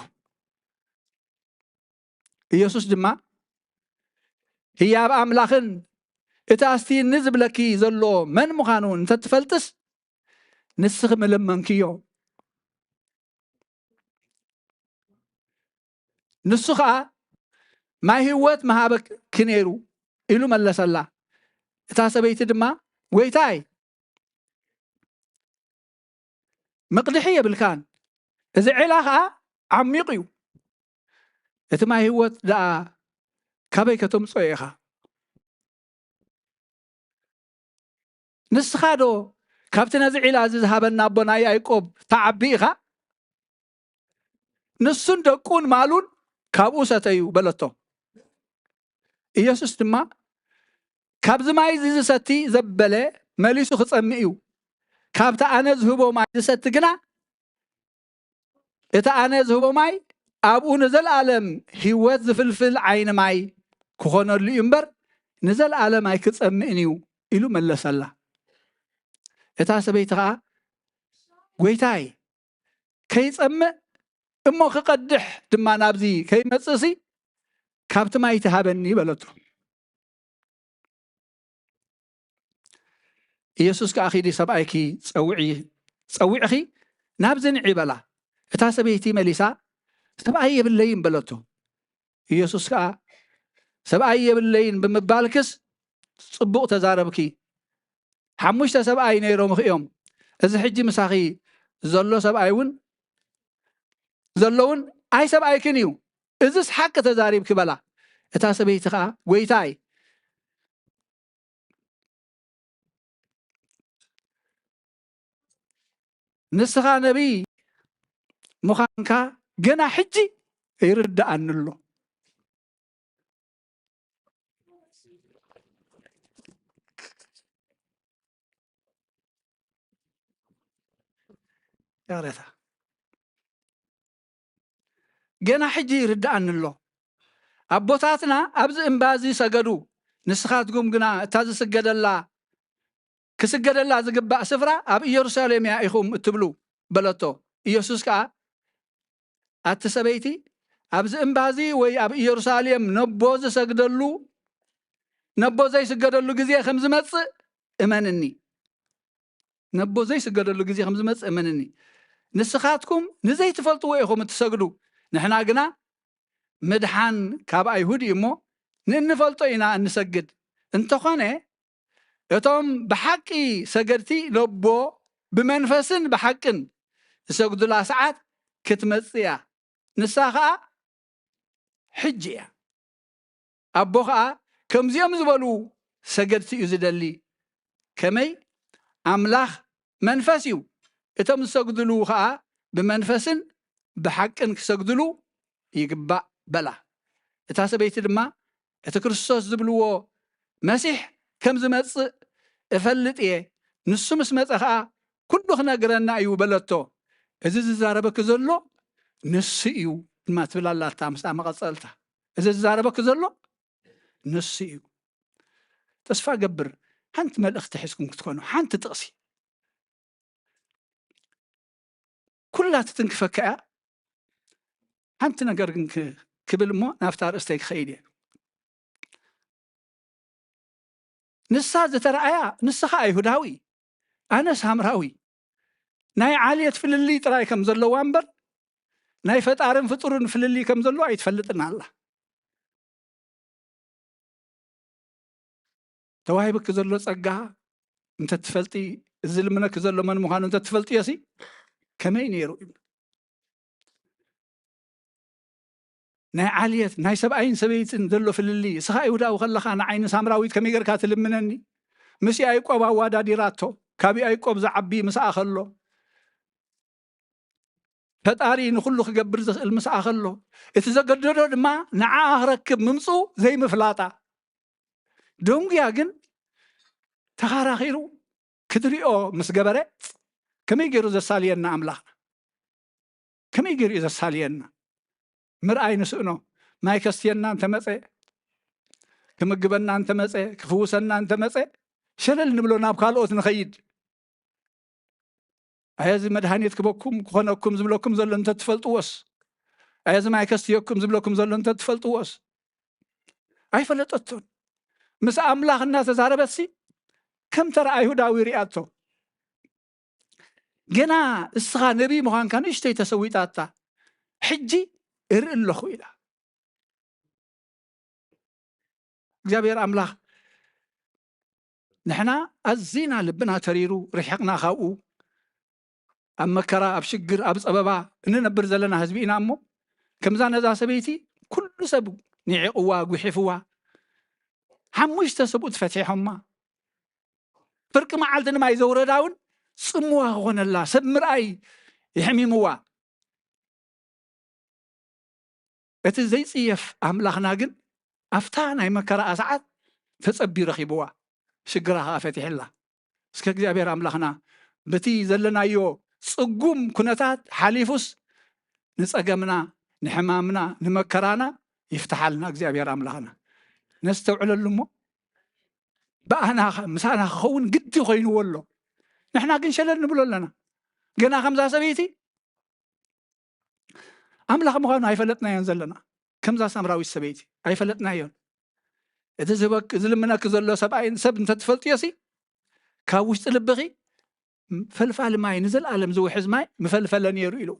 ኢየሱስ ድማ፣ "ህያብ ኣምላኽን እቲ ኣስትይኒ ዝብለኪ ዘሎ መን ምዃኑ እንተትፈልጥስ፣ ንስኺ ምለመንክዮ፣ ንሱ ኸኣ ማይ ህይወት ምሃበኪ ነይሩ" ኢሉ መለሰላ። እታ ሰበይቲ ድማ፣ "ጐይታይ፣ መቕድሒ የብልካን፣ እዚ ዒላ ኸኣ ዓሚቕ እዩ፣ እቲ ማይ ህይወት ደኣ ካበይ ከተምጽኦ ኢኻ? ንስኻ ዶ ካብቲ ነዚ ዒላ እዚ ዝሃበና ኣቦና ያዕቆብ ትዓቢ ኢኻ? ንሱን ደቁን ማሉን ካብኡ ሰተዩ" በለቶ። ኢየሱስ ድማ፣ "ካብዚ ማይ እዚ ዝሰቲ ዘበለ መሊሱ ክጸምእ እዩ፣ ካብቲ ኣነ ዝህቦ ማይ ዝሰቲ ግና፣ እቲ ኣነ ዝህቦ ማይ ኣብኡ ንዘለኣለም ህይወት ዝፍልፍል ዓይኒ ማይ ክኾነሉ እዩ እምበር፣ ንዘለኣለም ኣይክጸምእን እዩ" ኢሉ መለሰላ። እታ ሰበይቲ ኸኣ፣ "ጐይታይ፣ ከይጸምእ እሞ ክቐድሕ ድማ ናብዚ ከይመጽእሲ፣ ካብቲ ማይ ትሃበኒ" በለቶ። ኢየሱስ ከኣ፣ "ኺዲ ሰብኣይኪ ጸውዒ፣ ጸዊዕኺ ናብዚ ንዒ" በላ። እታ ሰበይቲ መሊሳ፣ "ሰብኣይ የብለይን" በለቶ። ኢየሱስ ከኣ፣ "ሰብኣይ የብለይን ብምባልክስ ጽቡቕ ተዛረብኪ። ሓሙሽተ ሰብኣይ ነይሮምኺ እዮም። እዚ ሕጂ ምሳኺ ዘሎ ሰብኣይ እውን፣ ዘለውን ኣይሰብኣይክን እዩ። እዝስ ሓቂ ተዛሪብኪ" በላ። እታ ሰበይቲ ኸኣ፣ "ጐይታይ፣ ንስኻ ነቢይ ምዃንካ ገና ሕጂ ይርድኣኒ ኣሎ።" ይቕሬታ። "ገና ሕጂ ይርድኣኒ ኣሎ። ኣቦታትና ኣብዚ እምባ እዚ ሰገዱ፣ ንስኻትኩም ግና እታ ዝስገደላ፣ ክስገደላ ዝግባእ ስፍራ ኣብ ኢየሩሳሌም እያ ኢኹም እትብሉ" በለቶ። ኢየሱስ ከኣ፣ "ኣቲ ሰበይቲ፣ ኣብዚ እምባ እዚ ወይ ኣብ ኢየሩሳሌም ነቦ ዝሰግደሉ፣ ነቦ ዘይስገደሉ ግዜ ከም ዝመጽእ እመንኒ። ነቦ ዘይስገደሉ ግዜ ከም ዝመጽእ እመንኒ። ንስኻትኩም ንዘይትፈልጥዎ ኢኹም እትሰግዱ፣ ንሕና ግና ምድሓን ካብ ኣይሁድ እዩ እሞ፣ ንእንፈልጦ ኢና እንሰግድ። እንተኾነ፣ እቶም ብሓቂ ሰገድቲ ነቦ ብመንፈስን ብሓቅን ዝሰግዱላ ሰዓት ክትመጽእ እያ። ንሳ ኸኣ ሕጂ እያ። ኣቦ ኸኣ ከምዚኦም ዝበሉ ሰገድቲ እዩ ዝደሊ። ከመይ? ኣምላኽ መንፈስ እዩ። እቶም ዝሰግድሉ ኸኣ ብመንፈስን ብሓቅን ክሰግድሉ ይግባእ በላ። እታ ሰበይቲ ድማ፣ እቲ ክርስቶስ ዝብልዎ መሲሕ ከም ዝመጽእ እፈልጥ እየ፣ ንሱ ምስ መጸ ኸኣ ኩሉ ክነግረና እዩ በለቶ። እዚ ዝዛረበኪ ዘሎ ንሱ እዩ ድማ ትብል ኣላታ ምስኣ መቐጸልታ። እዚ ዝዛረበኪ ዘሎ ንሱ እዩ። ተስፋ ገብር ሓንቲ መልእኽቲ ሒዝኩም ክትኮኑ፣ ሓንቲ ጥቕሲ። ኩላ ትትንክፈካ እያ። ሓንቲ ነገር ግን ክ-፣ ክብል እሞ ናብታ ርእስተይ ክኸይድ እየ። ንሳ ዝተረኣያ፣ ንስኻ ኣይሁዳዊ፣ ኣነ ሳምራዊ፣ ናይ ዓልየት ፍልልይ ጥራይ ከም ዘለዋ እምበር፣ ናይ ፈጣርን ፍጡርን ፍልልይ ከም ዘለዎ ኣይትፈልጥን ኣላ። ተዋሂብኪ ዘሎ ጸጋ እንተትፈልጢ፣ እዚ ዝልምነኪ ዘሎ መን ምዃኑ እንተትፈልጥዮሲ፣ ከመይ ነይሩ? ናይ ዓልየት፣ ናይ ሰብኣይን ሰበይትን ዘሎ ፍልልይ፣ እስኻ ኣይሁዳዊ ከለኻ ንዓይ ንሳምራዊት ከመይ ጌርካ ትልምነኒ? ምስ ያዕቆብ ኣዋዳዲራቶ፣ ካብ ያዕቆብ ዝዓቢ ምስኣ ከሎ፣ ፈጣሪ ንኹሉ ክገብር ዝኽእል ምስኣ ከሎ፣ እቲ ዘገደዶ ድማ ንዓኣ ክረክብ ምምጽኡ ዘይምፍላጣ። ደንጉያ ግን ተኻራኺሩ ክትሪኦ ምስ ገበረ፣ ከመይ ገይሩ ዘሳልየና ኣምላኽና? ከመይ ገይሩ እዩ ዘሳልየና? ምርኣይ ንስእኖ። ማይ ከስትየና እንተመጸ፣ ክምግበና እንተመጸ፣ ክፍውሰና እንተመጸ፣ ሸለል ንብሎ ናብ ካልኦት ንኸይድ። ኣየ እዚ መድሃኒት ክበኩም ክኾነኩም ዝብለኩም ዘሎ እንተትፈልጥዎስ፣ ኣየ እዚ ማይ ከስትየኩም ዝብለኩም ዘሎ እንተትፈልጥዎስ። ኣይፈለጠቶን። ምስ ኣምላኽ እናተዛረበትሲ ከም ተራ ኣይሁዳዊ ሪኣቶ። ገና እስኻ ነቢይ ምዃንካ ንእሽተይ ተሰዊጣታ፣ ሕጂ እርኢ ኣለኹ ኢላ። እግዚኣብሔር ኣምላኽ ንሕና ኣዚና ልብና ተሪሩ ርሒቕና ካብኡ ኣብ መከራ፣ ኣብ ሽግር፣ ኣብ ጸበባ እንነብር ዘለና ህዝቢ ኢና እሞ፣ ከምዛ ነዛ ሰበይቲ ኩሉ ሰብ ንዒቕዋ፣ ጉሒፍዋ፣ ሓሙሽተ ሰብኡት ፈቲሖማ። ፍርቂ መዓልቲ ንማይ ዘውረዳ እውን ጽምዋ ክኾነላ፣ ሰብ ምርኣይ የሕሚምዋ። እቲ ዘይጽየፍ ኣምላኽና ግን ኣብታ ናይ መከራኣ ሰዓት ተጸብዩ ረኺብዋ፣ ሽግራ ኸኣ ፈቲሕላ። እስከ እግዚኣብሔር ኣምላኽና በቲ ዘለናዮ ጽጉም ኩነታት ሓሊፉስ ንጸገምና፣ ንሕማምና፣ ንመከራና ይፍትሓልና እግዚኣብሔር ኣምላኽና። ነስተውዕለሉ እሞ ብኣና ኸ-፣ ምሳና ክኸውን ግዲ ኮይንዎ ኣሎ። ንሕና ግን ሸለል ንብሎ ኣለና። ገና ከምዛ ሰበይቲ ኣምላኽ ምዃኑ ኣይፈለጥናዮን ዘለና። ከምዛ ሳምራዊት ሰበይቲ ኣይፈለጥናዮን። እቲ ዝህበክ-፣ ዝልምነኪ ዘሎ ሰብኣይ፣ ሰብ እንተትፈልጥዮሲ፣ ካብ ውሽጢ ልብኺ፣ "ፈልፋሊ ማይ፣ ንዘለኣለም ዝውሕዝ ማይ ምፈልፈለ ነይሩ" ኢሉ።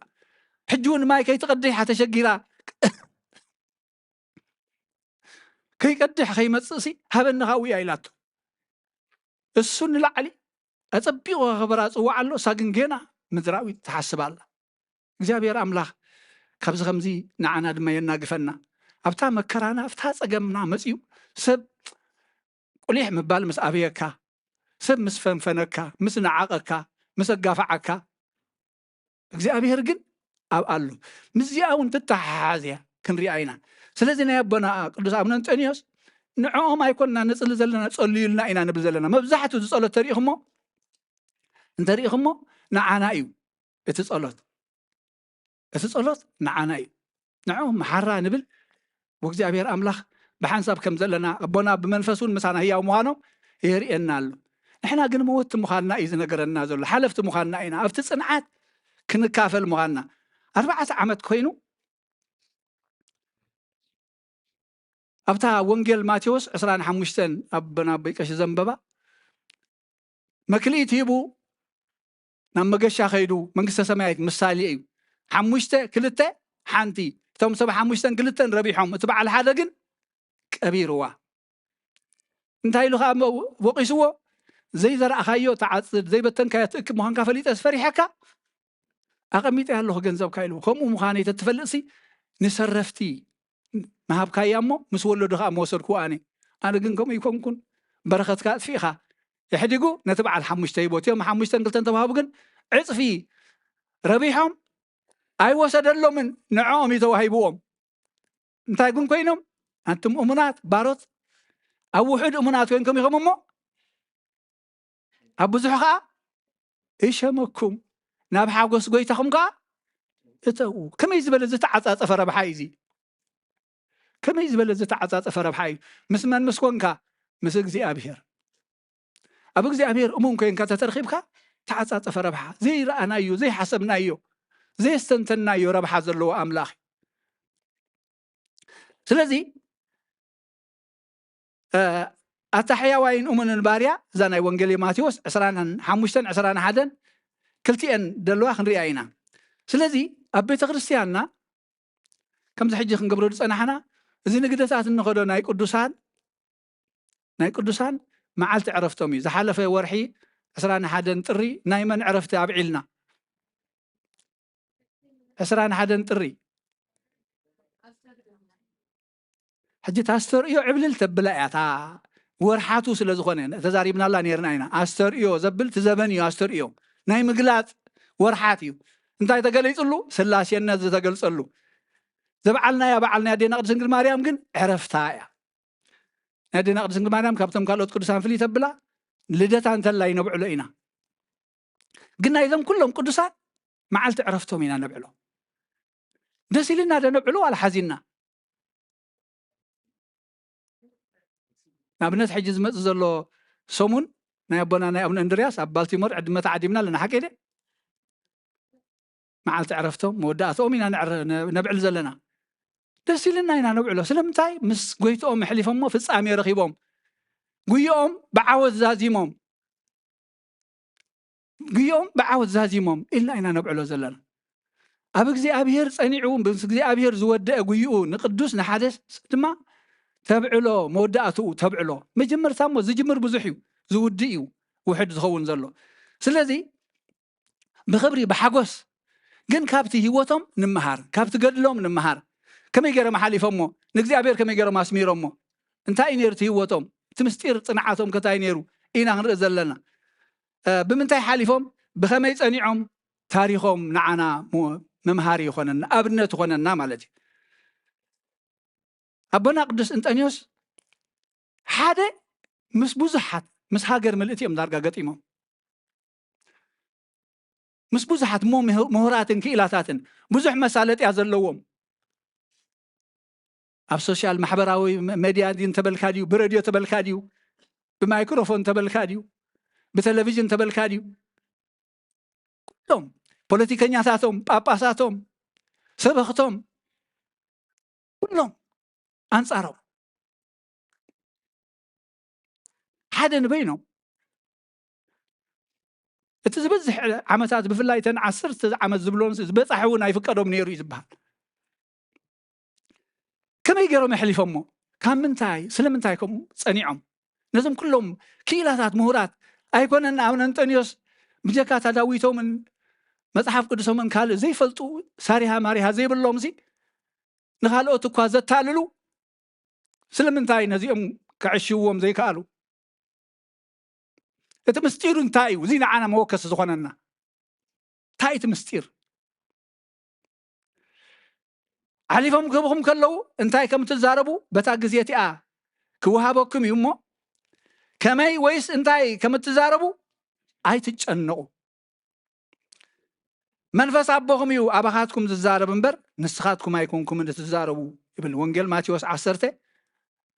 ሕጂ እውን ማይ ከይትቐድሕ ተሸጊራ፣ ከይቀድሕ ከይመጽእሲ፣ "ሃበኒ ካብኡ" ኢላቶ። እሱ ንላዕሊ ኣጸቢቑ ከኽብራ ጽዋዕ ኣሎ፣ እሳ ግን ጌና ምድራዊት ትሓስብ ኣላ። እግዚኣብሔር ኣምላኽ ካብዚ ከምዚ ንዓና ድማ የናግፈና። ኣብታ መከራና፣ ኣብታ ጸገምና መጺኡ ሰብ ቁሊሕ ምባል ምስ ኣበየካ፣ ሰብ ምስ ፈንፈነካ፣ ምስ ነዓቐካ፣ ምስ ኣጋፍዓካ፣ እግዚኣብሔር ግን ኣብ ኣሎ። ምስዚኣ እውን ትተሓሓዝ እያ፣ ክንሪኣ ኢና። ስለዚ ናይ ኣቦና ቅዱስ ኣቡነ እንጠንዮስ ንዕኦም ኣይኮንና ንጽሊ ዘለና፣ ጸልዩልና ኢና ንብል ዘለና። መብዛሕትኡ ዝጸሎት ተሪኢኹሞ፣ እንተሪኢኹሞ ንዓና እዩ እቲ ጸሎት። እቲ ጸሎት ንዓና እዩ። ንዕኦም መሓራ ንብል፣ ወእግዚኣብሔር ኣምላኽ ብሓንሳብ ከም ዘለና፣ ኣቦና ብመንፈስ እውን ምሳና ህያው ምዃኖም የርእየና ኣሎ። ንሕና ግን መወትቲ ምዃንና እዩ ዝነገረና ዘሎ፣ ሓለፍቲ ምዃንና ኢና፣ ኣብቲ ጽንዓት ክንካፈል ምዃንና። ኣርባዕተ ዓመት ኮይኑ ኣብታ ወንጌል ማቴዎስ ዕስራን ሓሙሽተን ኣቦና ኣቦይ ቀሺ ዘንበባ መክልኢት ሂቡ ናብ መገሻ ከይዱ መንግስተ ሰማያት ምሳሌ እዩ። ሓሙሽተ፣ ክልተ፣ ሓንቲ። እቶም ሰብ ሓሙሽተን ክልተን ረቢሖም፣ እቲ በዓል ሓደ ግን ቀቢርዋ። እንታይ ኢሉ ከዓ ወ-፣ ወቒስዎ? "ዘይዘራእኻዮ ትዓጽድ፣ ዘይበተንካዮ ትእክብ ምዃንካ ፈሊጠ ዝፈሪሐካ፣ ኣቐሚጠ ኣለኹ ገንዘብካ" ኢሉ። "ከምኡ ምዃነይ ተትፈልጥሲ ንሰረፍቲ ምሃብካያ እሞ ምስ ወለዱ ከዓ ምወሰድክዎ ኣነ። ኣነ ግን ከምኡ ይኮንኩን፣ በረኸትካ ኣጥፊእኻ" የሕዲጉ ነቲ በዓል ሓሙሽተ ሂቦ። እቲኦም ሓሙሽተን ክልተን ተዋህቡ ግን ዕጽፊ ረቢሖም ኣይወሰደሎምን፣ ንዕኦም እዩ ተዋሂብዎም። እንታይ ግን ኮይኖም? ኣንቱም እሙናት ባሮት፣ ኣብ ውሑድ እሙናት ኮይንኩም ኢኹም እሞ፣ ኣብ ብዙሕ ኸዓ ይሸመኩም፣ ናብ ሓጎስ ጎይታኹም ከኣ እተዉ። ከመይ ዝበለ ዝተዓጻጸፈ ረብሓ እዩ እዚ! ከመይ ዝበለ ዝተዓጻጸፈ ረብሓ እዩ! ምስ መን ምስ ኮንካ? ምስ እግዚኣብሔር። ኣብ እግዚኣብሔር እሙን ኮይንካ ተተርኺብካ፣ ተዓጻጸፈ ረብሓ፣ ዘይረኣናዮ፣ ዘይሓሰብናዮ፣ ዘየስተንተንናዮ ረብሓ ዘለዎ ኣምላኽ እዩ። ስለዚ፣ እ፣ ኣታ ሕያዋይን እሙንን ባርያ፣ እዛ ናይ ወንጌል ማቴዎስ ዕስራን ሓሙሽተን ዕስራን ሓደን ክልቲኤን ደለዋ ክንሪኣ ኢና። ስለዚ ኣብ ቤተ ክርስቲያንና ከምዚ ሕጂ ክንገብሮ ዝጸናሕና፣ እዚ ንግደታት እንኸዶ ናይ ቅዱሳን፣ ናይ ቅዱሳን መዓልቲ ዕረፍቶም እዩ። ዝሓለፈ ወርሒ ዕስራን ሓደን ጥሪ ናይ መን ዕረፍቲ ኣብዒልና? ዕስራን ሓደን ጥሪ። ሕጂ እታ ኣስተርእዮ ዕብልል ተብላ እያ፣ እታ ወርሓቱ ስለ ዝኾነ ተዛሪብናላ ነይርና ኢና። ኣስተርእዮ ዘብል እቲ ዘበን እዩ። ኣስተርእዮ ናይ ምግላጽ ወርሓት እዩ። እንታይ ተገሊጽሉ? ስላሴነት ዝተገልጸሉ። ዘበዓልናያ በዓል ናይ ኣዴና ቅድስት ድንግል ማርያም ግን ዕረፍታ እያ። ናይ ኣዴና ቅድስት ድንግል ማርያም ካብቶም ካልኦት ቅዱሳን ፍልይ ተብላ ልደታ እንተላ ይነብዕሎ ኢና። ግን ናይዞም ኩሎም ቅዱሳን መዓልቲ ዕረፍቶም ኢና ነብዕሎ። ደስ ኢልና ዶ ነብዕሎ ዋላ ሓዚንና? ንኣብነት ሕጂ ዝመጽእ ዘሎ ሰሙን ናይ ኣቦና ናይ ኣቡነ እንድርያስ ኣብ ባልቲሞር ዕድመ ተዓዲምና ኣለና፣ ሓቂ ድየ? መዓልቲ ዕረፍቶም መወዳእትኦም ኢና ነዕረ-፣ ነ-፣ ነብዕል ዘለና። ደስ ኢልና ኢና ነብዕሎ። ስለምንታይ? ምስ ጎይትኦም ኣሕሊፎሞ ፍጻሜ ረኺቦም፣ ጉይኦም ብዓወት ዛዚሞም፣ ጉይኦም ብዓወት ዛዚሞም ኢልና ኢና ነብዕሎ ዘለና። ኣብ እግዚኣብሔር ጸኒዑ፣ ምስ እግዚኣብሔር ዝወደአ ጉይኡ ንቅዱስ ንሓደ ድማ ተብዕሎ፣ መወዳእትኡ ተብዕሎ። መጀመርታ እሞ ዝጅምር ብዙሕ እዩ፣ ዝውድእ እዩ ውሕድ ዝኸውን ዘሎ። ስለዚ ብኽብሪ ብሓጎስ ግን ካብቲ ህይወቶም ንምሃር፣ ካብቲ ገድሎም ንምሃር። ከመይ ገይሮም ሓሊፎሞ? ንእግዚኣብሔር ከመይ ገይሮም ኣስሚሮሞ? እንታይ እዩ ነይሩ እቲ ህይወቶም? እቲ ምስጢር ጽንዓቶም ከ እንታይ ነይሩ? ኢና ክንርኢ ዘለና። እ፣ ብምንታይ ሓሊፎም? ብኸመይ ጸኒዖም? ታሪኾም ንዓና ሞ-፣ መምሃሪ ይኾነና፣ ኣብነት ይኾነና ማለት እዩ። ኣቦና ቅዱስ እንጠንዮስ ሓደ ምስ ብዙሓት፣ ምስ ሃገር ምልእቲ እዮም ዳርጋ ገጢሞም። ምስ ብዙሓት እሞ ምሁ-፣ ምሁራትን ክኢላታትን ብዙሕ መሳለጥያ ዘለዎም፣ ኣብ ሶሻል ማሕበራዊ መ-፣ ሜድያ እንተበልካ ድዩ፣ ብረድዮ ተበልካ ድዩ፣ ብማይክሮፎን ተበልካ ድዩ፣ ብቴሌቪዥን ተበልካ ድዩ፣ ኩሎም ፖለቲከኛታቶም፣ ጳጳሳቶም፣ ሰበኽቶም፣ ኩሎም ኣንጻሮም ሓደ ንበይኖም። እቲ ዝበዝሕ ዓመታት፣ ብፍላይ እተን ዓሰርተ ዓመት ዝብሎን ዝበጻሕ እውን ኣይፍቀዶም ነይሩ እዩ ዝበሃል። ከመይ ገይሮም የሕሊፎሞ? ካብ ምንታይ? ስለምንታይ ከምኡ ጸኒዖም? ነዞም ኩሎም ክኢላታት ምሁራት ኣይኮነን፣ ኣቡነ እንጠንዮስ ብጀካ እታ ዳዊቶምን መጽሓፍ ቅዱሶምን ካልእ ዘይፈልጡ፣ ሳሪሃ ማሪሃ ዘይብሎምሲ፣ ንኻልኦት እኳ ዘታልሉ፣ ስለምንታይ ነዚኦም ከዕሽውዎም ዘይከኣሉ? እቲ ምስጢሩ እንታይ እዩ? እዚ ንዓና መወከሲ ዝኾነና እንታይ እቲ ምስጢር? ሓሊፎም ክህብኹም ከለዉ እንታይ ከም እትዛረቡ በታ ግዜ እቲኣ ክወሃበኩም እዩ እሞ፣ ከመይ ወይስ እንታይ ከም እትዛረቡ ኣይትጨነቑ። መንፈስ ኣቦኹም እዩ ኣባኻትኩም ዝዛረብ እምበር፣ ንስኻትኩም ኣይኮንኩምን እትዛረቡ ይብል ወንጌል ማቴዎስ ዓሰርተ፣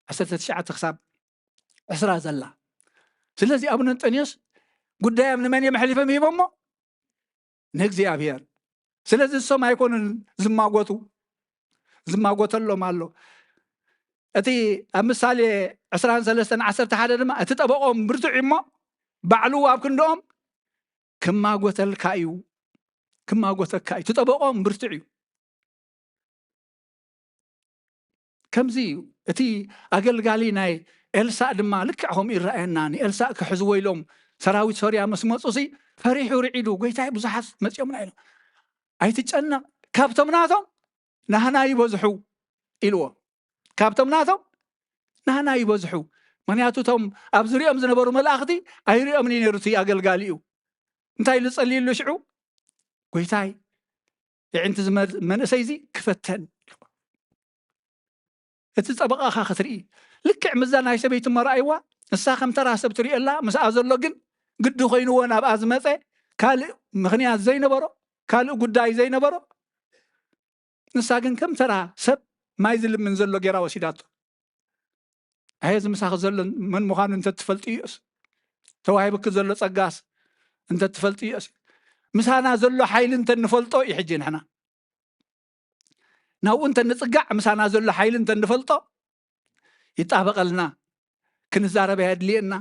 ዓሰርተ ትሽዓተ ክሳብ ዕስራ ዘላ። ስለዚ ኣቡነ እንጠንዮስ ጉዳዮም ንመን እዮም ኣሕሊፎም ሂቦሞ? ንእግዚኣብሔር። ስለዚ እሶም ኣይኮኑን ዝማጎቱ፣ ዝማጎተሎም ኣሎ። እቲ ኣብ ምሳሌ ዕስራን ሰለስተን ዓሰርተ ሓደ ድማ፣ እቲ ጠበቆም ብርቱዕ እዩ እሞ፣ ባዕሉ ኣብ ክንድኦም ክማጎተልካ እዩ፣ ክማጎተካ እዩ። እቲ ጠበቆም ብርቱዕ እዩ። ከምዚ እዩ። እቲ ኣገልጋሊ ናይ ኤልሳእ ድማ ልክዕ ከምኡ ይረኣየና። ንኤልሳእ ክሕዝዎ ኢሎም ሰራዊት ሶርያ ምስ መጹሲ፣ ፈሪሑ ርዒዱ፣ "ጎይታይ፣ ብዙሓት መጺኦምና" ኢሉ። "ኣይትጨነቕ፣ ካብቶም ናቶም ናህና ይበዝሑ" ኢልዎ። "ካብቶም ናቶም ናህና ይበዝሑ"። ምኽንያቱ እቶም ኣብ ዙሪኦም ዝነበሩ መላእኽቲ ኣይሪኦምን እዩ ነይሩ እቲ ኣገልጋሊኡ። እንታይ ኢሉ ጸልይሉ ሽዑ? "ጎይታይ፣ የዒንቲ እዚ መ-፣ መንእሰይ እዚ ክፈተን" ኢልዎ። እቲ ጠበቓኻ ክትርኢ። ልክዕ ምዛ ናይ ሰበይቲ እሞ ረኣይዋ፣ ንሳ ከም ተራ ሰብ ትርእየላ፣ ምስኣ ዘሎ ግን ግዲ ኮይንዎ ናብኣ ዝመጸ፣ ካልእ ምኽንያት ዘይነበሮ፣ ካልእ ጉዳይ ዘይነበሮ፣ ንሳ ግን ከም ተራ ሰብ ማይ ዝልምን ዘሎ ጌራ ወሲዳቶ። ኣየ፣ እዚ ምሳኺ ዘሎ መን ምዃኑ እንተትፈልጥዮስ፣ ተዋሂቡኪ ዘሎ ጸጋስ እንተትፈልጥዮስ፣ ምሳና ዘሎ ሓይሊ እንተንፈልጦ እዩ። ሕጂ ንሕና ናብኡ እንተንጽጋዕ፣ ምሳና ዘሎ ሓይሊ እንተንፈልጦ፣ ይጣበቐልና፣ ክንዛረብ ኣየድልየና፣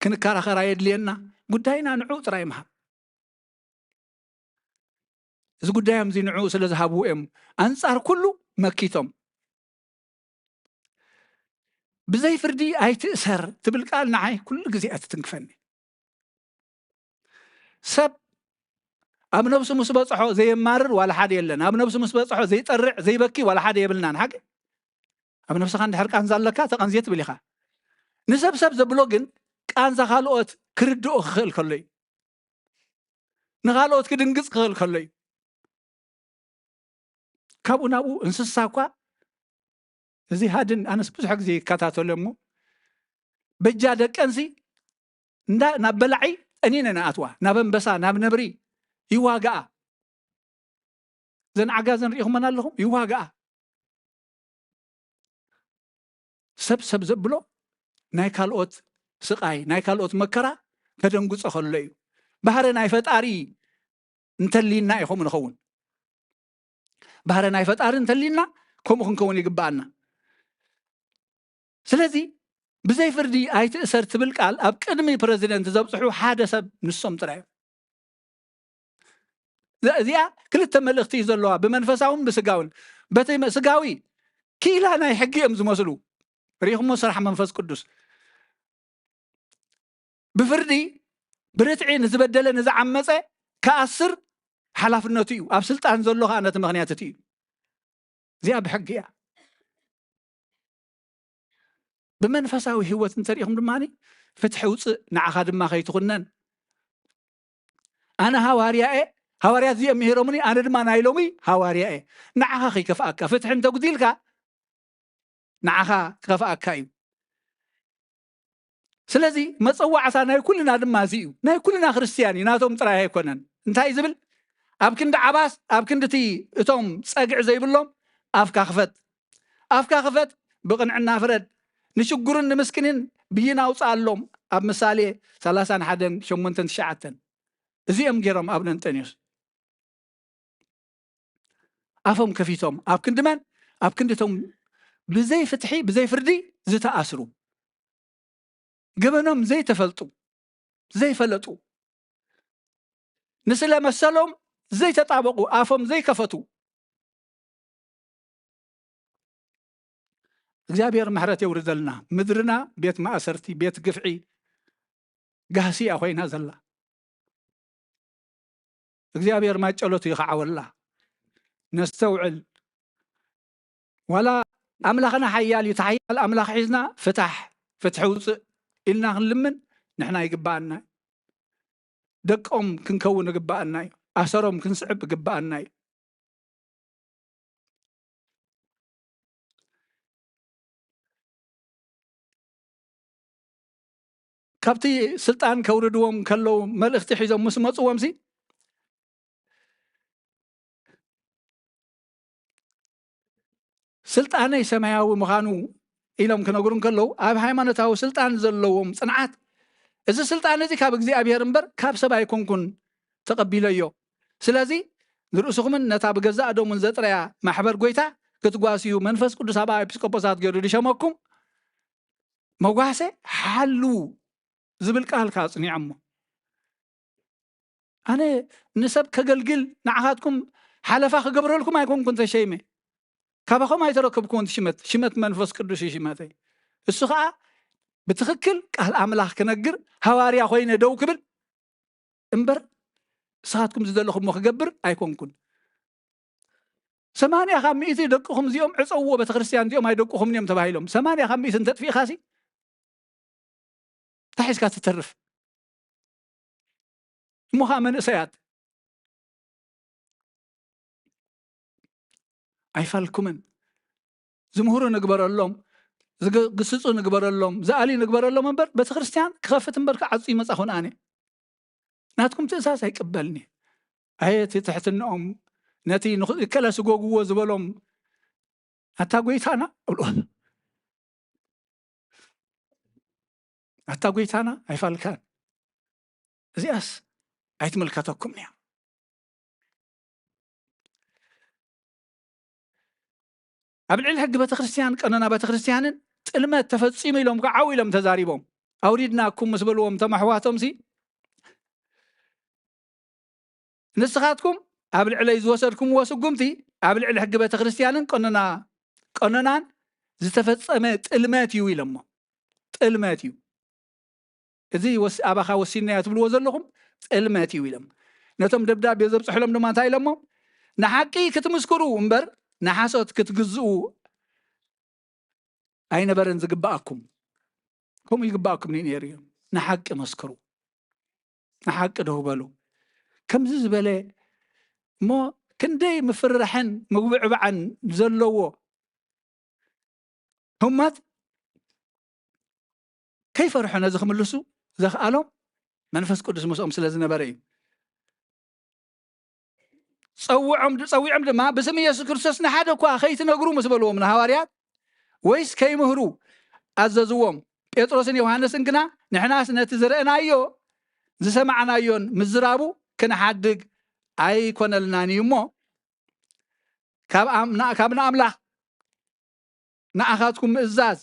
ክንከራኸር ኣየድልየና። ጉዳይና ንዕኡ ጥራይ ምሃብ። እዚ ጉዳዮም እዚ ንዕኡ ስለ ዝሃብዎ እዮም ኣንጻር ኩሉ መኪቶም። ብዘይ ፍርዲ ኣይትእሰር ትብል ቃል ንዓይ ኩሉ ግዜ እያ ትትንክፈኒ። ሰብ ኣብ ነብሱ ምስ በጽሖ ዘየማርር ዋላ ሓደ የለን። ኣብ ነብሱ ምስ በጽሖ ዘይጠርዕ ዘይበኪ ዋላ ሓደ የብልናን። ሓቂ፣ ኣብ ነብስኻ እንድሕር ቃንዛ ኣለካ፣ ተቐንዝየ ትብል ኢኻ። ንሰብ ሰብ ዘብሎ ግን ቃንዛ ካልኦት ክርድኦ ክኽእል ከሎ እዩ። ንኻልኦት ክድንግጽ ክኽእል ከሎ እዩ። ካብኡ ናብኡ እንስሳ እኳ፣ እዚ ሃድን፣ ኣነስ ብዙሕ ግዜ ይከታተሎ እሞ፣ በጃ ደቀንሲ እንዳ፣ ናብ በላዒ ጠኒነን ይኣትዋ፣ ናብ ኣንበሳ፣ ናብ ነብሪ ይዋግኣ። እዘን ዓጋዘን ርኢኹመን ኣለኹም? ይዋግኣ። ሰብ ሰብ ዘብሎ ናይ ካልኦት ስቓይ፣ ናይ ካልኦት መከራ ከደንግጾ ከሎ እዩ። ባህሪ ናይ ፈጣሪ እንተሊና እዩ ከምኡ ንኸውን። ባህሪ ናይ ፈጣሪ እንተሊና ከምኡ ክንከውን ይግብኣና። ስለዚ ብዘይ ፍርዲ ኣይትእሰር ትብል ቃል ኣብ ቅድሚ ፕረዚደንት ዘብጽሑ ሓደ ሰብ ንሶም ጥራይ እዮም። እዛ-፣ እዚኣ ክልተ መልእኽቲ እዩ ዘለዋ፣ ብመንፈሳውን ብስጋውን። በቲ መ-፣ ስጋዊ ክኢላ ናይ ሕጊ እዮም ዝመስሉ። ርኢኹሞ ስራሕ መንፈስ ቅዱስ። ብፍርዲ ብርትዒ ንዝበደለ ንዝዓመፀ ክኣስር ሓላፍነቱ እዩ። ኣብ ስልጣን ዘሎ ከዓ ነቲ ምኽንያት እቲ እዩ። እዚኣ ብሕጊ እያ። ብመንፈሳዊ ህይወት እንተሪኢኹም ድማ ፍትሒ ውፅእ፣ ንዓኻ ድማ ከይትኹነን። ኣነ ሃዋርያ እየ፣ ሃዋርያት እዚኦም ምሂሮምኒ፣ ኣነ ድማ ናይ ሎሚ ሃዋርያ እየ። ንዓኻ ከይከፍኣካ፣ ፍትሒ እንተጉዲልካ ንዓኻ ክኸፍኣካ እዩ። ስለዚ መጸዋዕታ ናይ ኩልና ድማ እዚ እዩ። ናይ ኩልና ክርስትያን እዩ፣ ናቶም ጥራይ ኣይኮነን። እንታይ ዝብል? ኣብ ክንዲ ዓባስ፣ ኣብ ክንዲ እቲ እቶም ጸግዒ ዘይብሎም ኣፍካ ክፈት። ኣፍካ ክፈት፣ ብቕንዕና ፍረድ። ንሽጉርን ንምስኪንን ብይን ኣውጽኣሎም። ኣብ ምሳሌ ሰላሳን ሓደን ሸሞንተን ትሽዓተን። እዚኦም ገይሮም ኣቡነ እንጠንዮስ። ኣፎም ከፊቶም ኣብ ክንዲ መን? ኣብ ክንዲ እቶም ብዘይ ፍትሒ፣ ብዘይ ፍርዲ ዝተኣስሩ፣ ገበኖም ዘይተፈልጡ፣ ዘይፈለጡ፣ ንስለ መሰሎም ዘይተጣበቑ፣ ኣፎም ዘይከፈቱ። እግዚኣብሔር ምሕረት የውርደልና። ምድርና ቤት ማእሰርቲ፣ ቤት ግፍዒ፣ ጋህሲ እያ ኮይና ዘላ። እግዚኣብሔር ማጨሎቱ ይኸዓወላ። ነስተውዕል። ዋላ ኣምላኽና ሓያል እዩ፣ እቲ ሓያል ኣምላኽ ሒዝና ፍታሕ፣ ፍትሒ ውፅእ ኢልና ክንልምን ንሕና ይግባኣና እዩ። ደቆም ክንከውን ይግባኣና እዩ። ኣሰሮም ክንስዕብ ይግባኣና እዩ። ካብቲ ስልጣን ከውርድዎም ከለዉ፣ መልእኽቲ ሒዞም ምስ መጽዎም ሲ፣ ስልጣነይ ሰማያዊ ምዃኑ ኢሎም ክነግሩ እንከለዉ፣ ኣብ ሃይማኖታዊ ስልጣን ዘለዎም ጽንዓት፣ እዚ ስልጣን እዚ ካብ እግዚኣብሔር እምበር ካብ ሰብ ኣይኮንኩን ተቐቢለዮ። ስለዚ ንርእስኹምን ነታ ብገዛእ ደሙን ዘጥረያ ማሕበር ጐይታ ክትጓስዩ መንፈስ ቅዱስ ኣብኣ ኤጲስቆጶሳት ገይሩ ዝሸመኩም፣ መጓሰ ሓልዉ ዝብል ቃል ከኣ ኣጽኒዖሞ። ኣነ ንሰብ ከገልግል ንዓኻትኩም ሓለፋ ክገብረልኩም ኣይኮንኩን ተሸይመ። ካባኹም ኣይተረከብኩዎን ሽመት፣ ሽመት መንፈስ ቅዱስ እዩ ሽመተይ። እሱ ኸኣ ብትኽክል ቃል ኣምላኽ ክነግር፣ ሃዋርያ ኮይነ ደው ክብል እምበር፣ ንስኻትኩም ዝደለኹምዎ ክገብር ኣይኮንኩን። ሰማንያ ካብ ሚእቲ ደቅኹም እዚኦም ዕጸውዎ ቤተክርስትያን፣ እዚኦም ኣይደቅኹምን እዮም ተባሂሎም። ሰማንያ ካብ ሚእቲ እንተጥፊእኻሲ፣ እንታይ ሒዝካ ትተርፍ? እሞ ኸኣ መንእሰያት ኣይፋልኩምን። ዝምህሩ ንግበረሎም፣ ዝግስፁ ንግበረሎም፣ ዝኣሊ ንግበረሎም እምበር ቤተክርስትያን ክኸፍት እምበር ክዓፁ ይመፃኹን ኣነ ናትኩም ትእዛዝ ኣይቅበልኒ። ኣየ እቲ ትሕትናኦም ነቲ እከለ ስጎግዎ ዝበሎም ኣታ ጎይታና እብሎ ኣታ ጎይታና ኣይፋልካን እዚኣስ ኣይትምልከተኩም እያ። ኣብ ልዕሊ ሕጊ ቤተክርስትያን ቀኖና ቤተክርስትያንን ጥልመት ተፈጺሙ ኢሎም ከዓ ዓው ኢሎም ተዛሪቦም። ኣውሪድናኩም ምስ በልዎም እቶም ኣሕዋቶም ሲ ንስኻትኩም ኣብ ልዕለይ ዝወሰድኩምዎ ስጉምቲ ኣብ ልዕሊ ሕጊ ቤተክርስትያንን ቀኖና ቀኖናን ዝተፈጸመ ጥልመት እዩ ኢሎሞ። ጥልመት እዩ። እዚ ኣባኻ ወሲንናዮ ትብልዎ ዘለኹም ጥልመት እዩ ኢሎም ነቶም ደብዳቤ ዘብፅሕሎም ድማ እንታይ ኢሎሞ? ንሓቂ ክትምስክሩ እምበር ንሓሶት ክትግዝኡ ኣይነበረን ዝግባኣኩም። ከምኡ ይግባኣኩም ነይሩ እዮም። ንሓቂ መስክሩ፣ ንሓቂ ደው በሉ። ከምዚ ዝበለ እሞ ክንደይ ምፍርራሕን ምጉብዕባዕን ዘለዎ ህሞት ከይፈርሑ ነዚ ክምልሱ ዘኽኣሎም መንፈስ ቅዱስ ምስኦም ስለ ዝነበረ እዩ። ጸዊዖም ድማ ብስም ኢየሱስ ክርስቶስ ንሓደ እኳ ከይትነግሩ ምስ በልዎም ንሃዋርያት ወይስ ከይምህሩ ኣዘዝዎም። ጴጥሮስን ዮሃንስን ግና ንሕናስ ነቲ ዝረእናዮ ዝሰማዕናዮን ምዝራቡ ክንሓድግ ኣይኮነልናን እዩ እሞ ካብ ንኣምላኽ ንኣኻትኩም ምእዛዝ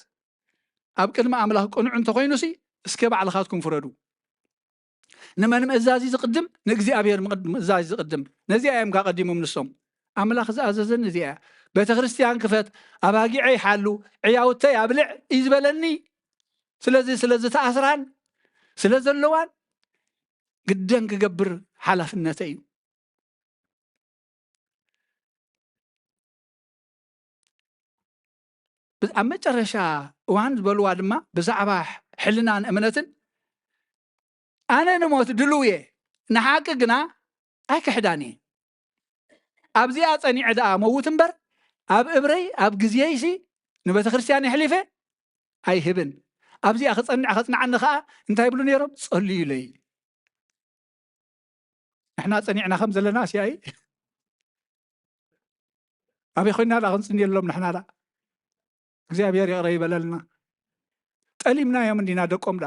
ኣብ ቅድሚ ኣምላኽ ቅኑዕ እንተኾይኑሲ እስከ ባዕልኻትኩም ፍረዱ። ንመን ምእዛዝ እዩ ዝቕድም? ንእግዚኣብሔር ምእዛዝ እዩ ዝቕድም። ነዚኣ እዮም ከቐዲሞም ንሶም። ኣምላኽ ዝኣዘዘኒ እዚኣ እያ። ቤተ ክርስቲያን ክፈት፣ ኣባጊዐይ ሓሉ፣ ዕያውተይ ኣብልዕ እዩ ዝበለኒ። ስለዚ ስለ ዝተኣስራን ስለ ዘለዋን ግደን ክገብር ሓላፍነተይ እዩ። ኣብ መጨረሻ እዋን ዝበልዋ ድማ ብዛዕባ ሕልናን እምነትን ኣነ ንሞት ድልው እየ፣ ንሓቂ ግና ኣይክሕዳን እየ። ኣብዚኣ ጸኒዐ ደኣ መውት እምበር ኣብ እብረይ ኣብ ግዜይሲ ንቤተ ክርስቲያን የሕሊፈ ኣይህብን። ኣብዚኣ ክጸንዕ ከጽንዓኒ ከኣ እንታይ ይብሉ ነይሮም? ጸልዩለይ። ንሕና ጸኒዕና ከም ዘለና ሲኣይ ኣበይ ኮይና ዳ ክንጽንየሎም ንሕና ዳ እግዚኣብሔር ይቕረ ይበለልና። ጠሊምናዮም እንዲና ደቆም ዳ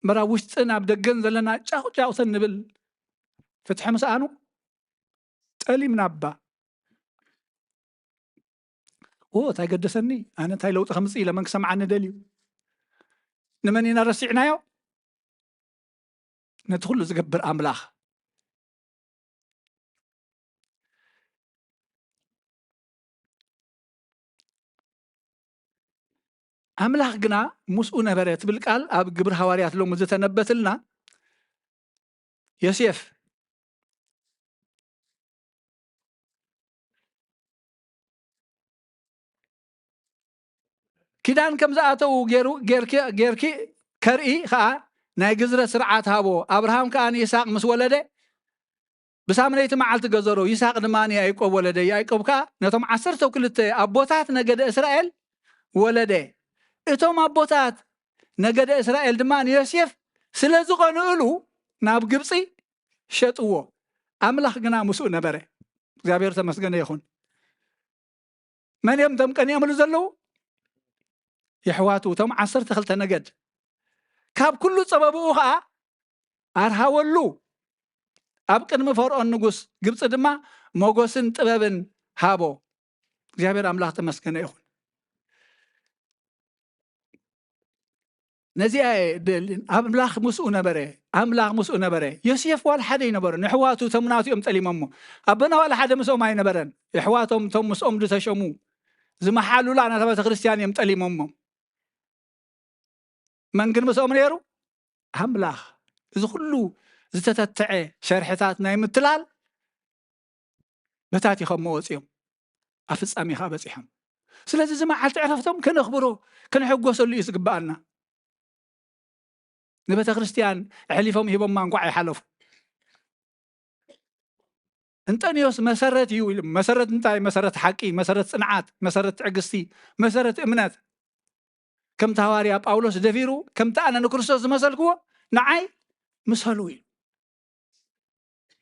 እምበር ኣብ ውሽጥን ኣብ ደገን ዘለና ጫቑ ጫቑ ተንብል ፍትሒ ምስኣኑ ጠሊምና እባ ዎ እንታይ ገደሰኒ ኣነ እንታይ ለውጢ ከምፅእ ኢለ መን ክሰምዓኒ ደልዩ ንመን ኢና ረሲዕናዮ ነቲ ኩሉ ዝገብር ኣምላኽ ኣምላኽ ግና ምስኡ ነበረ ትብል ቃል ኣብ ግብሪ ሃዋርያት ሎሚ ዝተነበትልና ዮሴፍ ኪዳን ከም ዝኣተዉ ጌርኪ ከርኢ ኸዓ ናይ ግዝረት ስርዓት ሃቦ ኣብርሃም ከኣ ንይስቅ ምስ ወለደ ብሳምነይቲ መዓልቲ ገዘሮ ይስሐቅ ድማ ንያዕቆብ ወለደ። ያዕቆብ ከኣ ነቶም ዓሰርተ ክልተ ኣቦታት ነገደ እስራኤል ወለደ። እቶም ኣቦታት ነገደ እስራኤል ድማ ንዮሴፍ ስለ ዝቐንእሉ ናብ ግብፂ ሸጥዎ። ኣምላኽ ግና ምስኡ ነበረ። እግዚኣብሔር ተመስገነ ይኹን። መን እዮም እቶም ቀኒኦምሉ ዘለዉ? የሕዋቱ እቶም ዓሰርተ ክልተ ነገድ ካብ ኩሉ ፀበብኡ ከዓ ኣርሃወሉ ኣብ ቅድሚ ፈርኦን ንጉስ ግብፂ ድማ ሞጎስን ጥበብን ሃቦ እግዚኣብሔር ኣምላኽ ተመስገነ ይኹን ነዚኣ ኣምላኽ ምስኡ ነበረ ኣምላኽ ምስኡ ነበረ ዮሴፍ ዋላ ሓደ ይነበሩ ንሕዋቱ እቶም ናቱ እዮም ጠሊሞሞ ኣቦና ዋላ ሓደ ምስኦም ኣይነበረን የሕዋቶም እቶም ምስኦም ዝተሸሙ ዝመሓሉላ ናታ ቤተ ክርስቲያን እዮም ጠሊሞሞ መን ግን ምስኦም ነይሩ ኣምላኽ እዚ ኩሉ ዝተተትዐ ሸርሕታት ናይ ምትላል በታቲኾሞ ወፂኦም ኣብ ፍፃሜ ከዓ በፂሖም ስለዚ እዚ መዓልቲ ዕረፍቶም ከነኽብሮ ክንሕጎሰሉ እዩ ዝግበኣና ንቤተ ክርስቲያን ኣሕሊፎም ሂቦማ እንኳዕ ይሓለፉ እንጠንዮስ መሰረት እዩ ኢሉ። መሰረት እንታይ? መሰረት ሓቂ፣ መሰረት ጽንዓት፣ መሰረት ትዕግስቲ፣ መሰረት እምነት። ከምቲ ሃዋርያ ጳውሎስ ደፊሩ፣ ከምቲ ኣነ ንክርስቶስ ዝመሰልክዎ ንዓይ ምሰሉ ኢሉ።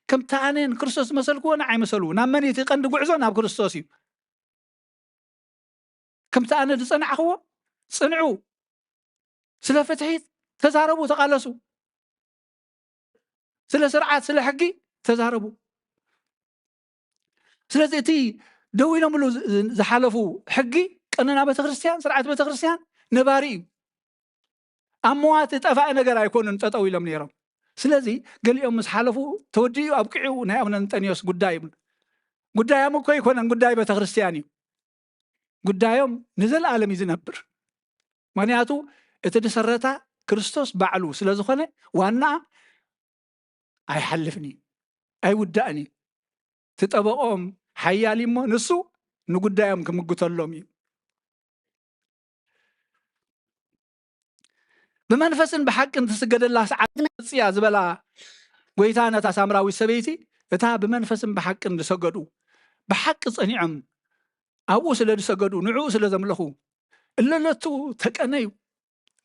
ከምቲ ኣነ ንክርስቶስ ዝመሰልክዎ ንዓይ ምሰሉ። ናብ መን እዩ እቲ ቀንዲ ጉዕዞ? ናብ ክርስቶስ እዩ። ከምቲ ኣነ ዝጸናዕኽዎ ጽንዑ። ስለ ፍትሒ ተዛረቡ፣ ተቓለሱ። ስለ ስርዓት፣ ስለ ሕጊ ተዛረቡ። ስለዚ እቲ ደው ኢሎምሉ ዝ-፣ ዝ-፣ ዝሓለፉ ሕጊ ቀኖና ቤተክርስትያን፣ ስርዓት ቤተክርስትያን ነባሪ እዩ። ኣብ መዋቲ ጠፋኢ ነገር ኣይኮኑን ጠጠው ኢሎም ነይሮም። ስለዚ ገሊኦም ምስ ሓለፉ ተወዲኡ ኣብቂዑ ናይ ኣቡነ እንጠንዮስ ጉዳይ ይብሉ። ጉዳዮም እኮ ኣይኮነን፣ ጉዳይ ቤተክርስትያን እዩ። ጉዳዮም ንዘለኣለም እዩ ዝነብር። ምኽንያቱ እቲ ዝሰረታ ክርስቶስ ባዕሉ ስለ ዝኾነ ዋናኣ ኣይሓልፍን እዩ፣ ኣይውዳእን እዩ። እቲ ጠበቆም ሓያል እዩ እሞ ንሱ ንጉዳዮም ክምግተሎም እዩ። ብመንፈስን ብሓቅን ትስገደላ ሰዓት መጽያ ዝበላ ጎይታ ነታ ሳምራዊት ሰበይቲ፣ እታ ብመንፈስን ብሓቅን ዝሰገዱ፣ ብሓቂ ጸኒዖም ኣብኡ ስለ ዝሰገዱ፣ ንዕኡ ስለ ዘምለኹ፣ እለለቱ ተቀነዩ፣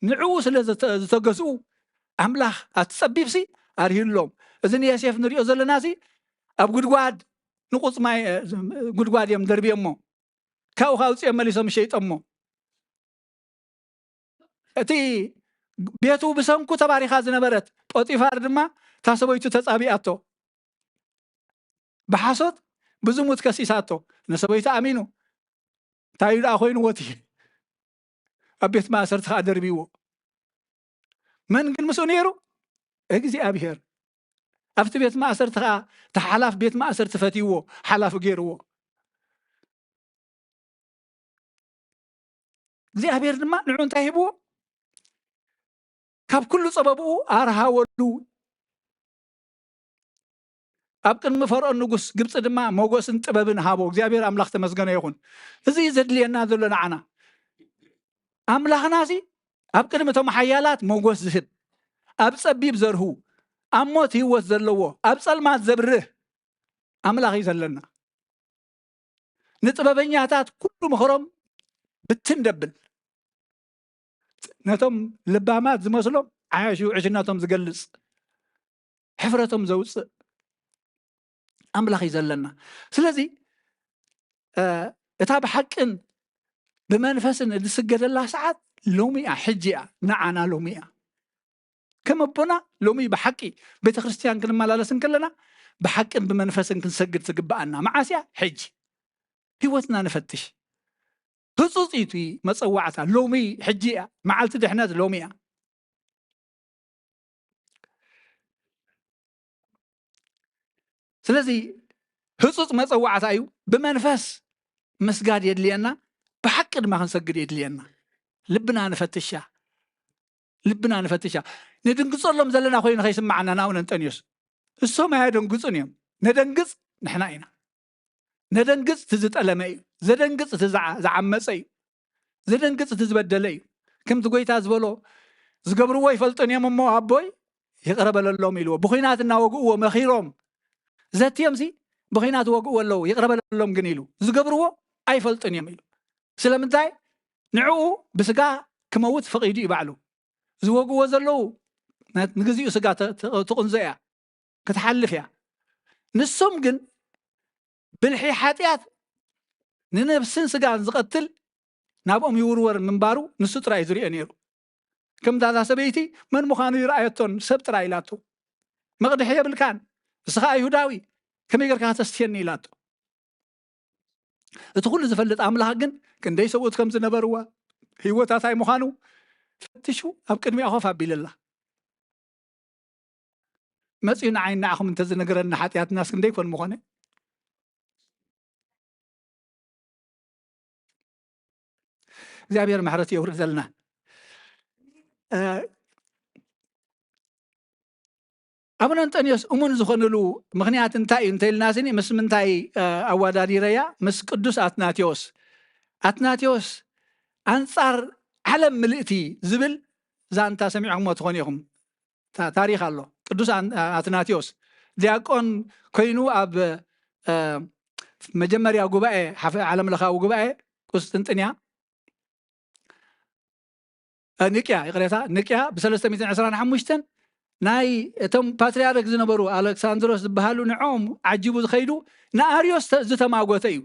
ንዕኡ ስለ ዘተ-፣ ዝተገዝኡ ኣምላኽ ኣቲ ጸቢብሲ ኣርሂሎም። እዚ ንዮሴፍ ንሪኦ ዘለናሲ ኣብ ጉድጓድ ንቁጽማይ፣ እ፣ ጉድጓድ እዮም ደርብዮሞ። ካብኡ ካውፅኦም መሊሶም ሸይጦሞ። እቲ ቤቱ ብሰንኩ ተባሪኻ ዝነበረት ጶጢፋር ድማ እታ ሰበይቱ ተጻቢኣቶ። ብሓሶት ብዝሙት ከሲሳቶ። ንሰበይቱ ኣሚኑ። እንታይ ደኣ ኮይንዎ እቲ? ኣብ ቤት ማእሰርቲ ከኣ ደርቢዎ። መን ግን ምስኡ ነይሩ? እግዚኣብሔር። ኣብቲ ቤት ማእሰርቲ ከኣ፣ እቲ ሓላፍ ቤት ማእሰርቲ ፈትይዎ፣ ሓላፊ ገይርዎ። እግዚኣብሔር ድማ ንዑ እንታይ ሂብዎ? ካብ ኩሉ ጸበብኡ ኣርሃወሉ። ኣብ ቅድሚ ፈርዖን ንጉስ ግብጺ ድማ ሞገስን ጥበብን ሃቦ። እግዚኣብሔር ኣምላኽ ተመስገነ ይኹን። እዚ እዩ ዘድልየና ዘሎ ንዓና። ኣምላኽናሲ ኣብ ቅድሚ እቶም ሓያላት ሞገስ ዝህብ፣ ኣብ ጸቢብ ዘርሁ፣ ኣብ ሞት ህይወት ዘለዎ፣ ኣብ ጸልማት ዘብርህ ኣምላኽ እዩ ዘለና። ንጥበበኛታት ኩሉ ምኽሮም ብትን ደብል፣ ነቶም ልባማት ዝመስሎም ዓያሹ ዕሽነቶም ዝገልጽ፣ ሕፍረቶም ዘውጽእ ኣምላኽ እዩ ዘለና። ስለዚ፣ እ፣ እታ ብሓቅን ብመንፈስን ዝስገደላ ሰዓት ሎሚ እያ፣ ሕጂ እያ፣ ንዓና ሎሚ እያ። ከም ኣቦና ሎሚ ብሓቂ ቤተ ክርስቲያን ክንመላለስ እንከለና ብሓቅን ብመንፈስን ክንሰግድ ትግብኣና። መዓስ እያ? ሕጂ። ህይወትና ንፈትሽ። ህጹጽ እዩ እቲ መጸዋዕታ። ሎሚ፣ ሕጂ እያ። መዓልቲ ድሕነት ሎሚ እያ። ስለዚ ህጹጽ መጸዋዕታ እዩ። ብመንፈስ ምስጋድ የድልየና፣ ብሓቂ ድማ ክንሰግድ የድልየና። ልብና ንፈትሻ፣ ልብና ንፈትሻ። ንድንግጸሎም ዘለና ኮይኑ ከይስምዓና ንኣቡነ እንጠንዮስ። እሶም ኣየደንግጹን እዮም። ነደንግጽ ንሕና ኢና። ነደንግጽ እቲ ዝጠለመ እዩ። ዘደንግጽ እቲ ዝዓ-፣ ዝዓመጸ እዩ። ዘደንግጽ እቲ ዝበደለ እዩ። ከምቲ ጎይታ ዝበሎ፣ "ዝገብርዎ ይፈልጡን እዮም እሞ ኣቦይ ይቕረ በለሎም" ኢልዎ። ብኹናት እናወግእዎ መኺሮም ዘትዮምሲ ብኹናት ወግእዎ ኣለዉ፣ "ይቕረ በለሎም ግን" ኢሉ። "ዝገብርዎ ኣይፈልጡን እዮም" ኢሉ። ስለምንታይ? ንዕኡ ብስጋ ክመውት ፈቒዱ እዩ ባዕሉ። ዝወግእዎ ዘለዉ ነ-፣ ንግዚኡ ስጋ ተ-፣ ተ-፣ ትቕንዞ እያ፣ ክትሓልፍ እያ። ንሶም ግን ብልሒ ሓጢኣት ንነብስን ስጋን ዝቐትል ናብኦም ይውርወር ምንባሩ ንሱ ጥራይ እዩ ዝሪኦ ነይሩ። ከምታ እዛ ሰበይቲ መን ምዃኑ ይረኣየቶን ሰብ ጥራይ ኢላቶ። "መቕድሒ የብልካን፣ ንስኻ ኣይሁዳዊ፣ ከመይ ጌርካ ከተስትየኒ?" ኢላቶ። እቲ ኩሉ ዝፈልጥ ኣምላኽ ግን ክንደይ ሰብኡት ከም ዝነበርዋ፣ ህይወታ እንታይ ምዃኑ ፈቲሹ ኣብ ቅድሚኣ ኮፍ ኣቢልላ። መጺኡ ንዓይ ንዓኹም እንተዝነግረና ሓጢኣትናስ ክንደይ ኮን ምኾነ? እግዚኣብሔር ምሕረት የውርደልና። እ፣ ኣቡነ እንጠንዮስ እሙን ዝኾንሉ ምኽንያት እንታይ እዩ እንተኢልና ስኒ፣ ምስ ምንታይ፣ እ፣ ኣወዳዲረያ? ምስ ቅዱስ ኣትናቴዎስ። ኣትናቴዎስ ኣንጻር ዓለም ምልእቲ ዝብል ዛንታ ሰሚዕኩሞ ትኾኑ ኢኹም። ታ-፣ ታሪኽ ኣሎ። ቅዱስ ኣን-፣ ኣትናቴዎስ ዲያቆን ኮይኑ ኣብ እ፣ መጀመርያ ጉባኤ ሓፈ-፣ ዓለም ለኻዊ ጉባኤ ቁስጥንጥንያ፣ እ፣ ንቅያ፣ ይቕሬታ፣ ንቅያ ብ325 ናይ እቶም ፓትርያርክ ዝነበሩ ኣሌክሳንድሮስ ዝበሃሉ ንዕኦም ዓጂቡ ዝኸይዱ ንኣርዮስ ተ-፣ ዝተማጎተ እዩ።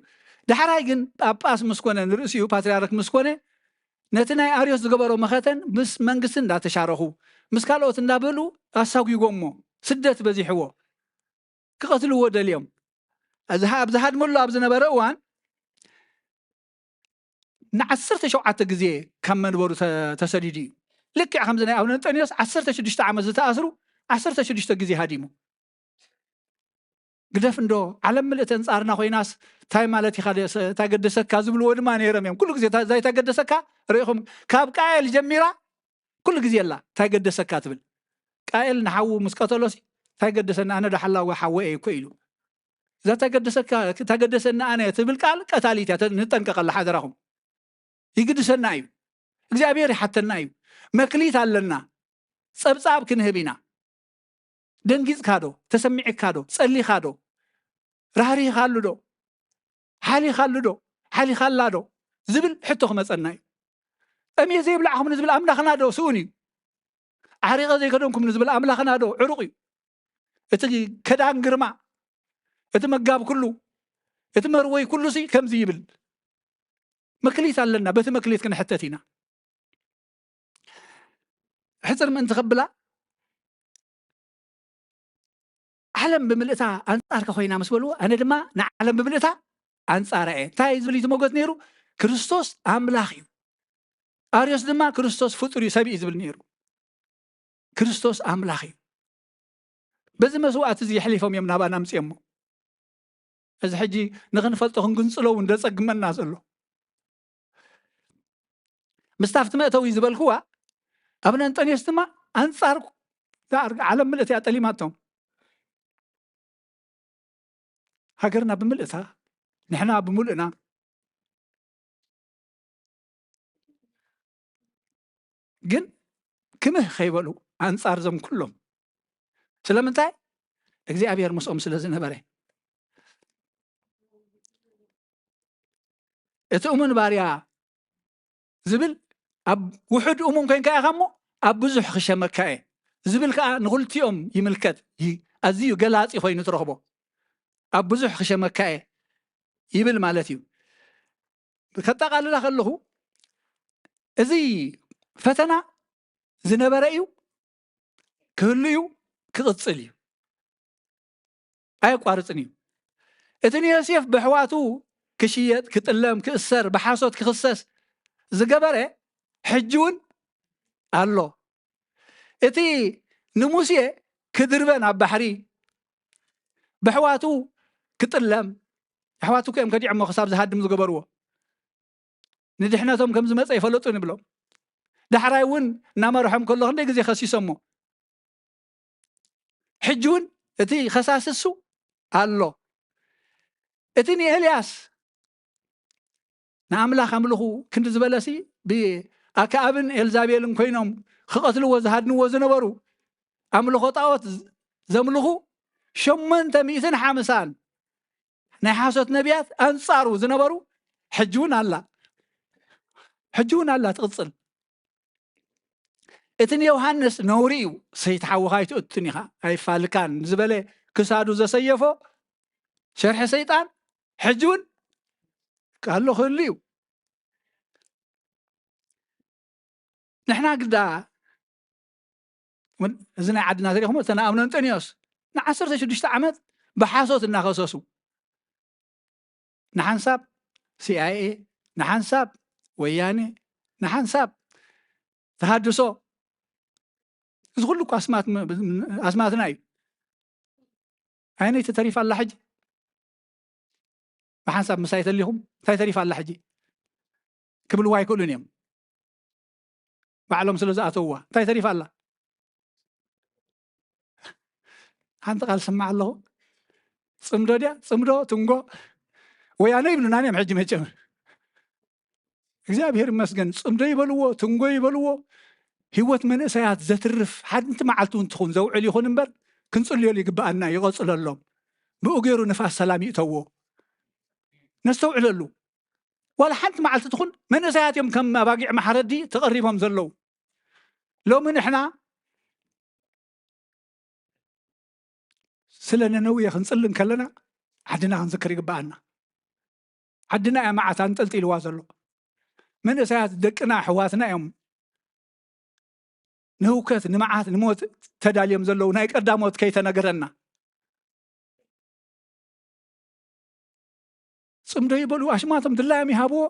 ዳሕራይ ግን ጳጳስ ምስ ኮነ፣ ንርእሲኡ ፓትርያርክ ምስ ኮነ፣ ነቲ ናይ ኣርዮስ ዝገበሮ መኸተን ምስ መንግስቲ እንዳተሻረኹ፣ ምስ ካልኦት እንዳበሉ ኣሳጒጎሞ፣ ስደት በዚሕዎ፣ ክቐትልዎ ደልዮም። እዚ ኣብ ዝሃድመሉ ኣብ ዝነበረ እዋን ንዓሰርተ ሸውዓተ ግዜ ካብ መንበሩ ተ-፣ ተሰዲዱ እዩ። ልክዕ ከምዚ ናይ ኣቡነ እንጠንዮስ ዓሰርተ ሽዱሽተ ዓመት ዝተኣስሩ ዓሰርተ ሽዱሽተ ግዜ ሃዲሙ። ግደፍ እንዶ፣ ዓለም ምልእቲ ኣንጻርና ኮይናስ እንታይ ማለት ኢኻ ደ-፣ እንታይ ገደሰካ ዝብልዎ ድማ ነይሮም እዮም። ኩሉ ግዜ እታ-፣ እዛ እንታይ ገደሰካ ርኢኹም፣ ካብ ቃኤል ጀሚራ ኩሉ ግዜ ኣላ እንታይ ገደሰካ ትብል። ቃኤል ንሓዉ ምስ ቀተሎሲ እንታይ ገደሰና፣ ኣነ ዶ ሓላዊ ሓወ እየ እኮ ኢሉ። እዛ እንታይ ገደሰካ፣ እንታይ ገደሰና ኣነ ትብል ቃል ቀታሊት እያ፣ ተ-፣ ንጠንቀቐላ ሓደራኹም። ይግድሰና እዩ። እግዚኣብሔር ይሓተና እዩ። መክሊት ኣለና። ጸብጻብ ክንህብ ኢና። ደንጊጽካ ዶ? ተሰሚዕካ ዶ? ጸሊኻ ዶ? ራህሪህካሉ ዶ? ሓሊኻሉ ዶ? ሓሊኻላ ዶ? ዝብል ሕቶ ክመጸና እዩ። ጠምየ ዘይብላዕኹም ንዝብል ኣምላኽና ዶ ስኡን እዩ? ዓሪቐ ዘይከደንኩም ንዝብል ኣምላኽና ዶ ዕሩቕ እዩ? እቲ ከዳን ግርማ፣ እቲ መጋብ ኩሉ፣ እቲ መርወይ ኩሉ ሲ ከምዚ ይብል። መክሊት ኣለና፣ በቲ መክሊት ክንሕተት ኢና። ሕጽር ምእንቲ ከብላ፣ ዓለም ብምልእታ ኣንጻርካ ኮይና ምስ በልዎ፣ ኣነ ድማ ንዓለም ብምልእታ ኣንጻራ እየ። እንታይ ዝብል እዩ እቲ ሞገት ነይሩ? ክርስቶስ ኣምላኽ እዩ። ኣርዮስ ድማ ክርስቶስ ፍጡር እዩ፣ ሰብ እዩ ዝብል ነይሩ። ክርስቶስ ኣምላኽ እዩ። በዚ መስዋእቲ እዚ የሕሊፎም እዮም ናባና ኣምጺኦሞ። እዚ ሕጂ ንኽንፈልጦ ክንግንጽሎ እውን ዘጸግመና ዘሎ። ምስታ ኣብቲ መእተዊ ዝበልክዋ፣ ኣቡነ እንጠንዮስ ድማ ኣንጻር ዓለም ምልእቲ እያ ጠሊማቶም። ሃገርና ብምልእታ፣ ንሕና ብምሉእና፣ ግን ክምህ ከይበሉ ኣንጻር እዞም ኩሎም። ስለምንታይ? እግዚኣብሔር ምስኦም ስለ ዝነበረ። እቲ እሙን ባርያ ዝብል ኣብ ውሑድ እሙን ኮይንካ ኢኻ እሞ ኣብ ብዙሕ ክሸመካ እየ ዝብል ከኣ ንኽልቲኦም ይምልከት። ይ-፣ ኣዝዩ ገላጺ ኮይኑ ትረኽቦ። ኣብ ብዙሕ ክሸመካ እየ ይብል ማለት እዩ። ከጠቓልላ ከለኹ እዚ ፈተና ዝነበረ እዩ፣ ክህሉ እዩ፣ ክቕጽል እዩ። ኣየቋርጽን እዩ። እቲ ንዮሴፍ ብኣሕዋቱ ክሽየጥ፣ ክጥለም፣ ክእሰር፣ ብሓሶት ክኽሰስ ዝገበረ ሕጂ እውን ኣሎ። እቲ ንሙሴ ክድርበ ናብ ባሕሪ ብኣሕዋቱ ክጥለም፣ ኣሕዋቱ እኮ እዮም ከዲዖሞ ክሳብ ዝሃድም ዝገበርዎ። ንድሕነቶም ከም ዝመጸ ይፈለጡን ይብሎም። ዳሕራይ እውን እናመርሖም ከሎ ክንደይ ግዜ ከሲሶሞ። ሕጂ እውን እቲ ከሳሲ እሱ ኣሎ። እቲ ንኤልያስ ንኣምላኽ ኣምልኹ ክንዲ ዝበለሲ ብኣክኣብን ኤልዛቤልን ኮይኖም ክቐትልዎ ዝሃድንዎ ዝነበሩ ኣምልኾ ጣዖት ዘምልኹ ሸሞንተ ሚእትን ሓምሳን ናይ ሓሶት ነቢያት ኣንጻሩ ዝነበሩ ሕጂ እውን ኣላ። ሕጂ እውን ኣላ ትቕጽል። እቲ ንዮሃንስ ነውሪ እዩ፣ ሰይቲ ሓውኻ ኣይትእቱን ኢኻ፣ ኣይፋልካን ዝበለ ክሳዱ ዘሰየፎ ሸርሒ ሰይጣን ሕጂ እውን ኣሎ ክህሉ እዩ። ንሕና ግዳ እውን እዚ ናይ ዓድና ተሪኹሞ እተን ኣቡነ እንጠንዮስ ንዓሰርተ ሽዱሽተ ዓመት ብሓሶት እናኸሰሱ ንሓንሳብ ሲኣይኤ፣ ንሓንሳብ ወያኔ፣ ንሓንሳብ ተሃድሶ። እዚ ኩሉ እኮ ኣስማት ም-፣ ኣስማትና እዩ። ኣይነይቲ ተሪፋ ኣላ ሕጂ? ብሓንሳብ ምሳይ ተሊኹም እንታይ ተሪፋ ኣላ ሕጂ? ክብልዋ ኣይክእሉን እዮም። ባዕሎም ስለ ዝኣተውዋ እንታይ ተሪፋ ኣላ? ሓንቲ ቃል ስማዕ ኣለኹ። ጽምዶ ድያ? ጽምዶ፣ ትንጎ፣ ወያነ ይብሉና እዮም ሕጂ መቸም። እግዚኣብሔር ይመስገን። ጽምዶ ይበልዎ፣ ትንጎ ይበልዎ፣ ህይወት መንእሰያት ዘትርፍ ሓንቲ መዓልቲ እውን ትኹን ዘውዕል ይኹን እምበር ክንጽልየሉ ይግብኣና፣ ይቐጽለሎም። ብኡ ገይሩ ንፋስ ሰላም ይእተዎ። ነስተውዕለሉ። ዋላ ሓንቲ መዓልቲ ትኹን መንእሰያት እዮም ከም ኣባጊዕ ማሕረዲ ተቐሪቦም ዘለዉ። ሎሚ ንሕና ስለ ነነውየ ክንጽሊ እንከለና ዓድና ክንዝክር ይግብኣና። ዓድና እያ መዓት ኣንጠልጢልዋ ዘሎ። መንእሰያት ደቅና ኣሕዋትና እዮም ንህውከት፣ ንመዓት፣ ንሞት ተዳልዮም ዘለዉ፣ ናይ ቀዳሞት ከይተነገረና። ጽምዶ ይበሉ፣ ኣሽማቶም ድላዮም ይሃብዎ።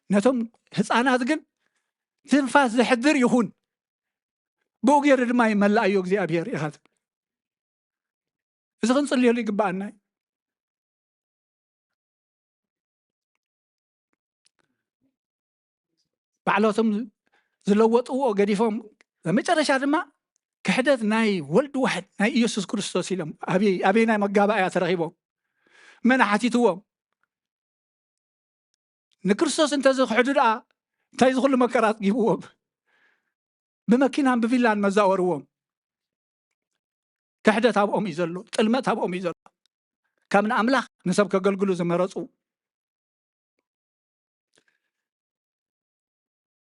ነቶም ህፃናት ግን ትንፋስ ዘሕድር ይኹን፣ ብኡ ገይሩ ድማ ይመላእዮ እግዚኣብሔር ኢኻ ትብል። እዚ ክንጽልየሉ ይግብኣና እዩ። ባዕሎቶም ዝለወጥዎ ገዲፎም፣ መጨረሻ ድማ ክሕደት ናይ ወልድ ዋሕድ ናይ ኢየሱስ ክርስቶስ ኢሎም ኣበይ ኣበይ ናይ መጋባእያ ተረኺቦም? መን ሓቲትዎም? ንክርስቶስ እንተዝኽሕዱ ደኣ እንታይ ዝኹሉ መከራ ኣጽጊብዎም? ብመኪናን ብቪላን መዛወርዎም። ክሕደት ኣብኦም እዩ ዘሎ፣ ጥልመት ኣብኦም እዩ ዘሎ። ካብ ንኣምላኽ ንሰብ ከገልግሉ ዝመረጹ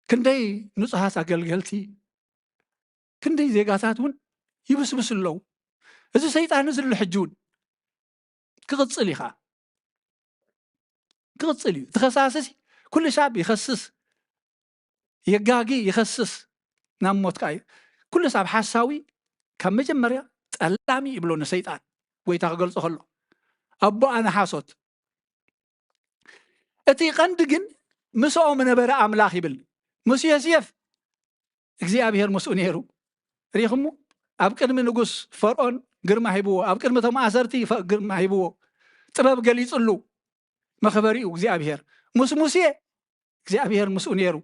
ክንደይ ንጹሃት ኣገልገልቲ፣ ክንደይ ዜጋታት እውን ይብስብሱ ኣለዉ። እዚ ሰይጣን እዚ ኣሎ ሕጂ እውን ክቕጽል እዩ ኸዓ። ክቕጽል እዩ። እቲ ከሳሲ ኩሉ ሳብ ይኸስስ፣ የጋጊ፣ ይኸስስ፣ ናብ ሞት ከኣ እዩ። ኩሉ ሳብ ሓሳዊ ካብ መጀመርያ ጠላሚ ይብሎ ንሰይጣን፣ ጎይታ ክገልጾ ከሎ። ኣቦኣ ንሓሶት። እቲ ቀንዲ ግን ምስኦም ነበረ ኣምላኽ ይብል። ምስ ዮሴፍ እግዚኣብሔር ምስኡ ነይሩ። ርኢኹሞ? ኣብ ቅድሚ ንጉስ ፈርኦን ግርማ ሂብዎ፣ ኣብ ቅድሚ እቶም ኣሰርቲ ፈ-፣ ግርማ ሂብዎ። ጥበብ ገሊጽሉ፣ መኽበሪኡ እግዚኣብሔር። ምስ ሙሴ እግዚኣብሔር ምስኡ ነይሩ።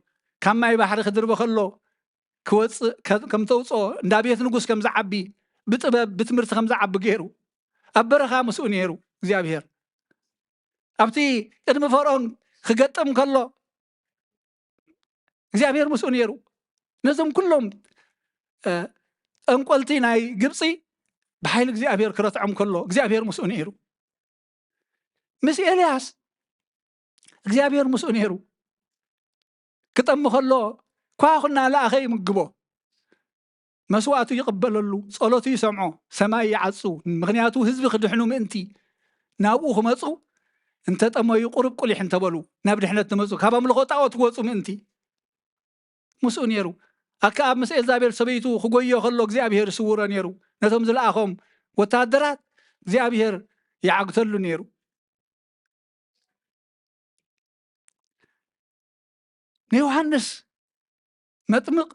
ካብ ማይ ባሕሪ ክድርበ ከሎ ክወጽእ፣ ከ-፣ ከም ተውጽኦ፣ እንዳ ቤት ንጉስ ከም ዝዓቢ፣ ብጥበብ፣ ብትምህርቲ ከም ዝዓቢ ገይሩ። ኣብ በረኻ ምስኡ ነይሩ እግዚኣብሔር። ኣብቲ ቅድሚ ፈርኦን ክገጥም ከሎ እግዚኣብሔር ምስኡ ነይሩ። ነዞም ኩሎም፣ እ፣ ጠንቆልቲ ናይ ግብፂ ብሓይሊ እግዚኣብሔር ክረትዖም ከሎ እግዚኣብሔር ምስኡ ነይሩ። ምስ ኤልያስ እግዚኣብሔር ምስኡ ነይሩ። ክጠሚ ከሎ ኳኹ እናለኣኸ ይምግቦ። መስዋእቱ ይቕበለሉ፣ ጸሎቱ ይሰምዖ፣ ሰማይ ይዓጹ። ምኽንያቱ ህዝቢ ክድሕኑ ምእንቲ ናብኡ ክመጹ፣ እንተጠመዩ ቁሩብ ቁሊሕ እንተበሉ ናብ ድሕነት ትመጹ፣ ካብ ኣምልኾ ጣዖት ክወጹ ምእንቲ። ምስኡ ነይሩ። ኣከኣብ ምስ ኤልዛቤል ሰበይቱ ክጎዮ ከሎ እግዚኣብሔር ይስውሮ ነይሩ። ነቶም ዝለኣኾም ወታደራት እግዚኣብሔር ይዓግተሉ ነይሩ። ንዮሃንስ መጥምቕ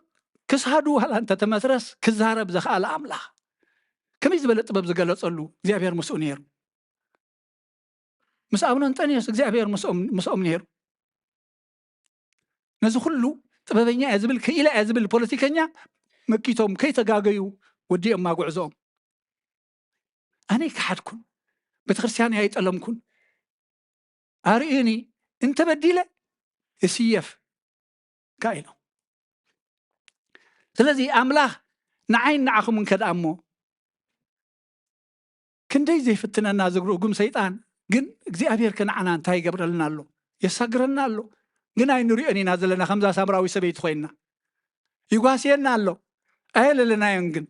ክሳዱ ዋላ እንተተመስረስ ክዛረብ ዘኽኣለ ኣምላኽ፣ ከመይ ዝበለ ጥበብ ዝገለጸሉ እግዚኣብሔር ምስኡ ነይሩ። ምስ ኣብኖንጠንዮስ እግዚኣብሔር ምስኦም፣ ምስኦም ነይሩ። ነዚ ኩሉ ጥበበኛ እየ ዝብል፣ ክኢላ እየ ዝብል ፖለቲከኛ መኪቶም ከይተጋገዩ ወዲኦማ ጉዕዞኦም። ኣነ ኣይከሓድኩን፣ ቤተክርስትያን ኣይጠለምኩን። ኣርእዩኒ፣ እንተበዲለ እስየፍ ካ ኢሎም። ስለዚ ኣምላኽ ንዓይን ንዓኹምን ከድኣ እሞ ክንደይ ዘይፍትነና ዝግርጉም ሰይጣን፣ ግን እግዚኣብሔር ከ ንዓና እንታይ ይገብረልና ኣሎ? የሳግረና ኣሎ። ግን ኣይንሪኦን ኢና ዘለና፣ ከምዛ ሳምራዊ ሰበይቲ ኮይንና። ይጓስየና ኣሎ፣ ኣየለለናዮን። ግን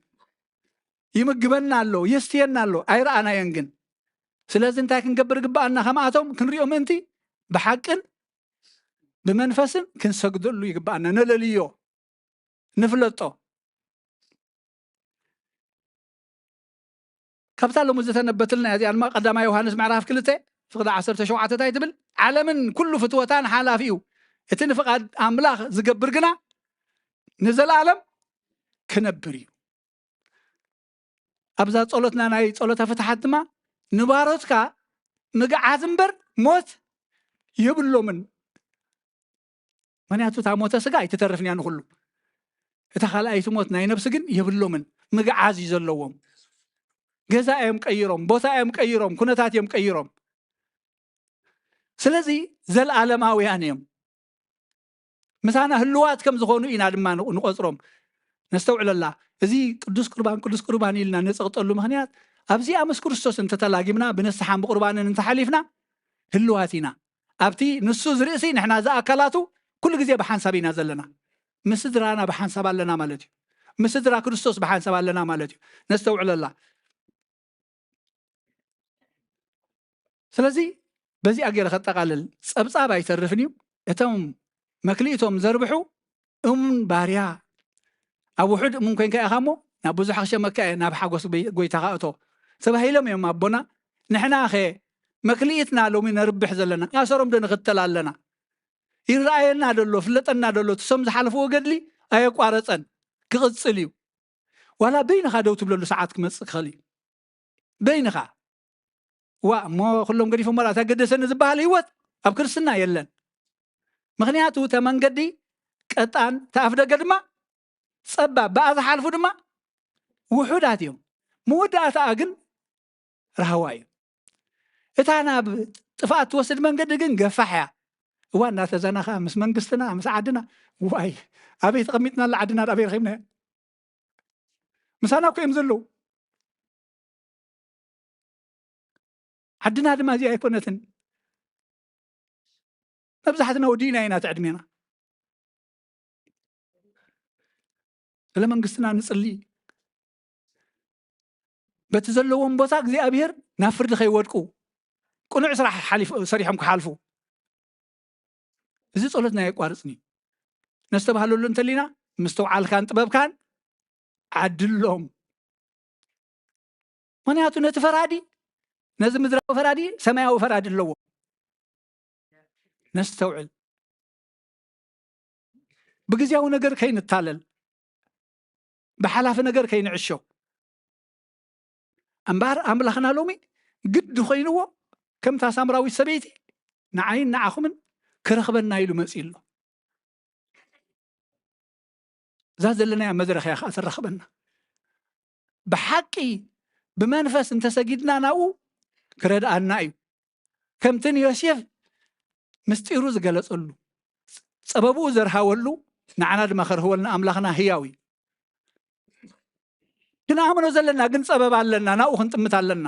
ይምግበና ኣሎ፣ የስትየና ኣሎ፣ ኣይረኣናዮን። ግን ስለዚ እንታይ ክንገብር ይግብኣና? ከምኣቶም ክንሪኦ ምእንቲ ብሓቅን ብመንፈስን ክንሰግደሉ ይግብኣና። ነለልዮ፣ ንፍለጦ። ካብታ ሎሚ ዝተነበትልና እዚኣ ድማ ቀዳማይ ዮሃንስ ምዕራፍ ክልተ ፍቕዲ ዓሰርተ ሸውዓተ እንታይ ትብል? ዓለምን ኩሉ ፍትወታን ሓላፊ እዩ፣ እቲ ንፍቓድ ኣምላኽ ዝገብር ግና ንዘለኣለም ክነብር እዩ። ኣብዛ ጸሎትና ናይ ጸሎተ ፍትሓት ድማ ንባሮትካ ምግዓዝ እምበር ሞት የብሎምን። ምኽንያቱ እታ ሞተ ስጋ ኣይትተርፍን እያ ንኹሉ። እታ ካልኣይቲ ሞት ናይ ነብሲ ግን የብሎምን። ምግዓዝ እዩ ዘለዎም። ገዛ እዮም ቀይሮም፣ ቦታ እዮም ቀይሮም፣ ኩነታት እዮም ቀይሮም። ስለዚ ዘለኣለማውያን እዮም። ምሳና ህልዋት ከም ዝኾኑ ኢና ድማ ንቆ-፣ ንቆጽሮም። ነስተውዕለላ። እዚ ቅዱስ ቁርባን፣ ቅዱስ ቁርባን ኢልና ነጸቕጠሉ ምኽንያት ኣብዚኣ ምስ ክርስቶስ እንተተላጊብና፣ ብንስሓን ብቁርባንን እንተሓሊፍና፣ ህልዋት ኢና። ኣብቲ ንሱ ዝርእሲ ንሕና ዝኣካላቱ ኩሉ ግዜ ብሓንሳብ ኢና ዘለና። ምስ ስድራና ብሓንሳብ ኣለና ማለት እዩ። ምስ ስድራ ክርስቶስ ብሓንሳብ ኣለና ማለት እዩ። ነስተውዕለላ። ስለዚ በዚኣ ገይረ ከጠቓልል፣ ጸብጻብ ኣይተርፍን እዩ። እቶም መክሊቶም ዘርብሑ እሙን ባርያ፣ ኣብ ውሑድ እሙን ኮይንካ ኢኻ እሞ ናብ ብዙሕ ክሸመካ እየ፣ ናብ ሓጎስ ጎይ-፣ ጎይታኻ እቶ ተባሂሎም እዮም ኣቦና። ንሕና ኸ መክሊትና ሎሚ ነርብሕ ዘለና፣ ኣሰሮም ዶ ንኽተል ኣለና? ይረኣየና ደሎ፣ ፍለጠና ደሎ፣ ትሶም ዝሓለፍዎ ገድሊ ኣየቋረጸን፣ ክቕጽል እዩ። ዋላ በይንኻ ደው ትብለሉ ሰዓት ክመጽእ ክኽእል እዩ። በይንኻ። ዋ፣ እሞ ኩሎም ገዲፎም፣ ዋላ እንታይ ገደሰኒ ዝበሃል ህይወት ኣብ ክርስትና የለን። ምኽንያቱ እተ መንገዲ ቀጣን፣ ተኣፍደገ ድማ ጸባብ፣ ብኣ ዝሓልፉ ድማ ውሑዳት እዮም። መወዳእታኣ ግን ራህዋ እዩ። እታ ናብ ጥፍኣት ትወስድ መንገዲ ግን ገፋሕ እያ። እዋ፣ እናተዘናኻ ምስ መንግስትና፣ ምስ ዓድና፣ ዋይ፣ ኣበይ ተቐሚጥናላ ዓድና፣ ኣበይ ረኺብናያ? ምሳና እኮ እዮም ዘለዉ። ዓድና ድማ እዚኣ ኣይኮነትን። መብዛሕትና ወዲእና ኢና እቲ ዕድሜና። ስለ መንግስትና ንጽሊ። በቲ ዘለዎም ቦታ እግዚኣብሔር ናብ ፍርዲ ከይወድቁ፣ ቅኑዕ ስራሕ ሓሊፍ-፣ ሰሪሖም ክሓልፉ። እዚ ጸሎትና ኣየቋርጽን እዩ። ነስተባህለሉ እንተሊና፣ ምስተውዓልካን ጥበብካን ዓድሎም። ምኽንያቱ ነቲ ፈራዲ፣ ነዚ ምድራዊ ፈራዲ፣ ሰማያዊ ፈራዲ ኣለዎ። ነስተውዕል። ብግዜያዊ ነገር ከይንታለል፣ ብሓላፊ ነገር ከይንዕሾ። እምበኣር ኣምላኽና ሎሚ ግዲ ኮይንዎ፣ ከምታ ሳምራዊት ሰበይቲ፣ ንዓይን ንዓኹምን ክረኽበና ኢሉ መጺኡ ኣሎ። እዛ ዘለናያ መድረኽ እያ ከኣ ተራኽበና። ብሓቂ ብመንፈስ እንተሰጊድና ናብኡ ክረድኣና እዩ። ከምቲ ንዮሴፍ ምስጢሩ ዝገለጸሉ፣ ጸበብኡ ዘርሃወሉ፣ ንዓና ድማ ከርህወልና ኣምላኽና ህያው እዩ። ክንኣምኖ ዘለና ግን ጸበብ ኣለና፣ ናብኡ ክንጥምት ኣለና።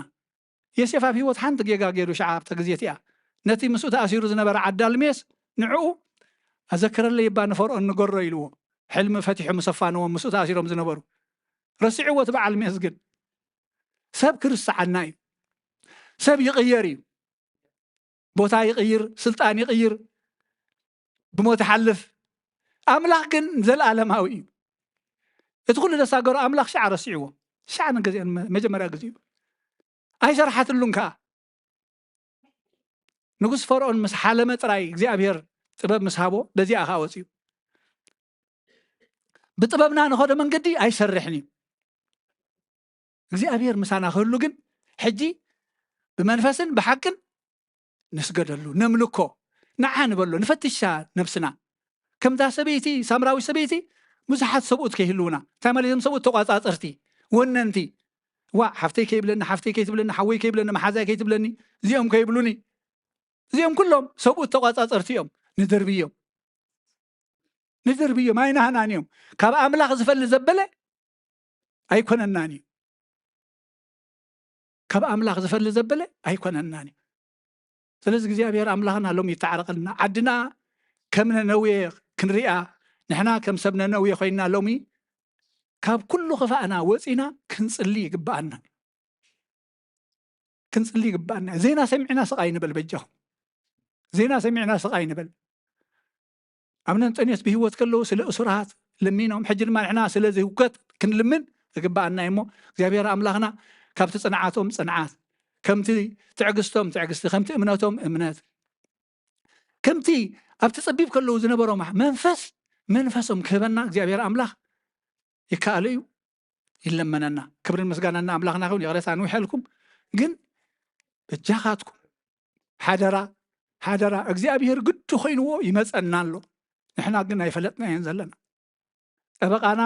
ዮሴፍ ኣብ ህይወት ሓንቲ ጌጋ ገይሩ ሸዓ ኣብታ ግዜ እቲኣ። ነቲ ምስኡ ተኣሲሩ ዝነበረ ዓዲ ኣልሜስ ንዕኡ ኣዘክረለይ እባ ንፈርኦን ንገሮ ኢልዎ። ሕልሚ ፈቲሑ ምስ ኣፋነዎም ምስኡ ተኣሲሮም ዝነበሩ። ረሲዕዎ እቲ በዓል ሜስ ግን። ሰብ ክርስዓና እዩ። ሰብ ይቕየር እዩ። ቦታ ይቕይር፣ ስልጣን ይቕይር፣ ብሞት ይሓልፍ። ኣምላኽ ግን ዘለኣለማዊ እዩ። እቲ ኩሉ ዘሳገሮ ኣምላኽ ሸዓ ረሲዕዎ። ሸዓ ንግዜ መ-፣ መጀመርያ ግዜኡ ኣይሰርሓትሉን ከኣ። ንጉስ ፈርኦን ምስ ሓለመ ጥራይ እግዚኣብሔር ጥበብ ምስ ሃቦ በዚኣ ከኣ ወፂኡ። ብጥበብና ንኸዶ መንገዲ ኣይሰርሕን እዩ። እግዚኣብሔር ምሳና ክህሉ ግን ሕጂ ብመንፈስን ብሓቅን ንስገደሉ፣ ነምልኮ፣ ንዓ ንበሎ፣ ንፈትሻ ነብስና። ከምዛ ሰበይቲ፣ ሳምራዊት ሰበይቲ ብዙሓት ሰብኡት ከይህልውና። እንታይ ማለት እዮም ሰብኡት? ተቋጻጸርቲ፣ ወነንቲ። ዋ፣ ሓፍተይ ከይብለኒ፣ ሓፍተይ ከይትብለኒ፣ ሓወይ ከይብለኒ፣ መሓዛይ ከይትብለኒ፣ እዚኦም ከይብሉኒ። እዚኦም ኩሎም ሰብኡት ተቋጻጸርቲ እዮም። ንድርብዮም። ንድርብዮም፣ ኣይናህናን እዮም። ካብ ኣምላኽ ዝፈሊ ዘበለ ኣይኮነናን እዩ። ካብ ኣምላኽ ዝፈሊ ዘበለ ኣይኮነናን እዩ። ስለዚ እግዚኣብሔር ኣምላኽና ሎሚ ይተዓረቐልና። ዓድና ከም ነነዌ ክንሪኣ፣ ንሕና ከም ሰብ ነነዌ ኮይንና ሎሚ ካብ ኩሉ ክፋእና ወፂና ክንጽሊ ይግብኣና። ክንጽሊ ይግብኣና። ዜና ሰሚዕና ስቕ ኣይንበል በጃኹም። ዜና ሰሚዕና ስቕ ኣይንበል። ኣቡነ እንጠንዮስ ብህይወት ከለዉ ስለ እሱራት ለሚኖም፣ ሕጂ ድማ ንሕና ስለዚ ህውከት ክንልምን ይግብኣና እዩ እሞ፣ እግዚኣብሔር ኣምላኽና ካብቲ ጽንዓቶም ጽንዓት፣ ከምቲ ትዕግስቶም ትዕግስቲ፣ ከምቲ እምነቶም እምነት፣ ከምቲ ኣብቲ ጸቢብ ከለዉ ዝነበሮም መንፈስ፣ መንፈሶም ክህበና እግዚኣብሔር ኣምላኽ ይከኣሎ እዩ፣ ይለመነና። ክብርን ምስጋናን ንኣምላኽና ይኹን። ይቕሬታ ንውሐልኩም፣ ግን በጃኻትኩም ሓደራ፣ ሓደራ፣ እግዚኣብሔር ግዲ ኮይንዎ ይመጸና ኣሎ። ንሕና ግን ኣይፈለጥናዮን ዘለና። ጠበቓና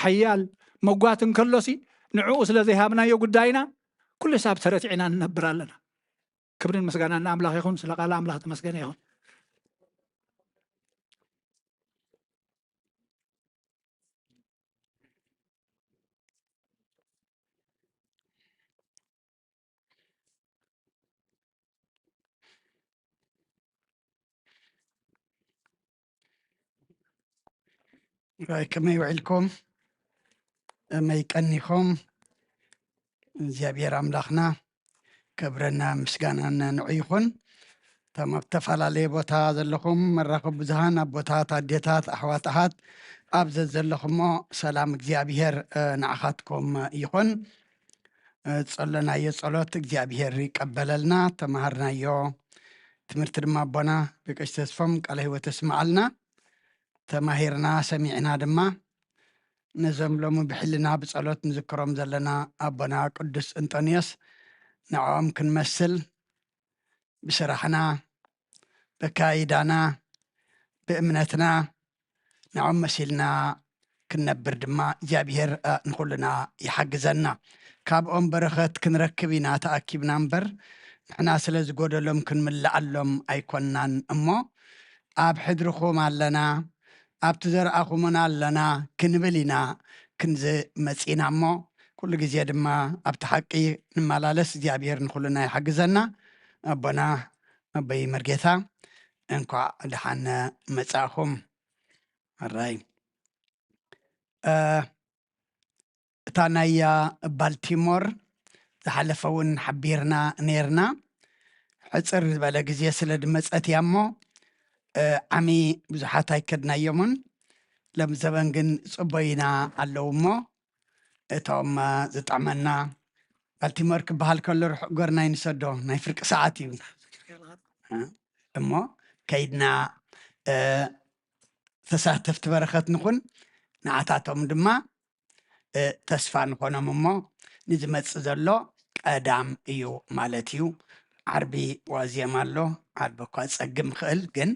ሓያል መጓት እንከሎሲ ንዕኡ ስለ ዘይሃብናዮ ጉዳይና፣ ኩሉ ሳብ ተረቲዕና ንነብር ኣለና። ክብርን ምስጋናን ንኣምላኽ ይኹን። ስለ ቃል ኣምላኽ ተመስገነ ይኹን። ራይ ከመይ ውዒልኩም? ከመይ ቀኒኹም? እግዚኣብሔር ኣምላኽና ክብርና ምስጋናና ንዑ ይኹን። እቶም ኣብ ዝተፈላለየ ቦታ ዘለኹም መራኸቢ ብዙሃን ኣቦታት፣ ኣዴታት፣ ኣሕዋት፣ ኣሓት ኣብ ዘዘለኹሞ ሰላም እግዚኣብሔር፣ እ፣ ንዓኻትኩም ይኹን። እ፣ ጸሎናዮ ጸሎት እግዚኣብሔር ይቀበለልና። ተማሃርናዮ ትምህርቲ ድማ ኣቦና ብቀሽ ተስፎም ቃለ ህይወት ተስምዓልና። ተማሂርና ሰሚዕና ድማ ነዞም ሎሚ ብሕልና ብጸሎት ንዝክሮም ዘለና ኣቦና ቅዱስ እንጦንዮስ ንዕኦም ክንመስል ብስራሕና፣ ብካይዳና፣ ብእምነትና ንዕኦም መሲልና ክንነብር ድማ እግዚኣብሔር፣ እ፣ ንኹልና ይሓግዘና። ካብኦም በረኸት ክንረክብ ኢና ተኣኪብና እምበር፣ ንሕና ስለ ዝጎደሎም ክንምልኣሎም ኣይኮንናን እሞ፣ ኣብ ሕድርኹም ኣለና፣ ኣብቲ ዘርኣኹምና ኣለና ክንብል ኢና ክንዚ መጺእና እሞ፣ ኩሉ ግዜ ድማ ኣብቲ ሓቂ ንመላለስ እግዚኣብሔር ንኹልና ይሓግዘና። ኣቦና ኣቦይ መርጌታ እንኳዕ ደሓን መጻእኹም። ኣራይ፣ እ፣ እታ ናይ ባልቲሞር ዝሓለፈ እውን ሓቢርና ነይርና። ሕጽር ዝበለ ግዜ ስለ ድመጸት እያ እሞ፣ እ፣ ዓሚ ብዙሓት ኣይከድናዮምን። ሎም ዘበን ግን ጽቦይና ኣለዉ እሞ፣ እቶም፣ እ፣ ዝጥዕመና ባልቲሞር ክበሃል ከሎ ርሑቕ ጎርና ይንሰዶ፣ ናይ ፍርቂ ሰዓት እዩ። እ፣ እሞ ከይድና፣ እ፣ ተሳተፍቲ በረኸት ንኹን፣ ንዓታቶም ድማ፣ እ፣ ተስፋ ንኾኖም እሞ፣ ንዝመጽእ ዘሎ ቀዳም እዩ ማለት እዩ። ዓርቢ ዋዜማ ኣሎ፣ ዓርቢ እኳ ጸግም ክእል፣ ግን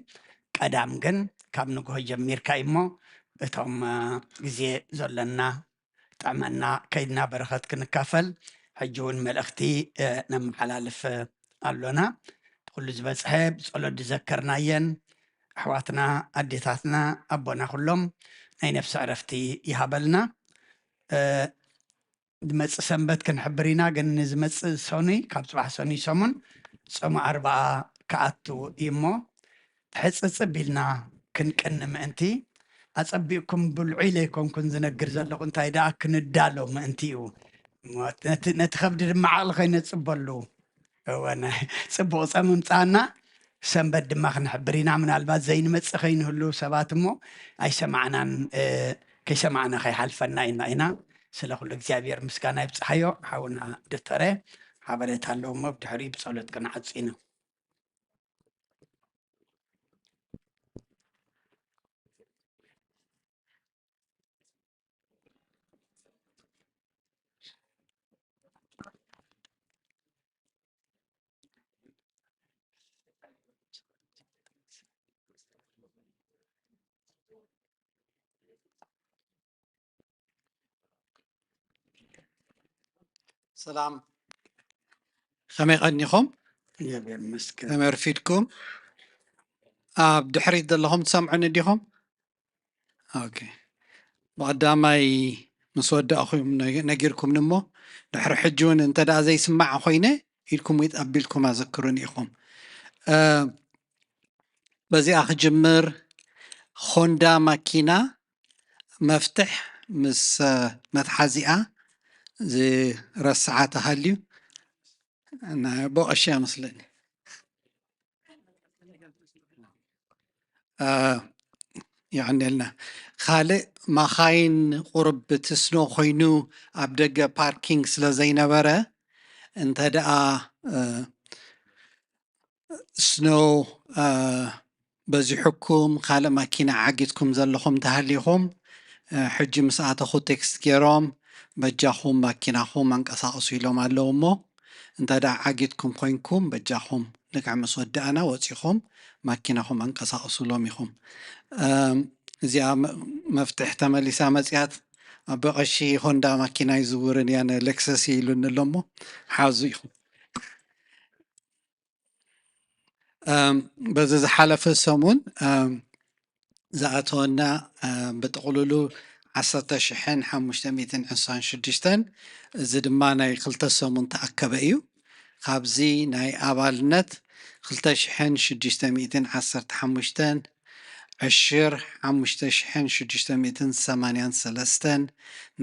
ቀዳም ግን ካብ ንግሆ ጀሚርካ እዩ እሞ፣ እቶም፣ እ፣ ግዜ ዘለና ጥዕመና ከይድና በረኸት ክንካፈል፣ ሕጂ እውን መልእኽቲ፣ እ፣ ነመሓላልፍ ኣሎና። ኩሉ ዝበጽሐ ብጸሎት ዝዘከርናየን ኣሕዋትና፣ ኣዴታትና፣ ኣቦና ኩሎም ናይ ነፍሲ ዕረፍቲ ይሃበልና። እ፣ ዝመጽእ ሰንበት ክንሕብር ኢና፣ ግን ንዝመጽእ ሰኑይ፣ ካብ ጽባሕ ሰኑይ ሰሙን ጾመ ኣርብዓ ክኣቱ እዩ እሞ፣ ሕጽጽብ ኢልና ክንቅኒ ምእንቲ፣ ኣጸቢቕኩም ብልዑ ኢለ ኣይኮንኩን ዝነግር ዘለኹ፣ እንታይ ደኣ ክንዳሎ ምእንቲ እዩ። ነቲ፣ ነቲ ከብዲ ድማ ዓቕሊ ከይነጽበሉ። እወ፣ ናይ ጽቡቕ ጸም ምምጻእና፣ ሰንበት ድማ ክንሕብር ኢና። ምናልባት ዘይንመጽእ ከይንህሉ ሰባት እሞ ኣይሰማዕናን፣ እ፣ ከይሰማዕና ከይሓልፈና ኢና ኢና። ስለ ኩሉ እግዚኣብሔር ምስጋና ይብጽሓዮ። ሓውና ዶክተረ ሓበሬታ ኣለዎ እሞ ብድሕሪኡ ብጸሎት ክንዓጹ ኢና። ሰላም፣ ከመይ ቀኒኹም? እግዚኣብሔር ይመስገን። ከመይ ኣርፊድኩም? ኣብ ድሕሪት ዘለኹም ትሰምዑኒ ዲኹም? ኦኬ። ብቐዳማይ ምስ ወዳእኹም ነ-፣ ነጊርኩምኒ እሞ፣ ድሕሪ ሕጂ እውን እንተ ደኣ ዘይስማዕ ኮይነ፣ ኢድኩም ዊጥ ኣቢልኩም ኣዘክሩኒ ኢኹም። እ፣ በዚኣ ክጅምር፣ ሆንዳ ማኪና መፍትሕ ምስ፣ እ፣ መትሓዚኣ ዝረስዓ ተሃልዩ፣ ናይ ኣቦ ቀሺ እመስለኒ። እ፣ የቐንየልና። ካልእ መኻይን ቁሩብ እቲ ስኖ ኮይኑ ኣብ ደገ ፓርኪንግ ስለ ዘይነበረ፣ እንተ ደኣ፣ እ፣ ስኖ፣ እ፣ በዚሑኩም ካልእ ማኪና ዓጊትኩም ዘለኹም ተሃሊኹም፣ እ፣ ሕጂ ምስ ኣተኹ ቴክስት ገይሮም በጃኹም ማኪናኹም ኣንቀሳቕሱ ኢሎም ኣለዉ እሞ፣ እንተ ደኣ ዓጊትኩም ኮይንኩም በጃኹም ልክዕ ምስ ወዳእና ወጺኹም ማኪናኹም ኣንቀሳቕሱ ኢሎም ኢኹም። እም፣ እዚኣ መ-፣ መፍትሕ ተመሊሳ መጽያት፣ ኣቦ ቀሺ ሆንዳ ማኪና ይዝውርን እያ፣ ንሌክሰስ ኢሉኒ ኣሎ እሞ ሓዙ ኢኹም። እም፣ በዚ ዝሓለፈ ሰሙን፣ እም፣ ዝኣተወና፣ እም፣ ብጥቕልሉ ዓሰርተ ሽሕን ሓሙሽተ ሚእትን ዕስራን ሽዱሽተን፣ እዚ ድማ ናይ ክልተ ሰሙን ተኣከበ እዩ። ካብዚ ናይ ኣባልነት ክልተ ሽሕን ሽዱሽተ ሚእትን ዓሰርተ ሓሙሽተን፣ ዕሽር ሓሙሽተ ሽሕን ሽዱሽተ ሚእትን ሰማንያን ሰለስተን፣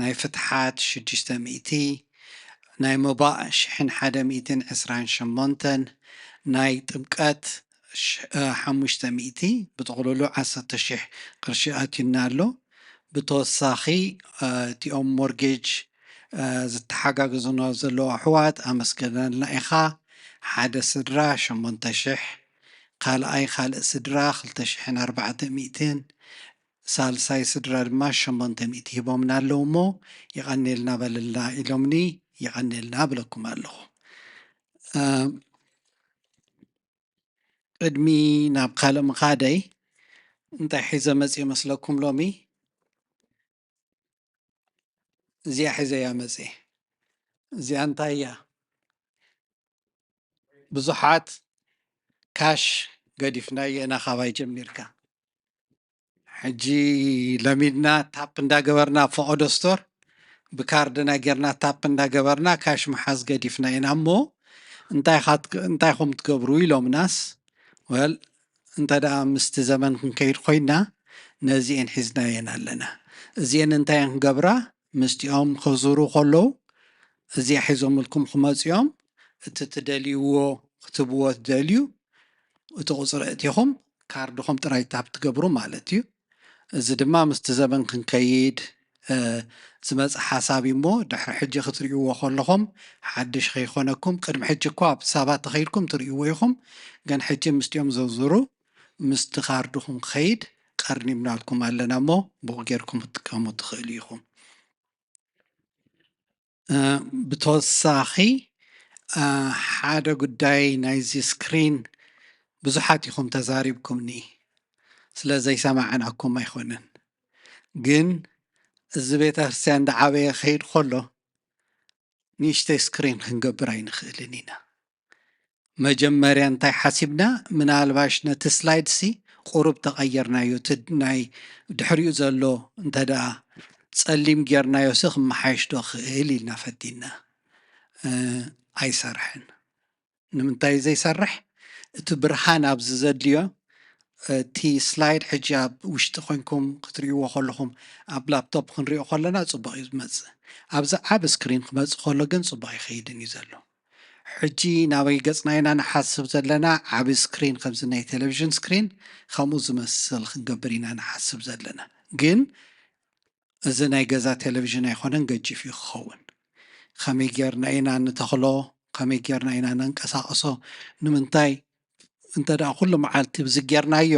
ናይ ፍትሓት ሽዱሽተ ሚእቲ፣ ናይ መባእ ሽሕን ሓደ ሚእትን ዕስራን ሸሞንተን፣ ናይ ጥምቀት ሽ-፣ እ፣ ሓሙሽተ ሚእቲ፣ ብጥቕልሉ ዓሰርተ ሽሕ ቅርሺ ኣትዩና ኣሎ። ብተወሳኺ፣ እ፣ እቲኦም ሞርጌጅ፣ እ፣ ዝተሓጋገዙና ዘለዉ ኣሕዋት ኣመስግነልና ኢኻ። ሓደ ስድራ ሸሞንተ ሽሕ፣ ካልኣይ ካልእ ስድራ ክልተ ሽሕን ኣርባዕተ ሚእትን፣ ሳልሳይ ስድራ ድማ ሸሞንተ ሚእቲ ሂቦምና ኣለዉ እሞ፣ የቐኔልና በልልና ኢሎምኒ፣ የቐኔልና እብለኩም ኣለኹ። እ፣ ቅድሚ ናብ ካልእ ምኻደይ፣ እንታይ ሒዘ መጽእ ይመስለኩም ሎሚ? እዚኣ ሒዘ እያ መጽእ። እዚኣ እንታይ እያ? ብዙሓት ካሽ ገዲፍናዮ ኢና ካባይ ጀሚርካ። ሕጂ ለሚድና ታፕ እንዳገበርና ኣብ ፈቐዶ ስቶር ብካርድና ጌርና ታፕ እንዳገበርና ካሽ ምሓዝ ገዲፍና ኢና እሞ፣ እንታይ ካት-፣ እንታይ ኹም ትገብሩ ኢሎምናስ፣ ወል፣ እንተ ደኣ ምስቲ ዘመን ክንከይድ ኮይና፣ ነዚኤን ሒዝናየን ኣለና። እዚኤን እንታይ እየን ክገብራ? ምስቲኦም ክዙሩ ከለዉ፣ እዚኣ ሒዞምልኩም ክመጹ እዮም። እቲ ትደልይዎ ክትብዎ ትደልዩ፣ እቲ ቁጽሪ እቲኹም ካርድኹም ጥራይ ታፕ ትገብሩ ማለት እዩ። እዚ ድማ ምስቲ ዘመን ክንከይድ፣ እ፣ ዝመጽእ ሓሳብ እዩ እሞ፣ ድሕሪ ሕጂ ክትርእይዎ ከለኹም ሓድሽ ከይኮነኩም፣ ቅድሚ ሕጂ እኳ ኣብ ሳባ ተኸይድኩም ትርእይዎ ኢኹም፣ ግን ሕጂ ምስቲኦም ዘዙሩ፣ ምስቲ ካርድኹም ክኸይድ ቀርኒብናልኩም ኣለና እሞ፣ ብኡ ጌርኩም ክትጥቀሙ ትኽእሉ ኢኹም። እ፣ ብተወሳኺ፣ እ፣ ሓደ ጉዳይ ናይዚ ስክሪን ብዙሓት ኢኹም ተዛሪብኩምኒ፣ ስለ ዘይሰማዕናኩም ኣይኮነን። ግን እዚ ቤተክርስትያን እንዳዓበየ ክኸይድ ከሎ፣ ንእሽተይ ስክሪን ክንገብር ኣይንኽእልን ኢና። መጀመርያ እንታይ ሓሲብና? ምናልባሽ ነቲ ስላይድሲ ቁሩብ ተቐየርናዮ፣ እቲ ናይ ድሕሪኡ ዘሎ እንተ ደኣ ጸሊም ጌርናዮሲ ክመሓየሽ ዶ ክእል ኢልና ፈቲና። እ፣ ኣይሰርሕን። ንምንታይ ዘይሰርሕ? እቲ ብርሃን ኣብዚ ዘድልዮ፣ እቲ ስላይድ ሕጂ ኣብ ውሽጢ ኮይንኩም ክትርእይዎ ከለኹም፣ ኣብ ላፕቶፕ ክንሪኦ ከለና ጽቡቕ እዩ ዝመጽእ። ኣብዚ ዓቢ ስክሪን ክመጽእ ከሎ ግን ጽቡቕ ኣይኸይድን እዩ ዘሎ። ሕጂ ናበይ ገጽና ኢና ንሓስብ ዘለና? ዓቢ ስክሪን፣ ከምዚ ናይ ቴሌቪዥን ስክሪን ከምኡ ዝመስል ክንገብር ኢና ንሓስብ ዘለና። ግን እዚ ናይ ገዛ ቴሌቪዥን ኣይኮነን፣ ገጂፍ እዩ ክኸውን። ከመይ ጌርና ኢና ንተኽሎ? ከመይ ጌርና ኢና ነንቀሳቕሶ? ንምንታይ እንተ ደኣ ኩሉ መዓልቲ ብዚ ጌርናዮ፣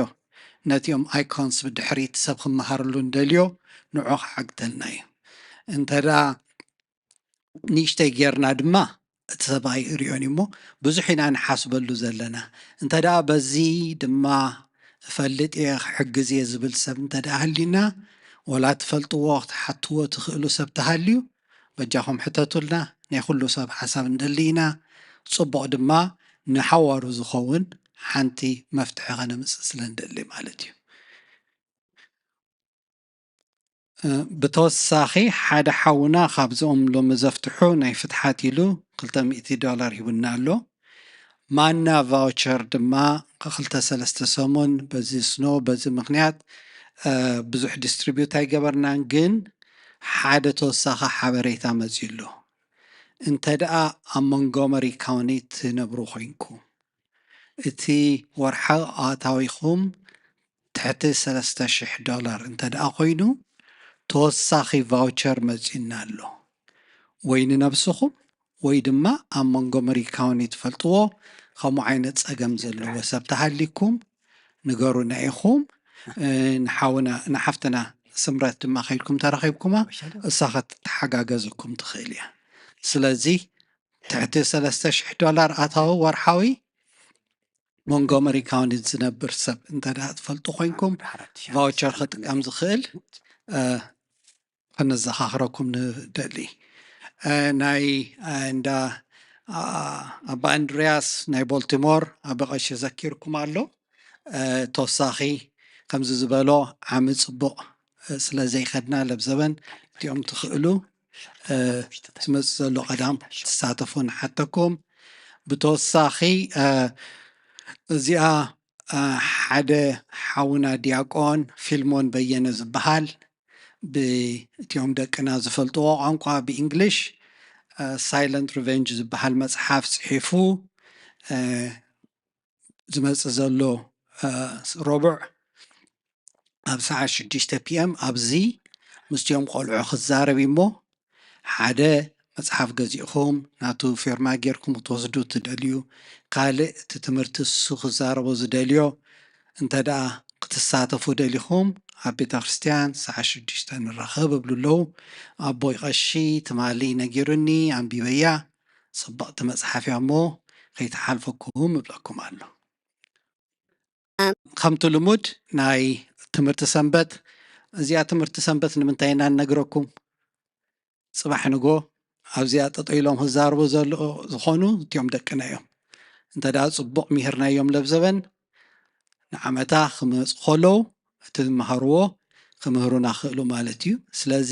ነቲኦም ኣይኮንስ ብድሕሪት ሰብ ክመሃረሉ እንደልዮ፣ ንዑ ክዓግተልና እዩ። እንተ ደኣ ንእሽተይ ጌርና ድማ፣ እቲ ሰብ ኣይርእዮን እዩ እሞ፣ ብዙሕ ኢና ንሓስበሉ ዘለና። እንተ ደኣ በዚ ድማ እፈልጥ እየ፣ ክሕግዝ እየ ዝብል ሰብ እንተ ደኣ ሃልዩና፣ ወላ ትፈልጥዎ ክትሓትዎ ትኽእሉ ሰብ ተሃልዩ፣ በጃኹም ሕተቱልና። ናይ ኩሉ ሰብ ሓሳብ ንደሊ ኢና። ጽቡቕ ድማ ንሓዋሩ ዝኸውን ሓንቲ መፍትሒ ከነምጽእ ስለ ንደሊ ማለት እዩ። እ፣ ብተወሳኺ ሓደ ሓውና ካብዞም ሎሚ ዘፍትሑ ናይ ፍትሓት ኢሉ ክልተ ሚእቲ ዶላር ሂቡና ኣሎ። ማና ቫውቸር ድማ ክልተ ሰለስተ ሰሙን በዚ ስኖ፣ በዚ ምኽንያት፣ እ፣ ብዙሕ ዲስትሪቢዩት ኣይገበርናን፣ ግን ሓደ ተወሳኺ ሓበሬታ መጺኡ ኣሎ። እንተ ደኣ ኣብ ሞንጎመሪ ካውኒ ትነብሩ ኮይንኩም፣ እቲ ወርሓዊ ኣታዊኹም ትሕቲ ሰለስተ ሽሕ ዶላር እንተ ደኣ ኮይኑ፣ ተወሳኺ ቫውቸር መጺኡና ኣሎ። ወይ ንነብስኹም ወይ ድማ ኣብ ሞንጎመሪ ካውኒ ትፈልጥዎ ከምኡ ዓይነት ጸገም ዘለዎ ሰብ ተሃሊኩም ንገሩና ኢኹም። እ፣ ንሓውና፣ ንሓፍትና ስምረት ድማ ከይድኩም ተራኺብኩማ፣ እሳ ክትሓጋገዘኩም ትኽእል እያ። ስለዚ ትሕቲ ሰለስተ ሽሕ ዶላር ኣታዊ ወርሓዊ ሞንጎመሪ ካውኒ ዝነብር ሰብ እንተ ደኣ ትፈልጡ ኮይንኩም፣ ቫውቸር ክጥቀም ዝኽእል፣ እ፣ ከነዘኻኽረኩም ንደሊ። እ፣ ናይ፣ እ፣ እንዳ፣ ኣ-፣ ኣባ ኣንድርያስ ናይ ቦልቲሞር ኣባ ቀሺ ዘኪርኩም ኣሎ። እ፣ ተወሳኺ ከምዚ ዝበሎ ዓሚ ጽቡቕ፣ እ፣ ስለ ዘይኸድና ለብዘበን እቲኦም ትኽእሉ፣ እ፣ ዝመጽእ ዘሎ ቀዳም ትሳተፉ ንሓተኩም። ብተወሳኺ፣ እ፣ እዚኣ ሓደ ሓውና ዲያቆን ፊልሞን በየነ ዝበሃል፣ ብእቲኦም ደቅና ዝፈልጥዎ ቋንቋ ብእንግሊሽ ሳይለንት ሪቨንጅ ዝበሃል መፅሓፍ ፅሒፉ ዝመፅእ ዘሎ ረቡዕ ኣብ ሰዓት ሽዱሽተ ፒ ኤም ኣብዚ ምስቲኦም ቆልዑ ክዛረብ እዩ እሞ፣ ሓደ መጽሓፍ ገዚእኹም ናቱ ፌርማ ጌርኩም ክትወስዱ ትደልዩ፣ ካልእ እቲ ትምህርቲ እሱ ክዛረቦ ዝደልዮ እንተ ደኣ ክትሳተፉ ደሊኹም፣ ኣብ ቤተ ክርስቲያን ሰዓት ሽዱሽተ ንራኸብ እብሉ ኣለዉ። ኣቦይ ቀሺ ትማሊ ነጊሩኒ፣ ኣንቢበያ። ጽብቕቲ መጽሓፍ እያ እሞ ከይትሓልፈኩም እብለኩም ኣሎ። ከምቲ ልሙድ ናይ ትምህርቲ ሰንበት፣ እዚኣ ትምህርቲ ሰንበት ንምንታይ ኢና ንነግረኩም? ጽባሕ ንጎ ኣብዚኣ ጠጠው ኢሎም ክዛረቡ ዘሎ ዝኾኑ እቲኦም ደቅና እዮም። እንተ ደኣ ጽቡቕ ምሂርናዮም ለብዘበን፣ ንዓመታ ክመጹ ከለዉ እቲ ዝመሃርዎ ክምህሩና ክእሉ ማለት እዩ። ስለዚ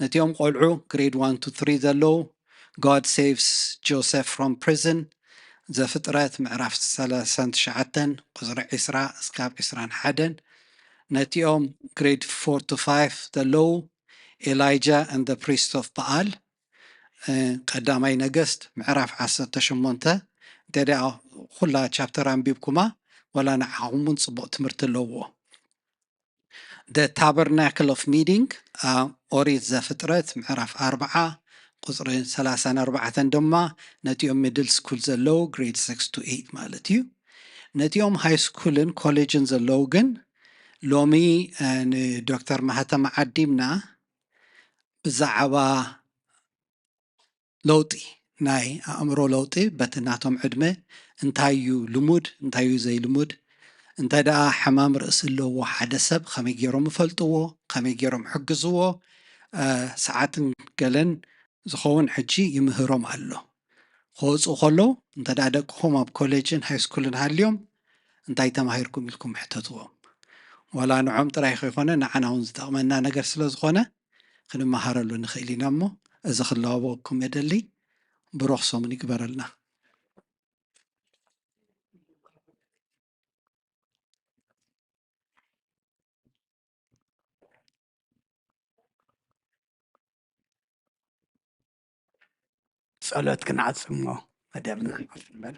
ነቲኦም ቆልዑ ግሬድ ዋን ቱ ትሪ ዘለዉ God Saves Joseph from Prison ዘፍጥረት ምዕራፍ ሰላሳን ትሽዓተን ቁጽሪ ዕስራ እስካብ ዕስራን ሓደን፣ ነቲኦም ግሬድ ፎር ቱ ፋይቭ ዘለዉ Elijah and the Priest of Baal፣ እ፣ ቀዳማይ ነገስት ምዕራፍ ዓሰርተ ሸሞንተ፣ እንተ ደኣ ኩላ ቻፕተር ኣንቢብኩማ፣ ዋላ ንዓኹም እውን ጽቡቕ ትምህርቲ ኣለዎ። The Tabernacle of Meeting፣ ኣብ ኦሪት ዘፍጥረት ምዕራፍ ኣርብዓ ቁጽሪ ሰላሳን ኣርባዕተን ድማ ነቲኦም ሚድል ስኩል ዘለዉ ግሬድ ሲክስ ቱ ኤይት ማለት እዩ። ነቲኦም ሃይ ስኩልን ኮሌጅን ዘለዉ ግን ሎሚ፣ እ፣ ንዶክተር ማህተማ ዓዲምና ብዛዕባ ለውጢ፣ ናይ ኣእምሮ ለውጢ በቲ ናቶም ዕድመ እንታይ እዩ ልሙድ፣ እንታይ እዩ ዘይልሙድ፣ እንተ ደኣ ሕማም ርእሲ ኣለዎ ሓደ ሰብ ከመይ ገይሮም ይፈልጥዎ፣ ከመይ ገይሮም ይሕግዝዎ፣ እ፣ ሰዓትን ገለን ዝኸውን ሕጂ ይምህሮም ኣሎ። ክወጽኡ ከለዉ እንተ ደኣ ደቅኹም ኣብ ኮሌጅን ሃይ ስኩልን ሃልዮም እንታይ ተማሂርኩም ኢልኩም ሕተትዎም። ዋላ ንዖም ጥራይ ከይኮነ ንዓና እውን ዝጠቕመና ነገር ስለ ዝኾነ ክንመሃረሉ ንኽእል ኢና እሞ እዚ ክለዋወቅኩም የደሊ። ብሩኽ ሰሙን ይግበረልና። ጸሎት ክንዓጽም እሞ መደብና ንቕጽል።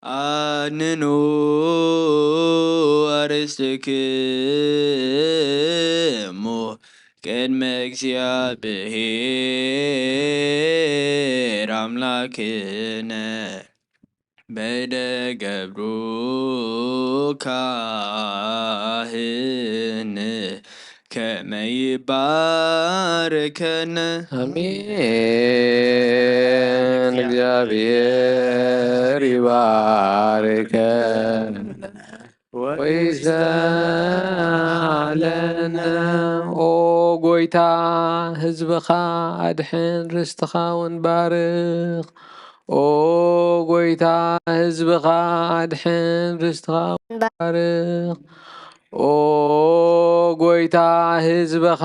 ኣንኑ ኣርእስትክሙ ቅድመ እግዚኣብሔር ኣምላክነ በይደ ገብሩ ካህን ከመይ ይባርከነ። ኣሜን። እግዚኣብሔር ይባርከነ ወይስኣለነ። ኦ ጎይታ፣ ህዝብኻ ኣድሕን፣ ርስትኻ እውን ባርኽ። ኦ ጎይታ፣ ህዝብኻ ኣድሕን፣ ርስትኻ እውን ባርኽ። ኦ ጎይታ፣ ህዝብኻ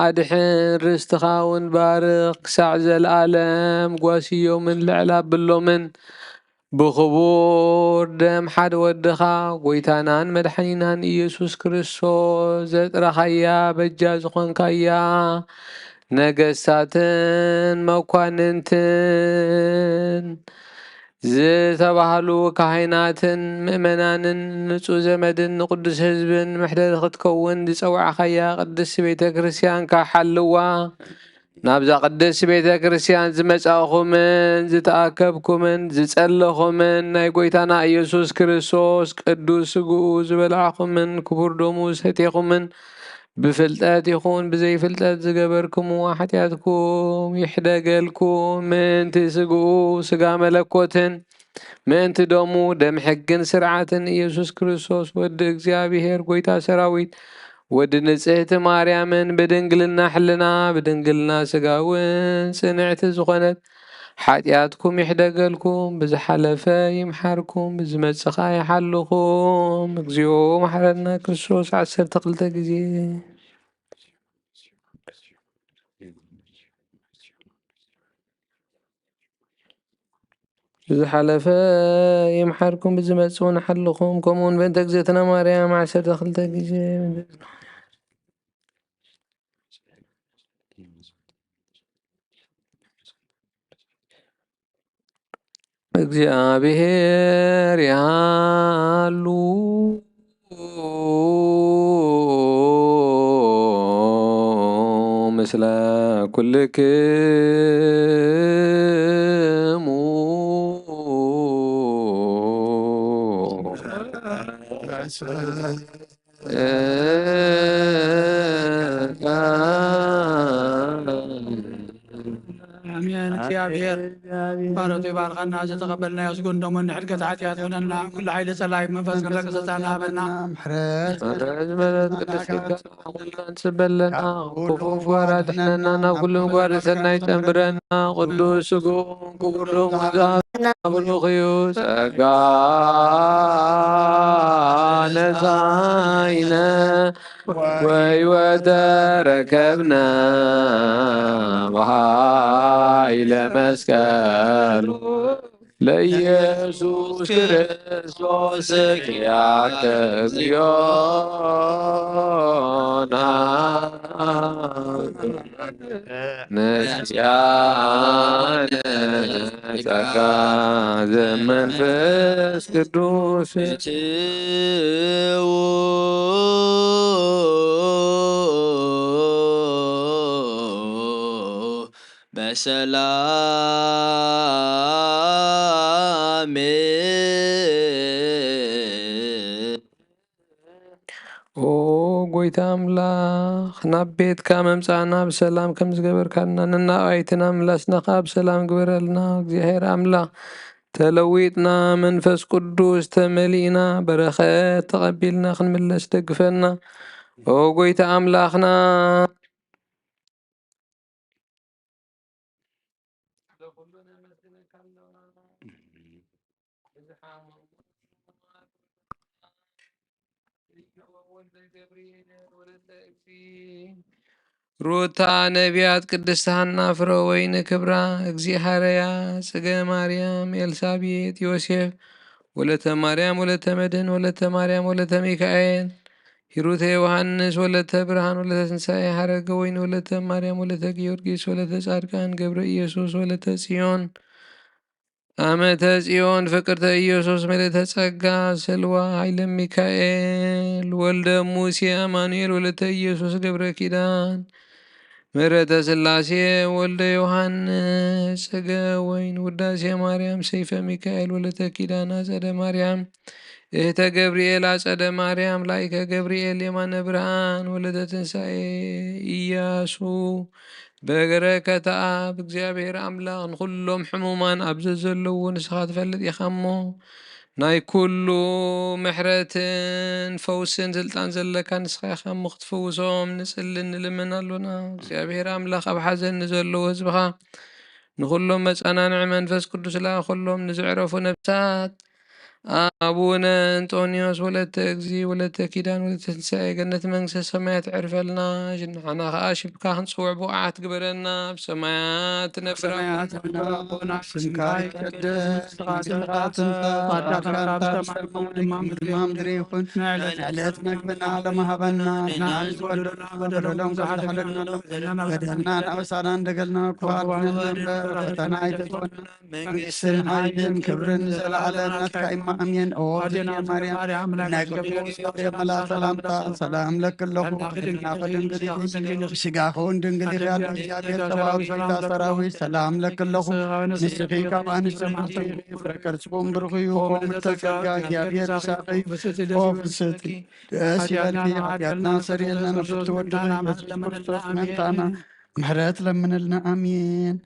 ኣድሕን፣ ርስትኻ እውን ባርኽ። ክሳዕ ዘለኣለም ጓስዮምን ልዕል ኣብሎምን ብኽቡር ደም ሓደ ወድኻ፣ ጎይታናን መድሓኒናን ኢየሱስ ክርስቶስ ዘጥረኻያ፣ በጃ ዝኾንካያ፣ ነገስታትን መኳንንትን ዝተባህሉ ካህናትን ምእመናንን ንጹህ ዘመድን ንቅዱስ ህዝብን መሕደሪ ክትከውን ዝጸዋዕኻያ ቅድስቲ ቤተ ክርስቲያንካ ሓልዋ። ናብዛ ቅድስቲ ቤተ ክርስቲያን ዝመጻእኹምን ዝተኣከብኩምን ዝጸለኹምን ናይ ጎይታና ኢየሱስ ክርስቶስ ቅዱስ ስግኡ ዝበላዕኹምን ክቡር ደሙ ዝሰቴኹምን ብፍልጠት ይኹን ብዘይፍልጠት ዝገበርክምዎ ሓጢኣትኩም ይሕደገልኩም። ምእንቲ ስግኡ ስጋ መለኮትን ምእንቲ ደሙ ደም ሕግን ስርዓትን ኢየሱስ ክርስቶስ ወዲ እግዚኣብሔር ጎይታ ሰራዊት ወዲ ንጽህቲ ማርያምን ብድንግልና ሕልና ብድንግልና ስጋ እውን ጽንዕቲ ዝኾነት ሓጢኣትኩም ይሕደገልኩም፣ ብዝሓለፈ ይምሓርኩም፣ ብዝመጽእ ኸኣ ይሓልኹም። እግዚኦ መሓረና ክርስቶስ ዓሰርተ ክልተ ግዜ። ብዝሓለፈ ይምሓርኩም፣ ብዝመጽእ እውን ሓልኹም። ከምኡ እውን በእንተ እግዝእትነ ማርያም ዓሰርተ ክልተ ግዜ። እግዚኣብሔር ይሃሉ ምስለ ኩልክሙ። ኣሜን። እግዚኣብሔር ባሮቱ ይባርኸና። ዝተቐበልናዮ ስጉን ደሙን ንሕድገት ሓጢኣት ይኹነልና። ኩሉ ሓይሊ ጸላኢ መንፈስ ቅዱስ ቅሰታና ሃበና። ምሕረት ምሕረት ቅድስት ኪዳን ኩልና ንጽበለና። ክፉ ምግባር ኣድሕነና፣ ናብ ኩሉ ምግባር ሰናይ ጨምረና። ቅዱስ ስግኡን ክቡር ደሙን ዝሃበና ብሩኽ እዩ። ጸጋ ነሳይነ ወሕይወት ተረከብነ ብኃይለ መስቀሉ ለኢየሱስ ክርስቶስ ኪያከ ጽዮና ነስያነ ጸጋ ዘመንፈስ ቅዱስ። በሰላም። ኦ ጎይታ ኣምላኽ፣ ናብ ቤትካ መምጻእና ብሰላም ከም ዝገበርካልና፣ ነናብ ኣባይትና ምላስና ከኣ ብሰላም ግበረልና። እግዚኣብሔር ኣምላኽ፣ ተለዊጥና፣ መንፈስ ቅዱስ ተመሊእና፣ በረኸት ተቐቢልና ክንምለስ ደግፈና። ኦ ጎይታ ኣምላኽና። ሩታ ነቢያት፣ ቅድስት ሃና ፍረ ወይኒ ክብራ፣ እግዚእ ሃረያ፣ ጽገ ማርያም፣ ኤልሳቤጥ፣ ዮሴፍ፣ ወለተ ማርያም፣ ወለተ መድህን፣ ወለተ ማርያም፣ ወለተ ሚካኤል፣ ሂሩተ ዮሃንስ፣ ወለተ ብርሃን፣ ወለተ ትንሳኤ፣ ሃረገ ወይኒ፣ ወለተ ማርያም፣ ወለተ ጊዮርጊስ፣ ወለተ ጻድቃን፣ ገብረ ኢየሱስ፣ ወለተ ጽዮን፣ ኣመተ ጽዮን፣ ፍቅርተ ኢየሱስ፣ ምልእተ ጸጋ፣ ስልዋ፣ ኃይለ ሚካኤል፣ ወልደ ሙሴ፣ ኣማኑኤል፣ ወለተ ኢየሱስ፣ ገብረ ኪዳን፣ ምሕረተ ሥላሴ፣ ወልደ ዮሐንስ፣ ጽገ ወይን፣ ውዳሴ ማርያም፣ ሰይፈ ሚካኤል፣ ወለተ ኪዳን፣ ኣጸደ ማርያም፣ እህተ ገብርኤል፣ ኣጸደ ማርያም፣ ላይከ ገብርኤል፣ የማነ ብርሃን፣ ወለተ ትንሳኤ፣ ኢያሱ፣ በረከተ ኣብ። እግዚኣብሔር ኣምላኽ ንኹሎም ሕሙማን ኣብ ዘዘለዉ ንስኻ ትፈልጥ ኢኻ እሞ፣ ናይ ኩሉ ምሕረትን ፈውስን ስልጣን ዘለካ ንስኻ ኢኻ እሞ፣ ክትፍውሶም ንጽልን ንልምን ኣሎና። እግዚኣብሔር ኣምላኽ ኣብ ሓዘን ንዘለዉ ህዝብኻ ንኹሎም መጸናንዒ መንፈስ ቅዱስ ልኣኸሎም፣ ንዝዕረፉ ነፍሳት ኣቡነ እንጦንዮስ ወለተ እግዚ ወለተ ኪዳን ወለተ ትንሳኤ ገነት መንግስተ ሰማያት ዕርፈልና። ንዓና ኸዓ ሽምካ ክንጽውዕ ብቑዓት ግበረና። ኣብ ሰማያት ትነብር ሰማያት ኣቦና፣ ኣቦና፣ ስምካ ይቀደስ፣ መንግስትኻ ትምጻእ፣ ፈቃድካ ከም ኣብ ሰማይ ከምኡ ድማ ምድሪ ይኹን። ንዕለት ዕለት መግብና ሎሚ ሃበና፣ ንሕና ንዝበደሉና በደሎም ዝሓለልና፣ በደልና እናበሳና እንደገልና፣ ክፉኣት እምበር፣ ፈተና ኣይተእትወና። መንግስትን ሓይልን ክብርን ንዘለዓለም ናትካ እማ፣ ኣሜን። ኦ ኣዴና ማርያም፣ ናይ ቅዱስ ገብርኤል መልኣክ ሰላምታ ሰላም ለኪ ኣለኹ። ሰላም ለኪ ድንግል ኢኺ፣ ብስጋኺ እውን ድንግል ኢኺ፣ ኣደ እግዚኣብሔር ጸባኦት ጌታ ሰራዊት ሰላም ለኪ ኣለኹ። ንስኺ ካብ ኣንስቲ ብሩኽቲ ኢኺ፣ ፍረ ከርስኪ እውን ብሩኽ እዩ። ኦ ምልዕተ ጸጋ፣ እግዚኣብሔር ምሳኺ እዩ። ኦ ፍስሕቲ ደስ ይበልኪ፣ ሓጢኣትና ሰሪልና ንፍትወድና ኢየሱስ ክርስቶስ መምጣና ምሕረት ለምንልና። ኣሜን።